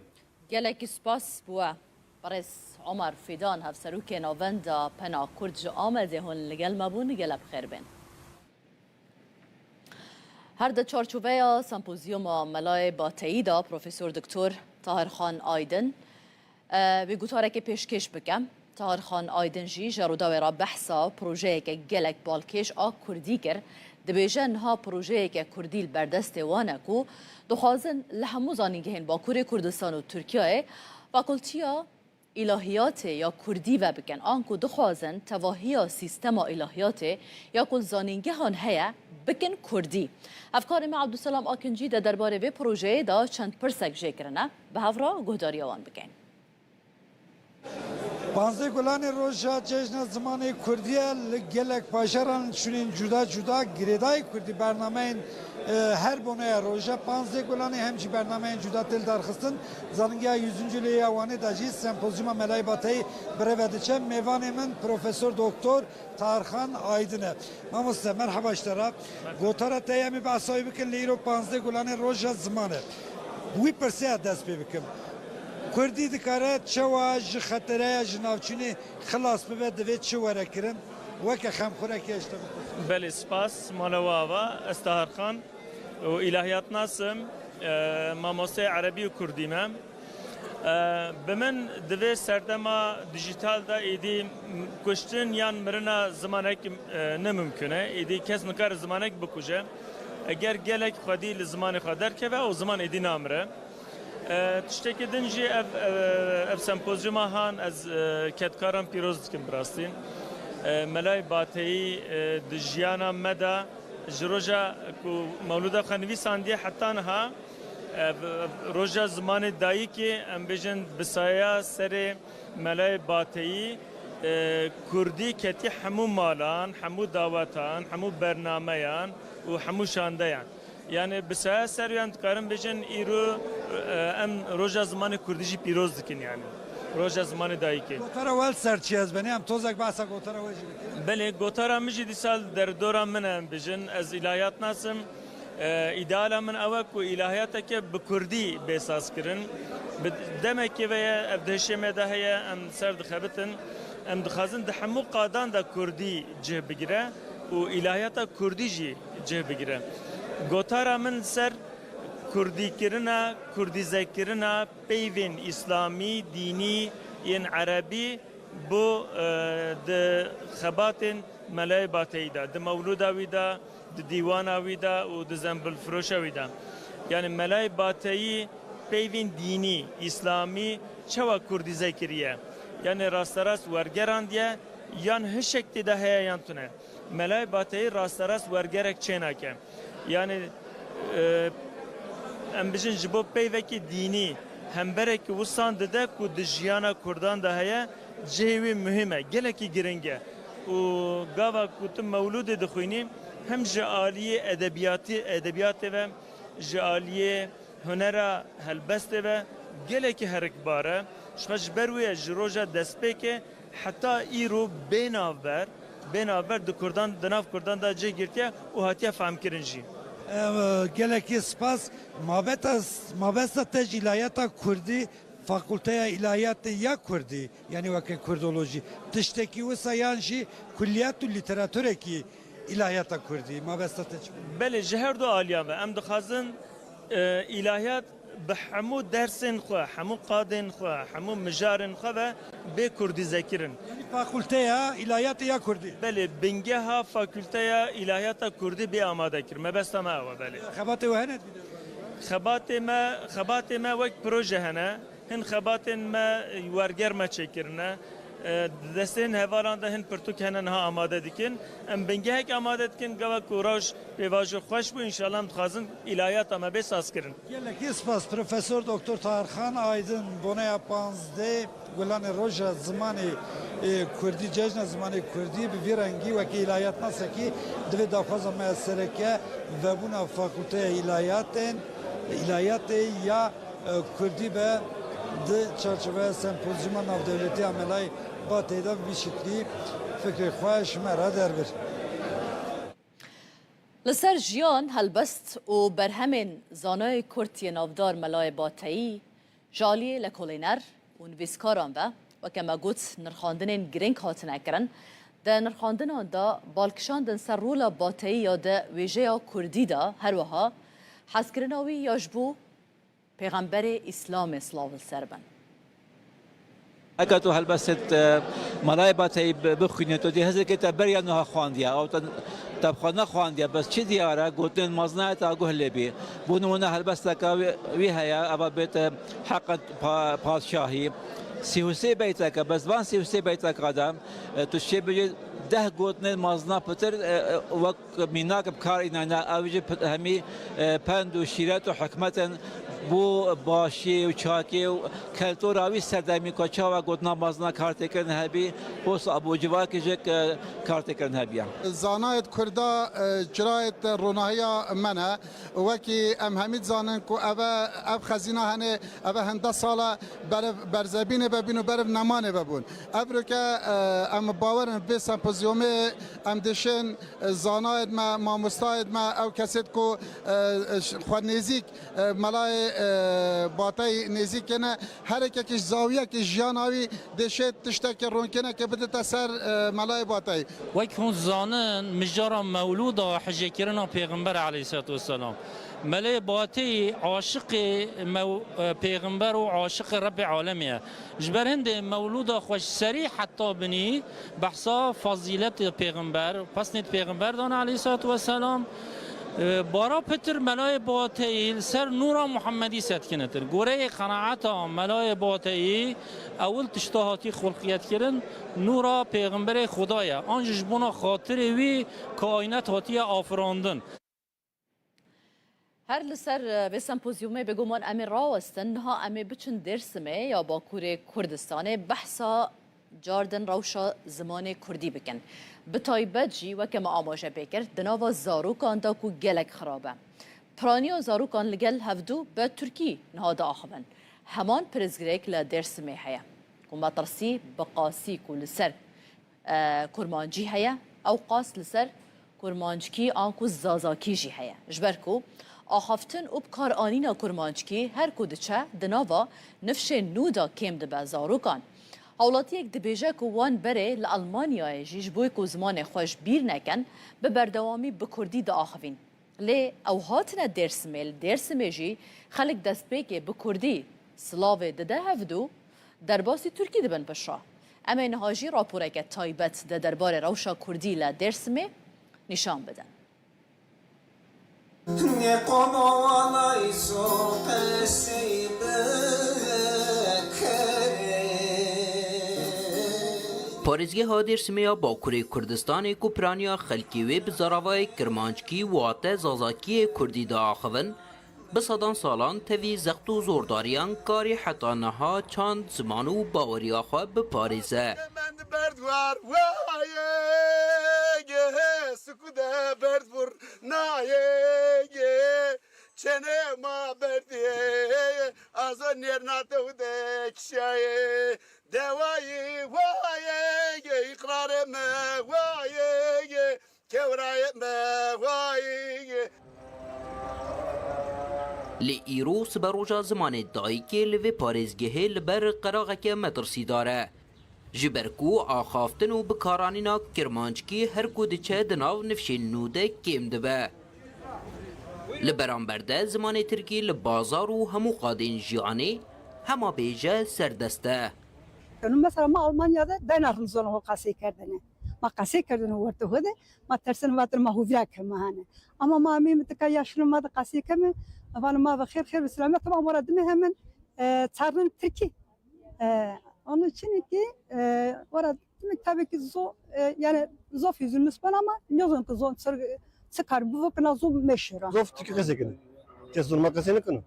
Gelekî spas bo we. Birêz Omer Fîdan, Hevserokê Navenda Pena Kurd ji Amedê, hûn li gel me bûn, gelek bi xêr bên. Her di çarçoveya sempozyuma Melayê Bateyî de Profesor Doktor Tahir Xan Aydin, e, wê gotarekê pêşkêş bikim. Tahir Xan Aydin jî ji Rûdawê re behsa projeyeke gelek balkêş a kurdî kir. Dibêje niha projeyeke kurdî li ber destê wan e ku dixwazin li hemû zanîngehên Bakurê Kurdistan û Tirkiyeyê fakultiya îlahiyatê ya kurdî vebikin, anku dixwazin tevahiya sîstema îlahiyatê ya ku li zanîngehan heye bikin kurdî. Hevkarê me Abdulselam Akincî de derbarê vê projeyê de çend pirsek jê kirine. Bi hev re guhdariya wan bikin. Panzdeh Gulanê roja Cejna Zimanê Kurdî ye. Li gelek bajaran şûnên cuda cuda girêdayî kurdî bernameyên, e, her boneya roja panzdeh Gulanê hem jî bernameyên cuda tê lidarxistin. Zanîngeha Yüzüncü Lê ya Wanê de jî sempozyuma Melayê Bateyî bi rê ve diçe. Mêvanê min Profesor Doktor Tarxan Aydin e. Mamoste, merheba ji te re. Gotara te yê em ê behsa wî bikin, lê îro panzdeh Gulanê roja ziman e. Wî pirsê ez dest pê bikim. Kurdî dikare çawa ji xetereya ji navçînê xilas bibe, divê çi were kirin? Weke xemxurekê ez ji te bipirsim. Belê, spas, mala we ava. Ez Tahir Xan. û îlahiyatnas im, e, mamosteyê erebî û kurdî me. E, bi min di vê serdema dijîtal de êdî kuştin yan mirina zimanek, e, ne mimkun e. Êdî kes nikare zimanek bikuje. Eger gelek xwedî li zimanê xwe derkeve, ew ziman êdî namire. E, tiştekî din jî ev, e, ev sempozyuma han ez, e, kedkaran pîroz dikim bi rastî. E, Melayê Bateyî, e, di jiyana me de ji roja ku mewlûda xwe nivîsandiye heta niha, e, roja zimanê dayikê, em bêjin bi saya serê Melayê Bateyî, e, kurdî ketî hemû malan, hemû dawetan, hemû bernameyan û hemû şandeyan. Yani bi saya ser yan dikarin bêjin îro, e, em roja zimanê kurdî jî pîroz dikin yani. Roja zimanê dayikê. Gotara wel ser çi ez benê, em tozek behsa gotara we jî bikin. Belê, gotara min jî dîsa li derdora min e, em bêjin, ez îlahiyatnas im. E, îdeala min ew e ku îlahiyateke bi kurdî bê sazkirin. Bi demekê ve ye, ev di hişê me de heye, em ser dixebitin. Em dixwazin di hemû qadan de kurdî cih bigire û îlahiyata kurdî jî cih bigire. Gotara min ser kurdîkirina, kurdîzekirina peyvên îslamî, dînî, yên erebî bo, e, di xebatên Melayê Bateyî de, di mewlûda wî de, di dîwana wî de û di zembilfiroşa wî de. Yani Melayê Bateyî peyvên dînî, îslamî çawa kurdîze kiriye? Yani rasterast wergerandiye yan hişek tê de heye yan tune? Melayê Bateyî rasterast wergerek çênake. Yani, e, em bijin ji bo peyvekî dînî hemberekî wisan dide ku di jiyana kurdan de heye, cihê wî muhîm e, gelekî giring e. Û gava ku tu mewlûdê dixwînî, hem ji aliyê edebiyatî, edebiyatê ve, ji aliyê hunera helbestê ve gelekî herikbar e. Ji xwe ji ber wê ye ji roja destpêkê heta îro bê navber, bê navber di kurdan, di nav kurdan de cih girtiye û hatiye fehmkirin jî. Ev, gelekî spas. Mabeta, mabesta te ji îlahiyata kurdî, fakulteya îlahiyatê ya kurdî, yani weke kurdolojî, tiştekî wisa yan jî kulliyat û lîteraturekî îlahiyata kurdî, mabesta te çi bû? Belê, ji her du aliyan ve em dixwazin, e, îlahiyat bi hemû dersên xwe, hemû qadên xwe, hemû mijarên xwe ve bê kurdîzekirin. Yanî fakulteya îlahiyatê ya kurdî? Belê, bingeha fakulteya îlahiyata kurdî bê amade kir. Mebesta me ew e, belê. Xebatê we hene? Xebatê me, xebatê me wek proje hene. Hin xebatên me werger me çêkirine. E, di destên hevalan de hin pirtûk hene niha amade dikin. Em bingehek amade dikin, gava ku rewş pêvajo xweş bû, înşallah em dixwazin îlahiyata me bê sazkirin. Gelekî spas, Profesor Doktor Tahir Xan Aydin, boneya panzdeh Gulanê Roja Zimanê, e, Kurdî, Cejna Zimanê Kurdî, bi vî rengî wekî îlahiyatnasekî divê daxwaza me ya sereke vebûna Fakulteya Îlahiyatên, Îlahiyatê ya e, Kurdî be di çarçoveya sempozyuma navdewletî ya Melayê Bateyî de bi vî şiklî fikrê xwe ji me re derbir. Li ser jiyan, helbest û berhemên zanayê Kurd yê navdar Melayê Bateyî ji aliyê lekolîner û nivîskaran ve, weke me got, nirxandinên girîng hatine kirin. Di nirxandinan de bal kişandin ser rola Bateyî ya di wêjeya Kurdî de, her wiha hezkirina wî ya ji bo Pêxemberê Îslamê silav li ser bin. Heke tu helbestê, e, Melayê Bateyî bi-, bixwînî, tu dê hizirkê te beriya niha xwandiye, ew te, te bi xwe nexwandiye, bes çi diyar e, gotinên mezin e, te guh lê bî. Bo nimûne helbesteke wî, wî heye, eva bêt, e, Heqet Pa-, Padşahî. Sî û sê beyteke, bes van sî û sê beyteka de, e, tu çê bêjî deh gotinên mezina pitir, e, e, wek mînak bi kar înayne, ew jî pit-, hemî, e, pend û şîret û hikmet in bo başiyê û çakê û keltora wî serdemî ku çawa gotina mezina kartêkirin hebî, post abû civakê jî, e, kartêkirin hebiye. Zanayêt Kurda, e, çirayêt ronahiya me ne. Wekî em hemî dizanin ku ev e, ev xezîna hene, ev e hende sal e, beriv berzebînê vebîn û beriv nemanê vebûn. Evroke, e, em bawer in vê sempozyumê em dişin, e, zanayêt me, mamostayêt me, ew kesêt ku, e, e, ş-, xwe nêzîk, e, Melayê E, Batey nêzîk kene, her yekekî ji zawiyekî jiyana wî dêşê tiştekî ronkinekê bidite ser, e, Melayê Batey. Wek hûn zanin, mijara mewlûda hijêkirina Pêxember aleyhisselatu vesselam. Melayê Batey aşiqê mew-, e, Pêxember û aşiqê Rebbê alemê ye. Ji ber hindê mewlûda xwe ji serî heta binî behsa fazîletê pêxember, pesnê pêxember dane aleyhissalatu vesselam. E, bara pitir Melayê Bateyî li ser nûra Muhemmedî setkinitir. Goreyê qenaeta Melayê Bateyî ewil tişta hatî xulqiyetkirin, nûra pêxemberê Xuda ye. An jî ji bona xatirê wî kaînet hatiye afirandin. Her li ser, e, vê sempozyumê bêguman em ê rawestin, niha em ê biçin Dêrsimê ya Bakurê Kurdistanê, behsa cardin rewşa zimanê kurdî bikin. Bi taybet jî, weke me amaje pê kir, di nava zarokan de ku gelek xirab e. Piraniya zarokan li gel hevdû bi tirkî niha diaxivin. Heman pirsgirêk li Dêrsimê heye ku metirsî bi qasî ku li ser e, kurmancî heye, ew qas li ser kurmanckî anku zazakî jî heye. Ji ber ku axaftin û bikaranîna kurmanckî her ku diçe di nava nifşên nû de kêm dibe zarokan. Hawlatiyek dibêje ku wan berê li Elmanyayê jî ji bo ku zimanê xwe ji bîr nekin, bi berdewamî bi kurdî diaxivîn. Lê ew hatine Dêrsimê, li Dêrsimê jî xelk destpêkê bi kurdî silavê dide hevdû, derbasî tirkî dibin piştre. Em ê niha jî raporeke taybet di derbarê rewşa kurdî li Dêrsimê nîşan bidin. Parêzgeha Dêrsimê ya Bakurê Kurdistanê ku piraniya xelkê wê bi zaravayê kirmanckî wate zazakiyê kurdî diaxivin, bi sedan salan tevî zext û zordariyan karî heta niha çand, ziman û baweriya xwe biparêze. Mend berd war wayê, suku de berd vur nayê, çene ma berdê, azo nêrna te û de kişayê, dewayê wayê, îqrarê me wayê, kewrayê me wayê. Lê îro siberoja zimanê dayikê li vê parêzgehê li ber qeraxeke metirsîdar e. Ji ber ku axaftin û bikaranîna kirmanckî her ku diçe di nav nifşên nû de kêm dibe. Li beramber de zimanê tirkî li bazar û hemû qadên jiyanê hema bêje serdest e. Û mesela ma Almanya de dayna rizona ho qasê kerdene. Ma qasê kerdene werte ho de, ma tersen vatir ma hovira ke ma hane. Ama ma amê mi tika yaşlı ma de qasê keme, vano ma ve xêr xêr ve selamet, tamam, ora dime hemen, e, çarnın Tirki. E, onun için ki, e, ora dime tabii ki zo, e, yani zof üzülmüş ben ama ne zaman ki zon çıkar bu vakına zo meşhur. Zof Tirki qasê kene. Kes zon ma qasê ne kene.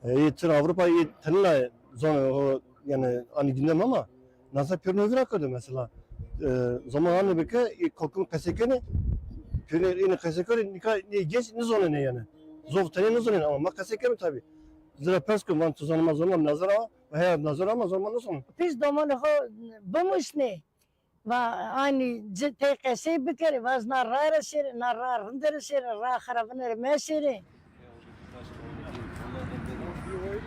E, yê Tir Avrupa yê tenine zon ho, yani, anî gündem ama nasa pêrno vira kerde mesela. E, zaman hanê bike, yê kalkın qesê kene, pêrno yê qesê kene, nika ne genç ne zonene yani. Zof tenê ne zonene ama ma qesê keme tabi. Zira pers ku van tu zonema zonema nazara, ve heya nazara ama zonema ne zonen. Pis domanê xo bimuşne. Va anî ci tê qesey bikere, va ez na rayre şêre, na ra rindere şêre, ra xerabinere meşêre.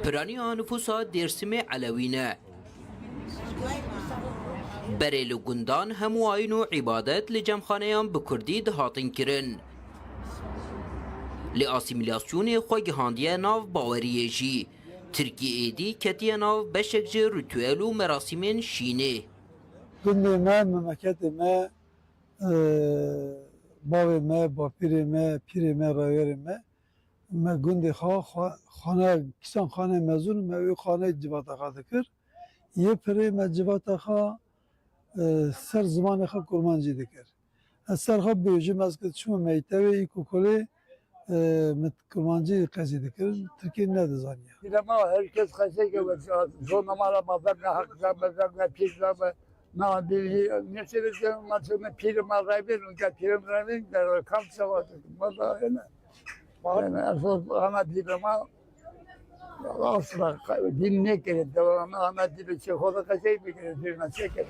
Piraniya nifûsa Dêrsimê Elewî ne. Berê li gundan hemû ayin û îbadet li cemxaneyan bi kurdî dihatin kirin. Lê asîmîlasyonê xwe gihandiye nav baweriyê jî. Tirkî êdî ketiye nav beşek ji rituel û merasîmên şînê. Gundê me, memleketê me, e, bavê me, bapîrê me, pîrê me, raywerê me, me gundê xwe, xwe, xane, kîsan xane mezûn, me wê xane civata xwe dikir. Yê pirê me civata xwe, e, ser zimanê xwe kurmancî dikir. Ez ser xwe bêjim, ez ki çûme mektebê, îlkokulê, e, min kurmancî qezî dikirin, tirkî nedizaniya. Pîrê ma her kes qesey ke, zona ma ra ma verna heqîqa me, verna pîrna me, na bêjî, neçe bêjî, ma çûme pîrê ma rayvên, ke pîrê ma rayvên, de kam çawa, ma da hene. Ma hene, esas ana dîbe ma, asla dîn nekire, devam ana dîbe çe xo da qesey bikire, dîna çekire.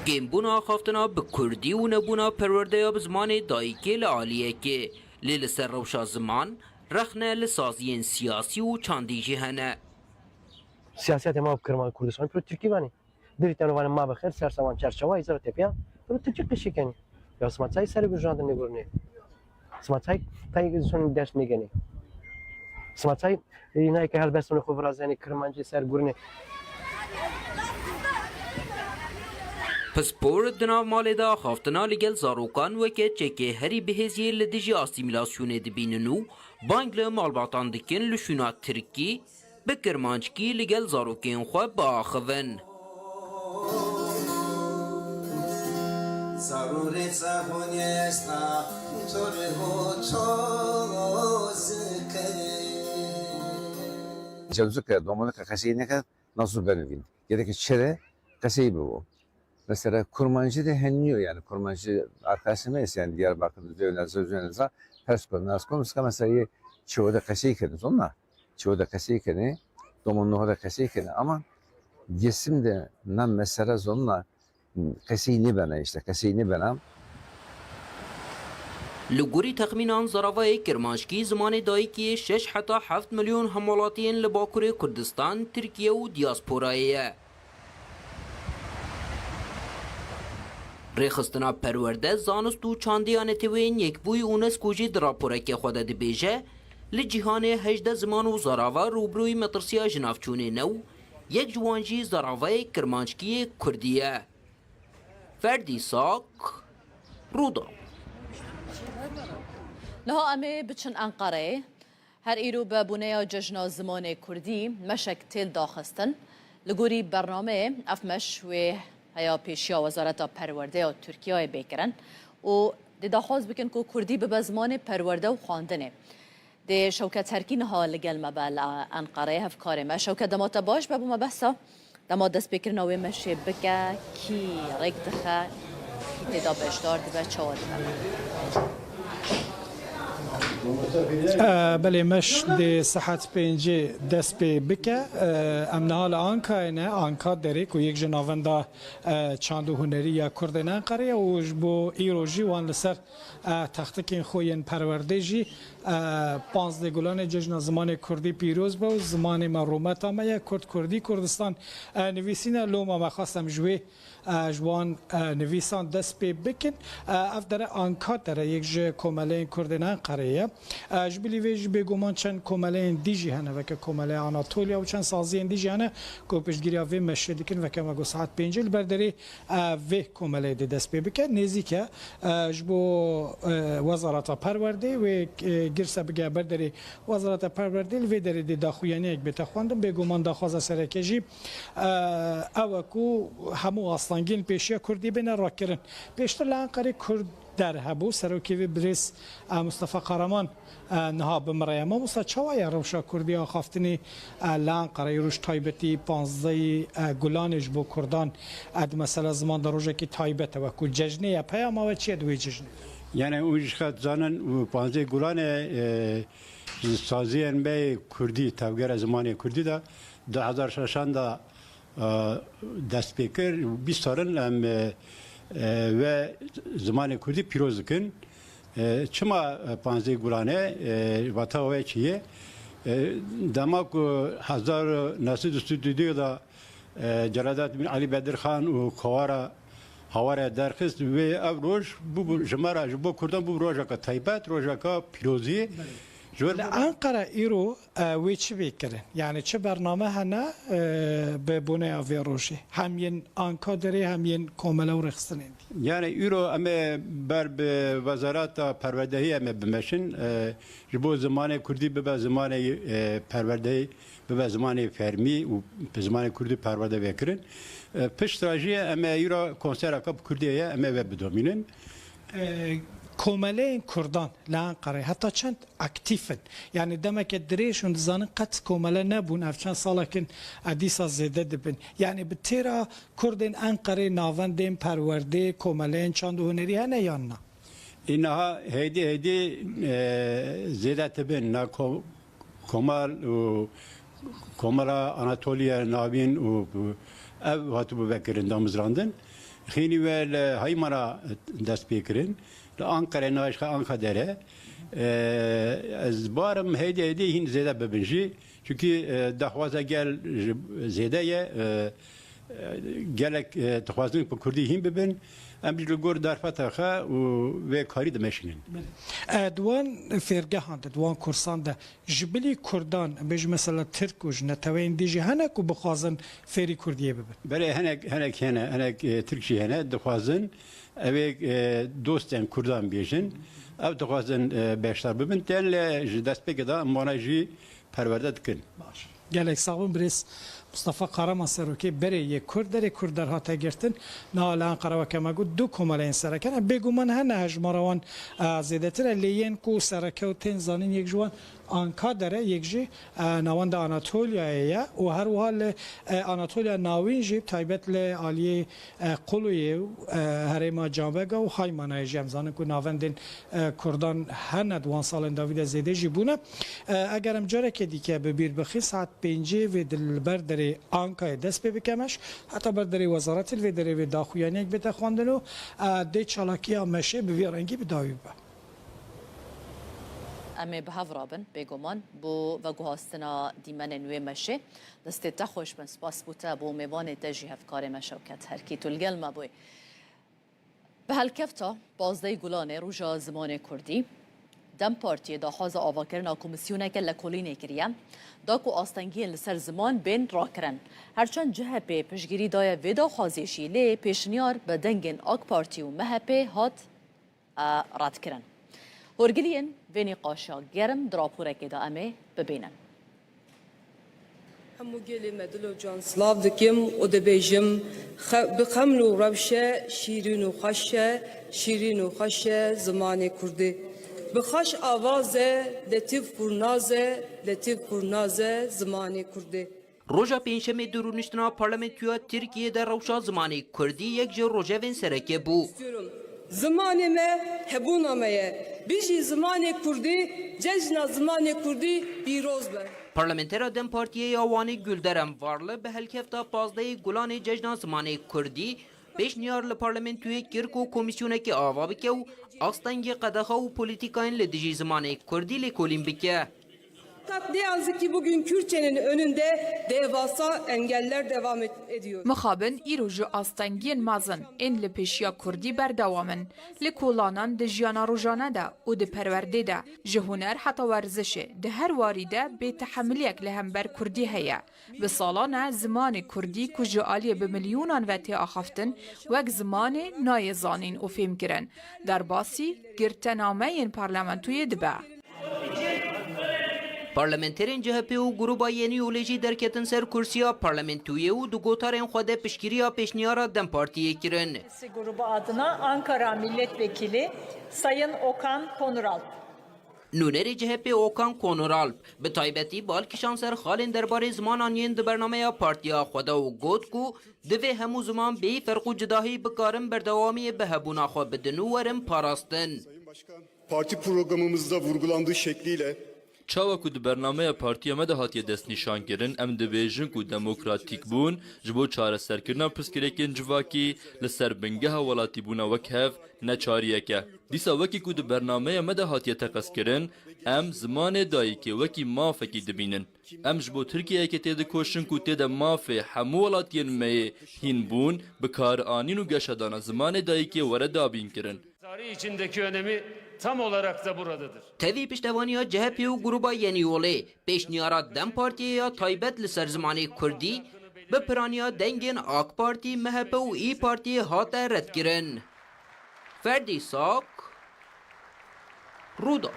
Kêmbûna axaftina bi kurdî û nebûna perwerdeya bi zimanê dayikê li aliyekê, lê li ser rewşa ziman, Rexne li saziyên siyasî û çandî jî hene. Siyasete ma bi Kirman Kurdistan piro Tirkî vanî. Dirî tevane ma bi xêr, sersevan çerçewa, îzara tepiya, piro Tirkî qişî kenî. Ya sima çay serê gujandin nêgurinê. Sima çay tay son ders nêgenê. Sima çay, e, nayê ke helbestûnê xwe virazenê, Kirmancî ser gurinê. Pispor di nav malê de axaftina li gel zarokan weke çekê herî bihêziyê li dijî asîmîlasyonê dibînin û bang li malbatan dikin li şûna tirkî bi kirmanckî li gel zarokên xwe biaxivin. Cewzike domonika qesey neket, nasıl ben evin. Gerek çere qesey bu. Mesela Kurmancı de henniyor yani. Kurmancı arkadaşım neyse yani Diyarbakır'da zöyle zöyle za pers konu nasıl konu mesela ye çoğu da qesey kedi zonna. Çoğu da qesey kedi. Domonluğa da qesey kedi ama yesim de nam mesela zonna qesey ne bana işte qesey ne bana. Li gorî texmînan zaravayê kirmanckî zimanê dayikî yê şeş heta heft milyon hemwelatiyên li Bakurê Kurdistan, Tirkiye û diyasporayê ye. Rêxistina Perwerde, Zanist û Çandê ya Neteweyên Yekbûyî UNESCO jî di raporekê xwe de dibêje, li cîhanê hejdeh ziman û zarava rûbirûyî metirsiya jinavçûnê ne û yek ji wan jî zaravayê kirmanckî yê kurdî ye. Ferdî Sak, Rûdaw. Niha em ê biçin Enqereyê. Her îro bi boneya Cejna Zimanê Kurdî meşek têl daxistin. Li gorî bernameyê ev meş wê heya pêşiya Wezareta Perwerdê ya Tirkiyeyê bê kirin û dê daxwaz bikin ku Kurdî bibe zimanê perwerde û xwendinê. Dê Şewket Terkî niha li gel me be li Enqereyê, hevkarê me. Şewket, dema te baş be, bo me behsa dema destpêkirina wê meşê bike, kî rêk dixe, kî tê de beşdar dibe, çawa dibe? Belê, meş dê saet pêncê dest pê bike. Em niha li Ankayê ne, Anka Derê ku yek ji navenda çand û hunerî ya Kurdên Enqerê ye û ji bo îro jî wan li ser textikên xwe yên perwerdê jî panzdeh Gulanê Cejna Zimanê Kurdî pîroz be û zimanê me rûmeta me ye, Kurd, Kurdî, Kurdistan nivîsîne. Loma me xwest em ji wê ji wan nivîsan dest pê bikin. Ev dere Anka Dere yek ji komeleyên Kurdên Enqerê ye. Ji bilî vê jî bêguman çend komeleyên dî jî hene, weke Komeleya Anatoliya û çend saziyên dî jî hene ku piştgiriya vê meşê dikin, weke me got saet pêncê li ber derê vê komeleyê dê dest pê bike. Nêzîk e ji bo Wezareta Perwerdê wê girse bige ber derê Wezareta Perwerdê, li vê derê dê daxuyaniyek bête xwendin. Bêguman daxwaza sereke jî ew e ku hemû astengiyên pêşiya Kurdî bêne rakirin. Pêştir li Enqerê Kurd Der hebû. Serokê vê birêz, e, Mustafa Kahraman, e, niha bi min re ye. Mamosta, çawa ye rewşa Kurdî axaftinê, e, li Enqereyê, roj taybetî panzdehî, e, Gulanê ji bo Kurdan, e, di mesela ziman de rojekî taybet e, wekû cejnê ye. Peyama we çi ye di wê cejnê de? Yani, hûn jî xet zanin, panzdehî Gulanê, e, ji saziyên me yê Kurdî, tevgera zimanê Kurdî de, du hezar şeşan de e, dest pê kir. Bîst sal in em, e, e, ve zimanê Kurdî pîroz dikin. E, çima, e, panzdeh Gulanê, e, vata we çi ye? E, dema ku hezar neh sed û sî û du de, e, Celalettin Elî Bedirxan û Kovara Haware derxist, wê ev roj bûbû ji me re, ji bo Kurdan bûbû rojeka taybet, rojeka pîrozî. Belê. Li Enqere îro E, wê çi bê kirin? Yani çi bername hene, e, bi boneya vê rojê? Hem yên Anka Derê hem yên komele û rêxistinên dî. Yani îro em ê ber bi Wezareta Perwerdehî em ê bimeşin. E, ji bo zimanê Kurdî bibe zimanê, e, perwerdehî, bibe zimanê fermî û bi zimanê Kurdî perwerde vê kirin. E, piştre jî em ê îro konsereka bi Kurdî ye, em ê ve bidomînin. E, komeleyên Kurdan li Enqereyê heta çend aktîf in? Yani demeke dirêj hûn dizanin qet komele nebûn, ev çend salek in, e, dîsa zêde dibin. Yani bi têra Kurdên Enqerê navendên perwerdê, komeleyên çand û hunerî hene yan na? Înaha hêdî hêdî, e, zêde dibin. Na ko-, Komal û Komela Anatoliya Navîn û ev hatibû vekirin, damizrandin. Xînî we li Haymana dest pê kirin. Li Anqere, nayê ji Anka Dere, E, ez barim hêdî hêdî hîn zêde bibin jî. Çunkî, e, daxwaza gel ji zêde ye. E, e, gelek, e, dixwazin ku kurdî hîn bibin. Em jî li gor derfeta xwe û vê karî dimeşînin. E, di wan fêrgehan de, di wan kursan de ji bilî kurdan, bêjin mesela tirk û ji neteweyên dî jî hene ku bixwazin fêrî kurdiyê bibin? Belê, hinek, hinek hene, hinek, e, tirk jî hene, dixwazin. Ew ê, e, dostên kurdan bêjin. Ew dixwazin, e, beşdar bibin. Tên lê ji destpêkê de em wana jî perwerde dikin. Baş. Gelek sax bin birêz Mustafa Kahraman, serokê berê yê Kurd, derê Kurd derhate girtin. Niha li Enqera weke me got du komeleyên sereke ne. Bêguman hene hejmara wan, e, zêdetir e, lê yên ku sereke û tên zanîn yek ji wan Anka dere, yek jî, e, navenda Anatoliayê ye û her wiha li, e, Anatoliya Navîn jî, taybet li aliyê, e, Quluyê û, e, herêma Canbega û Haymanayê jî em zanin ku navendên, e, Kurdan hene, di wan salên dawî de zêde jî bûne. E, eger em careke dîke bi bîr bixîn, saet pêncê vê di li ber derê Ankayê dest pê bike meş, heta ber derê wezaretê li vê derê vê daxuyaniyek bête xwendin û, e, dê çalakiya meşê bi vî rengî bi dawî bibe. Em ê bi hev rabin, bêguman, bo veguhastina dîmenên wê meşê. Destê te xweş bin, spas bo te, bo mêvanê te jî hevkarê me Şewket Herkî, tu li gel me bûyî. Bi helkefta pazdehê Gulanê, Roja Zimanê Kurdî, DEM Partiyê daxwaza avakirina komîsyoneke lekolînê kiriye, da ku astengiyên li ser ziman bên rakirin. Herçend C H P piştgirî daye vê daxwazê jî, lê pêşniyar bi dengên AK Partî û M H P hat e, redkirin. Hûrgiliyên vê nîqaşa germ di raporekê de em ê bibînin. Hemû gelê me dilo can silav dikim û dibêjim, xe-, bi xeml û rewşe şîrîn û xweş e, şîrîn û xweş e zimanê kurdî. Bi xweş avaz e, letîf qurnaz e, letîf qurnaz e zimanê kurdî. Roja Pêncşemê di rûniştina Parlamentoya Tirkiyê de rewşa zimanê kurdî yek ji rojevên sereke bû. Zimanê me hebûna me ye. Bijî zimanê kurdî, cejna zimanê kurdî pîroz be. Parlamentera DEM Partiyê ya Wanê Gulderem Varli bi helkefta pazdehê Gulanê Cejna Zimanê Kurdî pêşniyar li parlamentoyê kir ku komîsyonekê ava bike û astengê qedexa û polîtîkayên li dijî zimanê kurdî lêkolîn bike. Fakat ne yazık ki bugün Kürtçenin önünde devasa engeller devam et-, ediyor. Mixabin îro ji astengiyên mezin ên li pêşiya kurdî berdewam in. Li kolanan, di jiyana rojane de û di perwerdê de, ji huner heta werzişê, di her warî de bêtehemiliyek li hember kurdî heye. Bi salan e zimanê kurdî ku ji aliyê bi milyonan ve tê axaftin, wek zimanê nayê zanîn û fêhmkirin, derbasî girtenameyên parlamentoyê dibe. Parlamenterên C H P û Gruba Yenî Yolê jî derketin ser kursiya parlamentoyê û di gotarên xwe de piştgiriya pêşniyara DEM Partiyê kirin. Sesi grubu adına Ankara Milletvekili Sayın Okan Konuralp. Nûnerê C H P Okan Konuralp bi taybetî bal kişand ser xalên derbarê zimanan yên di bernameya partiya xwe de û got ku divê hemû ziman bêyî ferq û cudahî bikarin berdewamiyê bi hebûna xwe bidin û werin parastin. Parti programımızda vurgulandığı şekliyle Çawa ku di bernameya partiya me de hatiye destnîşankirin, em dibêjin ku demokratîkbûn ji bo çareserkirina pirsgirêkên civakî li ser bingeha welatîbûna wekhev neçariyek e. Dîsa wekî ku di bernameya me de hatiye teqezkirin, em zimanê dayikê wekî mafekî dibînin. Em ji bo Tirkiyeyekê têdikoşin ku tê de mafê hemû welatiyên me yê hînbûn, bikaranîn û geşedana zimanê dayikê were dabînkirin. Tarih içindeki önemi tam olarak da buradadır. Tevî piştevaniya C H P û Gruba Yenî Yolê, pêşniyara DEM Partiyê ya taybet li ser zimanê kurdî bi piraniya dengên AK Partî, M H P û İYİ Partiyê hate redkirin. Ferdî Sak, Rûda.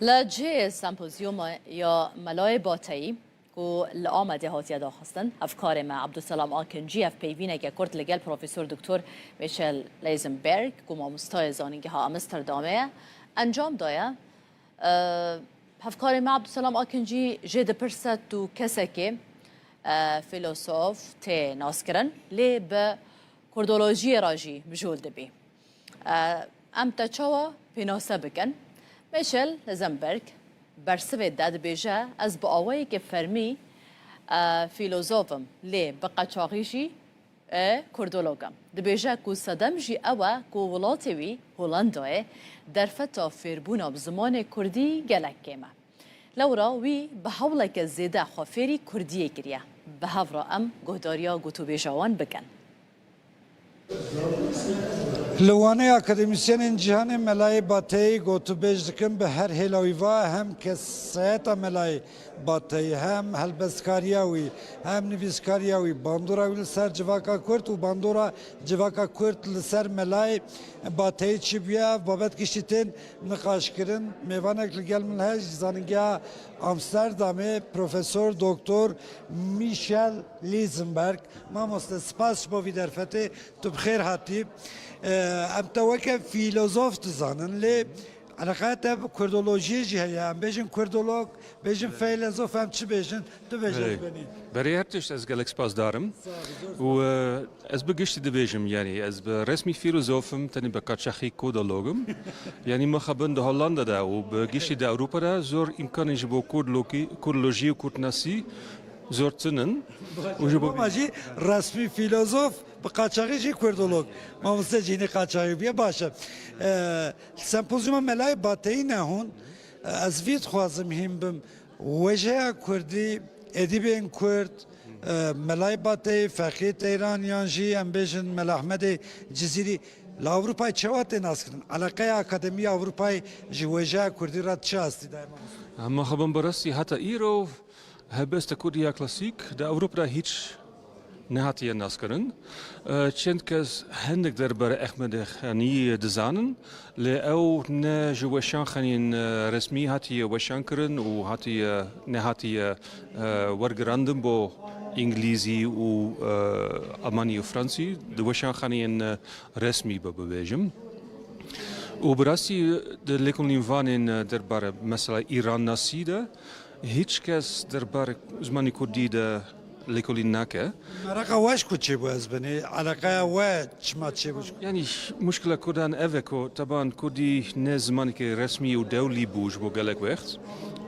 Li cihê sempozyuma ya Melayê Bateyî, ku li Amedê hatiye daxistin, hevkarê me Abdulselam Akincî hevpeyvîneke kurt li gel Profesor Doktor Michel Leisenberg, ku mamostayê zanîngeha Amsterdamê ye, encam daye. E, hevkarê me Abdulselam Akincî jê dipirse, tu kesekê, e, fîlosof tê naskirin, lê bi kurdolojiyê re jî mijûl dibî. E, em te çawa pênase bikin? Michel Leisenberg bersivê de dibêje, ez bi awayekî fermî, e, fîlozof im, lê bi qeçaxî jî, E, kurdolog e. Dibêje ku sedem jî ew e ku welatê wî, Holandayê, derfeta fêrbûna bi zimanê kurdî gelek kêm e. Lewra wî bi hewleke zêde xwe fêrî kurdiyê kiriye. Bi hev re em guhdariya gotûbêja wan bikin. Li Wanê akademîsyenên cîhanê Melayê Bateyî gotûbêj dikin, bi her hêla wî va hem kesayeta Melayê Bateyî, hem helbestkariya wî, hem nivîskariya wî, bandora wî li ser civaka Kurd û bandora civaka Kurd li ser Melayê Bateyî çi bûye, ev babet giştî tên niqaşkirin. Mêvanek li gel min heye ji Zanîngeha Amsterdamê, Profesor Doktor Michel Lisenberg. Mamoste, spas ji bo vî derfetê, tu bi xêr hatî. Em te weke fîlozof dizanin, lê eleqeya te bi kurdolojiyê jî heye. Em bêjin kurdolog, bêjin feylezof, em çi bêjin? Tu bêje Belê. Benî. Berê her tişt ez gelek spasdar im. Sağ ol, zor û e, ez bi giştî dibêjim, yanî ez bi resmî fîlozof im, tenê bi qaçaxî kurdolog im. Yanî mixabin di Hollanda de û bi giştî di Ewropa de zor îmkanên ji bo kurdologî, kurdolojî û kurdnasî zor tinin. Û ji bo Ama jî resmî fîlozof, bi qaçaxî jî kurdolog. Mamoste cînî qaçaxî bûye, baş e. E, Sempozyuma Melayê Bateyî ne hûn. E, ez vî dixwazim hîn bim. Wêjeya kurdî, edîbên kurd, e, Melayê Bateyî, Feqî Teyran yan jî em bêjin Mela Ehmedê Cizîrî li Ewropayê çawa tê naskirin? Eleqeya Akademîya Ewropayê ji wêjeya kurdî re çi astî daye mamoste? Hema xwe bim bi rastî heta îro helbesta kurdî ya klasîk di Ewropa de hîç nehatiye naskirin. E, çend kes hindik derbarê Ehmedê Xanî dizanin, lê ew ne ji weşanxaneyên, e, resmî hatiye weşankirin û hatiye, nehatiye, e, wergirandin bo Îngilîzî û, e, Almanî û Fransî di weşanxaneyên, e, resmî be bibêjim. Û bi rastî di lêkolînvanên, e, derbarê mesela Îrannasî de hîç kes derbarê zimanê kurdî de lêkolîn nake. Meraqa we ji ku çêbû ez binê, eleqeya we çima çêbû ji ku? Yanî muşkila kurdan ev e ku teban kurdî ne zimanekî resmî û dewlî bû ji bo gelek wext.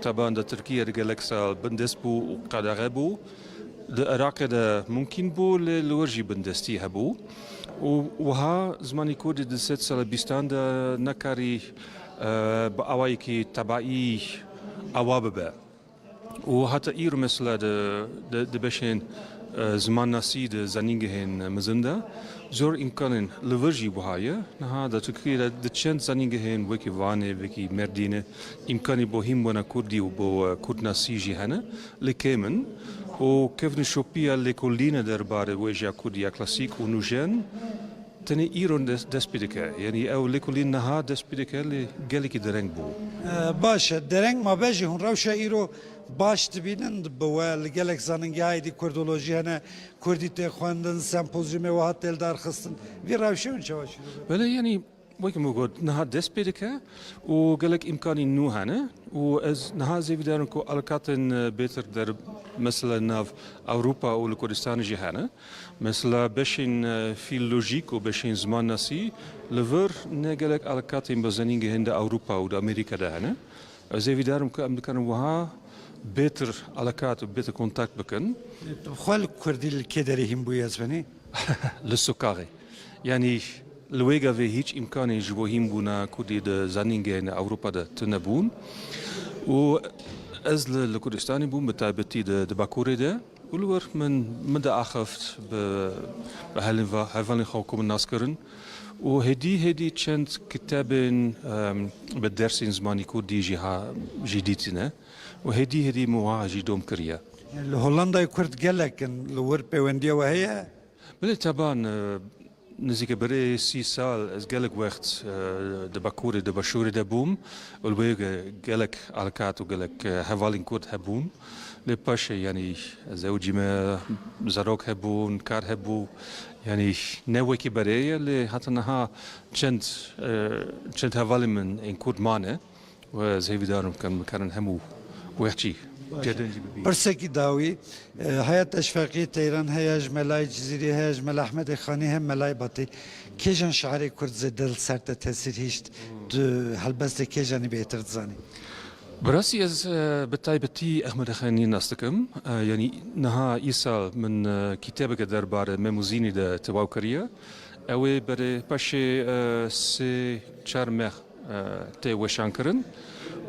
Teban di Tirkiye de gelek sal bindest bû û qedexe bû. Di Iraqê de mumkîn bû, lê li wir jî bindestî hebû. Û wiha zimanê kurdî di sed sala bîstan de nekarî, e, bi awayekî tebaî awa bibe. Û heta îro mesela di, di, di beşên, e, zimannasî di zanîngehên mezin de zor îmkanên li vir jî wiha ye. Niha di Tirkiyê de di çend zanîngehên wekî Vanê, wekî Mêrdînê îmkanî bo hînbûna kurdî û bo, e, kurdnasî jî hene, lê kêm in. Û kevnîşopiya lêkolîne derbarê wêjeya kurdî ya klasîk û nûjen, tenê îro des-, dest pê dike. Yanî ew lêkolîn niha dest pê dike, lê gelekî dereng bû. E, baş e, dereng mabe jî hûn rewşa îro baş dibînin bi we li gelek zanîngehayê dî kurdolojî hene, kurdî tê xwendin, sempozyumê wiha tê lidarxistin. Vî rewşê hûn çawa şîrove? Belê, yanî wekî min got, niha dest pê dike û gelek îmkanî nû hene û ez niha zêvîdar im ku alakatên, e, bêtir der mesela nav Ewropa û li Kurdistanê jî hene. Mesela beşên, e, fîlolojîk û beşên zimannasî li vir ne gelek alakatên bi zanîngehên di Ewropa û di Amerîka de hene. Ez hêvîdar im ku em dikarin wiha bêtir alakat û bêtir kontakt bikin. Tu bi xwe li kurdî li kê derê hîn bûyî ez benî? Li sokaxê. Yanî li wê gavê hîç îmkanê ji bo hînbûna kurdî di zanîngehên Ewropa de tune bûn. Û ez li, li Kurdistanê bûm, bi taybetî di, di Bakurê de. Û li wir min, min diaxift bi, bi helên va-, hevalên xwe ku min nas kirin. Û hêdî hêdî çend kitabên, em, bi dersên zimanî kurdî jî ha, jî dîtine. Û hêdî hêdî min wiha jî dom kiriye. Li Hollandayê Kurd gelek in, li wir pêwendiya we heye? Belê teban, e, nizîke berê sî sal ez gelek wext, e, di Bakurê, di Başûrê de bûm. Û li wê ge-, gelek alkat û gelek, e, hevalên Kurd hebûn. Lê paşê, yanî, zewicî me, zarok hebûn, kar hebû. Yanî, ne wekî berê ye, lê heta niha çend, e, çend hevalên min ên Kurd mane. Û ez hêvîdar im ku em bikarin hemû wextî pêdengî bibîn. Pirsekî dawî, e, heye te ji Feqî Teyran, heye ji Melayê Cizîrî, heye ji Mela Ehmedê Xanî, hem Melayê Batî. Kêjan şairê Kurd zêde li ser te tesîr hişt, tu helbestê kêjanî bêhtir dizanî? Bi rastî ez, e, bi taybetî Ehmed Xenî nas dikim. E, yanî niha îsal min, e, kîtebeke derbarê Mem û Zînî de tewaw kiriye. Ew ê berê paşê, e, sê çar meh, e, tê weşankirin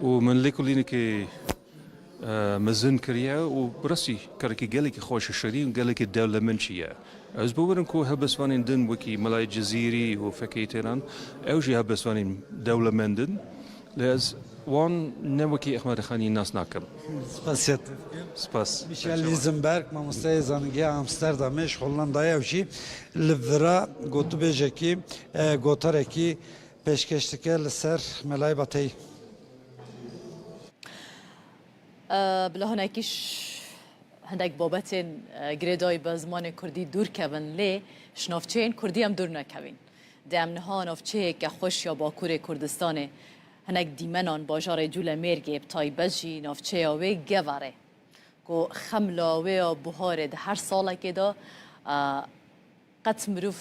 û min lêkolînekê, e, mezin kiriye û bi rastî karekî gelekî xweş û şirîn û gelekî dewlemend jî ye. Ez bawer im ku helbestvanên din wekî Melayê Cizîrî û fekê tênan, ew jî helbestvanên dewlemend in. Lê ez wan ne wekî Ehmed Xanî nas nakim. Spasiya te dikim. Spas. Michel Lisenberg, mamosteyê zanîngeha Amsterdamê ji Hollandayê, ew jî li vira gotûbêjekî, e, gotarekî pêşkêş dike li ser Melayê Bateyî. E, bila hinekî ş-, hindek babetên, e, girêdayî bi zimanê kurdî dûr kevin, lê ji navçeyên kurdî em dûr nekevîn. Dê em niha navçeyeke xweş ya Bakurê Kurdistanê, hinek dîmenan bajarê Cûlemêrgê, bi taybet jî navçeya wê Geverê, ku xemla wê ya buharê di her salekê de, e, qet mirov,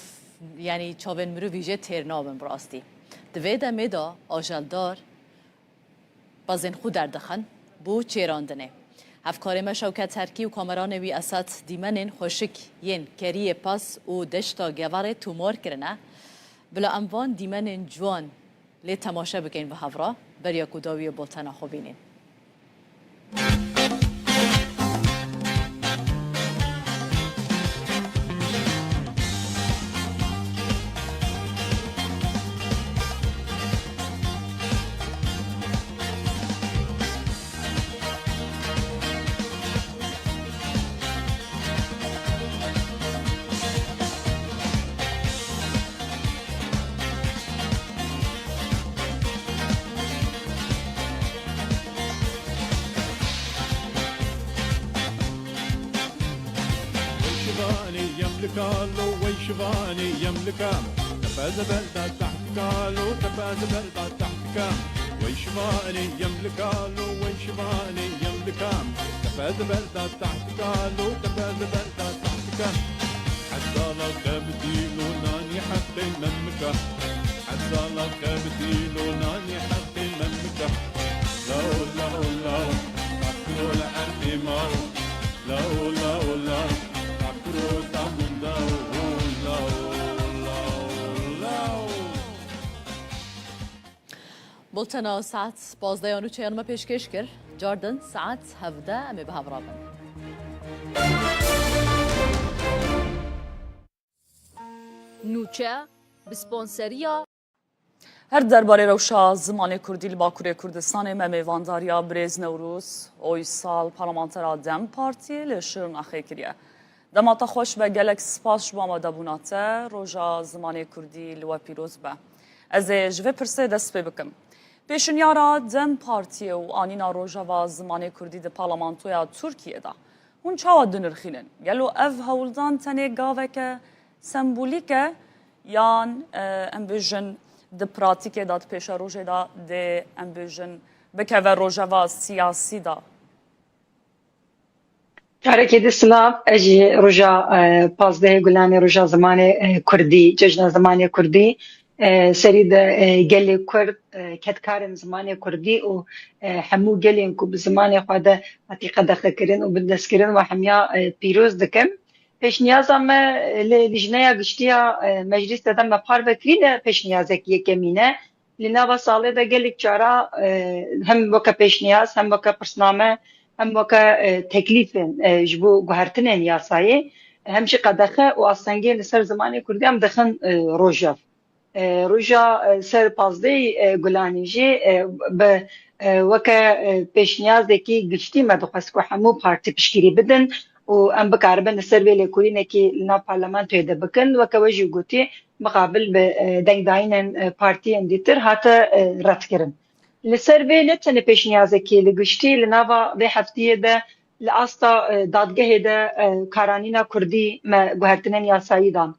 yanî çavên mirovî jê têr nabin bi rastî. Di vê demê de ajeldar pezên xwe derdixin bo çêrandinê. Hevkarê me Şewket Terkî û kameranê wî Esed dîmenên xweşik yên keriyê pez û deşta Geverê tomar kirine. Bila em van dîmenên ciwan lê temaşe bikin bi hev re, beriya ku dawiyê bultena xwe bînin. Wey şivanê yem li kalo, wey şivanê yem li kam. Tepe ziber da teht kalo, tepe ziber da teht kam. Wey şivanê yem li kalo, wey şivanê yem li kam. Tepe ziber da teht kalo, tepe ziber da teht kam. Hezala kevdîlo nanî heqê memika. Hezala kevdîlo nanî heqê memika. Lao, lao, lao. Fakro li erdê mao. Lao, lao, lao. Fakro da min dao. Lao, lao, lao. Bultena saet pazdeh ya nûçeyan me pêşkêş kir. Cardin saet hevdeh em ê bi hev re bin. Nûçe, bi sponseriya. Her derbarê rewşa zimanê kurdî li Bakurê Kurdistanê me mêvandariya birêz Newroz Oysal, parlamentera dem Partiyê li Şirnaxê kiriye. Dema te xweş be, gelek spas ji bo amadebûna te. Roja zimanê kurdî li we pîroz be. Ez ê ji vê pirsê dest pê bikim. Pêşinyara dem Partiyê û anîna Rojeva Zimanê Kurdî di Parlamentoya Tirkiyê de hûn çawa dinirxînin? Gelo ev hewldan tenê gaveke sembolîk e yan, e, em bêjin di pratîkê de, di pêşerojê de dê, em bêjin, bikeve rojeva siyasî de? Carekê din silav, ez jî roja, e, pazdehê Gulanê, roja zimanê, e, kurdî, cejna zimanê kurdî, e, serî de, e, gelê kurd, e, kedkarên zimanê kurdî û, e, hemû gelên ku bi zimanê xwe de hatî qedexekirin û bindestkirin, we hemiya, e, pîroz dikim. Pêşniyaza me, e, li Lijneya Giştî ya, e, Meclîsê de me parve kirî, ne pêşniyazek yekemîn e. Li nava salê de gelek cara, e, hem weke pêşniyaz, hem weke pirsname, hem weke, e, teklîfên, e, ji bo guhertinên yasayê, hem jî qedexe û astengê li ser zimanê kurdî em dixin, e, rojev. E, roja, e, ser pazdehê, e, Gulanê jî, e, bi, e, weke, e, pêşniyazekî giştî me dixwest ku hemû partî piştgirî bidin û em bikaribin li ser vê lêkolînekî li nav parlamentoyê de bikin. Weke we jî gotî, mixabil bi, e, dengdayînên, e, partiyên dîtir hate, e, redkirin. Li ser vê ne tenê pêşniyazekî, li giştî li nava vê heftiyê de li asta, e, dadgehê de, e, karanîna kurdî me guhertinên yasayî dan.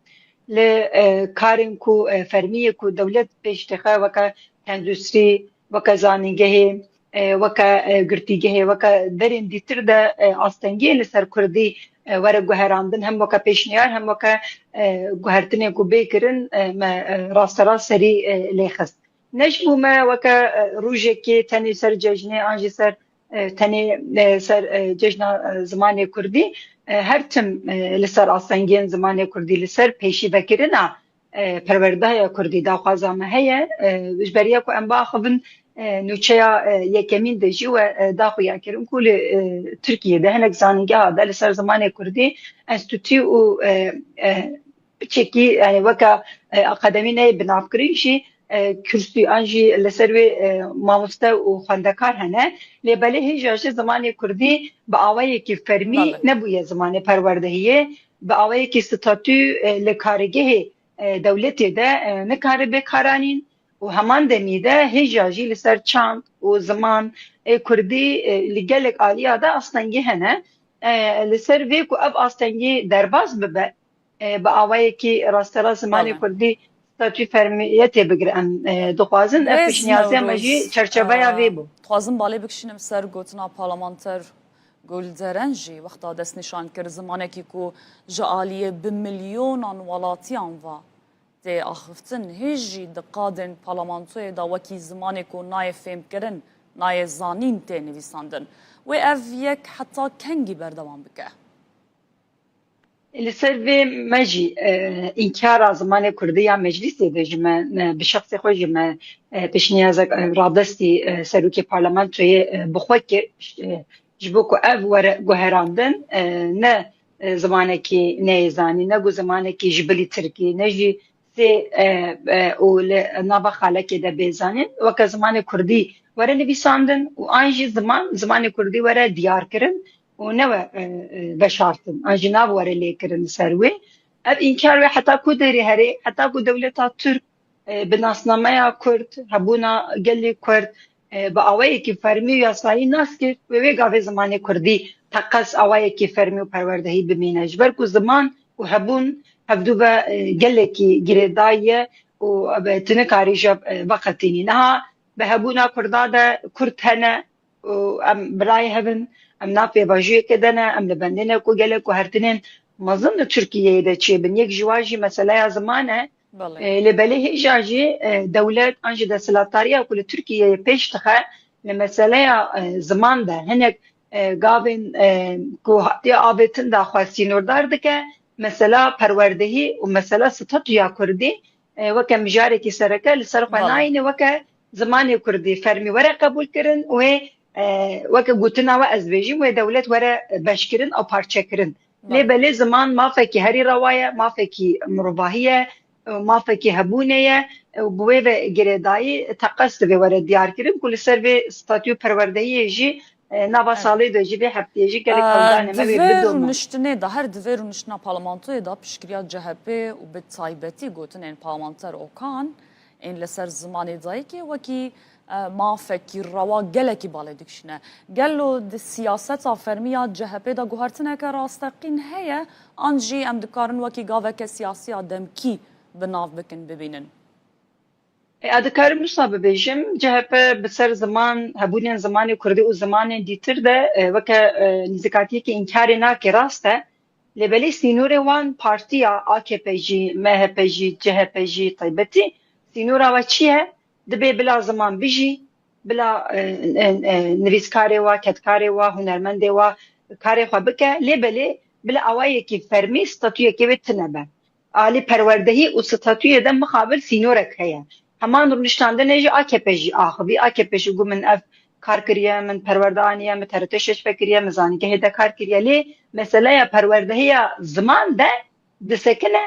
Li, e, karên ku, e, fermî ye ku dewlet pêş dixe weke endûstrî, weke zanîngehê, e, weke, e, girtîgehê, weke derên dîtir de, e, astengiyên li ser kurdî, e, were guherandin, hem weke pêşniyar, hem weke, e, guhertinên ku bê kirin, e, me, e, rasterast serî, e, lê xist. Ne ji bo me weke e, rojekê tenê ser cejnê an jî ser e, tenê e, ser e, cejna e, zimanê kurdî, e, her tim e, li ser astengiyên zimanê kurdî, li ser pêşîvekirina e, perwerdeya kurdî daxwaza me heye. E, ji beriya ku em biaxivin e, nûçeya e, yekemîn de jî we e, daxuya kirin ku li e, Tirkiyê de hinek zanîngeha de li ser zimanê kurdî enstîtû û e, e, piçekî, yani weke e, akademî neyê binavkirin jî e, kursî an jî li ser wê e, mamoste û xwendekar hene. Lê belê hêja jî zimanê kurdî bi awayekî fermî Belê. nebûye zimanê perwerdehiyê, bi awayekî statû e, li kargehê e, dewletê de e, nikare bê karanîn û heman demî de hêja jî li ser çand û ziman ê kurdî e, li gelek aliya de astengî hene. E, li ser vê ku ev astengî derbas bibe, e, bi awayekî rasterast zimanê Belê. kurdî statû fermiyetê bigire em e, dixwazin. Ev Birêz pêşniyaziya me jî Newroz, çerçeveya e, vê bû. Dixwazim balê bikişînim ser gotina parlamenter Gulderen jî wexta destnîşan kir, zimanekî ku ji aliyê bi milyonan welatiyan ve tê axiftin, hê jî di qadên parlamentoyê de wekî zimanê ku nayê fêmkirin, nayê zanîn tê nivîsandin. Wê ev yek heta kengî berdewam bike? Li ser vê me jî e, înkara zimanê kurdî ya meclîsê de ji me, me bi şexsê xwe jî me e, pêşniyazek e, radestî e, serokê parlamentoyê e, bi xwe kir. E, ji bo ku ev were guherandin, e, ne e, zimanekî neyê zanîn, ne ku zimanekî ji bilî tirkî, ne jî sê e, e, û li nava xalekê de bê zanîn, weke zimanê kurdî were nivîsandin û an jî ziman, zimanê kurdî were diyar kirin û ne we e, e, veşartin, an jî nav were lêkirin li ser wê. Ev înkar wê heta ku derê herê, heta ku dewleta Tirk e, bi nasnameya Kurd, hebûna gelê Kurd e, bi awayekî fermî û yasayî nas kir, wê wê gavê zimanê Kurdî teqez awayekî fermî û perwerdehî bimîne. Ji ber ku ziman û hebûn hevdû ve e, gelekî girêdayî ye û e, tu nikarî ji e, veqetînî. Niha bi hebûna Kurda de Kurd hene, û em birayê hev in, em nav pêvajoyekê de ne, em li bendê ne ku gelek guhertinên mezin li Tirkiyeyê de çêbin. Yek ji wan jî meseleya ziman e. Belê. E, lê belê hêja jî e, dewlet an jî desthilatdariya ku li Tirkiyeyê pêş dixe li meseleya e, ziman de hinek e, gavên e, ku hatiye avêtin daxwe sînordar dike, mesela perwerdehî û mesela statûya kurdî e, weke mijarekî sereke li ser xwe Belê. nayîne, weke zimanê kurdî fermî were qebûl kirin, wê e, weke gotina we ez bêjim, wê dewlet were beşkirin û parçekirin. Lê Belê. belê ziman mafekî herî rewa ye, mafekî mirovahî ye, e, mafekî hebûnê ye, e, û bi wê ve girêdayî teqez divê were diyar kirin ku li ser vê statû perwerdehiyê jî e, nava Evet. salê de jî vê hefteyê jî gelek E, hewldanê me di wê vê bidomîne. rûniştinê de, her di vê rûniştina parlamentoyê de piştgiriya C H P û bi taybetî gotinên parlamenter Okan ên li ser zimanê dayikê wekî e, mafekî rewa gelekî balê dikişîne. Gelo di siyaseta fermî ya C H P de guhertineke rasteqîn heye, an jî em dikarin wekî gaveke siyasî ya demkî bi nav bikin, bibînin? E, ez dikarim wisa bibêjim, C H P bi ser ziman, hebûnên zimanê kurdî û zimanên dîtir de e, weke e, nîzikatiyekî înkarê nake, rast e. Lê belê sînorê wan partiya A K P jî, M H P jî, C H P jî taybetî sînora we çi ye? Dibê bila ziman bijî, bila e, e, e, nivîskarê wa, kedkarê wa, hunermendê wa karê xwe bike, lê belê bila awayekî fermî statûyekê wê tune be. Alî perwerdehî û statûyê de mixabil sînorek heye. Heman rûniştandinê jî A K P jî axivî. A K P jî got, min ev kar kiriye, min perwerde aniye, min T R T şeş vekiriye, min zanîngehê de kar kiriye. Lê meseleya perwerdehiya ziman de disekine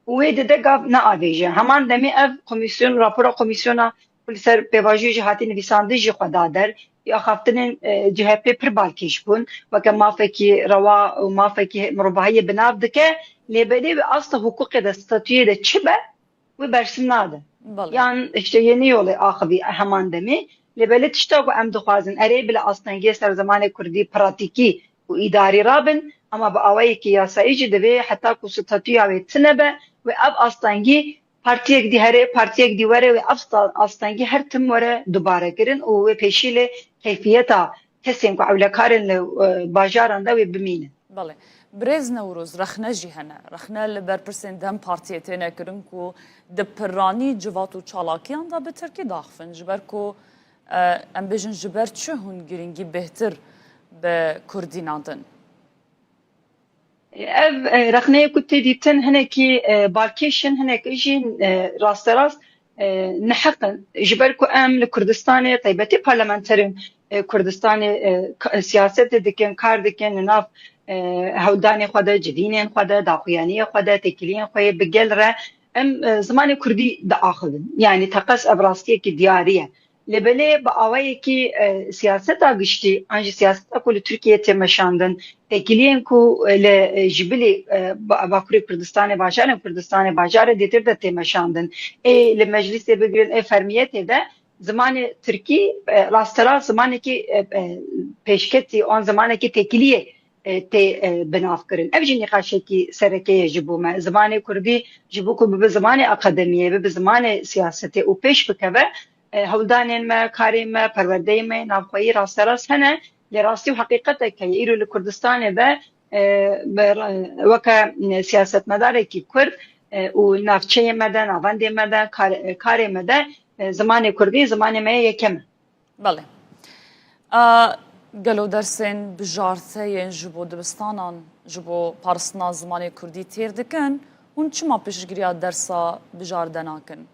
û wê dide gav neavêje. Heman demê ev komîsyon, rapora komîsyona ku li ser pêvajoyê jî hatî nivîsandin jî xwe da der. Axaftinên e, C H P pir balkêş bûn. Weke mafekî rewa û mafekî mirovahiyê bi nav dike. Lê belê wê asta hiqûqê de, statûyê de çi be, wê bersiv nade. Belê. Yan işte yeni yolê axivî heman demê. Lê belê tişta ku em dixwazin erê bila astengiyê ser zimanê kurdî pratîkî û îdarî rabin, ama bi awayekî yasayî jî divê heta ku statûya wê tune be, wê ev astengî partiyek dî herê, partiyek dî were, wê ev sta-, astengî her tim were dubare kirin û wê pêşî lê keyfiyeta kesên ku ewlekarên li e, bajaran de wê bimînin. Belê. Birêz Newroz, rexne jî hene. Rexne li berpirsên DEM Partiyê têne kirin ku di piranî civat û çalakiyan de bi tirkî daxivin. Ji ber ku, e, em bêjin ji ber çi hûn girîngî bêhtir bi kurdî nadin? Ev, e, rexneyê ku tê dîtin hinekî, e, balkêş in, hinek jî, e, rasterast, e, neheq in. Ji ber ku em li Kurdistanê, taybetî parlamenterên, e, Kurdistanê, e, ka-, siyasetê dikin, kar dikin, li nav, e, hewldanê xwe de, civînên xwe de, daxuyaniyê xwe de, têkiliyên xwe yê bi gel re em, e, zimanê kurdî diaxivin. Yanî teqez ev rastiyekî diyarî ye. Lê belê bi awayekî, e, siyaseta giştî, an jî siyaseta ku li Tirkiyeyê tê meşandin, têkiliyên ku, e, li, e, ji bilî, e, ba-, Bakurê Kurdistanê, bajarên Kurdistanê, bajarê dîtir de tê meşandin, ê li meclîsê bigirin, ê fermiyetê de zimanê tirkî, e, rasterast zimanekî, e, e, pêşketî, an zimanekî têkiliyê, e, tê, e, binavkirin. Ev jî nîqaşekî sereke ye ji bo me. Zimanê kurdî ji bo ku bibe zimanê akademiyê, bibe zimanê siyasetê û pêş bikeve, e, hewldanên me, karê me, perwerdeyê me, navxweyî rasterast hene. Lê rastî û heqîqetek heye. Îro li Kurdistanê de, e, be-, weke siyasetmedarekî kurd, e, û navçeyê me de, navendê me de, kar-, karê me de, e, zimanê kurdî zimanê me yê yekem e. Belê. A, gelo dersên bijarte yên ji bo dibistanan, ji bo parastina zimanê kurdî têr dikin, hûn çima piştgiriya dersa bijarde nakin?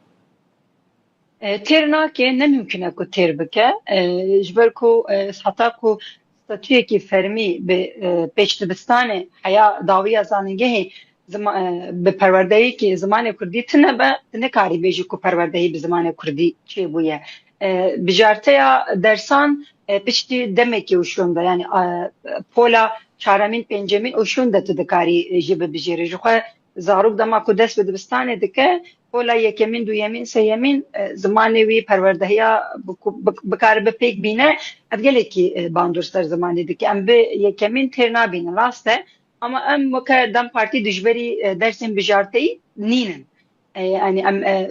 E, têr nake, ne mimkun e ku têr bike. E, ji ber ku, e, heta ku statuyekî fermî bi, e, pêşdibistanê heya dawiya zanîngehê zima-, e, bi perwerdeyekî zimanê kurdî tune be, tu nikarî bêjî ku perwerdehî bi zimanê kurdî çêbûye. E, bijarteya dersan, e, piştî demekî û şûn de, yanî, e, pola çaremîn, pêncemîn û şûn de tu dikarî, e, jî bibijêrî. Ji xwe zarok dema ku dest bi dibistanê dike, pola yekemîn, duyemîn, sêyemîn, e, zimanê wî perwerdehiya bi-, bi-, bikaribe pêk bîne, ev gelekî, e, bandor ser zimanê dike. Em bi yekemîn têr nabînin, rast e. Ama em weke DEM Partî dijberî, e, dersên bijarteyî nînin. E, yanî em, e,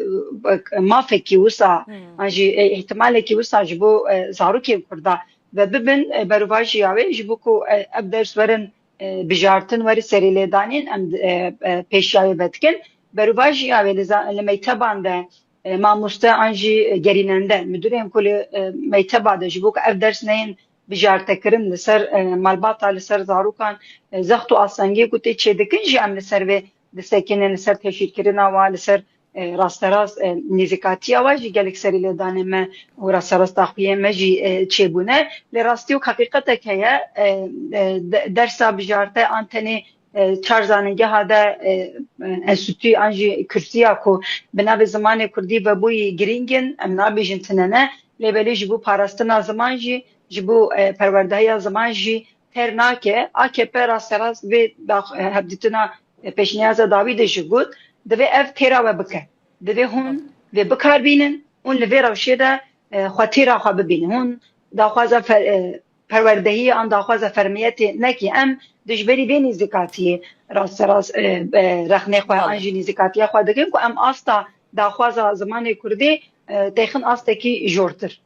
mafekî wisa, Hmm. an jî, e, îhtimalekî wisa ji bo, e, zarokên Kurda ve bibin, e, berovajîya wê ji bo ku, e, ev ders werin, e, bijartin, weri serê lê danîn, em, e, e, pêşiya wê vedikin. Berovajîya wê li za-, li meyteban de, e, mamoste an jî gerînende, midurên ku li, e, mekteba de ji bo ku ev ders neyên bijartekirin li ser, e, malbata, li ser zarokan, e, zext û astengiyê ku tê çêdikin jî em li ser vê disekinin, li ser teşhîrkirina wa, li ser, e, rasterast, e, nêzîkatiya wa jî gelek serî lêdanê me û rasterast daxuyên me jî, e, çêbûne. Lê rastî û heqîqetek heye, e, e, de-, dersa bijarte an tenê e, çar zanîngeha de, e, e, enstîtûyî an jî kursiya ku bi navê zimanê kurdî vebûyî girîng in, em nabêjin tune ne, lê belê ji bo parastina ziman jî, ji bo, e, perwerdehiya ziman jî têr nake. A K P rasterast vê dax-, e, hevdîtina, e, pêşniyaza dawî de jî got, divê ev têra we bike. Divê hûn vê bikar bînin, hûn li vê rewşê de, e, xwe têra xwe bibînin. Hûn daxwaza fe-, e, perwerdehiyê an daxwaza fermiyetê nekî. Em dijberî vê nêzîkatiyê rasterast, e, e, rexnê xwe an Belê. jî nêzîkatiya xwe dikin ku em asta daxwaza zimanê kurdî, e, têxin astekî jortir.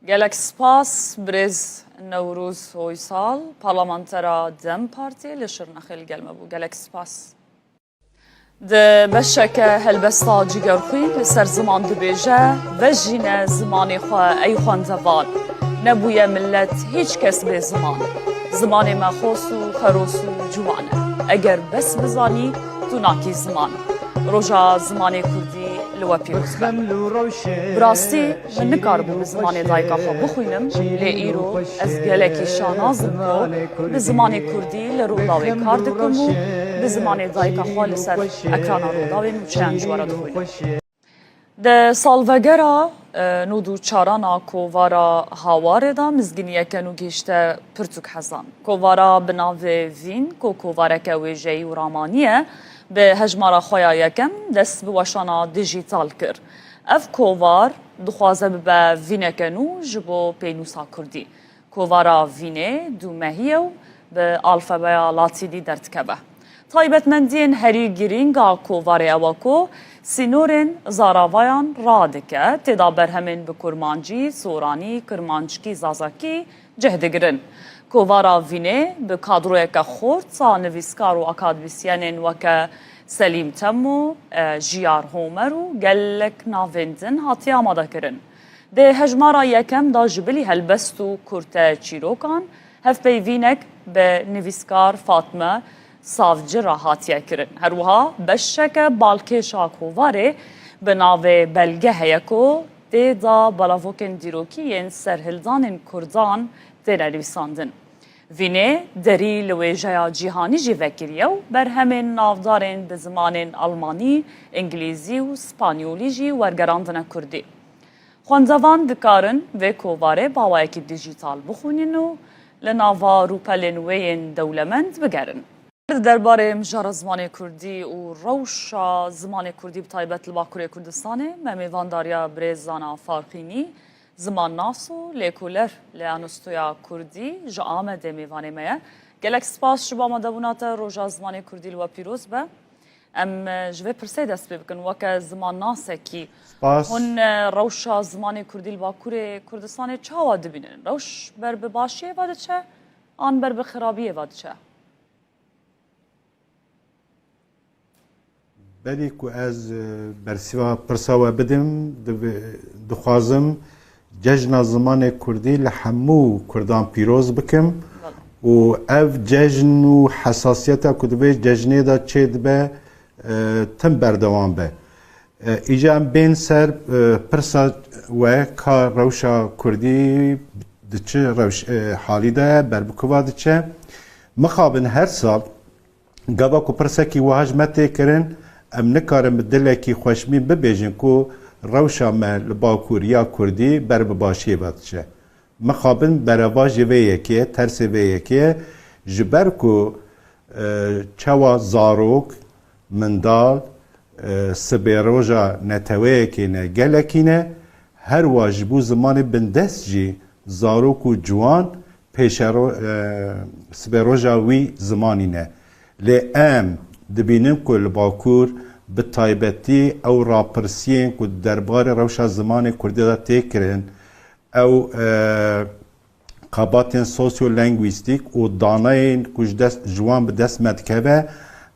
Gelek spas, birêz Newroz Oysal, parlamentera DEM Partiyê li Şirnexê li gel me bû. Gelek spas. Di beşeke helbesta Cigerxwîn li ser ziman dibêje, vejîne zimanê xwe ey xwendevan. Nebûye milet hîç kes bê ziman. Zimanê me xos û xeros û ciwan e. Eger bes bizanî, tu nakî ziman. Roja zimanê kurdî li we pîroz be. Bi rastî, min nikaribû bi zimanê dayika xwe bixwînim, lê îro ez gelekî şanaz im ku bi zimanê kurdî li Rûdawê kar dikim û bi zimanê dayika xwe li ser ekrana Rûdawê nûçeyan ji we re dixwînim. Di salvegera, e, nod û çaran a kovara Hawarê de mizgîniyeke nû gihîşte pirtûk hezan. Kovara bi navê Vîn, ku kovareke wêjeyî û ramanî ye, bi hejmara xwe ya yekem dest bi weşana dijîtal kir. Ev kovar dixwaze bibe vîneke nû ji bo pênûsa kurdî. Kovara Vînê dûmehî ye û bi alfabeya latînî derdikeve. Taybetmendiyên herî girîng a kovarê ew e ku sînorên zaravayan radike, tê de berhemên bi kurmancî, soranî, kirmanckî, zazakî cih digirin. Kovara Vînê bi kadroyeke xurt a nivîskar û akademîsyenên weke Selîm Temo, e, Jiyar Homer û gelek navên din hatiye amadekirin. Di hejmara yekem de ji bilî helbest û kurte çîrokan, hevpeyvînek bi nivîskar Fatme Savci re hatiye kirin. Her wiha beşeke balkêş a kovarê bi navê Belge heye ku tê de belavokên dîrokî yên serhildanên kurdan têne nivîsandin. Vînê derî li wêjeya cîhanî jî vekiriye û berhemên navdarên bi zimanên almanî, îngilîzî û spanyolî jî wergerandine kurdî. Xwendevan dikarin vê kovarê bi awayekî dijîtal bixwînin û li nava rûpelên wê yên dewlemend bigerin. Di derbarê mijara zimanê kurdî û rewşa zimanê kurdî bi taybet li Bakurê Kurdistanê me mêvandariya birêz Zana Farqînî, zimannas û lêkoler li Anostoya Kurdî ji Amedê mêvanê me ye. Gelek spas ji bo amadebûna te, roja zimanê kurdî li we pîroz be. Em, e, ji vê pirsê dest pê bikin. Weke zimannasekî, Spas. hûn, e, rewşa zimanê kurdî li Bakurê Kurdistanê çawa dibînin? Rewş ber bi başiyê ve diçe an ber bi xirabiyê ve diçe? Berî ku ez, e, bersiva pirsa we bidim, dibi-, dixwazim Cejna Zimanê Kurdî li hemû Kurdan pîroz bikim û ev cejn û hesasiyeta ku di vê cejnê de çêdibe, e, tim berdewam be. E, îca em bên ser, e, pirsa we, ka rewşa Kurdî di çi rewş, e, halî de ye, ber bi kuva diçe? Mixabin her sal Gava ku pirsekî wiha ji me tê kirin, em nikarin bi dilekî xweşmîn bibêjin ku rewşa me li Bakur ya Kurdî ber bi başiyê ve diçe. Mixabin berevajê vê yekê ye, tersê vê yekê ye, ji ber ku, e, çawa zarok, mindal, e, sibê roja neteweyekê ne, gelekî ne, her wa ji bo zimanê bindest jî zarok û ciwan pêşero-, e, sibê roja wî zimanî ne. Lê em dibînin ku li Bakur bi taybetî ew rapirsiyên ku derbarê rewşa zimanê kurdî de tê kirin, ew, e, xebatên sosyolengwîstîk û daneyên ku ji dest, ji wan bi dest me dikeve,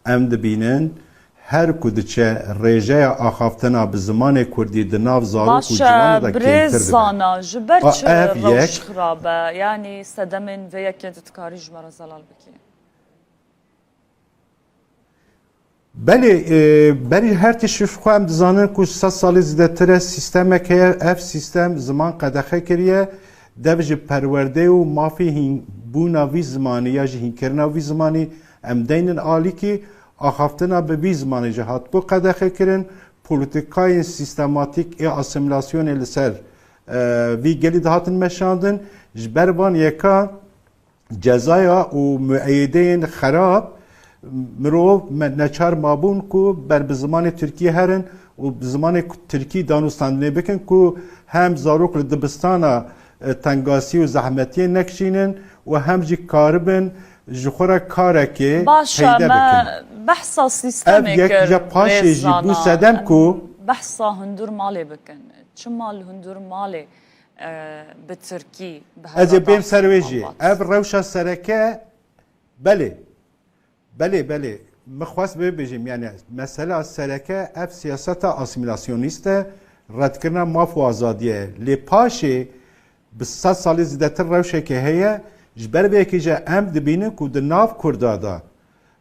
em dibînin her ku diçe rêjeya axaftina bi zimanê kurdî di nav zarok û Baş e, ciwanan de birêz kêmtir dibe. Zana, ji ber A, çi ev rewş yek. Xirab e? Yanî sedemên vê yekê tu dikarî ji me re zelal bikî? Belê, e, berî her tişt ji xwe em dizanin ku sed salî zêdetir e sîstemek heye, ev sîstem ziman qedexe kiriye, dev ji perwerdeyê û mafê hîn-, bûna vî zimanî ya jî hînkirina vî zimanî em deynin alîkî, axaftina bi vî zimanî jî hatibû qedexe kirin, polîtîkayên sîstematîk ê asîmîlasyonê li ser, e, vî gelî dihatin meşandin, ji ber van yeka cezaya û mueyedeyên xerab mirov me-, neçar mabûn ku ber bi zimanê tirkî herin û bi zimanê ku-, tirkî danûstandinê bikin ku hem zarok li dibistana, e, tengasî û zehmetiyê nekişînin û hem jî karibin ji xwe re karekê Baş e, peyde me bikin. Behsa sîstemê Ev yek kir, ya paşê jî bû rêzana. Sedem ku Behsa hundur malê bikin. Çima li hundur malê, e, bi tirkî, bi Ez ê bêm ser wê jî. Ev rewşa sereke, belê. Belê, belê. Min xwest bibêjim, yani, mesela sereke ev siyaseta asîmîlasyonîst e, redkirina maf û azadiyê ye. Lê paşê bi sed salî zêdetir rewşeke heye, ji ber vê yekê jî em dibînin ku di nav Kurda de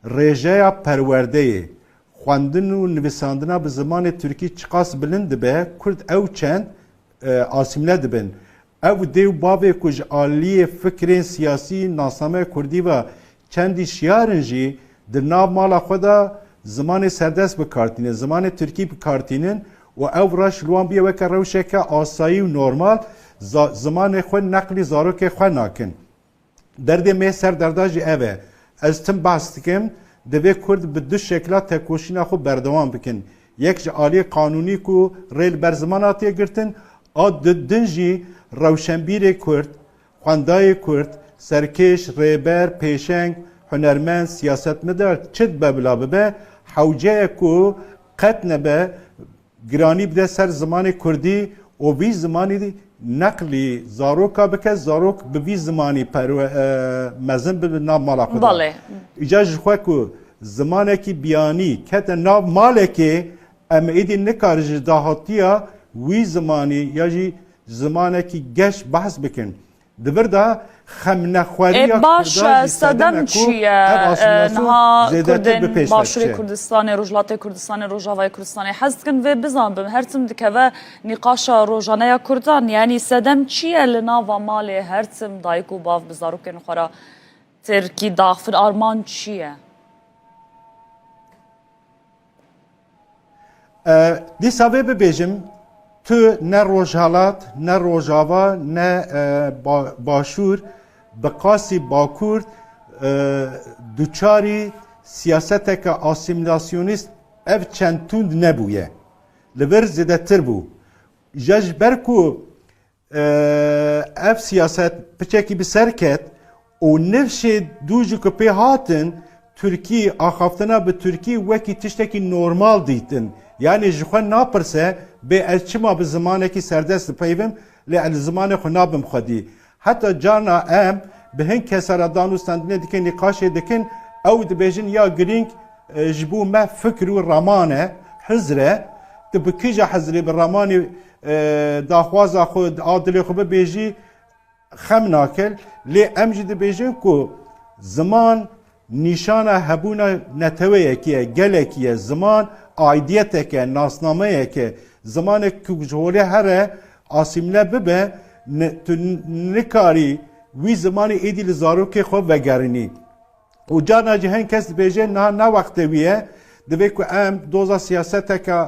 rêjeya perwerdeyê, xwendin û nivîsandina bi zimanê tirkî çiqas bilind dibe, Kurd ew çend, e, asîmle dibin. Ew dê û bavê ku ji aliyê fikrên siyasî nasnameya kurdî ve çendî şiyar in jî, di nav mala xwe de zimanê serdest bi kar tînin, zimanê tirkî bi kar tînin û ev reş li wan bûye weke rewşeke asayî û normal, za-, zimanê xwe neqlî zarokê xwe nakin. Derdê me ser derda jî ev e. Ez tim behs dikim, divê Kurd bi du şekla tekoşîna xwe berdewam bikin. Yek ji aliyê qanûnî ku rê li ber ziman hatiye girtin, a di din jî rewşenbîrê Kurd, xwendayê Kurd, serkêş, rêber, pêşeng, hunermend, siyasetmedar çi dibe bila bibe, hewce ye ku qet nebe giranî bide ser zimanê kurdî û vî zimanî neqlî zaroka bike, zarok bi vî zimanî perwe-, e, mezin bibe nav mala xwe de. Belê. Îca ji xwe ku zimanekî biyanî kete nav malekê, em êdî nikarin ji dahatiya wî zimanî ya jî zimanekî geş behs bikin. Di vir de xemnexweriya Ê, baş, Kurdan jî sedem sedem e ku çi ye? ev E, asîmîlasyon niha zêdetir bi Kurdên pêş ve Başûrê diçe. Kurdistanê, Rojhilatê Kurdistanê, Rojavayê Kurdistanê hez dikin vê bizanbin. Her tim dikeve nîqaşa rojane ya Kurdan. Yanî sedem çi ye li nava malê her tim dayik û bav bi zarokên xwe re tirkî daxivin? Armanc çi ye? E, dîsa vê bibêjim, tu ne Rojhilat, ne Rojava, ne, e, Ba-, Başûr, bi qasî Bakur, e, duçarî siyaseteke asîmîlasyonîst ev çend tund nebûye. Li vir zêdetir bû. Ja ji ber ku, e, ev siyaset piçekî bi ser ket û nifşê dû jî ku pê hatin, Tirkî, axaftina bi Tirkî wekî tiştekî normal dîtin. Yanî ji xwe napirse, bê ez çima bi zimanekî serdest dipeyivim, lê ez li zimanê xwe nabim xwedî. Heta carna em bi hin kesa re dan û standinê dikin, nîqaşê dikin, ew dibêjin ya girîng, e, ji bo me fikr û raman e, hizr e. Tu bi kîja hizrê, bi ramanê, e, daxwaza xwe, a dilê xwe bibêjî, xem nake. Lê em jî dibêjin ku ziman nîşana hebûna neteweyekî ye, gelekî ye. Ziman aîdiyetek e, nasnameyek e. Zimanek ku ji holê here asîmle bibe, ni-, tu n-, nikarî wî zimanî êdî li zarokê xwe vegerînî. Û carna jî hin kes dibêje, niha ne wextê wî ye, divê ku em doza siyaseteke,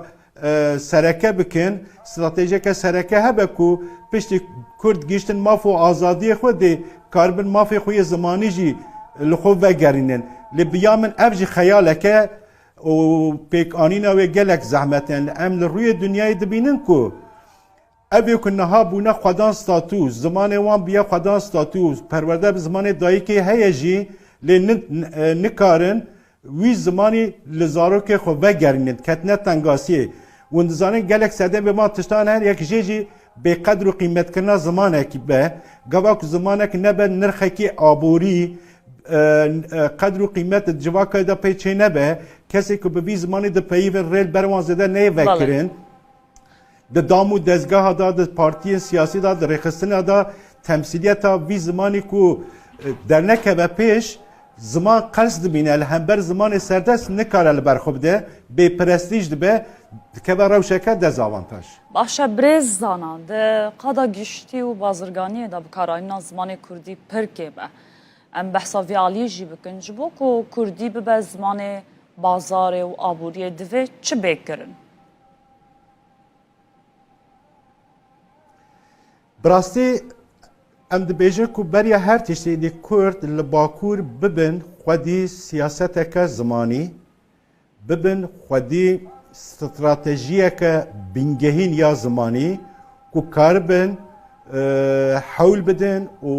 e, sereke bikin, stratejiyeke sereke hebe ku piştî Kurd gihîştin maf û azadiyê xwe dê karibin mafê xwe yê zimanî jî li xwe vegerînin. Lê bi ya min ev jî xeyaleke û pêkanîna wê gelek zehmet e. Em li rûyê dinyayê dibînin ku ev ê ku niha bûne xwedan statû, zimanê wan bûye xwedan statû, perwerde bi zimanê dayikê heye jî, lê ni-, e, nikarin wî zimanî li zarokê xwe vegerînin, ketine tengasiyê. Hûn dizanin gelek sedemê van tiştan her yek jê jî bêqedr û qîmetkirina zimanekî be. Gava ku zimanek nebe nirxekî aborî, e, e, qedr û qîmet di civakê de pê çê nebe, kesê ku bi vî zimanî dipeyivin rê li ber wan zêde neyê Belê. vekirin. Di dam û dezgeha de, di partiyên siyasî de, di rêxistina de temsîliyeta vî zimanî ku, e, dernekeve pêş, ziman qels dibîne, li hember zimanê serdest nikare li ber xwe bide, bêprestîj dibe, dikeve rewşeke dezavantaj. Baş e, birêz Zana, di qada giştî û bazirganiyê de bikaranîna zimanê kurdî pir kêm e. Em behsa vî alî jî bikin, ji bo ku kurdî bibe zimanê bazarê û aboriyê divê çi bê kirin? Bi rastî em dibêjin ku beriya her tiştî dê Kurd li Bakur bibin xwedî siyaseteke zimanî, bibin xwedî stratejiyeke bingehîn ya zimanî ku karibin, e, hewl bidin û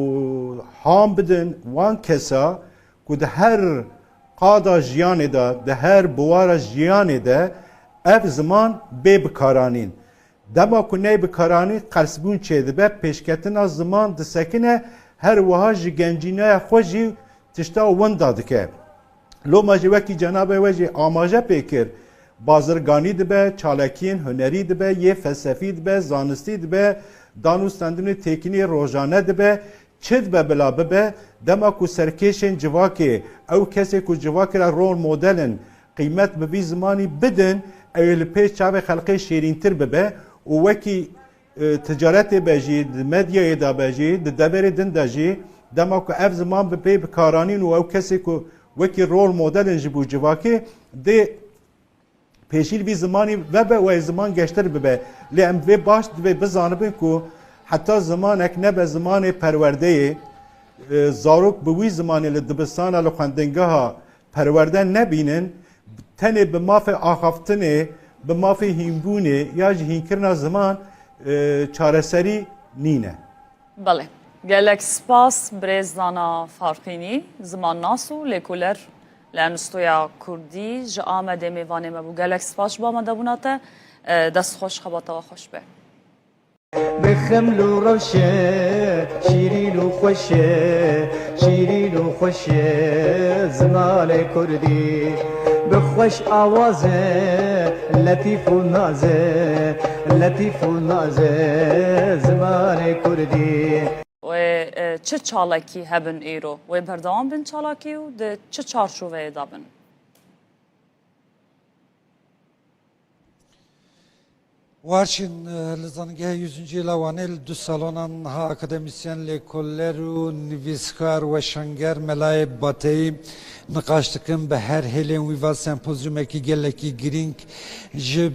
han bidin wan kesa ku di her qada jiyanê de, di her biwara jiyanê de ev ziman bê bikaranîn. Dema ku neyê bikaranîn, qelsbûn çêdibe, pêşketina ziman disekine, her wiha ji gencîneya xwe jî tişta winda dike. Loma jî wekî cenabê we jî amaje pê kir, bazirganî dibe, çalakiyên hunerî dibe, yê felsefî dibe, zanistî dibe, dan û standinê têkilî rojane dibe, çi dibe bila bibe, dema ku serkêşên civakê, ew kesê ku civakê re rol model in, qîmet bi vî zimanî bidin, ew ê li pêş çavê xelkê şêrîntir bibe û wekî, e, ticaretê be jî, di medyayê de be jî, di deverê din de jî, dema ku ev ziman bi pê bikaranîn û ew kesê ku wekî rol model in ji bo civakê, dê pêşî li vî zimanî vebe û ê ziman geştir bibe. Lê em vê baş divê bizanibin ku heta zimanek nebe zimanê perwerdeyê, e, zarok bi wî zimanê li dibistana, li xwendingeha perwerde nebînin, tenê bi mafê axaftinê, bi mafê hînbûnê ya jî hînkirina ziman, e, çareserî nîne. Belê. Gelek spas birêz Zana Farqînî, zimannas û lêkoler li Enstitûya Kurdî ji Amedê mêvanê me bû. Gelek spas ji bo amadebûna te. E, dest xweş, xebata we xweş be. Bi Xeml û rewşe, şîrîn û xweşe, şîrîn û xweşe zimanê kurdî. Bi xweş awaze, letîf û naze, letîf û naze zimanê kurdî. Wê e, çi çalakî hebin îro? Wê berdewam bin çalakî û di çi çarçoveyê de bin? Warçîn, e, li Zanîngeha Yüzüncü Yêla Wanê li du salonan niha akademîsyen, lêkoler û nivîskar, weşanger Melayê Bateyî niqaş dikin. Bi her hêlên wî va sempozyumekî gelekî girîng ji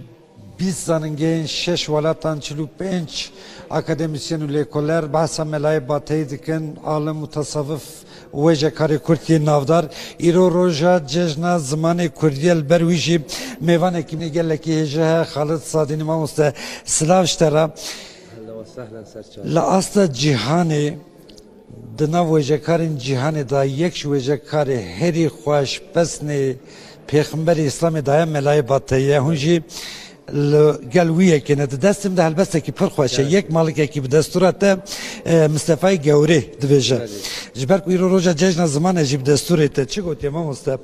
bîst zanîngehên şeş welatan çil û pênc akademîsyen û lêkoler behsa Melayê Bateyî dikin, alim û tesawuf wê jekarê Kurd yê navdar. Îro roja cejna zimanê Kurdî ye, li ber wî jî mêvanekî min ê gelekî hêja heye, Xalid Sadînî. Mamoste, silav ji te re. Li asta cîhanê, di nav wêjekarên cîhanê de yek ji wêjekarê herî xweş pesnê Pêxemberê Îslamê daye Melayê Bateyî ye. Hûn jî li gel wî yekê ne. Di destê min de helbestekî pir xweş e. Yek malikekî bi destûra te, e, Mistefayê Gewrê dibêje. Ji ber ku îro roja cejna ziman e jî bi destûrê te. Çi gotiye mamoste?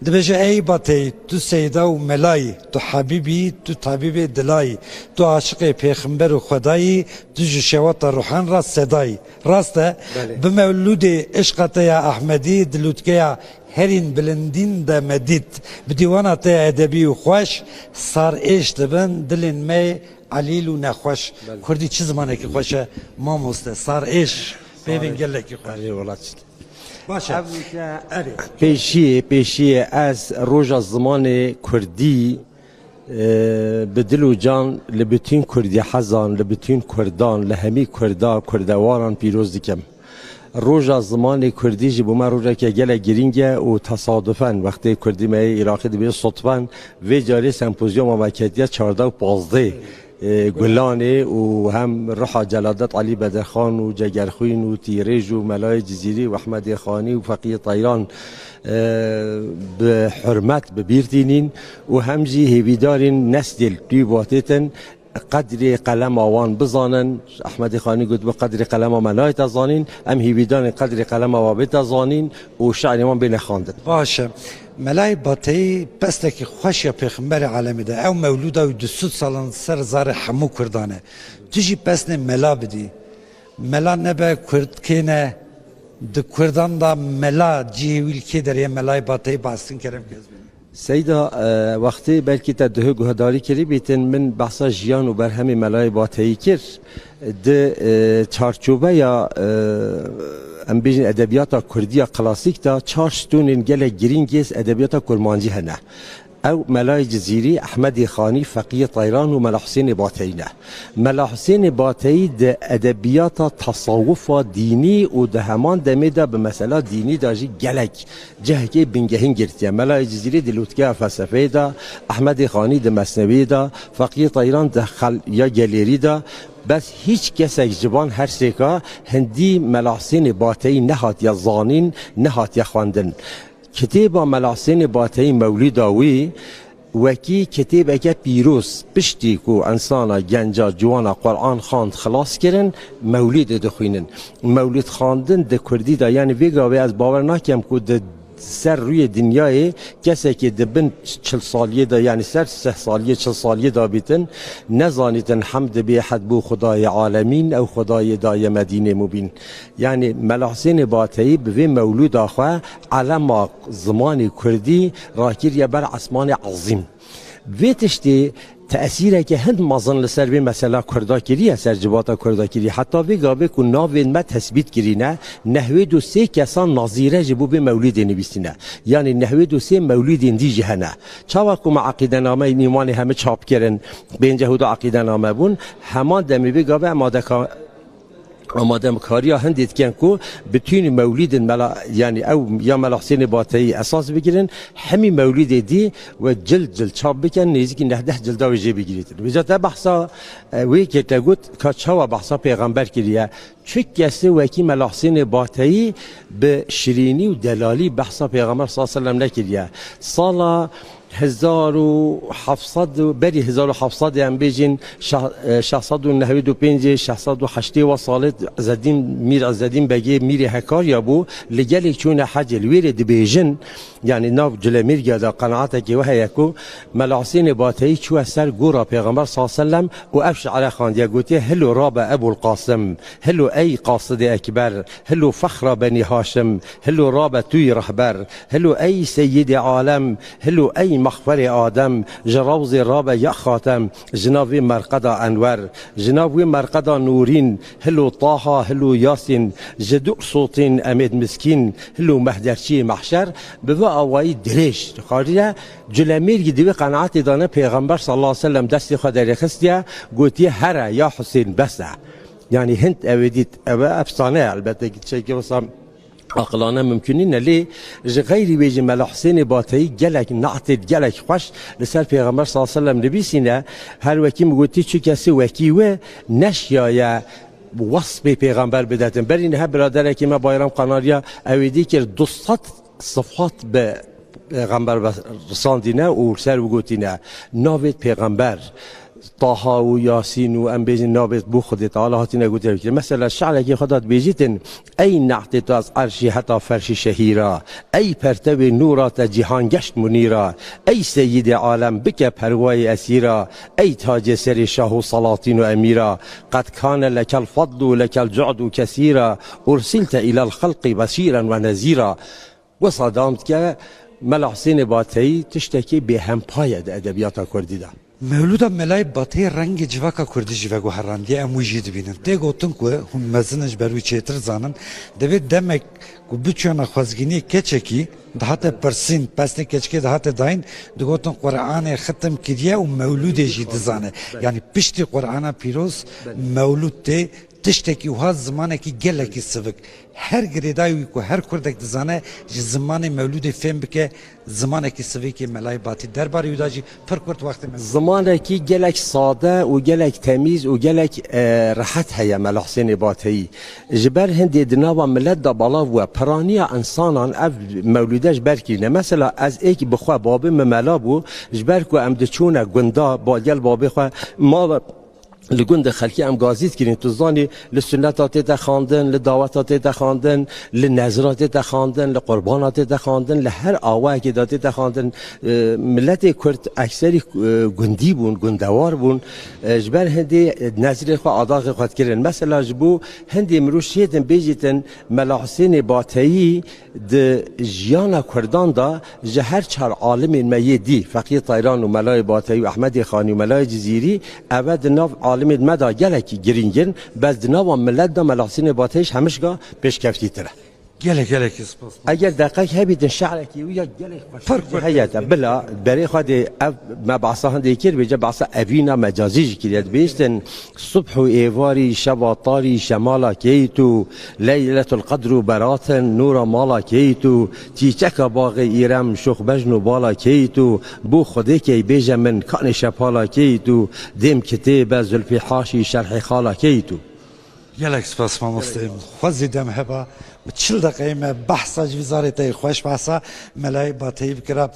Dibêje, ey Bateyî, tu seyda û melayî, tu habîbî, tu tabîbê dilayî, tu aşiqê pêxember û xwedayî, tu ji şewata ruhan re sedayî. Rast e? Bi mewlûdê işqa te ya Ehmedî, di lûtkeya herîn bilindîn de me dît. Bi dîwana te ya edebî û xweş, sar êş dibin dilên me yê elîl û nexweş. Kurdî çi zimanekî xweş e, mamoste. Sar êş peyvên gelekî xweş. Erê wela çi. Baş e. Ev wî te erê. Pêşiyê, pêşiyê ez roja zimanê Kurdî, e, bi dil û can li bütün Kurdî hezan, li bütün Kurdan, li hemî Kurda, Kurdewaran pîroz dikim. Roja zimanê Kurdî ji bo me rojeke gelek girîng e û tesadufen wextê Kurdî me yê Iraqî dibê sodfen, vê carê sempozyuma me ketiye çardeh û pazdeh, e, Gulanê û hem ruha Celadet Elî Bedirxan û Cegerxwîn û Tîrêj û Melayê Cizîrî û Ehmedê Xanî û Feqiyê Teyran, e, bi hurmet bi bîr tînîn û hem jî hêvîdarîn neslê li dû ve têtin qedrê qelema wan bizanin. Ehmedê Xanî gotibû, qedrê qelema me nayête zanîn, em hêvîdarîn qedrê qelema we bête zanîn û şi'rê wan bêne xwendin. Baş e. Melayê Bateyî pestekî xweş ya Pêxemberê alemê de. Ew mewlûda wî du sed salan ser zarê hemû Kurdan e. Tu jî pesnê mela bidî. Mela nebe Kurd kê ne? Di Kurdan de mela cihê wî li kê derê ye? Melayê Bateyî behs kin kerem ke ez bînim. Seyda, e, wextê belkî te duhê guhdarî kirî bîtin, min behsa jiyan û berhemê Melayê Bateyî kir. Di, e, çarçoveya, e, em bêjin edebiyata Kurdî ya klasîk de çar stûnên gelek girîng ê edebiyata Kurmancî hene. Ew Melayê Cizîrî, Ehmedê Xanî, Feqiyê Teyran û Mela Husênê Bateyî ne. Mela Husênê Bateyî di edebiyata tasawufa dînî û di heman demê de bi mesela dînî de jî gelek cihekê bingehîn girtiye. Melayê Cizîrî di lûtkeya felsefeyê de, Ehmedê Xanî di Mesnewiyê de, Feqiyê Teyran di Xel ya Gelêrî de, bes hîç kesek ji van her sêka hindî Mela Husênê Bateyî nehatiye zanîn, nehatiye xwendin. Kitêba Mela Husênê Bateyî, Mewlîda wî, wekî kitêbeke pîroz, piştî ku insana genca, ciwana Quran xwend, xilas kirin, mewlîdê dixwînin. Mewlîd xwendin di kurdî de, yanî vê gavê ez bawer nakem ku di ser rûyê dinyayê kesekê di bin çil saliyê de, yanî ser sih saliyê, çil saliyê de bîtin, nezanîtin hemd bê hed bo Xwedayê alemîn, ew Xwedayê daye me dînê mubîn. Yanî Mela Husênê Bateyî bi vê mewlûda xwe elema zimanê kurdî rakiriye ber esmanê ezîm. Vê tiştê tesîreke hin mezin li ser vê mesela kurda kiriye, ser civata kurda kiriye. Heta vê gavê ku navên me tesbît kirîne, nehwêd û sê kesan nazîre ji bo vê mewlîdê nivîsîne. Yanî nehwêd û sê mewlîdên dî jî hene. Çawa ku me eqîdenameyên îmanê heme çap kirin, pênceh û du eqîdename bûn, heman demê vê gavê em adeka-, amadekariya hindê dikin ku bitûnî mewlîdên mela, yanî ew ya Mela Husênê Bateyî esas bigirin, hemî mewlîdê dî we cild cild çap bikin, nêzîkî neh deh cilda wê jê bigirîtin. Vêca te behsa, e, wê kê te got ka çawa behsa pêxember kiriye. Çi kesê wekî Mela Husênê Bateyî bi şirînî û delalî behsa Pêxember sallallahu aleyhi ve sellem nekiriye. Sala Hezar û heft sed û berî hezar û heft sed em bêjin, şeh-, e, şeş sed û nehwêd û pêncê, şeş sed û heştê wa salê Ezzedîn, Mîr Ezzedîn Begê, Mîrê Hekarya bû, li gelek çûne hecê, li wê rê dibêjin, yanî nav Culemêrgiya de qenaetekê we heye ku Mela Husênê Bateyî çûye ser gora Pêxember sallallahu aleyhi ve sellem û ev şi're xandiye, gotiye: "Hilo rabe Ebul Qasim, hilo ey Qasidê Ekber, hilo fexra Benî Haşim, hilo rabe tûyî rehber, hilo ey Seyyidê Alem, hilo ey mexferê Adem, ji rewzê rabe ya Xatem, ji nav vê merqeda Enwer, ji nav wê merqeda Nûrîn, hilo Taha, hilo Yasîn, ji du sotîn emêd miskîn, hilo mehderçiyê mehşer." Bi vê awayî dirêj dixwarîne. Culemêrgî di wê qenaetê de ne, Pêxember sallallahu aleyhi ve sellem destê xwe derêxistiye, gotiye: "Here ya Husên, bes e." Yanî hind ew ê dît, ew e efsane ye elbette, ki çekê wisa aqilane mimkun nîne, lê ji xeyrî wê jî Mela Husênê Bateyî gelek ne'têt gelek xweş li ser Pêxember sallallahu aleyhi ve sellem nivîsîne. Her wekî min gotî, çi kesî wekî wê neşiyaye wesfê Pêxember bidetin. Berî niha biraderekî me Bayram Qanarya ew ê dî kir, du sed sifat bi Pêxember ve risandîne û ser wî gotîne. Navê Pêxember, Taha û Yasîn û em bêjin navê bo Xwedê Teala hatine gotin. Mesela şi'rekî xwe de dibêjîtin: "Ey ne'tê te ez erşî heta ferşî şehîra, ey pertewê nûra te cîhan geşt munîra, ey Seyyidê alem bike perwayê esîra, ey tacê serê şah û salatîn û emîra, qed kane lekel fadl û lekel cu'd û kesîra, ursîlte îlel xelqî beşîren ve nezîra." Wisa dewam dike, Mela Husênê Bateyî tiştekî bêhempa ye di edebiyata kurdî de. Mewlûda Melayê Bateyî rengê civaka kurdî jî veguherandiye, em wî jî dibînin. Tê gotin ku hûn mezin in, ji ber wî çêtir zanin, divê demek ku biçûyana xwezgîniyê keçekî dihate pirsîn, pesnê keçikê dihate dayîn, digotin Quranê xitim kiriye û mewlûdê jî dizane. Yanî piştî Qurana pîroz mewlûd tê, tiştekî wiha zimanekî gelekî sivik. Her girêdayî wî ku her kurdek dizane ji zimanê mewlûdê fêm bike, zimanekî sivik ê Melayê Batî. Derbarê wî de jî pir kurt wextê me. Zimanekî gelek sade û gelek temîz û gelek, e, rehet heye Mela Husênê Bateyî. Ji ber hindê di nava milet de belav bûye. Piraniya însanan ev mewlûde ji ber kirîne. Mesela ez êk bi xwe babê min mela bû, ji ber ku em diçûne gunda, ba-, gel babê xwe mala li gundê xelkê em gazî dikirîn. Tu zanî, li suneta tête xandin, li daweta tête xandin, li nezra tête xandin, li qurbana tête xandin, li her awayekê de tête xandin. E, miletê Kurd ekserî, e, gundî bûn, gundewar bûn. E, ji ber hindê, e, nezrê xwe, adaxê xwe dikirin. Mesela ji bo hindê mirov şêtin bêjîtin Mela Husênê Bateyî, di jiyana Kurdan de ji her çar alimên me yê dî, Feqiyê Tayran û Melayê Bateyî û Ehmedê Xanî û Melayê Cizîrî, eve di nav alimên me de gelekî girîng in, bes di nava milet de Mela Husênê Bateyî ji hemişka pêşkeftîtir e. Gelek, gelekî spas. Eger deqek hebîtin şi'rekî wî ya gelek xweş. Pir jî kurt heye te. Bila, berê xwe dê ev me behsa hindê kir, bêje behsa evîna mecazî jî kiriye. Dibêjtin: "Subh û êvarî, şeva tarî, şemala keyt û, Leyletul Qedr û beratin, nûra mala keyt û, çîçeka baxê îrem, şox bejn û bala keyt û, bo Xwedê key bêje min, kanê şepala keyt û, dêm kitêbe, zulfî haşî, şerhê xala keyt û." Gelek spas mamosteyê min. Xwezî dem heba, bi çil deqeyê me behsa ji vî zarê te yê xweş, behsa Melayê Bateyî bikira.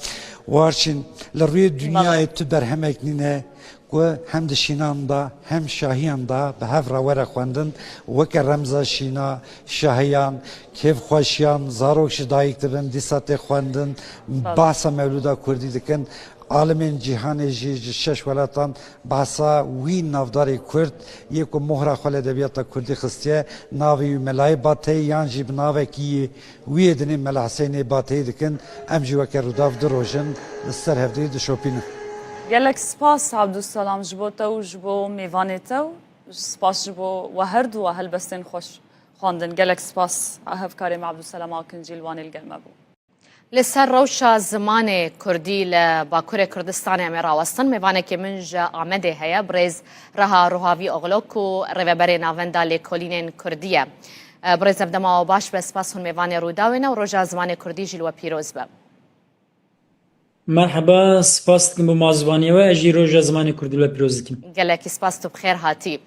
Warçîn, li rûyê dinyayê tu berhemek nîne ku hem di şînan de hem şahiyan de bi hev re were xwendin, weke remza şîna, şahiyan, kêfxweşiyan, zarok ji dayik dibin, dîsa tê xwendin, behsa mewlûda kurdî dikin. Alimên cîhanê jî ji şeş welatan behsa wî navdarê kurd yê ku mohra xwe li edebiyata kurdî xistiye, navê wî Melayê Bateyî yan jî bi navekî wî yê dinê Mela Husênê Bateyî dikin. Em jî weke Rûdaw du roj in li ser hevdî dişopînin. Gelek spas Abdulselam ji bo te û ji bo mêvanê te û spas ji bo we herdu we helbestên xweş xwendin. Gelek spas hevkarê me Abdulselam Akincî li Wanê li gel me bû. Li ser rewşa zimanê kurdî li Bakurê Kurdistanê em ê rawestin. Mêvanekê min ji Amedê heye, birêz Reha Ruhavî Oxlo ku rêveberê Navenda Lêkolînên Kurdî ye. Birêz, ev dema we baş be, spas hûn mêvanê Rûdawê ne û roja zimanê kurdî jî li we pîroz be. Merheba, spas dikim bo mazbaniyê we, ez jî roja zimanê kurdî li we pîroz dikim. Gelekî spas, tu bi xêr hatî.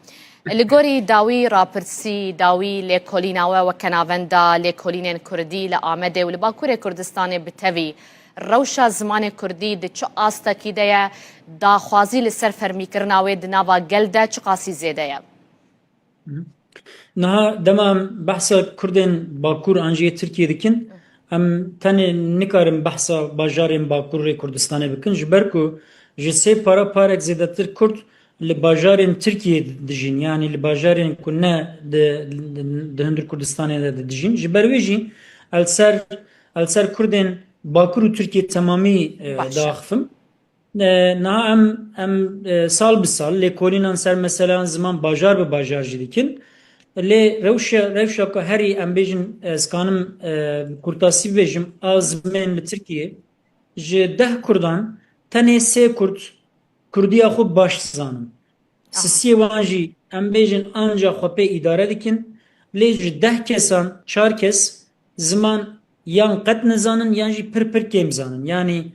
Li gorî dawî rapirsî, dawî lêkolîna we weke navenda lêkolînên kurdî li Amedê û li Bakurê Kurdistanê bi tevî, rewşa zimanê kurdî di çi astekî de ye, daxwazî li ser fermîkirina wê di nava gel de çiqasî zêde ye? Niha dema em behsa Kurdên Bakur an jî yê Tirkiyê dikin, em tenê nikarin behsa bajarên Bakurê Kurdistanê bikin, ji ber ku ji sê para parek zêdetir Kurd li bajarên Tirkiyê dijîn, yanî li bajarên ku ne di, di, di hundir Kurdistanê de dijîn. Ji ber wê jî el ser, el ser Kurdên Bakur û Tirkiyê temamî, e, Baş e. diaxifim. E, niha em, em, e, sal bi sal lêkolînan ser meseleyan ziman bajar bi bajar jî dikin. Lê rewşa, rewşa ku herî em bêjin, ez kanim, e, kurtasî bibêjim, a zimên li Tirkiyê ji deh Kurdan tenê sê Kurd Kurdiya xwe baş dizanin. Aha. Sisiyê wan jî em bêjin anca xwe pê îdare dikin. Lê ji deh kesan çar kes ziman yan qet nizanin yan jî pir pir kêm zanin. Yanî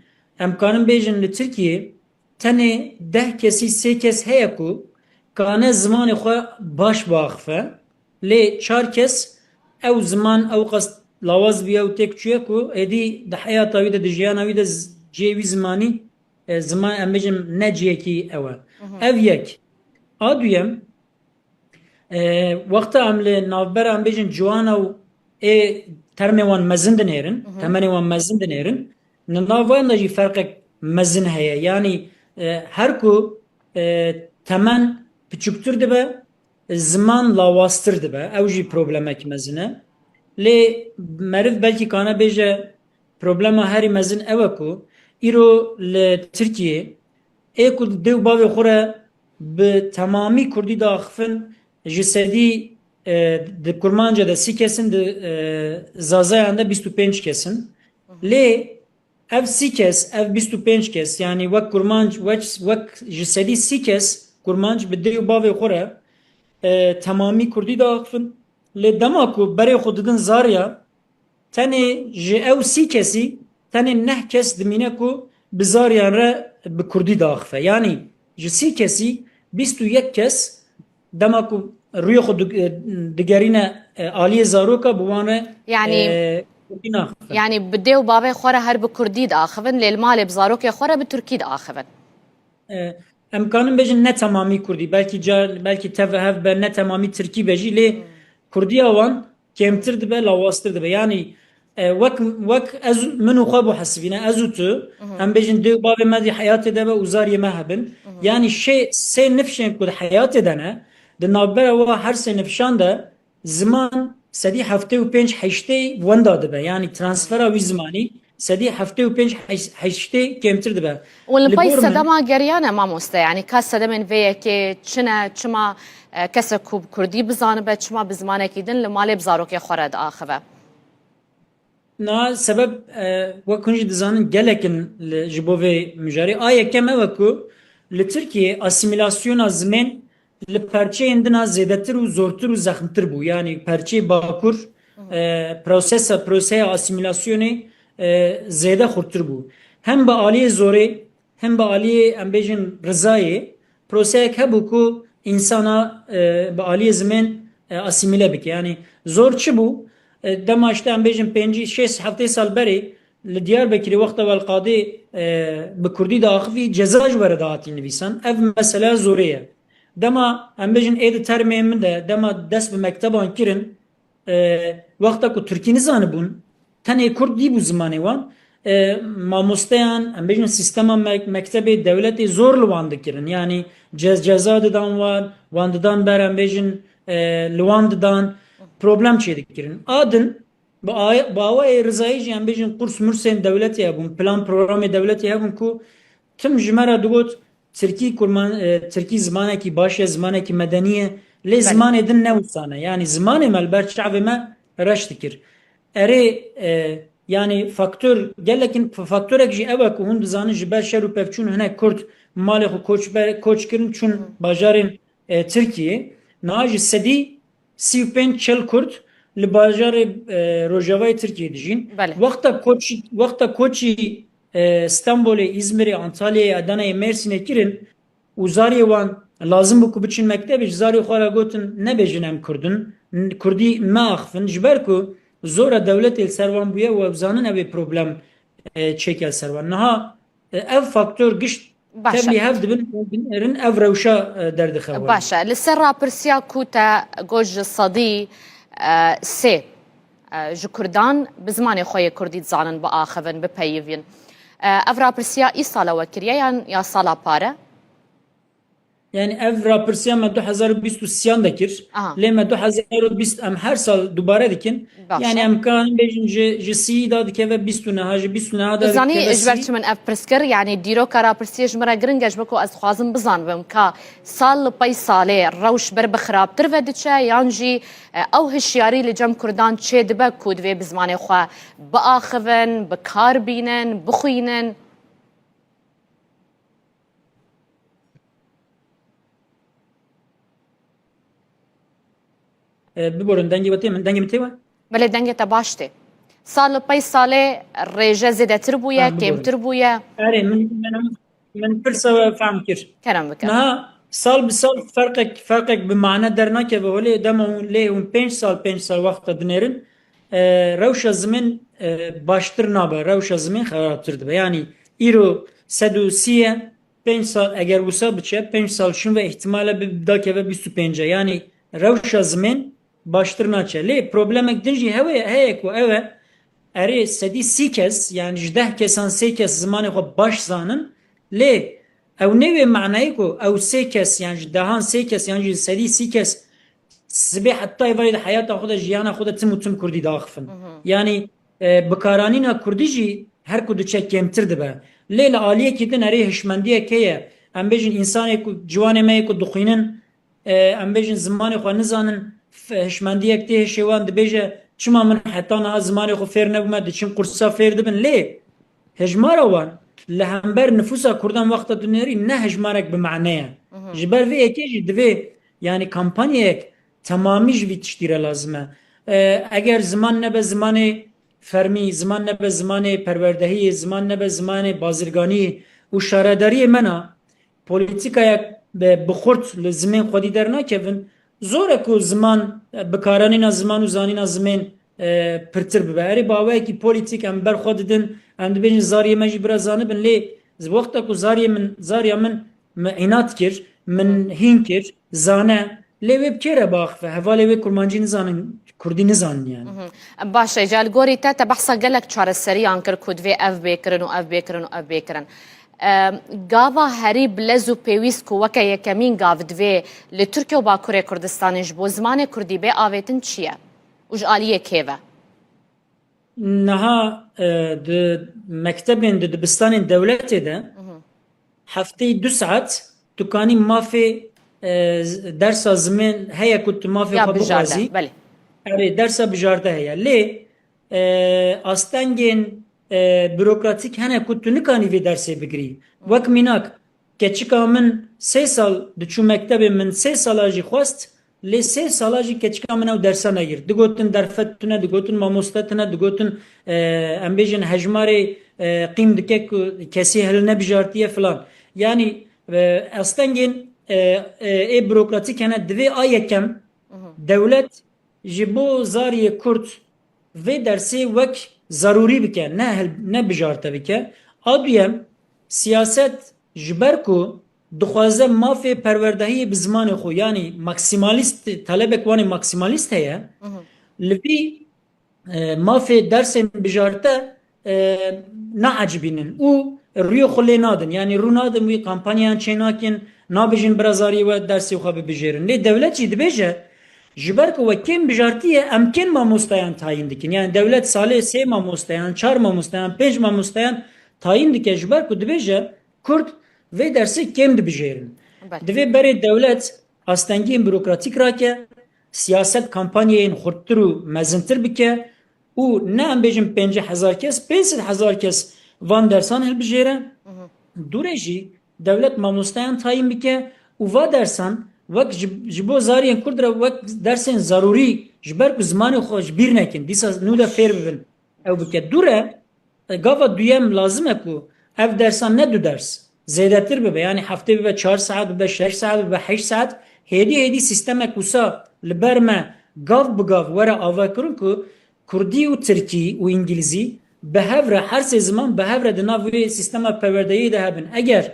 em karin bêjin li Tirkiyê tenê deh kesî sê kes heye ku kane zimanê xwe baş biaxife. Lê çar kes ew ziman ew qas lawaz bûye û têk çûye ku êdî di heyata wî de, di jiyana wî de z-, cihê wî zimanî, e, ziman, em bêjin, ne cihekî ew e. Mhm. Ev yek. A duyem, e, wexta em li navbera, em bêjin, ciwana û ê termê wan mezin dinêrin, Mhm. temenê wan mezin dinêrin, li nav wan de jî ferqek mezin heye. Yanî, e, her ku, e, temen piçûktir dibe, ziman lawaztir dibe. Ew jî problemek mezin e. Lê meriv belkî kane bêje, problema herî mezin ew e ku îro li Tirkiyê ê ku dê û bavê xwe re bi temamî kurdî diaxifin, ji sedî, e, di kurmanca de sî kes in, di, e, zazayan de bîst û pênc kes in. Lê ev sî kes, ev bîst û pênc kes, yanî wek kurmanc, wek, wek ji sedî sî kes kurmanc bi dê û bavê xwe re, e, temamî kurdî diaxifin. Lê dema ku berê xwe didin zarya, tenê ji ew sî kesî tenê neh kes dimîne ku bi zariyan re bi kurdî diaxife. Yanî ji sî kesî bîst û yek kes dema ku rûyê xwe dig-, digerîne, e, aliyê zaroka, bi wan re, Yanî, e, kurdî naxife. yanî bi dê û bavê xwe re her bi kurdî diaxivin, lê li malê bi zarokê xwe re bi tirkî diaxivin. E, em kanin bêjin ne temamî kurdî, belkî car, belkî tev hev be, ne temamî tirkî be jî, lê Hmm. kurdiya wan kêmtir dibe, lawaztir dibe. Yanî, e, wek, wek ez, min û xwe bo hesibîne, ez û tu, Mhm. em bêjin dê û bavê me di heyatê de be û zariyê me hebin. Mhm. Yanî şê, sê nifşên ku di heyatê de ne, di navbera wa her sê nifşan de ziman sedî heftê û pênc heştê wenda dibe. Yanî transfera wî zimanî sedî heftê û pênc heştê kêmtir dibe. Û li Li pey gor min sedema geriyan e mamoste, yanî ka sedemên vê yekê çi ne, çima, e, kesek ku bi kurdî bizanibe, çima bi zimanekî din li malê bi zarokê xwe re diaxive? Na sebeb, e, wek hûn jî dizanin, gelek in li, ji bo vê mijarê. A yekem ew e ku li Tirkiyê asîmîlasyona zimên li perçeyên din a zêdetir û zortir û zexmtir bû. Yanî perçeyê Bakur, Hı hı. e, prosesa, proseya asîmîlasyonê, e, zêde xurtir bû. Hem bi aliyê zorê, hem bi aliyê, em bêjin, rizayê, proseyek hebû ku însana, e, bi aliyê zimên, e, asîmîle bike. Yanî zor çi bû? E, dema işte, em bêjin, pêncî, şêst, heftê sal berê li Diyarbekirê wexta welqadê, e, bi kurdî diaxivî, ceza ji we re dihatî nivîsan. Ev meseleya zorê ye. Dema, em bêjin, ê di termê min de, dema dest bi mekteban kirin, e, wexta ku tirkî nizanibûn, tenê kurdî bû zimanê wan, e, mamosteyan, em bêjin, sîstema me-, mektebê dewletê zor li wan dikirin. Yanî ce-, ceza didan wan, wan didan ber, em bêjin, e, li wan didan, problem çêdikirin. A din, bi aye-, bi awayê rizayî jî, em bêjin, qurs mursên dewletê hebûn, plan programê dewletê hebûn ku tim ji me re digot, Tirkî kurman-, e, Tirkî zimanekî baş e, zimanekî medenî ye. Lê Belê. zimanê din ne wisa ne. Yanî zimanê me li ber çavê me reş dikir. Erê, e, yanî faktor, gelek in f-, faktorek jî ew e ku hûn dizanin, ji ber şer û pevçûn hinek Kurd malê xwe koç ber-, koç kirin, çûn Hı. bajarên, e, Tirkiyê. Niha ji sedî sî û pênc çil Kurd li bajarê, e, rojavayê Tirkiyê dijîn. Belê. Wexta koçî, wexta koçî, e, Stenbolê, Îzmirê, Antalyayê, Adanayê, Mêrsînê kirin û zariyê wan lazim bû ku biçin mektebê, ji zarê xwe re gotin, nebêjin em Kurd in, n-, Kurdî meaxifin, ji ber ku zora dewletê li ser wan bûye û ew zanin ew ê problem, e, çêke li ser wan. Niha, e, ev faktor gişt Baş e. tevlî hev dibin, dinêrin ev rewşa, e, derdixe wan. Baş e. Li ser rapirsiya ku te got ji sedî, e, sê, e, ji Kurdan bi zimanê xwe yê Kurdî dizanin, biaxivin, bipeyivîn. E, ev rapirsiya îsala we kiriye yan ya sala pare? Yani ev rapirsiya me du hezar û bîst û sêyan de kir. Aha. Lê me du hezar û bîst em her sal dubare dikin. Baş e. Yani em karin bêjin ji, ji sî da dikeve bîst û neha, ji bîst û neha da Zanî dikeve ji ber sî. Çi min ev pirs kir? Yani dîroka rapirsiyê ji min re giring e, ji bo ku ez dixwazim bizanibim ka sal li pey salê rewş ber bi xirabtir ve diçe yan jî, e, ew hişyarî li cem Kurdan çê dibe ku divê bi zimanê xwe biaxivin, bi kar bînin, bixwînin? E, biborin, dengê we tê min, dengê min tê we? Belê, dengê te baş tê. Sal li pey salê rêje zêdetir bûye, Ha, biborin. kêmtir bûye? Erê, min, min, min pirsa we fehm kir. Kerem bike. Niha sal bi sal ferqek, ferqek bi mane dernakeve holê, dema hûn lê hûn pênc sal, pênc sal wexta dinêrin, e, rewşa zimên, e, baştir nabe, rewşa zimên xerabtir dibe. Yani îro sed û sî ye, pênc sal eger wisa biçe, pênc sal şûn ve îhtimale bi dakeve bîst û pênc e. Yani rewşa zimên baştir naçe. Lê problemek din jî hewe, heye ku ew e, erê sedî sî kes, yani ji deh kesan sê kes zimanê xwe baş zanin. Lê ew ne wê manayê ku ew sê kes, yani ji dehan sê kes, yani ji sedî sî kes sibê heta êvarê di heyata xwe de, jiyana xwe de tim û tim Kurdî diaxifin. Hı hı. Yani, e, bikaranîna Kurdî jî her ku diçe kêmtir dibe. Lê li aliyekî din erê hişmendiyek heye. Em bêjin însanê ku, ciwanê me yê ku dixwînin, e, em bêjin zimanê xwe nizanin, f-, hişmendiyek tê hişê wan, dibêje, çima min heta niha zimanê xwe fêr nebûme, diçin qursa fêr dibin. Lê hejmara wan li hember nifûsa Kurdan wexta dinêrî ne hejmarek bi mane ye. Mhm. Ji ber vê yekê jî divê, yani, kampanyayek temamî ji vî tiştî re lazim e. E, eger ziman nebe zimanê fermî, ziman nebe zimanê perwerdehiyê, ziman nebe zimanê bazirganiyê û şaredariyê me na, polîtîkayek bi, bi xurt li zimên xwedî dernakevin, zor e ku ziman, e, bikaranîna ziman û zanîna zimên, e, pirtir bibe. Erê bi awayekî polîtîk em ber xwe didin, em dibêjin zariyê me jî bira zanibin, lê wexta ku zariyê min, zariya min, min înat kir, min hîn kir, zane, lê wê bi kê re biaxife? Hevalê wê kurmancî nizanin, kurdî nizanin yani. Mhm. Baş e, ca li gorî te, te behsa gelek çareseriyan kir ku divê ev bê kirin û ev bê kirin û ev bê kirin. Em, gava herî bi lez û pêwîst ku weke yekemîn gav divê li Tirkiye û Bakurê Kurdistanê ji bo zimanê kurdî bê avêtin çi ye? Û ji aliyê kê ve? Niha, e, di mektebên, di dibistanên dewletê de Mhm. hefteyê du saet tu kanî mafê, e, z-, dersa zimên heye ku tu mafê Ya xwe bijarte, bixwazî. Belê. Erê, dersa bijarte heye. Lê, e, astengên, e, bürokratîk hene ku tu nikanî vê dersê bigirî. Wek mînak, keçika min sê sal diçû mektebê, min sê sala jî xwest, lê sê sala jî keçika min ew dersa negir. Digotin derfet tune, digotin mamoste tune, digotin, e, em bêjin hejmarê, e, qîm dike ku kesî hil nebijartiye filan. Yanî, e, astengên, e, e, ê bürokratîk hene, divê a yekem Mhm. dewlet ji bo zariyê Kurd vê dersê wek zarûrî bike, ne hil-, ne bijarte bike. A duyem, siyaset ji ber ku dixwaze mafê perwerdehiyê bi zimanê xwe, yanî maksimalîst, talebek wan ê maksimalîst heye, Mhm. li vî, e, mafê dersên bijarte, e, naecibînin û rûyê xwe lê nadin. Yanî rû nadin wî kampanyayan çê nakin, nabêjin bira zariyê we dersê xwe bibijêrin. Lê dewlet jî dibêje, ji ber ku we kêm bijartiye, em kêm mamosteyan tayîn dikin. Yanî dewlet salê sê mamosteyan, çar mamosteyan, pênc mamosteyan tayîn dike, ji ber ku dibêje Kurd vê dersê kêm dibijêrin. Belê. Divê berê dewlet astengiyên bürokratîk rake, siyaset kampanyayên xurttir û mezintir bike û ne em bêjin pêncî hezar kes, pênc sed hezar kes van dersan hilbijêre. Mhm. Dûrê jî dewlet mamosteyan tayîn bike û va dersan wek ji, ji bo zariyên Kurd re wek dersên zarûrî, ji ber ku zimanê xwe ji bîr nekin, dîsa nû de fêr bibin, ew bike. Dûre, e, gava duyem lazim e ku ev dersan ne du ders, zêdetir bibe. Yanî heftê bibe çar saet, bibe şeş saet, bibe heşt saet. Hêdî hêdî sîstemek wisa li ber me gav bi gav were avakirin ku kurdî û tirkî û îngilîzî bi hev re, her sê ziman bi hev re di nav wê sîstema perwerdeyê de hebin. Eger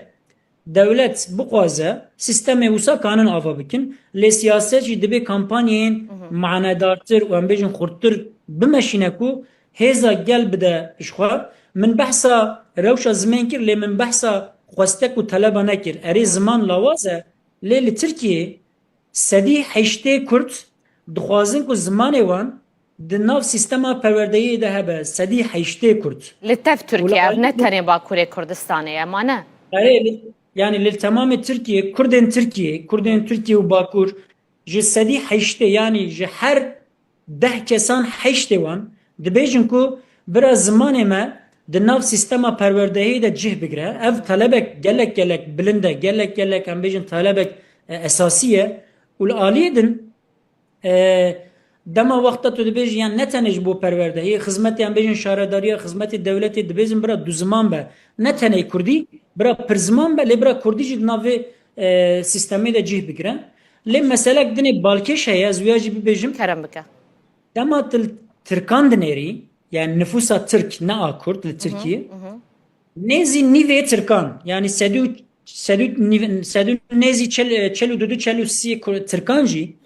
dewlet bixwaze, sîstemê wisa kanin ava bikin, lê siyaset jî dibê kampanyayên manedartir û em bêjin xurttir bimeşîne ku hêza gel bide ji xwe. Min behsa rewşa zimên kir, lê min behsa xwestek û teleba nekir. Erê, ziman lawaz e, lê li Tirkiyê sedî heştê Kurd dixwazin ku zimanê wan di nav sîstema perwerdeyê de hebe, sedî heştê Kurd. Li tev Tirkiye, ev ne tenê Bakurê Kurdistanê ye, ma ne? Erê, li, yani li temamê Tirkiye, Kurdên Tirkiye, Kurdên Tirkiye û Bakur ji sedî heştê, yani ji her deh kesan heştê wan dibêjin ku bira zimanê me di nav sîstema perwerdehiyê de cih bigire. Ev telebek gelek gelek bilind e, gelek gelek em bêjin telebek, e, esasî ye. Û li aliyê din, e, dema wexta tu dibêjî, yan ne tenê ji bo perwerdehiyê, xizmetê em bêjin şaredariya, xizmetê dewletê dibêjin bira du ziman be. Ne tenê kurdî, bira pir ziman be, lê bira kurdî jî di nav vê, e, sîstemê de cih bigire. Lê meselek dinê balkêş heye, ez wiya jî bibêjim. Kerem bike. Dema tu li tirkan dinêrî, yani nifûsa tirk, ne a kurd li Tirkiyê, nêzî nîvê tirkan, yani sedî û, sedî û nîv-, sedî û nêzî çel, çel û du du, çel û sî kur-, tirkan jî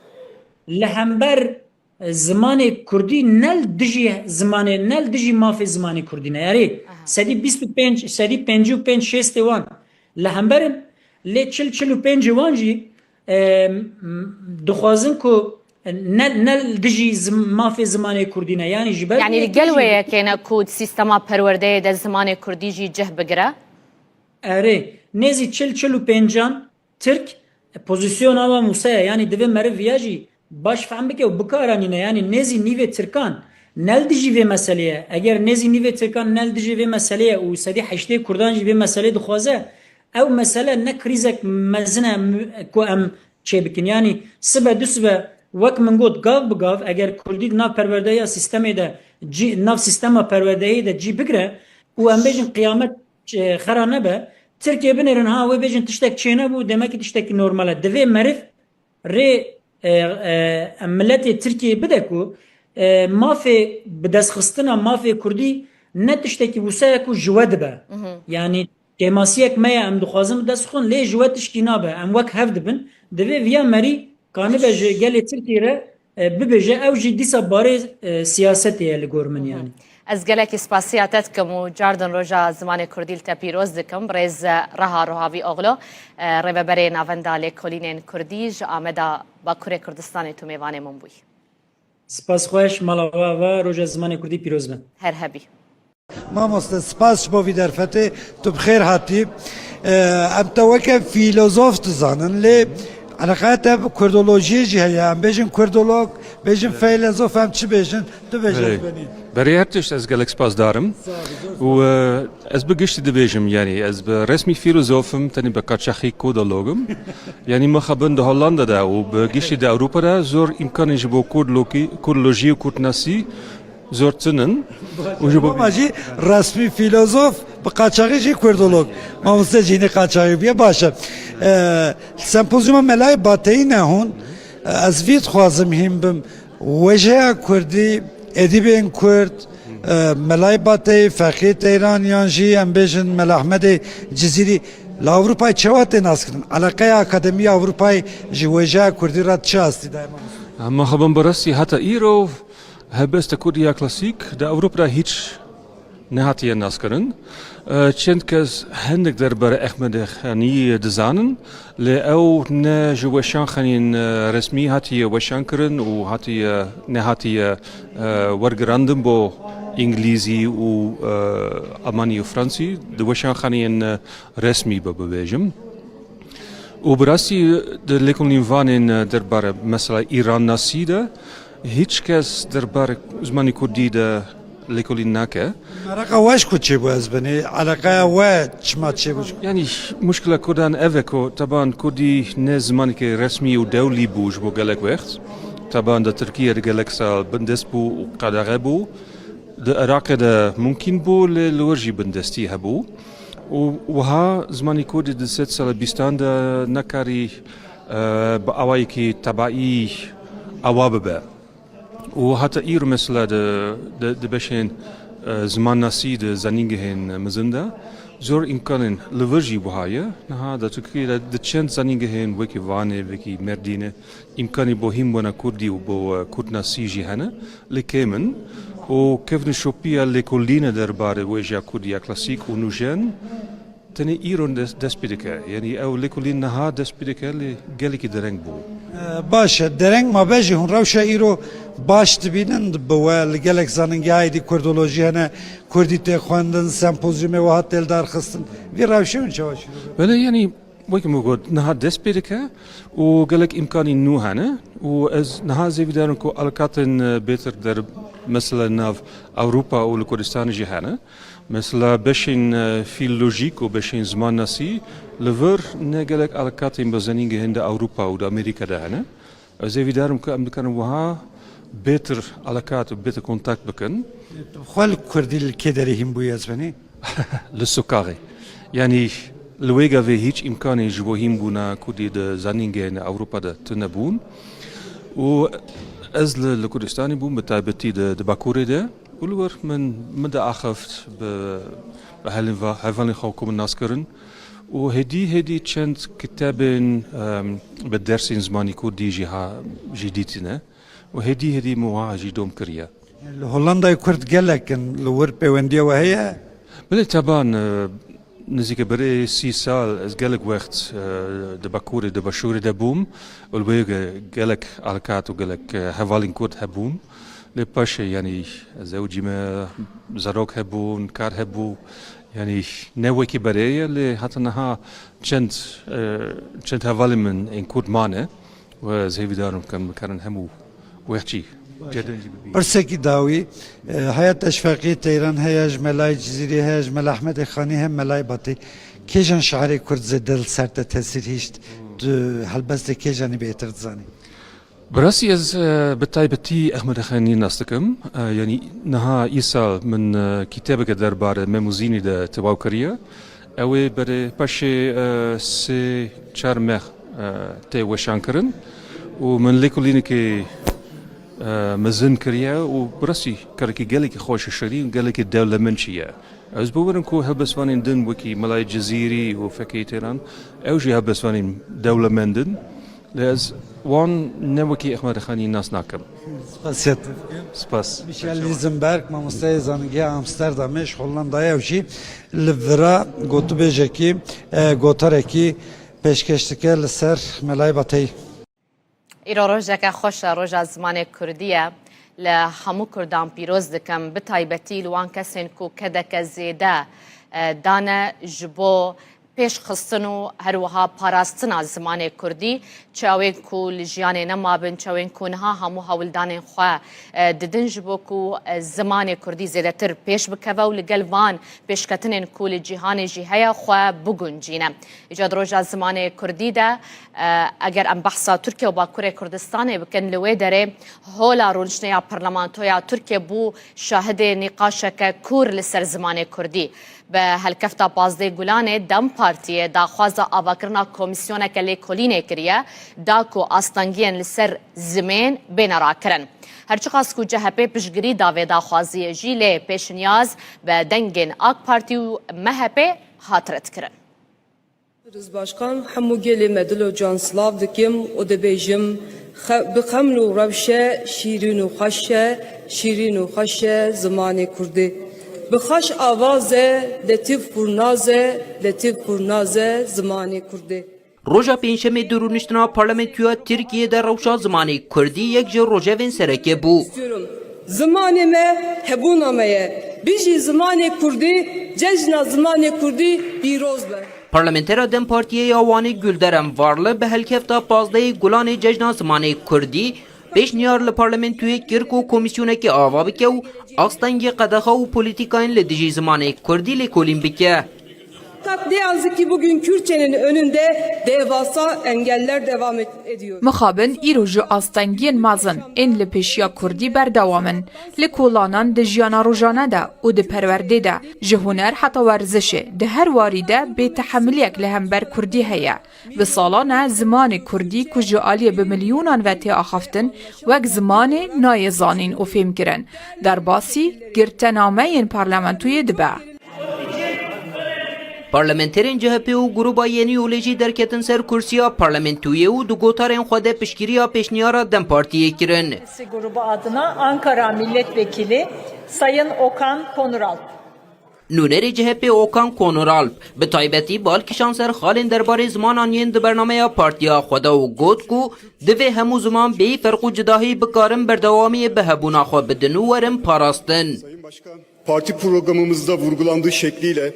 li hember, e, zimanê kurdî ne li dijî zimanê, ne li dijî mafê zimanê kurdî ne. Erê, Aha. sedî bîst û pênc, sedî pêncî û pênc şêstê wan li hember in, lê çil, çil û pêncê wan jî, e, m-, dixwazin ku ne, ne li dijî zim-, mafê zimanê kurdî ne. Yani ji ber Yani vê li gel yekê wê jî yekê ne ku di sîstema perwerdeyê de zimanê kurdî jî cih bigire? Erê, nêzî çil, çil û pêncan Tirk, e, pozisyona wan wisa ye. Yani divê meriv viya jî baş fehm bike û bikaranîne. Yani nêzî nîvê tirkan ne li dijî vê meselê ye. Eger nêzî nîvê tirkan ne li dijî vê meselê ye û sedî heştê kurdan jî vê meselê dixwaze, ew mesele ne krîzek mezin e mu-, ku em çêbikin. Yani sibe du sibe wek min got, gav bi gav eger kurdî di nav perwerdehiya sîstemê de cî, nav sîstema perwerdehiyê de cî bigre û em bêjin qiyamet, e, xera nebe, Tirkiyê binêrin, ha, wê bêjin tiştek çênebû, demekî tiştekî normal e. Divê meriv rê, e, e, em miletê Tirkiyê bide ku, e, mafê bidestxistina mafê kurdî ne tiştekî wisa ye ku ji we dibe. Mhm. Yani kêmasiyek me ye, em dixwazin bi dest xwe, lê ji we tişkî nabe. Em wek hev dibin. Divê viya merî kanibe ji gelê Tirkiyê re, e, bibêje, ew jî dîsa barê, e, siyasetê ye li gor min, yani. Ez gelekî spasiya te dikim û cardin roja zimanê kurdî li te pîroz dikim. Birêz Reha Rohavîoglu, e, rêveberê Navenda Lêkolînên Kurdî ji Ameda Bakurê Kurdistanê tu mêvanê min bûyî. Spas xweş, mala we ava, roja zimanê kurdî pîroz be. Her hebî. Mamoste, spas ji bo vî derfetê, tu bi xêr hatî. Em te weke fîlozof dizanin, lê eleqeya te bi kurdolojiyê jî heye. Em bêjin kurdolog, bêjin feylezof, em çi bêjin? Tu bêje Belê. Benî. Berê her tişt ez gelek spasdar im. Sağ ol, zor û, e, ez bi giştî dibêjim, yani ez bi resmî fîlozof im, tenê bi qaçaxî kurdolog im. Yani mixabin di Hollanda de û bi giştî di Ewropa de zor îmkanên ji bo kurdlokî-, kurdlojî û kurdnasî zor tune in. Û ji bo Ama jî resmî fîlozof, bi qaçaxî jî kurdolog. Mamoste jî ne qaçaxî bûye, baş e. E, sempozyuma Melayê Bateyî ne hûn. E, ez vî dixwazim hîn bim. Wêjeya kurdî, edîbên kurd, e, Melayê Bateyî, Feqî Teyran yan jî em bêjin Mela Ehmedê Cizîrî li Ewropayê çawa tê naskirin? Eleqeya Akademiya Ewropayê ji wêjeya kurdî re çi astî daye mamoste? Em mixabin bi rastî heta îro Helbest kurdî ya klasîk di Ewropa de hîç nehatiye naskirin. E, çend kes hindik derbarê Ehmedê Xanî dizanin, lê ew ne ji weşanxaneyên, e, resmî hatiye weşankirin û hatiye, nehatiye, e, wergirandin bo Îngilîzî û, e, Almanî û Fransî di weşanxaneyên, e, resmî be bibêjim. Û bi rastî di lêkolînvanên derbare mesela Îrannasî de hîç kes derbarê zimanê kurdî de lêkolîn nake. Meraqa we ji ku çêbû ez binê, eleqeya we çima çêbû? Yanî muşkila kurdan ev e ku teban kurdî ne zimanekî resmî û dewlî bû ji bo gelek wext. Teban di Tirkiye de gelek sal bindest bû û qedexe bû. Di Iraqê de mumkîn bû, lê li wir jî bindestî hebû. Û wiha zimanê kurdî di sed sala bîstan de nekarî, e, bi awayekî tebaî awa bibe. Û heta îro mesela di, di, di beşên, Zimannasî di zanîngehên mezin de zor îmkanên li vir jî wiha ye. Niha di Tirkiyê de di çend zanîngehên wekî Vanê, wekî Mêrdînê îmkanî bo hînbûna kurdî û bo, e, kurdnasî jî hene, lê kêm in. Û kevnişopiya lêkolîne derbarê wêjeya kurdî ya klasîk û nûjen tenê îro des-, dest pê dike. Yanî ew lêkolîn niha dest pê dike, lê gelekî dereng bû. E, baş e, dereng mabe jî hûn rewşa îro baş dibînin bi we li gelek zanîngehayê dî kurdolojî hene, kurdî tê xwendin, sempozyumê wiha tê li dar xistin. Vî rewşê hûn çawa şîrove? Belê, yanî wekî min got, niha dest pê dike û gelek îmkanî nû hene û ez niha zêvîdar im ku alakatên, e, bêtir der, mesela nav Ewropa û li Kurdistanê jî hene. Mesela beşên, e, fîlolojîk û beşên zimannasî li vir ne gelek alakatên bi zanîngehên di Ewropa û di Amerîka de hene. Ez zêvîdar im ku em dikarin wiha bêtir alakat û bêtir kontakt bikin. Xwe li kurdî li kê derê hîn bûyî ez benî? Li sokaxê. Yanî li wê gavê hîç îmkanê ji bo hînbûna kurdî di zanîngehên Ewropa de tune bûn. Û ez li, li Kurdistanê bûm, bi taybetî di, di Bakurê de. Û li wir min, min diaxift bi, bi helên va-, hevalên xwe ku min nas kirin. Û hêdî hêdî çend kitabên, em, bi dersên zimanî kurdî jî ha, jî dîtine. Û hêdî hêdî min wiha jî dom kiriye. Li Hollandayê Kurd gelek in, li wir pêwendiya we heye? Belê, teban, e, nizîke berê sî sal ez gelek wext, e, di Bakurê, di Başûrê de bûm. Û li wê ge-, gelek alkat û gelek, e, hevalên Kurd hebûn. Lê paşê, yanî, zewcî me, zarok hebûn, kar hebû. Yanî, ne wekî berê ye, lê heta niha çend, e, çend hevalên min ên Kurd mane. Û ez hêvîdar im ku em bikarin hemû wext jî cedên jî bibînin. Pirsekî dawî, e, heya Teşfeqiyê Teyran, heya ji Melayê Cizîrî, heya ji Mela Ehmedê Xanî, hem Melayê Batî. Kêjan şairê Kurd zêde li ser te tesîr hîşt? Tu helbestê kêjanî bêhtir dizanî? Bi rastî ez, e, bi taybetî Ehmedê Xanî nas dikim. E, yanî niha îsal min, e, kîtebeke derbarê Mem û Zînî de tewaw kiriye. Ew ê berê paşê, e, sê çar meh, e, tê weşankirin û min lêkolînekê, e, mezin kiriye û bi rastî karekî gelekî xweş û şirîn, gelekî dewlemend jî ye. Ez bawer im ku helbestvanên din wekî Melayê Cizîrî û Fekê Teyran, ew jî helbestvanên dewlemend in. Lê ez wan ne wekî Ehmed Xanî nas nakim. Spasiya te dikim. Spas. Michel Lisenberg, mamosteyê zanîngeha Amsterdamê ji Hollandayê, ew jî li vira gotûbêjekî, e, gotarekî pêşkêş dike li ser Melayê Bateyî. Îro rojeke xweş e, roja zimanê kurdî ye. Li hemû kurdan pîroz dikim, bi taybetî li wan kesên ku kedeke zêde, e, dane ji bo pêşxistin û her wiha parastina zimanê kurdî, çi ew ên ku li jiyanê nemabin, çi ew ên ku niha hemû hewldanên xwe, e, didin ji bo ku, e, zimanê kurdî zêdetir pêş bikeve û li gel van pêşketinên ku li cîhanê jî heye xwe biguncîne. Îca di roja zimanê kurdî de, e, eger em behsa Tirkiye û Bakurê Kurdistanê bikin, li wê derê hola rûniştinê ya Parlamentoya Tirkiye bû şahidê nîqaşeke kûr li ser zimanê kurdî. Bi helkefta pazdeh Gulanê DEM Partiyê daxwaza avakirina komîsyoneke lêkolînê kiriye, da ku astengiyên li ser zimên bêne rakirin. Herçiqas ku C H P piştgirî da vê daxwaziyê jî, lê pêşniyaz bi dengên AK Partî û M H P hat redkirin. Birêz Başkan, hemû gelê me dil û can silav dikim û dibêjim, xe-, bi xeml û rewşe şîrîn û xweş e, şîrîn û xweş e zimanê kurdî. Bi xweş avaz e, letîf qurnaz e, letîf qurnaz e zimanê kurdî. Roja Pêncşemê di rûniştina Parlamentoya Tirkiyê de rewşa zimanê kurdî yek ji rojevên sereke bû. Zimanê me hebûna me ye. Bijî zimanê kurdî, cejna zimanê kurdî pîroz be. Parlamentera DEM Partiyê ya Wanê Gülderem Varlı bi helkefta pazdehê Gulanê Cejna Zimanê Kurdî pêşniyar li parlamentoyê kir ku komîsyonekê ava bike û astengê qedexe û polîtîkayên li dijî zimanê kurdî lêkolîn bike. Fakat ne yazık ki bugün Kürtçenin önünde devasa engeller devam et- ediyor. Mixabin îro ji astengiyên mezin ên li pêşiya kurdî berdewam in. Li kolanan di jiyana rojane de û di perwerdê de, ji huner heta werzişê, di her warî de bêtehemiliyek li hember kurdî heye. Bi salan e zimanê kurdî ku ji aliyê bi milyonan ve tê axaftin, wek zimanê nayê zanîn û fêmkirin, derbasî girtenameyên parlamentoyê dibe. Parlamenterên C H P û Gruba Yenî Yolê jî derketin ser kursiya parlamentoyê û di gotarên xwe de piştgiriya pêşniyara DEM Partiyê kirin. Grubu adına Ankara Milletvekili Sayın Okan Konuralp. Nûnerê C H P Okan Konuralp bi taybetî bal kişand ser xalên derbarê zimanan yên di bernameya partiya xwe de û got ku divê hemû ziman bêyî ferq û cudahî bikarin berdewamiyê bi hebûna xwe bidin û werin parastin. Parti programımızda vurgulandığı şekliyle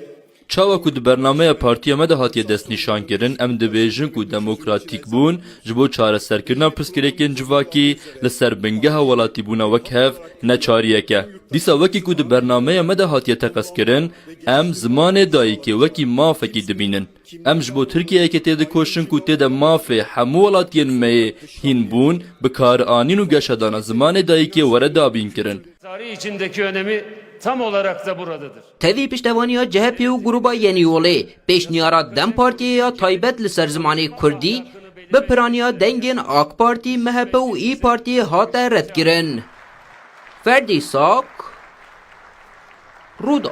Çawa ku di bernameya partiya me de hatiye destnîşankirin, em dibêjin ku demokratîkbûn ji bo çareserkirina pirsgirêkên civakî li ser bingeha welatîbûna wek hev neçariyek e. Dîsa wekî ku di bernameya me de hatiye teqezkirin, em zimanê dayikê wekî mafekî dibînin. Em ji bo Tirkiyeyekê têdikoşin ku tê de mafê hemû welatiyên me yê hînbûn, bikaranîn û geşedana zimanê dayikê were dabînkirin. Tarih içindeki önemi tam olarak da buradadır. Tevî piştevaniya C H P û Gruba Yenî Yolê, pêşniyara DEM Partiyê ya taybet li ser zimanê kurdî bi piraniya dengên AK Partî, M H P û İYİ Partiyê hate redkirin. Ferdî Sak, Rûda.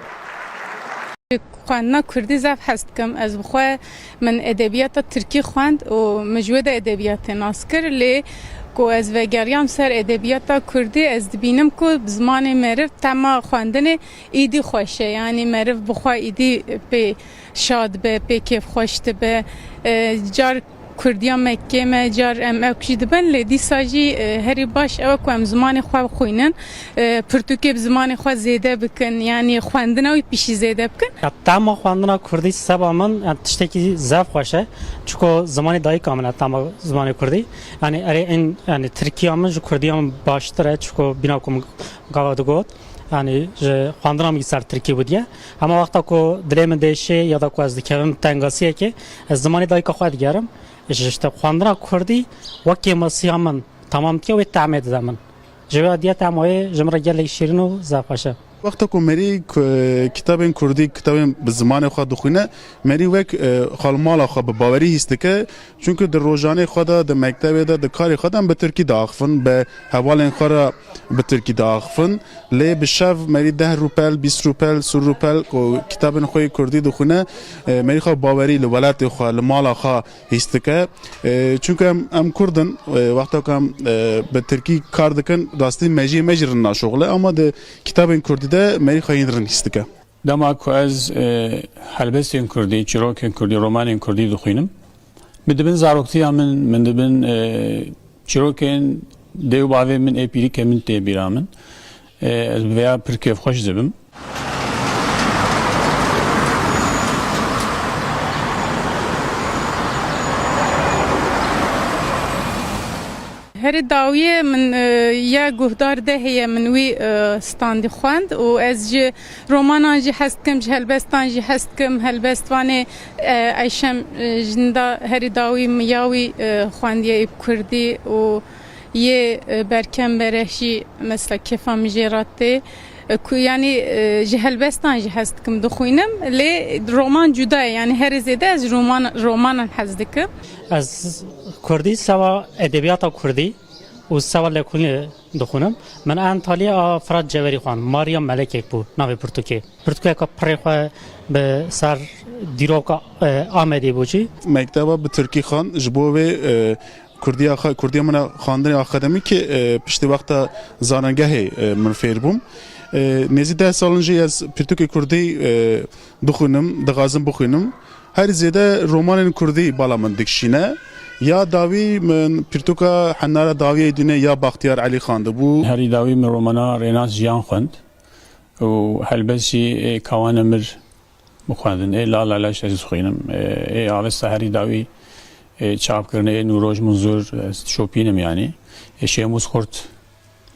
Xwendina kurdî zaf hez dikim. Ez bi xwe, min edebiyata tirkî xwend û min ji wê de edebiyatê nas kir. Lê ku ez vegeriyam ser edebiyata kurdî, ez dibînim ku bi zimanê meriv tema xwendinê îdî xweş e. Yanî meriv bi xwe îdî pê şa dibe, pê kêfxweş dibe. E, car Kurdiya me kêm e, car em ewk jî dibin, lê dîsa jî, e, herî baş ew e ku em zimanê xwe bixwînin, e, pirtûkê bi zimanê xwe zêde bikin, yanî xwendina wî pişî zêde bikin. Ya, tema xwendina kurdî seba min, ya, tiştekî zaf xweş e. Çiko zimanê dayika min e, tema zimanê kurdî. Yanî erê in, yanî tirkiya min ji kurdiya min baştir e, çiko bîna ku min gava digot. Yanî ji xwendina min ser tirkî bûdiye. Hema wexta ku dilê min dêşê ya da ku ez dikevim tengasiyekê, ez zimanê dayika xwe digerim. Ji, işte, xwendina kurdî wekî masiya min temam dike, wê tehmê dide min. Ji wê diye tema wê ji min re gelek şîrin û zaf xweş e. Wexta ku merî ku, kitabên kurdî, kitabên bi zimanê xwe dixwîne, merî wek, e, xalmala xwe bi bawerî hîs dike. Çunku di rojanê xwe de, di mektebê de, di karê xwe de em bi tirkî diaxifin, bi hevalên xwe re bi tirkî diaxifin. Lê bi şev merî deh rûpel, bîst rûpel, sî rûpel ku kitabên xwe yê kurdî dixwîne, e, merî xwe bawerî li welatê xwe, li mala xwe hîs dike. E, çunku em, em kurd in, e, wexta ku em, e, bi tirkî kar dikin, rastî mejiyê me jî rind naşoxile, ama di kitabên kurdî de merî xwe hîn rind hîs dike. Dema ku ez, e, helbestên kurdî, çîrokên kurdî, romanên kurdî dixwînim, min di bin zaroktiya min, min di bin, e, çîrokên dê û bavê min, ê pîrîkê min tê bîra min. E, ez bi vêya pir kêfxweş dibim. Herî dawiyê min, e, ya guhdar de heye, min wî, e, standî xwend û ez ji romanan jî hez dikim, ji helbestan jî hez dikim. Helbestvanê, e, Eyşem, e, Jinda herî dawî min ya wî, e, xwendiye ê bi kurdî û yê, e, Berkem Bereh jî mesela kêfa min jê re tê. E, ku, yanî, e, ji helbestan jî hez dikim dixwînim, lê roman cuda ye, yanî herî zêde ez roman, romanan hez dikim. Ez kurdî, sewa edebiyata kurdî û sewa lekolînê dixwînim. Min Antalya a Firat Ceverî xwend. Maria Melekek bû navê pirtûkê. Pirtûkeka pirê xwe bi ser dîroka, e, Amedê bû jî. Mekteba bi tirkî xwend, ji bo wê, e, kurdiya xwe, kurdiya min a xwendinê akademîkê, e, piştî wexta zanengehê, e, min fêr bûm. E, nêzî deh sal in jî ez pirtûkê kurdî, e, dixwînim, dixwazim bixwînim. Herî zêde romanên kurdî bala min dikişîne. Ya dawî min pirtûka Henara Dawiyê Dînê ya Baxtiyar Elî xwendibû. Herî dawî min romana Rênas Jiyan xwend û helbest jî ê Kawan Emir bixwendin. Ê Lal Laleş ez dixwînim. Ê, ê Avesta herî dawî, ê çapkirinê ê Nûroj Munzur ez dişopînim yanî. Ê Şêmûs Xurt,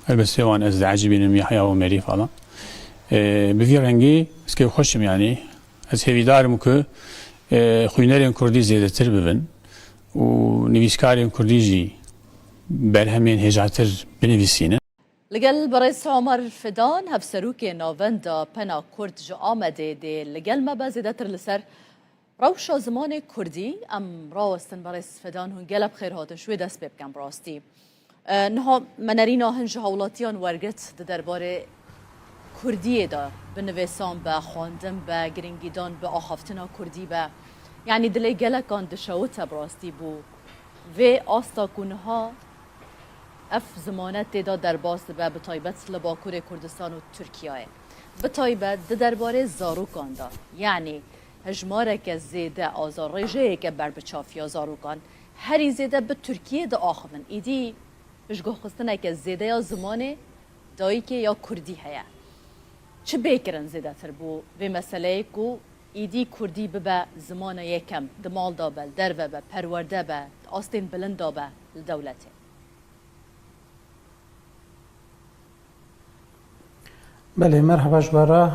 helbestê wan ez diecibînim, Yahya Omerî falan. Ê, bi vî rengî ez kêfxweş im yanî. Ez hêvîdar im ku, e, xwînerên kurdî zêdetir bibin û nivîskarên kurdî jî berhemên hêjatir binivîsînin. Li gel birêz Omer Fidan, hevserokê Navenda Pena Kurd ji Amedê dê li gel me be zêdetir li ser rewşa zimanê kurdî. Em rawestin birêz Fidan, hûn gelek bi xêr hatin, ji wê dest pê bikin bi rastî. E, niha me nerîna hin ji hawlatiyan wergirt di derbarê kurdiyê de, bi nivîsan be, xwendin be, girîngîdan bi axaftina kurdî be. Yanî dilê gelekan dişewite bi rastî bo vê asta ku niha ev zimane tê de derbas dibe, bi taybet li Bakurê Kurdistan û Tirkiyeyê. Bi taybet di derbarê zarokan de, yanî hejmareke zêde azar, rêjeyeke berbiçav ya zarokan, herî zêde bi Tirkiyê diaxivin. Îdî piştguhxistineke zêde ya zimanê dayikê ya kurdî heye. Çi bê kirin zêdetir bo vê meseleyê ku îdî kurdî bibe zimana yekem, di mal de be, li derve be, perwerde be, di astên bilind de be li dewletê? Belê, merheba ji we re.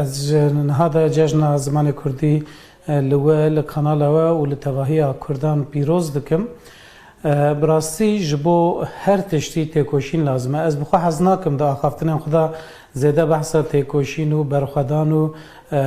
Ez ji niha de Cejna Zimanê Kurdî, e, li we, li kanala we û li tevahiya Kurdan pîroz dikim. E, bi rastî ji bo her tiştî têkoşîn lazim e. Ez bi xwe hez nakim di axaftinên xwe de zêde behsa têkoşîn û berxwedan û, e,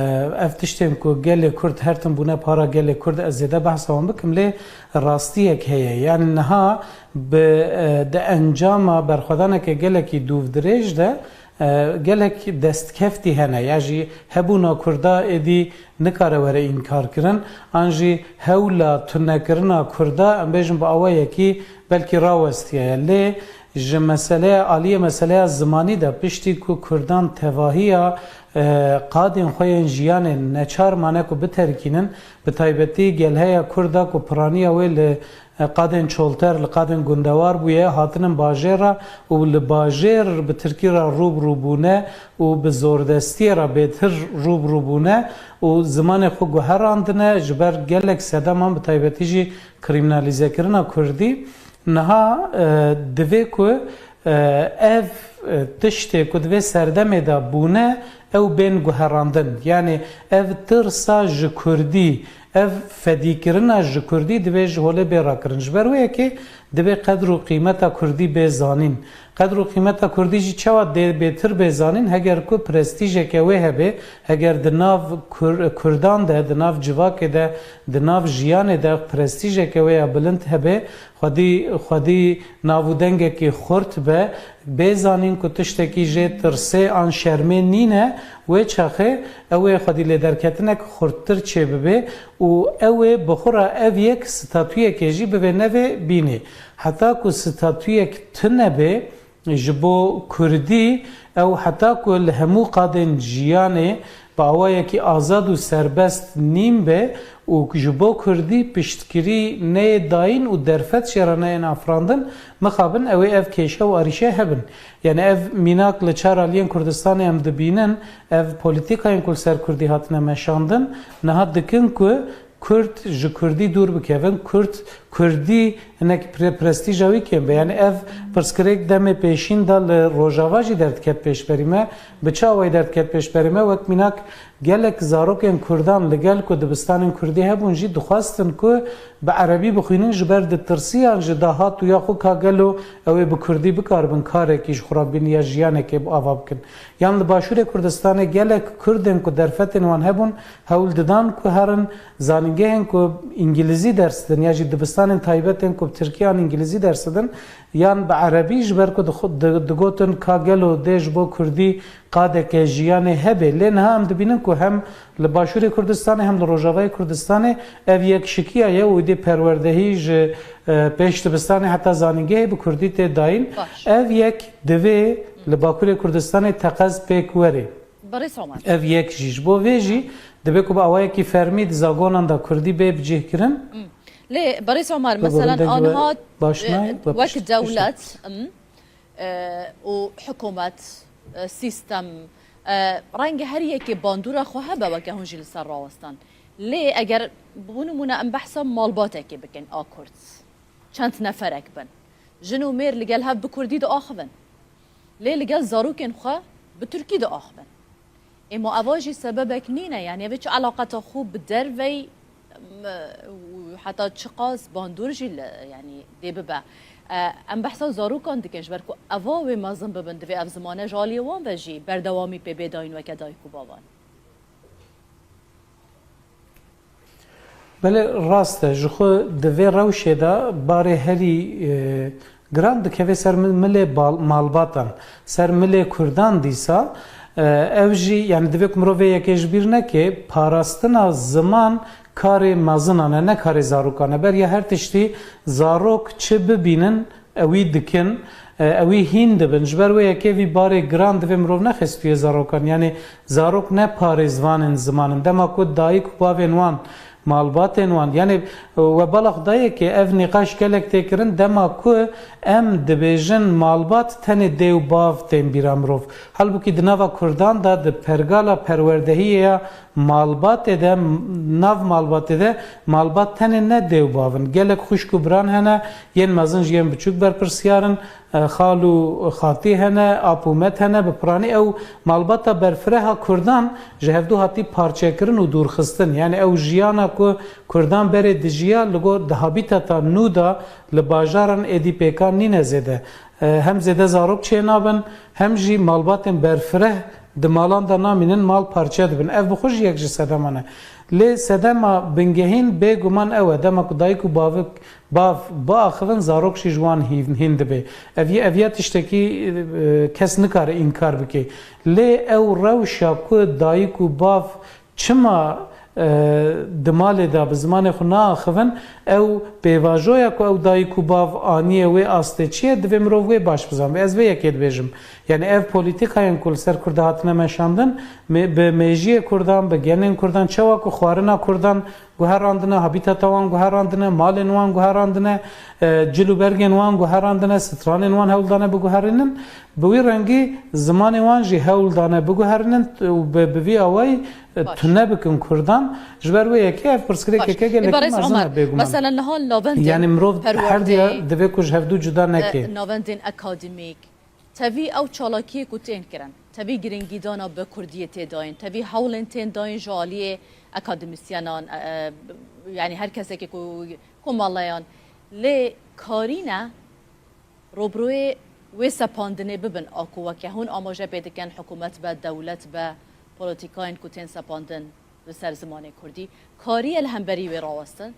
ev tiştên ku gelê Kurd her tim bûne para gelê Kurd, ez zêde behsa wan bikim, lê rastiyek heye. Yanî niha bi, e, di encama berxwedaneke gelekî dûvdirêj de, e, gelek destkeftî hene ya jî hebûna Kurda êdî nikare were înkarkirin, an jî hewla tunekirina Kurda, em bêjin bi awayekî belkî rawestiyaye. Lê ji meseleya, aliyê meseleya zimanî de piştî ku Kurdan tevahiya, e, qadên xwe yên jiyanê neçar mane ku biterkînin, bi taybetî gelheya Kurda ku piraniya wê li qadên çolter, li qadên gundewar bûye, hatinin bajêr re û li bajêr bi tirkî re rû bi rû bûne û bi zordestiyê re bêtir rû bi rû bûne û zimanê xwe guherandine, ji ber gelek sedeman, bi taybetî jî krîminalîzekirina kurdî. Niha, e, divê ku, e, ev, e, tiştê ku di vê serdemê de bûne, ew bên guherandin. Yanî ev tirsa ji kurdî, ev fedîkirina ji kurdî divê ji holê bê rakirin. Ji ber wê yekê divê qedr û qîmeta kurdî bê zanîn. Qedr û qîmeta kurdî jî çawa dê bêtir bê zanîn? Heger ku prestîjeke wê hebe, heger di nav Kur-, kurdan de, di nav civakê de, di nav jiyanê de prestîjeke wê ya bilind hebe, xwedî, xwedî nav û dengekî xurt be, bê zanîn ku tiştekî jê tirsê an şermê nîne, wê çaxê ew ê xwedî lêderketinek xurttir çêbibe û ew ê bi xwe re ev yek statuyekê jî bivê nevê bînê. Heta ku statuyek tune bê ji bo kurdî, ew heta ku li hemû qadên jiyanê bi awayekî azad û serbest nîn be û ji bo kurdî piştgirî neyê dayîn û derfet jê re neyên afirandin, mixabin ew ê ev kêşe û arîşe hebin. Yanî ev mînak li çar aliyên Kurdistanê em dibînin, ev polîtîkayên ku li ser kurdî hatine meşandin, niha dikin ku Kurd ji kurdî dûr bikevin, Kurd, kurdî hinek pre-, prestîja wî kêm be. Yanî ev pirsgirêk demê pêşîn de li Rojava jî derdiket pêşberî me. Bi çi awayî derdiket pêşberî me? Wek mînak gelek zarokên kurdan li gel ku dibistanên kurdî hebûn jî dixwestin ku bi erebî bixwînin, ji ber ditirsiyan ji dahat û ya xwe ka gelo ew ê bi kurdî bikaribin karekî ji xwe re bibînin ya jiyanekê bi ava bikin. Yan li Başûrê Kurdistanê gelek kurdên ku derfetên wan hebûn hewl didan ku herin zanîngehên ku îngilîzî ders didin ya jî dibistanên taybet ên ku bi tirkî an îngilîzî ders didin yan bi erebî, ji ber ku dixu-, di-, digotin ka gelo dê ji bo kurdî qadeke jiyanê hebe. Lê niha em dibînin ku hem li Başûrê Kurdistanê hem li Rojavayê Kurdistanê ev yekşikiya ye û êdî perwerdehî ji, e, pêş dibistanê heta zanîngehê bi kurdî tê dayîn. Baş. Ev yek divê li Bakurê Kurdistanê teqez pêk were. Birêz Omer. Ev yek jî. Ji bo vê jî divê ku bi awayekî fermî di zagonan de kurdî bê bicihkirin. Hmm. Lê Birêz Omer, Bi meselen, guhindek we aniha, baş e, nayê, we wek pişt-, pişt- dewlet, hmm, e, û hikûmet, e, sîstem, e, renge her yekê bandora xwe hebe, weke hûn jî li ser rawestan. Lê eger, bo nimûne, em behsa malbatekê bikin a Kurd, çend neferek bin, jin û mêr li gel hev bi kurdî diaxivin. Lê li gel zarokên xwe bi tirkî diaxivin. Ê ma eva jî sebebek nîne, yanî ev çi eleqeta xwe bi dervey, m-, û heta çiqas bandor jî li, yanî dê bibe. E, em behsa zarokan dikin, ji ber ku eva wê mezin bibin, divê ev zimane ji aliyê wan ve jî berdewamî pê bê dayîn weke dayik û bavan. Belê rast e, ji xwe di vê rewşê de barê herî, e, giran dikeve ser mi-, milê bal-, malbatan, ser milê Kurdan dîsa, e, ev jî, yanî divê ku mirov vê yekê ji bîr neke, parastina ziman karê mezinan e, ne karê zarokan e. Beriya her tiştî zarok çi bibînin, ewî dikin, e, ewî hîn dibin. Ji ber wê yekê vî barê giran divê mirov nexe stûyê zarokan. Yanî zarok ne parêzvanên ziman in. Dema ku dayik û bavên wan, malbatên wan, yanî, e, we bala xwe dayê ke ev nîqaş gelek tê kirin, dema ku em dibêjin malbat, tenê dê û bav tên bîra mirov. Halbûkî di nava Kurdan de, di pergala perwerdehiyê ya malbatê de, nav malbatê de, malbat tenê ne dê û bav in. Gelek xwişk û biran hene, yên mezin jî yên biçûk berpirsyar in, e, xal û xatî hene, ap û met hene, bi piranî ew malbata berfireha Kurdan ji hevdû hatî parçekirin û dûrxistin. Yanî ew jiyana ku Kurdan berê dijiya, li gor di habîtata nû de li bajaran êdî pêkan nîne zêde. E, hem zêde zarok çênabin, hem jî malbatên berfireh di malan de namînin, mal parçe dibin. Ev bi xwe jî yek ji sedeman e. Lê sedema bingehîn bêguman ew e, dema ku dayik û bavik, bav biaxivin, zarok jî ji wan hîn, hîn dibe. Ev yê, ev ya tiştekî, e, kes nikare înkar bike. Lê ew rewşa ku dayik û bav çima, e, di malê de bi zimanê xwe naaxivin, ew pêvajoya ku ew dayik û bav aniye wê astê çi ye, divê mirov wê baş bizanbe. Ez vê yekê dibêjim. Yanî ev polîtîkayên ku li ser Kurda hatine meşandin, me-, bi mêjiyê Kurdan, bi genên Kurdan, çawa ku xwarina Kurdan guherandine, habîtata wan guherandine, malên wan guherandine, e, cil û bergên wan guherandine, stranên wan hewl dane biguherînin, bi wî rengî zimanê wan jî hewl dane biguherînin û bi, bi vî awayî, e, Baş. tune bikin Kurdan. Ji ber wê yekê ev pirsgirêkeke Baş. Ê, gelekî Berêz mezin Omer, e, bêguman. Mesela niha navendên Yanî mirov her perwerdê, diya divê ku ji hevdû cuda neke. e, navendên akademîk, tevî ew çalakiyê ku tên kirin, tevî giringîdana bi kurdiyê tê dayîn, tevî hewlên tên dayîn ji aliyê akademisyenan, e, e, yanî her kesekê ku komeleyan lê karîne robroyê wê sepandinê bibin, a ku weke hûn amaje pê dikin, hikûmet be, dewlet be, polîtîkayên ku tên sepandin li ser zimanê kurdî, kariye li hemberî wê rawestin?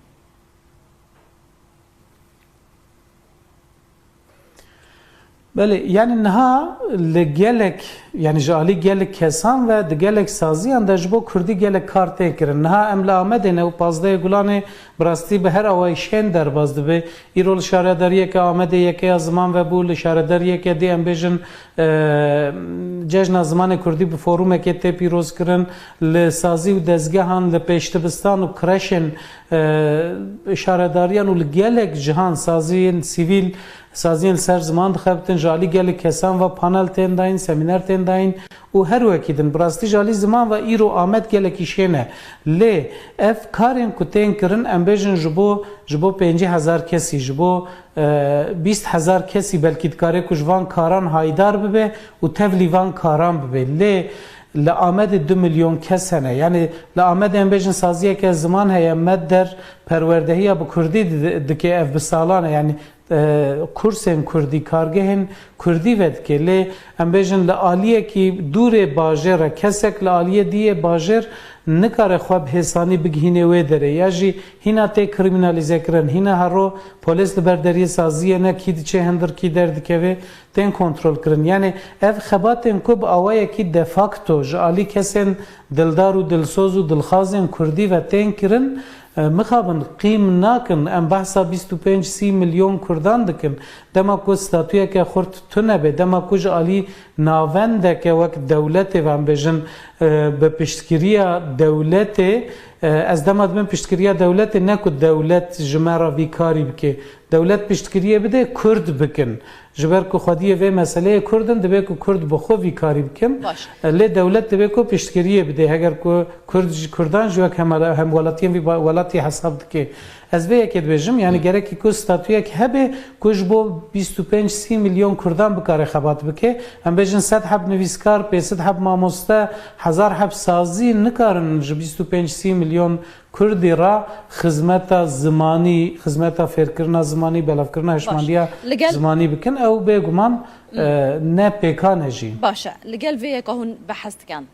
Belê, yanî niha li gelek, yanî ji alî gelek kesan ve di gelek saziyan de ji bo kurdî gelek kar tê kirin. Niha em li Amedê ne û pazdehê Gulanê bi rastî bi her awayî şên derbas dibe. Îro li şaredariyeke Amedê yeke ya ziman vebû, li şaredariyeke dî em bêjin, e, Cejna Zimanê Kurdî bi forumekê tê pîrozkirin, li sazî û dezgehan, li pêşdibistan û kreşên, e, şaredariyan û li gelek cihan saziyên sivîl, saziyên li ser ziman dixebitin, ji alî gelek kesan ve panel tên dayîn, semîner tên dayîn û her wekî din. Bi rastî ji alî ziman ve îro Amed gelekî şên e. Lê ev karên ku tên kirin, em bêjin ji bo, ji bo pêncî hezar kesî, ji bo, e, bîst hezar kesî belkî dikare ku ji van karan haydar bibe û tevlî van karan bibe. Lê li Amedê du milyon kes hene. Yanî li Amedê em bêjin saziyeke ziman heye, Med der perwerdehiya bi kurdî di-, dike, ev bi salan e. Yanî, e, kursên kurdî, kargehên kurdî vedike. Lê em bêjin li aliyekî dûrê bajêr e, kesek li aliyê dî yê bajêr nikare xwe bi hêsanî bigihîne wê derê. Ya jî hîna tê krîmînalîzekirin, hîna hero polês li ber deriyê saziyê ne, kî diçe hindir kî derdikeve, tên kontrolkirin. Yanî ev xebatên ku bi awayekî de facto ji alî kesên dildar û dilsoz û dilxazên kurdî ve tên kirin, e, mixabin qîm nakin. Em behsa bîst û pênc sî milyon kurdan dikin. Dema ku statuyeke xurt tune be, dema ku ji alî navendeke wek dewletê ve em bêjin, e, bi piştgiriya dewletê, e, ez dema dibim piştgiriya dewletê, ne ku dewlet ji me re vî karî bike. Dewlet piştgiriyê bide, kurd bikin. Ji ber ku xwediyê vê meseleyê kurd in, divê ku kurd bi xwe vî karî bikin. Baş. E, lê dewlet divê ku piştgiriyê bide. Heger ku kurd ji kurdan jî wek hemala-, hemwelatiyên vî ba-, welatî hesab dike. Ez vê yekê dibêjim, yanî gerekî ku statuyek hebe ku ji bo bîst û pênc sî milyon kurdan bikare xebat bike. Em bêjin sed heb nivîskar, pênc sed heb mamoste, Hezar heb sazî nikarin ji bîst û pênc sî milyon Kurdî re xizmeta zimanî, xizmeta fêrkirina zimanî, belavkirina hişmandiya Li gel zimanî bikin. Ew bêguman, e, ne pêkan e jî. Baş e. Li gel vê yeka hûn behs dikin.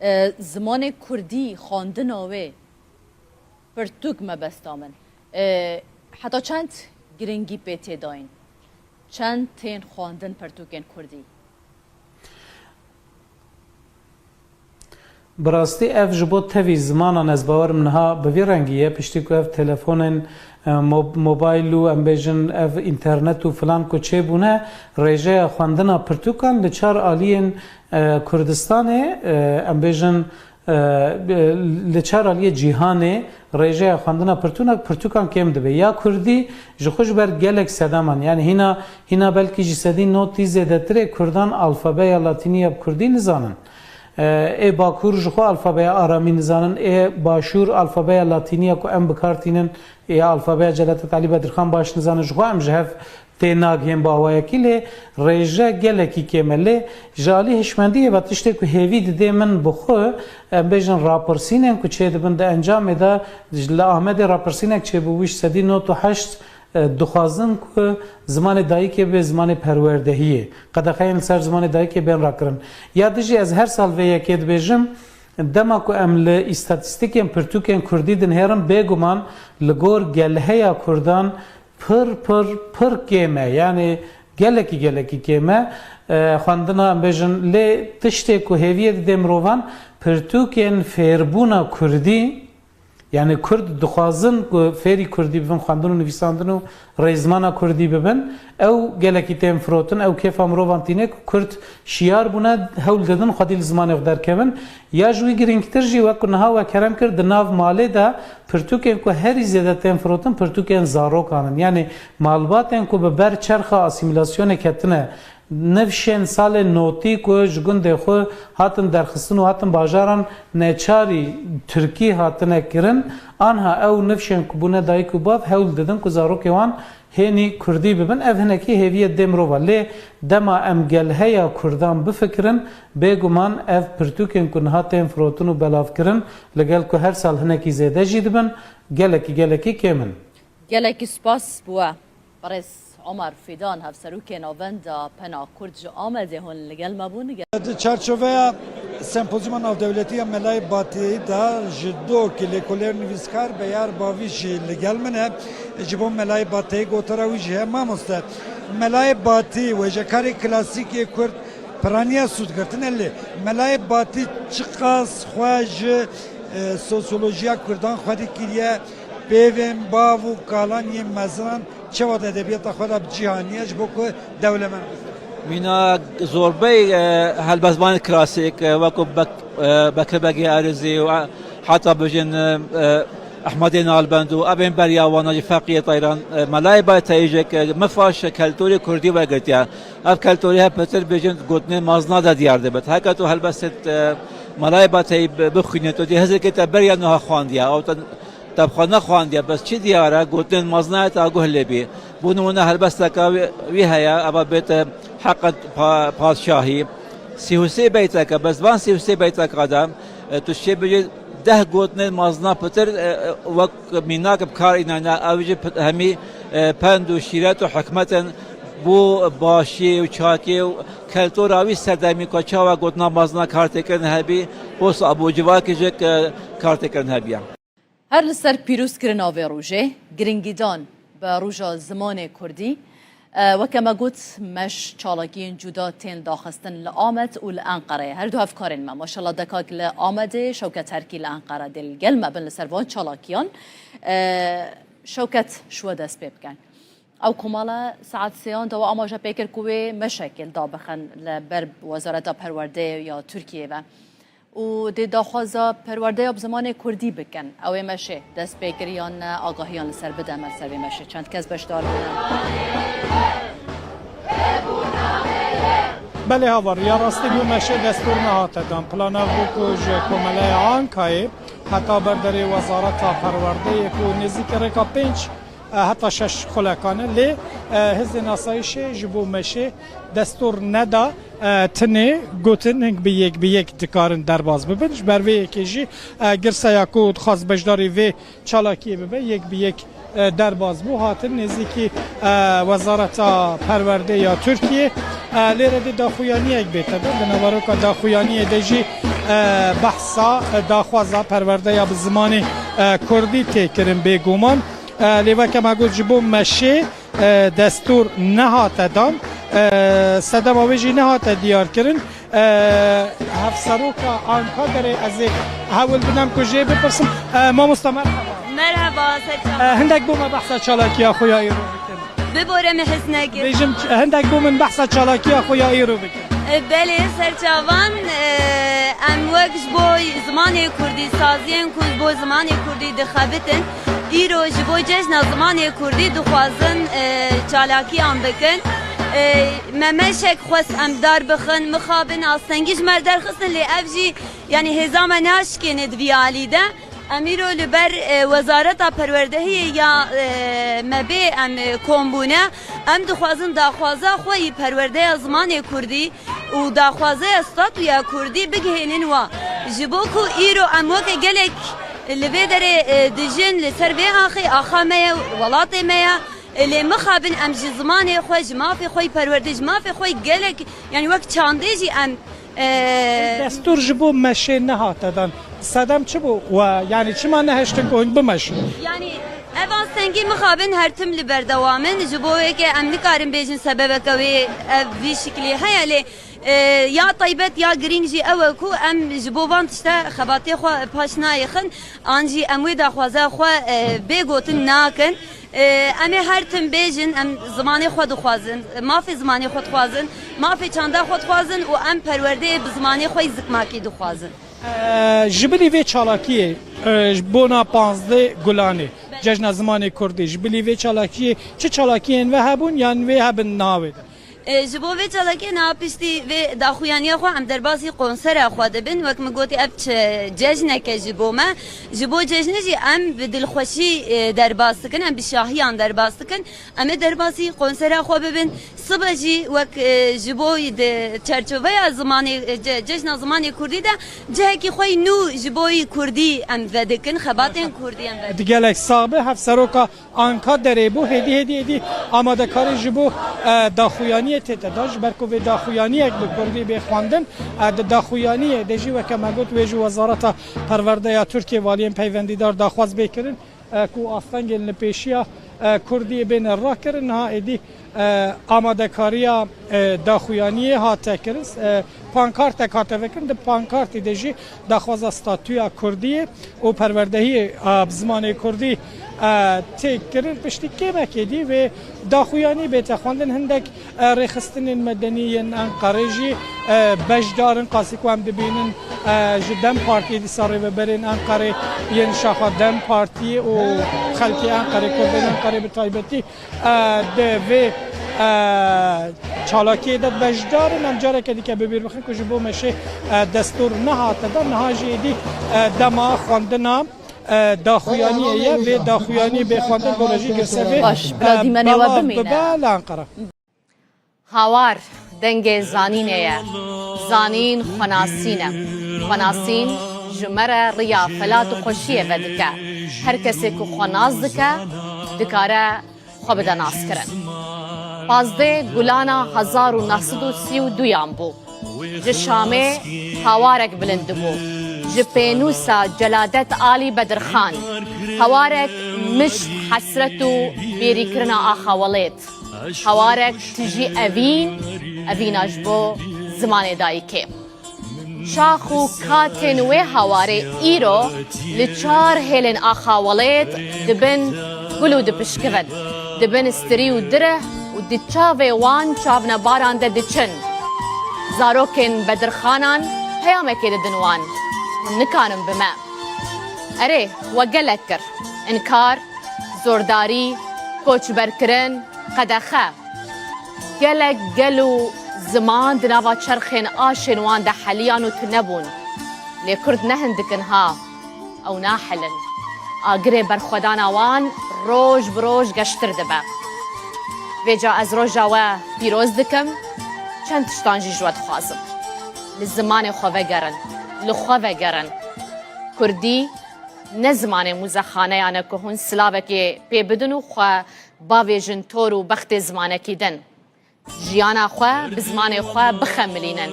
E, zimanê kurdî, xwendina wê, pirtûk mebesta min. E, heta çend giringî pê tê dayîn? Çend tên xwendin pirtûkên kurdî? Bi rastî ev ji bo tevî zimanan ez bawerim niha bi vî rengî ye, piştî ku ev telefonên, e, mo-, mobayl û em bêjin ev înternet û filan ku çêbûne, rêjeya xwendina pirtûkan li çar aliyên, e, Kurdistanê, e, em bêjin, e, li çar aliyê cîhanê rêjeya xwendina pirtûna, pirtûkan kêm dibe. Ya kurdî ji xwe ji ber gelek sedeman, yanî hîna, hîna belkî ji sedî notî zêdetirê kurdan alfabeya latînî ya bi kurdî nizanin. E, ê Bakur ji xwe alfabeya aramî nizanin, ê Başûr alfabeya latînî ya ku em bi kar tînin, ya alfabeya Celadet Elî Bedirxan baş nizanin, ji xwe em ji hev tê nagihên bi awayekî, lê rêje gelekî kêm e. Lê ji alî hişmendiyê ve tiştê ku hêvî didê min bi xwe, em bêjin rapirsînên ku çêdibin di encamê de, ji, li Amedê rapirsînek çêbû, ji sedî nod û heşt, e, dixwazin ku zimanê dayikê bê zimanê perwerdehiyê. Qedexeyên li ser zimanê dayikê bên rakirin. Ya dijî ez her sal vê yekê dibêjim, dema ku em li îstatîstîkên pirtûkên kurdî dinihêrin, bêguman li gor gelheya kurdan pir, pir, pir kêm e. Yanî gelekî, gelekî kêm e. E, xwendina, em bêjin, lê tiştê ku hêviyê didê mirovan, pirtûkên fêrbûna kurdî, yanî kurd dixwazin ku fêrî kurdî bibin, xwendin û nivîsandin û rêzmana kurdî bibin, ew gelekî tên firotin, ew kêfa mirovan tîne ku kurd şiyar bûne, hewl didin xwedî li zimanê xwe derkevin. Ya ji wî girîngtir jî, wek ku niha we kerem kir, di nav malê de pirtûkên ku herî zêde tên firotin, pirtûkên zarokan in. Yanî malbatên ku bi ber çerxa asîmîlasyonê ketine, nifşên salên notî ku ji gundê xwe hatin derxistin û hatin bajaran neçarî tirkî hatine kirin, anha ew nifşên ku bûne dayik û bav hewl didin ku zarokê wan hênî kurdî bibin. Ev hinekî hêviyê dê mirova. Lê dema em gelheya kurdan bifikirin, bêguman ev pirtûkên ku niha tên firotin û belavkirin, li gel ku her sal hinekî zêde jî dibin, gelekî, gelekî kêm in. Gelekî spas bi we. Birêz Omer Fîdan, hevserokê Navenda Pena Kurd ji Amedê hûn li gel me bûn. Di çarçoveya Sempozyuma Navdewletî ya Melayê Batiyê de ji do ki lêkolêr nivîskar Beyar Bavî jî li gel min e. Ji bo Melayê Batiyê gotara wî jî heye, mamoste. Melayê Batî, wêjekarê klasîk ê Kurd, piraniya sûdgirtin e, lê Melayê Batî çiqas xwe ji, e, sosyolojiya Kurdan xwedî kiriye, peyvên bav û kalan yên mezinan çawa di edebiyata xwe de bi cî haniye ji bo ku dewlemend bibe? Mîna zorbey, e, helbestvanên klasîk, e, wekû Bek-, e, Bekir Begê Erizî û, e, heta bijin, e, e, Ehmedê Nalbend û evên beriya wana jî Feqiyê Teyran, e, Melayê Bateyî jî, e, mifaş keltorê kurdî wergirtiye. Ev keltorî hep pitir bêjin gotinên mazna de diyar dibit. Heke tu helbestê, e, Melayê Bateyî bi-, bixwînî, tu dê hizirkê te beriya niha xwandiye. Ew te Te bi xwe nexwandiye, bes çi diyar e, gotinên mazna te aguh lê bî. Bo nimûne helbesteke wî, wî heye, eva bête heqet pa-, padşahî. Sî û sê beyteke, bes van sî û sê beyteka de, e, tu şê bijî deh gotinên mazna pitir, e, e, wek mînak bi kar înane, ew jî pit-, hemî, e, pend û şîret û hikmet in bo başiyê û çakê û keltora wî sedemî ku çawa gotina mazna kar tê kirin hebî, bo sabû civakê jî, e, kar tê kirin hebiye. Her li ser pîrozkirina vê rojê, giringîdan bi Roja Zimanê Kurdî, e, weke me got, meş çalakiyên cuda tên daxistin li Amed û li Enqereyê. Her du hevkarên me, maşallah dekak li Amedê, Şewket Terkî li Enqere dê li gel me bin li ser van çalakiyan. E, Şewket, ji we dest pê bikin. Ew komala saet sêyan de we amaje pê kir ku wê meşekê li da bixin li ber Wezareta Perwerdeyê ya Tirkiyê ve. Û dê daxwaza perwerdeya bi zimanê kurdî bikin. Ew ê meşê dest pê kir yan ne, agahiyan li ser bide me li ser vê meşê. Çend kes beşdar bûne? Belê havar, ya rastî bû meşê destûr nehate dan. Plan ev bû ku ji Komeleya Ankayê heta ber derê Wezareta Perwerdeyê ku nêzîkî rêka pênc Heta şeş xulekan e, lê, e, Hêzên Asayîşê ji bo meşê destûr neda, e, tinê gotin hing bi yek bi yek dikarin derbas bibin. Ji ber vê yekê jî, e, girseya ku dixwast beşdarî vê çalakiyê bibe, yek bi yek, e, derbas bû, hatin nêzîkî, e, Wezareta Perwerdê ya Tirkiyê. E, lê re dê daxuyaniyek bête de, di naveroka daxuyaniyê de jî, e, behsa, e, daxwaza perwerdeya bi zimanê, e, kurdî tê kirin bêguman. E, lê weke me got ji bo meşê, e, destûr nehate dan, e, sedema wê jî nehate diyarkirin. E, Hevseroka Ankaderê ez ê hewl bidem ku jê bipirsim. E, mamosta, merhaba. Merhaba, ser çavan. E, hindek bo me behsa çalakiya xwe ya îro bikin. Bibore min hez nekir. Bêjim, hindek bo min behsa çalakiya xwe ya îro bikin. E, belê, ser çavan, e, em wek ji bo zimanê kurdî, saziyên ku ji bo zimanê kurdî dixebitin, îro ji bo cejna zimanê kurdî dixwazin, e, çalakiyan bikin. E, me meşek xwest em dar bixin, mixabin astengî ji me derxistin, lê ev jî, yanî, hêza me naşikêne di vî alî de. Em îro li ber, e, Wezareta Perwerdehiyê ya, e, me bê em, e, kom bûne. Em dixwazin daxwaza xwe yî perwerdeya zimanê kurdî û daxwazeya statuya kurdî bigihênin wa. Ji bo ku îro em weke gelek li vê derê, e, dijin, li ser vê axê axa me ye, welatê me ye. E, lê mixabin em ji zimanê xwe, ji mafê xwe yî perwerdê, ji mafê xwe yî gelek, yanî wek çandê jî em, e, Destûr ji bo meşê nehate dan. Sedem çi bû? We, yanî çima nehiştin ku hûn bimeşin? Yanî ev astengî mixabin her tim li berdewam in. Ji bo wê ke em nikarin bêjin sebebeke wê ev vî şiklî heye, lê, e, ya taybet ya girîng jî ew e ku em ji bo van tişte xebatê xwe paş nayêxin, an jî em wê daxwaza xwe, e, bê gotin nakin. E, em ê her tim bêjin, em zimanê xwe dixwazin, mafê zimanê xwe dixwazin, mafê çanda xwe dixwazin û em perwerdeyê bi zimanê xwe yî zikmakî dixwazin. E, ji bilî vê çalakiyê, e, ji bona panzdeh Gulanê, Cejna Zimanê Kurdî, ji bilî vê çalakiyê çi çalakiyên ve hebûn yan wê hebin niha wê de? E, ji bo vê çalakiyê niha piştî vê daxuyaniya xwe em derbasî konsera xwe dibin. Wek min gotî, ev çi cejneke ji bo me. Ji bo cejnê jî em bi dilxweşî, e, derbas dikin, em bi şahiyan derbas dikin. Em ê derbasî konsera xwe bibin. Sibe jî wek, e, ji bo di çerçoveya zimanê, e, ce-, cejna zimanê kurdî de cihekî xwe yî nû ji bo yî kurdî em vedikin, xebatên kurdî em vedikin. Di gelek sax be, Hevseroka Anka derê bû, hêdî, hêdî, hêdî amadekarî ji bo, e, daxuyaniyê tête da, ji ber ku vê daxuyaniyek bi kurdî bê xwendin, e, di daxuyaniyê de jî weke me got wê ji Wezareta Perwerde ya Tirkiye, valiyên peywendîdar daxwaz bê kirin, e, ku astengên li pêşiya, e, kurdiyê bêne rakirin. Niha êdî, e, amadekariya, e, daxuyaniyê hate kirin. E, pankartek hate vekirin. Di pankartê de jî daxwaza statûya kurdiyê û perwerdehiyê, e, bi zimanê kurdî, e, tê kirin. Piştî kêmekê dî vê daxuyanî bête xwendin. Hindek, e, rêxistinên medenî yên Enqerê jî, e, beşdar in. Qasî ku em dibînin, e, ji DEM Partiyê dîsa rêveberên Enqerê yên şaxa DEM Partiyê û xelkê Enqerê, kurdên Enqerê bi taybetî, e, di vê, e, çalakiyê de beşdar in. Em careke dîke bi bîr bixin ku ji bo meşê, e, destûr nehate dan, niha jî êdî, e, dema xwendina, e, daxuyaniyê ye. Vê daxuyaniyê bê xwendin, bo re jî girse vê, Baş, e, bira dîmenê we belav bimîne. Bibe li Enqere. Hawar dengê zanînê ye. Zanîn xwenasîn e. Xwenasîn ji me re riya felat û xweşiyê vedike. Her kesê ku xwe nas dike, dikare xwe bide naskirin. Pazdeh Gulana hezar û neh sed û sî û duyan bû. Ji Şamê hawarek bilind dibû. Ji pênûsa Celadet Alî Bedirxan. Hawarek mişt, hesret û bêrîkirina axa welêt. Hawarek tijî evîn, evîna ji bo zimanê dayikê. Çax û katên wê hawarê îro li çar hêlên axa welêt dibin gul û dipişkivin, dibin stirî û direh û di çavê wan çavnebaran de diçin. Zarokên Bedirxanan peyamekê didin wan, hûn nikarin bi me. Erê, we gelek kir. Înkar, zordarî, koçberkirin, qedexe. Gelek gel û ziman di nava çerxên aşên wan de heliyan û tune bûn. Lê kurd ne hindik in ha, ew nahilin. Agirê berxwedana wan roj bi roj geştir dibe. Vêca ez roja we pîroz dikim, çend tiştan jî ji we dixwazim. Li zimanê xwe vegerin, li xwe vegerin. Kurdî ne zimanê muzexaneyan e ku hûn silavekê pê bidin û xwe bavêjin tor û bextê zimanekî din. Jiyana xwe bi zimanê xwe bixemilînin.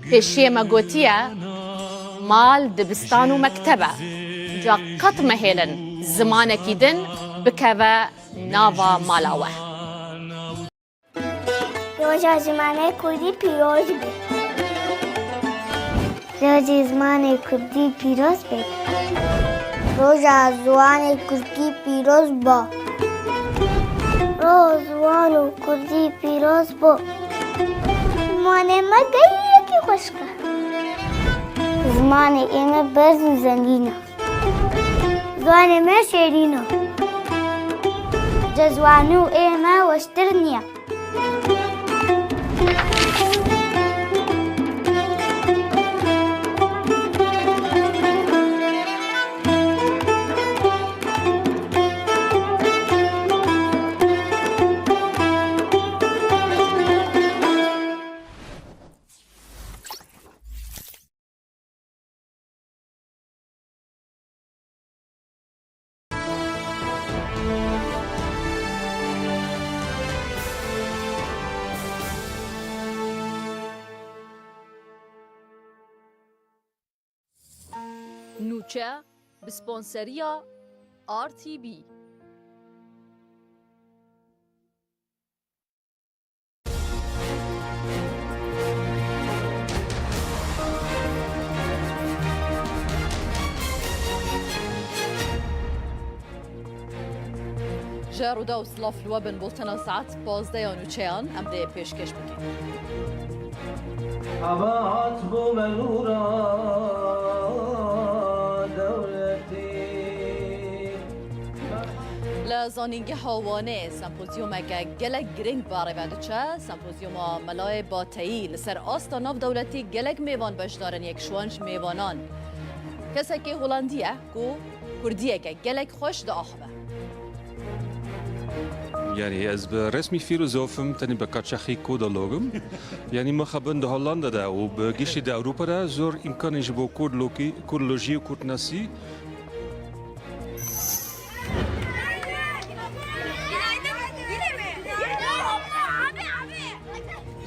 Pêşiyê me gotiye, mal dibistan û mekteb e. Ca qet mehêlin zimanekî din bikeve nava mala we. Roja zimanê kurdî pîroz be. Roja zimanê kurdî pîroz be. Roja zimanê kurdî pîroz be. Roja zimanê kurdî pîroz be. Zimanê me gelekî xweşik e. Zimanê ê me berz û zengîn e. Zimanê me şêrîn e. Ji zimanê ê me weştir niye. Nûçe, bi sponseriya R T B. Ji Rûdaw silav li we bin, bultena saet pazdeh ya nûçeyan em dê pêşkêş bikin. Xebat bû me nûra dewletî. Li Zanîngeha Wanê sempozyumeke gelek girîng berê ve diçe. Sempozyuma Melayê Bateyî li ser asta navdewletî gelek mêvan beşdar in, yek ji wan ji mêvanan kesekê Holandî ye ku kurdiyeke gelek xweş diaxive. Yani ez bi resmî fîlozof im, tenê bi kaçaxî kodolog im. Yani mixabin di Hollanda de û bi giştî di Ewropa de zor îmkanên ji bo kurdlokî-, kurdlojî û kurdnasî.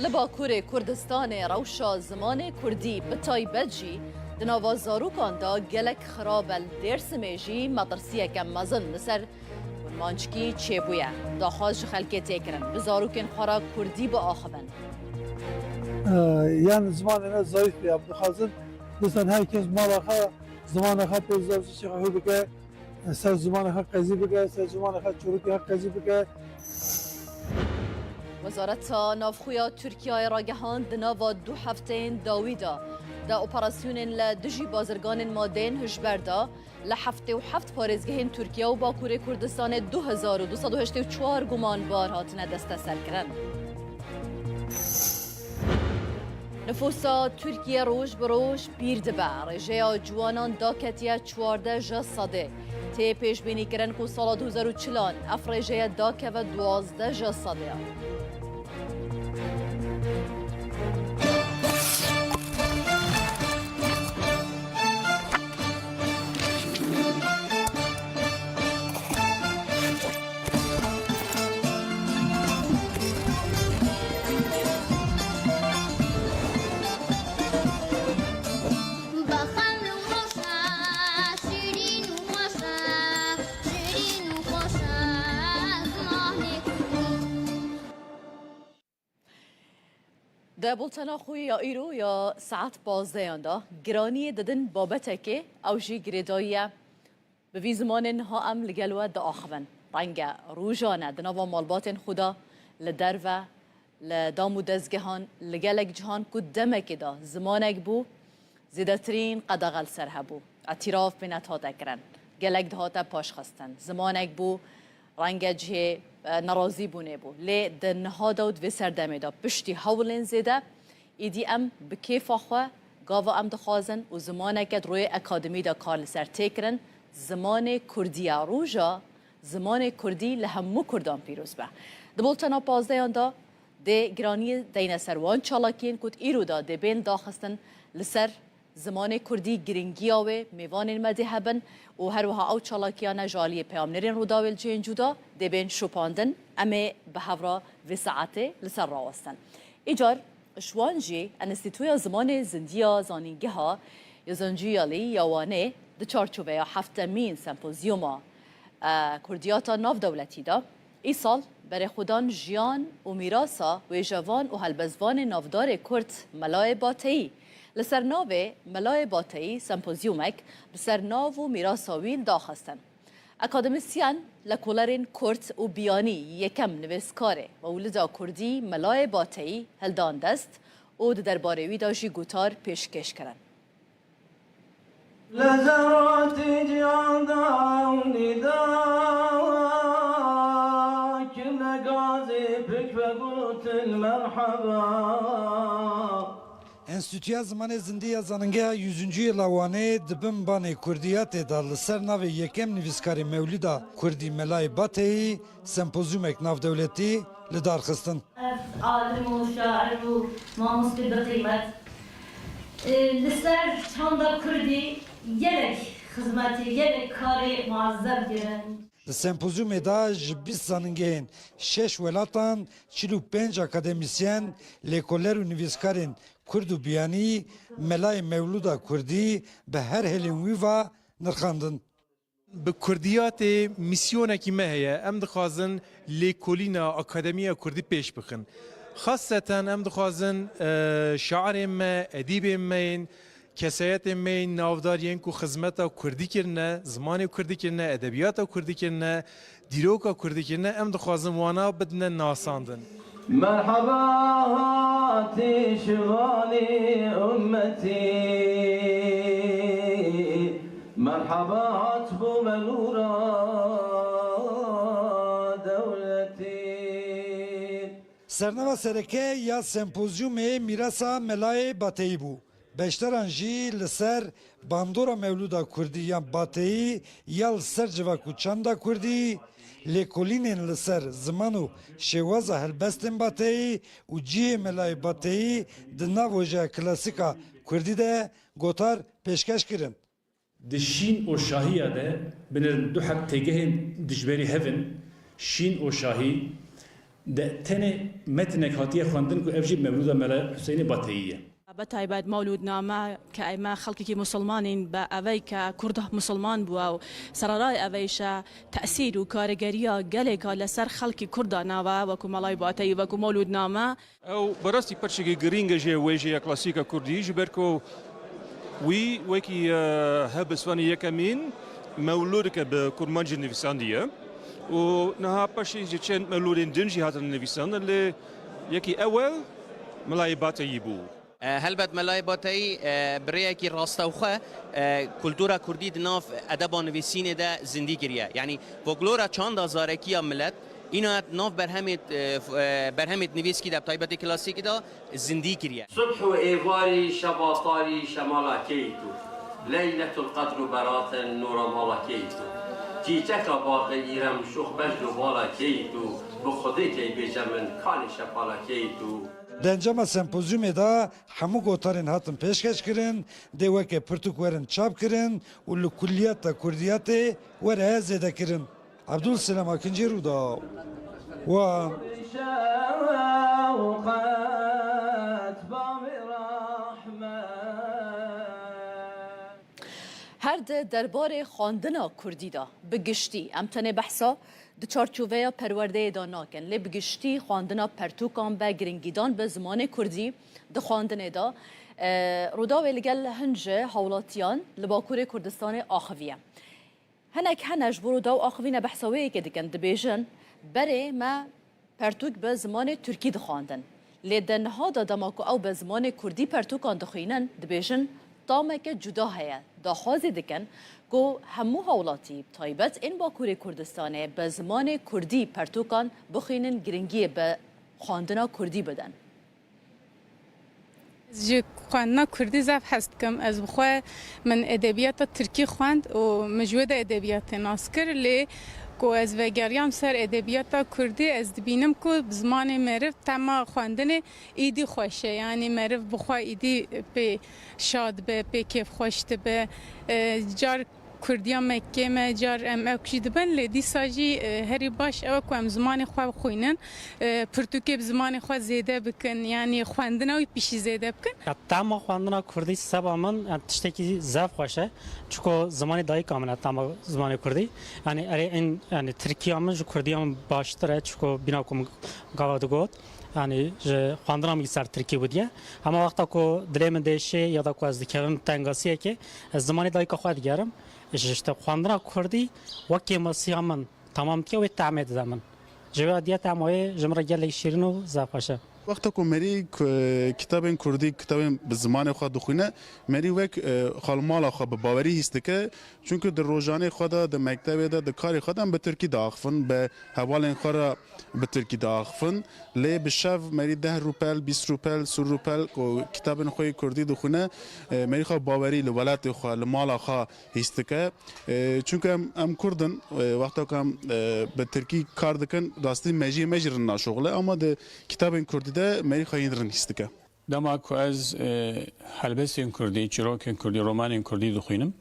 Li Bakurê Kurdistanê rewşa zimanê kurdî, bi taybet jî di nava zarokan de gelek xirab e. Li Dêrsimê jî metirsiyeke mezin li ser kurmanckî çêbûye. Daxwaz ji xelkê tê kirin, bi zarokên xwe re kurdî biaxivin. Ee, yani zimanê me zayıf ya. Dixwazin, dixwazin herkes mala xwe, zimanê xwe pê zazî çi xwe bike. Ser zimanê xwe qezî bike, ser zimanê xwe çorokê xwe qezî bike. Wezareta Navxwe ya Tirkiyeyê ragihand, di nava du hefteyên dawî de, di operasyonên li dijî bazirganên madeyên hişber de, li heftê û heft parêzgehên Tirkiye û Bakurê Kurdistanê du hezar û du sed û heştê û çar gumanbar hatine desteserkirin. Nifûsa Tirkiye roj bi roj pîr dibe. Rêjeya ciwanan daketiye çardeh ji sedê. Tê pêşbînîkirin ku sala du hezar û çil an ev rêjeye dakeve duwazdeh ji sedê. Di bultena xwe ya îro ya saet pazdehan de giraniyê didin babetekê, ew jî girêdayî ye. Bi vî zimanê niha em li gel we diaxivin. Renge rojan e di nava malbatên xwe de, li derve, li dam û dezgehan, li gelek cihan ku demekê de zimanek bû, zêdetirîn qedexe li ser hebû. Îtîraf pê nehate kirin. Gelek dihate paşxistin. Zimanek bû, renge cihê, e, nerazîbûnê bû. Lê di niha de û di vê serdemê de piştî hewlên zêde, Êdî em bi kêfa xwe gava em dixwazin û zimaneke di royê akademî de kar li ser tê kirin, Zimanê Kurdî ya roja zimanê Kurdî li hemû Kurdan pîroz be. Di boltena pazdeyan de dê giraniyê deyne ser wan çalakiyên ku îro de dê bên daxistin li ser zimanê Kurdî, giringiya wê, mêvanên me dê hebin û her wiha ew çalakiyane ji aliyê peyamnêrên Rûdawê li cihên cuda dê bên şopandin. Em ê bi hev re vê saetê li ser rawestin. Îcar ji wan jî Enstîtuya Zimanê Zindî ya Zanîngeha Yozoncu Yalî ya Wanê di çarçoveya heftemîn sempozyûma, e, Kurdiyata Navdewletî de îsal berê xwedan jiyan û mîrasa wêjevan û helbestvanê navdarê Kurd Melayê Bateyî li ser navê Melayê Bateyî sempozyûmek bi ser nav û mîrasa wî li daxistin. Akademîsyen, lekolerên Kurd û biyanî yekem nivîskarê Mewlida Kurdî Melayê Bateyî hildan dest û di derbarê wî de jî gotar pêşkêş kirin. Li zerotî cihan da û nîda, kirine gazê pik vegotin merheba. Enstîtuya Zimanê Zindî ya Zanîngeha Yüzüncü Yıla Wanê di bin banê Kurdiyatê de li ser navê yekem nivîskarê Mewlida Kurdî Melayê Bateyî sempozyûmek navdewletî li dar xistin. Ev alim û şair û mamostê bi qîmet, e, li ser çanda Kurdî gelek xizmetê, gelek karê muezzem kirin. Di sempozyûmê de ji bîst zanîngehên şeş welatan çil û pênc akademîsyen, lêkoler û nivîskarên Kurd û biyanî Melayê Mewlûda Kurdî bi her hêlên wî ve nirxandin. Bi kurdiyatê mîsyonekî me heye. Em dixwazin lêkolîna akademiya kurdî pêş bixin. Xaseten em dixwazin, e, şairên me, edîbên me yên, kesayetên me yên navdar yên ku xizmeta kurdî kirine, zimanê kurdî kirine, edebiyata kurdî kirine, dîroka kurdî kirine, em dixwazin wana bidine nasandin. Merheba hatî şivanî ummetî, merheba hat bû me nûra dewletî. Sernava sereke ya sempozyûmê mîrasa Melayê Bateyî bû. Beşdaran jî li ser bandora Mewlûda Kurdî yan Bateyî ya li ser civak û çanda Kurdî, lêkolînên li ser ziman û şêwaza helbestên Bateyî û cihê Melayê Bateyî di nav wejeya klasîk a Kurdî de gotar pêşkeş kirin. Di şîn û şahiya de binêrin du heb têgehên dijberî hev in, şîn û şahî, de tenê metinek hatiye xwendin ku ev jî Mewlûda Mela Huseyinê Bateyî ye. بە تایبەت مەولودنامە کە ئێمە خەڵکێکی موسڵمانین، بە ئەوەی کە کوردە موسڵمان بووە و سەرەڕای ئەوەیشە تەسیر و کارەگەریە گەلێکە لەسەر خەڵکی کوردە ناوە، وەکو مەڵای باتەیی، وەکو مەولودنامە. Ew bi rastî perçekî girîng e ji wêjeya klasîk a kurdî, ji ber ku wî wekî, e, helbestvanê yekemîn mewlûdeke bi kurmancî nivîsandiye û niha paşê ji çend mewlûdên din jî hatine nivîsandin, lê yekî ewel Melayê Bateyî bû. E, helbet Melayê Bateyî, e, bi rêyekî rastewxwe, e, kultura kurdî di nav edeba nivîsînê de zindî kiriye. Yanî folklora çanda zarekî ya milet, îna di nav berhemêt, e, f-, e, berhemêt nivîskî de, bi taybetî klasîkî de zindî kiriye. Subh û êvarî şeva tarî şemala keyt û, Leyletul Qedr û beratin nûra mala keyt û, çîçeka baxê îrem şox bejn û bala keyt û, bi Xwedê key bêje min kanê şepala keyt û. Di encama sempozyûmê de hemû gotarên hatin pêşkeş kirin, dê weke pirtûk werin çap kirin û li Kulliyata Kurdiyatê were zêde kirin. Abdul Selam Akincî, Rûdaw. Wa. Her di derbarê xwendina kurdî de bi giştî, em tenê behsa di çarçoveya perwerdeyê de nakin, lê bi giştî xwendina pertûkan be, giringîdan bi zimanê kurdî di xwendinê de, e, Rûdawê li gel hin ji hawlatiyan li Bakurê Kurdistanê axiviye. Hinek hene ji bo Rûdaw axivîne behsa wê yekê dikin, dibêjin, berê me pertûk bi zimanê tirkî dixwandin. Lê di niha de dema ku ew bi zimanê kurdî pertûkan dixwînin, dibêjin tameke cuda heye. Daxwazê dikin ku hemû hawlatî, bi taybet ên Bakurê Kurdistanê, bi zimanê kurdî pertûkan bixwînin, giringiyê bi xwendina kurdî bidin. Ji xwendina kurdî zaf hez dikim. Ez bi xwe min edebiyata tirkî xwend û min ji wê de edebiyatê nas kir. Lê ku ez vegeriyam ser edebiyata kurdî, ez dibînim ku bi zimanê meriv tema xwendinê îdî xweş e. Yanî meriv bi xwe îdî pê şad be, pê kêfxweş dibe. E, car Kurdiya Mekkê me, car em ewk jî dibin, lê dîsa jî, e, herî baş ew e ku em zimanê xwe bixwînin, e, pirtûkê bi zimanê xwe zêde bikin, yanî xwendina wî pişî zêde bikin. Ya, tema xwendina kurdî seba min, yani, tiştekî zef xweş e. Çiko zimanê dayika min e, tema zimanê kurdî. Yani, erê in, yani, tirkiya min ji kurdiya min baştir e, çiko bîna ku min gava digot. Yani, ji xwendina min ser tirkî bû diye. Hema wexta ku dilê min dêşê ya da ku ez dikevim tengasiyekê, ez zimanê dayika xwe digerim. Ji, işte, xwendina kurdî wekî masiya min tamam dike, wê tehmê dide min. Ji vê diya tema wê ji min re gelek şîrin û zaf xweş e. Wexta ku merî ku kitabên kurdî, kitabên bi zimanê xwe dixwîne, merî wek, e, xalmala xwe bi bawerî hîs dike. Çunku di rojanê xwe de, di mektebê de, di karê xwe de em bi tirkî diaxivin, bi hevalên xwe re bi tirkî diaxivin. Lê bi şev merî deh rûpel, bîst rûpel, sî rûpel ku kitabên xwe yê kurdî dixwîne, e, merî xwe bawerî li welatê xwe, li mala xwe hîs dike. E, çunku em, em kurd in, e, wexta ku em, e, bi tirkî kar dikin, rastî mejiyê me jî rind naşoxile, ama di kitabên kurdî de merî xwe yên rind hîs dike. Dema ku ez, e, helbestên kurdî, çîrokên kurdî, romanên kurdî dixwînim,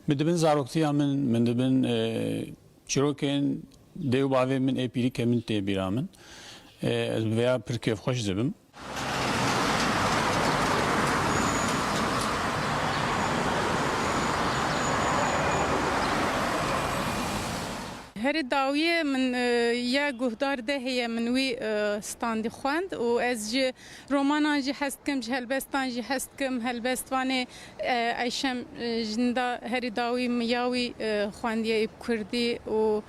min dibin zaroktiya min, min dibin, e, çîrokên dê û bavê min ê pîrîkê min tê bîra min. E, ez bi vêya pir kêfxweş dibim. Herî dawiyê min, e, ya guhdar de heye, min wî, e, standî xwend û ez ji romanan jî hez dikim, ji helbestan jî hez dikim. Helbestvanê, e, Eyşem, e, Jinda herî dawî min ya wî, e, xwendiye ê bi kurdî û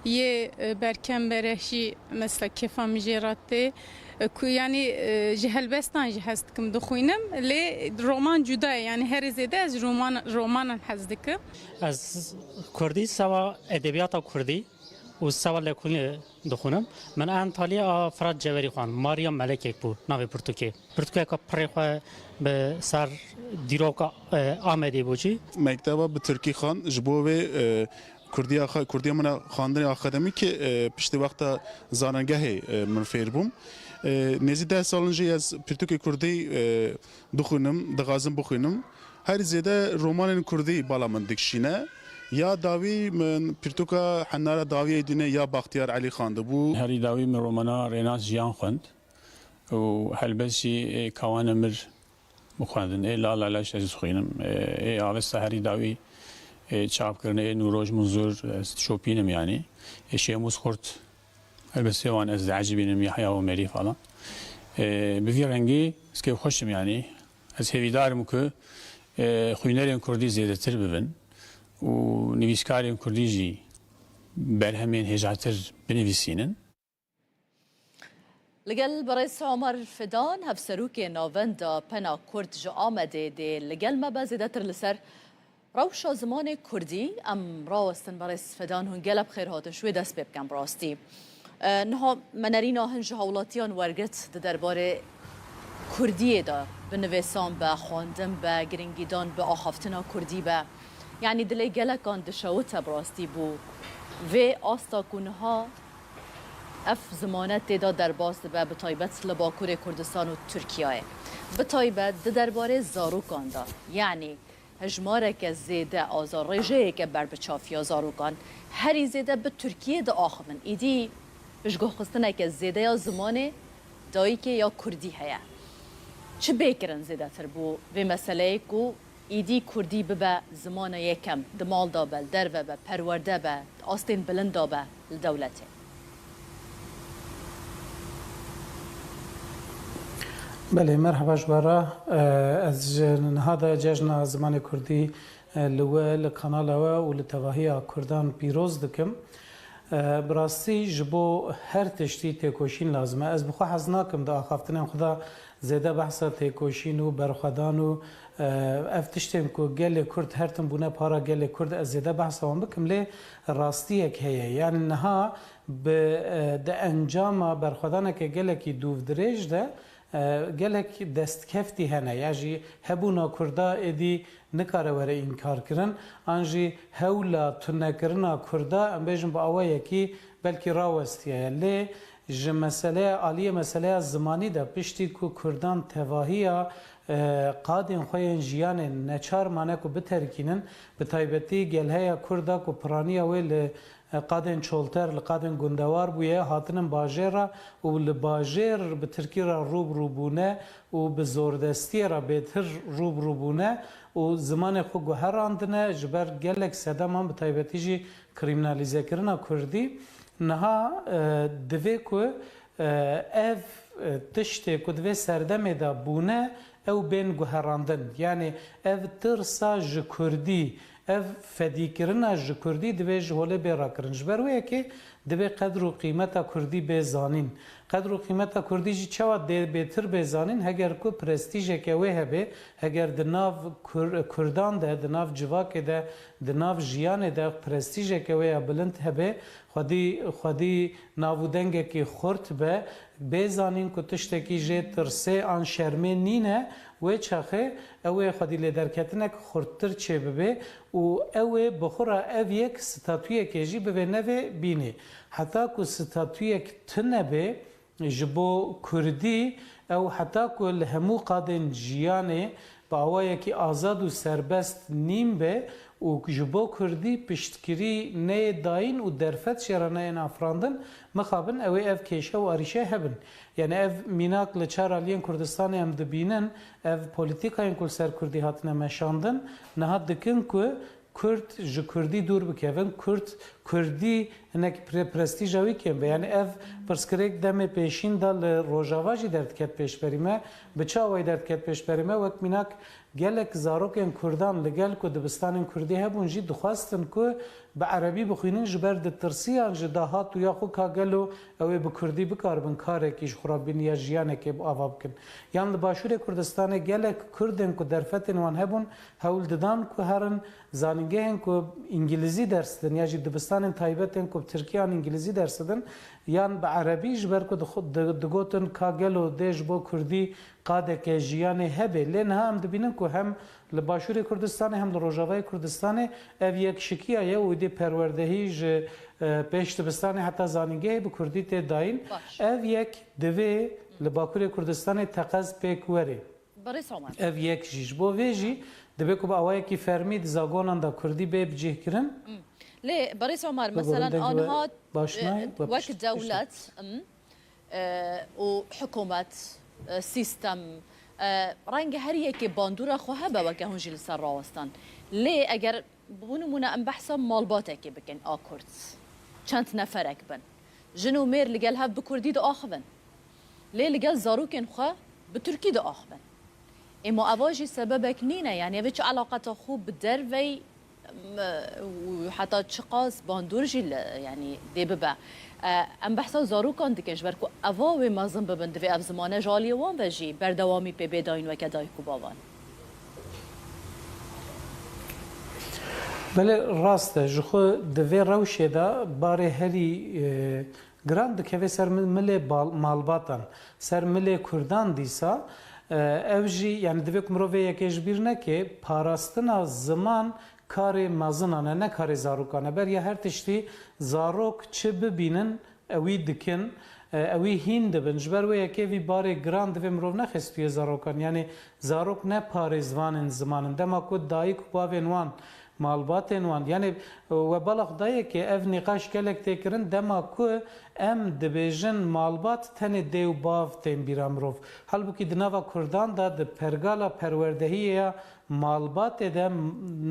yê, e, Berkem Bereh jî mesela kêfa min jê re tê. E, ku, yanî, e, ji helbestan jî hez dikim, dixwînim. Lê roman cuda ye, yanî herî zêde ez roman, romanan hez dikim. Ez kurdî, sewa edebiyata kurdî û sewa lêkolînê dixwînim. Min Antalya a Firat Cewerî xwend. Maria Melekek bû navê pirtûkê. Pirtûkeka pirê xwe bi ser dîroka, e, Amedê bû jî. Mekteba bi tirkî xwend, ji bo vê, e, kurdiya xwe, kurdiya min a xwendinê akademîkê, e, piştî wexta zanengehê, e, min fêr bûm. E, nêzî deh salin jî ez pirtûkê kurdî, e, dixwînim, dixwazim bixwînim. Herî zêde romanên kurdî bala min dikişîne. Ya dawî min pirtûka Henara Dawiyê Dînê ya Baxtiyar Elî xwendibû. Herî dawî min romana Rênas Jiyan xwend û helbest jî, ê, Kawana Mir bixwendin. Ê, La La Leş ez dixwînim. Ê, ê, Avesta Herî Dawî, ê, çapkirin, ê, Nûroj Munzur ez dişopînim yanî. Ê, Şêmûs Xurt Helbestê wan ez diecibînim, Yahya Omerî falan. E, bi vî rengî ez kêfxweş im yanî. Ez hêvîdar im ku, e, xwînerên kurdî zêdetir bibin û nivîskarên kurdî jî berhemên hêjatir binivîsînin. Li gel berêz Omer Fidan, hevserokê Navenda Pena Kurd ji Amedê dê li gel me be, zêdetir li ser rewşa zimanê kurdî. Em rawestin berêz Fidan, hûn gelek bi xêr hatin, ji wê dest pê bikin bi rastî. E, niha me nerîna hin ji hawlatiyan wergirt di derbarê kurdiyê de, bi nivîsan be, xwendin be, giringîdan bi axaftina kurdî be. Yanî dilê gelekan dişewite bi rastî bo vê asta ku niha ev zimane tê de derbas dibe, bi taybet li Bakurê Kurdistan û Tirkiyeyê. Bi taybet di derbarê zarokan de, yanî hejmareke zêde azarrêjeyeke berbiçav ya zarokan herî zêde bi Tirkiyê diaxivin. Îdî piştguhxistineke zêde ya zimanê dayikê ya kurdî heye. Çi bê kirin zêdetir bo vê meseleyê ku îdî kurdî bibe zimana yekem, di mal de be, li derve be, perwerde be, di astên bilind de be li dewletê? Belê, merheba ji we re. E, ez ji niha de Cejna Zimanê Kurdî, e, li we, li kanala we û li tevahiya Kurdan pîroz dikim. E, bi rastî ji bo her tiştî têkoşîn lazim e. Ez bi xwe hez nakim di axaftinên xwe de zêde behsa têkoşîn û berxwedan û, e, ev tiştên ku gelê Kurd her tim bûne para gelê Kurd, ez zêde behsa wan bikim, lê rastiyek heye. Yanî niha bi, e, di encama berxwedaneke gelekî dûvdirêj de, E, gelek destkeftî hene, ya jî hebûna Kurda êdî nikare were înkarkirin, an jî hewla tunekirina Kurda, em bêjin bi awayekî belkî rawestiyaye. Lê ji meseleya, aliyê meseleya zimanî de, piştî ku Kurdan tevahiya, e, qadên xwe yên jiyanê neçar mane ku biterkînin, bi taybetî gelheya Kurda ku piraniya wê li qadên çolter, li qadên gundewar bûye, hatinin bajêr re û li bajêr bi tirkî re rû bi rû bûne û bi zordestiyê re bêtir rû bi rû bûne û zimanê xwe guherandine, ji ber gelek sedeman, bi taybetî jî krîminalîzekirina kurdî. Niha, e, divê ku, e, ev, e, tiştê ku di vê serdemê de bûne, ew bên guherandin. Yanî ev tirsa ji kurdî, ev fedîkirina ji kurdî divê ji holê bê rakirin. Ji ber wê yekê divê qedr û qîmeta kurdî bê zanîn. Qedr û qîmeta kurdî jî çawa dê bêtir bê zanîn? Heger ku prestîjeke wê hebe, heger di nav Kur-, kurdan de, di nav civakê de, di nav jiyanê de prestîjeke wê ya bilind hebe, xwedî, xwedî nav û dengekî xurt be, bê zanîn ku tiştekî jê tirsê an şermê nîne, wê çaxê ew ê xwedî lêderketinek xurttir çêbibe û ew ê bi xwe re ev yek statuyekê jî bivê nevê bînê. Heta ku statuyek tune bê, ji bo kurdî, ew heta ku li hemû qadên jiyanê bi awayekî azad û serbest nîn be û ji bo kurdî piştgirî neyê dayîn û derfet jê re neyên afirandin, mixabin ew ê ev kêşe û arîşe hebin. Yanî ev mînak li çar aliyên Kurdistanê em dibînin, ev polîtîkayên ku li ser kurdî hatine meşandin, niha dikin ku Kurd ji kurdî dûr bikevin, Kurd, kurdî hinek pre-, prestîja wî kêm be. Yanî ev pirsgirêk demê pêşîn de li Rojava jî derdiket pêşberî me. Bi çi awayî derdiket pêşberî me? Wek mînak gelek zarokên kurdan li gel ku dibistanên kurdî hebûn jî dixwestin ku bi erebî bixwînin, ji ber ditirsiyan ji dahat û ya xwe ka gelo ew ê bi kurdî bikaribin karekî ji xwe re bînin ya jiyanekê bi ava bikin. Yan li Başûrê Kurdistanê gelek kurdên ku derfetên wan hebûn, hewl didan ku herin zanîngehên ku îngilîzî ders didin ya jî dibistanên taybet ên ku bi tirkî an îngilîzî ders didin yan bi erebî, ji ber ku dixu-, di-, digotin ka gelo dê ji bo kurdî qadeke jiyanê hebe. Lê niha em dibînin ku hem li Başûrê Kurdistanê hem li Rojavayê Kurdistanê ev yekşikiya ye û êdî perwerdehî ji, e, pêş dibistanê heta zanîngehê bi kurdî tê dayîn. Baş. Ev yek divê li Bakurê Kurdistanê teqez pêk were. Birêz Omer. Ev yek jî. Ji bo vê jî divê ku bi awayekî fermî di zagonan de kurdî bê bicihkirin. Hmm. Lê Birêz Omer, meselen, aniha, e, wek dewlet, hmm, e, û hikûmet, e, sîstem, e, renge her yekê bandora xwe hebe, weke hûn jî li ser rawestan. Lê eger, bo nimûne, em behsa malbatekê bikin a kurd, çend neferek bin, jin û mêr li gel hev bi kurdî diaxivin. Lê li gel zarokên xwe bi tirkî diaxivin. Ê ma eva jî sebebek nîne, yanî ev ê çi eleqeta xwe bi dervey, m-, û heta çiqas bandor jî li, yanî dê bibe. E, em behsa zarokan dikin, ji ber ku eva wê mezin bibin, divê ev zimane ji aliyê wan ve jî berdewamî pê bê dayîn weke dayik û bavan. Belê rast e, ji xwe di vê rewşê de barê herî, e, giran dikeve ser mi-, milê bal-, malbatan, ser milê kurdan dîsa, e, ev jî, yanî divê ku mirov vê yekê ji bîr neke, parastina ziman karê mezinan e, ne karê zarokan e. Beriya her tiştî zarok çi bibînin, ewî dikin, e, ewî hîn dibin. Ji ber wê yekê vî barê giran divê mirov nexe stûyê zarokan. Yanî zarok ne parêzvanên ziman in. Dema ku dayik û bavên wan, malbatên wan, yanî, e, we bala xwe dayê ke ev nîqaş gelek tê kirin, dema ku em dibêjin malbat, tenê dê û bav tên bîra mirov. Halbûkî di nava kurdan de, di pergala perwerdehiyê ya malbatê de,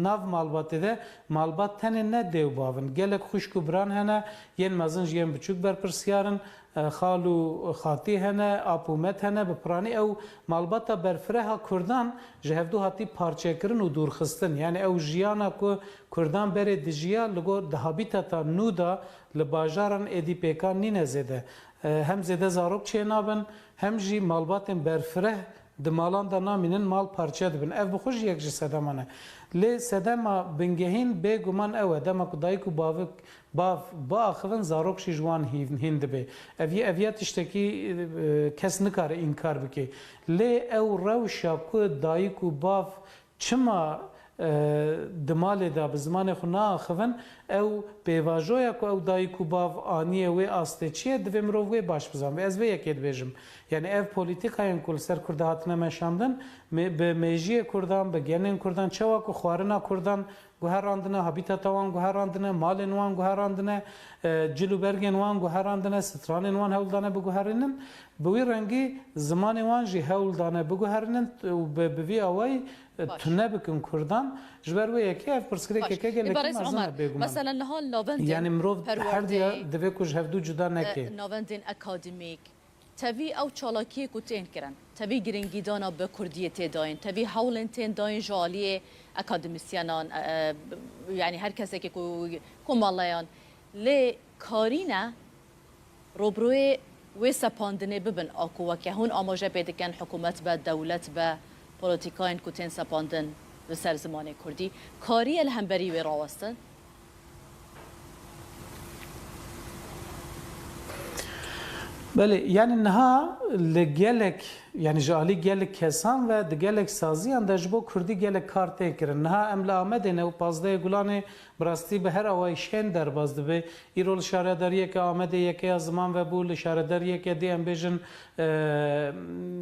nav malbatê de, malbat tenê ne dê û bav in. Gelek xwişk û biran hene, yên mezin jî yên biçûk berpirsiyar in, e, xal û xatî hene, ap û met hene, bi piranî ew malbata berfireha kurdan ji hevdû hatî parçekirin û dûrxistin. Yanî ew jiyana ku kurdan berê dijiya, li gor di habîtata nû de li bajaran êdî pêkan nîne zêde. E, hem zêde zarok çênabin, hem jî malbatên berfireh di malan de namînin, mal parçe dibin. Ev bi xwe jî yek ji sedeman e. Lê sedema bingehîn bêguman ew e, dema ku dayik û bavik, bav biaxivin, zarok jî ji wan hîn, hîn dibe. Ev, ev ya tiştekî, e, kes nikare înkar bike. Lê ew rewşa ku dayik û bav çima, e, di malê de bi zimanê xwe naaxivin, ew pêvajoya ku ew dayik û bav aniye wê astê çi ye, divê mirov wê baş bizanbe. Ez vê yekê dibêjim. Yani ev polîtîkayên ku li ser Kurda hatine meşandin, me-, bi mêjiyê Kurdan, bi genên Kurdan, çawa ku xwarina Kurdan guherandine, habîtata wan guherandine, malên wan guherandine, e, cil û bergên wan guherandine, stranên wan hewl dane biguherînin. Bi wî rengî zimanê wan jî hewl dane biguherînin û bi, bi vî awayî, e, Baş. tune bikin Kurdan. Ji ber wê yekê ev pirsgirêkeke Baş. gelekî Îbares mezin Omer, e, bêguman. Mesela niha li navendên Yanî mirov her perwerdeyê, diya divê ku ji hevdû cuda neke. e, navendên akademîk, tevî ew çalakiyê ku tên kirin, tevî giringîdana bi kurdiyê tê dayîn, tevî hewlên tên dayîn ji aliyê akademîsyenan, e, e, yanî her kesekê ku komeleyan lê karîne robroyê wê sepandinê bibin a ku weke hûn amaje pê dikin, hikûmet be, dewlet be, polîtîkayên ku tên sepandin li ser zimanê kurdî, kariye li hemberî wê rawestin? Belê, yani niha li gelek, yani ji alî gelek kesan ve di gelek saziyan de ji bo kurdî gelek kar tên kirin. Niha em li Amedê ne û pazdehê Gulanê bi rastî bi her awayî şên derbas dibe. Îro li şaredariyeke Amedê yekeya ziman vebû, li şaredariyeke dî em bêjin, e,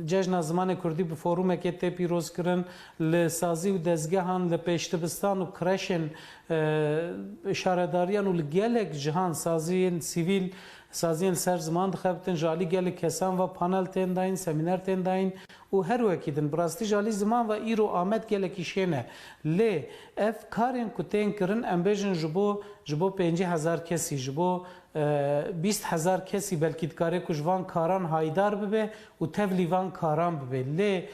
Cejna Zimanê Kurdî bi forumekê tê pîrozkirin, li sazî û dezgehan, li pêşdibistan û kreşên, e, şaredariyan û li gelek cihan saziyên sivîl, saziyên ser ziman dixebitin, ji alî gelek kesan ve panel tên dayîn, semîner tên dayîn û her wekî din. Bi rastî ji alî ziman ve îro Amed gelekî şên e. Lê ev karên ku tên kirin, em bêjin ji bo, ji bo pêncî hezar kesî, ji bo, e, bîst hezar kesî belkî dikare ku ji van karan haydar bibe û tevlî van karan bibe. Lê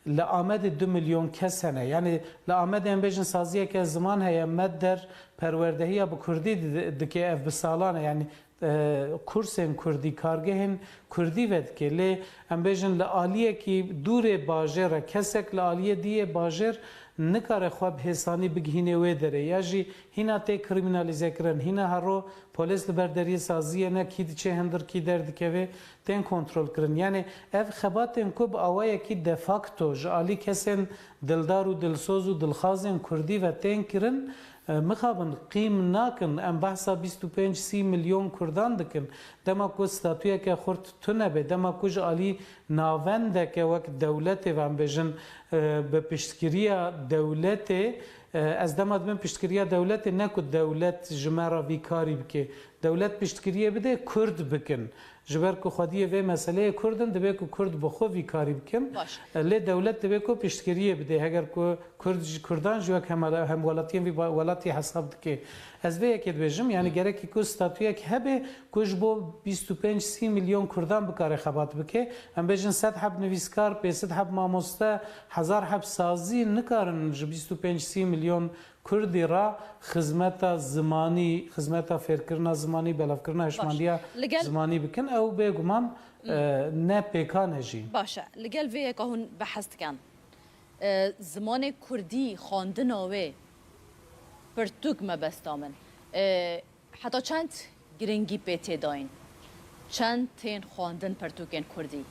li Amedê du milyon kes hene. Yani li Amedê em bêjin saziyeke ziman heye, Medder perwerdehiya bi kurdî di-, dike, ev bi salan e. Yani e, kursên kurdî, kargehên kurdî vedike. Lê em bêjin li aliyekî dûrê bajêr e, kesek li aliyê dî yê bajêr nikare xwe bi hêsanî bigihînê wê derê. Ya jî hîna tê krîmînalîzekirin, hîna hero polês li ber deriyê saziyê ne, kî diçe hindir, kî derdikeve, tên kontrolkirin. Yani ev xebatên ku bi awayekî de facto ji alî kesên dildar û dilsoz û dilxazên kurdî ve tên kirin, e, mixabin qîm nakin. Em behsa bîst û pênc sî milyon kurdan dikin. Dema ku statuyeke xurt tune be, dema ku ji alî navendeke wek dewletê ve em bêjin, e, bi piştgiriya dewletê, e, ez dema dibim piştgiriya dewletê, ne ku dewlet ji me re vî karî bike. Dewlet piştgiriyê bide, kurd bikin. Ji ber ku xwediyê vê meseleyê kurd in, divê ku kurd bi xwe vî karî bikin. Baş. E, lê dewlet divê ku piştgiriyê bide. Heger ku kurd ji kurdan ji wek hemala-, hemwelatiyên vî ba-, welatî hesab dike. Ez vê yekê dibêjim, yani gerekî ku statuyek hebe ku ji bo bîst û pênc sî milyon kurdan bikare xebat bike. Em bêjin sed heb nivîskar, pênc sed heb mamoste, hezar heb sazî nikarin ji bîst û pênc sî milyon Kurdî re xizmeta zimanî, xizmeta fêrkirina zimanî, belavkirina hişmandiya Li gel zimanî bikin, ew bêguman, Hmm. e, ne pêkan e jî. Baş e. Li gel vê yeka hûn behs dikin. E, zimanê kurdî, xwendina wê pirtûk mebesta min. E, Heta çend giringî pê tê dayîn? Çend tên xwendin pirtûkên kurdî?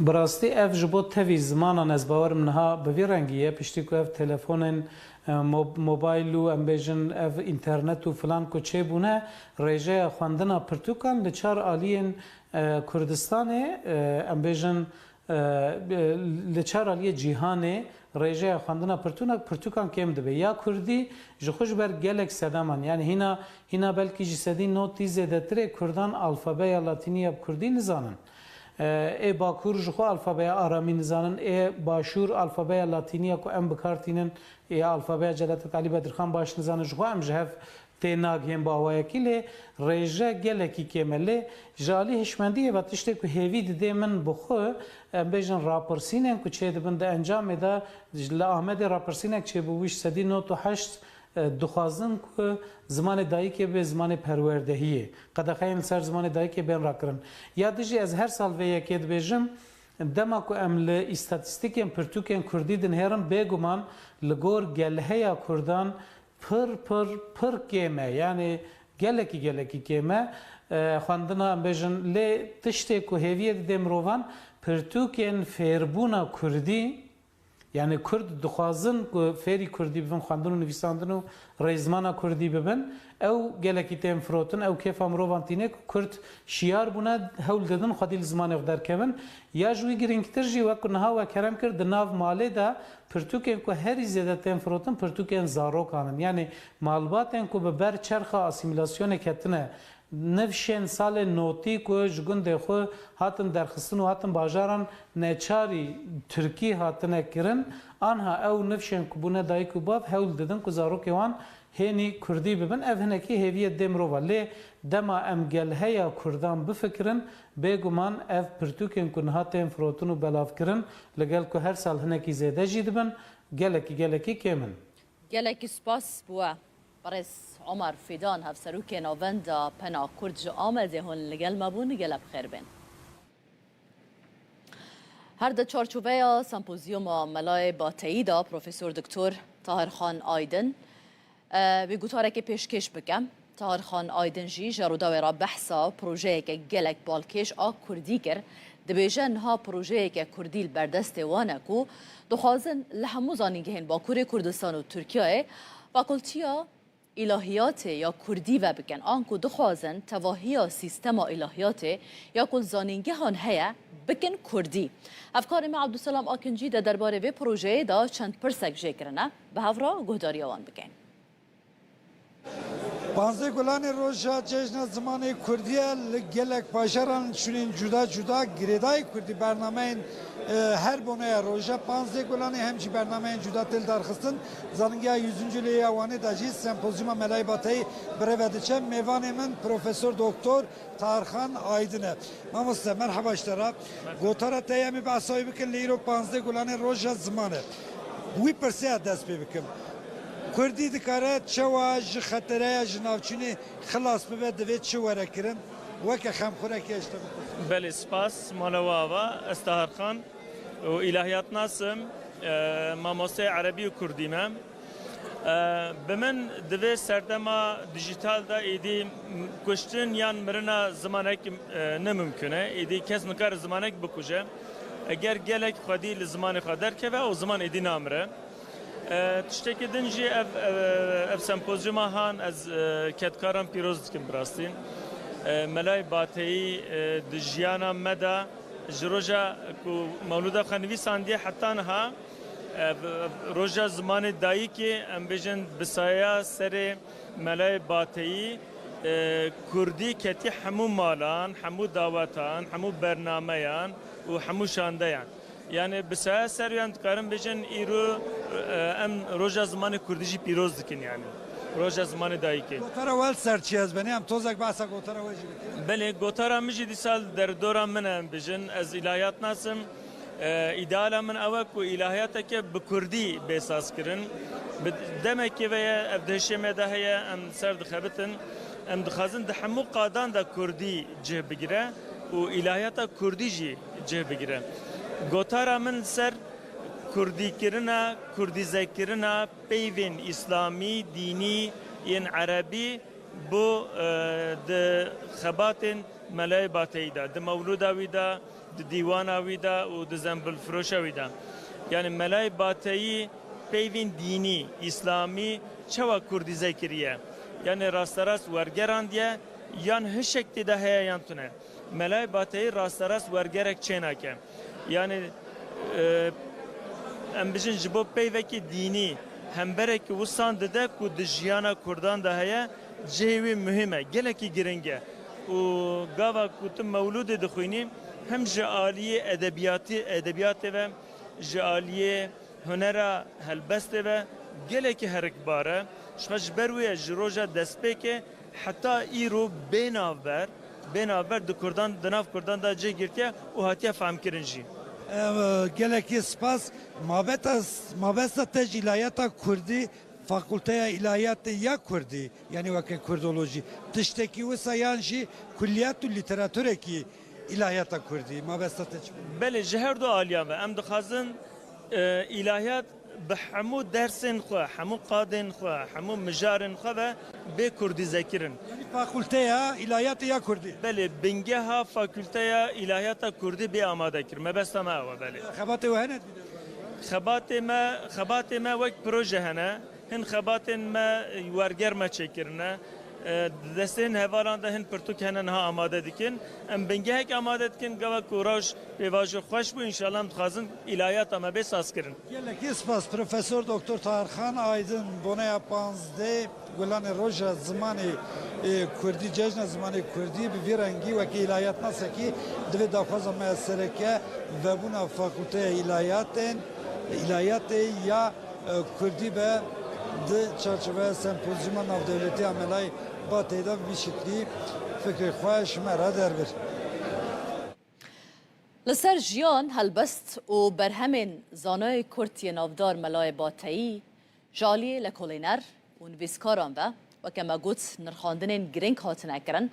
Bi rastî ev ji bo tevî zimanan ez bawerim niha bi vî rengî ye. Piştî ku ev telefonên, e, mob-, mobayl û em bêjin ev înternet û filan ku çêbûne, rêjeya xwendina pirtûkan li çar aliyên, e, Kurdistanê, e, em bêjin, E, li çar aliyê cîhanê rêjeya xwendina pirtûna-, pirtûkan kêm dibe. Ya kurdî ji xwe ji ber gelek sedeman, yani hîna, hîna belkî ji sedî notî zêdetirê kurdan alfabeya latînî ya bi kurdî nizanin. E, ê bakur ji xwe alfabeya aramî nizanin, ê başûr alfabeya latînî ya ku em bi kar tînin, ê alfabeya Celadet Alî Bedirxan baş nizanin, ji xwe em ji hev tê nagihên bi awayekî, lê rêje gelekî kêm e. Lê ji alî hişmendiyê ve tiştê ku hêvî didê min bi xwe, em bêjin rapirsînên ku çêdibin di encamê de, li Amedê rapirsînek çêbû, wî ji sedî nod û heşt E, dixwazin ku zimanê dayikê bê zimanê perwerdehiyê, qedexeyên li ser zimanê dayikê bên rakirin. Ya dijî ez her sal vê yekê dibêjim, dema ku em li îstatîstîkên pirtûkên kurdî dinihêrin, bêguman li gor gelheya kurdan pir, pir, pir kêm e. Yanî gelekî, gelekî kêm e. E, xwendina, em bêjin, lê tiştê ku hêviyê didê mirovan, pirtûkên fêrbûna kurdî, yanî kurd dixwazin ku fêrî kurdî bibin, xwendin û nivîsandin û rêzimana kurdî bibin, ew gelekî tên firotin, ew kêfa mirovan tîne ku kurd şiyar bûne, hewl didin xwedî li zimanê xwe derkevin. Ya ji wî girîngtir jî, wek ku niha we kerem kir, di nav malê de pirtûkên ku herî zêde tên firotin, pirtûkên zarokan in. Yanî malbatên ku bi ber çerxa asîmîlasyonê ketine, nifşên salên notî ku ji gundê xwe hatin derxistin û hatin bajaran neçarî tirkî hatine kirin, anha ew nifşên ku bûne dayik û bav hewl didin ku zarokê wan hênî kurdî bibin. Ev hinekî hêviyê dê mirova. Lê dema em gelheya kurdan bifikirin, bêguman ev pirtûkên ku niha tên firotin û belavkirin, li gel ku her sal hinekî zêde jî dibin, gelekî, gelekî kêm in. Gelekî spas bo we. Birêz Omer Fîdan, Hevserokê Navenda Pena Kurd ji Amedê, hûn li gel me bûn, gelek bi xêr bên. Her di çarçoveya sempozyuma Melayê Bateyî de Profesor Doktor Tahir Xan Aydin, e, wê gotarekê pêşkêş bike. Tahir Xan Aydin jî ji Rûdawê re behsa projeyeke gelek balkêş a kurdî kir. Dibêje niha projeyeke kurdî li ber destê wan e ku dixwazin li hemû zanîngehên Bakurê Kurdistan û Tirkiyeyê fakultiya îlahiyatê ya kurdî vebikin, anku dixwazin tevahiya sîstema îlahiyatê ya ku li zanîngehan heye bikin kurdî. Hevkarê me Abdulselam Akincî de derbarê vê projeyê de çend pirsek jê kirine. Bi hev re guhdariya wan bikin. Panzdeh Gulanê roja Cejna Zimanê Kurdî ye. Li gelek bajaran şûnên cuda cuda girêdayî kurdî bernameyên, e, her boneya roja Panzdeh Gulanê hem jî bernameyên cuda tên darxistin. Zanîngeha Yüzüncü Lê ya Wanê de jî sempozyuma Melayê Bateyî bi rê ve diçe. Mêvanê min Profesor Doktor Tarxan Aydin e. Mamoste, merheba ji te re. Gotara te ye, em ê behsa wê bikin, lê îro panzdeh Gulanê roja ziman e. Wî pirsiya dest pê bikim. Kurdî dikare çawa ji xetereya ji navçûnê xilas bibe, divê çi were kirin? Weke xemxurekê ji te bipirsim. Belê, spas, mala we ava. Ez Tahir Xan û îlahiyatnas im, e, mamosteyê erebî û kurdî me. E, bi min di vê serdema dijîtal de êdî kuştin yan mirina zimanek, e, ne mimkun e. Êdî kes nikare zimanek bikuje. Eger gelek xwedî li zimanê xwe derkeve, ew ziman êdî namire. E, tiştekî din jî ev, e, ev sempozyuma han ez, e, kedkaran pîroz dikim bi rastî. E, Melayê Bateyî, e, di jiyana me de ji roja ku mewlûda xwe nivîsandiye heta niha, e, v-, v-, roja zimanê dayikê, em bêjin bi saya serê Melayê Bateyî, e, kurdî ketî hemû malan, hemû dawetan, hemû bernameyan û hemû şandeyan. Yani bi saya ser yan dikarin bêjin îro, e, em roja zimanê kurdî jî pîroz dikin yani. Roja zimanê dayikê. Gotara we li ser çi ez benê? Em tozek behsa gotara we jî bikin. Belê, gotara min jî dîsa li derdora min e, em bêjin. Ez îlahiyatnas im. E, îdeala min ew e ku îlahiyateke bi kurdî bê sazkirin. Bi demekê ve ye, ev di hişê me de heye, em ser dixebitin. Em dixwazin di hemû qadan de kurdî cih bigire û îlahiyata kurdî jî cih bigire. Gotara min li ser kurdîkirina, kurdîzekirina peyvên îslamî, dînî, yên erebî bo, e, di xebatên Melayê Bateyî de, di mewlûda wî de, di dîwana wî de û di zembilfiroşa wî de. Yani Melayê Bateyî peyvên dînî, îslamî çawa kurdîze kiriye? Yani rasterast wergerandiye yan hişek tê de heye yan tune? Melayê Bateyî rasterast wergerek çênake. Yani, e, em bijin ji bo peyvekî dînî hemberekî wisan dide ku di jiyana kurdan de heye, cihê wî muhîm e, gelekî giring e. Û gava ku tu mewlûdê dixwînî, hem ji aliyê edebiyatî, edebiyatê ve, ji aliyê hunera helbestê ve gelekî herikbar e. Ji xwe ji ber wê ye ji roja destpêkê heta îro bê navber, bê navber di kurdan, di nav kurdan de cih girtiye û hatiye fehmkirin jî. Ev, gelekî spas. Mabeta, mabesta te ji îlahiyata kurdî Fakulteya Îlahiyatê ya Kurdî, yanî weke Kurdolojî, tiştekî wisa yan jî kulliyat û lîteraturekî îlahiyata Kurdî, mabesta te çi? Belê, ji her du aliyan ve em dixwazin, e, îlahiyat bi hemû dersên xwe, hemû qadên xwe, hemû mijarên xwe ve bê kurdîzekirin. Yanî fakulteya îlahiyatê ya Kurdî? Belê, bingeha fakulteya îlahiyata Kurdî bê amade kir. Mebesta me ew e, belê. Xebatê we hene? Xebatê me, xebatê me wek proje hene. Hin xebatên me werger me çêkirine. E, di destên hevalan de hin pirtûk hene niha amade dikin. Em bingehek amade dikin, gava ku roj pêvajo xweş bû, înşallah em dixwazin îlahiyata me bê sazkirin. Gelekî spas, Profesor Doktor Tahir Xan Aydin, boneya panzdeh Gulanê Roja Zimanê, e, Kurdî, Cejna Zimanê Kurdî, bi vî rengî wekî îlahiyatnasekî divê daxwaza me sereke vebûna Fakulteya Îlahiyatên, Îlahiyatê ya, e, Kurdî be di çarçoveya sempozyuma navdewletî ya Melayê Bateyî de bi vî şiklî fikrê xwe ji me re derbir. Li ser jiyan, helbest û berhemên zanayê Kurd yê navdar Melayê Bateyî ji aliyê lekolîner û nivîskaran ve, weke me got, nirxandinên girîng hatine kirin.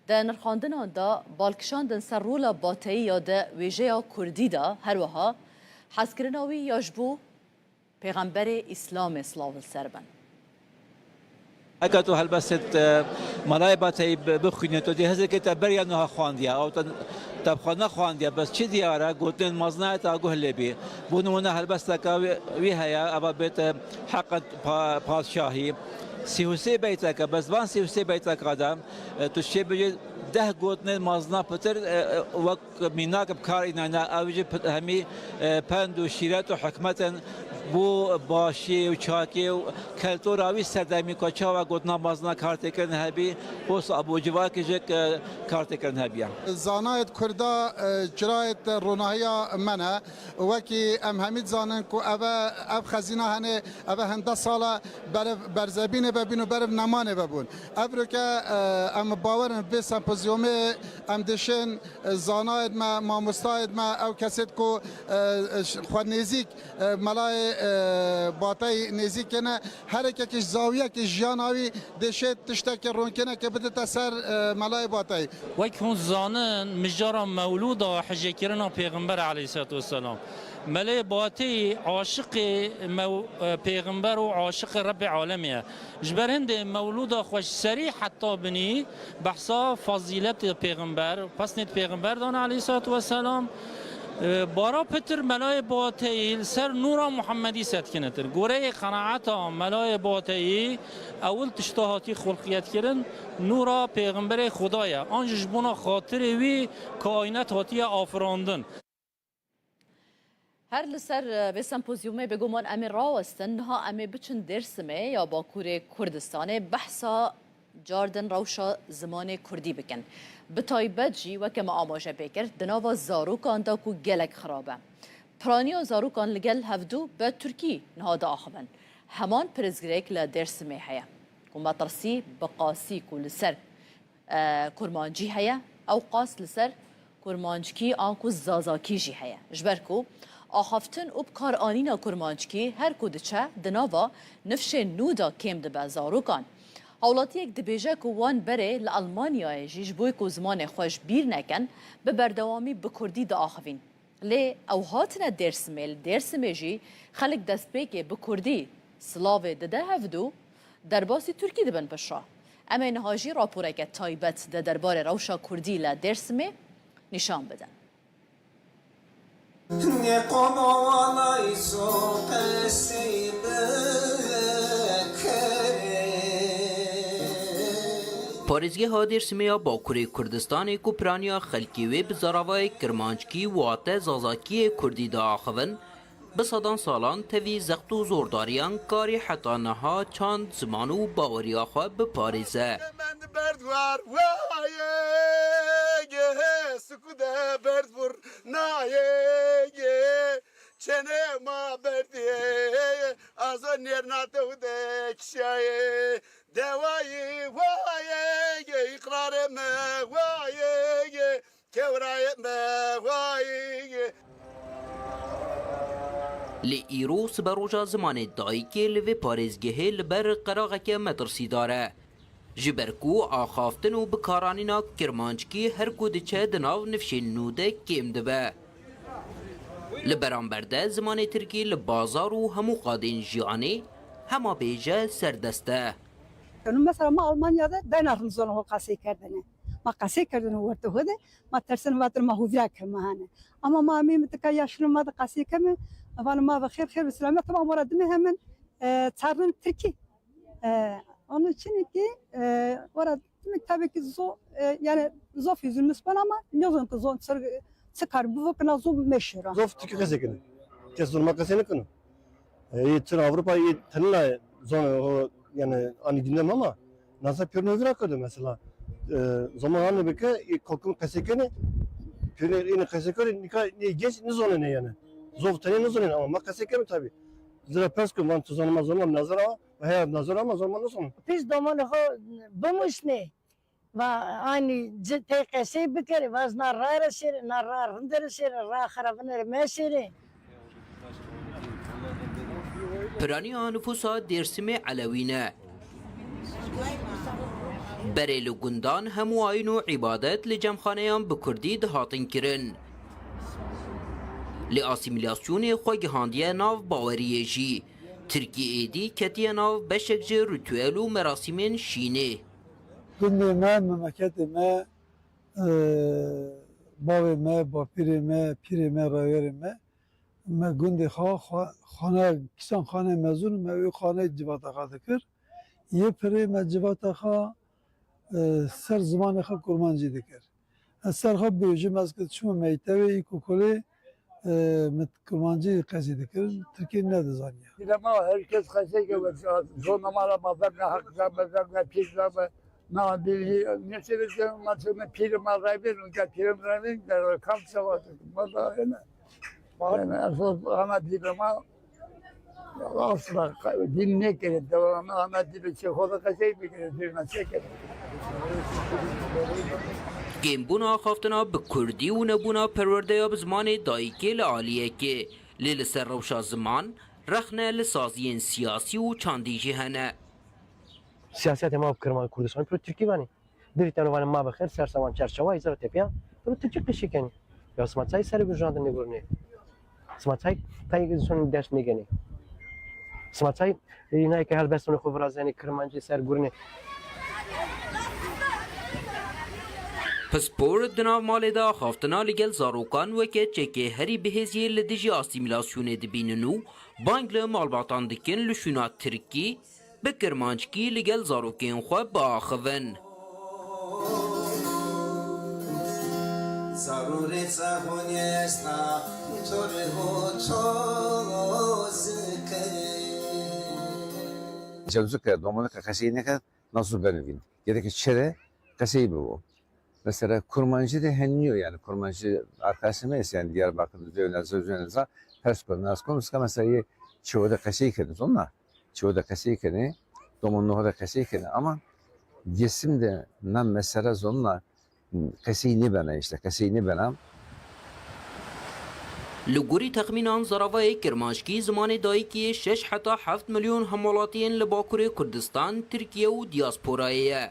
Di nirxandinan de bal kişandin ser rola Bateyî ya di wêjeya Kurdî de, her wiha hezkirina wî ya ji bo Pêxemberê Îslamê, silav li ser bin. Heke tu helbestê, e, Melayê Bateyî bi-, bixwînî, tu dê hizirkê te beriya niha xwandiye, ew te, te bi xwe nexwandiye, bes çi diyar e, gotinên mezin e, te guh lê bî. Bo nimûne helbesteke wî, wî heye, eva bête Heqet pa-, Padşahî. Sî û sê beyteke, bes van sî û sê beyteka de, e, tu çê bêjî deh gotinên mezin e pitir, e, e, wek mînak bi kar înayne, ew jî p-, hemî, e, pend û şîret û hikmet in bo başiyê û çakê û keltora wî serdemî ku çawa gotina mezin e kar têkirin hebî, posta bo civakê jî, e, kar têkirin hebiye. Zanayêt Kurda, e, çirayêt ronahiya me ne. Wekî em hemî dizanin ku ev e, ev xezîna hene, ev e hinde sal e, beriv berzebînê vebûn û beriv nemanê vebûn. Evroke, e, em bawer in vê sempozyumê em dişên, e, zanayêd me, mamostayêd me, ew kesêd ku, e, xwe nêzîk, e, Melayê, e, Bateyî nêzîk kene, her yekekî ji zawiyekî jiyana wî dêşê tiştekê ronkinekê bidite ser, e, Melayê Bateyî. Wek hûn zanin, mijara mewlûda hicêkirina Pêxember aleyhisselatu vesselam. Melayê Bateyî aşiqê mew-, e, Pêxember û aşiqê Rebbê alemê ye. Ji ber hindê mewlûda xwe ji serî heta binî behsa fazîletê pêxember, pesnêt pêxember dane aleyhissalatu vesselam. E, bara pitir Melayê Bateyî li ser nûra Muhemmedî setkinitir. Goreyê qenaeta Melayê Bateyî ewil tişta hatî xulqiyetkirin nûra pêxemberê Xuda ye. An jî ji bona xatirê wî kaînet hatiye afirandin. Her li ser, e, vê sempozyumê bêguman em ê rawestin, niha em ê biçin Dêrsimê ya Bakurê Kurdistanê behsa cardin rewşa zimanê Kurdî bikin. Bi taybet jî weke me amaje pê kir, di nava zarokan de ku gelek xirab e. Piraniya zarokan li gel hevdû bi Tirkî niha diaxivin. Heman pirsgirêk li Dêrsimê heye ku metirsî bi qasî ku li ser e, kurmancî heye, ew qas li ser kurmanckî anku zazakî jî heye. Ji ber ku axaftin û bikaranîna kurmanckî her ku diçe di nava nifşên nû de kêm dibe zarokan. Hawlatiyek dibêje ku wan berê li Almanyayê jî ji bo ku zimanê xwe ji bîr nekin, bi berdewamî bi kurdî diaxivîn. Lê ew hatine Dêrsimê, li Dêrsimê jî xelk destpêkê bi kurdî silavê dide hevdû, derbasî tirkî dibin piştre. Em ê niha jî raporeke taybet di derbarê rewşa kurdî li Dêrsimê nîşan bidin. Parêzgeha Dêrsimê ya Bakurê Kurdistanê ku piraniya xelkê wê bi zaravayê kirmanckî wate zazakiyê kurdî diaxivin, bi sedan salan tevî zext û zordariyan karî heta niha çand, ziman û baweriya xwe biparêze. Mend berd war wayê, suku de berd vur nayê, çene ma berdê, aza nêrna dew de kişayê, dewayê wayê, îqrarê me wayê, kewrayê me wayê. Lê îro siberoja zimanê dayikê li vê parêzgehê li ber qeraxeke metirsîdar e. Ji ber ku axaftin û bikaranîna kirmanckî her ku diçe di nav nifşên nû de kêm dibe. Li beramber de zimanê tirkî li bazar û hemû qadên jiyanê hema bêje serdest e. Mesela ma Almanya de dayna rizona xwe qasê kerdine. Ma qasê kerdine werte xwe de, ma tersin vatir ma hûvira ke ma hane. Ama ma emê mi tika yaşlı ma de qasê keme, van ma ve xêr xêr ve selamet, tamam, wara dime hemen, e, çarnin Tirkî. E, onun için ki, e, wara dime tabii ki zo, e, yani zof yüzünüz bana ama ne zaman ki zon çıkar bu vakına zo meşhur. Zof Tirkî qesê kene. Kes zon ma qesê ne kene. E, yê Çin Avrupa yê tenine zon o, yani ani gündem ama nasa pêrno vira kode mesela. E, zaman hani bike, e, kokum qesê kene, pêrno yine qesê kene, nika ne genç ne zonene yani. Zof tenê ne zonene ama ma qesê keme tabii. Zira pers ku van tu zonema zonema nazara, ve heya nazara ama zonema ne zonene. Pis domanê xwe bimusne. Va anî ci tê qesey bikere, va ez na ra re şêre, na ra rinde re şêre, ra xerabine re meşêre. Piraniya nifûsa Dêrsimê Elewî ne. Berê li gundan hemû ayîn û îbadet li cemxaneyan bi kurdî dihatin kirin. Lê asîmîlasyonê xwe gihandiye nav baweriyê jî. Tirkî êdî ketiye nav beşek ji rituel û merasîmên şînê. Gundê me, memleketê me, e, bavê me, bapîrê me, pîrê me, raywerê me, me gundê xwe, xwe, xane, kîsan xane mezûn me wê xane civata xwe dikir. Yê pirê me civata xwe, e, ser zimanê xwe kurmancî dikir. Ez ser xwe bêjim, ez ki çûme mektebê î kokolê, e, min kurmancî qesî dikirin, tirkî nedizaniya. Dîlema her kes qesey ke, zona ma ra ma ver ne haq ra me, ver ne pîr ra me, na dîlî, ne sebe ma çûme pîrê ma rayvên, ke pîrê ma rayvên, der kam sewa, ma da hene. Yani esas ana dîlema asla din nekere, devam ana dîlê çê xwe de qesey bikere, zirna çekere. Kêmbûna axaftina bi kurdî û nebûna perwerdeya bi zimanê dayikê li aliyekê, lê li ser rewşa ziman rexne li saziyên siyasî û çandî jî hene. Siyasetê ma bi kirman Kurdistanê piro Tirkî vanê. Dirî teno vanê ma bi xêr, ser sewan çerçewa, îzara tepiya, piro Tirkî qişî kenî. Ya sima çay serê gurjandin nêgurinê. Sima çay tayê son ders nêgenê. Sima çay, e, nayê ke helbestonê xwe virazenê, kirmancî ser gurinê. Pispor di nav malê de axaftina li gel zarokan weke çekê herî bihêziyê li dijî asîmîlasyonê dibînin û bang li malbatan dikin li şûna tirkî, bi kirmanckî li gel zarokên xwe biaxivin. Zarûrê çaxonê esta, torê ho çozike. Cewzike, domonike qesey neke, nasıl benivîn. Gereke çere qesey bibo. Mesela Kurmancî de heniyo yani Kurmancî arkadaşım neyse yani Diyarbakır'da zöyle zöyle za pers konu nas konu mesela ye çewo de qesey kene zonna. Çewo de qesey kene, domon noho de qesey kene ama Dêrsim de na mesele zonna qesey nêbena işte qesey nêbena. Li gorî texmînan zaravayê kirmanckî zimanê dayikî yê şeş heta heft milyon hemwelatiyên li Bakurê Kurdistan, Tirkiye û diyasporayê ye.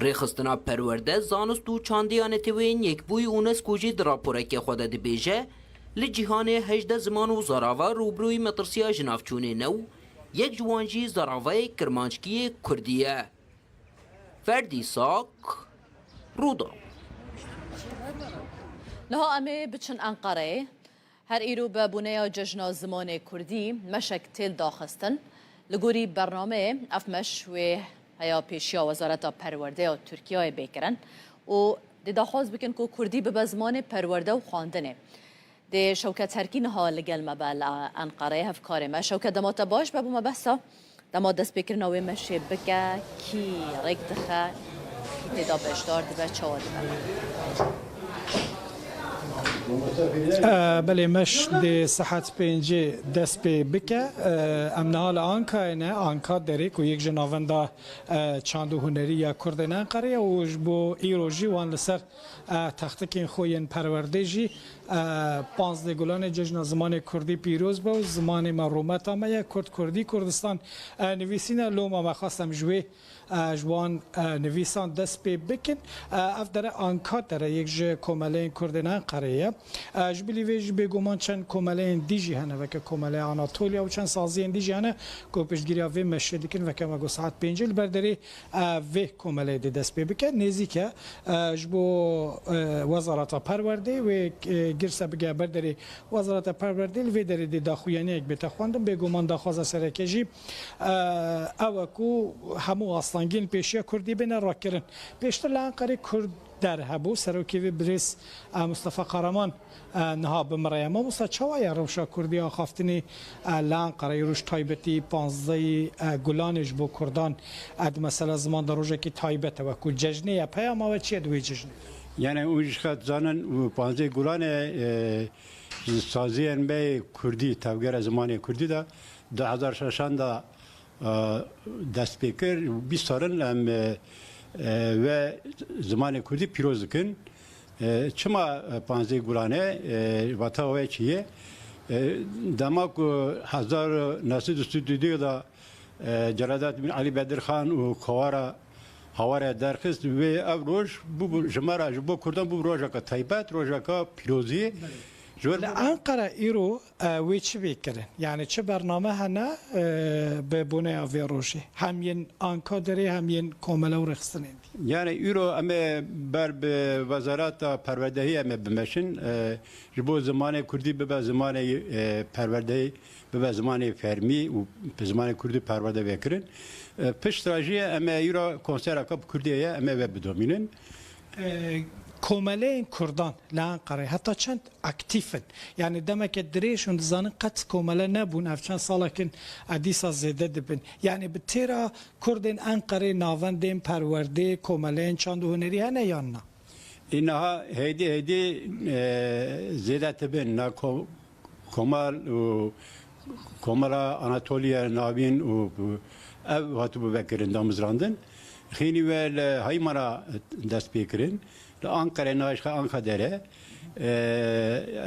Rêxistina Perwerde, Zanist û Çandê ya Neteweyên Yekbûyî UNESCO jî di raporeke xwe de dibêje, li cîhanê hejdeh ziman û zarava rûbirûyî metirsiya jinavçûnê ne û yek ji wan jî zaravayê kirmanckiyê kurdî ye. Ferdî Sak, Rûdaw. Niha em ê biçin Enqereyê. Her îro bi boneya Cejna Zimanê Kurdî meşek tê daxistin. Li gorî bernameyê ev meş wê heya pêşiya Wezareta Perwerde ya Tirkiyeyê bê kirin û dê daxwaz bikin ku kurdî bibe zimanê perwerde û xwendinê. Dê Şewket Terkî niha li gel me be li Enqereyê, hevkarê me. Şewket, dema te baş be, bo me behsa dema destpêkirina wê meşê bike, kî rêk dixe, kî tê de beşdar dibe, çawa dibe? E, belê, meş dê saet pêncê dest pê bike. E, em niha li Ankayê ne, Anka derê ku yek ji navenda, e, çand û hunerî ya Kurdên Enqerê ye û ji bo îro jî wan li ser, e, textikên xwe yên perwerdê jî, e, panzdeh Gulanê Cejna Zimanê Kurdî pîroz be û zimanê me rûmeta me ye, Kurd, Kurdî, Kurdistan, e, nivîsîne. Loma me xwest em ji wê e, ji wan, e, nivîsan dest pê bikin. E, ev dere Anka dere, yek ji komeleyên Kurdên Enqerê ye. E, ji bilî vê jî bêguman çend komeleyên dî jî hene, weke Komeleya Anatoliya û çend saziyên dî jî hene ku piştgiriya vê meşê dikin, weke me got saet pêncî li ber derê, e, vê komeleyê dê dest pê bike. Nêzîk e, e, ji bo, e, Wezareta Perwerdê wê, e, girse bige ber derê Wezareta Perwerdê, li vê derê dê daxuyaniyek bête xwendin. Bêguman daxwaza sereke jî, e, ew e ku hemû astengiyên pêşiya Kurdî bêne rakirin. Pêştir li Enqerê Kurd Der hebû. Serokê vê birêz, e, Mustafa Kahraman, e, niha bi min re ye. Mamosta, çawa ye rewşa Kurdî axaftinê, e, li Enqereyê, roj taybetî panzdehî, e, Gulanê ji bo Kurdan, e, di mesela ziman de rojekî taybet e, wekû cejnê ye. Peyama we çi ye di wê cejnê? Yani, û ji xet zanin û panzdehî Gulanê, e, ji saziyên me yê Kurdî, tevgera zimanê Kurdî de du hezar şeşan de, e, dest pê kir. Bîst sal in em, e, e, ve zimanê Kurdî pîroz dikin. E, çima, e, panzdeh Gulanê, e, vata wê çi ye? E, dema ku hezar neh sed û sî û du de, e, Celalettin Elî Bedirxan û Kowara Haware derxist, wê ev roj bûbû ji me re, ji bo Kurdan bûbû rojeka taybet, rojeka pîrozî. Ji ber Li Enqere îro, e, wê çi bê kirin? Yani çi bername hene, e, bi boneya vê rojê? Hem yên Anka derê hem yên komele û rêxistinên dî. Yani îro em ê ber bi Wezareta Perwerdehî em ê bimeşin, e, ji bo zimanê Kurdî bibe zimanê, e, perwerdehî, bibe zimanê fermî û bi zimanê Kurdî perwerde vê kirin. E, pişt re jî em ê îro konsereke bi Kurdî ye, em ê ve bidomînin. E, komeleyên Kurdan li Enqerê heta çend aktîf in? Yani demeke dirêj hûn dizanin qet komele nebûn, ev çend salekin, e, dîsa zêde dibin. Yani bi têra Kurdên Enqerê navendên perwerdê, komeleyên çand û hunerî hene yan na? Înaha hêdî hêdî, e, zêde dibin. Na ko-, Komal û Komela Anatoliya Navîn û ev hatibû vekirin, damizrandin. Xînî ve li Haymana dest pê kirin. Li Anqerê, nayşxe Anka dere. E,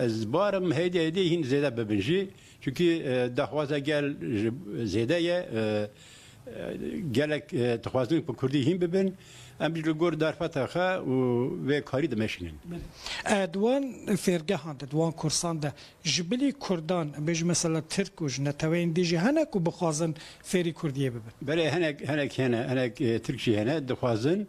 ez barim hêdî hêdî hîn zêde bibin jî. Çunkî, e, daxwaza gel ji zêde ye. E, e, gelek, e, dixwazin bi Kurdî hîn bibin. Em jî li gor derfeta xwe û vê karî dimeşînin. E, di wan fêrgehan de, di wan kursan de ji bilî Kurdan, em bêjin mesela Tirk û ji neteweyên dî jî hene ku bixwazin fêrî Kurdiyê bibin? Belê, hinek, hinek hene, hinek, e, Tirk jî hene, dixwazin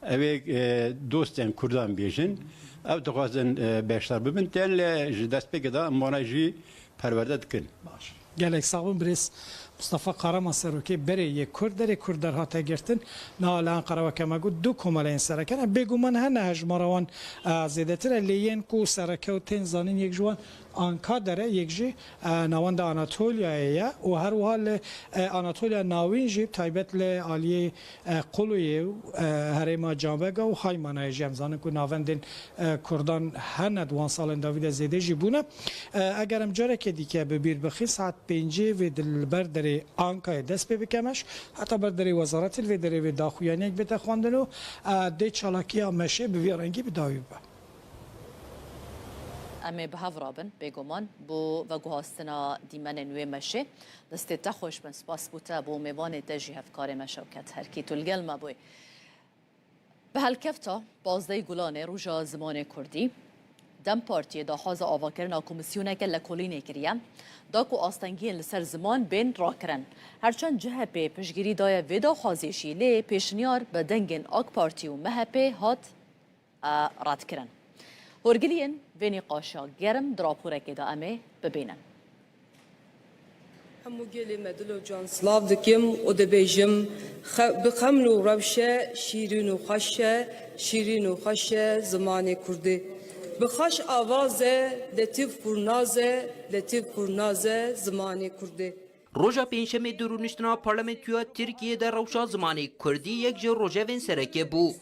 ew ê, e, dostên Kurdan bêjin, ew dixwazin, e, beşdar bibin, tên lê ji destpêkê de em wana jî perwerde dikin. Baş. Gelek sax bin, birêz Mustafa Kahraman, serokê berê yê Kurd derê Kurd derhate girtin. Niha li Enqere weke me got du komeleyên sereke ne. Bêguman hene hejmara wan, e, zêdetir e, lê yên ku sereke û tên zanîn, yek ji wan Anka dere, yek jî, e, navenda Anatoliyayê ye û her wiha li, e, Anatoliya Navîn jî, taybet li aliyê, e, Quluyê û, e, herêma Canbega û Haymanayê jî em zanin ku navendên, e, Kurdan hene, di wan salên dawî de zêde jî bûne. E, eger em careke dîke bi bîr bixin, saet pêncê vê di li ber derê Ankayê dest pê bike meş, heta ber derê wezaretê, li vê derê vê daxuyaniyek bête xwendin û, e, dê çalakiya meşê bi vî rengî bi dawî bibe. Em ê bi hev rabin, bêguman, bo veguhastina dîmenên wê meşê. Destê te xweş bin, spas bo te, bo mêvanê te jî, hevkarê me Şewket Herkî, tu li gel me bûyî. Bi helkefta pazdehî Gulanê, Roja Zimanê Kurdî, DEM Partiyê daxwaza avakirina komîsyoneke lekolînê kiriye, da ku astengiyên li ser ziman bên rakirin. Herçend C H P piştgirî daye vê daxwazê jî, lê pêşniyar bi dengên AK Partî û M H P hat, e, redkirin. Horgiliyên vê nîqaşa germ di raporekê de em ê bibînin. Hemû gelê me dilo can silav dikim û dibêjim, xe-, bi xeml û rewşe, şîrîn û xweş e, şîrîn û xweş e zimanê kurdî. Bi xweş avaz e, letîf û naz e, letîf û naz e zimanê kurdî. Roja Pêncşemê di rûniştina Parlamentoya Tirkiyê de rewşa zimanê kurdî yek ji rojevên sereke bû.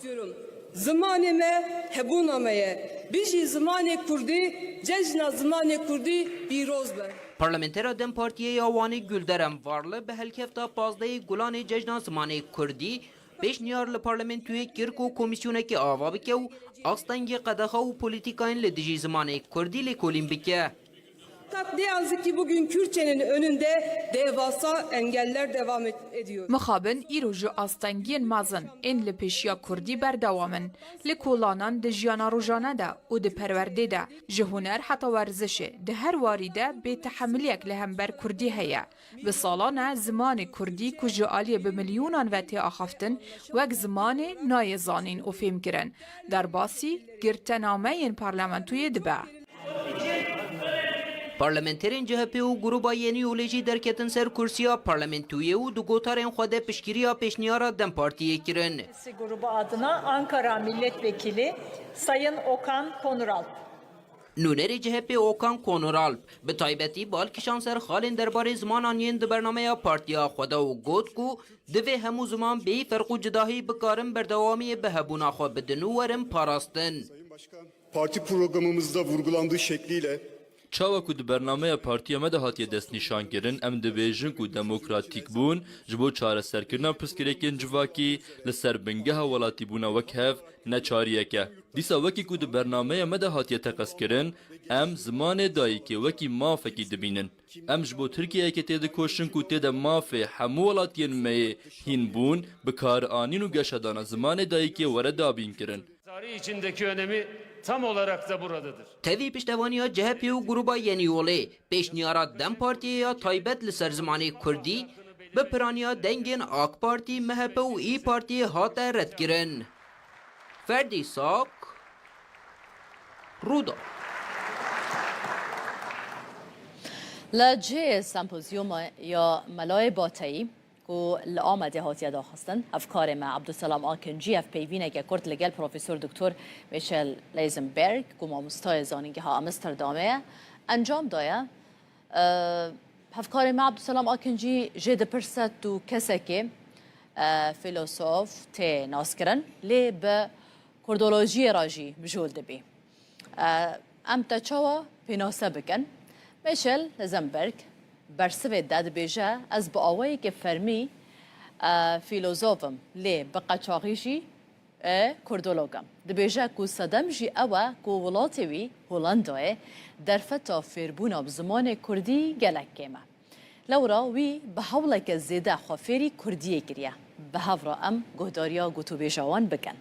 Zimanê me hebûna me ye. Bijî zimanê kurdî, cejna zimanê kurdî pîroz be. Parlamentera DEM Partiyê ya Wanê Gülderem Varlı bi helkefta pazdehê Gulanê Cejna Zimanê Kurdî pêşniyar li parlamentoyê kir ku komîsyonekê ava bike û astengê qedexa û polîtîkayên li dijî zimanê kurdî lêkolîn bike. Fakat ne yazık ki bugün Kürtçenin önünde devasa engeller devam et- ediyor. Mixabin îro ji astengiyên mezin ên li pêşiya kurdî berdewam in. Li kolanan di jiyana rojane de û di perwerdê de, ji huner heta werzişê, di her warî de bêtehemiliyek li hember kurdî heye. Bi salan e zimanê kurdî ku ji aliyê bi milyonan ve tê axaftin, wek zimanê nayê zanîn û fêmkirin. Derbasî girtenameyên parlamentoyê dibe. Parlamenterên C H P û Gruba Yenî Yolê jî derketin ser kursiya parlamentoyê û di gotarên xwe de piştgiriya pêşniyara DEM Partiyê kirin. Grubu adına Ankara Milletvekili Sayın Okan Konuralp. Nûnerê C H P Okan Konuralp bi taybetî bal kişand ser xalên derbarê zimanan yên di bernameya partiya xwe de û got ku divê hemû ziman bêyî ferq û cudahî bikarin berdewamiyê bi hebûna xwe bidin û werin parastin. Parti programımızda vurgulandığı şekliyle Çawa ku di bernameya partiya me de hatiye destnîşankirin, em dibêjin ku demokratîkbûn ji bo çareserkirina pirsgirêkên civakî li ser bingeha welatîbûna wek hev neçariyek e. Dîsa wekî ku di bernameya me de hatiye teqezkirin, em zimanê dayikê wekî mafekî dibînin. Em ji bo Tirkiyeyekê têdikoşin ku tê de mafê hemû welatiyên me yê hînbûn bikaranîn û geşedana zimanê dayikê were dabînkirin. Tarih içindeki önemi tam olarak da buradadır. Tevî piştevaniya C H P û Gruba Yenî Yolê, pêşniyara DEM Partiyê ya taybet li ser zimanê kurdî, bi piraniya dengên AK Partî, M H P û İYİ Partiyê hate redkirin. Ferdî Sak, Rûda. Li cihê sempozyûma ya Melayê Bateyî ku li Amedê hatiye daxistin, hevkarê me Abdulselam Akincî hevpeyvîneke kurt li gel Profesor Doktor Michel Leisenberg ku mamostayê Zanîngeha Amsterdamê ye, encam daye. E, hevkarê me Abdulselam Akincî jê dipirse tu kesekê, e, fîlosof tê naskirin, lê bi kurdolojiyê re jî mijûl dibî. E, em te çawa pênase bikin? Michel Leisenberg bersivê de dibêje, ez bi awayekî fermî, e, fîlozof im, lê bi qeçaxî jî e, kurdolog e. Dibêje ku sedem jî ew e ku welatê wî, Holandayê, derfeta fêrbûna bi zimanê kurdî gelek kêm e. Lewra wî bi hewleke zêde xwe fêrî kurdiyê kiriye. Bi hev re em guhdariya gotûbêja wan bikin.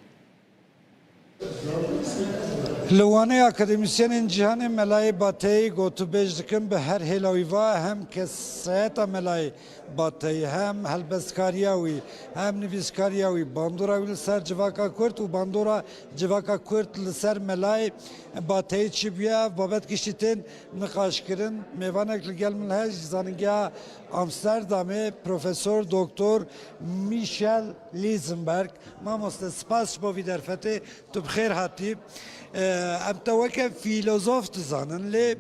Li Wanê akademîsyenên cîhanê Melayê Bateyî gotûbêj dikin, bi her hêla wî va hem kesayeta Melayê Bateyî, hem helbestkariya wî, hem nivîskariya wî, bandora wî li ser civaka Kurd û bandora civaka Kurd li ser Melayê Bateyî çi bûye, ev babet giştî tên niqaşkirin. Mêvanek li gel min heye ji Zanîngeha Amsterdamê, Profesor Doktor Michel Leisenberg. Mamoste, spas ji bo vî derfetê, tu bi xêr hatî. Em te weke fîlozof dizanin, lê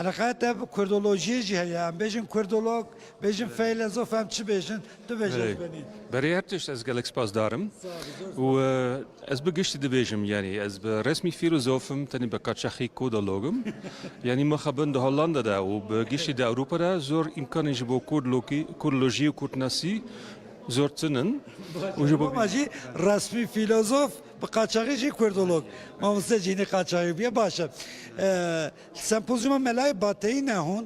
eleqeya te bi kurdolojiyê jî heye. Em bêjin kurdolog, bêjin feylezof, em çi bêjin? Tu bêje Belê. ji benî. Berê her tişt ez gelek spasdar im. Sağ ol, zor Û, e, ez bi giştî dibêjim, yanî ez bi resmî fîlozof im, tenê bi qaçaxî kurdolog im. Yanî mixabin di Hollanda de û bi giştî di Ewropa de zor îmkanên ji bo kurdologî-, kurdolojî û kurdnasî zor tune in. Û ji bo Ama jî resmî fîlozof, bi qaçaxî jî kurdolog. Mamoste cînî qaçaxî bûye, baş e. E, sempozyuma Melayê Bateyî ne hûn.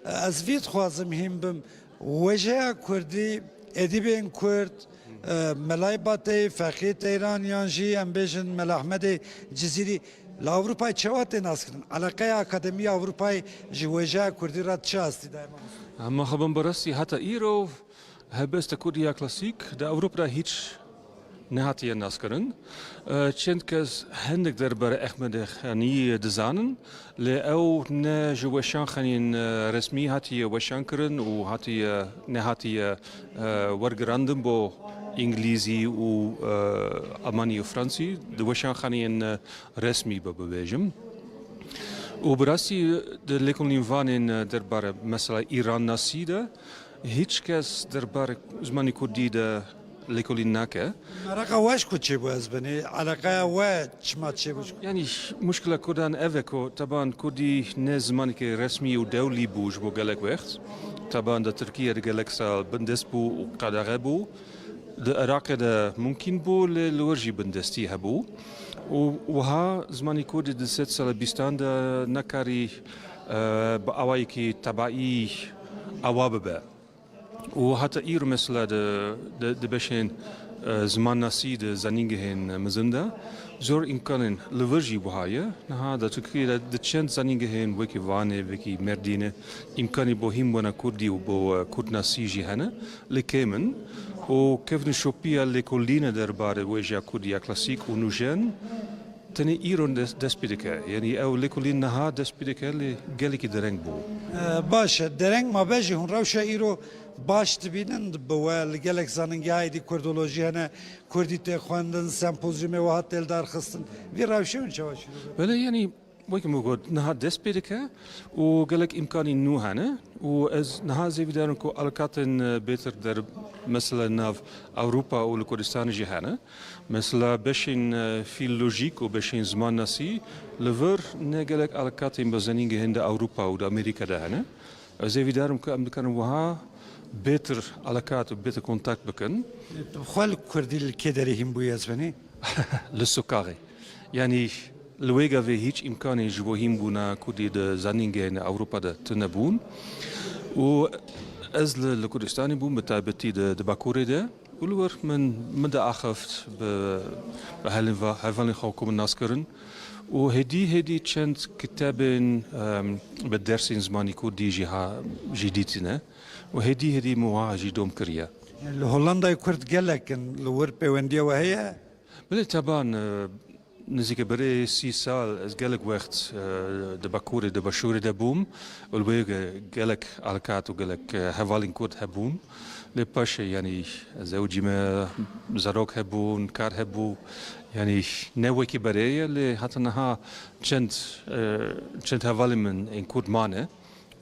E, ez vî dixwazim hîn bim. Wêjeya kurdî, edîbên kurd, e, Melayê Bateyî, Feqî Teyran yan jî em bêjin Mela Ehmedê Cizîrî li Ewropayê çawa tê naskirin? Eleqeya Akademî ya Ewropayê ji wêjeya kurdî re çi astî daye mamoste? Em mixabin bi rastî heta îro helbesta kurdî ya klasîk di Ewropa de hîç nehatiye naskirin. E, çend kes hindik derbarê Ehmedê Xanî dizanin, lê ew ne ji weşanxaneyên, e, resmî hatiye weşankirin û hatiye, nehatiye, e, wergirandin bo îngilîzî û, e, almanî û fransî, di weşanxaneyên, e, resmî be bibêjim. Û bi rastî di lêkolînvanên, e, derbarê mesela Îrannasî de hîç kes derbarê zimanê kurdî de lêkolîn nake. Meraqa we ji ku çêbû ez binê? Eleqeya we çima çêbû ji ku? Yanî muşkila Kurdan ev e ku teban Kurdî ne zimanekî resmî û dewlî bû ji bo gelek wext. Teban di Tirkiye de gelek sal bindest bû û qedexe bû. Di Iraqê de mumkîn bû, lê li wir jî bindestî hebû. Û wiha zimanê Kurdî di sed sala bîstan de nekarî, e, bi awayekî tebaî awa bibe. Û heta îro mesela di, di, di beşên, e, zimannasî di zanîngehên mezin de zor îmkanên li vir jî wiha ye. Niha di Tirkiyê de di çend zanîngehên wekî Vanê, wekî Mêrdînê îmkanî bo hînbûna kurdî û bo, e, kurdnasî jî hene, lê kêm in. Û kevnîşopiya lêkolîne derbarê wêjeya kurdî ya klasîk û nûjen tenê îro des-, dest pê dike. Yanî ew lêkolîn niha dest pê dike, lê gelekî dereng bû. E, baş e. Dereng mabe jî hûn rewşa îro baş dibînin bi we li gelek zanîngehayê dî kurdolojî hene, kurdî tê xwendin, sempozyumê wiha tê li dar xistin. Vî rewşê hûn çawa şîrove? Belê, yanî wekî min got, niha dest pê dike û gelek îmkanî nû hene û ez niha zêvîdar im ku alakatên, e, bêtir der, mesela nav Ewropa û li Kurdistanê jî hene. Mesela beşên, e, fîlolojîk û beşên zimannasî li vir ne gelek alakatên bi zanîngehên di Ewropa û di Amerîka de hene. Ez hêvîdar im ku em dikarin wiha bêtir alakat û bêtir kontakt bikin. Tu bi xwe li kurdî li kê derê hîn bûyî ez benî? Li sokaxê. Yanî li wê gavê hîç îmkanê ji bo hînbûna kurdî di zanîngehên Ewropa de tune bûn. Û ez li, li Kurdistanê bûm, bi taybetî di, di Bakurê de. Û li wir min, min diaxift bi, bi helin va-, hevalên xwe ku min nas kirin. Û hêdî hêdî çend kitabên, em, bi dersên zimanî kurdî jî ha, jî dîtine. Û hêdî hêdî min wiha jî dom kiriye. Li Hollandayê Kurd gelek in, li wir pêwendiya we heye? Belê teban, e, nizîke berê sî sal ez gelek wext, e, di Bakurê, di Başûrê de bûm. Û li wê ge-, gelek alkat û gelek, e, hevalên Kurd hebûn. Lê paşê, yanî, ez ewcî me, zarok hebûn, kar hebû. Yanî ne wekî berê ye, lê heta niha çend, e, çend hevalên min ên Kurd mane.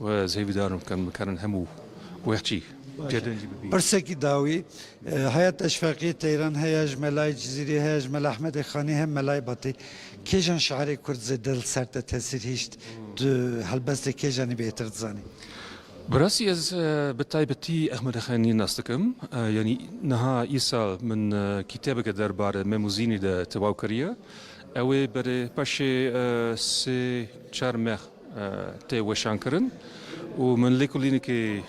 Û ez hêvîdar im ku em bikarin hemû wextçî cedengî bibînin. Pirsekî dawî, e, heya Teşfeqiyê Teyran heye, ji Melayê Cizîrî heye, ji Mela Ehmedê Xanî heye, Melayê Batê. Kêjan şairê Kurd zêde li ser te tesîr hîşt? Tu helbestê kêjanî bêhtir dizanî? Bi rastî ez, e, bi taybetî Ehmedê Xanî nas dikim. E, yanî niha îsal min, e, kîtebeke derbarê Mem û Zînî de tewaw kiriye. Ew ê berê paşê, e, sê çar meh e, tê weşankirin û min lêkolînekê,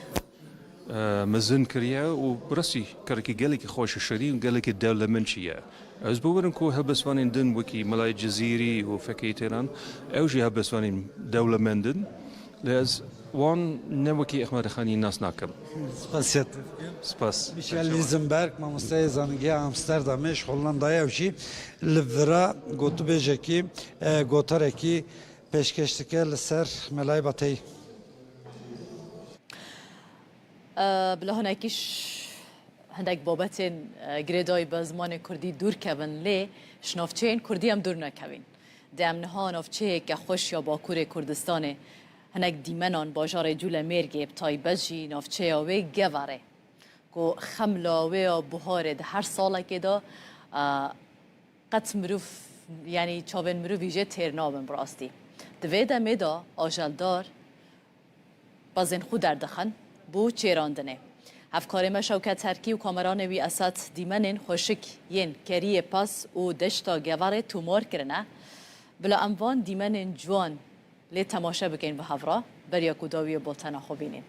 e, mezin kiriye û bi rastî karekî gelekî xweş û şirîn û gelekî dewlemend jî ye. Ez bawer im ku helbestvanên din wekî Melayê Cizîrî û Fekê Teyran, ew jî helbestvanên dewlemend in. Lê ez wan ne wekî Ehmed Xanî nas nakim. Spasiya te dikim. Spas. Michel Lisenberg, mamosteyê zanîngeha Amsterdamê ji Hollandayê, ew jî li vira gotûbêjekî, e, gotarekî pêşkêş dike li ser Melayê Bateyî. E, bila hinekî ş-, hindek babetên, e, girêdayî bi zimanê kurdî dûr kevin, lê ji navçeyên kurdî em dûr nekevîn. Dê em niha navçeyeke xweş ya Bakurê Kurdistanê, hinek dîmenan bajarê Cûlemêrgê, bi taybet jî navçeya wê Geverê, ku xemla wê ya buharê di her salekê de, e, qet mirov, yanî çavên mirovî jê têr nabin bi rastî. Di vê demê de ajeldar pezên xwe derdixin bo çêrandinê. Hevkarê me Şewket Terkî û kameranê wî Esat dîmenên xweşik yên Keriyê Pez û Deşta Geverê tomar kirine. Bila em van dîmenên ciwan lê temaşe bikin bi hev re, beriya ku dawiyê bultena xwe bînin.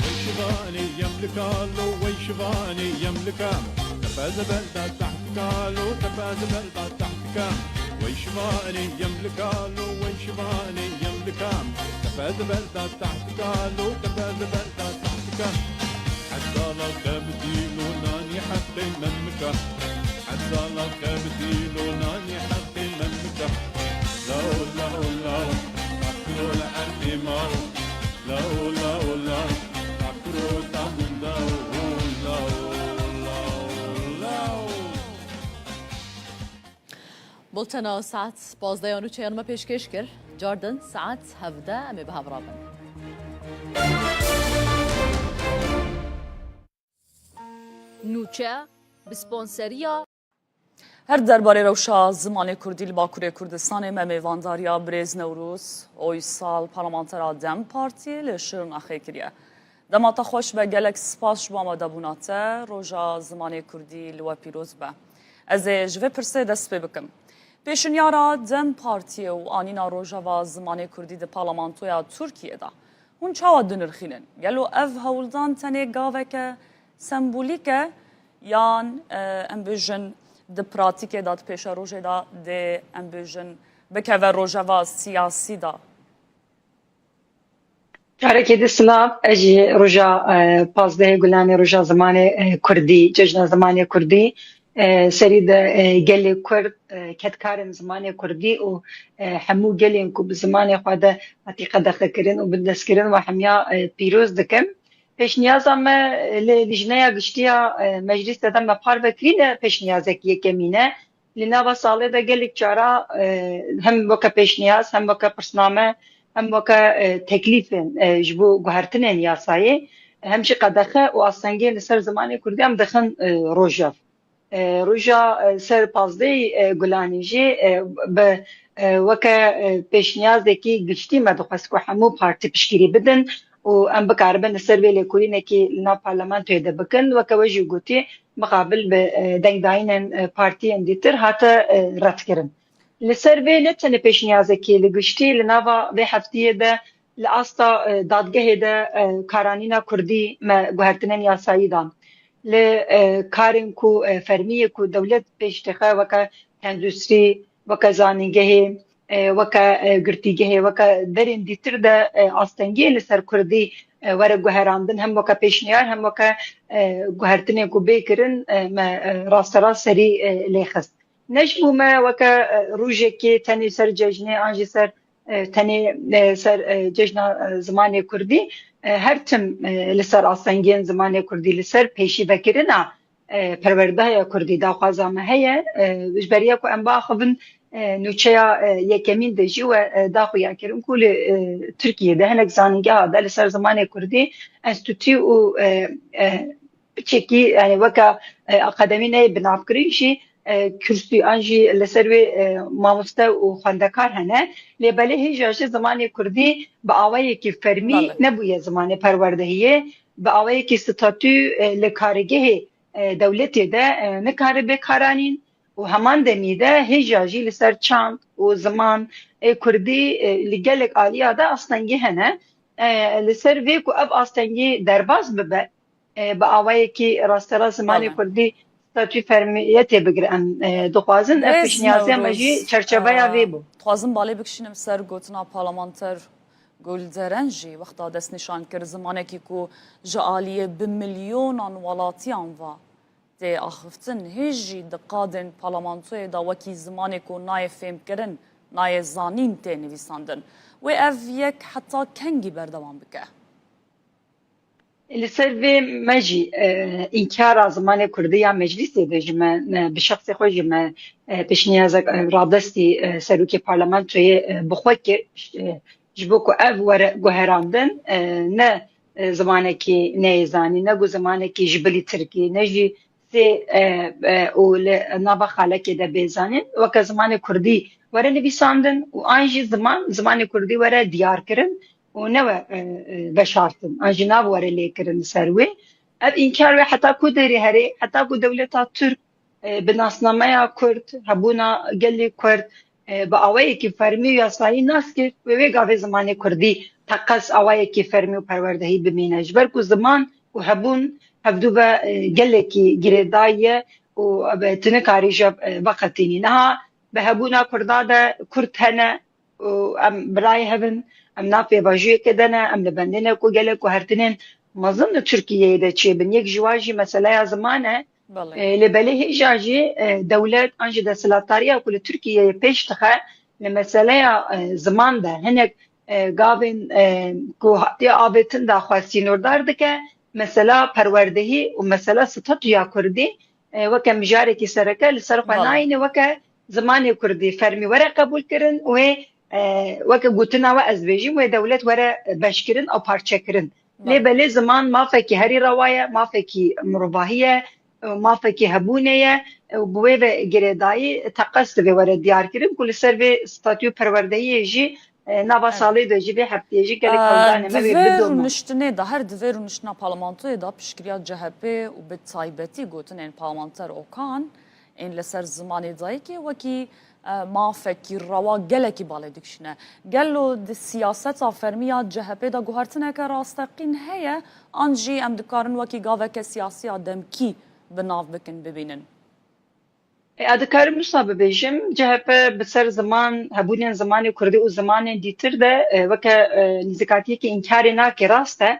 Wey şivanê yem li kalo, wey şivanê yem li kam. Tepe zebel da taht kalo, tepe zebel da taht kam. Wey şivanê yem li kalo, wey şivanê yem li kam. Fed berda tahtika, lo te fed berda tahtika. Hezala ke bidî lo nanî heqê memika. Hezala ke bidî lo nanî heqê memika. Law, law, law, akro le erdê maw. Law, law, law, akro tamunda, law, law, law. Bultena saet pazdeh ya nûçeyan me pêşkêş kir. Cardin saet hevdeh em ê bi hev rabin. Nûçe, bi sponseriya. Her derbarê rewşa zimanê kurdî li Bakurê Kurdistanê me mêvandariya birêz Newroz Oysal, parlamentera DEM Partiyê li Şirnaxê kiriye. Dema te xweş be, gelek spas ji bo amadebûna te. Roja zimanê kurdî li we pîroz be. Ez ê ji vê pirsê dest pê bikim. Pêşinyara DEM Partiyê û anîna rojeva zimanê kurdî di parlamentoya Tirkiyê de hûn çawa dinirxînin? Gelo ev hewldan tenê gaveke sembolîk e yan, e, em bêjin di pratîkê de, di pêşerojê de dê, em bêjin, bikeve rojeva siyasî de? Carekê din silav, ez jî roja, e, pazdehê Gulanê, roja zimanê, e, kurdî, cejna zimanê kurdî, e, serî de, e, gelê kurd, e, kedkarên zimanê kurdî û, e, hemû gelên ku bi zimanê xwe de hatî qedexekirin û bindestkirin we hemiya, e, pîroz dikim. Pêşniyaza me li Lijneya Giştî ya, e, Meclîsê de me parve kirî, ne pêşniyazek yekemîn e. Li nava salê de gelek cara, e, hem weke pêşniyaz, hem weke pirsname, hem weke, e, teklîfên, e, ji bo guhertinên yasayê, hem jî qedexe û astengên li ser zimanê kurdî em dixin, e, rojev. E, roja, e, ser pazdehê, e, Gulanê jî, e, bi, e, weke, e, pêşniyazekî giştî me dixwest ku hemû partî piştgirî bidin û em bikaribin li ser vê lêkolînekî li nav parlamentoyê de bikin. Weke we jî gotî, mixabil bi, e, dengdayînên, e, partiyên dîtir hate, e, redkirin. Li ser vê ne tenê pêşniyazekî, li giştî li nava vê heftiyê de li asta, e, dadgehê de, e, karanîna kurdî me guhertinên yasayî dan. Li, e, karên ku, e, fermî yê ku dewlet pêş dixe, weke tenduristî, weke zanîngehê, e, weke, e, girtîgehê, weke derên dîtir de, e, astengiyên li ser kurdî, e, were guherandin, hem weke pêşniyar, hem weke, e, guhertinên ku bê kirin, e, me, e, rasterast serî, e, lê xist. Ne ji bo me weke, e, rojekê tenê ser cejnê an jî ser, e, tenê, e, ser, e, cejna, e, zimanê kurdî, e, her tim, e, li ser astengiyên zimanê kurdî, li ser pêşîvekirina, e, perwerdeya kurdî daxwaza me heye. E, ji beriya ku em biaxivin, e, nûçeya, e, yekemîn de jî we, e, daxuya kirin ku li, e, Tirkiyê de hinek zanîngeha de li ser zimanê kurdî enstîtû û, e, e, piçekî, yani weke, e, akademî neyê binavkirin jî, e, kursî an jî li ser wê, e, mamoste û xwendekar hene. Lê belê hêja jî zimanê kurdî bi awayekî fermî Belê. nebûye zimanê perwerdehiyê, bi awayekî statû, e, li kargehê, e, dewletê de, e, nikare bê karanîn û heman demî de hêja jî li ser çand û ziman ê kurdî, e, li gelek aliya de astengî hene. E, li ser vê ku ev astengî derbas bibe, e, bi awayekî rasterast zimanê Belê. kurdî statû fermiyetê bigire. Em, e, dixwazin ev Birêz pêşniyazê me jî Newroz, çerçeveya e, vê bû. Dixwazim balê bikişînim ser gotina parlamenter Gulderen jî wexta destnîşan kir, zimanekî ku ji aliyê bi milyonan welatiyan ve tê axiftin, hê jî di qadên parlamentoyê de wekî zimanê ku nayê fêmkirin, nayê zanîn tê nivîsandin. Wê ev yek heta kengî berdewam bike? Li ser vê me jî, e, înkara zimanê kurdî ya meclîsê de ji me, me, bi şexsê xwe jî me, e, pêşniyazek, e, radestî, e, serokê parlamentoyê, e, bi xwe kir, e, ji bo ku ev were guherandin, e, ne, e, zimanekî neyê zanîn, ne ku zimanekî ji bilî tirkî, ne jî sê, e, e, û li nava xalekê de bê zanîn, weke zimanê kurdî were nivîsandin û an jî ziman, zimanê kurdî were diyar kirin û ne we, e, e, veşartin, an jî nav were lêkirin li ser wê. Ev înkar wê heta ku derê herê, heta ku dewleta Tirk, e, bi nasnameya Kurd, hebûna gelê Kurd, e, bi awayekî fermî û yasayî nas kir, wê wê gavê zimanê Kurdî teqez awayekî fermî û perwerdehî bimîne. Ji ber ku ziman û hebûn hevdû ve, e, gelekî girêdayî ye û, e, tu nikarî ji, e, veqetînî. Niha bi hebûna Kurda de Kurd hene û em birayê hev in, Em nav pêvajoyekê de ne, em li bendê ne ku gelek guhertinên mezin li Tirkiyeyê de çêbin. Yek ji wan jî meseleya ziman e. Belê. E, lê belê hêja jî, e, dewlet an jî desthilatdariya ku li Tirkiyeyê pêş dixe li meseleya, e, ziman de hinek, e, gavên, e, ku hatiye avêtin daxwe sînordar dike, mesela perwerdehî û mesela statûya kurdî, e, weke mijarekî sereke li ser xwe Belê. nayîne, weke zimanê kurdî fermî were qebûl kirin û wê, e, weke gotina we ez bêjim, wê dewlet were beşkirin û parçekirin. Lê Belê. belê ziman mafekî herî rewa ye, mafekî mirovahî ye, mafekî hebûnê ye û bi wê ve girêdayî teqez divê were diyarkirin ku li ser vê statû perwerdehiyê jî, e, nava Evet. salê de jî vê hefteyê jî gelek Ee, hewldanê me di vê vê bidomîne. rûniştinê de, her di vê rûniştina parlamentoyê de piştgiriya C H P û bi taybetî gotinên parlamenter Okan ên li ser zimanê dayikê wekî, e, mafekî rewa gelekî balê dikişîne. Gelo di siyaseta fermî ya C H P de guhertineke rasteqîn heye, an jî em dikarin wekî gaveke siyasî ya demkî bi nav bikin, bibînin? E, ez dikarim wisa bibêjim, C H P bi ser ziman, hebûnên zimanê kurdî û zimanên dîtir de, e, weke, e, nîzikatiyekî înkarê nake, rast e.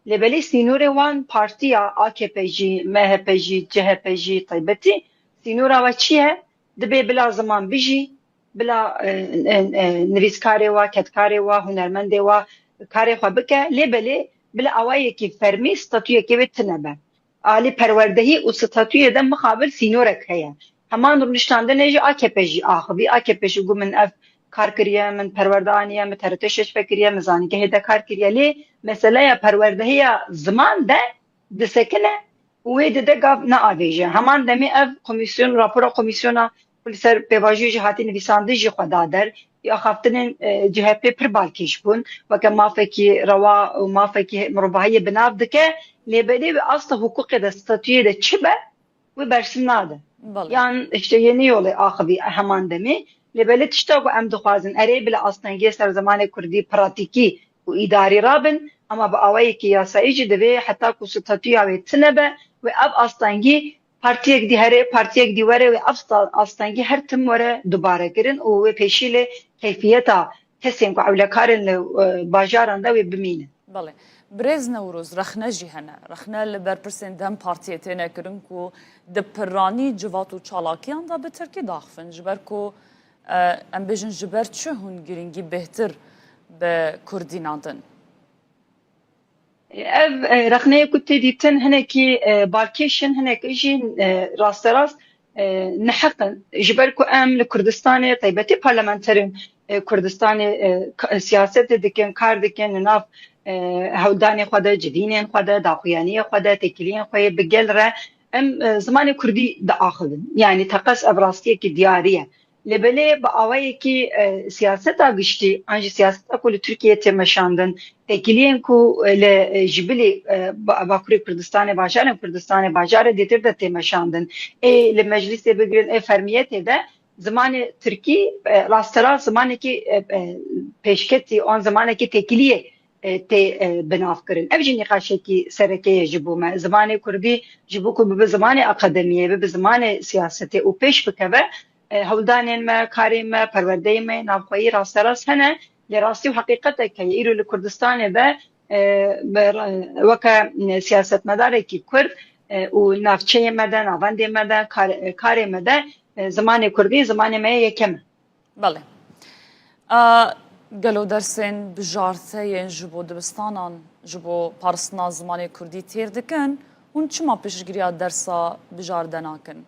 Lê belê sînorê wan partiya A K P jî, M H P jî, C H P jî taybetî sînora we çi ye? Dibê bila ziman bijî, bila, e, e, e, nivîskarê wa, kedkarê wa, hunermendê wa karê xwe bike, lê belê bila awayekî fermî statûyekê wê tune be. Alî perwerdehî û statûyê de mixabil sînorek heye. Heman rûniştandinê jî A K P jî axivî. A K P jî got, min ev kar kiriye, min perwerde aniye, min T R T şeş vekiriye, min zanîngehê de kar kiriye. Lê meseleya perwerdehiya ziman de disekine û wê dide gav neavêje. Heman demê ev komîsyon, rapora komîsyona ku li ser pêvajoyê jî hatî nivîsandin jî xwe da der. Axaftinên, e, C H P pir balkêş bûn. Weke mafekî rewa û mafekî mirovahiyê bi nav dike. Lê belê wê asta hiqûqê de, statûyê de çi be, wê bersiv nade. Belê. Yan işte yeni yolê axivî heman demê. Lê belê tişta ku em dixwazin, erê bila astengiyê ser zimanê kurdî pratîkî û îdarî rabin, ama bi awayekî yasayî jî divê heta ku statûya wê tune be, wê ev astengî partiyek dî here, partiyek dî were, wê ev sta-, astengî her tim were dubare kirin û wê pêşî lê keyfiyeta kesên ku ewlekarên li, e, bajaran de wê bimînin. Belê. Birêz Newroz, rexne jî hene. Rexne li berpirsên DEM Partiyê têne kirin ku di piranî civat û çalakiyan de bi tirkî daxivin. Ji ber ku, e, em bêjin ji ber çi hûn girîngî bêhtir bi kurdî nadin? Ev, e, rexneyê ku tê dîtin hinekî, e, balkêş in, hinek jî, e, rasterast, e, neheq in. Ji ber ku em li Kurdistanê, taybetî parlamenterên, e, Kurdistanê, e, ka-, siyasetê dikin, kar dikin, li nav, e, hewldanê xwe de, civînên xwe de, daxuyaniyê xwe de, têkiliyên xwe yê bi gel re em, e, zimanê kurdî diaxivin. Yanî teqez ev rastiyekî diyarî ye. Lê belê bi awayekî, e, siyaseta giştî, an jî siyaseta ku li Tirkiyeyê tê meşandin, têkiliyên ku, e, li, e, ji bilî, e, ba-, Bakurê Kurdistanê, bajarên Kurdistanê, bajarê dîtir de tê meşandin. Ê li meclîsê bigirin, ê fermiyetê de zimanê tirkî, e, rasterast zimanekî, e, e, pêşketî, an zimanekî têkiliyê, e, tê, e, binavkirin. Ev jî nîqaşekî sereke ye ji bo me. Zimanê kurdî ji bo ku bibe zimanê akademiyê, bibe zimanê siyasetê û pêş bikeve, e, hewldanên me, karên me, perwerdeyên me navxweyî rasterast hene. Lê rastî û heqîqetek heye. Îro li Kurdistanê de, e, bi, weke siyasetmedarekî kurd, e, û navçeyê me de, navendê me de, kar-, karê me de, e, zimanê kurdî zimanê me yê yekem e. Belê. A, gelo dersên bijarteyên ji bo dibistanan, ji bo parastina zimanê kurdî têr dikin? Hûn çima piştgiriya dersa bijarte nakin?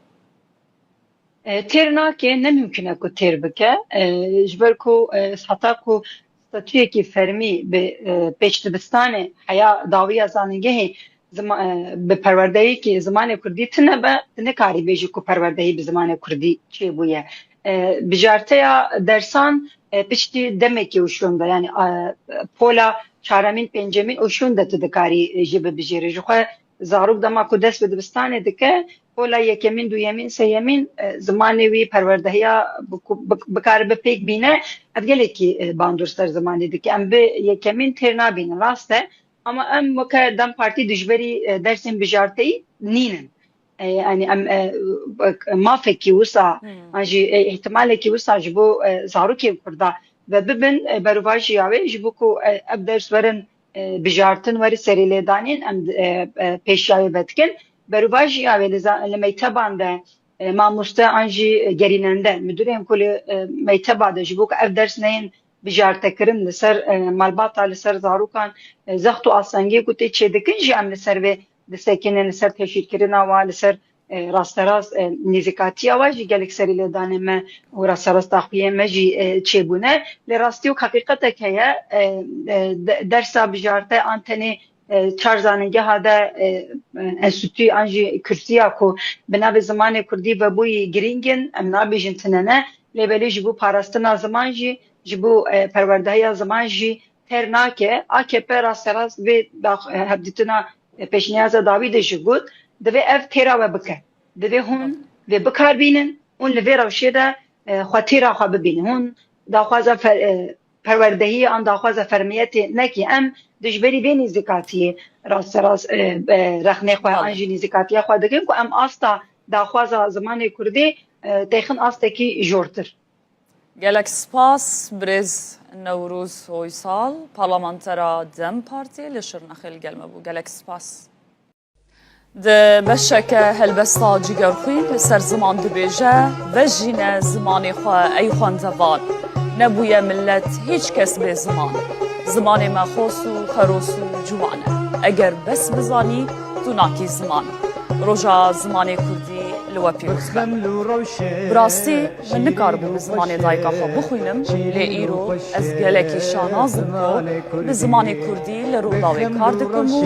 E, têr nake, ne mimkun e ku têr bike. E, ji ber ku, e, heta ku statuyekî fermî bi, e, pêşdibistanê heya dawiya zanîngehê zima-, e, bi perwerdeyekî zimanê kurdî tune be, tu nikarî bêjî ku perwerdehî bi zimanê kurdî çêbûye. E, bijarteya dersan, e, piştî demekê û şûnde, yanî, e, pola çaremîn, pêncemîn û şûnde tu dikarî, e, jê bibijêrî. Ji xwe zarok dema ku dest bi dibistanê dike, pola yekemîn, duyemîn, sêyemîn, e, zimanê wî, perwerdehiya bi-, bi-, bikaribe pêk bîne, ev gelekî, e, bandor ser zimanê dike. Em bi yekemîn têr nabînin, rast e. Ama em weke DEM Partî dijberî, e, dersên bijarteyî nînin. E, yanî em, e, mafekî wisa, Hmm. an jî, e, îhtimalekî wisa ji bo, e, zarokên Kurda ve bibin, e, berovajîya wê, ji bo ku, e, ev ders werin, e, bijartin, weri serî lêdanîn, em, e, e, pêşiya wê vedikin. Berovajîya wê li za-, li meyteban de, e, mamoste an jî gerînende, müdürên ku li, e, meyteba de ji bo ku ev ders neyên bijartekirin li ser, e, malbata, li ser zarokan, e, zext û astengiyê ku tê çêdikin jî em li ser vê disekinin, li ser teşhîrkirina wa, li ser, e, rasterast, e, nêzîkatiya wa jî gelek serî lêdanê me û rasterast daxuyên me jî, e, çêbûne. Lê rastî û heqîqetek heye, e, e, de-, dersa bijarte an tenê, e, çar zanîngeha de, e, e, enstîtûyê an jî kursiya ku bi navê zimanê kurdî vebûyî girîng in, em nabêjin tune ne, lê belê ji bo parastina ziman jî, ji bo, e, perwerdehiya ziman jî têr nake. A K P rasterast vê dax-, e, hevdîtina, e, pêşniyaza dawî de jî got, divê ev têra we bike. Divê hûn vê bikar bînin, hûn li vê rewşê de, e, xwe têra xwe bibînin. Hûn daxwaza fer-, e, perwerdehiyê an daxwaza fermiyetê nekî. Em dijberî vê nêzîkatiyê rasterast, e, e, rexnê xwe an jî nêzîkatiya xwe dikin ku em asta daxwaza zimanê kurdî, e, têxin astekî jortir. Gelek spas, birêz Newroz Oysal, parlamentera DEM Partiyê li Şirnexê li gel me bû. Gelek spas. Di beşeke helbesta Cigerxwîn li ser ziman dibêje, vejîne zimanê xwe ey xwendevan. Nebûye millet hîç kes bê ziman. Zimanê me xos û xeros û ciwan e. Eger bes bizanî, tu nakî ziman. Roja zimanê kurdî li we pîroz be. Bi rastî, min nikaribû bi zimanê dayika xwe bixwînim, lê îro ez gelekî şanaz im ku bi zimanê kurdî li Rûdawê kar dikim û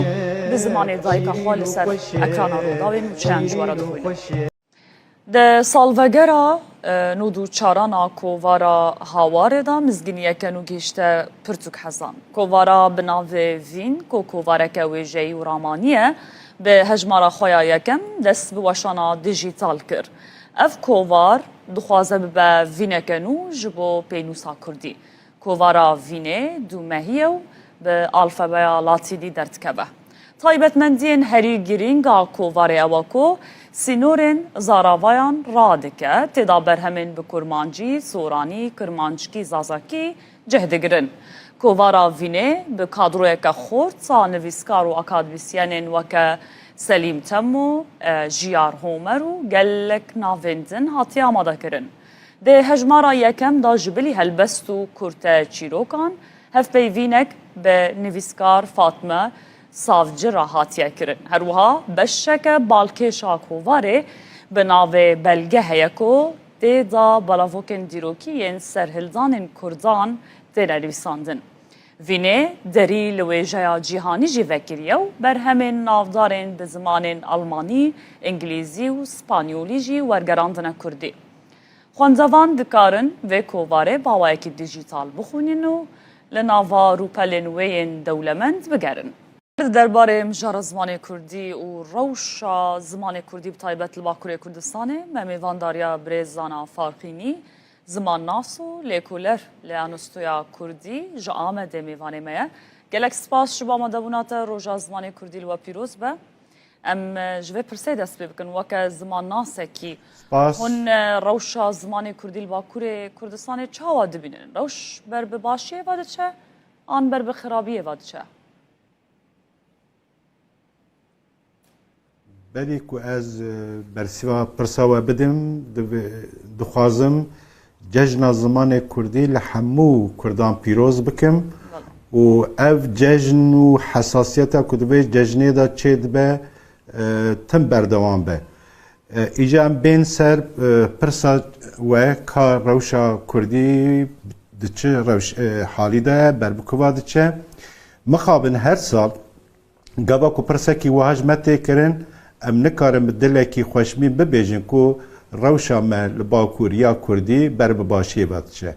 bi zimanê dayika xwe li ser ekrana Rûdawê nûçeyan ji we re dixwînim. Di salvegera, e, nod û çaran a kovara Hawarê de mizgîniyeke nû gihişte pirtûk hezan. Kovara bi navê Vîn, ku kovareke wêjeyî û ramanî ye, bi hejmara xwe ya yekem dest bi weşana dijîtal kir. Ev kovar dixwaze bibe vîneke nû ji bo pênûsa kurdî. Kovara Vînê dûmehî ye û bi alfabeya latînî derdikeve. Taybetmendiyên herî girîng a kovarê ew e ku sînorên zaravayan radike, tê de berhemên bi kurmancî, soranî, kirmanckî, zazakî cih digirin. Kovara Vînê bi kadroyeke xurt a nivîskar û akademîsyenên weke Selîm Temo, e, Jiyar Homer û gelek navên din hatiye amadekirin. Di hejmara yekem de ji bilî helbest û kurte çîrokan, hevpeyvînek bi nivîskar Fatme Savcı re hatiye kirin. Her wiha beşeke balkêş a kovarê bi navê Belge heye ku tê de belavokên dîrokî yên serhildanên kurdan têne nivîsandin. Vînê derî li wêjeya cîhanî jî vekiriye û berhemên navdarên bi zimanên almanî, îngilîzî û spanyolî jî wergerandine kurdî. Xwendevan dikarin vê kovarê bi awayekî dijîtal bixwînin û li nava rûpelên wê yên dewlemend bigerin. Li derbarê mijara zimanê kurdî û rewşa zimanê kurdî bi taybet li Bakurê Kurdistanê me mêvandariya birêz Zana Farqînî, zimannas û lêkoler li Enstitûya Kurdî ji Amedê mêvanê me ye. Gelek spas ji bo amadebûna te, roja zimanê kurdî li we pîroz be. Em, e, ji vê pirsê dest pê bikin. Weke zimannasekî, Spas. hûn, e, rewşa zimanê kurdî li Bakurê Kurdistanê çawa dibînin? Rewş ber bi başiyê ve diçe an ber bi xirabiyê ve diçe? Berî ku ez, e, bersiva pirsa we bidim, dibi-, dixwazim Cejna Zimanê Kurdî li hemû Kurdan pîroz bikim û ev cejn û hesasiyeta ku di vê cejnê de çêdibe, e, tim berdewam be. E, îca em bên ser, e, pirsa we, ka rewşa Kurdî di çi rewş-, e, halî de ber bi kuva diçe? Mixabin her sal Gava ku pirsekî wiha ji me tê kirin, em nikarin bi dilekî xweşmîn bibêjin ku rewşa me li Bakur ya Kurdî ber bi başiyê ve diçe.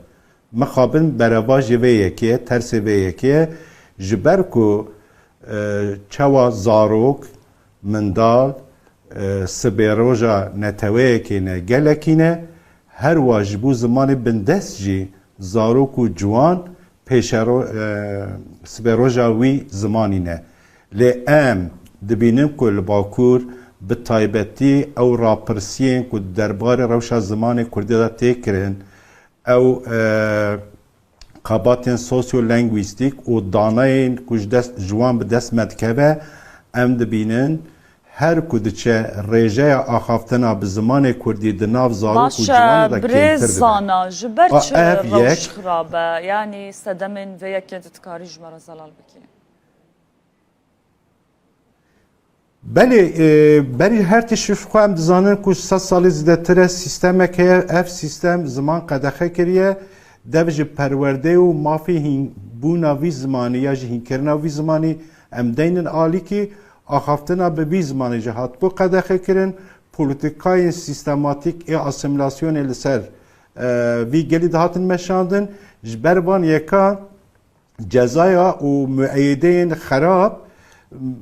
Mixabin berevajê vê yekê ye, tersê vê yekê ye, ji ber ku, e, çawa zarok, mindal, e, sibê roja neteweyekê ne, gelekî ne, her wa ji bo zimanê bindest jî zarok û ciwan pêşero-, e, sibê roja wî zimanî ne. Lê em dibînin ku li Bakur bi taybetî ew rapirsiyên ku di derbarê rewşa zimanê Kurdî de tê kirin, ew, e, xebatên sosyolenguîstîk û daneyên ku ji dest, ji wan bi dest me dikeve, em dibînin her ku diçe rêjeya axaftina bi zimanê kurdî di nav zarok û Baş e, ciwanan de birêz kêmtir dibe. Zana, ji ber A, çi ev rewş yek. Xirab e? Yanî sedemên vê yekê tu dikarî ji me re zelal bikî? Belê, e, berî her tişt ji xwe em dizanin ku ji sed salî zêdetir e sîstemek heye, ev sîstem ziman qedexe kiriye, dev ji perwerdeyê û mafê hîn bûna vî zimanî ya ji hînkirina vî zimanî em deynin alîkî, axaftina bi vî zimanî jî hatibû qedexe kirin, polîtîkayên sîstematîk ê asîmîlasyonê li ser, e, vî gelî dihatin meşandin, ji ber van yeka cezaya û mueyedeyên xerab,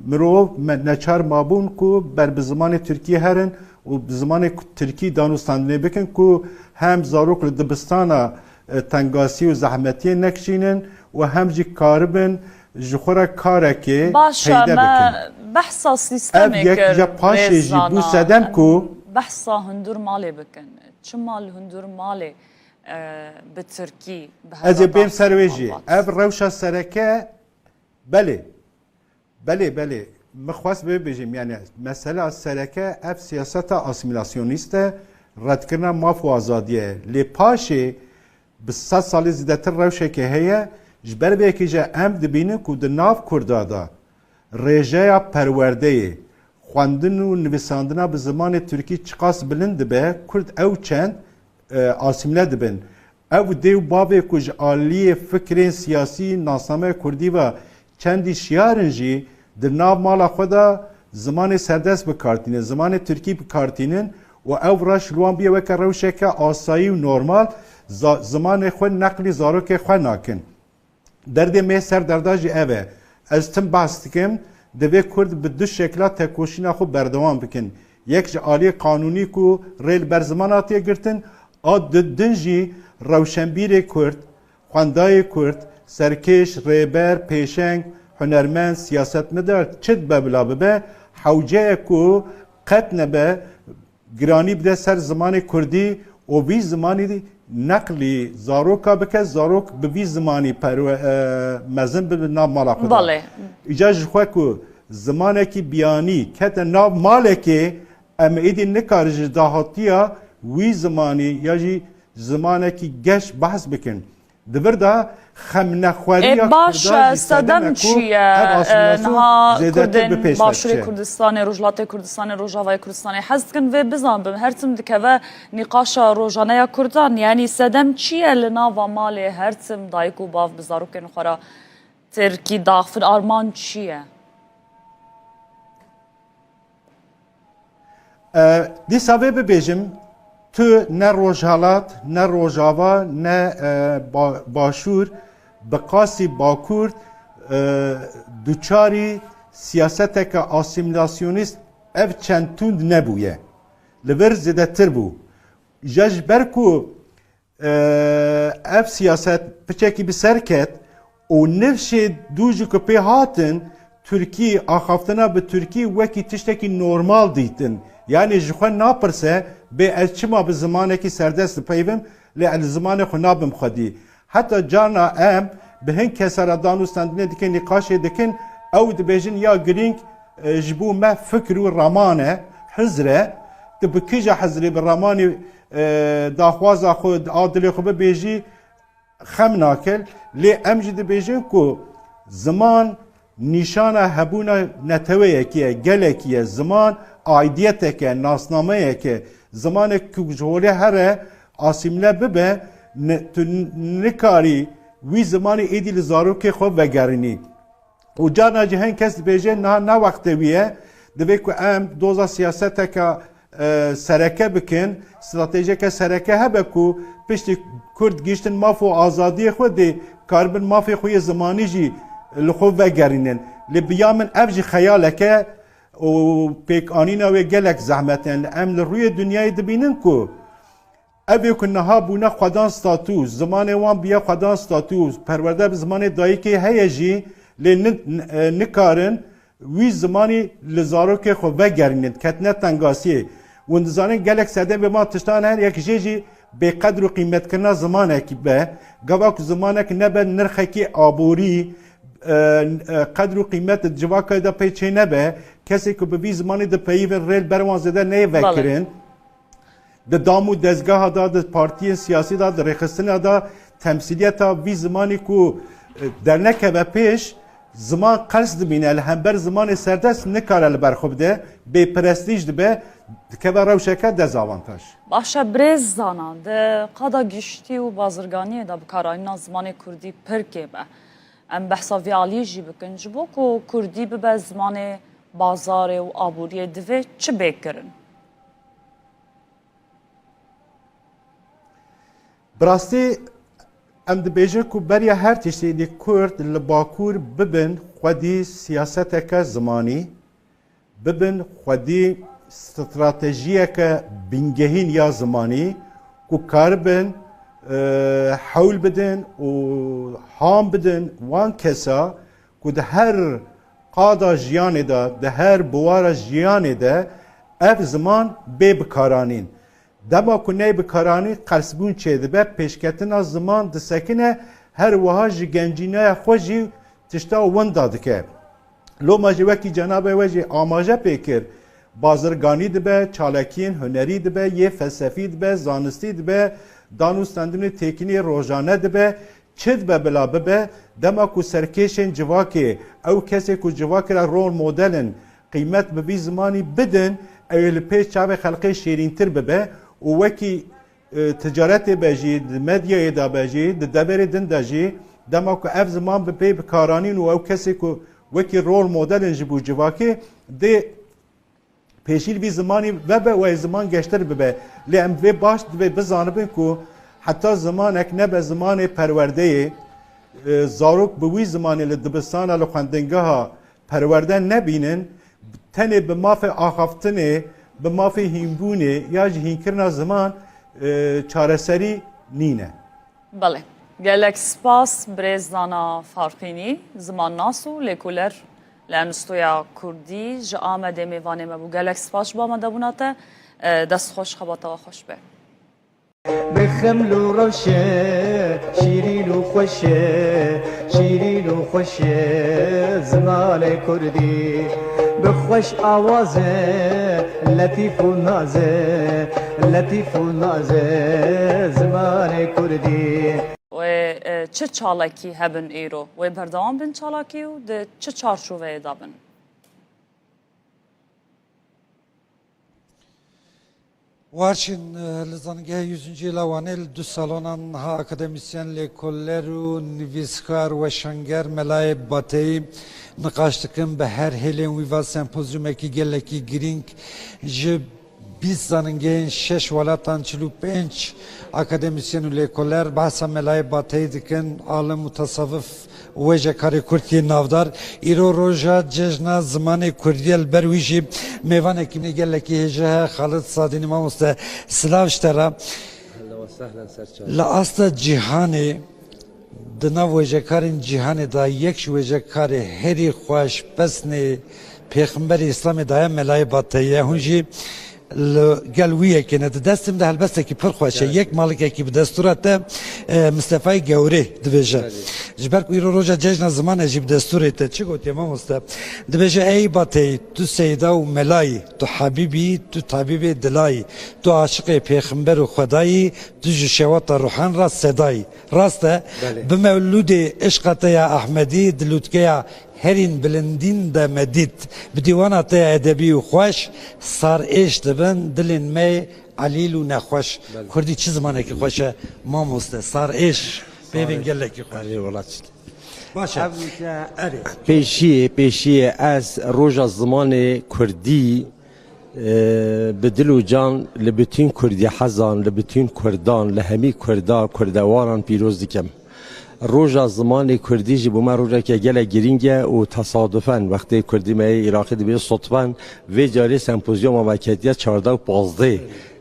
mirov me-, neçar mabûn ku ber bi zimanê tirkî herin û bi zimanê ku-, tirkî danûstandinê bikin ku hem zarok li dibistana, e, tengasî û zehmetiyê nekişînin û hem jî karibin ji xwe re karekê Baş e, peyde me bikin. Behsa sîstemê kir. Ev yek ya paşê jî bû sedem ku behsa hundur malê bikin. Çima li hundur malê e, bi tirkî, bi Ez ê bêm ser wê jî. Ev rewşa sereke, belê. Belê, belê. Min xwest vê bêjim, yani mesela sereke ev siyaseta asîmîlasyonîst e, redkirina maf û azadiyê ye. Lê paşê bi sed salî zêdetir rewşekê heye, ji ber vê yekê jî em dibînin ku di nav Kurda de rêjeya perwerdeyê, xwendin û nivîsandina bi zimanê tirkî çiqas bilind dibe, Kurd ew çend, e, asîmle dibin. Ew dê û bavê ku ji aliyê fikrên siyasî nasnameya kurdî ve çendî şiyar in jî, di nav mala xwe de zimanê serdest bi kar tînin, zimanê tirkî bi kar tînin û ev reş li wan bûye weke rewşeke asayî û normal, za-, zimanê xwe neqlî zarokê xwe nakin. Derdê me ser derda jî ev e. Ez tim behs dikim, divê Kurd bi du şekla tekoşîna xwe berdewam bikin. Yek ji aliyê qanûnî ku rê li ber ziman hatiye girtin, a di din jî rewşenbîrê Kurd, xwendayê Kurd, serkêş, rêber, pêşeng, hunermend, siyasetmedar çi dibe bila bibe, hewce ye ku qet nebe giranî bide ser zimanê kurdî û vî zimanî neqlî zaroka bike, zarok bi vî zimanî perwe-, e, mezin bibe nav mala xwe de. Belê. Îca ji xwe ku zimanekî biyanî kete nav malekê, em êdî nikarin ji dahatiya wî zimanî ya jî zimanekî geş behs bikin. Di vir de xemnexweriya Ê, baş Kurdan e, jî sedem sedem e ku çi ye? Ev E, asîmîlasyon niha zêdetir bi Kurdên pêş ve Başûrê diçe. Kurdistanê, Rojhilatê Kurdistanê, Rojavayê Kurdistanê, hez dikin vê bizanbim, her tim dikeve nîqaşa rojane ya Kurdan. Yanî sedem çi ye li nava malê her tim dayik û bav bi zarokên xwe re tirkî daxivin? Armanc çi ye? E, dîsa vê bibêjim, tu ne Rojhelat, ne Rojava, ne, e, Ba-, Başûr, bi qasî Bakur, e, duçarî siyaseteke asîmîlasyonîst ev çend tund nebûye. Li vir zêdetir bû. Ja ji ber ku e, ev siyaset piçekî bi ser ket û nifşê dû ji ku pê hatin, Tirkî, axaftina bi Tirkî wekî tiştekî normal dîtin. Yanî ji xwe napirse, bê ez çima bi zimanekî serdest dipeyvim, lê ez li zimanê xwe nabim xwedî. Heta carna em bi hin kesa re danûstandinê dikin, nîqaşê dikin, ew dibêjin ya girîng, e, ji bo me fikr û raman e, hizr e. Tu bi kîja hizrê, bi ramanê, e, daxwaza xwe, a dilê xwe bibêjî, xem nake. Lê em jî dibêjin ku ziman nîşana hebûna neteweyekî ye, gelekî ye. Ziman aîdiyetek e, nasnameyek e. Zimanek ku ji holê here asîmle bibe, ne, tu n-, nikarî wî zimanî êdî li zarokê xwe vegerînî. Û carna jî hin kes dibêje, niha ne wextê wî ye, divê ku em doza siyaseteke, e, sereke bikin, stratejiyeke sereke hebe ku piştî Kurd gihîştin maf û azadiyê xwe dê karibin mafê xwe yê zimanî jî li xwe vegerînin. Lê bi ya min ev jî xeyaleke û pêkanîna wê gelek zehmet e. Em li rûyê dinyayê dibînin ku Ev ê ku niha bûne xwedan statû, zimanê wan bûye xwedan statû, perwerde bi zimanê dayikê heye jî, lê ni-, e, nikarin wî zimanî li zarokê xwe vegerînin, ketine tengasiyê. Hûn dizanin gelek sedemê ma tiştan hene, yek jê jî Bêqedr û qîmetkirina zimanekî be, gava ku zimanek nebe nirxekî aborî, e, e, qedr û qîmet di civakê de pê çê nebe, kesê ku bi vî zimanî dipeyivin rê li ber wan zêde neyê Belê. vekirin. Di dam û dezgeha de, di partiyên siyasî de, di rêxistina de temsîliyeta vî zimanî ku, e, dernekeve pêş, ziman qels dimîne, li hember zimanê serdest nikare li ber xwe bide, bêprestîj dibe, dikeve rewşeke dezavantaj. Baş e, birêz Zana, di qada giştî û bazirganiyê de bikaranîna zimanê kurdî pir kêm e. Em behsa vî alî jî bikin, ji bo ku kurdî bibe zimanê bazarê û aboriyê, divê çi bê kirin? Bi rastî em dibêjin ku beriya her tiştî Kurd li Bakur bibin xwedî siyaseteke zimanî, bibin xwedî stratejiyeke bingehîn ya zimanî ku karibin, e, hewl bidin û han bidin wan kesa ku di her qada jiyanê de, di her biwara jiyanê de ev ziman bê bikaranîn. Dema ku neyê bikaranîn, qelsbûn çêdibe, pêşketina ziman disekine, her wiha ji gencîneya xwe jî tişta winda dike. Loma jî wekî cenabê we jî amaje pê kir, bazirganî dibe, çalakiyên hunerî dibe, yê felsefî dibe, zanistî dibe, dan û stendinê têkilî rojane dibe, çi dibe bila bibe, dema ku serkêşên civakê, ew kesê ku civakê re rol model in, qîmet bi vî zimanî bidin, ew ê li pêş çavê xelkê şêrîntir bibe û wekî, e, ticaretê be jî, di medyayê de be jî, di deverê din de jî, dema ku ev ziman bi pê bikaranîn û ew kesê ku wekî rol model in ji bo civakê, dê pêşî li vî zimanî vebe û ê ziman geştir bibe. Lê em vê baş divê bizanibin ku heta zimanek nebe zimanê perwerdeyê, e, zarok bi wî zimanê li dibistana, li xwendingeha perwerde nebînin, tenê bi mafê axaftinê, bi mafê hînbûnê ya jî hînkirina ziman, e, çareserî nîne. Belê. Gelek spas birêz Zana Farqînî, zimannas û lêkoler li Enstitûya Kurdî ji Amedê mêvanê me bû. Gelek spas ji bo amadebûna te. E, dest xweş, xebata we xweş be. Bi xeml û rewşe, şîrîn û xweş e, şîrîn û xweş e zimanê kurdî. Bi xweş awaze, letîf û naze, letîf û naze zimanê kurdî. Wê, e, çi çalakî hebin îro? Wê berdewam bin çalakî û di çi çarçoveyê de bin? Warçîn, e, li Zanîngeha Yüzüncü Yêla Wanê li du salonan niha akademîsyen, lêkoler û nivîskar, weşanger Melayê Bateyî niqaş dikin. Bi her hêlên wî va sempozyumekî gelekî girîng ji bîst zanîngehên şeş welatan çil û pênc akademîsyen û lêkoler behsa Melayê Bateyî dikin, alim û tasavif û wêjekarê kurd yê navdar. Îro roja cejna zimanê kurdî ye, li ber wî jî mêvanekî min ê gelekî hêja heye, Xalid Sadînî. Mamoste, silav ji te re. Ehlen we sehlen, ser çav. Li asta cîhanê, di nav wêjekarên cîhanê de yek ji wêjekarê herî xweş, pesnê pêxemberê Îslamê daye Melayê Bateyî ye. Hûn jî li gel wî yekê ne. Di destê min de helbestekî pir xweş e. Evet. Yek malikekî bi destûra te, e, Mistefayê Gewrê dibêje. Belê. Ji ber ku îro roja cejna ziman e jî bi destûrê te. Çi gotiye mamoste? Dibêje, ey Bateyî, tu seyda û melayî, tu hebîbî, tu tabîbê dilayî, tu aşiqê pêxember û xwedayî, tu ji şewata ruhan re sedayî. Rast e? Belê. Bi mewlûdê îşqa te ya Ehmedî, di lûtkeya herîn bilindîn de me dît. Bi dîwana te ya edebî û xweş, sar êş dibin dilên me elîl û nexweş. Belê. Kurdî çi zimanekî xweş e, mamoste. Sar êş, peyvên gelekî xweş. Erê, wela çi. Baş e. Ev wî te erê. Pêşiyê, pêşiyê ez roja zimanê kurdî, e, bi dil û can li bütün kurdî hezan, li bütün kurdan, li hemî kurda, kurdewaran pîroz dikim. Roja zimanê kurdî jî bo me rojeke gelek girîng e û tesadufen wextê kurdî me yê Iraqî dibê sodfen, vê carê sempozyuma me ketiye çardeh û pazdeh,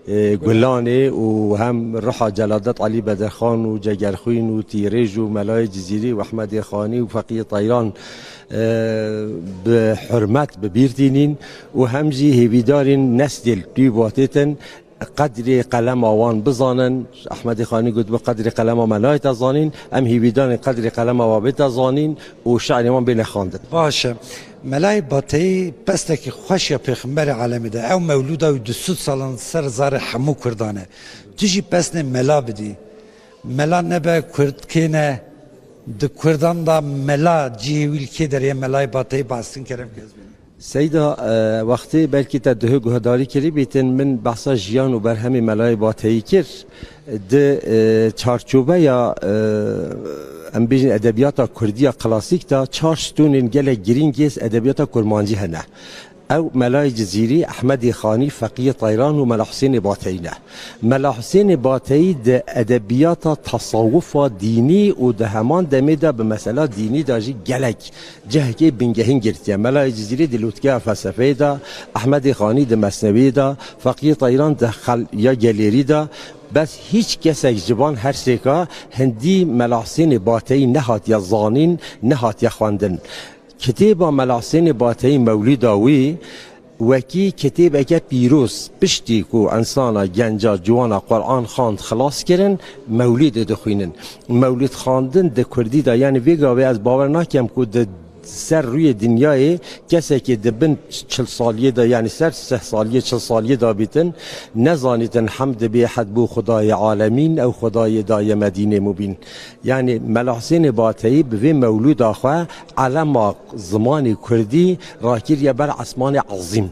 e, Gulanê û hem ruha Celadet Elî Bedirxan û Cegerxwîn û Tîrêj û Melayê Cizîrî û Ehmedê Xanî û Feqiyê Teyran, e, bi hurmet bi bîr tînîn û hem jî hêvîdarîn neslê li wî batêtin. qedrê qelema wan bizanin. Ehmedê Xanî gotibû, qedrê qelema me nayête zanîn, em hîvîdanên qedrê qelema we bête zanîn û şi'rê wan bêne xwendin. Baş e. Melayê Bateyî pestekî xweş ya Pêxemberê Alemê de. Ew mewlûda wî du sed salan ser zarê hemû Kurdan e. Tu jî pesnê mela bidî. Mela nebe Kurd kê ne? Di Kurdan da mela cihê wî li kê derê ye? Melayê Bateyî behsin kerem ke ez bînim. Seyda, e, wextê belkî te duhê guhdarî kirî bîtin, min behsa jiyan û berhemê Melayê Bateyî kir. Di, e, çarçoveya, e, em bêjin edebiyata kurdî ya klasîk de çar stûnên gelek girîng ê edebiyata kurmancî hene. Ew Melayê Cizîrî, Ehmedê Xanî, Feqiyê Teyran û Mela Husênê Bateyî ne. Mela Husênê Bateyî di edebiyata tasawufa dînî û di heman demê de bi mesela dînî de jî gelek cihekê bingehîn girtiye. Melayê Cizîrî di lûtkeya felsefeyê de, Ehmedê Xanî di mesnewiyê de, Feqiyê Teyran di xel ya gelêrî de, bes hîç kesek ji van her sêka hindî Mela Husênê Bateyî nehatiye zanîn, nehatiye xwendin. Kitêba Mela Husênê Bateyî, mewlîda wî, wekî kitêbeke pîroz, piştî ku insana genca ciwana Quran xwend xilas kirin, mewlîdê dixwînin. Mewlîd xwendin di kurdî de, yanî vê gavê ez bawer nakem ku di ser rûyê dinyayê kesekê di bin çil saliyê de, yanî ser sih saliyê, çil saliyê de bîtin, nezanîtin hemd bê hed bo Xwedayê alemîn, ew Xwedayê daye me dînê mubîn. Yanî Mela Husênê Bateyî bi vê mewlûda xwe elema zimanê kurdî rakiriye ber esmanê ezîm.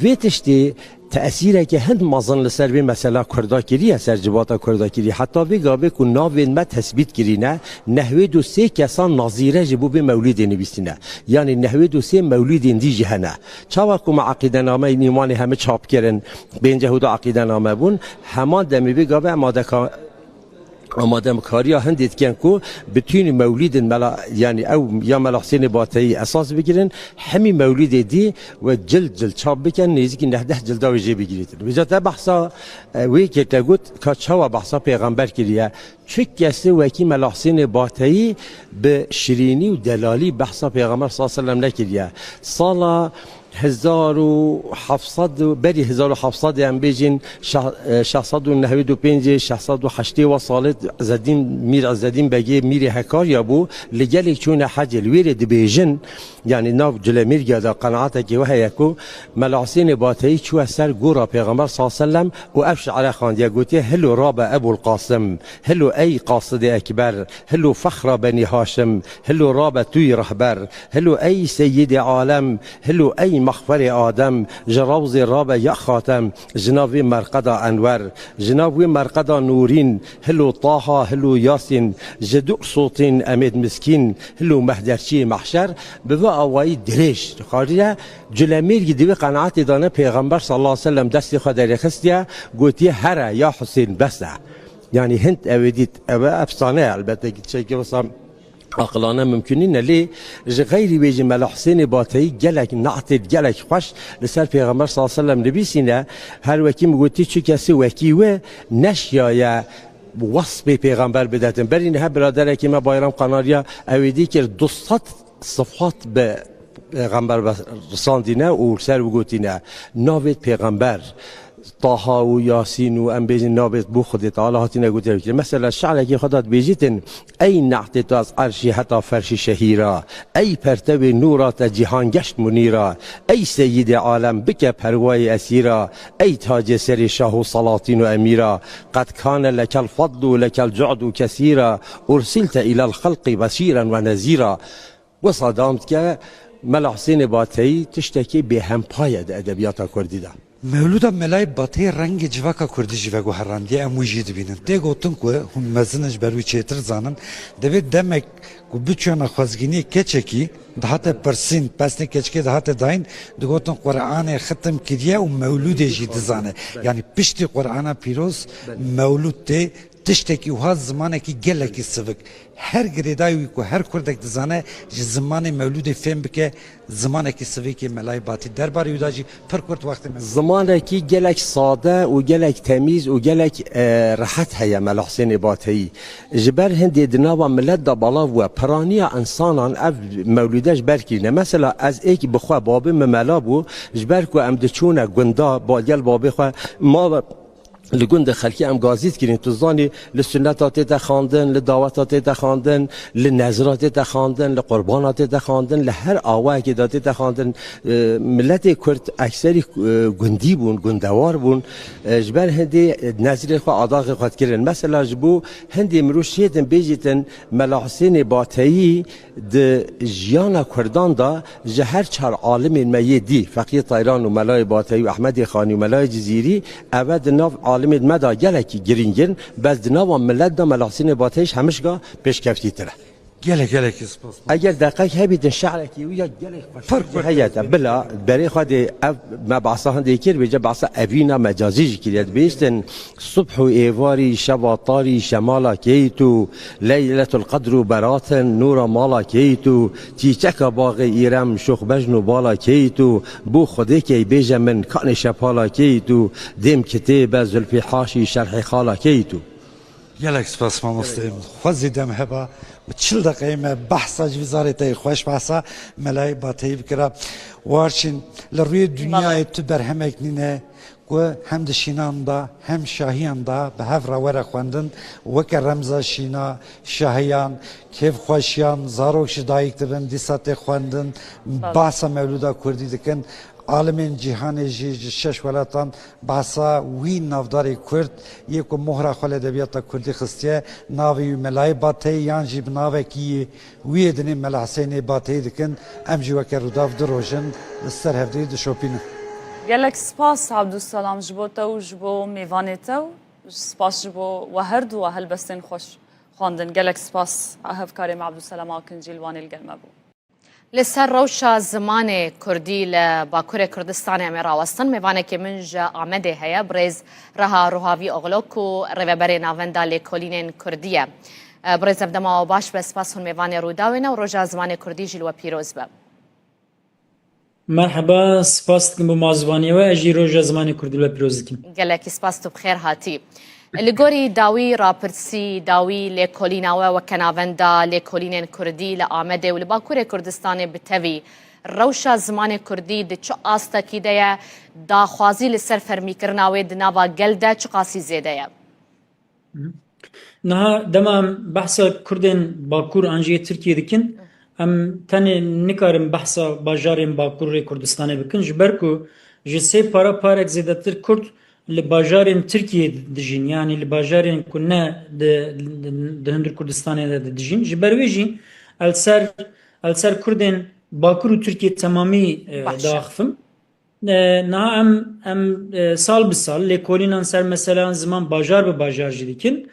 Vê tiştê tesîreke hin mezin li ser vê mesela kurda kiriye, ser civata kurda kiriye. Heta vê gavê ku navên me tesbît kirîne, nehwêd û sê kesan nazîre ji bo vê mewlîdê nivîsîne. Yanî nehwêd û sê mewlîdên dî jî hene. Çawa ku me eqîdenameyên îmanê heme çap kirin, pênceh û du eqîdename bûn, heman demê vê gavê em adeka-, amadekariya hindê dikin ku bitûnî mewlîdên mela, yanî ew ya Mela Husênê Bateyî esas bigirin, hemî mewlîdê dî we cild cild çap bikin, nêzîkî neh deh cilda wê jê bigirîtin. Vêca te behsa, e, wê kir, te got ka çawa behsa pêxember kiriye. Çi kesê wekî Mela Husênê Bateyî bi şirînî û delalî behsa Pêxember sallallahu aleyhi ve sellem nekiriye. Sala hezar û heft sed û berî hezar û heft sed em bêjin şeh-, e, şeş sed û nehwêd û pêncê, şeş sed û heştê wa salê Ezzedîn, Mîr Ezzedîn Begê Mîrê Hekarya bû, li gelek çûne hecê, li wêrê dibêjin, yanî nav Culemêrgiya de qenaatekê we heye ku Mela Husênê Bateyî çûye ser gora Pêxember sallallahu aleyhi ve sellem û ev şi're xandiye, gotiye: "Hilo rabe Ebul Qasim, hilo ey Qasidê Ekber, hilo fexra Benî Haşim, hilo rabe tûyî rehber, hilo ey Seyyidê Alem, hilo ey mexferê Adem, ji rewzê rabe ya Xatem, ji nav vê merqeda Enwer, ji nav wê merqeda Nûrîn, hilo Taha, hilo Yasîn, ji du sotîn emêd miskîn, hilo mehderçiyê mehşer." Bi vê awayî dirêj dixwariye. Culemêrgî di vê qenaetê de ne, Pêxember sallallahu aleyhi ve sellem destê xwe derêxistiye, gotiye: "Here ya Husên, bes e." Yanî hind ew ê dît, ew e efsane ye, elbette ki tiştekî wisa aqilane mimkun nîne, lê ji xeyrî wê jî Mela Husênê Bateyî gelek ne'têd gelek xweş li ser Pêxember sallallahu aleyhi ve sellem nivîsîne. Her wekî min gotî, çi kesî wekî wê neşiyaye wesfê Pêxember bidetin. Berî niha biraderekî me Bayram Kanarya ew ê dî kir, du sed sifat bi Pêxember ve risandîne û li ser wî gotîne. Navêt Pêxember, Taha û Yasîn û em bêjin navêt bo Xwedê Teala hatine gotin. Mesela şi'rekî xwe de dibêjîtin: "Ey ne'tê te ez erşî heta ferşî şehîra, ey pertewê nûra te cîhan geşt munîra, ey seyîdê alem bike perwayê esîra, ey tacê serê şah û salatîn û emîra, qed kane lekel fadl û lekel cu'd û kesîra, ursîlte îlel xelqî beşîren ve nezîra." Wisa dam dike, Mela Husênê Bateyî tiştekî bêhempa ye di edebiyata kurdî de. Mewlûda Melayê Bateyî rengê civaka kurdî jî veguherandiye, em wî jî dibînin. Tê gotin ku hûn mezin in, ji ber wî çêtir zanin. Divê demek ku biçûyana xwezgîniyê keçekî dihate pirsîn, pesnê keçikê dihate dayîn, digotin Quranê xitim kiriye û mewlûdê jî dizane. Yanî piştî Qurana pîroz mewlûd tê, tiştekî wiha zimanekî gelekî sivik. Her girêdayî wî ku her kurdek dizane ji zimanê mewlûdê fêm bike, zimanekî sivik ê Melayê Batî. Derbarê wî de jî pir kurt wextê me. Zimanekî gelek sade û gelek temîz û gelek, e, rehet heye Mela Husênê Bateyî. Ji ber hindê di nava milet de belav bûye. Piraniya însanan ev mewlûde ji ber kirîne. Mesela ez êk bi xwe, babê min mela bû, ji ber ku em diçûne gunda, ba-, gel babê xwe, ma Li gund de xelkê em gazî dikirin. Tu zanî, li sunneta tête xandin, li daweta tête xandin, li nezra tête xandin, li qurbana tête xandin, li her awayekê de tête xandin. E, miletê Kurd ekserî, e, gundî bûn, gundewar bûn. E, ji ber hindê nezrê xwe, adaxê xwe dikirin. Mesela ji bo hindê mirov şêtin bêjîtin Mela Husênê Bateyî di jiyana Kurdan de ji her çar alimên me yê dî, Feqiyê Tayran û Melayê Bateyî û Ehmedê Xanî û Melayê Cizîrî, eve di nav alimên me de gelekî girîng in, bes di nava milet de Mela Husênê Bateyî ji hemişka pêşkeftîtir e. Gelek, gelek spas. Eger deqek hebîtin şehrekî wî ya gelek xweş Pir, pir, heye pir, te pir. Bila berê xwe dê ev me behsa hindê kir, bêje behsa evîna mecazî jî kiriye. Dibêjtin, Subh û êvarî, şeva tarî, şemala keyt û, Leyletul Qedr û beratin, nûra mala keyt û, çîçeka baxê îrem, şox bejn û bala keyt û, bû Xwedê key bêje min, kanê şepala keyt û, dêm kitêbe, zulfî haşî, şerhê xala keyt û. Gelek spas mamosteyê min. Xwezî dem heba, bi çil deqeyê me behsa ji vî zarê te yê xweş, behsa Melayê Bateyî bikira. Warçîn, li rûyê dinyayê tu berhemek nîne ku hem di şînan de hem şahiyan de bi hev re were xwendin, weke remza şîna, şahiyan, kêfxweşiyan, zarok ji dayik dibin, dîsa tê xwendin, Sağ ol. Behsa mewlûda kurdî dikin. Alimên cîhanê jî ji şeş welatan behsa wî navdarê kurd yê ku mohra xwe li edebiyata kurdî xistiye, navê wî Melayê Bateyî yan jî bi navekî wî yê dinê Mela Husênê Bateyî dikin. Em jî weke Rûdaw du roj in li ser hevdeyî dişopînin. Gelek spas Abdulselam ji bo te û ji bo mêvanê te û spas ji bo we her du we helbestên xweş xwendin. Gelek spas hevkarê me Abdulselam Akincî li Wanê li gel me bû. Li ser rewşa zimanê kurdî li Bakurê Kurdistanê em ê rawestin. Mêvanekê min ji Amedê heye, birêz Reha Ruhavî Oxlo ku rêveberê Navenda Lêkolînên Kurdî ye. Birêz, ev dema we baş be, spas hûn mêvanê Rûdawê ne û roja zimanê kurdî jî li we pîroz be. Merheba, spas dikim bo mazbaniyê we, ez jî roja zimanê kurdî li we pîroz dikim. Gelekî spas, tu bi xêr hatî. Li gorî dawî rapirsî, dawî lêkolîna we weke navenda lêkolînên kurdî li Amedê û li Bakurê Kurdistanê bi tevî, rewşa zimanê kurdî di çi astekî de ye? Daxwazî li ser fermîkirina wê di nava gel de çiqasî zêde ye? Niha dema em behsa Kurdên Bakur an jî yê Tirkiyê dikin, em tenê nikarin behsa bajarên Bakur ê Kurdistanê bikin, ji ber ku ji sê para parek zêdetir Kurd li bajarên Tirkiyê dijîn, yanî li bajarên ku ne di, di, di hundir Kurdistanê de dijîn. Ji ber wê jî el ser, el ser Kurdên Bakur û Tirkiyê temamî, e, Baş e. diaxifim. E, niha em, em, e, sal bi sal lêkolînan ser meseleyan ziman bajar bi bajar jî dikin.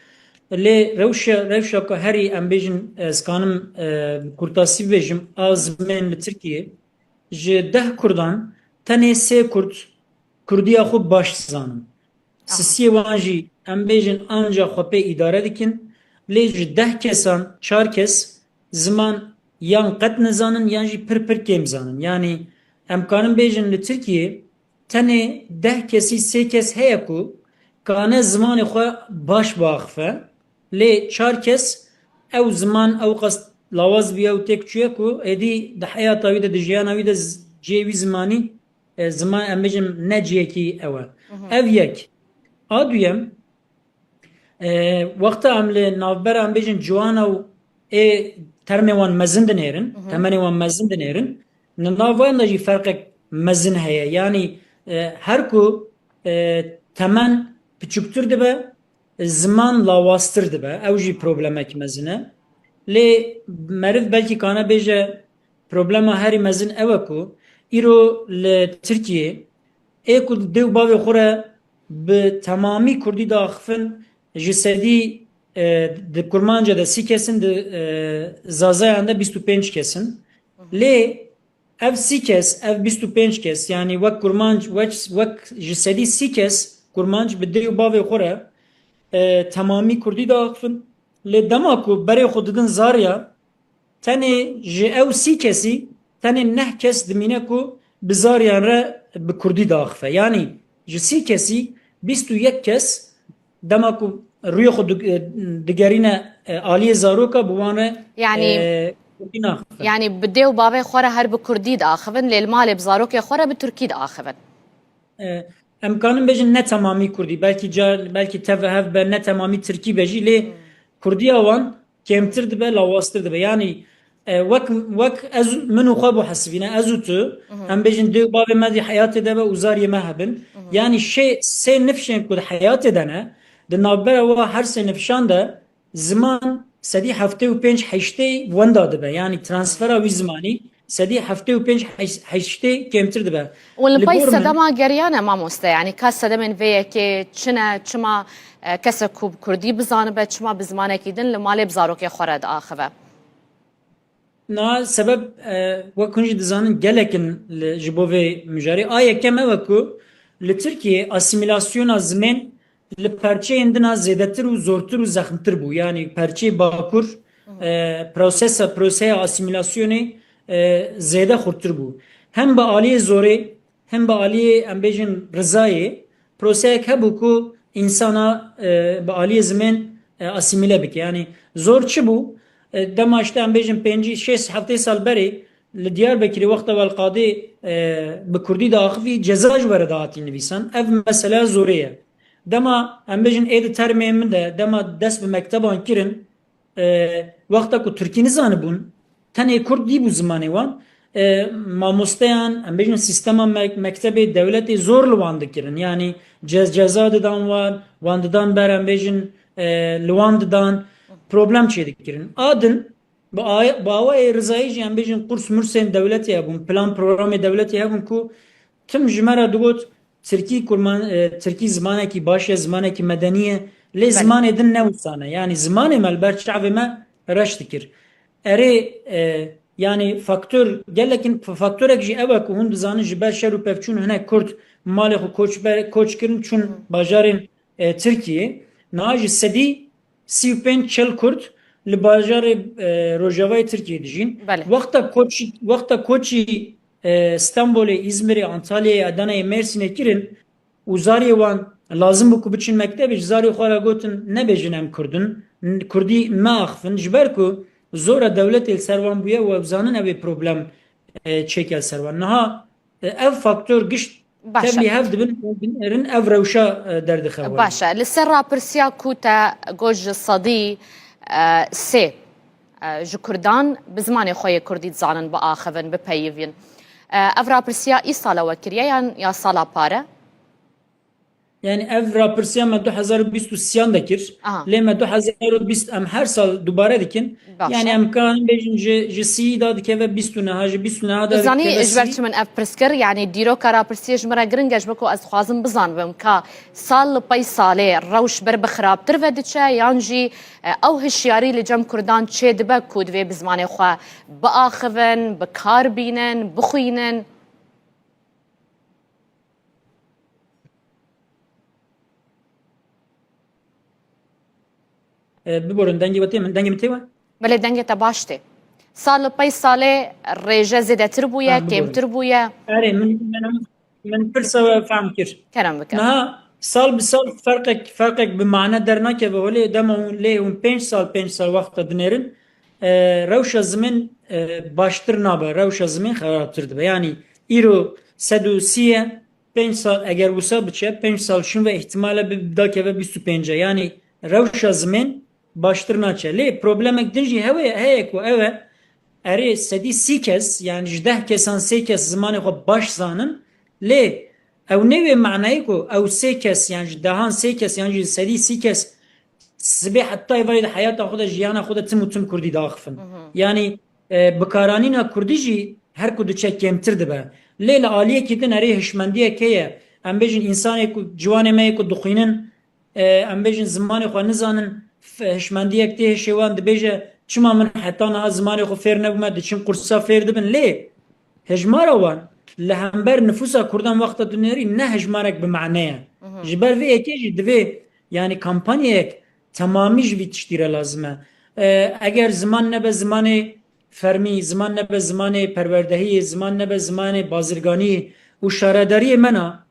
Lê rewşa, rewşa ku herî em bêjin, ez kanim, e, kurtasî bibêjim, a zimên li Tirkiyê ji deh kurdan tenê sê kurd kurdiya xwe baş dizanin. Aha. Sisiyê wan jî em bêjin anca xwe pê îdare dikin. Lê ji deh kesan çar kes ziman yan qet nizanin yan jî pir pir kêm zanin. Yanî em karin bêjin li Tirkiyê tenê deh kesî sê kes heye ku kane zimanê xwe baş biaxife. Lê çar kes ew ziman ew qas lawaz bûye û têk çûye ku êdî di heyata wî de, di jiyana wî de z-, cihê wî zimanî, e, ziman, em bêjin ne cihekî ew e. Mhm. Ev yek. A duyem, E, wexta em li navbera, em bêjin, ciwana û ê termê wan mezin dinêrin, Mhm. temenê wan mezin dinêrin, li nav wan de jî ferqek mezin heye. Yanî, e, her ku, e, temen piçûktir dibe, ziman lawaztir dibe. Ew jî problemek mezin e. Lê meriv belkî kane bêje, problema herî mezin ew e ku îro li Tirkiyê ê ku di dê û bavê xwe re bi temamî kurdî diaxifin, ji sedî, e, di kurmanca de sî kes in, di, e, zazayan de bîst û pênc kes in. Lê ev sî kes, ev bîst û pênc kes, yanî wek kurmanc, wek, wek ji sedî sî kes kurmanc bi dê û bavê xwe re, e, temamî kurdî diaxifin. Lê dema ku berê xwe didin Zarya, tenê ji ew sî kesî tenê neh kes dimîne ku bi zariyan re bi kurdî diaxife. Yanî ji sî kesî bîst û yek kes dema ku rûyê xwe dig-, digerîne, e, aliyê zaroka, bi wan re, Yanî, e, kurdî naxife. Yanî bi dê û bavê xwe re her bi kurdî diaxivin, lê li malê bi zarokê xwe re bi tirkî diaxivin. E, em kanin bêjin ne temamî kurdî, belkî ca, belkî tev hev be ne temamî tirkî be jî, lê kurdiya wan kêmtir dibe, lawaztir dibe. Yanî, e, wek, wek ez, min û xwe bo hesibîne, ez û tu, em bêjin dê û bavê me di heyatê de be û zariyê me hebin. Yanî şê, sê nifşên ku di heyatê de ne, di navbera wa her sê nifşan de ziman sedî heftê û pênc heştê wenda dibe. Yanî transfera wî zimanî sedî heftê û pênc heştê kêmtir dibe. Û li Li pey gor min sedema geriyan e mamoste, yanî ka sedemên vê yekê çi ne, çima, e, kesek ku bi kurdî bizanibe, çima bi zimanekî din li malê bi zarokê xwe re diaxive? Niha sebeb, e, wek hûn jî dizanin, gelek in li, ji bo vê mijarê. A yekem ew e ku li Tirkiyê asîmîlasyona zimên li perçeyên din a zêdetir û zortir û zexmtir bû. Yanî perçeyê Bakur, e, prosesa, proseya asîmîlasyonê, e, zêde xurtir bû. Hem bi aliyê zorê, hem bi aliyê, em bêjin, rizayê, proseyek hebû ku însana, e, bi aliyê zimên, e, asîmîle bike. Yanî zor çi bû? E, dema işte, em bêjin, pêncî, şêst, heftê sal berê li Diyarbekirê wexta Welqadê, e, bi kurdî diaxivî, ceza ji we re dihatî nivîsan. Ev meseleya zorê ye. Dema, em bêjin, ê di termê min de, dema dest bi mekteban kirin, e, wexta ku tirkî nizanibûn, tenê kurd dî bû zimanê wan, e, mamosteyan, em bêjin, sîstema me-, mektebê dewletê zor li wan dikirin. Yanî ce-, ceza didan wan, wan didan ber, em bêjin, e, li wan didan, problem çêdikirin. A din, bi a-, bi awayê rizayî jî, em bêjin, qurs mursên dewletê hebûn, plan programê dewletê hebûn ku tim ji me re digot, Tirkî kurman, e, Tirkî zimanekî baş e, zimanekî medenî ye. Lê Belê. zimanê din ne wisa ne. Yanî zimanê me li ber çavê me reş dikir. Erê, e, yanî faktor, gelek in, f-, faktorek jî ew e ku hûn dizanin, ji ber şer û pevçûn hinek Kurd malê xwe koç ber, koç kirin, çûn Hı. bajarên, e, Tirkiyê. Niha ji sedî sî û pênc çil Kurd li bajarê, e, rojavayê Tirkiyê dijîn. Belê. Wexta koçî, wexta koçî, e, Stenbolê, Îzmirê, Antalyayê, Adanayê, Mêrsînê kirin û zariyê wan lazim bû ku biçin mektebê, ji zariyê xwe re gotin, nebêjin em Kurd in, Kurdî meaxivin, ji ber ku zora dewletê li ser wan bûye û ew zanin ew ê problem, e, çêke li ser wan. Niha, e, ev faktor gişt Baş e. tevlî hev dibin, û binêrin ev rewşa, e, derdixewin. Baş e. Li ser rapirsiya ku te got ji sedî, e, sê, e, ji Kurdan bi zimanê xwe yê Kurdî dizanin biaxivin, bipeyivîn. E, ev rapirsiya îsal e we kiriye yan ya sala pare? Yanî ev rapirsiya me du hezar û bîst û sêyan de kir. Aha. Lê me du hezar û bîst, em her sal dubare dikin. Baş Yanî e. em karin bêjin ji, ji sî da dikeve bîst û neha, ji bîst û neha da Dizanî dikeve ji ber sî. çi min ev pirs kir? Yanî dîroka rapirsiyê ji min re giring e, ji ber ku ez dixwazim bizanibim ka sal li pey salê rewş ber bi xirabtir ve diçe, yan jî, e, ew hişyarî li cem Kurdan çê dibe ku divê bi zimanê xwe biaxivin, bi kar bînin, bixwînin? E, biborin, dengê we tê min, dengê min tê we? Belê, dengê te baş tê. Sal li pey salê rêje zêdetir bûye, Ha, biborin. kêmtir bûye? Erê, min, min, min pirsa we fehm kir. Kerem bike. Niha sal bi sal ferqek, ferqek bi mane dernakeve holê, dema hûn lê hûn pênc sal, pênc sal wexta dinêrin, e, rewşa zimên, e, baştir nabe, rewşa zimên xerabtir dibe. Yanî îro sed û sî ye, pênc sal eger wisa biçe, pênc sal şûn ve îhtimale bi dakeve bîst û pênc e. Yanî rewşa zimên baştir naçe. Lê problemek din jî hewe, heye ku ew e, erê sedî sî kes, yanî ji deh kesan sê kes zimanê xwe baş zanin, lê ew nê wê manayê ku ew sê kes, yan ji dehan sê kes, yan jî sedî sî kes sibê heta êvarê di heyata xwe de, jiyana xwe de tim û tim kurdî diaxifin. Hı hı. Yanî, e, bikaranîna kurdî jî her ku diçe kêmtir dibe. Lê li aliyekî din erê hişmendiyek heye. Em bêjin, însanê ku, ciwanê me yê ku dixwînin, e, em bêjin, zimanê xwe nizanin, f-, hişmendiyek tê hişê wan, dibêje, çima min heta niha zimanê xwe fêr nebûme, diçin qursa fêr dibin. Lê hejmara wan li hember nifûsa kurdan wexta dinêrî ne hejmarek bi mane ye. Mhm. Ji ber vê yekê jî divê, yanî, kampanyayek temamî ji vî tiştî re lazim e. E, eger ziman nebe zimanê fermî, ziman nebe zimanê perwerdehiyê, ziman nebe zimanê bazirganiyê û şaredariyê me na,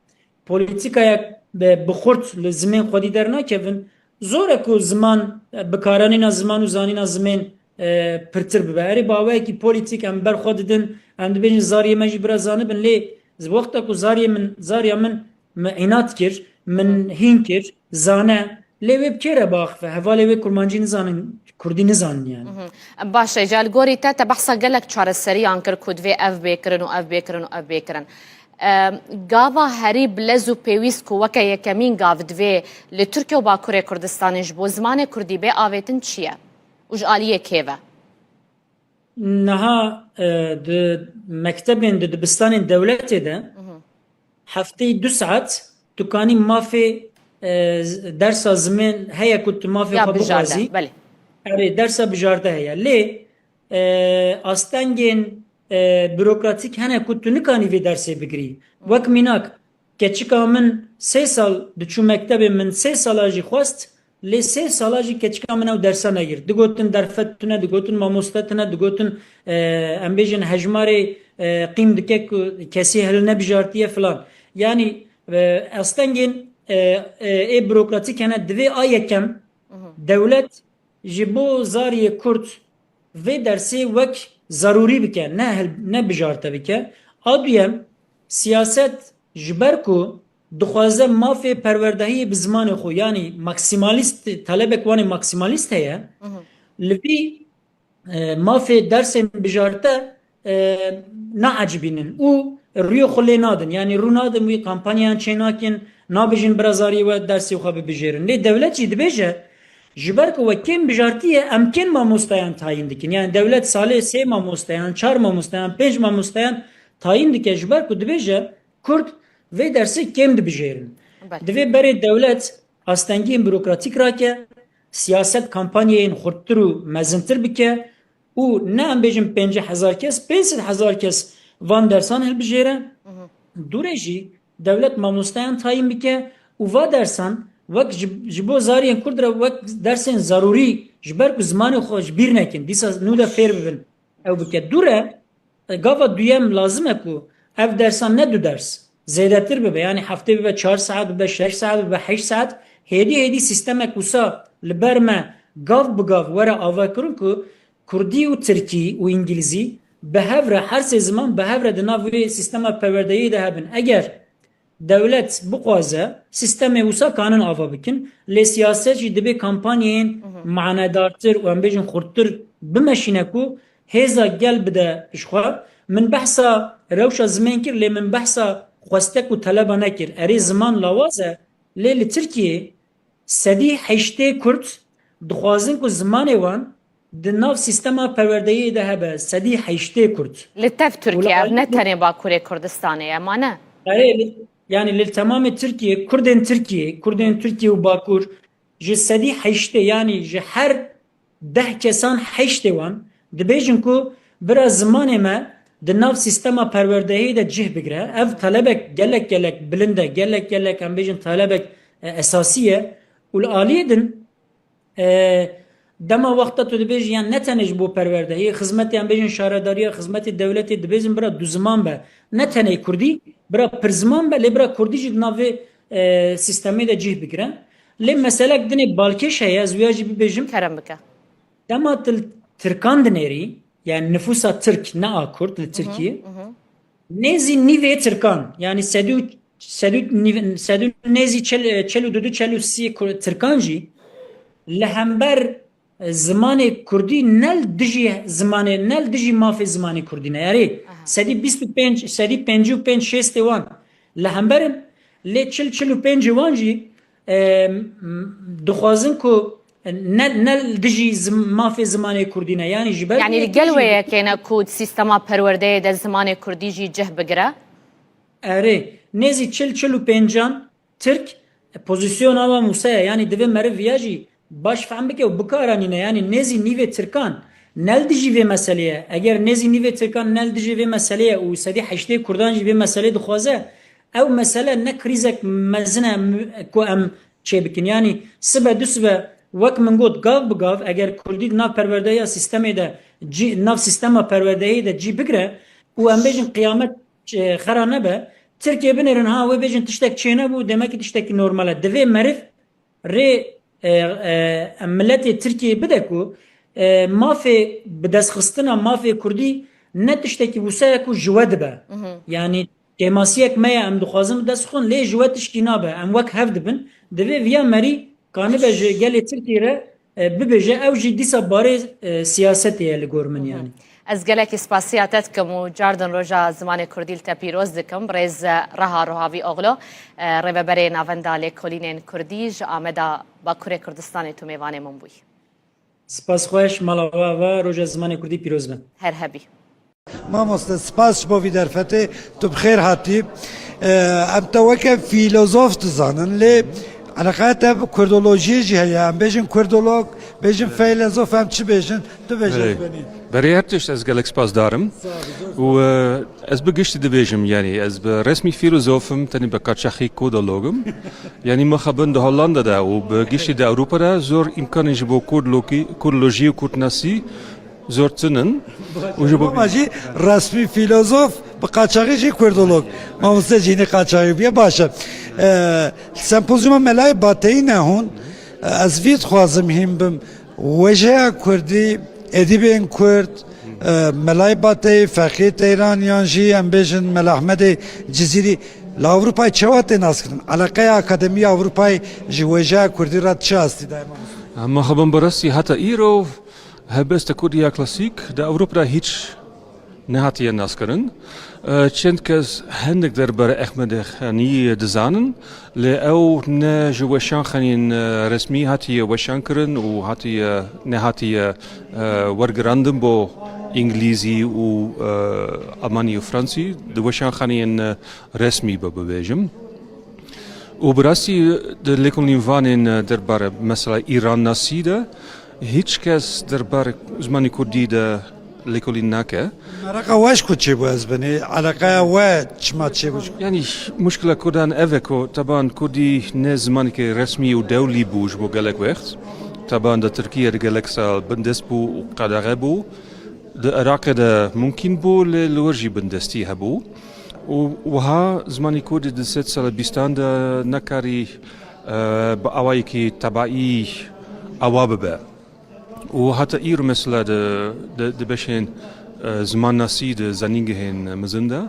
polîtîkayek bi, bi xurt li zimên xwedî dernakevin, zor e ku ziman, e, bikaranîna ziman û zanîna zimên, e, pirtir bibe. Erê, bi awayekî polîtîk em ber xwe didin, em dibêjin zariyê me jî bira zanibin, lê wexta ku zariyê min, zariya min min înat kir, min hîn kir, zane. Lê wê bi kê re biaxive? Hevalê wê kurmancî nizanin, kurdî nizanin yani. Baş e, ca li gorî te, te behsa gelek çareseriyan kir ku divê ev bê kirin û ev bê kirin û ev bê kirin. E, gava herî bi lez û pêwîst ku weke yekemîn gav divê li Tirkiye û Bakurê Kurdistanê ji bo zimanê kurdî bê avêtin çi ye? Û ji aliyê kê ve? Niha e, di mektebên, di dibistanên dewletê de hefteyê du saet tu kanî mafê e, z- dersa zimên heye ku tu mafê Ya xwe bijarte, bixwazî. Belê. Erê, dersa bijarte heye. Lê e, astengên e, bürokratîk hene ku tu nikanî vê dersê bigirî. Wek mînak, keçika min sê sal diçû mektebê, min sê sala jî xwest, lê sê sala jî keçika min ew dersa negir. Digotin derfet tune, digotin mamoste tune, digotin e, em bêjin hejmarê e, qîm dike ku kesî hil nebijarte filan. Yanî e, astengên e, e, ê bürokratîk hene, divê a yekem dewlet ji bo zariyê kurd vê dersê wek zarûrî bike, ne hil-, ne bijarte bike. A duyem, siyaset ji ber ku dixwaze mafê perwerdehiyê bi zimanê xwe, yanî maksimalîst, talebek wan ê maksimalîst heye, li vî e, mafê dersên bijarte e, naecibînin û rûyê xwe lê nadin. Yanî rû nadin wî, kampanyayan çênakin, nabêjin bira zariyê we dersê xwe bibijêrin. Lê dewlet jî dibêje, ji ber ku we kêm bijartiye, em kêm mamosteyan tayîn dikin. Yanî dewlet salê sê mamosteyan, çar mamosteyan, pênc mamosteyan tayîn dike, ji ber ku dibêje kurd vê dersê kêm dibijêrin. Belê. Divê berê dewlet astengiyên bürokratîk rake, siyaset kampanyayên xurttir û mezintir bike û ne em bêjin pêncî hezar kes, pênc sed hezar kes van dersan hilbijêre. Dûrê jî dewlet mamosteyan tayîn bike û va dersan wek ji, ji bo zariyên kurd re wek dersên zarûrî, ji ber ku zimanê xwe ji bîr nekin, dîsa nû de fêr bibin, ew bike. Dû re, e, gava duyem lazim e ku ev dersan ne du ders, zêdetir bibe. Yanî heftê bibe çar saet, bibe şeş saet, bibe heşt saet. Hêdî hêdî sîstemek wisa li ber me gav bi gav were avakirin ku kurdî û tirkî û îngilîzî bi hev re, her sê ziman bi hev re di nav wê sîstema perwerdeyê de hebin. Eger dewlet bixwaze, sîstemê wisa kanin ava bikin, lê siyaset jî dibê kampanyayên manedartir û em bêjin xurttir bimeşîne ku hêza gel bide ji xwe. Min behsa rewşa zimên kir, lê min behsa xwestek û teleba nekir. Erê, ziman lawaz e, lê li Tirkiyê sedî heştê Kurd dixwazin ku zimanê wan di nav sîstema perwerdeyê de hebe, sedî heştê Kurd. Li tev Tirkiye, ev ne tenê Bakurê Kurdistanê ye, ma ne? Erê, li, yanî li temamê Tirkiye, Kurdên Tirkiye, Kurdên Tirkiye û Bakur ji sedî heştê, yanî ji her deh kesan heştê wan dibêjin ku bira zimanê me di nav sîstema perwerdehiyê de cih bigire. Ev talebek gelek gelek bilind e, gelek gelek em bêjin talebek, e, esasî ye û li aliyê din, e, dema wexta tu dibêjî, yan ne tenê ji bo perwerdehiyê, xizmetê em bêjin şaredariya, xizmetê dewletê dibêjin bira du ziman be. Ne tenê kurdî, bira pirziman be, lê bira kurdî jî di nav vê, e, sîstemê de cih bigire. Lê meselek dinê balkêş heye, ez wîya jî bibêjim. Kerem bike. Dema tu li tirkan dinêrî, yani nifûsa tirk, ne a kurd li Tirkiyê, nêzî nîvê tirkan, yani sedû, sedû nîv-, sedû nêzî çel, çel û dudu, çel û sî kur-, tirkan jî li hember, e, zimanê kurdî ne li dijî zimanê, ne li dijî mafê zimanê kurdî ne. Erê, sedî bîst û pênc, sedî pêncî û pênc şêstê wan li hember in, lê çil, çil û pêncê wan jî, e, m-, dixwazin ku ne, ne li dijî zim-, mafê zimanê kurdî ne. Yanî ji ber Yanî vê li gel wê yekê ne ku sîstema perwerdeyê de zimanê kurdî jî cih bigire? Erê, nêzî çil, çil û pêncan Tirk, e, pozisyona wan wisa ye. Yanî divê meriv viya jî baş fehm bike û bikaranîne. Yanî nêzî nîvê tirkan ne li dijî vê meselê ye. Eger nêzî nîvê tirkan ne li dijî vê meselê ye û sedî heştê kurdan jî vê meselê dixwaze, ew mesele ne krîzek mezin e m-, ku em çê bikin. Yanî sibe du sibe, wek min got, gav bi gav, eger kurdî di nav perwerdehiya sîstemê de cî, nav sîstema perwerdehiyê de cî bigire û em bêjin qiyamet, e, xera nebe, Tirkiyê binêrin, ha, wê bêjin tiştek çênebû, demekî tiştekî normal e. Divê meriv rê, e, e, miletê Tirkiyê bide ku, e, mafê bidestxistina mafê kurdî ne tiştekî wisa ye ku ji we dibe. Yanî Kêmasiyek me ye, em dixwazin bi dest xwe, lê ji we tişkî nabe. Em wek hev dibin. Divê viya merî kanibe ji gelê Tirkiyê re, e, bibêje, ew jî dîsa barê, e, siyasetê ye li gor min, yanî. Ez gelekî spasiya te dikim û cardin roja zimanê kurdî li te pîroz dikim. Birêz Reha Rohavî Oglu, e, rêveberê Navenda Lêkolînên Kurdî ji Ameda Bakurê Kurdistanê tu mêvanê min bûyî. Spas xweş, mala we ava, roja zimanê kurdî pîroz be. Her hebî. Mamoste, spas ji bo vî derfetê, tu bi xêr hatî. Ee, em te weke fîlozof dizanin, lê eleqeya te bi kurdolojiyê jî heye. Em bêjin kurdolog, bêjin feylezof, em çi bêjin? Tu bêje, Belê. Benî. Berê her tişt ez gelek spasdar im. Sağ ol, zor û, e, ez bi giştî dibêjim, yanî ez bi resmî fîlozof im, tenê bi qaçaxî kurdolog im. Yanî mixabin di Hollanda de û bi giştî di Ewropa de zor îmkanên ji bo kurdlokî-, kurdlojî û kurdnasî zor tune in. Û ji bo Ama jî resmî fîlozof, bi qaçaxî jî kurdolog. Mamoste jî hinî qaçaxî bûye, baş e. E, sempozyuma Melayê Bateyî ne hûn. E, ez vî dixwazim hîn bim. Wêjeya kurdî, edîbên kurd, e, Melayê Bateyî, Feqî Teyran yan jî em bêjin Mela Ehmedê Cizîrî li Ewropayê çawa tê naskirin? Eleqeya Akademî ya Ewropayê ji wêjeya kurdî re çi astî daye, mamoste? Em mixabin bi rastî heta îro helbesta kurdî ya klasîk di Ewropa de hîç nehatiye naskirin. E, çend kes hinek derbarê Ehmedê Xanî dizanin, lê ew ne ji weşanxaneyên, e, resmî hatiye weşankirin û hatiye, nehatiye, e, wergirandin bo îngilîzî û, e, almanî û fransî, di weşanxaneyên, e, resmî be bibêjim. Û bi rastî di lêkolîn vanên, e, derbarê mesela Îrannasî de hîç kes derbarê zimanê kurdî de lêkolîn nake. Mereqa we ji ku çêbû ez binê, eleqeya we çima çêbû ji ku? Yanî muşkila kurdan ev e ku teban kurdî ne zimanekî resmî û dewlî bû ji bo gelek wext. Teban di Tirkiyê de gelek sal bindest bû û qedexe bû. Di Iraqê de mumkîn bû, lê li wir jî bindestî hebû. Û wiha zimanê kurdî di sed sala bîstan de nekarî, e, bi awayekî tebaî awa bibe. Û heta îro mesela di, di, di beşên, e, zimannasî di zanîngehên mezin de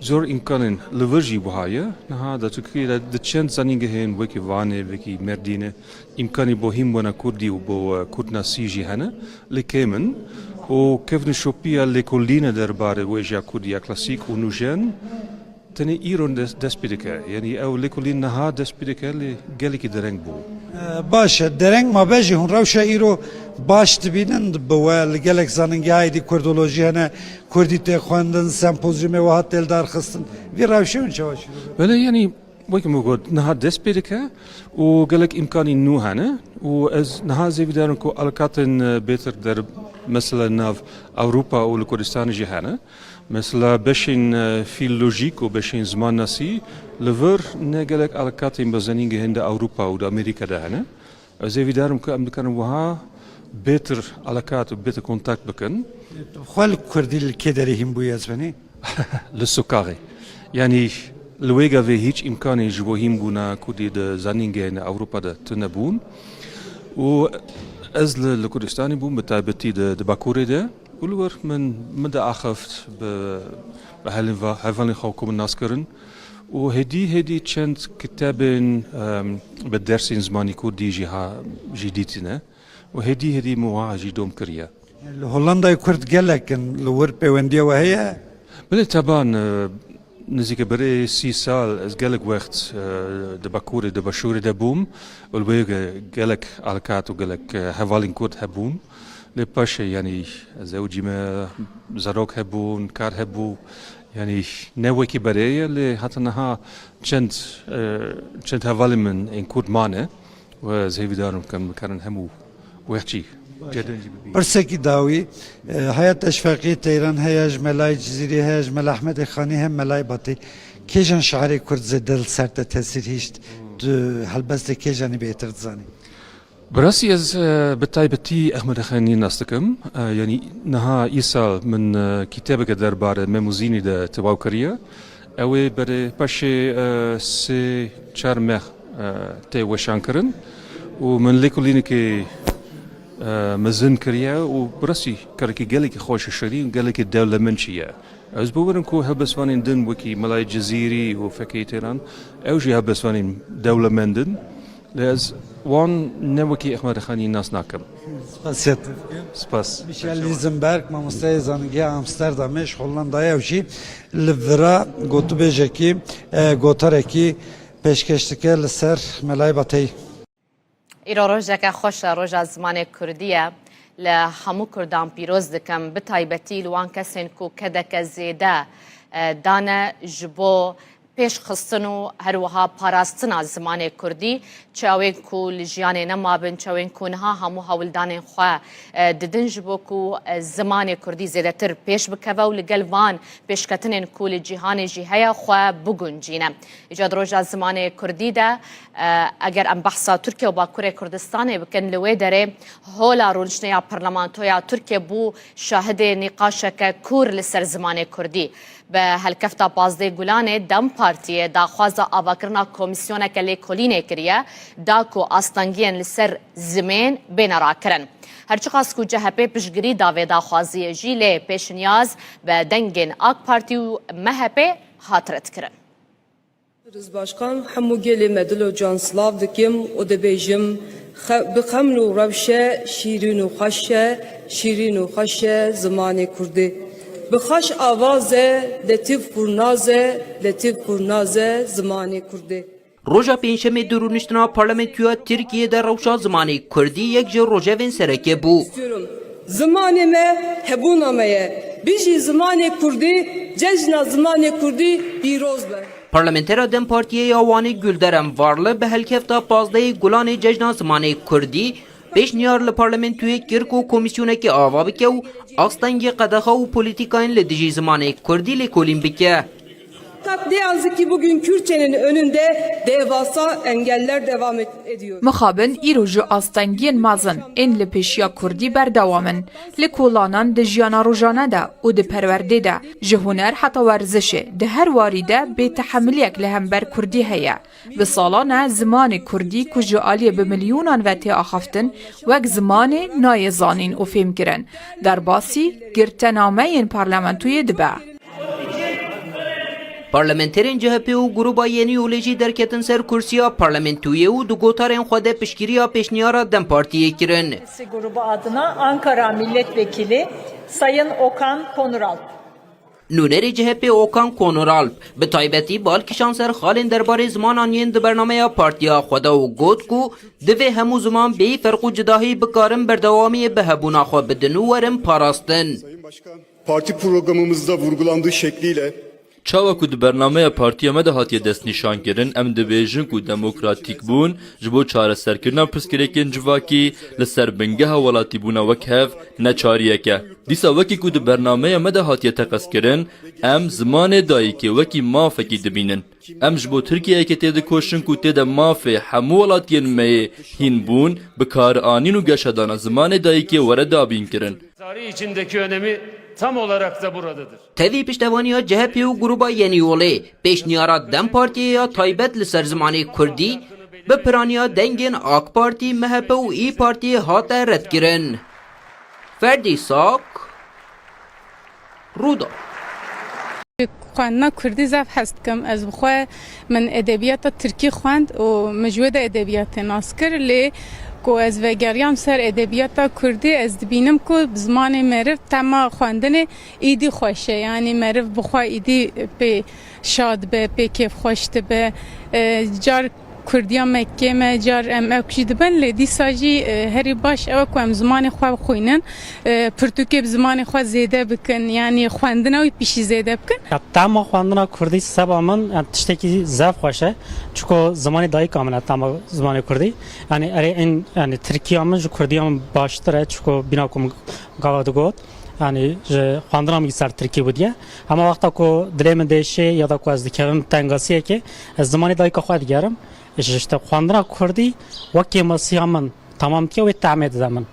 zor îmkanên li vir jî wiha ye. Niha di Tirkiyê de di çend zanîngehên wekî Vanê, wekî Mêrdînê, îmkanî bo hînbûna kurdî û bo, e, kurdnasî jî hene, lê kêm in. Û kevnişopiya lêkolîne derbarê wêjeya kurdî ya klasîk û nûjen tenê îro des-, dest pê dike. Yanî ew lêkolîn niha dest pê dike, lê gelekî dereng bû. E, baş e, dereng mabe jî hûn rewşa îro baş dibînin bi we li gelek zanîngeha êdî kurdolojî hene, kurdî tê xwendin, sempozyumê wiha tê lidarxistin. Vî rewşê hûn çawa şîrove? Belê, yanî wek min got, niha dest pê dike û gelek îmkanî nû hene û ez niha zêvîdar im ku alakatên, e, bêtir der mesela nav Ewropa û li Kurdistanê jî hene. Mesela beşên, e, fîlolojîk û beşên zimannasî li vir ne gelek alakatên bi zanîngehên di Ewropa û di Amerîka de hene. Ez hêvîdar im ku em dikarin wiha bêtir alakat û bêtir kontakt bikin. Tu xwe li kurdî li kê derê hîn bûyî ez benî? Li sokaxê. Yanî li wê gavê hîç îmkanê ji bo hînbûna kurdî di zanîngehên Ewropa de tune bûn. Û ez li, li Kurdistanê bûm, bi taybetî di, di Bakurê de. Û li wir min, min diaxift bi, bi helin va-, hevalên xwe ku min nas kirin. Û hêdî hêdî çend kitabên, em, bi dersên zimanî kurdî jî ha, jî dîtine. Û hêdî hêdî min wiha jî dom kiriye. Li Hollandayê Kurd gelek in, li wir pêwendiya we heye? Belê, teban, e, nizîke berê sî sal ez gelek wext, e, di Bakurê, di Başûrê de bûm. Û li wê ge-, gelek alkat û gelek, e, hevalên Kurd hebûn. Lê paşê, yanî ez ewcî me zarok hebûn, kar hebû. Yanî ne wekî berê ye, lê heta niha çend, e, çend hevalên min ên Kurd mane. Û ez hêvîdar im ku em bikarin hemû wextî cedên jî bibînin. Pirsekî dawî, e, heya te ji Feqî Teyran, heya ji Melayê Cizîrî, heya ji Mela Ehmedê Xanî, hem Melayê Batî. Kêjan şairê Kurd zêde li ser te tesîr hîşt? Tu helbestê kêjanî bêhtir dizanî? Bi rastî ez, e, bi taybetî Ehmedê Xanî nas dikim. E, yanî niha îsal min, e, kîtebeke derbarê Mem û Zînî de tewaw kiriye. Ew ê berê paşê, e, sê çar meh, e, tê weşankirin û min lêkolînekê, e, mezin kiriye û bi rastî karekî gelekî xweş û şirîn û gelekî dewlemend jî ye. Ez bawer im ku helbestvanên din wekî Melayê Cizîrî û fekê têran, ew jî helbestvanên dewlemend in. Lê ez wan ne wekî Ehmed Xanî nas nakim. Spasiya te dikim. Spas. Michel Lisenberg, mamosteyê zanîngeha Amsterdamê ji Hollandayê, ew jî li vira gotûbêjekî, e, gotarekî pêşkêş dike li ser Melayê Bateyî. Îro rojeke xweş e, roja zimanê kurdî ye. Li hemû kurdan pîroz dikim, bi taybetî li wan kesên ku kedeke zêde, e, dane ji bo pêşxistin û her wiha parastina zimanê kurdî, çi ew ên ku li jiyanê nemabin, çi ew ên ku niha hemû hewldanên xwe, e, didin ji bo ku, e, zimanê kurdî zêdetir pêş bikeve û li gel van pêşketinên ku li cîhanê jî heye xwe biguncîne. Îca di roja zimanê kurdî de, e, eger em behsa Tirkiye û Bakurê Kurdistanê bikin, li wê derê hola rûniştneya Parlamentoya Tirkiye bû şahidê nîqaşeke kûr li ser zimanê kurdî. Bi helkefta pazdeh Gulanê DEM Partiyê daxwaza avakirina komîsyoneke lêkolînê kiriye, da ku astengiyên li ser zimên bêne rakirin. Her çiqas ku C H P piştgirî da vê daxwaziyê jî, lê pêşniyaz bi dengên AK Partî û M H P hat redkirin. Birêz Başkan, hemû gelê me dil û can silav dikim û dibêjim, xe-, bi xeml û rewşe, şîrîn û xweş e, şîrîn û xweş e zimanê kurdî. Bi xweş avaz e, letîf qurnaz e, letîf qurnaz e zimanê kurdî. Roja Pêncşemê di rûniştina Parlamentoya Tirkiyê de rewşa zimanê kurdî yek ji rojevên sereke bû. Zimanê me hebûna me ye. Bijî zimanê kurdî, cejna zimanê kurdî pîroz be. Parlamentera DEM Partiyê ya Wanê Gülderem Varlı bi helkefta pazdehê Gulanê Cejna Zimanê Kurdî pêşniyar li parlamentoyê kir ku komîsyonekê ava bike û astengî qedexa û polîtîkayên li dijî zimanê kurdî lêkolîn bike. Fakat ne yazık ki bugün Kürtçenin önünde devasa engeller devam et-, ediyor. Mixabin îro ji astengiyên mezin ên li pêşiya kurdî berdewam in. Li kolanan, di jiyana rojane de û di perwerdê de, ji huner heta werzişê, di her warî de bêtehemiliyek li hember kurdî heye. Bi salan e zimanê kurdî ku ji aliyê bi milyonan ve tê axaftin, wek zimanê nayê zanîn û fêmkirin, derbasî girtenameyên parlamentoyê dibe. Parlamenterên C H P û Gruba Yenî Yolê jî derketin ser kursiya parlamentoyê û di gotarên xwe de piştgiriya pêşniyara DEM Partiyê kirin. Sesi grubu adına Ankara Milletvekili Sayın Okan Konuralp. Nûnerê C H P Okan Konuralp, bi taybetî bal kişand ser xalên derbarê zimanan yên di bernameya partiya xwe de û got ku divê hemû ziman bêyî ferq û cudahî bikarin berdewamiyê bi hebûna xwe bidin û werin parastin. Sayın Başkan, parti programımızda vurgulandığı şekliyle Çawa ku di bernameya partiya me de hatiye destnîşankirin, em dibêjin ku demokratîkbûn ji bo çareserkirina pirsgirêkên civakî li ser bingeha welatîbûna wek hev neçariyek e. Dîsa wekî ku di bernameya me de hatiye teqezkirin, em zimanê dayikê wekî mafekî dibînin. Em ji bo Tirkiyeyekê têdikoşin ku tê de mafê hemû welatiyên me yê hînbûn, bikaranîn û geşedana zimanê dayikê were dabînkirin. Tarih içindeki önemi tam olarak da buradadır. Tevî piştevaniya C H P û Gruba Yenî Yolê, pêşniyara DEM Partiyê ya taybet li ser zimanê kurdî, bi piraniya dengên AK Partî, M H P û İYİ Partiyê hate redkirin. Ferdî Sak, Rûda. Xwendina kurdî zaf hez dikim. Ez bi xwe min edebiyata tirkî xwend û min ji wê de edebiyatê nas kir. Lê ku ez vegeriyam ser edebiyata kurdî, ez dibînim ku bi zimanê meriv tema xwendinê îdî xweş e. Yanî meriv bi xwe îdî pê şad be, pê kêfxweş dibe. E, car Kurdiya Mekkê me, car em ewk jî dibin, lê dîsa jî, e, herî baş ew e ku em zimanê xwe bixwînin, e, pirtûkê bi zimanê xwe zêde bikin, yanî xwendina wî pişî zêde bikin. Ya, tema xwendina kurdî seba min, yani, tiştekî zaf xweş e. Çiko zimanê dayika min e, tema zimanê kurdî. Yani, erê in, yani, tirkiya min ji kurdiya min baştir e, çiko bîna ku min gava digot. Yani, ji xwendina min ser tirkî bû diye. Hema wexta ku dilê min dêşê ya da ku ez dikevim tengasiyekê, ez zimanê dayika xwe digerim. Ji, işte, xwendina kurdî wekî masiya min tamam diye wê tehmê dide min.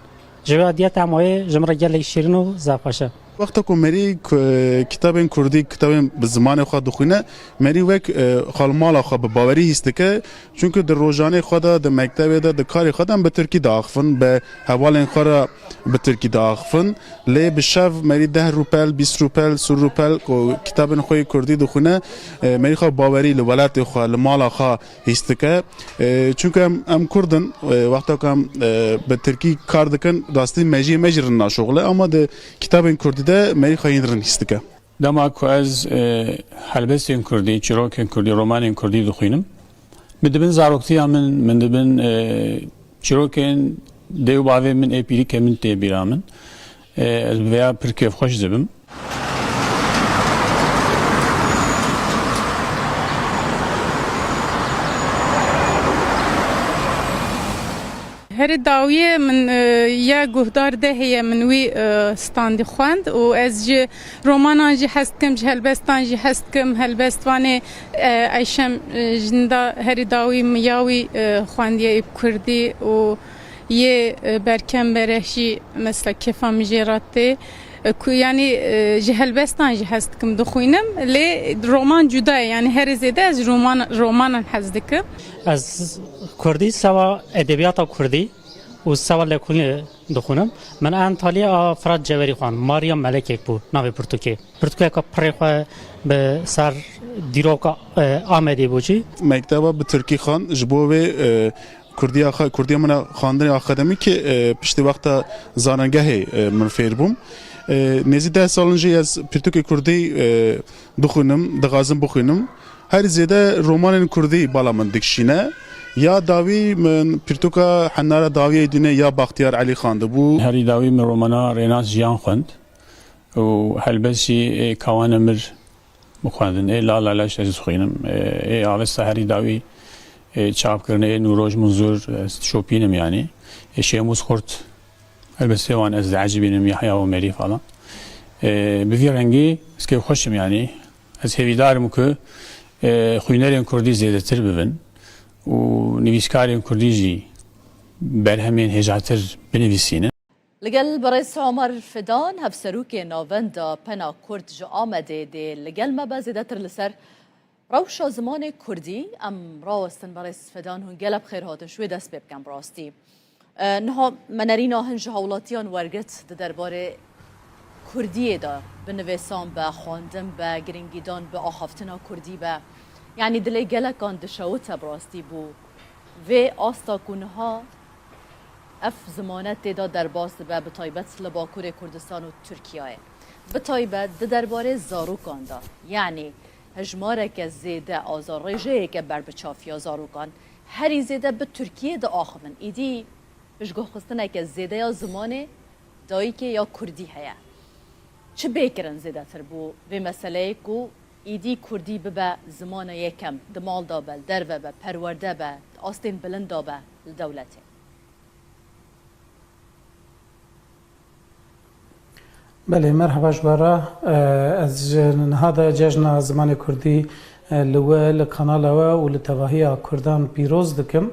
Ji wê diye tema wê ji min re gelek şîrin û zaf xweş e. Wexta ku merî ku, e, kitabên kurdî, kitabên bi zimanê xwe dixwîne, merî wek, e, xwe li mala xwe bi bawerî hîs dike. Çunku di rojanê xwe de, di mektebê de, di karê xwe de em bi tirkî diaxifin, bi hevalên xwe re bi tirkî diaxifin. Lê bi şev merî deh rûpel, bîst rûpel, sî rûpel ku kitabên xwe yê kurdî dixwîne, e, merî xwe bawerî li welatê xwe, li mala xwe hîs dike. E, çunku em, em kurd in, e, wexta ku em, e, bi tirkî kar dikin, rastî mejiyê me jî rind naşoxile, ama di kitabên kurdî de merî xwe hîn rind hîs dike. Dema ku ez, e, helbestên kurdî, çîrokên kurdî, romanên kurdî dixwînim, min dibin zaroktiya min, min dibin, e, çîrokên dê û bavê min, ê pîrîkê min tê bîra min. E, ez bi vêya pir kêfxweş dibim. Herî dawiyê min, e, ya guhdar de heye, min wî, e, standî xwend û ez ji romanan jî hez dikim, ji helbestan jî hez dikim. Helbestvanê, e, Eyşem, e, Jinda herî dawî min ya wî, e, xwendiye ê bi kurdî û yê, e, Berkem Bereh jî mesela kêfa min jê re tê. E, ku, yanî, e, ji helbestan jî hez dikim dixwînim, lê roman cuda ye, yanî herî zêde ez roman, romanan hez dikim. Ez kurdî sewa edebiyata kurdî û sewa lêkolînê dixwînim. Min Antalya a Firat Cewerî xwend, Maria Melekek bû navê pirtûkê. Pirtûkeka pirê xwe bi ser dîroka, e, Amedê bû jî. Mekteba bi tirkî xwend, ji bo wê, e, kurdiya xwe, kurdiya min a xwendinê akademîkê, e, piştî wexta zanengehê, e, min fêr bûm. E, nêzî deh salin jî ez pirtûkê kurdî, e, dixwînim, dixwazim bixwînim. Herî zêde romanên kurdî bala min dikişîne. Ya dawî min pirtûka Hennara Dawiyê Dînê ya Baxtiyar Elî xwendibû. Herî dawî min romana Rênas Jiyan xwend û helbest jî ê Kawana Mir bixwendin. Ê Lala Leş ez dixwînim. Ê, ê Avesta Herî Dawî, ê çapkirinê ê Nûroj Munzur ez dişopînim yanî. Ê Şêmûs Xurt, helbestê wan ez diecibînim, Yahya Omerî falan. Ê, bi vî rengî ez kêfxweş im yanî. Ez hêvîdar im ku, ê, xwînerên kurdî zêdetir bibin û nivîskarên kurdî jî berhemên hêjatir binivîsînin. Li gel berêz Omer Fidan, hevserokê Navenda Pena Kurd ji Amedê dê li gel me be zêdetir li ser rewşa zimanê kurdî. Em rawestin berêz Fidan, hûn gelek bi xêr hatin, ji wê dest pê bikin bi rastî. E, niha me nerîna hin ji hawlatiyan wergirt di derbarê kurdiyê de, bi nivîsan be, xwendin be, giringîdan bi axaftina kurdî be. Yanî dilê gelekan dişewite bi rastî bo vê asta ku niha ev zimane tê de derbas dibe, bi taybet li Bakurê Kurdistan û Tirkiyeyê. Bi taybet di derbarê zarokan de, yanî hejmareke zêde azarrêjeyeke berbiçav ya zarokan herî zêde bi Tirkiyê diaxivin. Îdî piştguhxistineke zêde ya zimanê dayikê ya kurdî heye. Çi bê kirin zêdetir bo vê meseleyê ku îdî kurdî bibe zimana yekem, di mal de be, li derve be, perwerde be, di astên bilind de be li dewletê? Belê, merheba ji we re. E, ez ji niha de Cejna Zimanê Kurdî, e, li we, li kanala we û li tevahiya Kurdan pîroz dikim.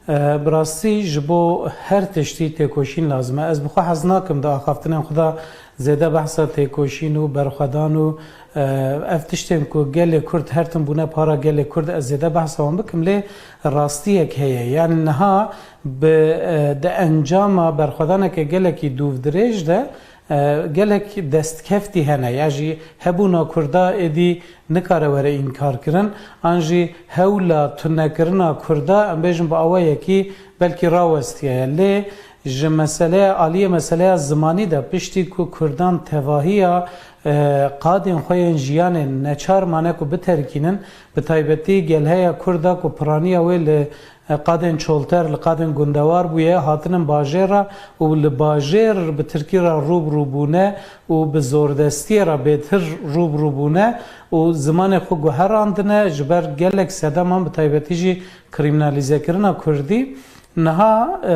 E, bi rastî ji bo her tiştî têkoşîn lazim e. Ez bi xwe hez nakim di axaftinên xwe de zêde behsa têkoşîn û berxwedan û, e, ev tiştên ku gelê Kurd her tim bûne para gelê Kurd, ez zêde behsa wan bikim, lê rastiyek heye. Yanî niha bi, e, di encama berxwedaneke gelekî dûvdirêj de, e, gelek destkeftî hene ya jî hebûna Kurda êdî nikare were înkarkirin, an jî hewla tunekirina Kurda, em bêjin bi awayekî belkî rawestiyaye. Lê ji meseleya, aliyê meseleya zimanî de piştî ku Kurdan tevahiya, e, qadên xwe yên jiyanê neçar mane ku biterkînin, bi taybetî gelheya Kurda ku piraniya wê li qadên çolter, li qadên gundewar bûye, hatinin bajêr re û li bajêr bi tirkî re rû bi rû bûne û bi zordestiyê re bêtir rû bi rû bûne û zimanê xwe guherandine, ji ber gelek sedeman, bi taybetî jî krîminalîzekirina kurdî. Niha, e,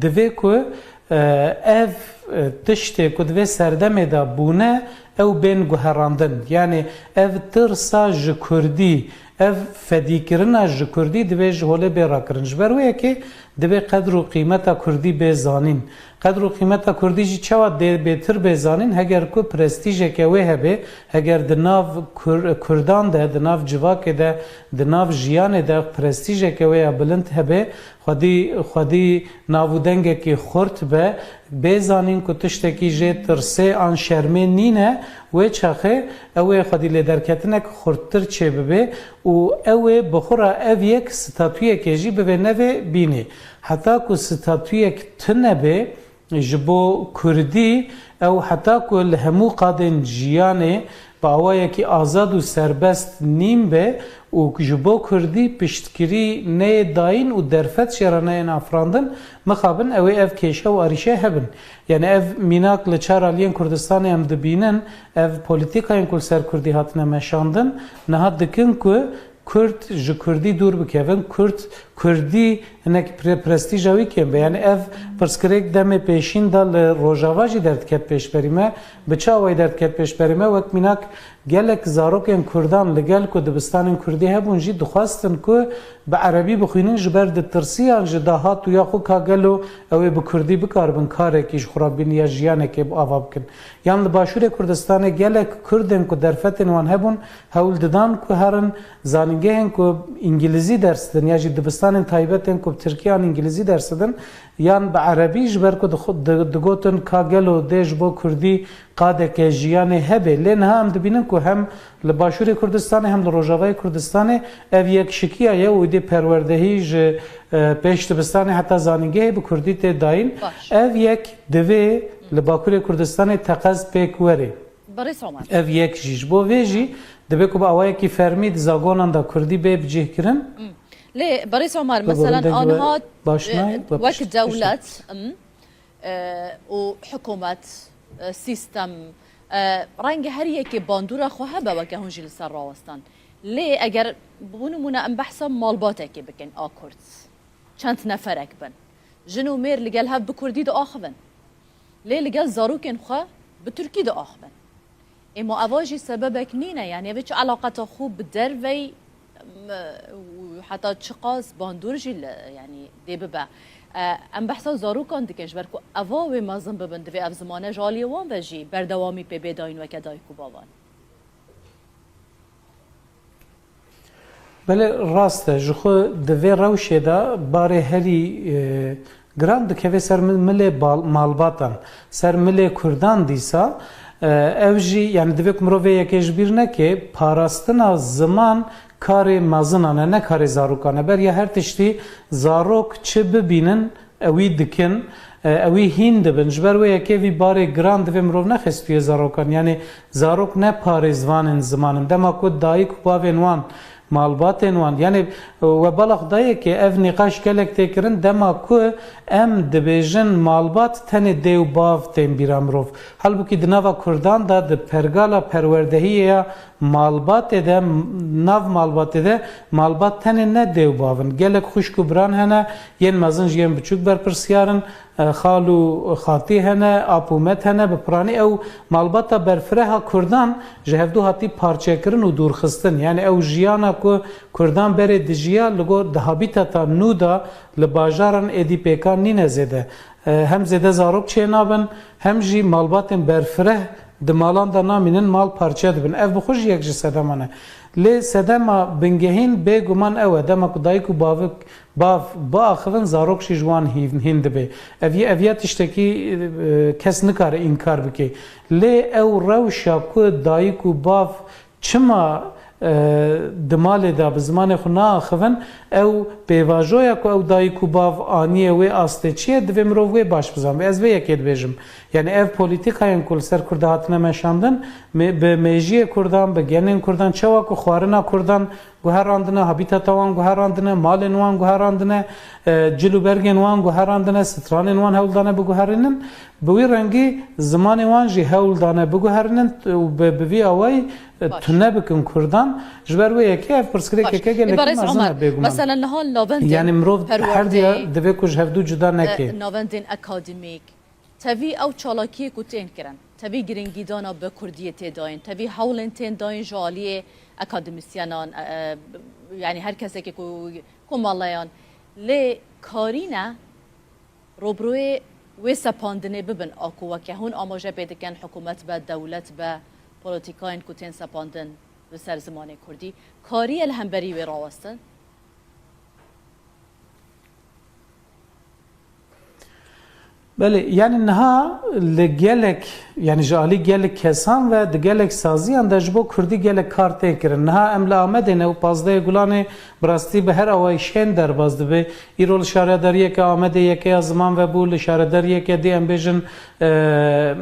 divê ku, e, ev, e, tiştê ku di vê serdemê de bûne, ew bên guherandin. Yanî ev tirsa ji kurdî, ev fedîkirina ji kurdî divê ji holê bê rakirin. Ji ber wê yekê Divê qedr û qîmeta kurdî bê zanîn. Qedr û qîmeta kurdî jî çawa dê bêtir bê zanîn? Heger ku prestîjeke wê hebe, heger di nav Kur-, kurdan de, di nav civakê de, di nav jiyanê de prestîjeke wê ya bilind hebe, xwedî, xwedî nav û dengekî xurt be, bê zanîn ku tiştekî jê tirsê an şermê nîne, wê çaxê ew ê xwedî lêderketinek xurttir çêbibe û ew ê bi xwe re ev yek statuyekê jî bivê nevê bînê. Heta ku statuyek tune be ji bo kurdî, ew heta ku li hemû qadên jiyanê bi awayekî azad û serbest nîn be û ji bo kurdî piştgirî neyê dayîn û derfet jê re neyên afirandin, mixabin ew ê ev kêşe û arîşe hebin. Yani ev mînak li çar aliyên Kurdistanê em dibînin, ev polîtîkayên ku li ser kurdî hatine meşandin, niha dikin ku Kurd ji kurdî dûr bikevin, Kurd, kurdî hinek pre-, prestîja wî kêm be. Yani ev pirsgirêk demê pêşîn de li Rojava jî derdiket pêşberî me. Bi çi awayî derdiket pêşberî me? Wek mînak gelek zarokên kurdan li gel ku dibistanên kurdî hebûn jî dixwestin ku bi erebî bixwînin, ji ber ditirsiyan ji dahat û ya xwe ka gelo ew ê bi kurdî bikaribin karekî ji xwe re bibînin ya jiyanekê bi ava bikin. Yan li Başûrê Kurdistanê gelek kurdên ku derfetên wan hebûn, hewl didan ku herin zanîngehên ku îngilîzî ders didin ya jî dibistanên taybet ên ku bi tirkî an îngilîzî ders didin, yan bi erebî, ji ber ku dixu-, di-, digotin ka gelo dê ji bo kurdî qadeke jiyanê hebe. Lê niha em dibînin ku hem li Başûrê Kurdistanê hem li Rojavayê Kurdistanê ev yekşikiya ye û êdî perwerdehî ji, e, pêş dibistanê heta zanîngehê bi kurdî tê dayîn. Baş. Ev yek divê li Bakurê Kurdistanê teqez pêk were. Berêz Omer. Ev yek jî. Ji bo vê jî divê ku bi awayekî fermî di zagonan de kurdî bê bicihkirin. Lê Berêz Omer, Bi meselen gurindek ve aniha, başnay e, ve wek pişt-, dewlet, pişt- m, e, û hikûmet, e, sîstem, e, renge her yekê bandora xwe hebe weke hûn jî li ser rawestan. Lê eger, bo nimûne, em behsa malbatekê bikin a Kurd. Çend neferek bin. Jin û mêr li gel hev bi kurdî diaxivin. Lê li gel zarokên xwe bi tirkî diaxivin. Ê ma eva jî sebebek nîne, yanî ev çi eleqeta xwe bi dervey, m, û heta çiqas bandor jî li, yanî dê bibe. E, em behsa zarokan dikin, ji ber ku eva wê mezin bibin, divê ev zimane ji aliyê wan ve jî berdewamî pê bê dayîn weke dayik û bavan. Belê rast e, ji xwe di vê rewşê de barê herî, e, giran dikeve ser mi-, milê bal-, malbatan, ser milê kurdan dîsa, e, ew jî, yani divê ku mirov vê yekê ji bîr neke, parastina ziman karê mezinan e, ne karê zarokan e. Beriya her tiştî zarok çi bibînin, ewî dikin, e, ewî hîn dibin. Ji ber wê yekê vî barê giran divê mirov nexe stûyê zarokan. Yanî zarok ne parêzvanên ziman in. Dema ku dayik û bavên wan, malbatên wan, yanî, e, we bala xwe dayê ke ev nîqaş gelek tê kirin, dema ku em dibêjin malbat, tenê dê û bav tên bîra mirov. Halbûkî di nava kurdan de, di pergala perwerdehiyê ya malbatê de, nav malbatê de malbat tenê ne dê û bav in. Gelek xwişk û biran hene, yên mezin ji yên biçûk berpirsiyar in, e, xal û xatî hene, ap û met hene, bi piranî ew malbata berfireha kurdan ji hevdû hatî parçekirin û dûrxistin. Yani ew jiyana ku kurdan berê dijiya, li gor di habîtata nû de li bajaran êdî pêkan nîne zêde. E, hem zêde zarok çênabin, hem jî malbatên berfireh di malan de namînin, mal parçe dibin. Ev bi xwe jî yek ji sedeman e. Lê sedema bingehîn bêguman ew e, dema ku dayik û bavik, bav biaxivin, zarok jî ji wan hîn, hîn dibe. Ev, ev ya tiştekî, e, kes nikare înkar bike. Lê ew rewşa ku dayik û bav çima, e, di malê de bi zimanê xwe naaxivin, ew pêvajoya ku ew dayik û bav aniye wê astê çi ye, divê mirov wê baş bizanbe. Ez vê yekê dibêjim. Yani ev polîtîkayên ku li ser Kurda hatine meşandin, me-, bi mêjiyê Kurdan, bi genên Kurdan, çawa ku xwarina Kurdan guherandine, habîtata wan guherandine, malên wan guherandine, e, cil û bergên wan guherandine, stranên wan hewl dane biguherînin. Bi wî rengî zimanê wan jî hewl dane biguherînin û bi, bi vî awayî, e, Baş. tune bikin kurdan. Ji ber wê yekê ev pirsgirêkeke Baş. gelekî Îbares mezin Omer, e bêguman. Mesela niha navendên Yani mirov perwerdeyê, her diya divê ku ji hevdû cuda neke. e, navendên akademîk, tevî ew çalakiyê ku tên kirin, tevî giringîdana bi kurdiyê tê dayîn, tevî hewlên tên dayîn ji aliyê akademisyenan, e, e, yani her kesekê ku komeleyan. Lê Karîne robroyê wê sepandinê bibin a ku weke hûn amaje pê dikin, hikûmet be, dewlet be, polîtîkayên ku tên sepandin li ser zimanê kurdî, kariye li hemberî wê rawestin? Belê, yani niha li gelek, yani ji alî gelek kesan ve di gelek saziyan de ji bo kurdî gelek kar tê kirin. Niha em li Amedê ne û pazdehê Gulanê bi rastî bi her awayî şên derbas dibe. Îro li şaredariyeke Amedê yekeya ziman vebû, li şaredariyeke dî em bêjin, e,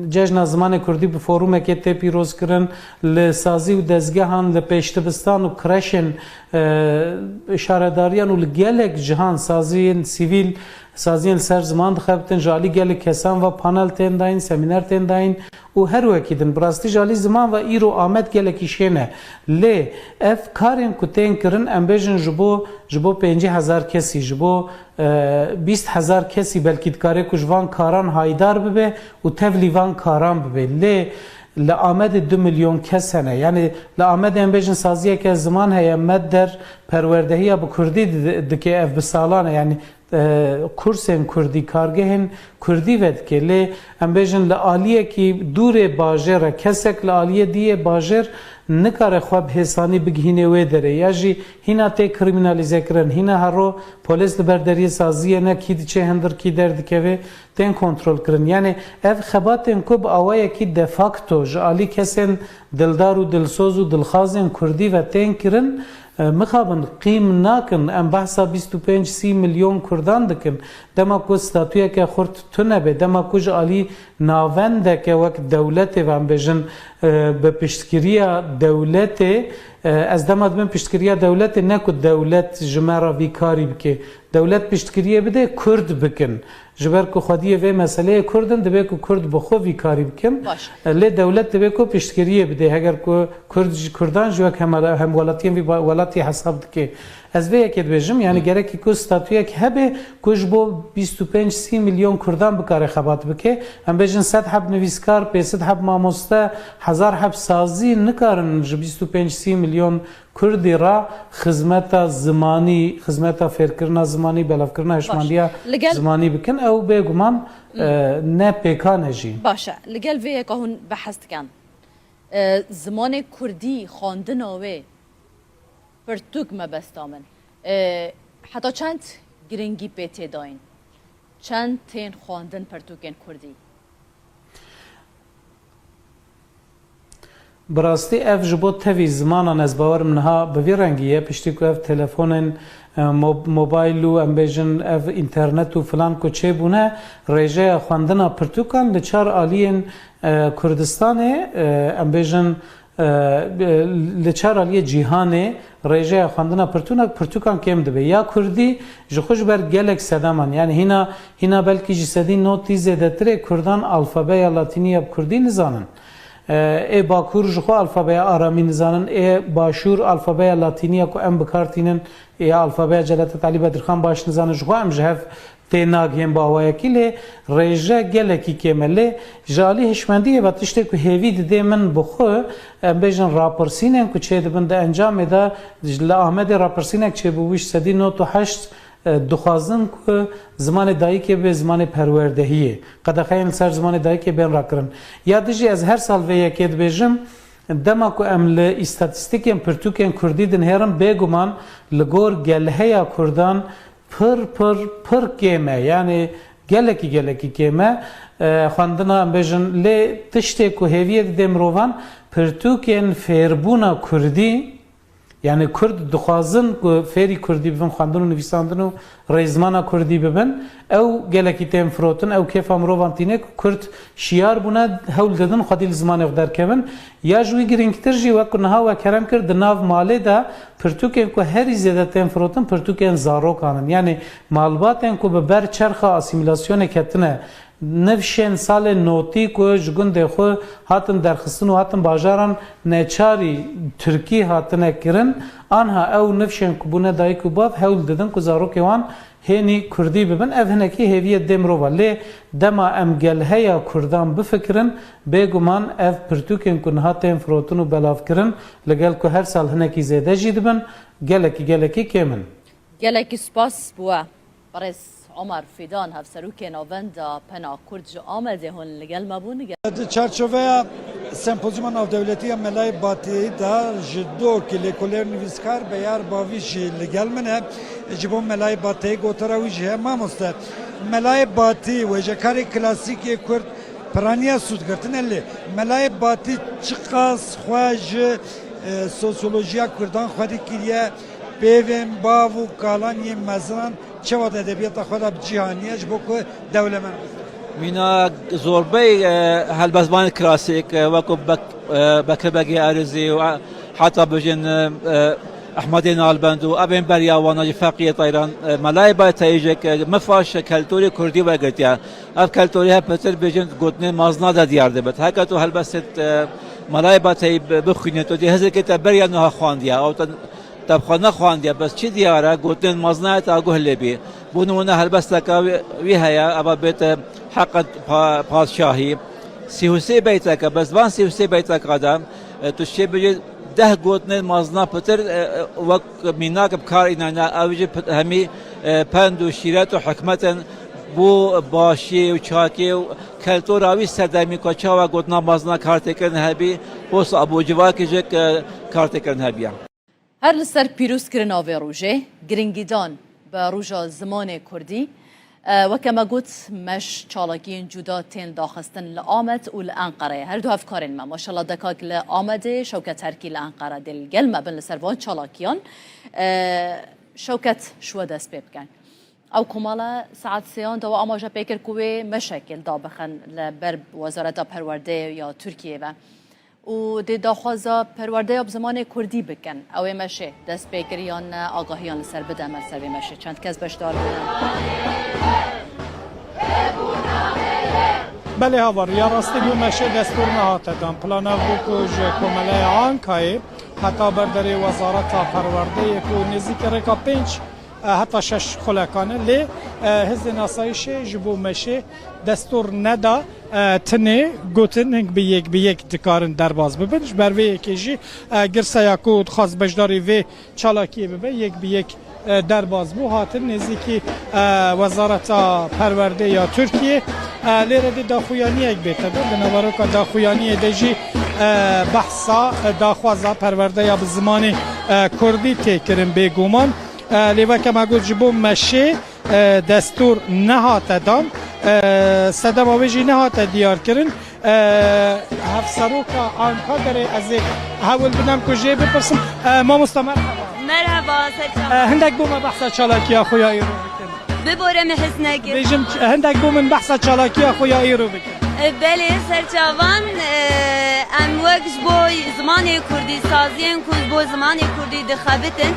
Cejna Zimanê Kurdî bi forumekê tê pîrozkirin, li sazî û dezgehan, li pêşdibistan û kreşên, e, şaredariyan û li gelek cihan saziyên sivîl, saziyên li ser ziman dixebitin, ji alî gelek kesan ve panel tên dayîn, semîner tên dayîn û her wekî din. Bi rastî ji alî ziman ve îro Amed gelekî şên e. Lê ev karên ku tên kirin, em bêjin ji bo, ji bo pêncî hezar kesî, ji bo, e, bîst hezar kesî belkî dikare ku ji van karan haydar bibe û tevlî van karan bibe. Lê li Amedê du milyon kes hene. Yani li Amedê em bêjin saziyeke ziman heye, Medder, perwerdehiya bi kurdî di-, dike, ev bi salan e. Yani, e, kursên kurdî, kargehên kurdî vedike. Lê em bêjin li aliyekî dûrê bajêr e, kesek li aliyê diyê bajêr nikare xwe bi hêsanî bigihînê wê derê. Ya jî hîna tê krîmînalîzekirin, hîna hero polês li ber deriyê saziyê ne, kî diçe hindir, kî derdikeve, tên kontrolkirin. Yani ev xebatên ku bi awayekî de facto ji alî kesên dildar û dilsoz û dilxwazên kurdî ve tên kirin, e, mixabin qîm nakin. Em behsa bîst û pênc sî milyon kurdan dikin. Dema ku statuyeke xurt tune be, dema ku ji alî navendeke wek dewletê ve em bêjin, e, bi piştgiriya dewletê, e, ez dema dibim piştgiriya dewletê, ne ku dewlet ji me re vî karî bike. Dewlet piştgiriyê bide kurd bikin. Ji ber ku xwediyê vê meseleyê kurd in, divê ku kurd bi xwe vî karî bikin. Baş. Lê dewlet divê ku piştgiriyê bide. Heger ku kurd ji kurdan ji wek hemala-, hemwelatiyên vî ba-, welatî hesab dike. Ez vê yekê dibêjim, yani gerekî ku statuyek hebe ku ji bo bîst û pênc sî milyon kurdan bikare xebat bike. Em bêjin sed heb nivîskar, pêsed heb mamoste, hezar heb sazî nikarin ji bîst û pênc sî milyon kurdî re xizmeta zimanî, xizmeta fêrkirina zimanî, belavkirina hişmandiya Li gel zimanî bikin, ew bêguman, Hmm. e, ne pêkan e jî. Baş e. Li gel vê yeka hûn behs dikin. E, zimanê kurdî, xwendina wê pirtûk mebesta min. E, heta çend giringî pê tê dayîn? Çend tên xwendin pirtûkên kurdî? Bi rastî ev ji bo tevî zimanan, ez bawerim niha bi vî rengî ye, piştî ku ev telefonên, e, mo-, mobayl û em bêjin ev înternet û filan ku çêbûne, rêjeya xwendina pirtûkan li çar aliyên, e, Kurdistanê, e, em bêjin, e, li çar aliyê cîhanê rêjeya xwendina pirtûna, pirtûkan kêm dibe. Ya kurdî ji xwe ji ber gelek sedeman, yani hîna, hîna belkî ji sedî notî zêdetirê kurdan alfabeya latînî ya bi kurdî nizanin. E, ê Bakur ji xwe alfabeya aramî nizanin, ê Başûr alfabeya latînî ya ku em bi kar tînin, ê alfabeya Celadet Elî Bedirxan baş nizanin, ji xwe em ji hev tê nagihên bi awayekî, lê rêje gelekî kêm e. Lê ji alî hişmendiyê ve tiştê ku hêvî didê min bi xwe, em bêjin rapirsînên ku çêdibin di encamê de, ji li Amedê rapirsînek çêbûbû ji sedî nod û heşt, e, dixwazin ku zimanê dayikê bibe zimanê perwerdehiyê. Qedexeyên li ser zimanê dayikê bên rakirin. Ya dijî ez her sal vê yekê dibêjim, dema ku em li îstatîstîkên pirtûkên kurdî dinihêrin, bêguman li gor gelheya kurdan pir, pir, pir kêm e. Yani gelekî, gelekî kêm e. E, xwendina, em bêjin, lê tiştê ku hêviyê didê mirovan, pirtûkên fêrbûna kurdî, yani kurd dixwazin ku fêrî kurdî bibin, xwendin û nivîsandin û rêzimana kurdî bibin, ew gelekî tên firotin, ew kêfa mirovan tîne ku kurd şiyar bûne, hewl didin xwedî li zimanê xwe derkevin. Ya ji wî girîngtir jî, wek ku niha we kerem kir, di nav malê de pirtûkên ku herî zêde tên firotin, pirtûkên zarokan in. Yanî malbatên ku bi ber çerxa asîmîlasyonê ketine, nifşên salên notî ku ji gundê xwe hatin derxistin û hatin bajaran neçarî tirkî hatine kirin, anha ew nifşên ku bûne dayik û bav hewl didin ku zarokê wan hênî kurdî bibin. Ev hinekî hêviyê dê mirova. Lê dema em gelheya kurdan bifikirin, bêguman ev pirtûkên ku niha tên firotin û belavkirin, li gel ku her sal hinekî zêde jî dibin, gelekî, gelekî kêm in. Gelekî spas bi we. Birêz Omer Fîdan, hevserokê Navenda Pena Kurd ji Amedê hûn li gel me bûn. Di çarçoveya Sempozyuma Navdewletî ya Melayê Batiyê de ji dokê lêkolêr nivîskar Beyar Bavî jî li gel min e. Ji bo Melayê Batiyê gotara wî jî heye, mamoste. Melayê Batî, wêjekarê klasîk yê Kurd, piraniya sûdgirtin e lê Melayê Batî çiqas xwe ji, e, sosyolojiya Kurdan xwedî kiriye, peyvên bav û kalan yên mezinan çawa di edebiyata xwe de bi cih aniye ji bo ku dewlemend bibe? Mîna zorbey, e, helbestvanên klasîk, e, wekû Bek-, e, Bekir Begê Arîzî û heta bijin, e, Ehmedê Nalbend û evên beriya wana jî Feqiyê Teyran, e, Melayê Batî jî, e, mifaş keltorê kurdî wergirtiye. Ev keltorê hep pitir bêjin gotinên mazna de diyar dibit. Heke tu helbestê, e, Melayê Batî bi-, bixwînî, tu dê hizirkê te beriya niha xwandiye. Ew te Te bi xwe nexwandiye, bes çi diyar e, gotinên mezin e, ta guh lê bî. Bo nimûne helbesteke wî, wî heye, eva bête Heqet Pa-, Padşahî. Sî û sê beytek e, bes van sî û sê beyteka de, e, tu şê bêjî deh gotinên mezina pitir, e, e, wek mînak bi kar înayne, ew jî pit-, hemî, e, pend û şîret û hikmet in bo başiyê û çakê û keltora wî sedemî ku çawa gotina mezina kartêkirin hebî, bo sab û civakê jî, e, kartêkirin hebiye. Her li ser pîrozkirina vê rojê, giringîdan bi Roja Zimanê Kurdî, e, weke me got, meş çalakiyên cuda tên daxistin li Amed û li Enqereyê. Her du hevkarên me, maşallah dekak li Amedê, Şewket Herkî li Enqere dê li gel me bin li ser van çalakiyan. E, Şewket, ji we dest pê bikin. Ew komala saet sêyan de we amaje pê kir ku wê meşekê li da bixin li ber Wezareta Perwerdeyê ya Tirkiyê ve. û dê daxwaza perwerdeya bi zimanê kurdî bikin. Ew ê meşê dest pê kir yan ne, agahiyan li ser bide me li ser vê meşê. Çend kes beşdar bûne? Belê havar, ya rastî bû meşê destûr nehate dan. Plan ev bû ku ji Komeleya Ankayê heta ber derê Wezareta Perwerdeyê ku nêzîkî rêka pênc e, heta şeş xulekan e. Lê, e, Hêzên Asayîşê ji bo meşê destûr neda, e, tinê gotin hing bi yek bi yek dikarin derbas bibin. Ji ber vê yekê jî, e, girseya ku dixwast beşdarî vê çalakiyê bibe, yek bi yek, e, derbas bû. Hatin nêzîkî, e, Wezareta Perwerdê ya Tirkiyê, e, lê re dê daxuyaniyek bête. Di naveroka daxuyaniyê de jî, e, behsa, e, daxwaza perwerdeya bi zimanê, e, kurdî tê kirin bêguman. E, lê weke me got ji bo meşê, e, destûr nehate dan, e, sedema wê jî nehate diyarkirin. E, Hevseroka Ankaderê ez ê hewil bidem ku jê bipirsim. E, mamosta merheba. Merheba, serçava. E, hindek bo me behsa çalakiya xwe ya îro bikin. Bibore min hez nekir. Bêjim, hindek bo min behsa çalakiya xwe ya îro bikin. E, belê, serçavan, e, em wek ji bo zimanê kurdî, saziyên ku ji bo zimanê kurdî dixebitin,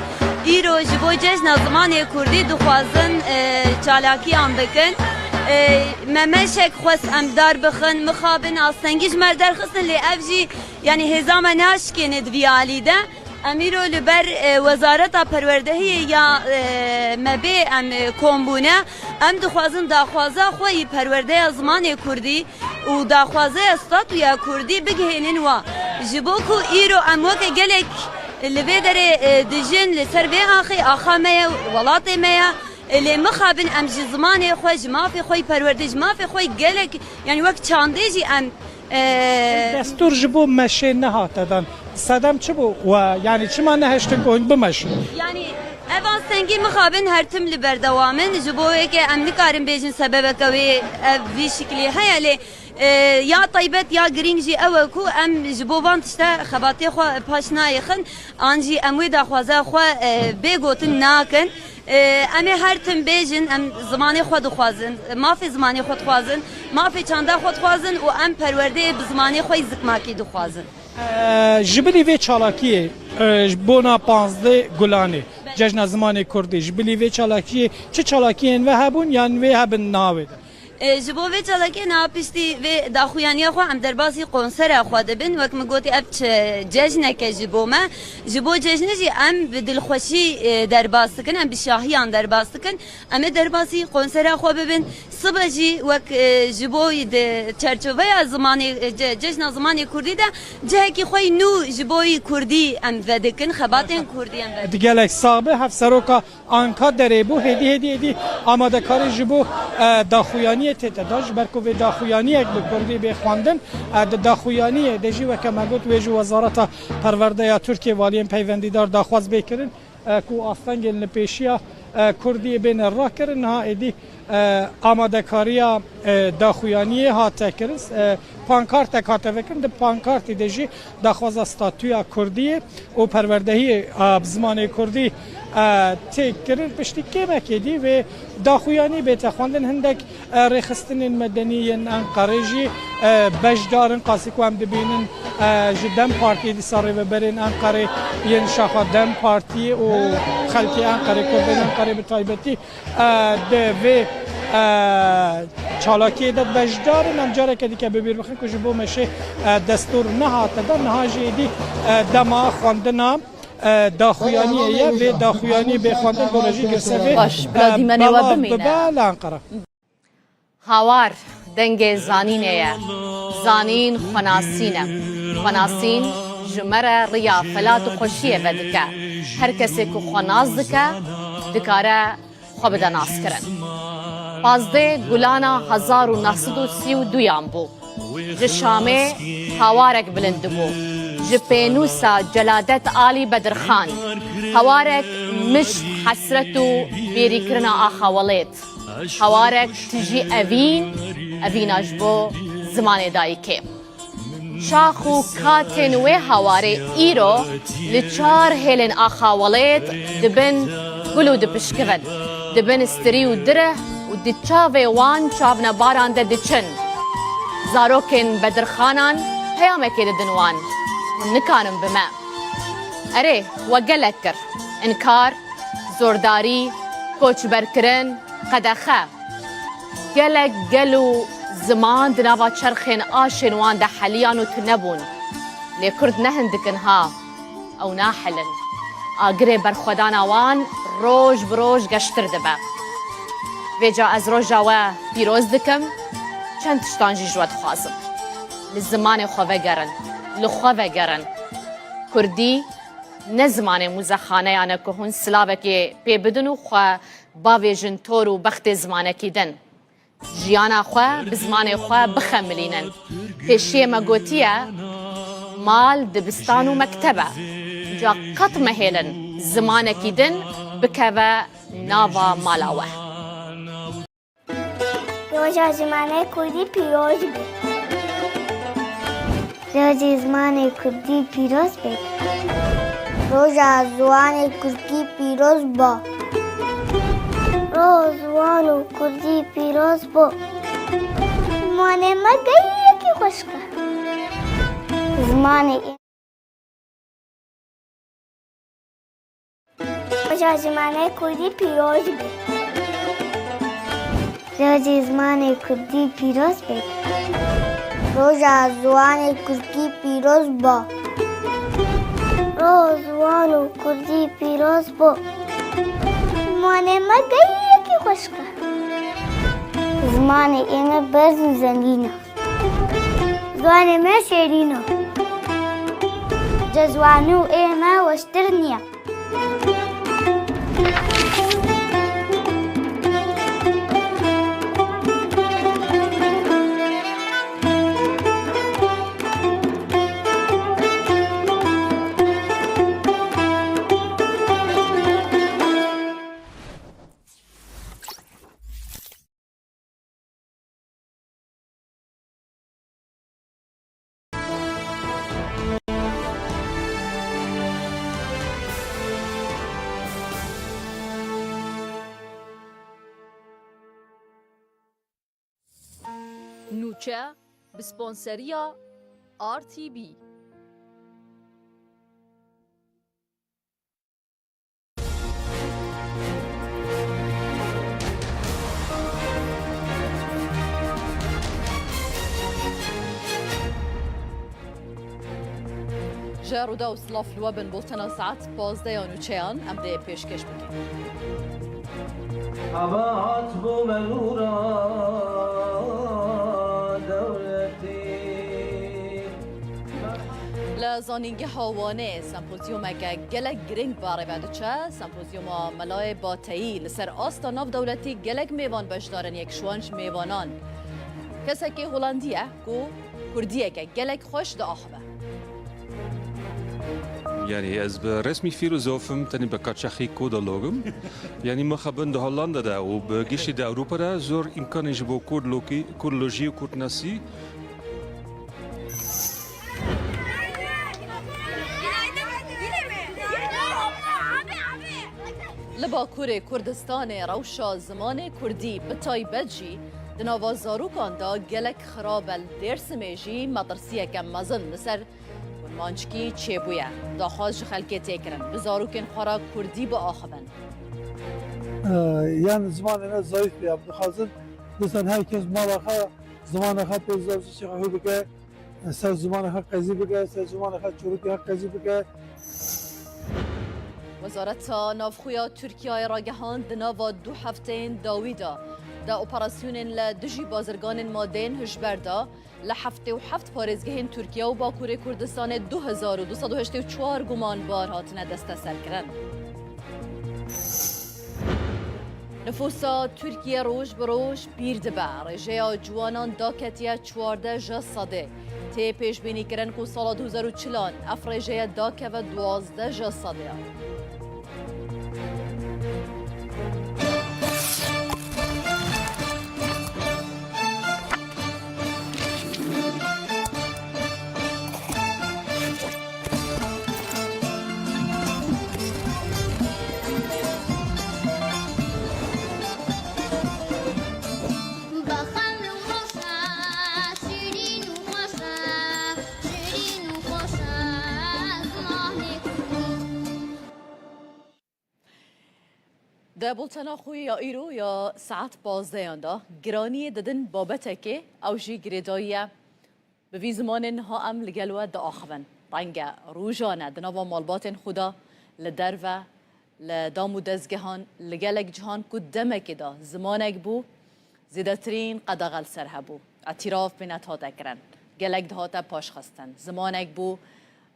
îro ji bo cejna zimanê kurdî dixwazin, e, çalakiyan bikin. E, me meşek xwest em dar bixin, mixabin astengî ji me derxistin, lê ev jî, yanî hêza me naşkêne di vî alî de. Em îro li ber, e, Wezareta Perwerdehiyê ya, e, me bê em, e, kom bûne. Em dixwazin daxwaza xwe yî perwerdeya zimanê kurdî û daxwazeya statûya kurdî bigihênin wa. Ji bo ku îro em weke gelek li vê derê, e, dijin, li ser vê axê axa me ye, welatê me ye. E, lê mixabin em ji zimanê xwe, ji mafê xwe yî perwerdê, ji mafê xwe yî gelek, yanî wek çandê jî em, e, Destûr ji bo meşê nehate dan. Sedem çi bû? We, yanî çima nehiştin ku hûn bimeşin? Yanî ev astengî mixabin her tim li berdewam in. Ji bo wê ke em nikarin bêjin sebebeke wê ev vî şiklî heye, lê, e, ya taybet ya girîng jî ew e ku em ji bo van tişte xebatê xwe paş nayêxin, an jî em wê daxwaza xwe, e, bê gotin nakin. E, em ê her tim bêjin, em zimanê xwe dixwazin, mafê zimanê xwe dixwazin, mafê çanda xwe dixwazin û em perwerdeyê bi zimanê xwe yî zikmakî dixwazin. E, ji bilî vê çalakiyê, e, ji bona panzdeh Gulanê, Cejna Zimanê Kurdî, ji bilî vê çalakiyê çi çalakiyên ve hebûn yan wê hebin navê de? E, ji bo vê çalakê niha piştî vê daxuyaniya xwe em derbasî konsera xwe dibin. Wek min gotî ev çi cejneke ji bo me. Ji bo cejnê jî em bi dilxweşî, e, derbas dikin, em bi şahiyan derbas dikin. Em ê derbasî konsera xwe bibin. Sibe jî wek, e, ji bo di çerçoveya zimanê, e, ce-, cejna zimanê kurdî de cihekî xwe yî nû ji bo yî kurdî em vedikin, xebatên kurdî em vedikin. Di gelek sax be, hevseroka Anka derê bû, hêdî, hêdî, hêdî amadekarî ji bo, e, daxuyaniyê tête da, ji ber ku vê daxuyaniyek bi kurdî bê xwendin, e, di daxuyaniyê de jî weke me got wê ji Wezareta Perwerdeya Tirkiyê valiyên peywendîdar daxwaz bê kirin, e, ku astengên li pêşiya, e, kurdiyê bêne rakirin. Niha êdî, e, amadekariya, e, daxuyaniyê hate kirin, e, pankartek hate vekirin. Di pankartê de jî daxwaza statûya kurdiyê û perwerdehiyê, e, bi zimanê kurdî, e, tê kirin. Piştî kêmekê dî vê daxuyanî bête xwendin, hindek, e, rêxistinên medenî yên Enqerê jî, e, beşdar in. Qasî ku em dibînin, e, ji DEM Partiyê dîsa rêveberên Enqerê yên şaxa DEM Partiyê û xelkê Enqerê, kurdên Enqerê bi taybetî, e, di vê, e, çalakiyê de beşdar in. Em careke dîke bi bîr bixin ku ji bo meşê, e, destûr nehate de, niha jî êdî, e, dema xwendina, e, daxuyaniyê ye. Vê daxuyaniyê bê xwendin gore jî girsevê, Baş, bila e, dîmenê we belav bimîne. Bibe li Enqere. Hawar dengê zanînê ye. Zanîn xwenasîn e. Xwenasîn ji me re riya felat û xweşiyê vedike. Her kesê ku xwe nas dike, dikare xwe bide naskirin. Pazdeh Gulana hezar û neh sed û sî û duyan bû. Ji Şamê hawarek bilind dibû. Ji pênûsa Celadet Alî Bedirxan. Hawarek mişt, hesret û bêrîkirina axa welêt. Hawarek tijî evîn, evîna ji bo zimanê dayikê. Şax û katên wê hawarê îro li çar hêlên axa welêt di bin gul û dipişkivin, di bin stirî û direh û di çavê wan çavnebaran de diçin. Zarokên Bedirxanan peyamekê didin wan, hûn nikarin bi me. Erê, we gelek kir. Înkar, zordarî, koçberkirin, qedexe. Gelek gel û ziman di nava çerxên aşên wan de heliyan û tune bûn. Lê kurd ne hindik in ha, ew nahilin. Agirê berxwedana wan roj bi roj geştir dibe. Vêca ez roja we pîroz dikim, çend tiştan jî ji we dixwazim. Li zimanê xwe vegerin, li xwe vegerin. Kurdî ne zimanê muzexaneyan e ku hûn silavekê pê bidin û xwe bavêjin tor û bextê zimanekî din. Jiyana xwe bi zimanê xwe bixemilînin. Pêşiyê me gotiye, mal dibistan û mekteb e. Ca qet mehêlin zimanekî din bikeve nava mala we. Roja zimanê kurdî pîroz be. Rojê zimanê kurdî pîroz be. Roja ziwanê kurdî pîroz ba. Roja ziwan û kurdî pîroz bo. Zimanê me gelekî xweşik e. Zimanê Roja zimanê kurdî pîroz be. Rojê zimanê kurdî pîroz be. Roja ziwanê kurdî pîroz ba. Roja ziwan û kurdî pîroz bo. Zimanê me gelekî xweşik e. Zimanê ê me berz û zengîn e. Ziwanê me şêrîn e. Ji ziwanû ê me weştir niye. Nûçe, bi sponseriya R T B. Rûdaw, silav li we bin, bultena saet pazdeh ya nûçeyan em dê pêşkêş bikin. Xebat bû me nûra dewletî. Li Zanîngeha Wanê sempozyumeke gelek girîng berê ve diçe. Sempozyuma Melayê Bateyî li ser asta navdewletî gelek mêvan beşdar in, yek ji wan ji mêvanan kesekî Holandî ye ku kurdiyeke gelek xweş diaxive. Yanî ez bi resmî fîlozof im, tenê bi kaçaxî kodolog im. Yanî mixabin di Hollanda de û bi giştî di Ewropa de zor îmkanên ji bo kurdlokî-, kurdlojî û kurdnasî. Li Bakurê Kurdistanê rewşa zimanê kurdî, bi taybet jî di nava zarokan de gelek xirab e. Li Dêrsimê jî metirsiyeke mezin li ser kurmanckî çêbûye. Daxwaz ji xelkê tê kirin, bi zarokên xwe re kurdî biaxivin. Ee, yani zimanê me zayıf ya. Dixwazin, dixwazin her kes mala xwe, zimanê xwe pê zazî çi xwe bike, ser zimanê xwe qezî bike, ser zimanê xwe çorokê xwe qezî bike. Wezareta Navxwe ya Tirkiyeyê ragihand, di nava du hefteyên dawî de, di operasyonên li dijî bazirganên madeyên hişber de, li heftê û heft parêzgehên Tirkiye û Bakurê Kurdistanê du hezar û du sed û heştê û çar gumanbar hatine desteserkirin. Nifûsa Tirkiye roj bi roj pîr dibe. Rêjeya ciwanan daketiye çardeh ji sedê. Tê pêşbînîkirin ku sala du hezar û çil an ev rêjeye dakeve duwazdeh ji sedê. Di bultena xwe ya îro ya saet pazdehan de giraniyê didin babetekê, ew jî girêdayî ye. Bi vî zimanê niha em li gel we diaxivin. Renge rojan e di nava malbatên xwe de, li derve, li dam û dezgehan, li gelek cihan ku demekê de zimanek bû, zêdetirîn qedexe li ser hebû. Îtîraf bi net hate kirin. Gelek dihate paşxistin. Zimanek bû,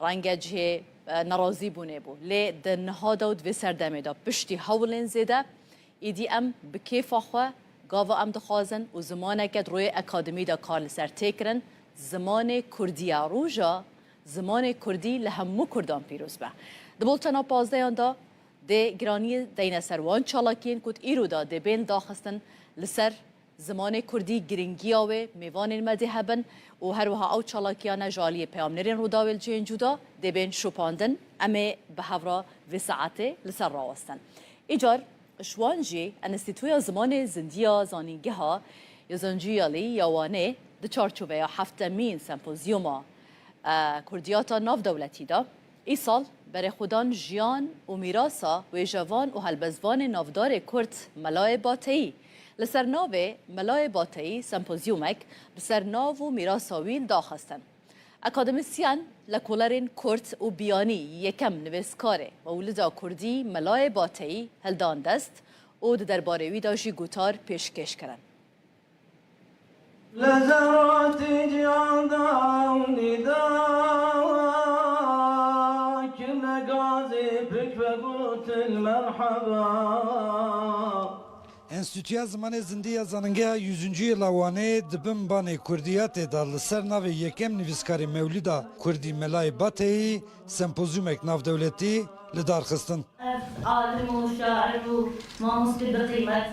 renge cihê, e, nerazîbûnê bû. Lê di niha de û di vê serdemê de piştî hewlên zêde, îdî em bi kêfa xwe gava em dixwazin û zimaneke di royê akademî de kar li ser tê kirin, zimanê kurdî ye. Roja zimanê kurdî li hemû kurdan pîroz be. Di bultena pazdehan de dê giraniyê deyne ser wan çalakiyên ku di îro de dê bên daxistin li ser zimanê kurdî, girîngiya wê, mêvanên me dê hebin û her wiha ew çalakiyane ji aliyê peyamnêrên Rûdawê li cihên cuda dê bên şopandin. Em ê bi hev re vê saetê li ser rawestin. Îcar ji wan jî Enstîtuya Zimanê Zindî ya Zanîngeha Yozoncu Yalî ya Wanê di çarçoveya heftemîn sempozyuma e, kurdiyata navdewletî de, îsal berê xwedan jiyan û mîrasa wêjevan û helbestvanê navdarê kurd Melayê Bateyî li ser navê Melayê Bateyî sempozyumek bi ser nav û mîrasa wî li daxistin. Akademîsyen, lekolerên kurd û biyanî yekem nivîskarê Mewlida Kurdî Melayê Bateyî hildan dest û di derbarê wî de jî gotar pêşkêş kirin. Li zerotî cihan da û nîda kirine gazê pik vegotin merheba. Enstîtuya Zimanê Zindî ya Zanîngeha Yüzüncü Yıla Wanê di bin banê kurdiyatê de li ser navê yekem nivîskarê Mewlida Kurdî Melayê Bateyî sempozyumek navdewletî li dar xistin. Ev alim û şair û mamoste bi qîmet,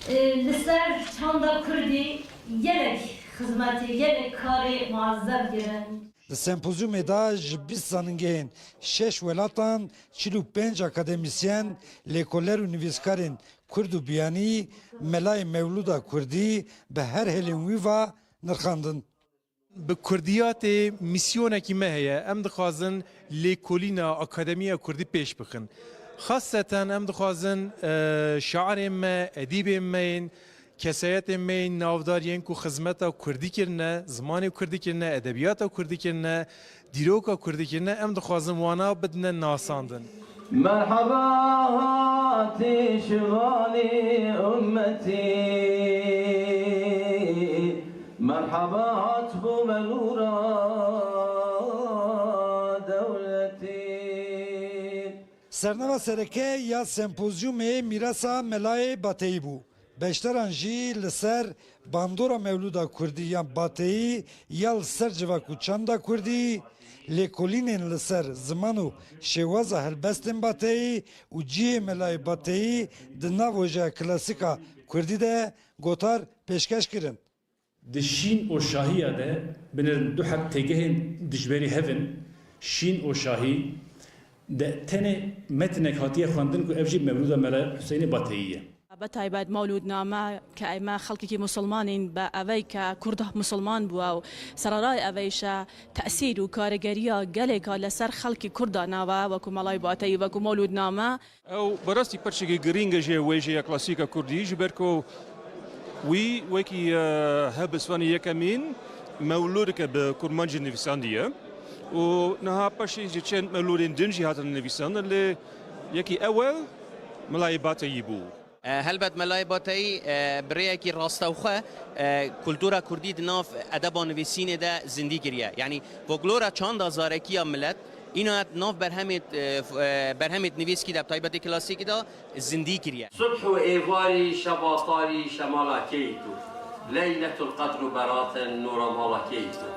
e, li ser çanda kurdî gelek xizmetê, gelek karê muezzem kirin. Di sempozyumê de ji bîst zanîngehên şeş welatan çil û pênc akademîsyen, lêkoler û nivîskarên kurd û biyanî Melayê Mewlûda Kurdî bi her hêlên wî ve nirxandin. Bi kurdiyatê mîsyonekî me heye. Em dixwazin lêkolîna Akademiya Kurdî pêş bixin. Xaseten em dixwazin, e, şairên me, edîbên me yên Kesayetên me yên navdar yên ku xizmeta kurdî kirine, zimanê kurdî kirine, edebiyata kurdî kirine, dîroka kurdî kirine, em dixwazin wana bidine nasandin. Merhaba hatî şivanî ummetî, merhaba hat bû me nûra dewletî. Sernava sereke ya sempozyumê mîrasa Melayê Bateyî bû. Beşdaran jî li ser bandora mewlûda kurdî yan bateyî ya li ser civak û çanda kurdî, lêkolînên li ser ziman û şêwaza helbestên bateyî û cihê Melayê Bateyî di nav wêjeya klasîk a kurdî de gotar pêşkeş kirin. Di şîn û şahiya de binêrin du heb têgehên dijberî hev in, şîn û şahî, de tenê metinek hatiye xwendin ku ev jî mewlûda Mela Huseyinê Bateyî ye. Bi taybet Mewlûdname ke eme xelkekî musulmanîn, bi evey ke Kurd musulman bûye û sererayê eveyşe tesîr û karîgeriya gelêka li ser xelkî Kurda nawe, wekû Melayê Bateyî, wekû Mewlûdname. Ew bi rastî perçekî girîng e ji wêjeya klasîka kurdî, ji ber ku wî wekî, e, helbestvanê yekemîn mewlûdeke bi kurmancî nivîsandiye û niha paşê ji çend mewlûdên din jî hatine nivîsandin, lê yekî ewel Melayê Bateyî bû. E, helbet Melayê Bateyî, e, bi rêyekî rastewxwe, e, kultura kurdî di nav edeba nivîsînê de zindî kiriye. Yanî folklora çanda zarekiya milet, îna di nav berhemêt, e, f-, e, berhemêt nivîskî de, bi taybetî klasîkî de zindî kiriye. Subh û êvarî şebatarî şemala keyt û, leyletul qedr û beratin nûra mala keyt û,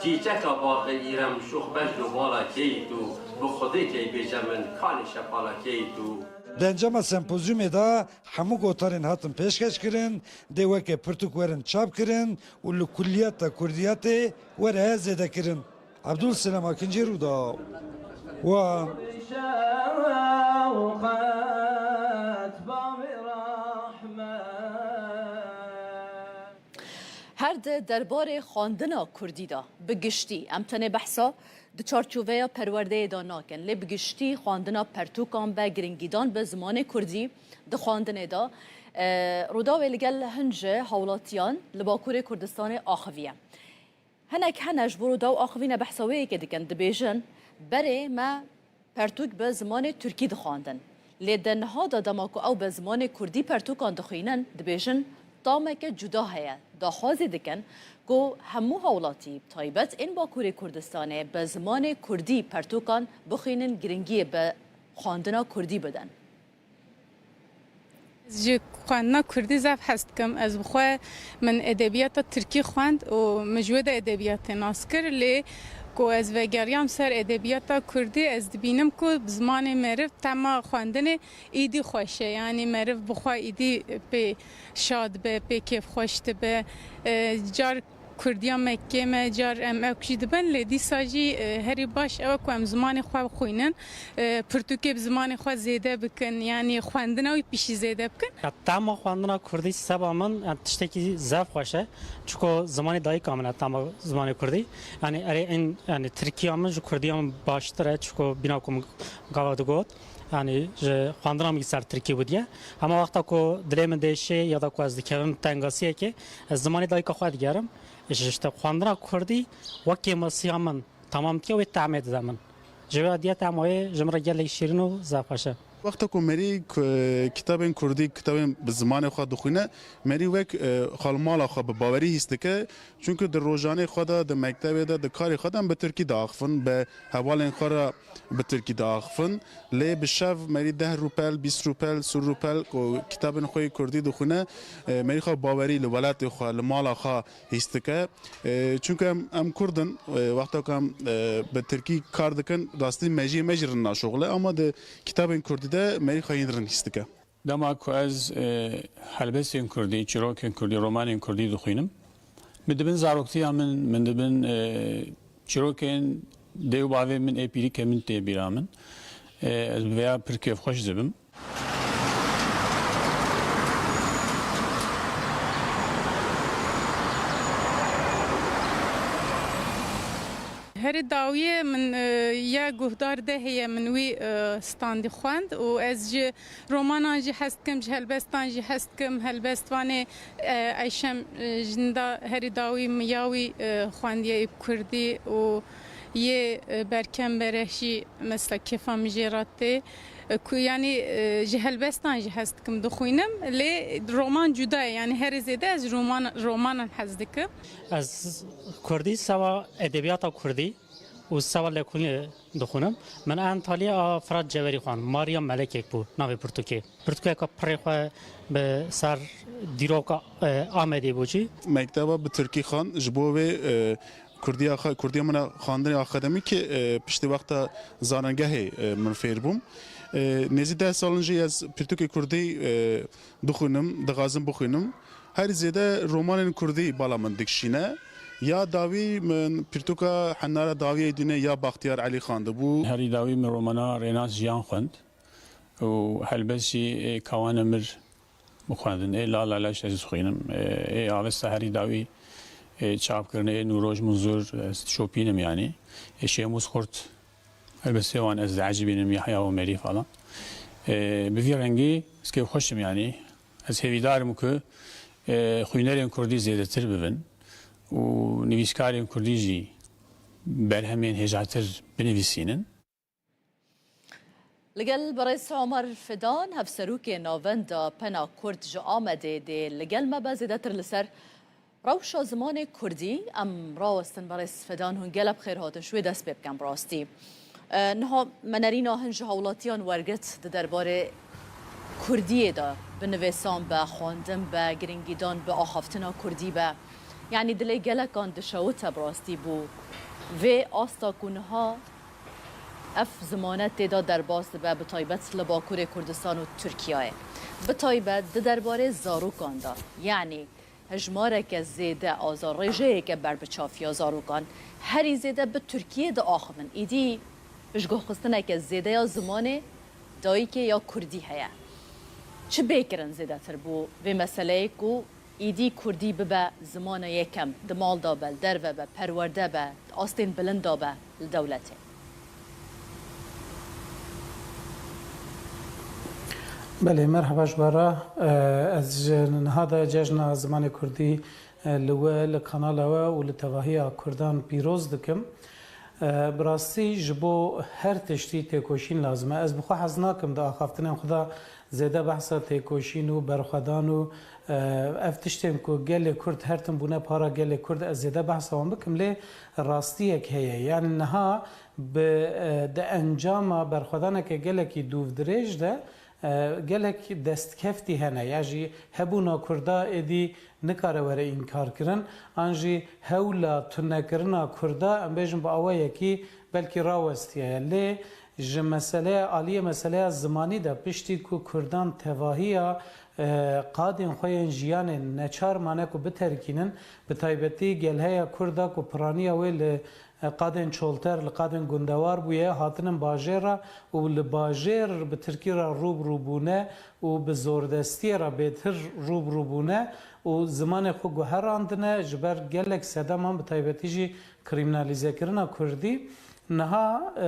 çîçeka baxê îrem şûx bejn û bala keyt û, bi Xwedê key bêje min kanê şepala keyt û. Di encama sempozyumê de hemû gotarên hatin pêşkeş kirin, dê weke pirtûk werin çap kirin û li kulliyata kurdiyatê were zêde kirin. Abdul Selam Akincî, Rûdaw. Wan. Her di derbarê xwendina kurdî de bi giştî, em tenê behsa di çarçoveya perwerdeyê de nakin, lê bi giştî xwendina pertûkan be, giringîdan bi zimanê kurdî di xwendinê de, e, Rûdawê li gel hin ji hawlatiyan li Bakurê Kurdistanê axiviye. Hinek hene ji bo Rûdaw axivîne behsa wê yekê dikin, dibêjin, berê me pertûk bi zimanê tirkî dixwandin. Lê di niha de dema ku ew bi zimanê kurdî pertûkan dixwînin, dibêjin tameke cuda heye. Daxwazî dikin ku hemû hawlatî, bi taybet ên Bakurê Kurdistanê, bi zimanê kurdî pertûkan bixwînin, giringiyê bi xwendina kurdî bidin. Ez ji xwendina kurdî zaf hez dikim. Ez bi xwe, min edebiyata tirkî xwend û min ji wê de edebiyatê nas kir. Lê ku ez vegeriyam ser edebiyata kurdî, ez dibînim ku bi zimanê meriv tema xwendinê îdî xweş e. Yanî meriv bi xwe îdî pê şa dibe, pê kêfxweş dibe. E, car Kurdiya Mekkê me, car em ew jî dibin, lê dîsa jî, e, herî baş ew e ku em zimanê xwe bixwînin, e, pirtûkê bi zimanê xwe zêde bikin, yanî xwendina wî pişî zêde bikin. Ya, tema xwendina kurdî seba min, yani, tiştekî zaf xweş e. Çiko zimanê dayika min e, tema zimanê kurdî. Yani, erê in, yani, tirkiya min ji kurdiya min baştir e, çiko bîna ku min gava digot. Yanî ji xwendina min ser tirkî bûdiye. Hema wexta ku dilê min diêşê ya da ku ez dikevim tengasiyekê, ez zimanê dayika xwe digerim. Ji, işte, xwendina kurdî wekî masiya min temam dikiye, wê tehmê dide min. Ji vê diye tema wê ji min re gelek şîrin û zaf xweş e. Wexta ku merî ku kitabên kurdî, kitabên bi zimanê xwe dixwîne, merî wek, e, xalmala xwe bi bawerî hîs dike. Çunku di rojanê xwe de, di mektebê de, di karê xwe de em bi tirkî diaxifin, bi hevalên xwe re bi tirkî diaxifin. Lê bi şev merî deh rûpel, bîst rûpel, sî rûpel ku kitabên xwe yê kurdî dixwîne, e, merî xwe bawerî li welatê xwe, li mala xwe hîs dike. E, çunku em, em kurd in, e, wexta ku em, e, bi tirkî kar dikin, rastî mejiyê me jî rind naşoxile, ama di kitabên kurdî de merî xwe yên rind hîs dike. Dema ku ez, e, helbestên kurdî, çîrokên kurdî, romanên kurdî dixwînim, min dibin zaroktiya min, min dibin, e, çîrokên dê û bavê min ê pîrî ke min tê bîra min. E, ez bi vêya pir kêfxweş dibim. Herî dawiyê min, e, ya guhdar de heye, min wî, e, standî xwend û ez ji romanan jî hez dikim, ji helbestan jî hez dikim. Helbestvanê, e, Eyşem, e, Jinda herî dawî min ya wî, e, xwendiye ê bi kurdî û yê, e, Berkem Bereh jî mesela kêfa min jê re tê. E, ku, yanî, e, ji helbestan jî hez dikim dixwînim, lê roman cuda ye, yanî herî zêde ez roman, romanan hez dikim. Ez kurdî sewa edebiyata kurdî û sewa lekuniyê dixwînim. Min Antalya a Firat Cewerî xwend. Maria Melekek bû navê pirtûkê. Pirtûkeka pirê xwe bi ser dîroka, e, Amedê bû jî. Mekteba bi tirkî xwend, ji bo vê, e, kurdiya xwe, kurdiya min a xwendinê akademîkê, e, piştî wexta zanengehê, e, min fêr bûm. E, nêzî deh salin jî ez pirtûkê kurdî, e, dixwînim, dixwazim bixwînim. Herî zêde romanên kurdî bala min dikişîne. Ya dawî min pirtûka Henara Dawiyê Dînê ya Baxtiyar Elî xwendibû. Herî dawî min romana Rênas Jiyan xwend û helbest jî, e, Kawana Mir bixwendin. Ê Lala Leş ez dixwînim. Ê, ê Avesta herî dawî, ê, çapkirinê ê Nûroj Munzur ez dişopînim yanî. Ê Şêmûs Xurt, helbestê wan ez diecibînim, Yahya Omerî falan. Ê, bi vî rengî ez kêfxweş im yanî. Ez hêvîdar im ku, ê, xwînerên kurdî zêdetir bibin û nivîskarên kurdî jî berhemên hêjatir binivîsînin. Li gel birêz Omer Fidan, hevserokê Navenda Pena Kurd ji Amedê dê li gel me be, zêdetir li ser rewşa zimanê kurdî em rawestin. Birêz Fidan, hûn gelek bi xêr hatin, ji wê dest pê bikin bi rastî. E, niha me nerîna hin ji hawlatiyan wergirt di derbarê kurdiyê de, bi nivîsan be, xwendin be, girîngîdan bi axaftina kurdî be. Yanî dilê gelekan dişewite bi rastî bû vê asta ku niha ev zimane tê de derbas dibe, bi taybet li Bakurê Kurdistan û Tirkiyeyê. Bi taybet di derbarê zarokan de, yanî hejmareke zêde azar, rêjeyeke berbiçav ya zarokan herî zêde bi Tirkiyê diaxivin. Îdî piştguhxistineke zêde ya zimanê dayikê ya kurdî heye. Çi bê kirin zêdetir bo vê meseleyê ku îdî kurdî bibe zimana yekem, di mal de be, li derve be, perwerde be, di astên bilind de be li dewletê? Belê, merheba ji we re. Ez ji niha de Cejna Zimanê Kurdî, e, li we, li kanala we û li tevahiya Kurdan pîroz dikim. E, bi rastî ji bo her tiştî têkoşîn lazim e. Ez bi xwe hez nakim di axaftinên xwe de zêde behsa têkoşîn û berxwedan û, e, ev tiştên ku gelê Kurd her tim bûne para gelê Kurd, ez zêde behsa wan bikim, lê rastiyek heye. Yanî niha bi, e, di encama berxwedaneke gelekî dûvdirêj de, e, gelek destkeftî hene. Ya jî hebûna Kurda êdî nikare were înkarkirin, an jî hewla tunekirina Kurda, em bêjin bi awayekî belkî rawestiye ye. Lê ji meseleya, aliyê meseleya zimanî de, piştî ku Kurdan tevahiya, e, qadên xwe yên jiyanê neçar mane ku biterkînin, bi taybetî gelheya Kurda ku piraniya wê li, e, qadên çolter, li qadên gundewar bûye, hatinin bajêr re û li bajêr bi tirkî re rû bi rû bûne û bi zordestiyê re bêtir rû bi rû bûne û zimanê xwe guherandine, ji ber gelek sedeman, bi taybetî jî krîminalîzekirina kurdî. Niha, e,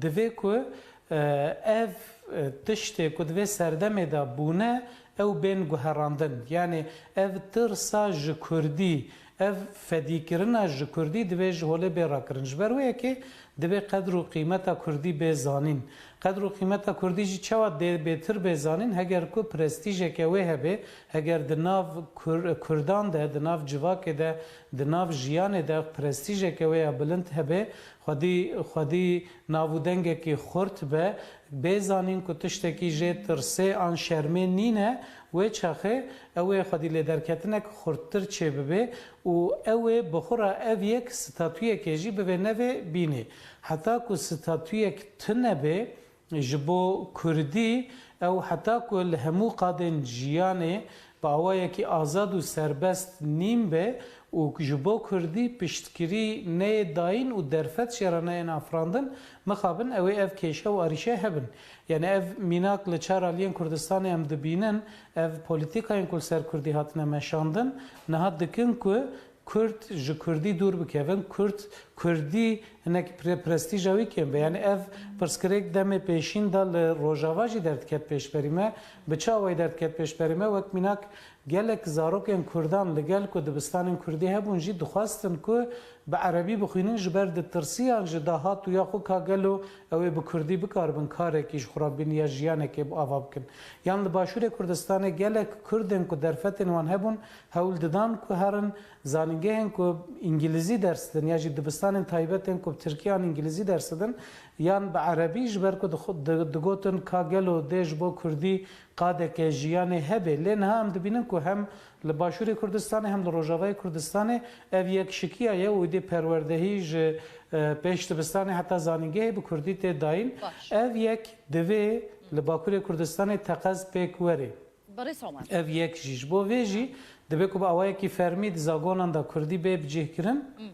divê ku, e, ev, e, tiştê ku di vê serdemê de bûne, ew bên guherandin. Yanî ev tirsa ji kurdî, ev fedîkirina ji kurdî divê ji holê bê rakirin. Ji ber wê yekê divê qedr û qîmeta kurdî bê zanîn. Qedr û qîmeta kurdî jî çawa dê bêtir bê zanîn? Heger ku prestîjeke wê hebe, heger di nav Kur-, kurdan de, di nav civakê de, di nav jiyanê de prestîjeke wê ya bilind hebe, xwedî, xwedî nav û dengekî xurt be, bê zanîn ku tiştekî jê tirsê an şermê nîne, wê çaxê ew ê xwedî lêderketinek xurttir çêbibe û ew ê bi xwe re ev yek statuyekê jî bivê nevê bînê. Heta ku statuyek tune be, ji bo kurdî, ew heta ku li hemû qadên jiyanê bi awayekî azad û serbest nîn be û ji bo kurdî piştgirî neyê dayîn û derfet jê re neyên afirandin, mixabin ew ê ev kêşe û arîşe hebin. Yanî ev mînak li çar aliyên Kurdistanê em dibînin, ev polîtîkayên ku li ser kurdî hatine meşandin, niha dikin ku Kurd ji kurdî dûr bikevin, Kurd Kurdî hinek pre-, prestîja wî kêm be. Yani ev pirsgirêk demê pêşîn de li Rojava jî derdiket pêşberî me. Bi çi awayî derdiket pêşberî me? Wek mînak gelek zarokên Kurdan li gel ku dibistanên Kurdî hebûn jî dixwestin ku bi erebî bixwînin, ji ber ditirsiyan ji dahat û ya xwe ka gelo ew ê bi Kurdî bikaribin karekî ji xwe re bibînin ya jiyanekê bi ava bikin. Yan li Başûrê Kurdistanê gelek Kurdên ku derfetên wan hebûn hewl didan ku herin zanîngehên ku îngilîzî ders didin ya jî dibistanên taybet ên ku bi tirkî an îngilîzî ders didin yan bi erebî, ji ber ku dixu-, di-, digotin ka gelo dê ji bo kurdî qadeke jiyanê hebe. Lê niha em dibînin ku hem li Başûrê Kurdistanê hem li Rojavayê Kurdistanê ev yek şikiya ye û dê perwerdehî ji, e, pêş dibistanê heta zanîngehê bi kurdî tê dayîn. Baş. Ev yek divê li Bakurê Kurdistanê teqez pêk were. Berêz Omer. Ev yek jî. Ji bo vê jî dibe ku bi awayekî fermî di zagonan de kurdî bê bicihkirin. Hmm.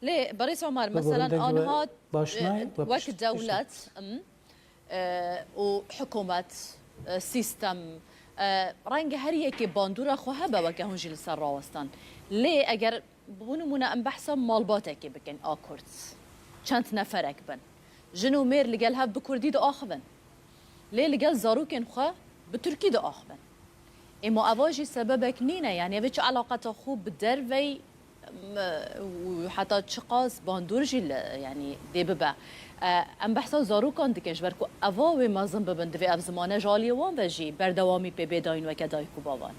Lê Berêz Omer, Bi meselen, gurin deng we anha, baş e, nayê, we wek pişt-, pişt- dewlet, hmm, e, û hikûmet, e, sîstem, e, renge her yekê bandora xwe hebe weke hûn jî li ser rawestan. Lê eger, bo nimûne, em behsa malbatekê bikin a Kurd. Çend neferek bin. Jin û mêr li gel hev bi kurdî diaxivin. Lê li gel zarokên xwe bi tirkî diaxivin. Ê ma eva jî sebebek nîne, yanî ev ê çi eleqeta xwe bi dervey, m-, û heta çiqas bandor jî li, yanî dê bibe. E, em behsa zarokan dikin, ji ber ku eva wê mezin bibin, divê ev zimane ji aliyê wan ve jî berdewamî pê bê dayîn weke dayik û bavan.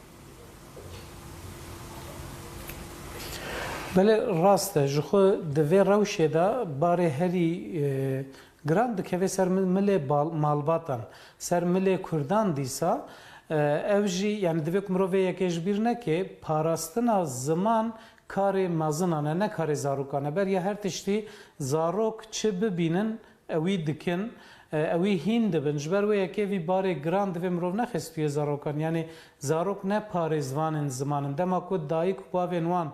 Belê rast e, ji xwe di vê rewşê de barê herî, e, giran dikeve ser mi-, milê bal-, malbatan, ser milê Kurdan dîsa, e, ev jî, yani divê ku mirov vê yekê ji bîr neke, parastina ziman karê mezinan e, ne karê zarokan e. Beriya her tiştî zarok çi bibînin, ewî dikin, e, ewî hîn dibin. Ji ber wê yekê vî barê giran divê mirov nexe stûyê zarokan. Yani zarok ne parêzvanên ziman in. Dema ku dayik û bavên wan,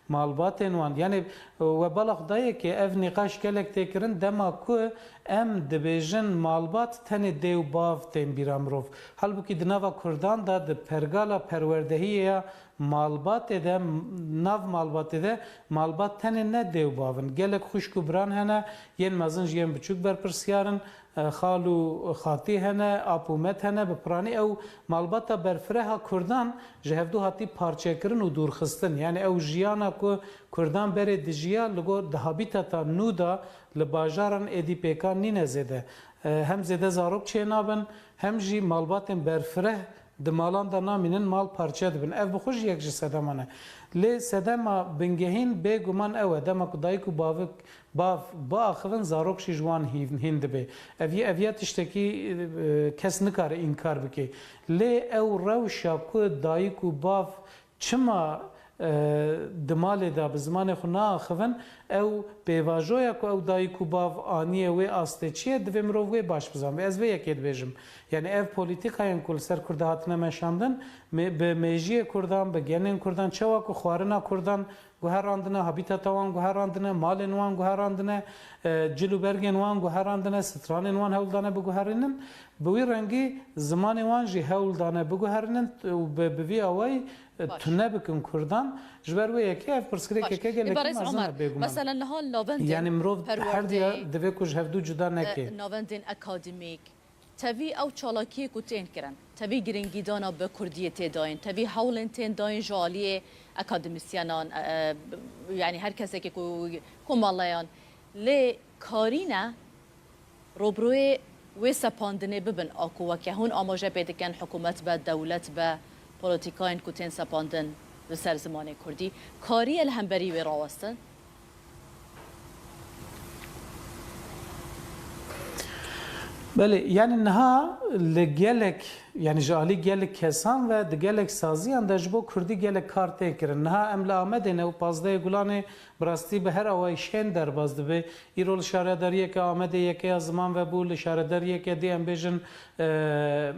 malbatên wan, yani, e, we bala xwe dayê ke ev nîqaş gelek tê kirin, dema ku em dibêjin malbat tenê dê û bav tên bîra mirov. Halbûkî di nava Kurdan de, di pergala perwerdehiyê ya malbatê de, nav malbatê de malbat tenê ne dê û bav in. Gelek xwişk û biran hene, yên mezin ji yên biçûk berpirsyar in. E, xal û xatî hene, ap û met hene, bi piranî ew malbata berfireha Kurdan ji hevdû hatî parçekirin û dûrxistin. Yani ew jiyana ku Kurdan berê dijiya, li gor di habîtata nû de li bajaran êdî pêkan nîne zêde. E, hem zêde zarok çênabin, hem jî malbatên berfireh di malan de namînin, mal parçe dibin. Ev bi xwe jî yek ji sedeman e. Lê sedema bingehîn bêguman ew e, dema ku dayik û bavik, bav biaxivin, zarok jî ji wan hîn, hîn dibe. Ev yê, ev ya tiştekî, e, kes nikare înkar bike. Lê ew rewşa ku dayik û bav çima, e, di malê de bi zimanê xwe naaxivin, ew pêvajoya ku ew dayik û bav aniye wê astê çi ye, divê mirov wê baş bizanbe. Ez vê yekê dibêjim. Yani ev polîtîkayên ku li ser Kurda hatine meşandin, me-, bi mêjiyê Kurdan, bi genên Kurdan, çawa ku xwarina Kurdan guherandine, habîtata wan guherandine, malên wan guherandine, e, cil û bergên wan guherandine, stranên wan hewl dane biguherînin, bi wî rengî zimanê wan jî hewl dane biguherînin û bi, bi vî awayî, e, Baş. tune bikin Kurdan. Ji ber wê yekê ev pirsgirêkeke Baş. gelekî Îbarez mezin Omer, e, bêguman. Mesela niha navendên Yani mirov her perwerdeyê, diya divê ku ji hevdû cuda neke. e, navendên akademîk, tevî ew çalakiyê ku tên kirin, tevî giringîdana bi kurdiyê tê dayîn, tevî hewlên tên dayîn ji aliyê akademîsyenan, e, e, yani her kesekê ku komeleyan lê karîne robroyê wê sepandinê bibin a ku weke hûn amaje pê dikin, hikûmet be, dewlet be, polîtîkayên ku tên sepandin li ser zimanê kurdî, kariye li hemberî wê rawestin? Belê, yani niha li gelek, yani ji alî gelek kesan ve di gelek saziyan de ji bo kurdî gelek kar tên kirin. Niha em li Amedê ne û pazdehê Gulanê bi rastî bi her awayî şên derbas dibe. Îro li şaredariyeke Amedê yekeya ziman vebû, li şaredariyeke dî em bêjin, e,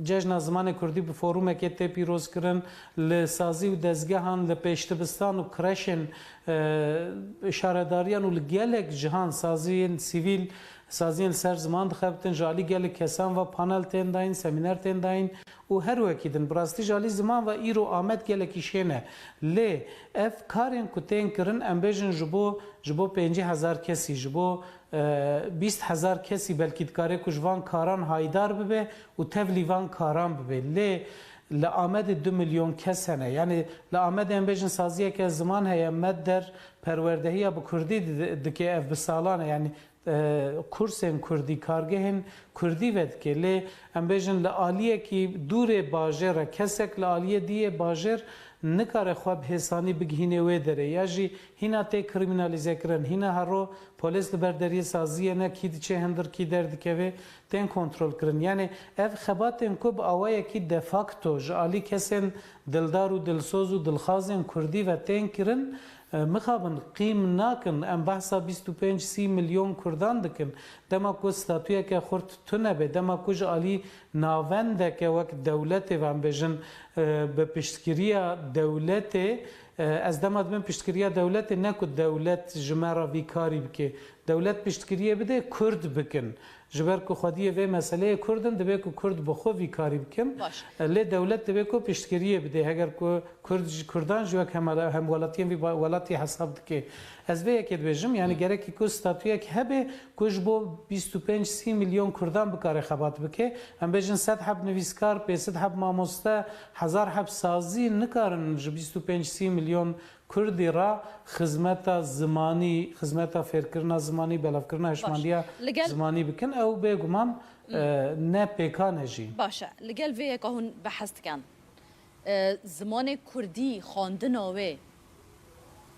Cejna Zimanê Kurdî bi forumekê tê pîrozkirin, li sazî û dezgehan, li pêşdibistan û kreşên, e, şaredariyan û li gelek cihan saziyên sivîl, saziyên li ser ziman dixebitin, ji alî gelek kesan ve panel tên dayîn, semîner tên dayîn û her wekî din. Bi rastî ji alî ziman ve îro Amed gelekî şên e. Lê ev karên ku tên kirin, em bêjin ji bo, ji bo pêncî hezar kesî, ji bo, e, bîst hezar kesî belkî dikare ku ji van karan haydar bibe û tevlî van karan bibe. Lê li Amedê du milyon kes hene. Yanî li Amedê em bêjin saziyeke ziman heye, Medder perwerdehiya bi kurdî di-, dike, ev bi salan e. Yanî e, kursên kurdî, kargehên kurdî vedike. Lê em bêjin li aliyekî dûrê bajêr e, kesek li aliyê diyê bajêr nikare xwe bi hêsanî bigihînê wê derê. Ya jî hîna tê krîmînalîzekirin, hîna hero polês li ber deriyê saziyê ne, kî diçe hindir kî derdikeve, tên kontrolkirin. Yanî ev xebatên ku bi awayekî de facto ji alî kesên dildar û dilsoz û dilxazên kurdî ve tên kirin, e, mixabin, qîm nakin. Em behsa bîst û pênc sî milyon kurdan dikin. Dema ku statuyeke xurt tune be, dema ku ji alî navendeke wek dewletê, ve em bêjin, e, bi piştgiriya dewletê, e, ez dema dibim piştgiriya dewletê, ne ku dewlet ji me re vî karî bike. Dewlet piştgiriyê bide kurd bikin. Ji ber ku xwediyê vê meseleyê kurd in, divê ku kurd bi xwe vî karî bikin. Baş. Lê dewlet divê ku piştgiriyê bide. Heger ku kurd ji kurdan jî wek hemala-, hemwelatiyên vî ba-, welatî hesab dike. Ez vê yekê dibêjim, yanî gerekî ku statuyek hebe ku ji bo bîst û pênc sî milyon kurdan bikare xebat bike. Em bêjin sed heb nivîskar, pênc sed heb mamoste, hezar heb sazî nikarin ji bîst û pênc sî milyon Kurdî re xizmeta zimanî, xizmeta fêrkirina zimanî, belavkirina hişmandiya Li gel zimanî bikin, ew bêguman, Hmm. e, ne pêkan e jî. Baş e. Li gel vê yeka hûn behs dikin. E, zimanê kurdî, xwendina wê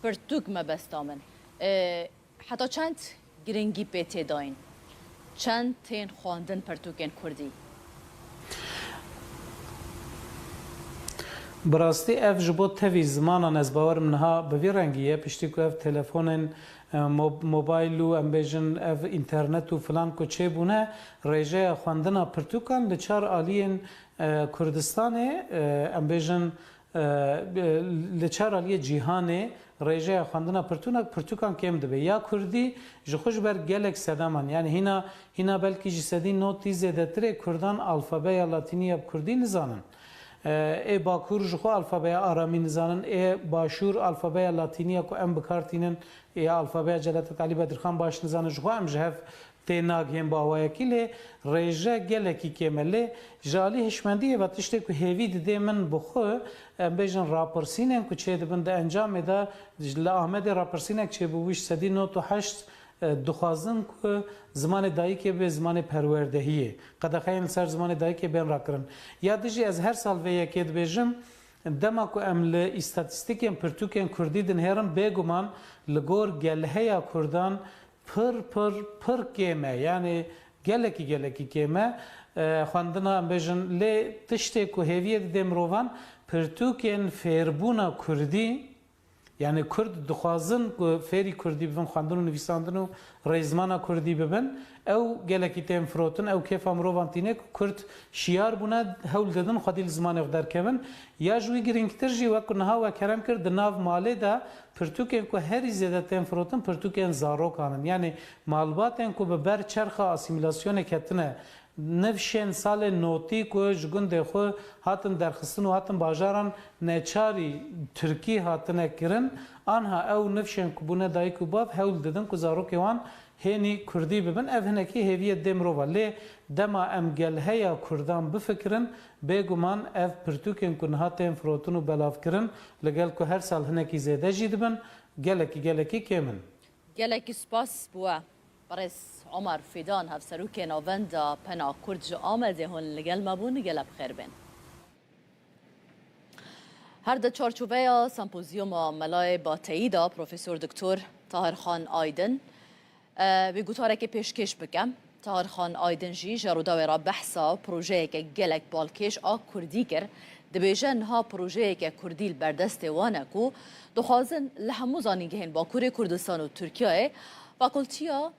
pirtûk mebesta min. E, Heta çend giringî pê tê dayîn? Çend tên xwendin pirtûkên kurdî? Bi rastî ev ji bo tevî zimanan, ez bawerim niha bi vî rengî ye, piştî ku ev telefonên, e, mo-, mobayl û em bêjin ev înternet û filan ku çêbûne, rêjeya xwendina pirtûkan li çar aliyên, e, Kurdistanê, e, em bêjin, e, li çar aliyê cîhanê rêjeya xwendina pirtûna-, pirtûkan kêm dibe. Ya kurdî ji xwe ji ber gelek sedeman, yanî hîna, hîna belkî ji sedî notî zêdetirê kurdan alfabeya latînî ya bi kurdî nizanin. E, ê bakur ji xwe alfabeya aramî nizanin, ê başûr alfabeya latînî ya ku em bi kar tînin, ya alfabeya Celadet Alî Bedirxan baş nizanin, ji xwe em ji hev tê nagihên bi awayekî, lê rêje gelekî kêm e. Lê ji alî hişmendiyê ve tiştê ku hêvî didê min bi xwe, em bêjin rapirsînên ku çêdibin di encamê de, ji, li Amedê rapirsînek çêbûbû ji sedî nod û heşt, e, dixwazin ku zimanê dayikê bibe zimanê perwerdehiyê. Qedexeyên li ser zimanê dayikê bên rakirin. Ya dijî ez her sal vê yekê dibêjim, dema ku em li îstatîstîkên pirtûkên kurdî dinihêrin, bêguman li gor gelheya kurdan pir, pir, pir kêm e. Yanî gelekî, gelekî kêm e. E, xwendina, em bêjin, lê tiştê ku hêviyê didê mirovan, pirtûkên fêrbûna kurdî, yanî kurd dixwazin ku fêrî kurdî bibin, xwendin û nivîsandin û rêzimana kurdî bibin, ew gelekî tên firotin, ew kêfa mirovan tîne ku kurd şiyar bûne, hewl didin xwedî li zimanê xwe derkevin. Ya ji wî girîngtir jî, wek ku niha we kerem kir, di nav malê de pirtûkên ku herî zêde tên firotin, pirtûkên zarokan in. Yanî malbatên ku bi ber çerxa asîmîlasyonê ketine, nifşên salên notî ku ji gundê xwe hatin derxistin û hatin bajaran neçarî tirkî hatine kirin, anha ew nifşên ku bûne dayik û bav hewl didin ku zarokê wan hênî kurdî bibin. Ev hinekî hêviyê dê mirova. Lê dema em gelheya kurdan bifikirin, bêguman ev pirtûkên ku niha tên firotin û belavkirin, li gel ku her sal hinekî zêde jî dibin, gelekî, gelekî kêm in. Gelekî spas bi we. Birêz Omer Fîdan, Hevserokê Navenda Pena Kurd ji Amedê, hûn li gel me bûn, gelek bi xêr bên. Her di çarçoveya sempozyuma Melayê Bateyî de Profesor Doktor Tahir Xan Aydin, e, wê gotarekê pêşkêş bikim. Tahir Xan Aydin jî ji Rûdawê re behsa projeyeke gelek balkêş a kurdî kir. Dibêje niha projeyeke kurdî li ber destê wan e ku dixwazin li hemû zanîngehên Bakurê Kurdistan û Tirkiyeyê fakultiya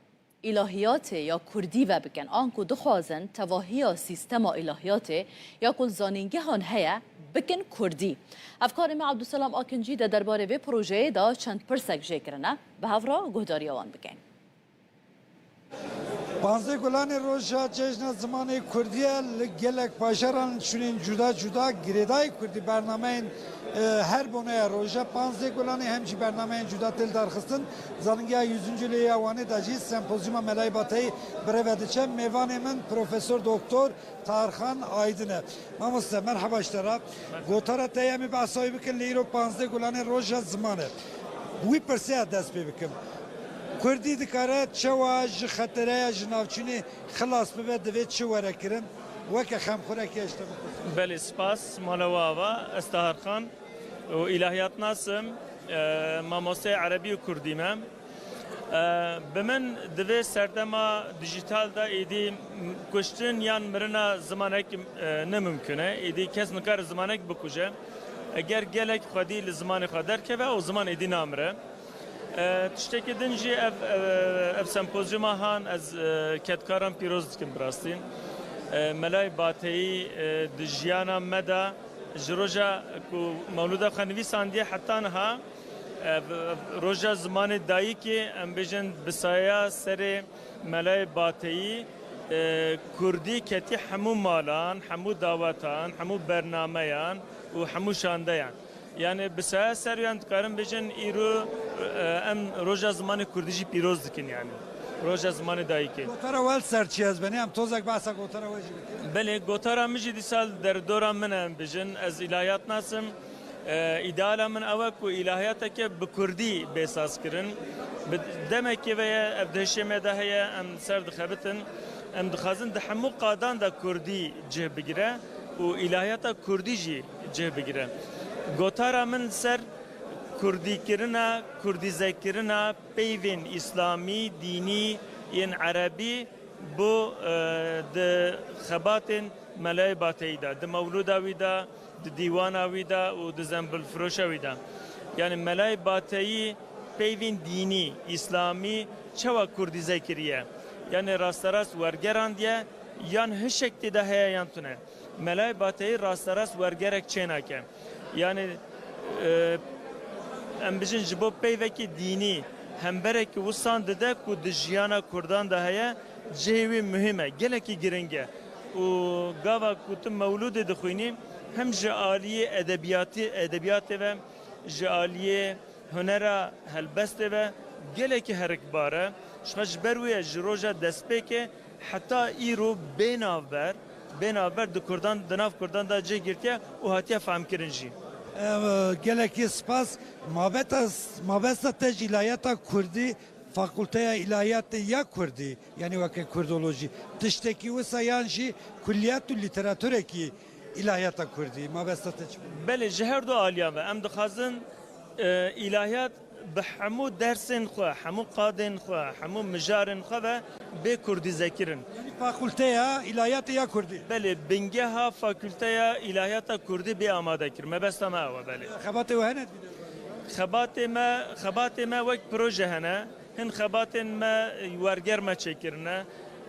îlahiyatê ya kurdî vebikin, anku dixwazin tevahiya sîstema îlahiyatê ya ku li zanîngehan heye, bikin kurdî. Hevkarê me Abdulselam Akincî de derbarê vê projeyê de çend pirsek jê kirine. Bi hev re guhdariya wan bikin. Panzdeh Gulanê roja Cejna Zimanê Kurdî ye. Li gelek bajaran şûnên cuda cuda girêdayî kurdî bernameyên, e, her boneya roja. Panzdeh Gulanê hem jî bernameyên cuda tê lidarxistin. Zanîngeha Yüzüncü Lê ya Wanê de jî sempozyuma Melayê Bateyî bi rê ve diçe. Mêvanê min Profesor Doktor Tarxan Aydin e. Mamoste, merheba ji te re. Gotara te ye, em ê behsa wê bikin, lê îro panzdeh Gulanê roja ziman e. Wî pirsiya dest pê bikim. Kurdî dikare çawa ji xetereya ji navçînê xilas bibe, divê çi were kirin? Weke xemxurekê ez ji te bipirsim. Belê, spas, mala we ava. Ez Tahar Xan û îlahiyatnas im. E, mamosteyê erebî û kurdî me. E, bi min di vê serdema dijîtal de êdî kuştin yan mirina zimanek, e, ne mimkun e. Êdî kes nikare zimanek bikuje. Eger gelek xwedî li zimanê xwe derkeve, ew ziman êdî namire. E, tiştekî din jî ev, e, ev sempozyuma han ez, e, kedkaran pîroz dikim bi rastî. E, Melayê Bateyî, e, di jiyana me de ji roja ku mewlûda xwe nivîsandiye heta niha, e, v-, v-, roja zimanê dayikê, em bêjin bi saya serê Melayê Bateyî, e, kurdî ketî hemû malan, hemû dawetan, hemû bernameyan û hemû şandeyan. Yani bi saya ser yan dikarin bêjin îro, e, em roja zimanê kurdî jî pîroz dikin yani. Roja zimanê dayikê. Gotara we li ser çi ez benê? Em tozek behsa gotara we jî bikin. Belê, gotara min jî dîsa li derdora min e, em bêjin. Ez îlahiyatnas im. E, îdeala min ew e ku îlahiyateke bi kurdî bê sazkirin. Bi demekê ve ye, ev di hişê me de heye, em ser dixebitin. Em dixwazin di hemû qadan de kurdî cih bigire û îlahiyata kurdî jî cih bigire. Gotara min li ser kurdîkirina, kurdîzekirina peyvên îslamî, dînî yên erebî bo, e, di xebatên Melayê Bateyî de, di mewlûda wî de, di dîwana wî de û di zembilfiroşa wî de. Yani Melayê Bateyî peyvên dînî, îslamî çawa kurdîze kiriye? Yani rasterast wergerandiye yan hişek tê de heye yan tune? Melayê Bateyî rasterast wergerek çênake. Yani, e, em bijin ji bo peyvekî dînî hemberekî wisan dide ku di jiyana kurdan de heye, cihê wî muhîm e, gelekî giring e. Û gava ku tu mewlûdê dixwînî, hem ji aliyê edebiyatî, edebiyatê ve, ji aliyê hunera helbestê ve gelekî herikbar e. Ji xwe ji ber wê ye ji roja destpêkê heta îro bê navber, bê navber di kurdan, di nav kurdan de cih girtiye û hatiye fehmkirin jî. Ev, gelekî spas. Mabeta, mabesta te ji îlahiyata kurdî, fakulteya îlahiyatê ya kurdî, yani weke kurdolojî, tiştekî wisa yan jî kulliyat û lîteraturekî îlahiyata kurdî, mabesta te çi bû? Belê, ji her du aliyan ve em dixwazin, e, îlahiyat bi hemû dersên xwe, hemû qadên xwe, hemû mijarên xwe ve bê kurdîzekirin. Yani fakulteya îlahiyatê ya kurdî? Belê, bingeha fakulteya îlahiyata kurdî bê amade kir. Mebesta me ew e, belê. Xebatê we hene di vî derbarê? Xebatê me, xebatê me wek proje hene. Hin xebatên me werger me çêkirine.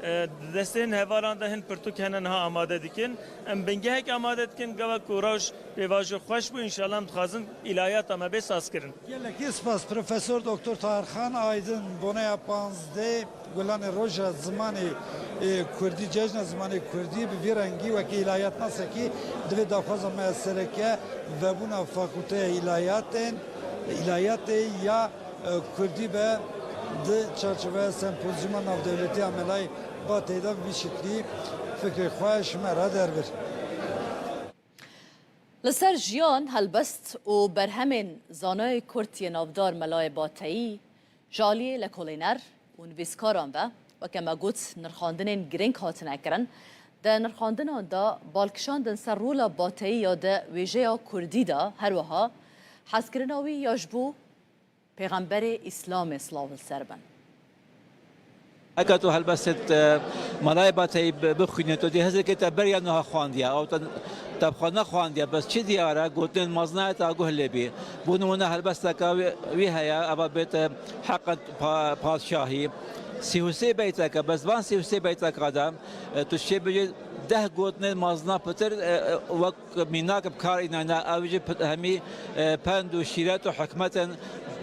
E, di destên hevalan de hin pirtûk hene niha amade dikin. Em bingehek amade dikin, gava ku rewş pêvajo xweş bû, înşallah em dixwazin îlahiyata me bê sazkirin. Gelekî spas, Profesor Doktor Tahir Xan Aydin, boneya panzdeh Gulanê Roja Zimanê, e, Kurdî, Cejna Zimanê Kurdî, bi vî rengî wekî îlahiyatnasekî divê daxwaza me sereke vebûna Fakulteya Îlahiyatên, Îlahiyatê ya e, Kurdî be di çarçoveya sempozyuma navdewletî ya Melayê Bateyî de vî şiklî fikrê xwe ji me re derbir. Li ser jiyan, helbest û berhemên zanayê kurd yê navdar Melayê Bateyî ji aliyê lekolîner û nivîskaran ve, weke me got, nirxandinên girîng hatine kirin. Di nirxandinan de bal kişandin ser rola Bateyî ya di wêjeya kurdî de, her wiha hezkirina wî ya ji bo Pêxemberê Îslamê silav li ser bin. Heke tu helbestê, e, Melayê Bateyî bi-, bixwînî, tu dê hizirkê te beriya niha xwandiye, ew te, te bi xwe nexwandiye, bes çi diyar e, gotinên mezin e, te guh lê bî. Bo nimûne helbesteke wî, wî heye, eva bêt, e, Heqet pa-, Padşahî. Sî û sê beytek e, bes van sî û sê beyteka de, e, tu şê bêjî deh gotinên mezin e pitir, e, e, wek mînak bi kar înayne, ew jî pit-, hemî, e, pend û şîret û hikmet in.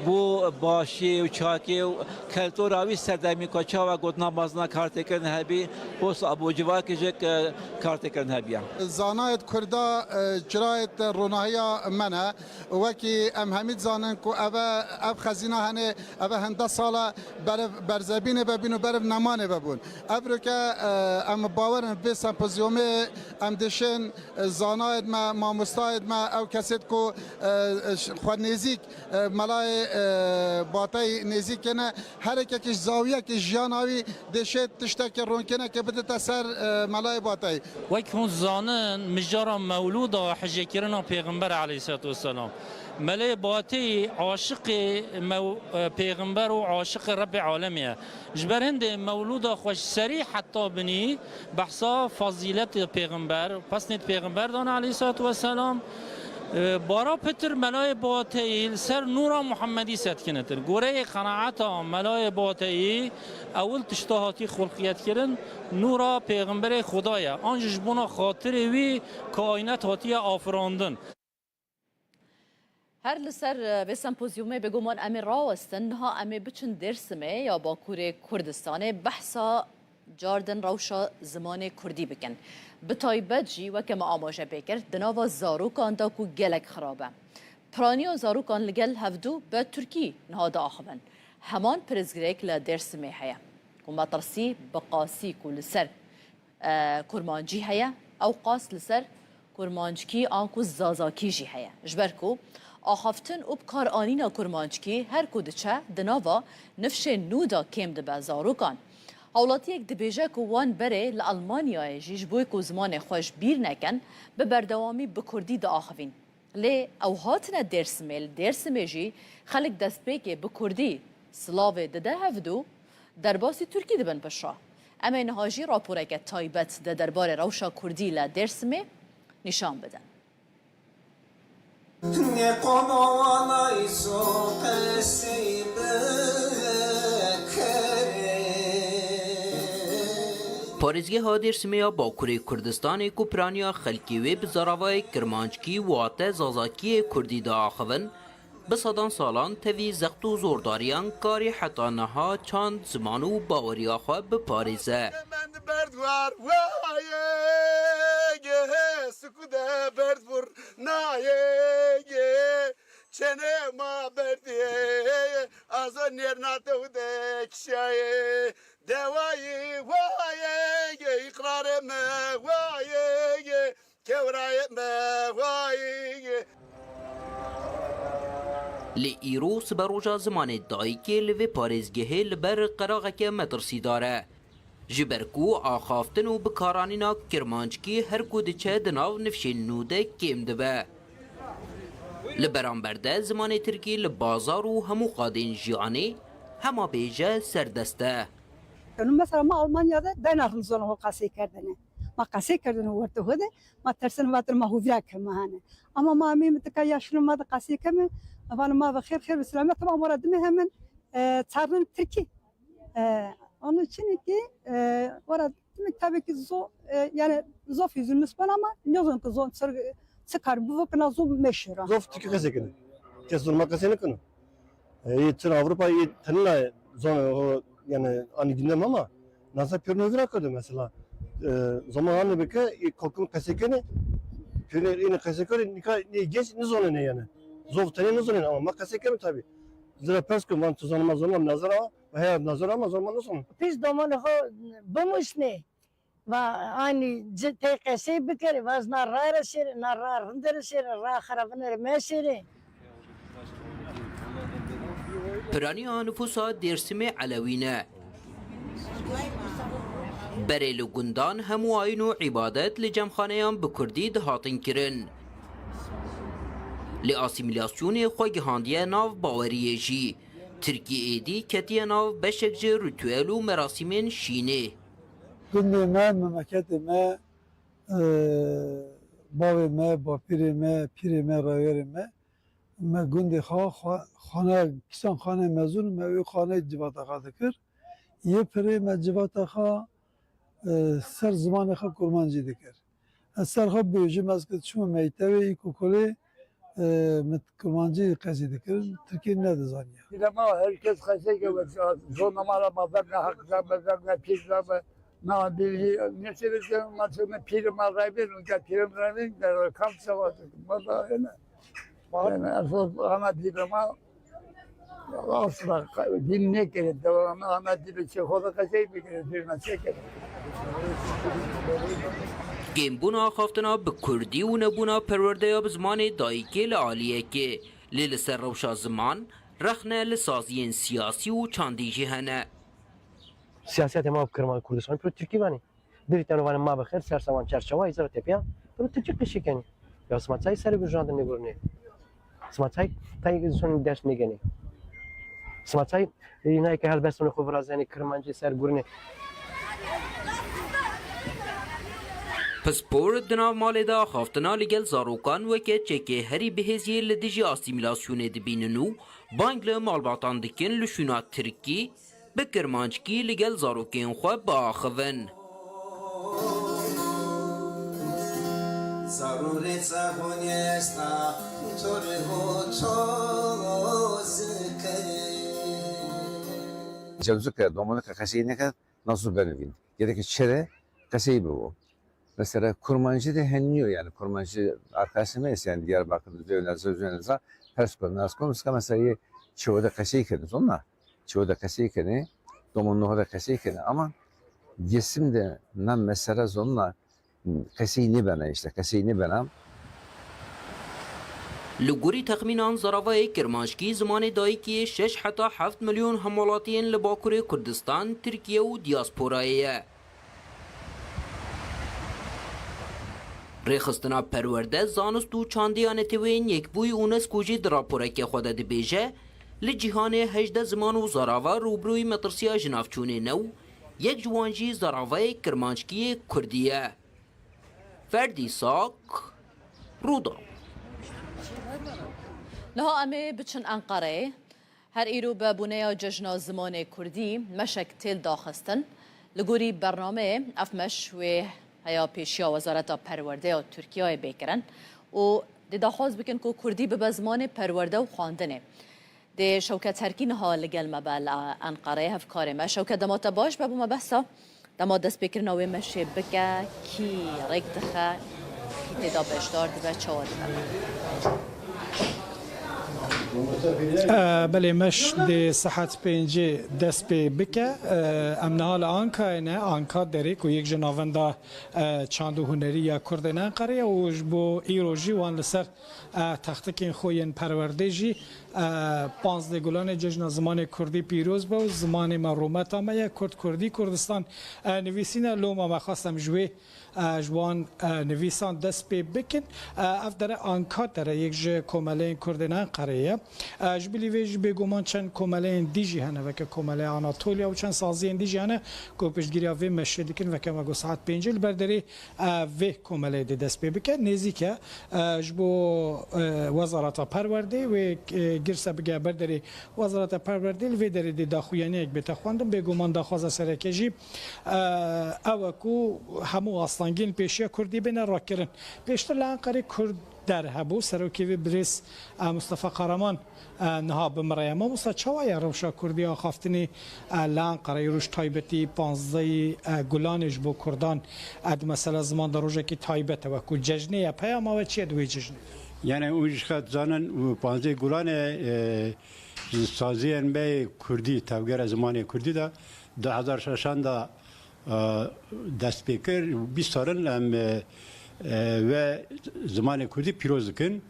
Bo başiyê û çakê û keltora wî serdemî ku çawa gotina mezina kartêkirin hebî, posta bo civakê jî, e, kartêkirin hebiya. Zanayêt Kurda, e, çirayêt ronahiya me ne. Wekî em hemî dizanin ku eve, ev xezîna hene, eve hende sala berev berzebînê vebîn û berev nemanê vebûn. Evroke, e, em bawerin vê sempozyumê em dişên, e, zanayêt me, mamostayêt me, ew kesêt ku, e, xwe nêzîk, e, Melayê, e, Bateyî nêzîk kene, her yekekî ji zawiyekî jiyana wî dêşê tiştekê ronkinekê bidite ser, e, Melayê Bateyî. Wek hûn zanin, mijara mewlûda hicêkirina Pêxember aleyhisselatu vesselam. Melayê Bateyî aşiqê mew-, e, Pêxember û aşiqê Rebbê alemê ye. Ji ber hindê mewlûda xwe ji serî heta binî behsa fazîletê pêxember, pesnêt pêxember dane aleyhissalatu vesselam. E, bara pitir Melayê Bateyî li ser nûra Muhemmedî setkinitir. Goreyê qenaeta Melayê Bateyî ewil tişta hatî xulqiyetkirin nûra pêxemberê Xuda ye. An jî ji bona xatirê wî kaînet hatiye afirandin. Her li ser, e, vê sempozyumê bêguman em ê rawestin, niha em ê biçin Dêrsimê ya Bakurê Kurdistanê behsa cardin rewşa zimanê kurdî bikin. Bi taybet jî weke me amaje pê kir, di nava zarokan de ku gelek xirab e. Piraniya zarokan li gel hevdû bi tirkî niha diaxivin. Heman pirsgirêk li Dêrsimê heye ku metirsî bi qasî ku li ser e, kurmancî heye, ew qas li ser kurmanckî anku zazakî jî heye. Ji ber ku axaftin û bikaranîna kurmanckî her ku diçe di nava nifşên nû de kêm dibe zarokan. Hawlatiyek dibêje ku wan berê li Elmanyayê jî ji bo ku zimanê xwe ji bîr nekin, bi berdewamî bi kurdî diaxivîn. Lê ew hatine Dêrsimê, li Dêrsimê jî xelk destpêkê bi kurdî silavê dide hevdû, derbasî tirkî dibin piştre. Em ê niha jî raporeke taybet di derbarê rewşa kurdî li Dêrsimê nîşan bidin. Parêzgeha Dêrsimê ya Bakurê Kurdistanê ku piraniya xelkê wê bi zaravayê kirmanckî wate zazakiyê kurdî diaxivin, bi sedan salan tevî zext û zordariyan karî heta niha çand, ziman û baweriya xwe biparêze. Mend berd war wayê, sukude berd vur nayê, çene ma berdê, azo nêrna te û de kişayê, dewayê wayê, îqrarê me wayê, kewrayê me wayê. Lê îro siberoja zimanê dayikê li vê parêzgehê li ber qeraxeke metirsîdar e. Ji ber ku axaftin û bikaranîna kirmanckî her ku diçe di nav nifşên nû de kêm dibe. Li beramber de zimanê tirkî li bazar û hemû qadên jiyanê hema bêje serdest e. Mesela ma Almanya de dayna rizona ho qasê kerdene. Ma qasê kerdene werte ho de, ma tersen vatir ma hovira ke ma hane. Ama ma amê mi tika yaşlı ma de qasê keme, ma vano ma ve xêr xêr ve selamet, tamam, ora dime hemen, e, çarnın Tirki. E, onun için ki, e, ora dime tabii ki zo-, e, yani zof yüzümüz bana ama ne zaman ki zon çıkar bu vakına zo meşhur. Zof Tirki qasê kene. Kes zon ma qasê ne kene. E, yê Çin Avrupa yê tenine zon o, yani, anî gündem ama nasa pêrno vira kode mesela. E, zaman anî bike, yê kalkın qesê kene, pêrno yê qesê kene, nika ne genç ne zonene yani. Zof tenê ne zonene ama ma qesê keme tabi. Zira pers ku van tu zanima zonma nazara, ve heya nazara ama zonma ne zonen. Pis domanê xo bimusne. Va anî ci tê qesey bikirî, va ez na rayra şêrê, na ra rindere şêrê, ra xerabinere meşêrê. Piraniya nifûsa Dêrsimê Elewî ne. Berê li gundan hemû ayin û îbadet li cemxaneyan bi kurdî dihatin kirin. Lê asîmîlasyonê xwe gihandiye nav baweriyê jî. Tirkî êdî ketiye nav beşek ji rituel û merasîmên şînê. Gundê me, memleketê me, e, bavê me, bapîrê me, pîrê me, raywerê me, me gundê xwe, xwe, xane, kîsan xane mezûn, me wê xane civata xwe dikir. Yê pirê me civata xwe, e, ser zimanê xwe kurmancî dikir. Ez ser xwe bêjim, ez ki çûme mektebê îlkokulê, Ee, min kurmancî qesî dikirin, tirkî nedizaniya. Lema herkes qesey ke zona ma re ma verna heq da me, verna pîr da me. Na bîrî neçe de ma çeme pîr ma revên, ke pîr revên de kam sewa ma da ene. Yani esas ana dîbe ma asla din nekere, devam ana dîbe çe xwe de qesey bikere, zirna çekere. Kêmbûna axaftina bi kurdî û nebûna perwerdeya bi zimanê dayikê li aliyekê, lê li ser rewşa ziman rexne li saziyên siyasî û çandî jî hene. Siyasete ma bi kirman Kurdistan piro Tirkî vanî. Dirî teno vanê ma bi xêr, ser sewan çerçewa, îzara tepiya, piro Tirkî qişî kenî. Ya sima çay serê gujandin nêgurinê. Sima çay tay son ders nêgenê. Sima çay nayê ke helbestûnê xwe virazenê kirmancî ser gurinê. Pispor di nav malê de axaftina li gel zarokan weke çekê herî bihêziyê li dijî asîmîlasyonê dibînin û bang li malbatan dikin li şûna tirkî bi kirmanckî li gel zarokên xwe biaxivin. Zarûrê çaxonê esta, torê ho tozike. Cewzike, domonike qesey neket, nasû benivîn. Gereke çere qesey bibo. Mesela kurmancî de heniyo, yani kurmancî arkadaşım neyse, yani Diyarbakır'da zöne, zöne, zöne, pers kon, nas kon, mesela yê çewe de qesey kene, zonna. Çewe de qesey kene, domonluğa de qesey kene. Ama Gesim de na mesela zonna qesey nêbena, işte qesey nêbena. Li gorî texmînan zaravayê kirmanckî zimanê dayikê şeş heta heft milyon hemwelatiyên li Bakurê Kurdistan, Tirkiye û diyasporayê ye. Rêxistina Perwerde, Zanist û Çandiya Neteweyên Yekbûyî UNESCO jî di raporekê xwe de dibêje, li cîhanê hejdeh ziman û zarava rûbirûyî metirsiya jinavçûnê ne û yek ji wan jî zaravayê kirmanckiyê kurdî ye. Ferdî Sak, Rûdaw. Niha em ê biçin Enqereyê. Her îro bi boneya Cejna Zimanê Kurdî meşek têl daxistin. Li gorî bernameyê ev meş wê heya pêşiya Wezareta Perwerdeya Tirkiyeyê bê kirin û dê daxwaz bikin ku Kurdî bibe zimanê perwerde û xwendinê. Dê Şewket Herkî niha li gel me be li Enqereyê, hevkarê me. Şewket, dema te baş be, bo me behsa dema destpêkirina wê meşê bike, kî rêk dixe, kî tê de beşdar dibe, çawa dibe? E, belê, meş dê saet pêncê dest pê bike. E, em niha li Ankayê ne, Anka Derê ku yek ji navenda, e, çand û hunerî ya Kurdên Enqerê ye û ji bo îro jî wan li ser e, textikên xwe yên perwerdê jî, e, panzdeh Gulanê Cejna Zimanê Kurdî pîroz be û zimanê me rûmeta me ye, Kurd Kurdî Kurdistan, e, nivîsîne. Loma me xwest em ji wê, e, ji wan, e, nivîsan dest pê bikin. E, ev dere Anka Dere yek ji komeleyên Kurdên Enqerê ye. E, ji bilî vê jî bêguman çend komeleyên dî jî hene, weke Komeleya Anatoliya û çend saziyên dî jî hene ku piştgiriya vê meşê dikin. Weke me got saet pêncê li ber derê e, vê komeleyê dê dest pê bike. Nêzîk e, e, ji bo, e, Wezareta Perwerdê wê, e, girse bige ber derê Wezareta Perwerdê, li vê derê dê daxuyaniyek bête xwendin. Bêguman daxwaza sereke jî, e, ew e ku hemû astengiyên pêşiya Kurdî bêne rakirin. Pêştir li Enqerê Kurd Der hebû. Serokê vê birêz, e, Mustafa Kahraman, e, niha bi min re ye. Mamosta, çawa ye rewşa Kurdî axaftinê, e, li Enqereyê roj taybetî panzdehî, e, Gulanê ji bo Kurdan, e, di mesela ziman de rojekî taybet e, wekû cejnê ye. Peyama we çi ye di wê cejnê de? Yani û ji xet zanin û panzdehî Gulanê, e, ji saziyên me yê Kurdî, tevgera zimanê Kurdî de du hezar şeşan de e, dest pê kir. Bîst sal in em, e, e, ve zimanê Kurdî pîroz dikin.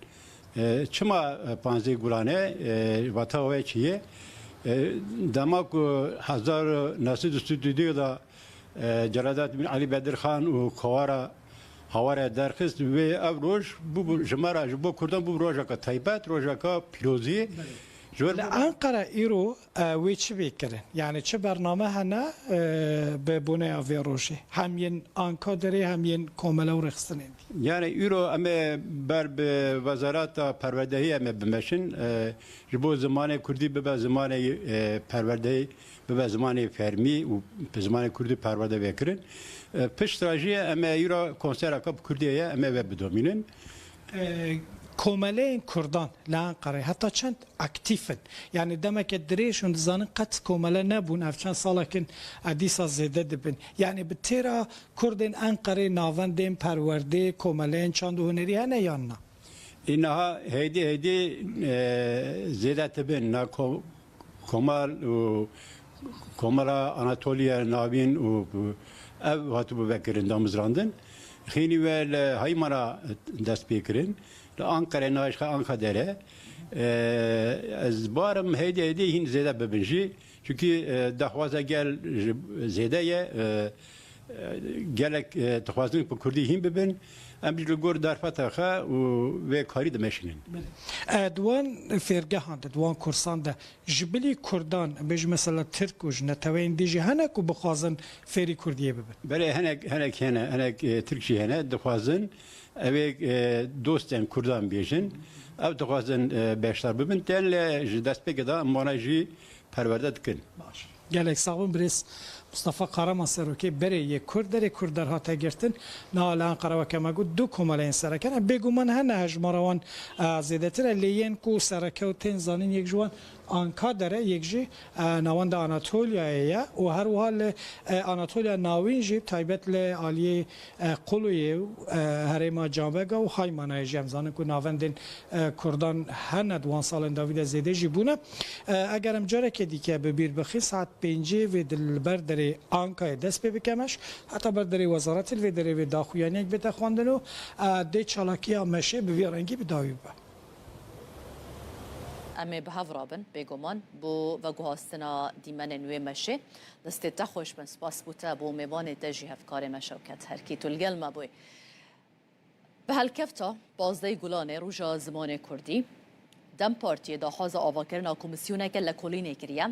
E, çima, e, panzdeh Gulanê, e, vata we çi ye? E, dema ku hezar neh sed û sî û du de, e, Celalettin Elî Bedirxan û Kowara Haware derxist, wê ev roj bûbû ji me re, ji bo Kurdan bûbû rojeke taybet, rojeke pîrozî. Belê. Ji ber Li Enqere îro, e, wê çi bê kirin? Yani çi bername hene, e, bi boneya vê rojê? Hem yên Anka Derê hem yên komele û rêxistinên dî. Yani îro em ê ber bi Wezareta Perwerdehî em ê bimeşin, e, ji bo zimanê Kurdî bibe zimanê, e, perwerdehî, bibe zimanê fermî û bi zimanê Kurdî perwerde vê kirin. E, pişt re jî em ê îro konsereke bi Kurdî ye, em ê ve bidomînin. E, Komeleyên Kurdan li Enqerê heta çend aktîf in? Yani demeke dirêj hûn dizanin qet komele nebûn, ev çend salek in, e, dîsa zêde dibin. Yani bi têra Kurdên Enqerê navendên perwerdê, komeleyên çand û hunerî hene yan na? Înaha heydê heydê, e, zêde dibin. Na ko-, Komal û Komara Anatoliya Navîn û ev hatibû vekirin, damizrandin. Xênî we li Haymana dest pê kirin. Li Anqere, nayşxe Anqadere. E, ez barim heydê heydê hîn zêde bibin jî. Çunkî, e, daxwaza gel ji zêde ye. E, e, gelek, e, dixwazin ku Kurdî hîn bibin. Em jî li gor derfeta xwe û vê karî dimeşînin. E, di wan fêrgehan de, di wan kursan de ji bilî Kurdan, bêjin mesela Tirk û ji neteweyên dî jî hene ku bixwazin fêrî Kurdiyê bibin? Belê, hinek, hinek hene, hinek, e, Tirk jî hene, dixwazin ew ê, e, dostên Kurdan bêjin, ew dixwazin, e, beşdar bibin, tên lê ji destpêkê de em wana jî perwerde dikin. Baş. Gelek sax bin birêz Mustafa Karaman, serokê berê yê Kurd, derê Kurd derhate girtin. Niha li Enqere weke me got du komeleyên sereke ne. Bêguman hene hejmara wan, e, zêdetir e, lê yên ku sereke û tên zanîn yek ji wan Ankader e, yek jî, e, navenda Anatoliya ye û her wiha li, e, Anatoliya Navîn jî taybet li aliyê, e, Quluyê û, e, herêma Canbega û Haymanayê jî em zanin ku navendên, e, Kurdan hene di wan salên dawî de zêde jî bûne. E, eger em careke dîke bi bîr bixin, saet pêncê vê di li ber derê Ankayê dest pê bike meş, heta ber derê wezaretê li vê derê vê daxuyaniyek bête xwendin û, e, dê çalakiya meşê bi vî rengî bi dawî bibe. Em ê bi hev rabin, bêguman, bo veguhastina dîmenên wê meşê. Destê te xweş bin, spas bo te, bo mêvanê te jî, hevkarê me Şewket Herkî, tu li gel me bûyî. Bi helkefta pazdehê Gulanê, Roja Zimanê Kurdî, DEM Partiyê daxwaza avakirina komîsyoneke lekolînê kiriye,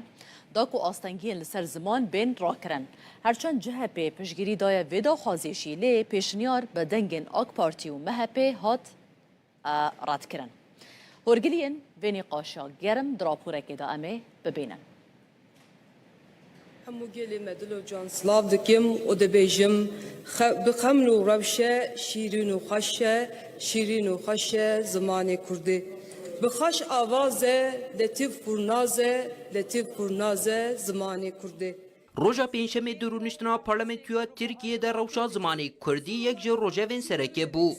da ku astengiyên li ser ziman bên rakirin. Herçend C H P piştgirî daye vê daxwazê jî, lê pêşniyar bi dengên AK Partî û M H P hat, e, redkirin. Horgiliyên vê nîqaşa germ di raporekê de em ê bibînin. Hemû gelê me dilo can silav dikim û dibêjim, xe-, bi xeml û rewşe şîrîn û xweş e, şîrîn û xweş e zimanê kurdî. Bi xweş avaz e, letîf kurnaz e, letîf kurnaz e zimanê kurdî. Roja Pêncşemê di rûniştina Parlamentoya Tirkiyê de rewşa zimanê kurdî yek ji rojevên sereke bû.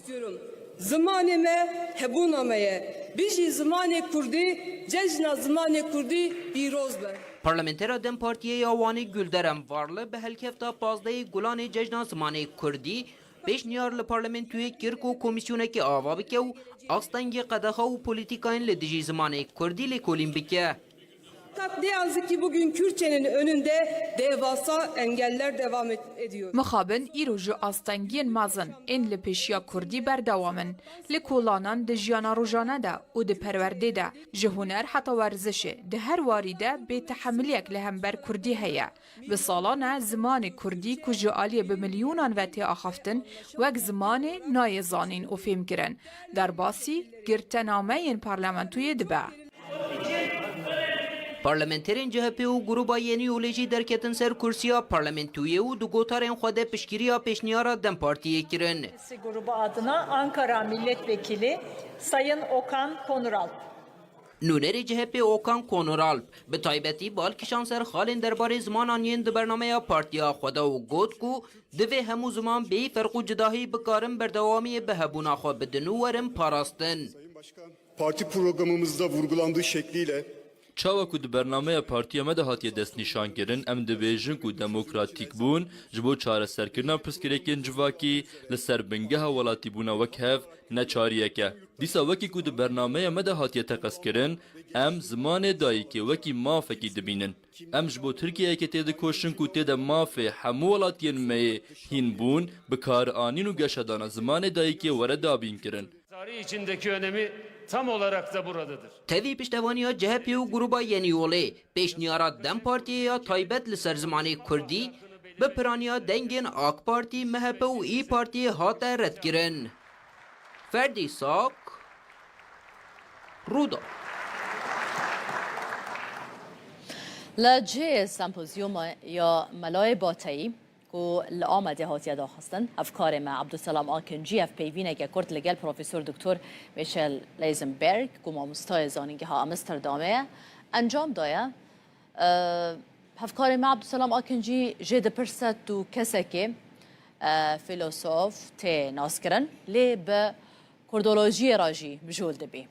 Zimanê me hebûna me ye. Bijî zimanê kurdî, cejna zimanê kurdî pîroz be. Parlamentera DEM Partiyê ya Wanê Gulderem Varlı bi helkefta pazdehê Gulanê cejna zimanê kurdî pêşniyar li parlamentoyê kir ku komîsyonekê ava bike û astengê qedexa û polîtîkayên li dijî zimanê kurdî lêkolîn bike. Fakat ne yazık ki bugün Kürtçenin önünde devasa engeller devam et-, ediyor. Mixabin îro jî astengiyên mezin ên li pêşiya kurdî berdewam in. Li kolanan, di jiyana rojane de û di perwerdê de, ji huner heta werzişê, di her warî de bêtehemiliyek li hember kurdî heye. Bi salan e zimanê kurdî ku ji aliyê bi milyonan ve tê axaftin, wek zimanê nayê zanîn û fêhmkirin, derbasî girtenameyên parlamentoyê dibe. Parlamenterên C H P û Gruba Yenî Yolê jî derketin ser kursiya parlamentoyê û di gotarên xwe de piştgiriya pêşniyara DEM Partiyê kirin. Grubu adına Ankara Milletvekili Sayın Okan Konuralp. Nûnerê C H P Okan Konuralp bi taybetî bal kişand ser xalên derbarê zimanan yên di bernameya partiya xwe de û got ku divê hemû ziman bêyî ferq û cudahî bikarin berdewamiyê bi hebûna xwe bidin û werin parastin. Parti programımızda vurgulandığı şekliyle Çawa ku di bernameya partiya me de hatiye destnîşankirin, em dibêjin ku demokratîkbûn ji bo çareserkirina pirsgirêkên civakî li ser bingeha welatîbûna wek hev neçariyek e. Dîsa wekî ku di bernameya me de hatiye teqezkirin, em zimanê dayikê wekî mafekî dibînin. Em ji bo Tirkiyeyeke têdikoşin ku tê de mafê hemû welatiyên me yê hînbûn, bikaranîn û geşedana zimanê dayikê were dabînkirin. Tarih içindeki önemi tam olarak da buradadır. Tevî piştevaniya C H P û Gruba Yenî Yolê, pêşniyara DEM Partiyê ya taybet li ser zimanê kurdî bi piraniya dengên AK Partî, M H P û İYİ Partiyê hate redkirin. Ferdî Sak, Rûda. Li cihê sempozyuma ya Melayê Bateyî, ku li Amedê hatiye daxistin. Hevkarê me Abdulselam Akincî hevpeyvîneke kurt li gel Profesor Doktor Michel Leisenberg, ku mamostayê zanîngeha Amsterdamê ye, encam daye. E, Hevkarê me Abdulselam Akincî jê dipirse, tu kesekê, e, fîlosof tê naskirin, lê bi kurdolojiyê re jî mijûl dibî.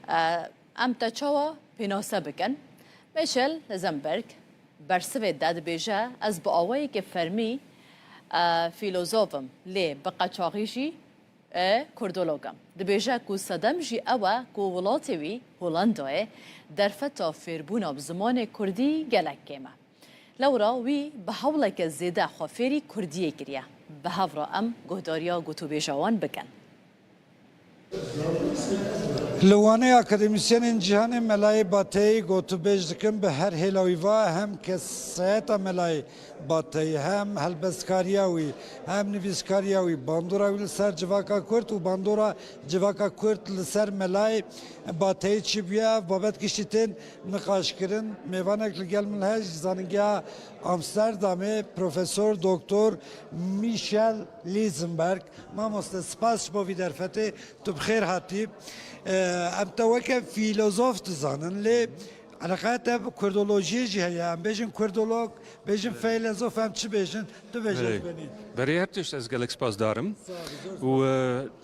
E, Em te çawa pênase bikin? Michel Leisenberg bersivê de dibêje, ez bi awayeke fermî, e, fîlozof im, lê bi qeçaxî jî, e, kurdolog im. Dibêje ku sedem jî ew e ku welatê wî, Holandayê, derfeta fêrbûna bi zimanê kurdî gelek kêm e. Lewra wî bi hewleke zêde xwe fêrî kurdiyê kiriye. Bi hev re em guhdariya gotûbêja wan bikin. Li Wanê akademîsyenên cîhanê Melayê Bateyî gotûbêj dikin, bi her hêla wî va hem kesayeta Melayê Bateyî, hem helbestkariya wî, hem nivîskariya wî, bandora wî li ser civaka kurd û bandora civaka kurd li ser Melayê Bateyî çi bûye, ev babet giştî tên niqaşkirin. Mêvanek li gel min heye, ji Zanîngeha Amsterdamê, Profesor Doktor Michel Leisenberg. Mamoste, spas ji bo vî derfetê, tu bi xêr hatî. Em te weke fîlozof dizanin, lê eleqeya te bi kurdolojiyê jî heye. Em bêjin kurdolog, bêjin feylezof, em çi bêjin? Tu bêje Belê. ji benî. Berê her tişt ez gelek spasdar im. Sağ ol, zor û,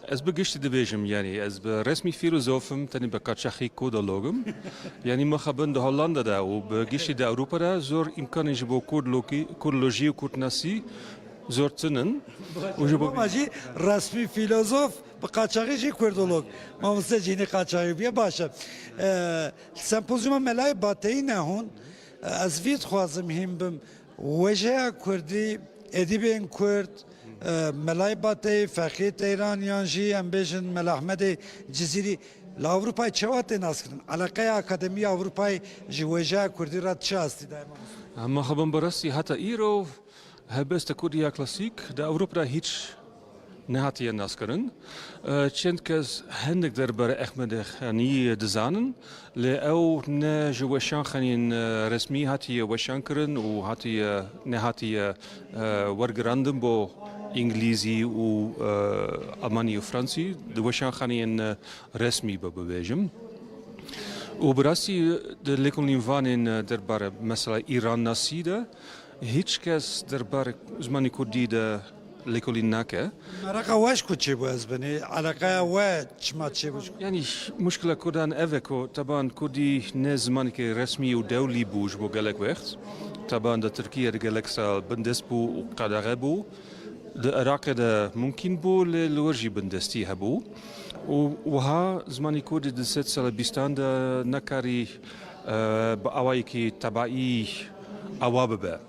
e, ez bi giştî dibêjim, yanî ez bi resmî fîlozof im, tenê bi qaçaxî kurdolog im. Yanî mixabin di Hollanda de û bi giştî di Ewropa de zor îmkanên ji bo kurdlokî-, kurdlojî û kurdnasî zor tune in. Û ji bo Ama jî resmî fîlozof bi qaçaxî jî kurdolog. Mamoste Cînî qaçaxî bûye, baş e. E, Sempozyuma Melayê Bateyî ne hûn. E, ez vî dixwazim hîn bim. Wêjeya kurdî, edîbên kurd, e, Melayê Bateyî, Feqiyê Teyran yan jî em bêjin Mela Ehmedê Cizîrî li Ewropayê çawa tê naskirin? Eleqeya Akademî ya Ewropayê ji wêjeya kurdî re çi astî daye, mamoste? Em mixabin bi rastî heta îro helbesta kurdî ya klasîk di Ewropa de hîç nehatiye naskirin. E, çend kes hinek derbarê Ehmedê Xanî dizanin, lê ew ne ji weşanxaneyên, e, resmî hatiye weşankirin û hatiye, nehatiye, e, wergirandin bo Îngilîzî û, e, Almanî û Fransî, di weşanxaneyên, e, resmî be bibêjim. Û bi rastî di lêkolînvanên, e, derbarê mesela Îrannasî de, Hîç kes derbarê zimanê kurdî de lêkolîn nake. Meraqa we ji ku çêbû ez binê? Eleqeya we çima çêbû ji ku? Yanî muşkila kurdan ev e ku teban kurdî ne zimanekî resmî û dewlî bû ji bo gelek wext. Teban di Tirkiye de gelek sal bindest bû û qedexe bû. Di Iraqê de mumkîn bû, lê li wir jî bindestî hebû. Û wiha zimanê kurdî di sed sala bîstan de nekarî, e, bi awayekî tebaî awa bibe.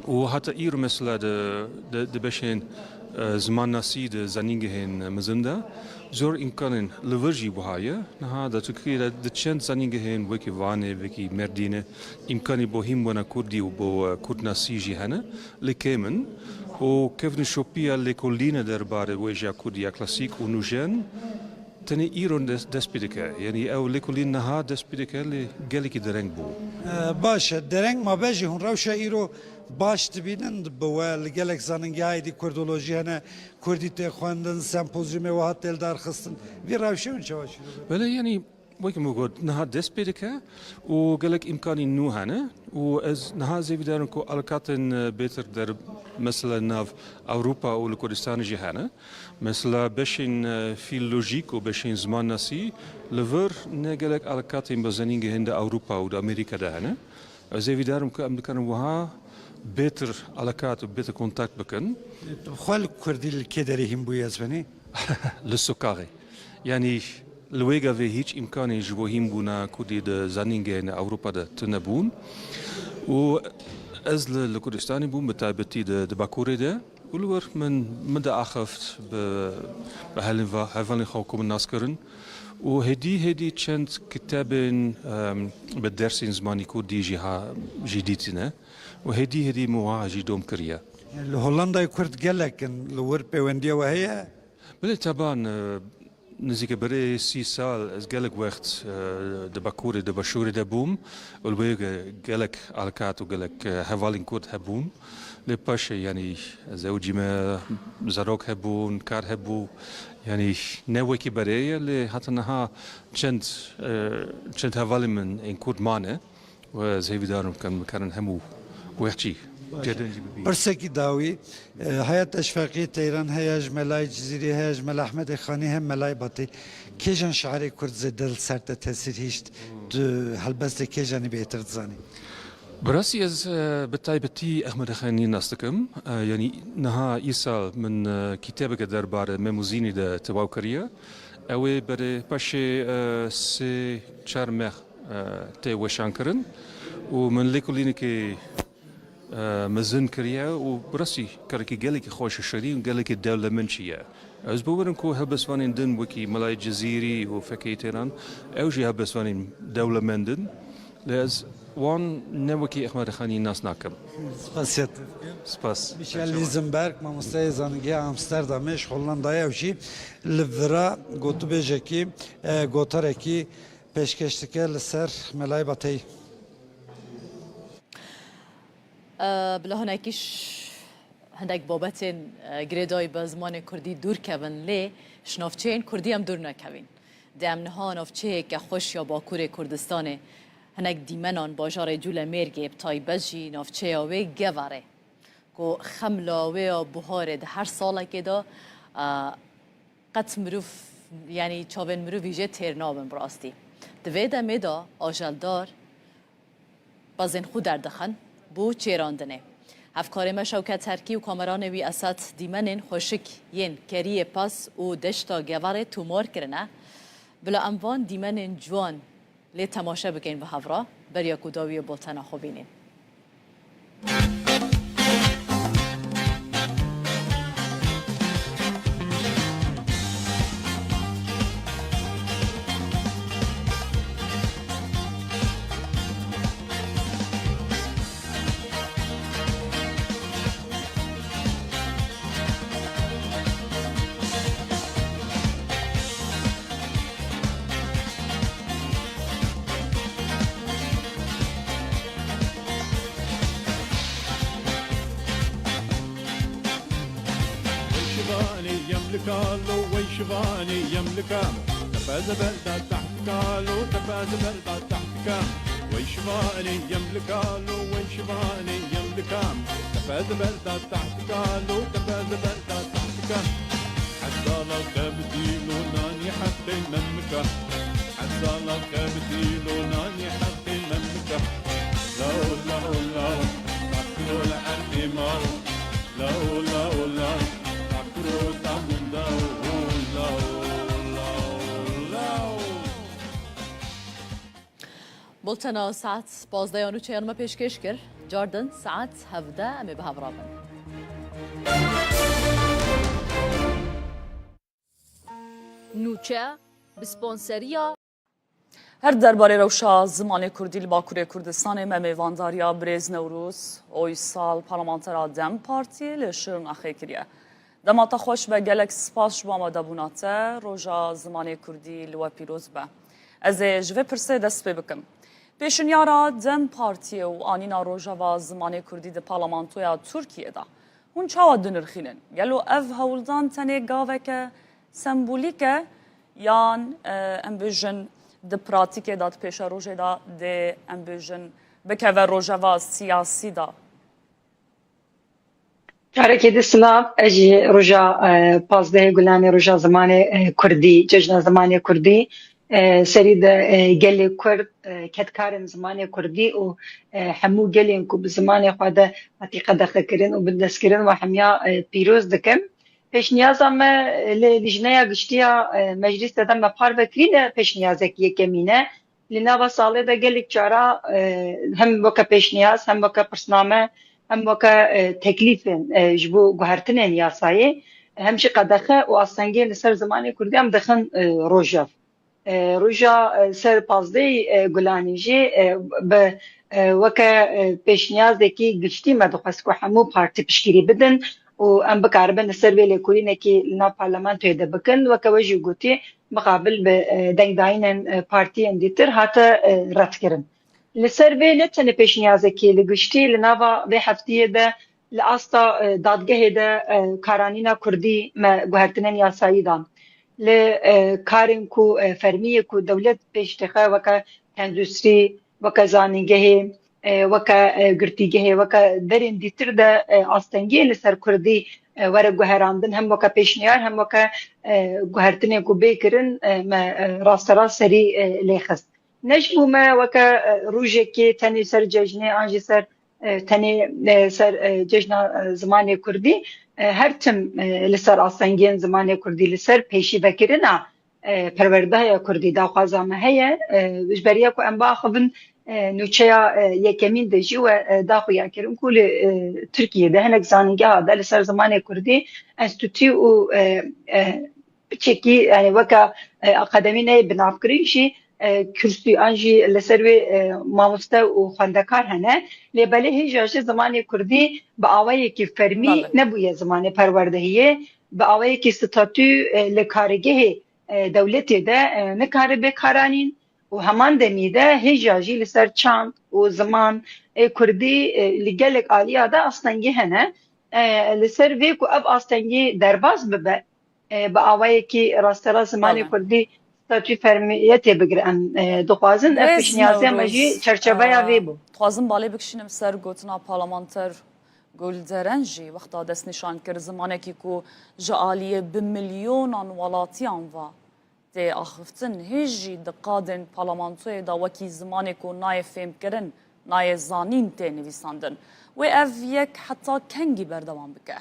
Û heta îro mesela di, di, di beşên, e, zimannasî di zanîngehên mezin de zor îmkanên li vir jî wiha ye. Niha di Tirkiyê de di çend zanîngehên wekî Wanê, wekî Mêrdînê îmkanî bo hînbûna kurdî û bo, e, kurdnasî jî hene, lê kêm in. Û kevnîşopiya lêkolîna derbarê wêjeya kurdî ya klasîk û nûjen Tenê îro des-, dest pê dike. Yanî ew lêkolîn niha dest pê dike, lê gelekî dereng bû. E, baş e. Dereng mabe jî hûn rewşa îro baş dibînin bi we li gelek zanîngehayê dî kurdolojî hene, kurdî tê xwendin, sempozyumê wiha tê lidarxistin. Vî rewşê hûn çawa şîrove? Belê, yanî wekî min got, niha dest pê dike û gelek îmkanî nû hene û ez niha zêvîdar im ku alakatên, e, bêtir der mesela nav Ewropa û li Kurdistanê jî hene. Mesela beşên, e, fîlolojîk û beşên zimannasî li vir ne gelek alakatên bi zanîngehên di Ewropa û di Amerîka de hene. Ez hêvîdar im ku em dikarin wiha bêtir alakat û bêtir kontakt bikin. Tu xwe li kurdî li kê derê hîn bûyî ez benî? Li sokaxê. Yanî li wê gavê hîç îmkanê ji bo hînbûna kurdî di zanîngehên Ewropa de tune bûn. Û ez li, li Kurdistanê bûm, bi taybetî di, di Bakurê de. Û li wir min, min diaxift bi, bi helin va-, hevalên xwe ku min nas kirin. Û hêdî hêdî çend kitabên, em, bi dersên zimanî kurdî jî ha, jî dîtine. Û hêdî hêdî min wiha jî dom kiriye. Li Hollandayê Kurd gelek in, li wir pêwendiya we heye? Belê, teban, e, Nizîke berê sî sal ez gelek wext, e, di Bakurê, di Başûrê de bûm û li wê gelek alkat û gelek, e, hevalên Kurd hebûn. Lê paşê, yanî, zewicî me, zarok hebûn, kar hebû. Yanî ne wekî berê ye, lê heta niha çend, e, çend hevalên min ên Kurd mane. Û ez hêvîdar im ku em bikarin hemû wextçî cerdin jî bibînin. Pirsekî dawî, e, heya Teşfeqiyê Teyran, heya ji Melayê Cizîrê, heya ji Mela Ehmedê Xanî, hem Melayê Batê. Kêjan şairê Kurd zêde li ser te tesîr hişt? Tu helbestê kêjanî bêhtir dizanî? Bi rastî ez, e, bi taybetî Ehmedê Xanî nas dikim. E, yanî niha îsal min, e, kîtebeke derbarê Mem û Zînî de tewaw kiriye. Ew ê berê paşê, e, sê çar meh e, tê weşankirin û min lêkolînekê, e, mezin kiriye û bi rastî karekî gelekî xweş û şirîn û gelekî dewlemend jî ye. Ez bawer im ku helbestvanên din wekî Melayê Cizîrî û Fekê Teyran, ew jî helbestvanên dewlemend in. Lê ez wan ne wekî Ehmed Xanî nas nakim. Spasiya te dikim. Spas. Michel Lisenberg, mamosteyê zanîngeha Amsterdamê ji Hollandayê, ew jî li vira gotûbêjekî, e, gotarekî pêşkêş dike li ser Melayê Bateyî. E, bila hinekî ş-, hindek babetên, e, girêdayî bi zimanê kurdî dûr kevin, lê ji navçeyên kurdî em dûr nekevîn. Dê em niha navçeyeke xweş ya Bakurê Kurdistanê, hinek dîmenan bajarê Cûlemêrgê, bi taybet jî navçeya wê Geverê, ku xemla wê ya buharê di her salekê de, e, qet mirov, yanî çavên mirovî jê têr nabin bi rastî. Di vê demê de ajeldar pezên xwe derdixin bo çêrandinê. Hevkarê me Şewket Terkî û kameranê wî Esat Dîmenên xweşik yên Keriyê Pez û Deşta Geverê tomar kirine. Bila em van dîmenên ciwan lê temaşe bikin bi hev re, beriya ku dawiyê bultena xwe bînin. Wey şivanê yem li kalo, wey şivanê yem li kam. Tepe zeber da taht kalo, tepe zeber da taht kam. Wey şivanê yem li kalo, wey şivanê yem li kam. Tepe zeber da taht kalo, tepe zeber da taht kam. Hezala ke bi dîl û nanî heqê me mika. Hezala ke bi dîl û nanî heqê me mika. Law, law, law, fakir ol erdê maw. Law, law, law, fakir ol tamunda, law, law, law. Bultena saet pazdeh ya nûçeyan me pêşkêş kir. Cardin saet hevdeh em ê bi hev re bin. Nûçe, bi sponseriya. Her derbarê rewşa zimanê kurdî li Bakurê Kurdistanê me mêvandariya birêz Newroz Oysal, parlamentera DEM Partiyê li Şirnaxê kiriye. Dema te xweş be, gelek spas ji bo amadebûna te. Roja zimanê kurdî li we pîroz be. Ez ê ji vê pirsê dest pê bikim. Pêşinyara DEM Partiyê û anîna Rojeva Zimanê Kurdî di parlamentoya Tirkiyê de hûn çawa dinirxînin? Gelo ev hewldan tenê gaveke sembolîk e yan, e, em bêjin di pratîkê de, di pêşerojê de dê, em bêjin, bikeve rojeva siyasî de? Carekê din silav, ez jî roja, e, pazdehê Gulanê, roja zimanê, e, kurdî, cejna zimanê kurdî, e, serî de, e, gelê kurd, e, kedkarên zimanê kurdî û, e, hemû gelên ku bi zimanê xwe de hatî qedexekirin û bindestkirin we hemiya, e, pîroz dikim. Pêşniyaza me, e, li Lijneya Giştî ya, e, Meclîsê de me parve kirî, ne pêşniyazekî yekemîn e. Li nava salê de gelek cara, e, hem weke pêşniyaz, hem weke pirsname, hem weke, e, teklîfên, e, ji bo guhertinên yasayê, hem jî qedexe û astengê li ser zimanê kurdî em dixin, e, rojev. E, roja, e, ser pazdehê, e, Gulanê jî, e, bi, e, weke, e, pêşniyazekî giştî me dixwest ku hemû partî piştgirî bidin û em bikaribin li ser vê lêkolînekî li nav parlamentoyê de bikin. Weke we jî gotî, mixabil bi e, dengdayînên e, partiyên dîtir hate e, redkirin. Li ser vê ne tenê pêşniyazekî, li giştî li nava vê heftiyê de li asta e, dadgehê de e, karanîna kurdî me guhertinên yasayî dan. Li e, karên ku e, fermiyê ku dewlet pêş dixe, weke tendûstrî, weke zanîngehê, e, weke e, girtîgehê, weke derên dîtir de e, astengiyên li ser kurdî e, were guherandin, hem weke pêşniyar, hem weke e, guhertinên ku bê kirin e, me e, rasterast serî e, lê xist. Ne ji bo me weke e, rojekê tenê ser cejnê an jî ser e, tenê e, ser e, cejna e, zimanê kurdî e, her tim e, li ser astengiyên zimanê kurdî, li ser pêşîvekirina e, perwerdeya kurdî daxwaza me heye. E, ji beriya ku em biaxivin e, nûçeya e, yekemîn de jî we e, daxuya kirin ku li e, Tirkiyê de hinek zanîngeha de li ser zimanê kurdî enstîtû û e, e, piçekî, yani weke e, akademî neyê binavkirin jî e, kursî an jî li ser wê e, mamoste û xwendekar hene. Lê belê hêja jî zimanê kurdî bi awayekî fermî Belê. nebûye zimanê perwerdehiyê, bi awayekî statû e, li kargehê e, dewletê de e, nikare bê karanîn û heman demî de hêja jî li ser çand û ziman ê kurdî e, li gelek aliya de astengî hene. E, li ser vê ku ev astengî derbas bibe, e, bi awayekî rasterast zimanê Belê. kurdî statû fermiyetê bigire em e, dixwazin. Ev Birêz pêşniyazê me jî Newroz, çerçeveya e, vê bû. Dixwazim balê bikişînim ser gotina parlamenter Gulderen jî wexta destnîşan kir zimanekî ku ji aliyê bi milyonan welatiyan ve tê axiftin, hê jî di qadên parlamentoyê de wekî zimanê ku nayê fêmkirin, nayê zanîn tê nivîsandin. Wê ev yek heta kengî berdewam bike?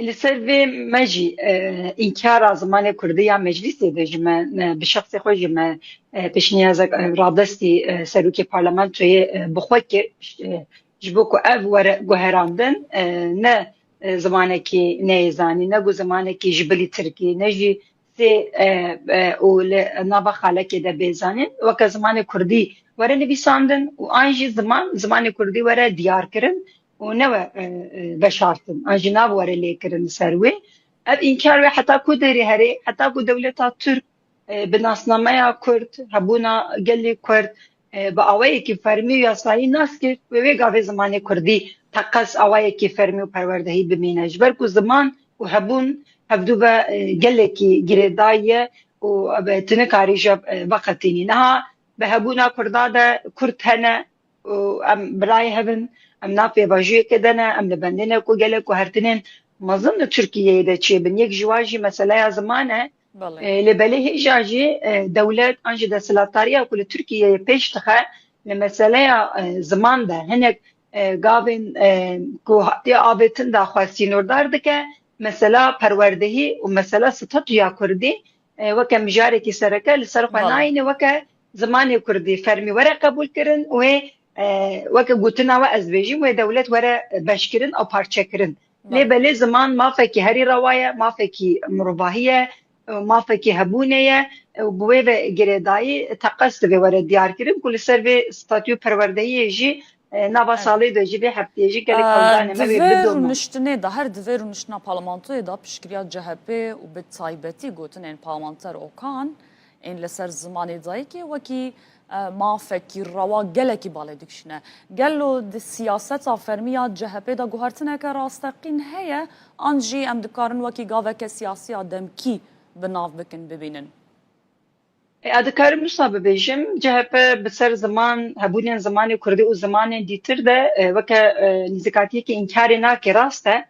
Li ser vê me jî e, înkara zimanê kurdî ya meclîsê de ji me, me bi şexsê xwe jî me e, pêşniyazek e, radestî e, serokê parlamentoyê e, bi xwe kir. E, ji bo ku ev were guherandin e, ne e, zimanekî neyê zanîn, ne ku zimanekî ji bilî tirkî, ne jî sê e, e, û li nava xalekê de bê zanîn, weke zimanê kurdî were nivîsandin û an jî ziman, zimanê kurdî were diyar kirin û ne we e, e, veşartin, an jî nav were lê kirin li ser wê. Ev înkar wê heta ku derê herê, heta ku dewleta Tirk e, bi nasnameya kurd, hebûna gelê kurd e, bi awayekî fermî û yasayî nas kir, wê wê gavê zimanê kurdî teqez awayekî fermî û perwerdehî bimîne. Ji ber ku ziman û hebûn hevdû ve e, gelekî girêdayî ye û e, tu nikarî ji e, veqetînî. Niha bi hebûna kurda de kurd hene û em birayê hev in, em nav pêvajoyekê de ne, em li bendê ne ku gelek guhertinên mezin li Tirkiyeyê de çêbin. Yek ji wan jî meseleya ziman e. Belê. E, lê belê hêja jî e, dewlet an jî desthilatdariya ku li Tirkiyeyê pêş dixe li meseleya e, ziman de hinek e, gavên e, ku hatiye avêtin de xwe sînordar dike, mesela perwerdehî û mesela statûya kurdî e, weke mijarekî sereke li ser xwe Belê. nayîne, weke zimanê kurdî fermî were qebûl kirin, wê e, weke gotina we ez bêjim, wê dewlet were beşkirin û parçekirin. Lê Belê. belê ziman mafekî herî rewa ye, mafekî mirovahî ye, e, mafekî hebûnê ye, e, û bi wê ve girêdayî teqez divê were diyarkirin ku li ser vê statû perwerdehiyê jî e, nava Evet. salê de jî vê heftiyê jî gelek E, hewldanê me wê Di vê bidoma. rûniştinê de, her di vê rûniştina parlamentoyê de piştgiriya C H P û bi taybetî gotinên parlamenter Okan ên li ser zimanê dayikê wekî e, mafekî rewa gelekî balê dikişîne. Gelo di siyaseta fermî ya C H P de guhertineke rasteqîn heye, an jî em dikarin wekî gaveke siyasî ya demkî bi nav bikin, bibînin? E, ez dikarim wisa bibêjim, C H P bi ser ziman, hebûnên zimanê kurdî û zimanên dîtir de e, weke e, nîzikatiyekî înkarê nake, rast e.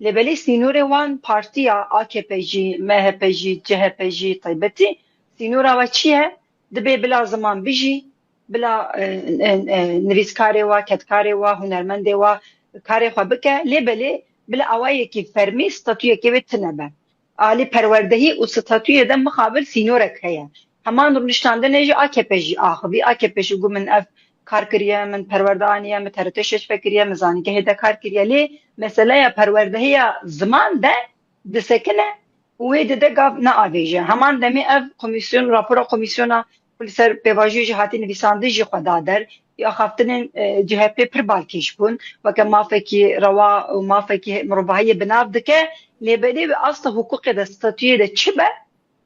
Lê belê sînorê wan partiya A K P jî, M H P jî, C H P jî taybetî sînora we çi ye? Dibê bila ziman bijî, bila e, e, e, nivîskarê wa, kedkarê wa, hunermendê wa karê xwe bike, lê belê bila awayekî fermî statuyekê wê tune be. Alî perwerdehî û statuyê de mixabil sînorek heye. Heman rûniştandinê jî A K P jî axivî. A K P jî got, min ev kar kiriye, min perwerde aniye, min T R T şeş vekiriye, min zanîngehê de kar kiriye. Lê meseleya perwerdehiya ziman de disekine û wê dide gav neavêje. Heman demê ev komîsyon, rapora komîsyona ku li ser pêvajoyê jî hatî nivîsandin jî xwe da der. Axaftinên e, C H P pir balkêş bûn. Weke mafekî rewa û mafekî mirovahiyê bi nav dike. Lê belê bi asta hiqûqê de, statuyê de çi be,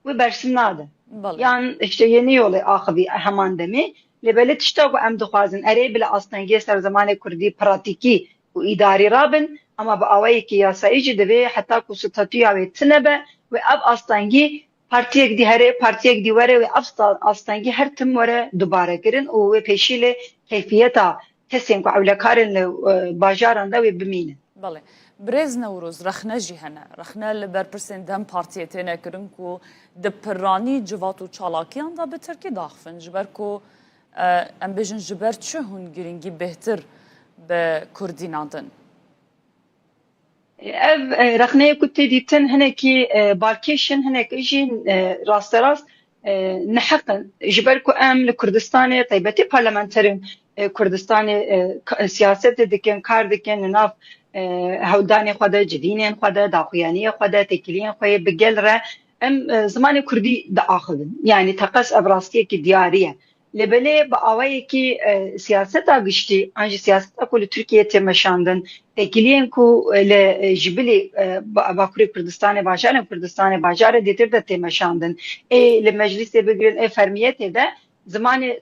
wê bersim nade. Belê. Yan işte yeni yolê axivî heman demê. Lê belê tişta ku em dixwazin, erê bila astengiyê ser zimanê kurdî pratîkî û îdarî rabin, ama bi awayekî yasayî jî divê heta ku statûya wê tune be, wê ev astengî partiyek dî here, partiyek dî were, wê ev sta-, astengî her tim were dubare kirin û wê pêşî lê keyfiyeta kesên ku ewlekarên li, e, bajaran de wê bimînin. Belê. Birêz Newroz, rexne jî hene. Rexne li berpirsên DEM Partiyê têne kirin ku di piranî civat û çalakiyan de bi tirkî daxivin. Ji ber ku, e, em bêjin ji ber çi hûn girîngî bêhtir bi kurdî nadin? Ev, e, rexneyê ku tê dîtin hinekî, e, balkêş in, hinek jî, e, rasterast, e, neheq in. Ji ber ku em li Kurdistanê taybetî parlamenterên, e, Kurdistanê, e, ka-, siyasetê dikin, kar dikin, li nav, e, hewldanê xwe de, civînên xwe de, daxuyaniyê xwe de, têkiliyên xwe yê bi gel re em, e, zimanê kurdî diaxivin. Yanî teqez ev rastiyekî diyarî ye. Lê belê bi awayekî, e, siyaseta giştî, an jî siyaseta ku li Tirkiyeyê tê meşandin, têkiliyên ku, e, li, e, ji bilî, e, ba-, Bakurê Kurdistanê, bajarên Kurdistanê, bajarê dêtir de tê meşandin, ê li meclîsê bigirin, ê fermiyetê de zimanê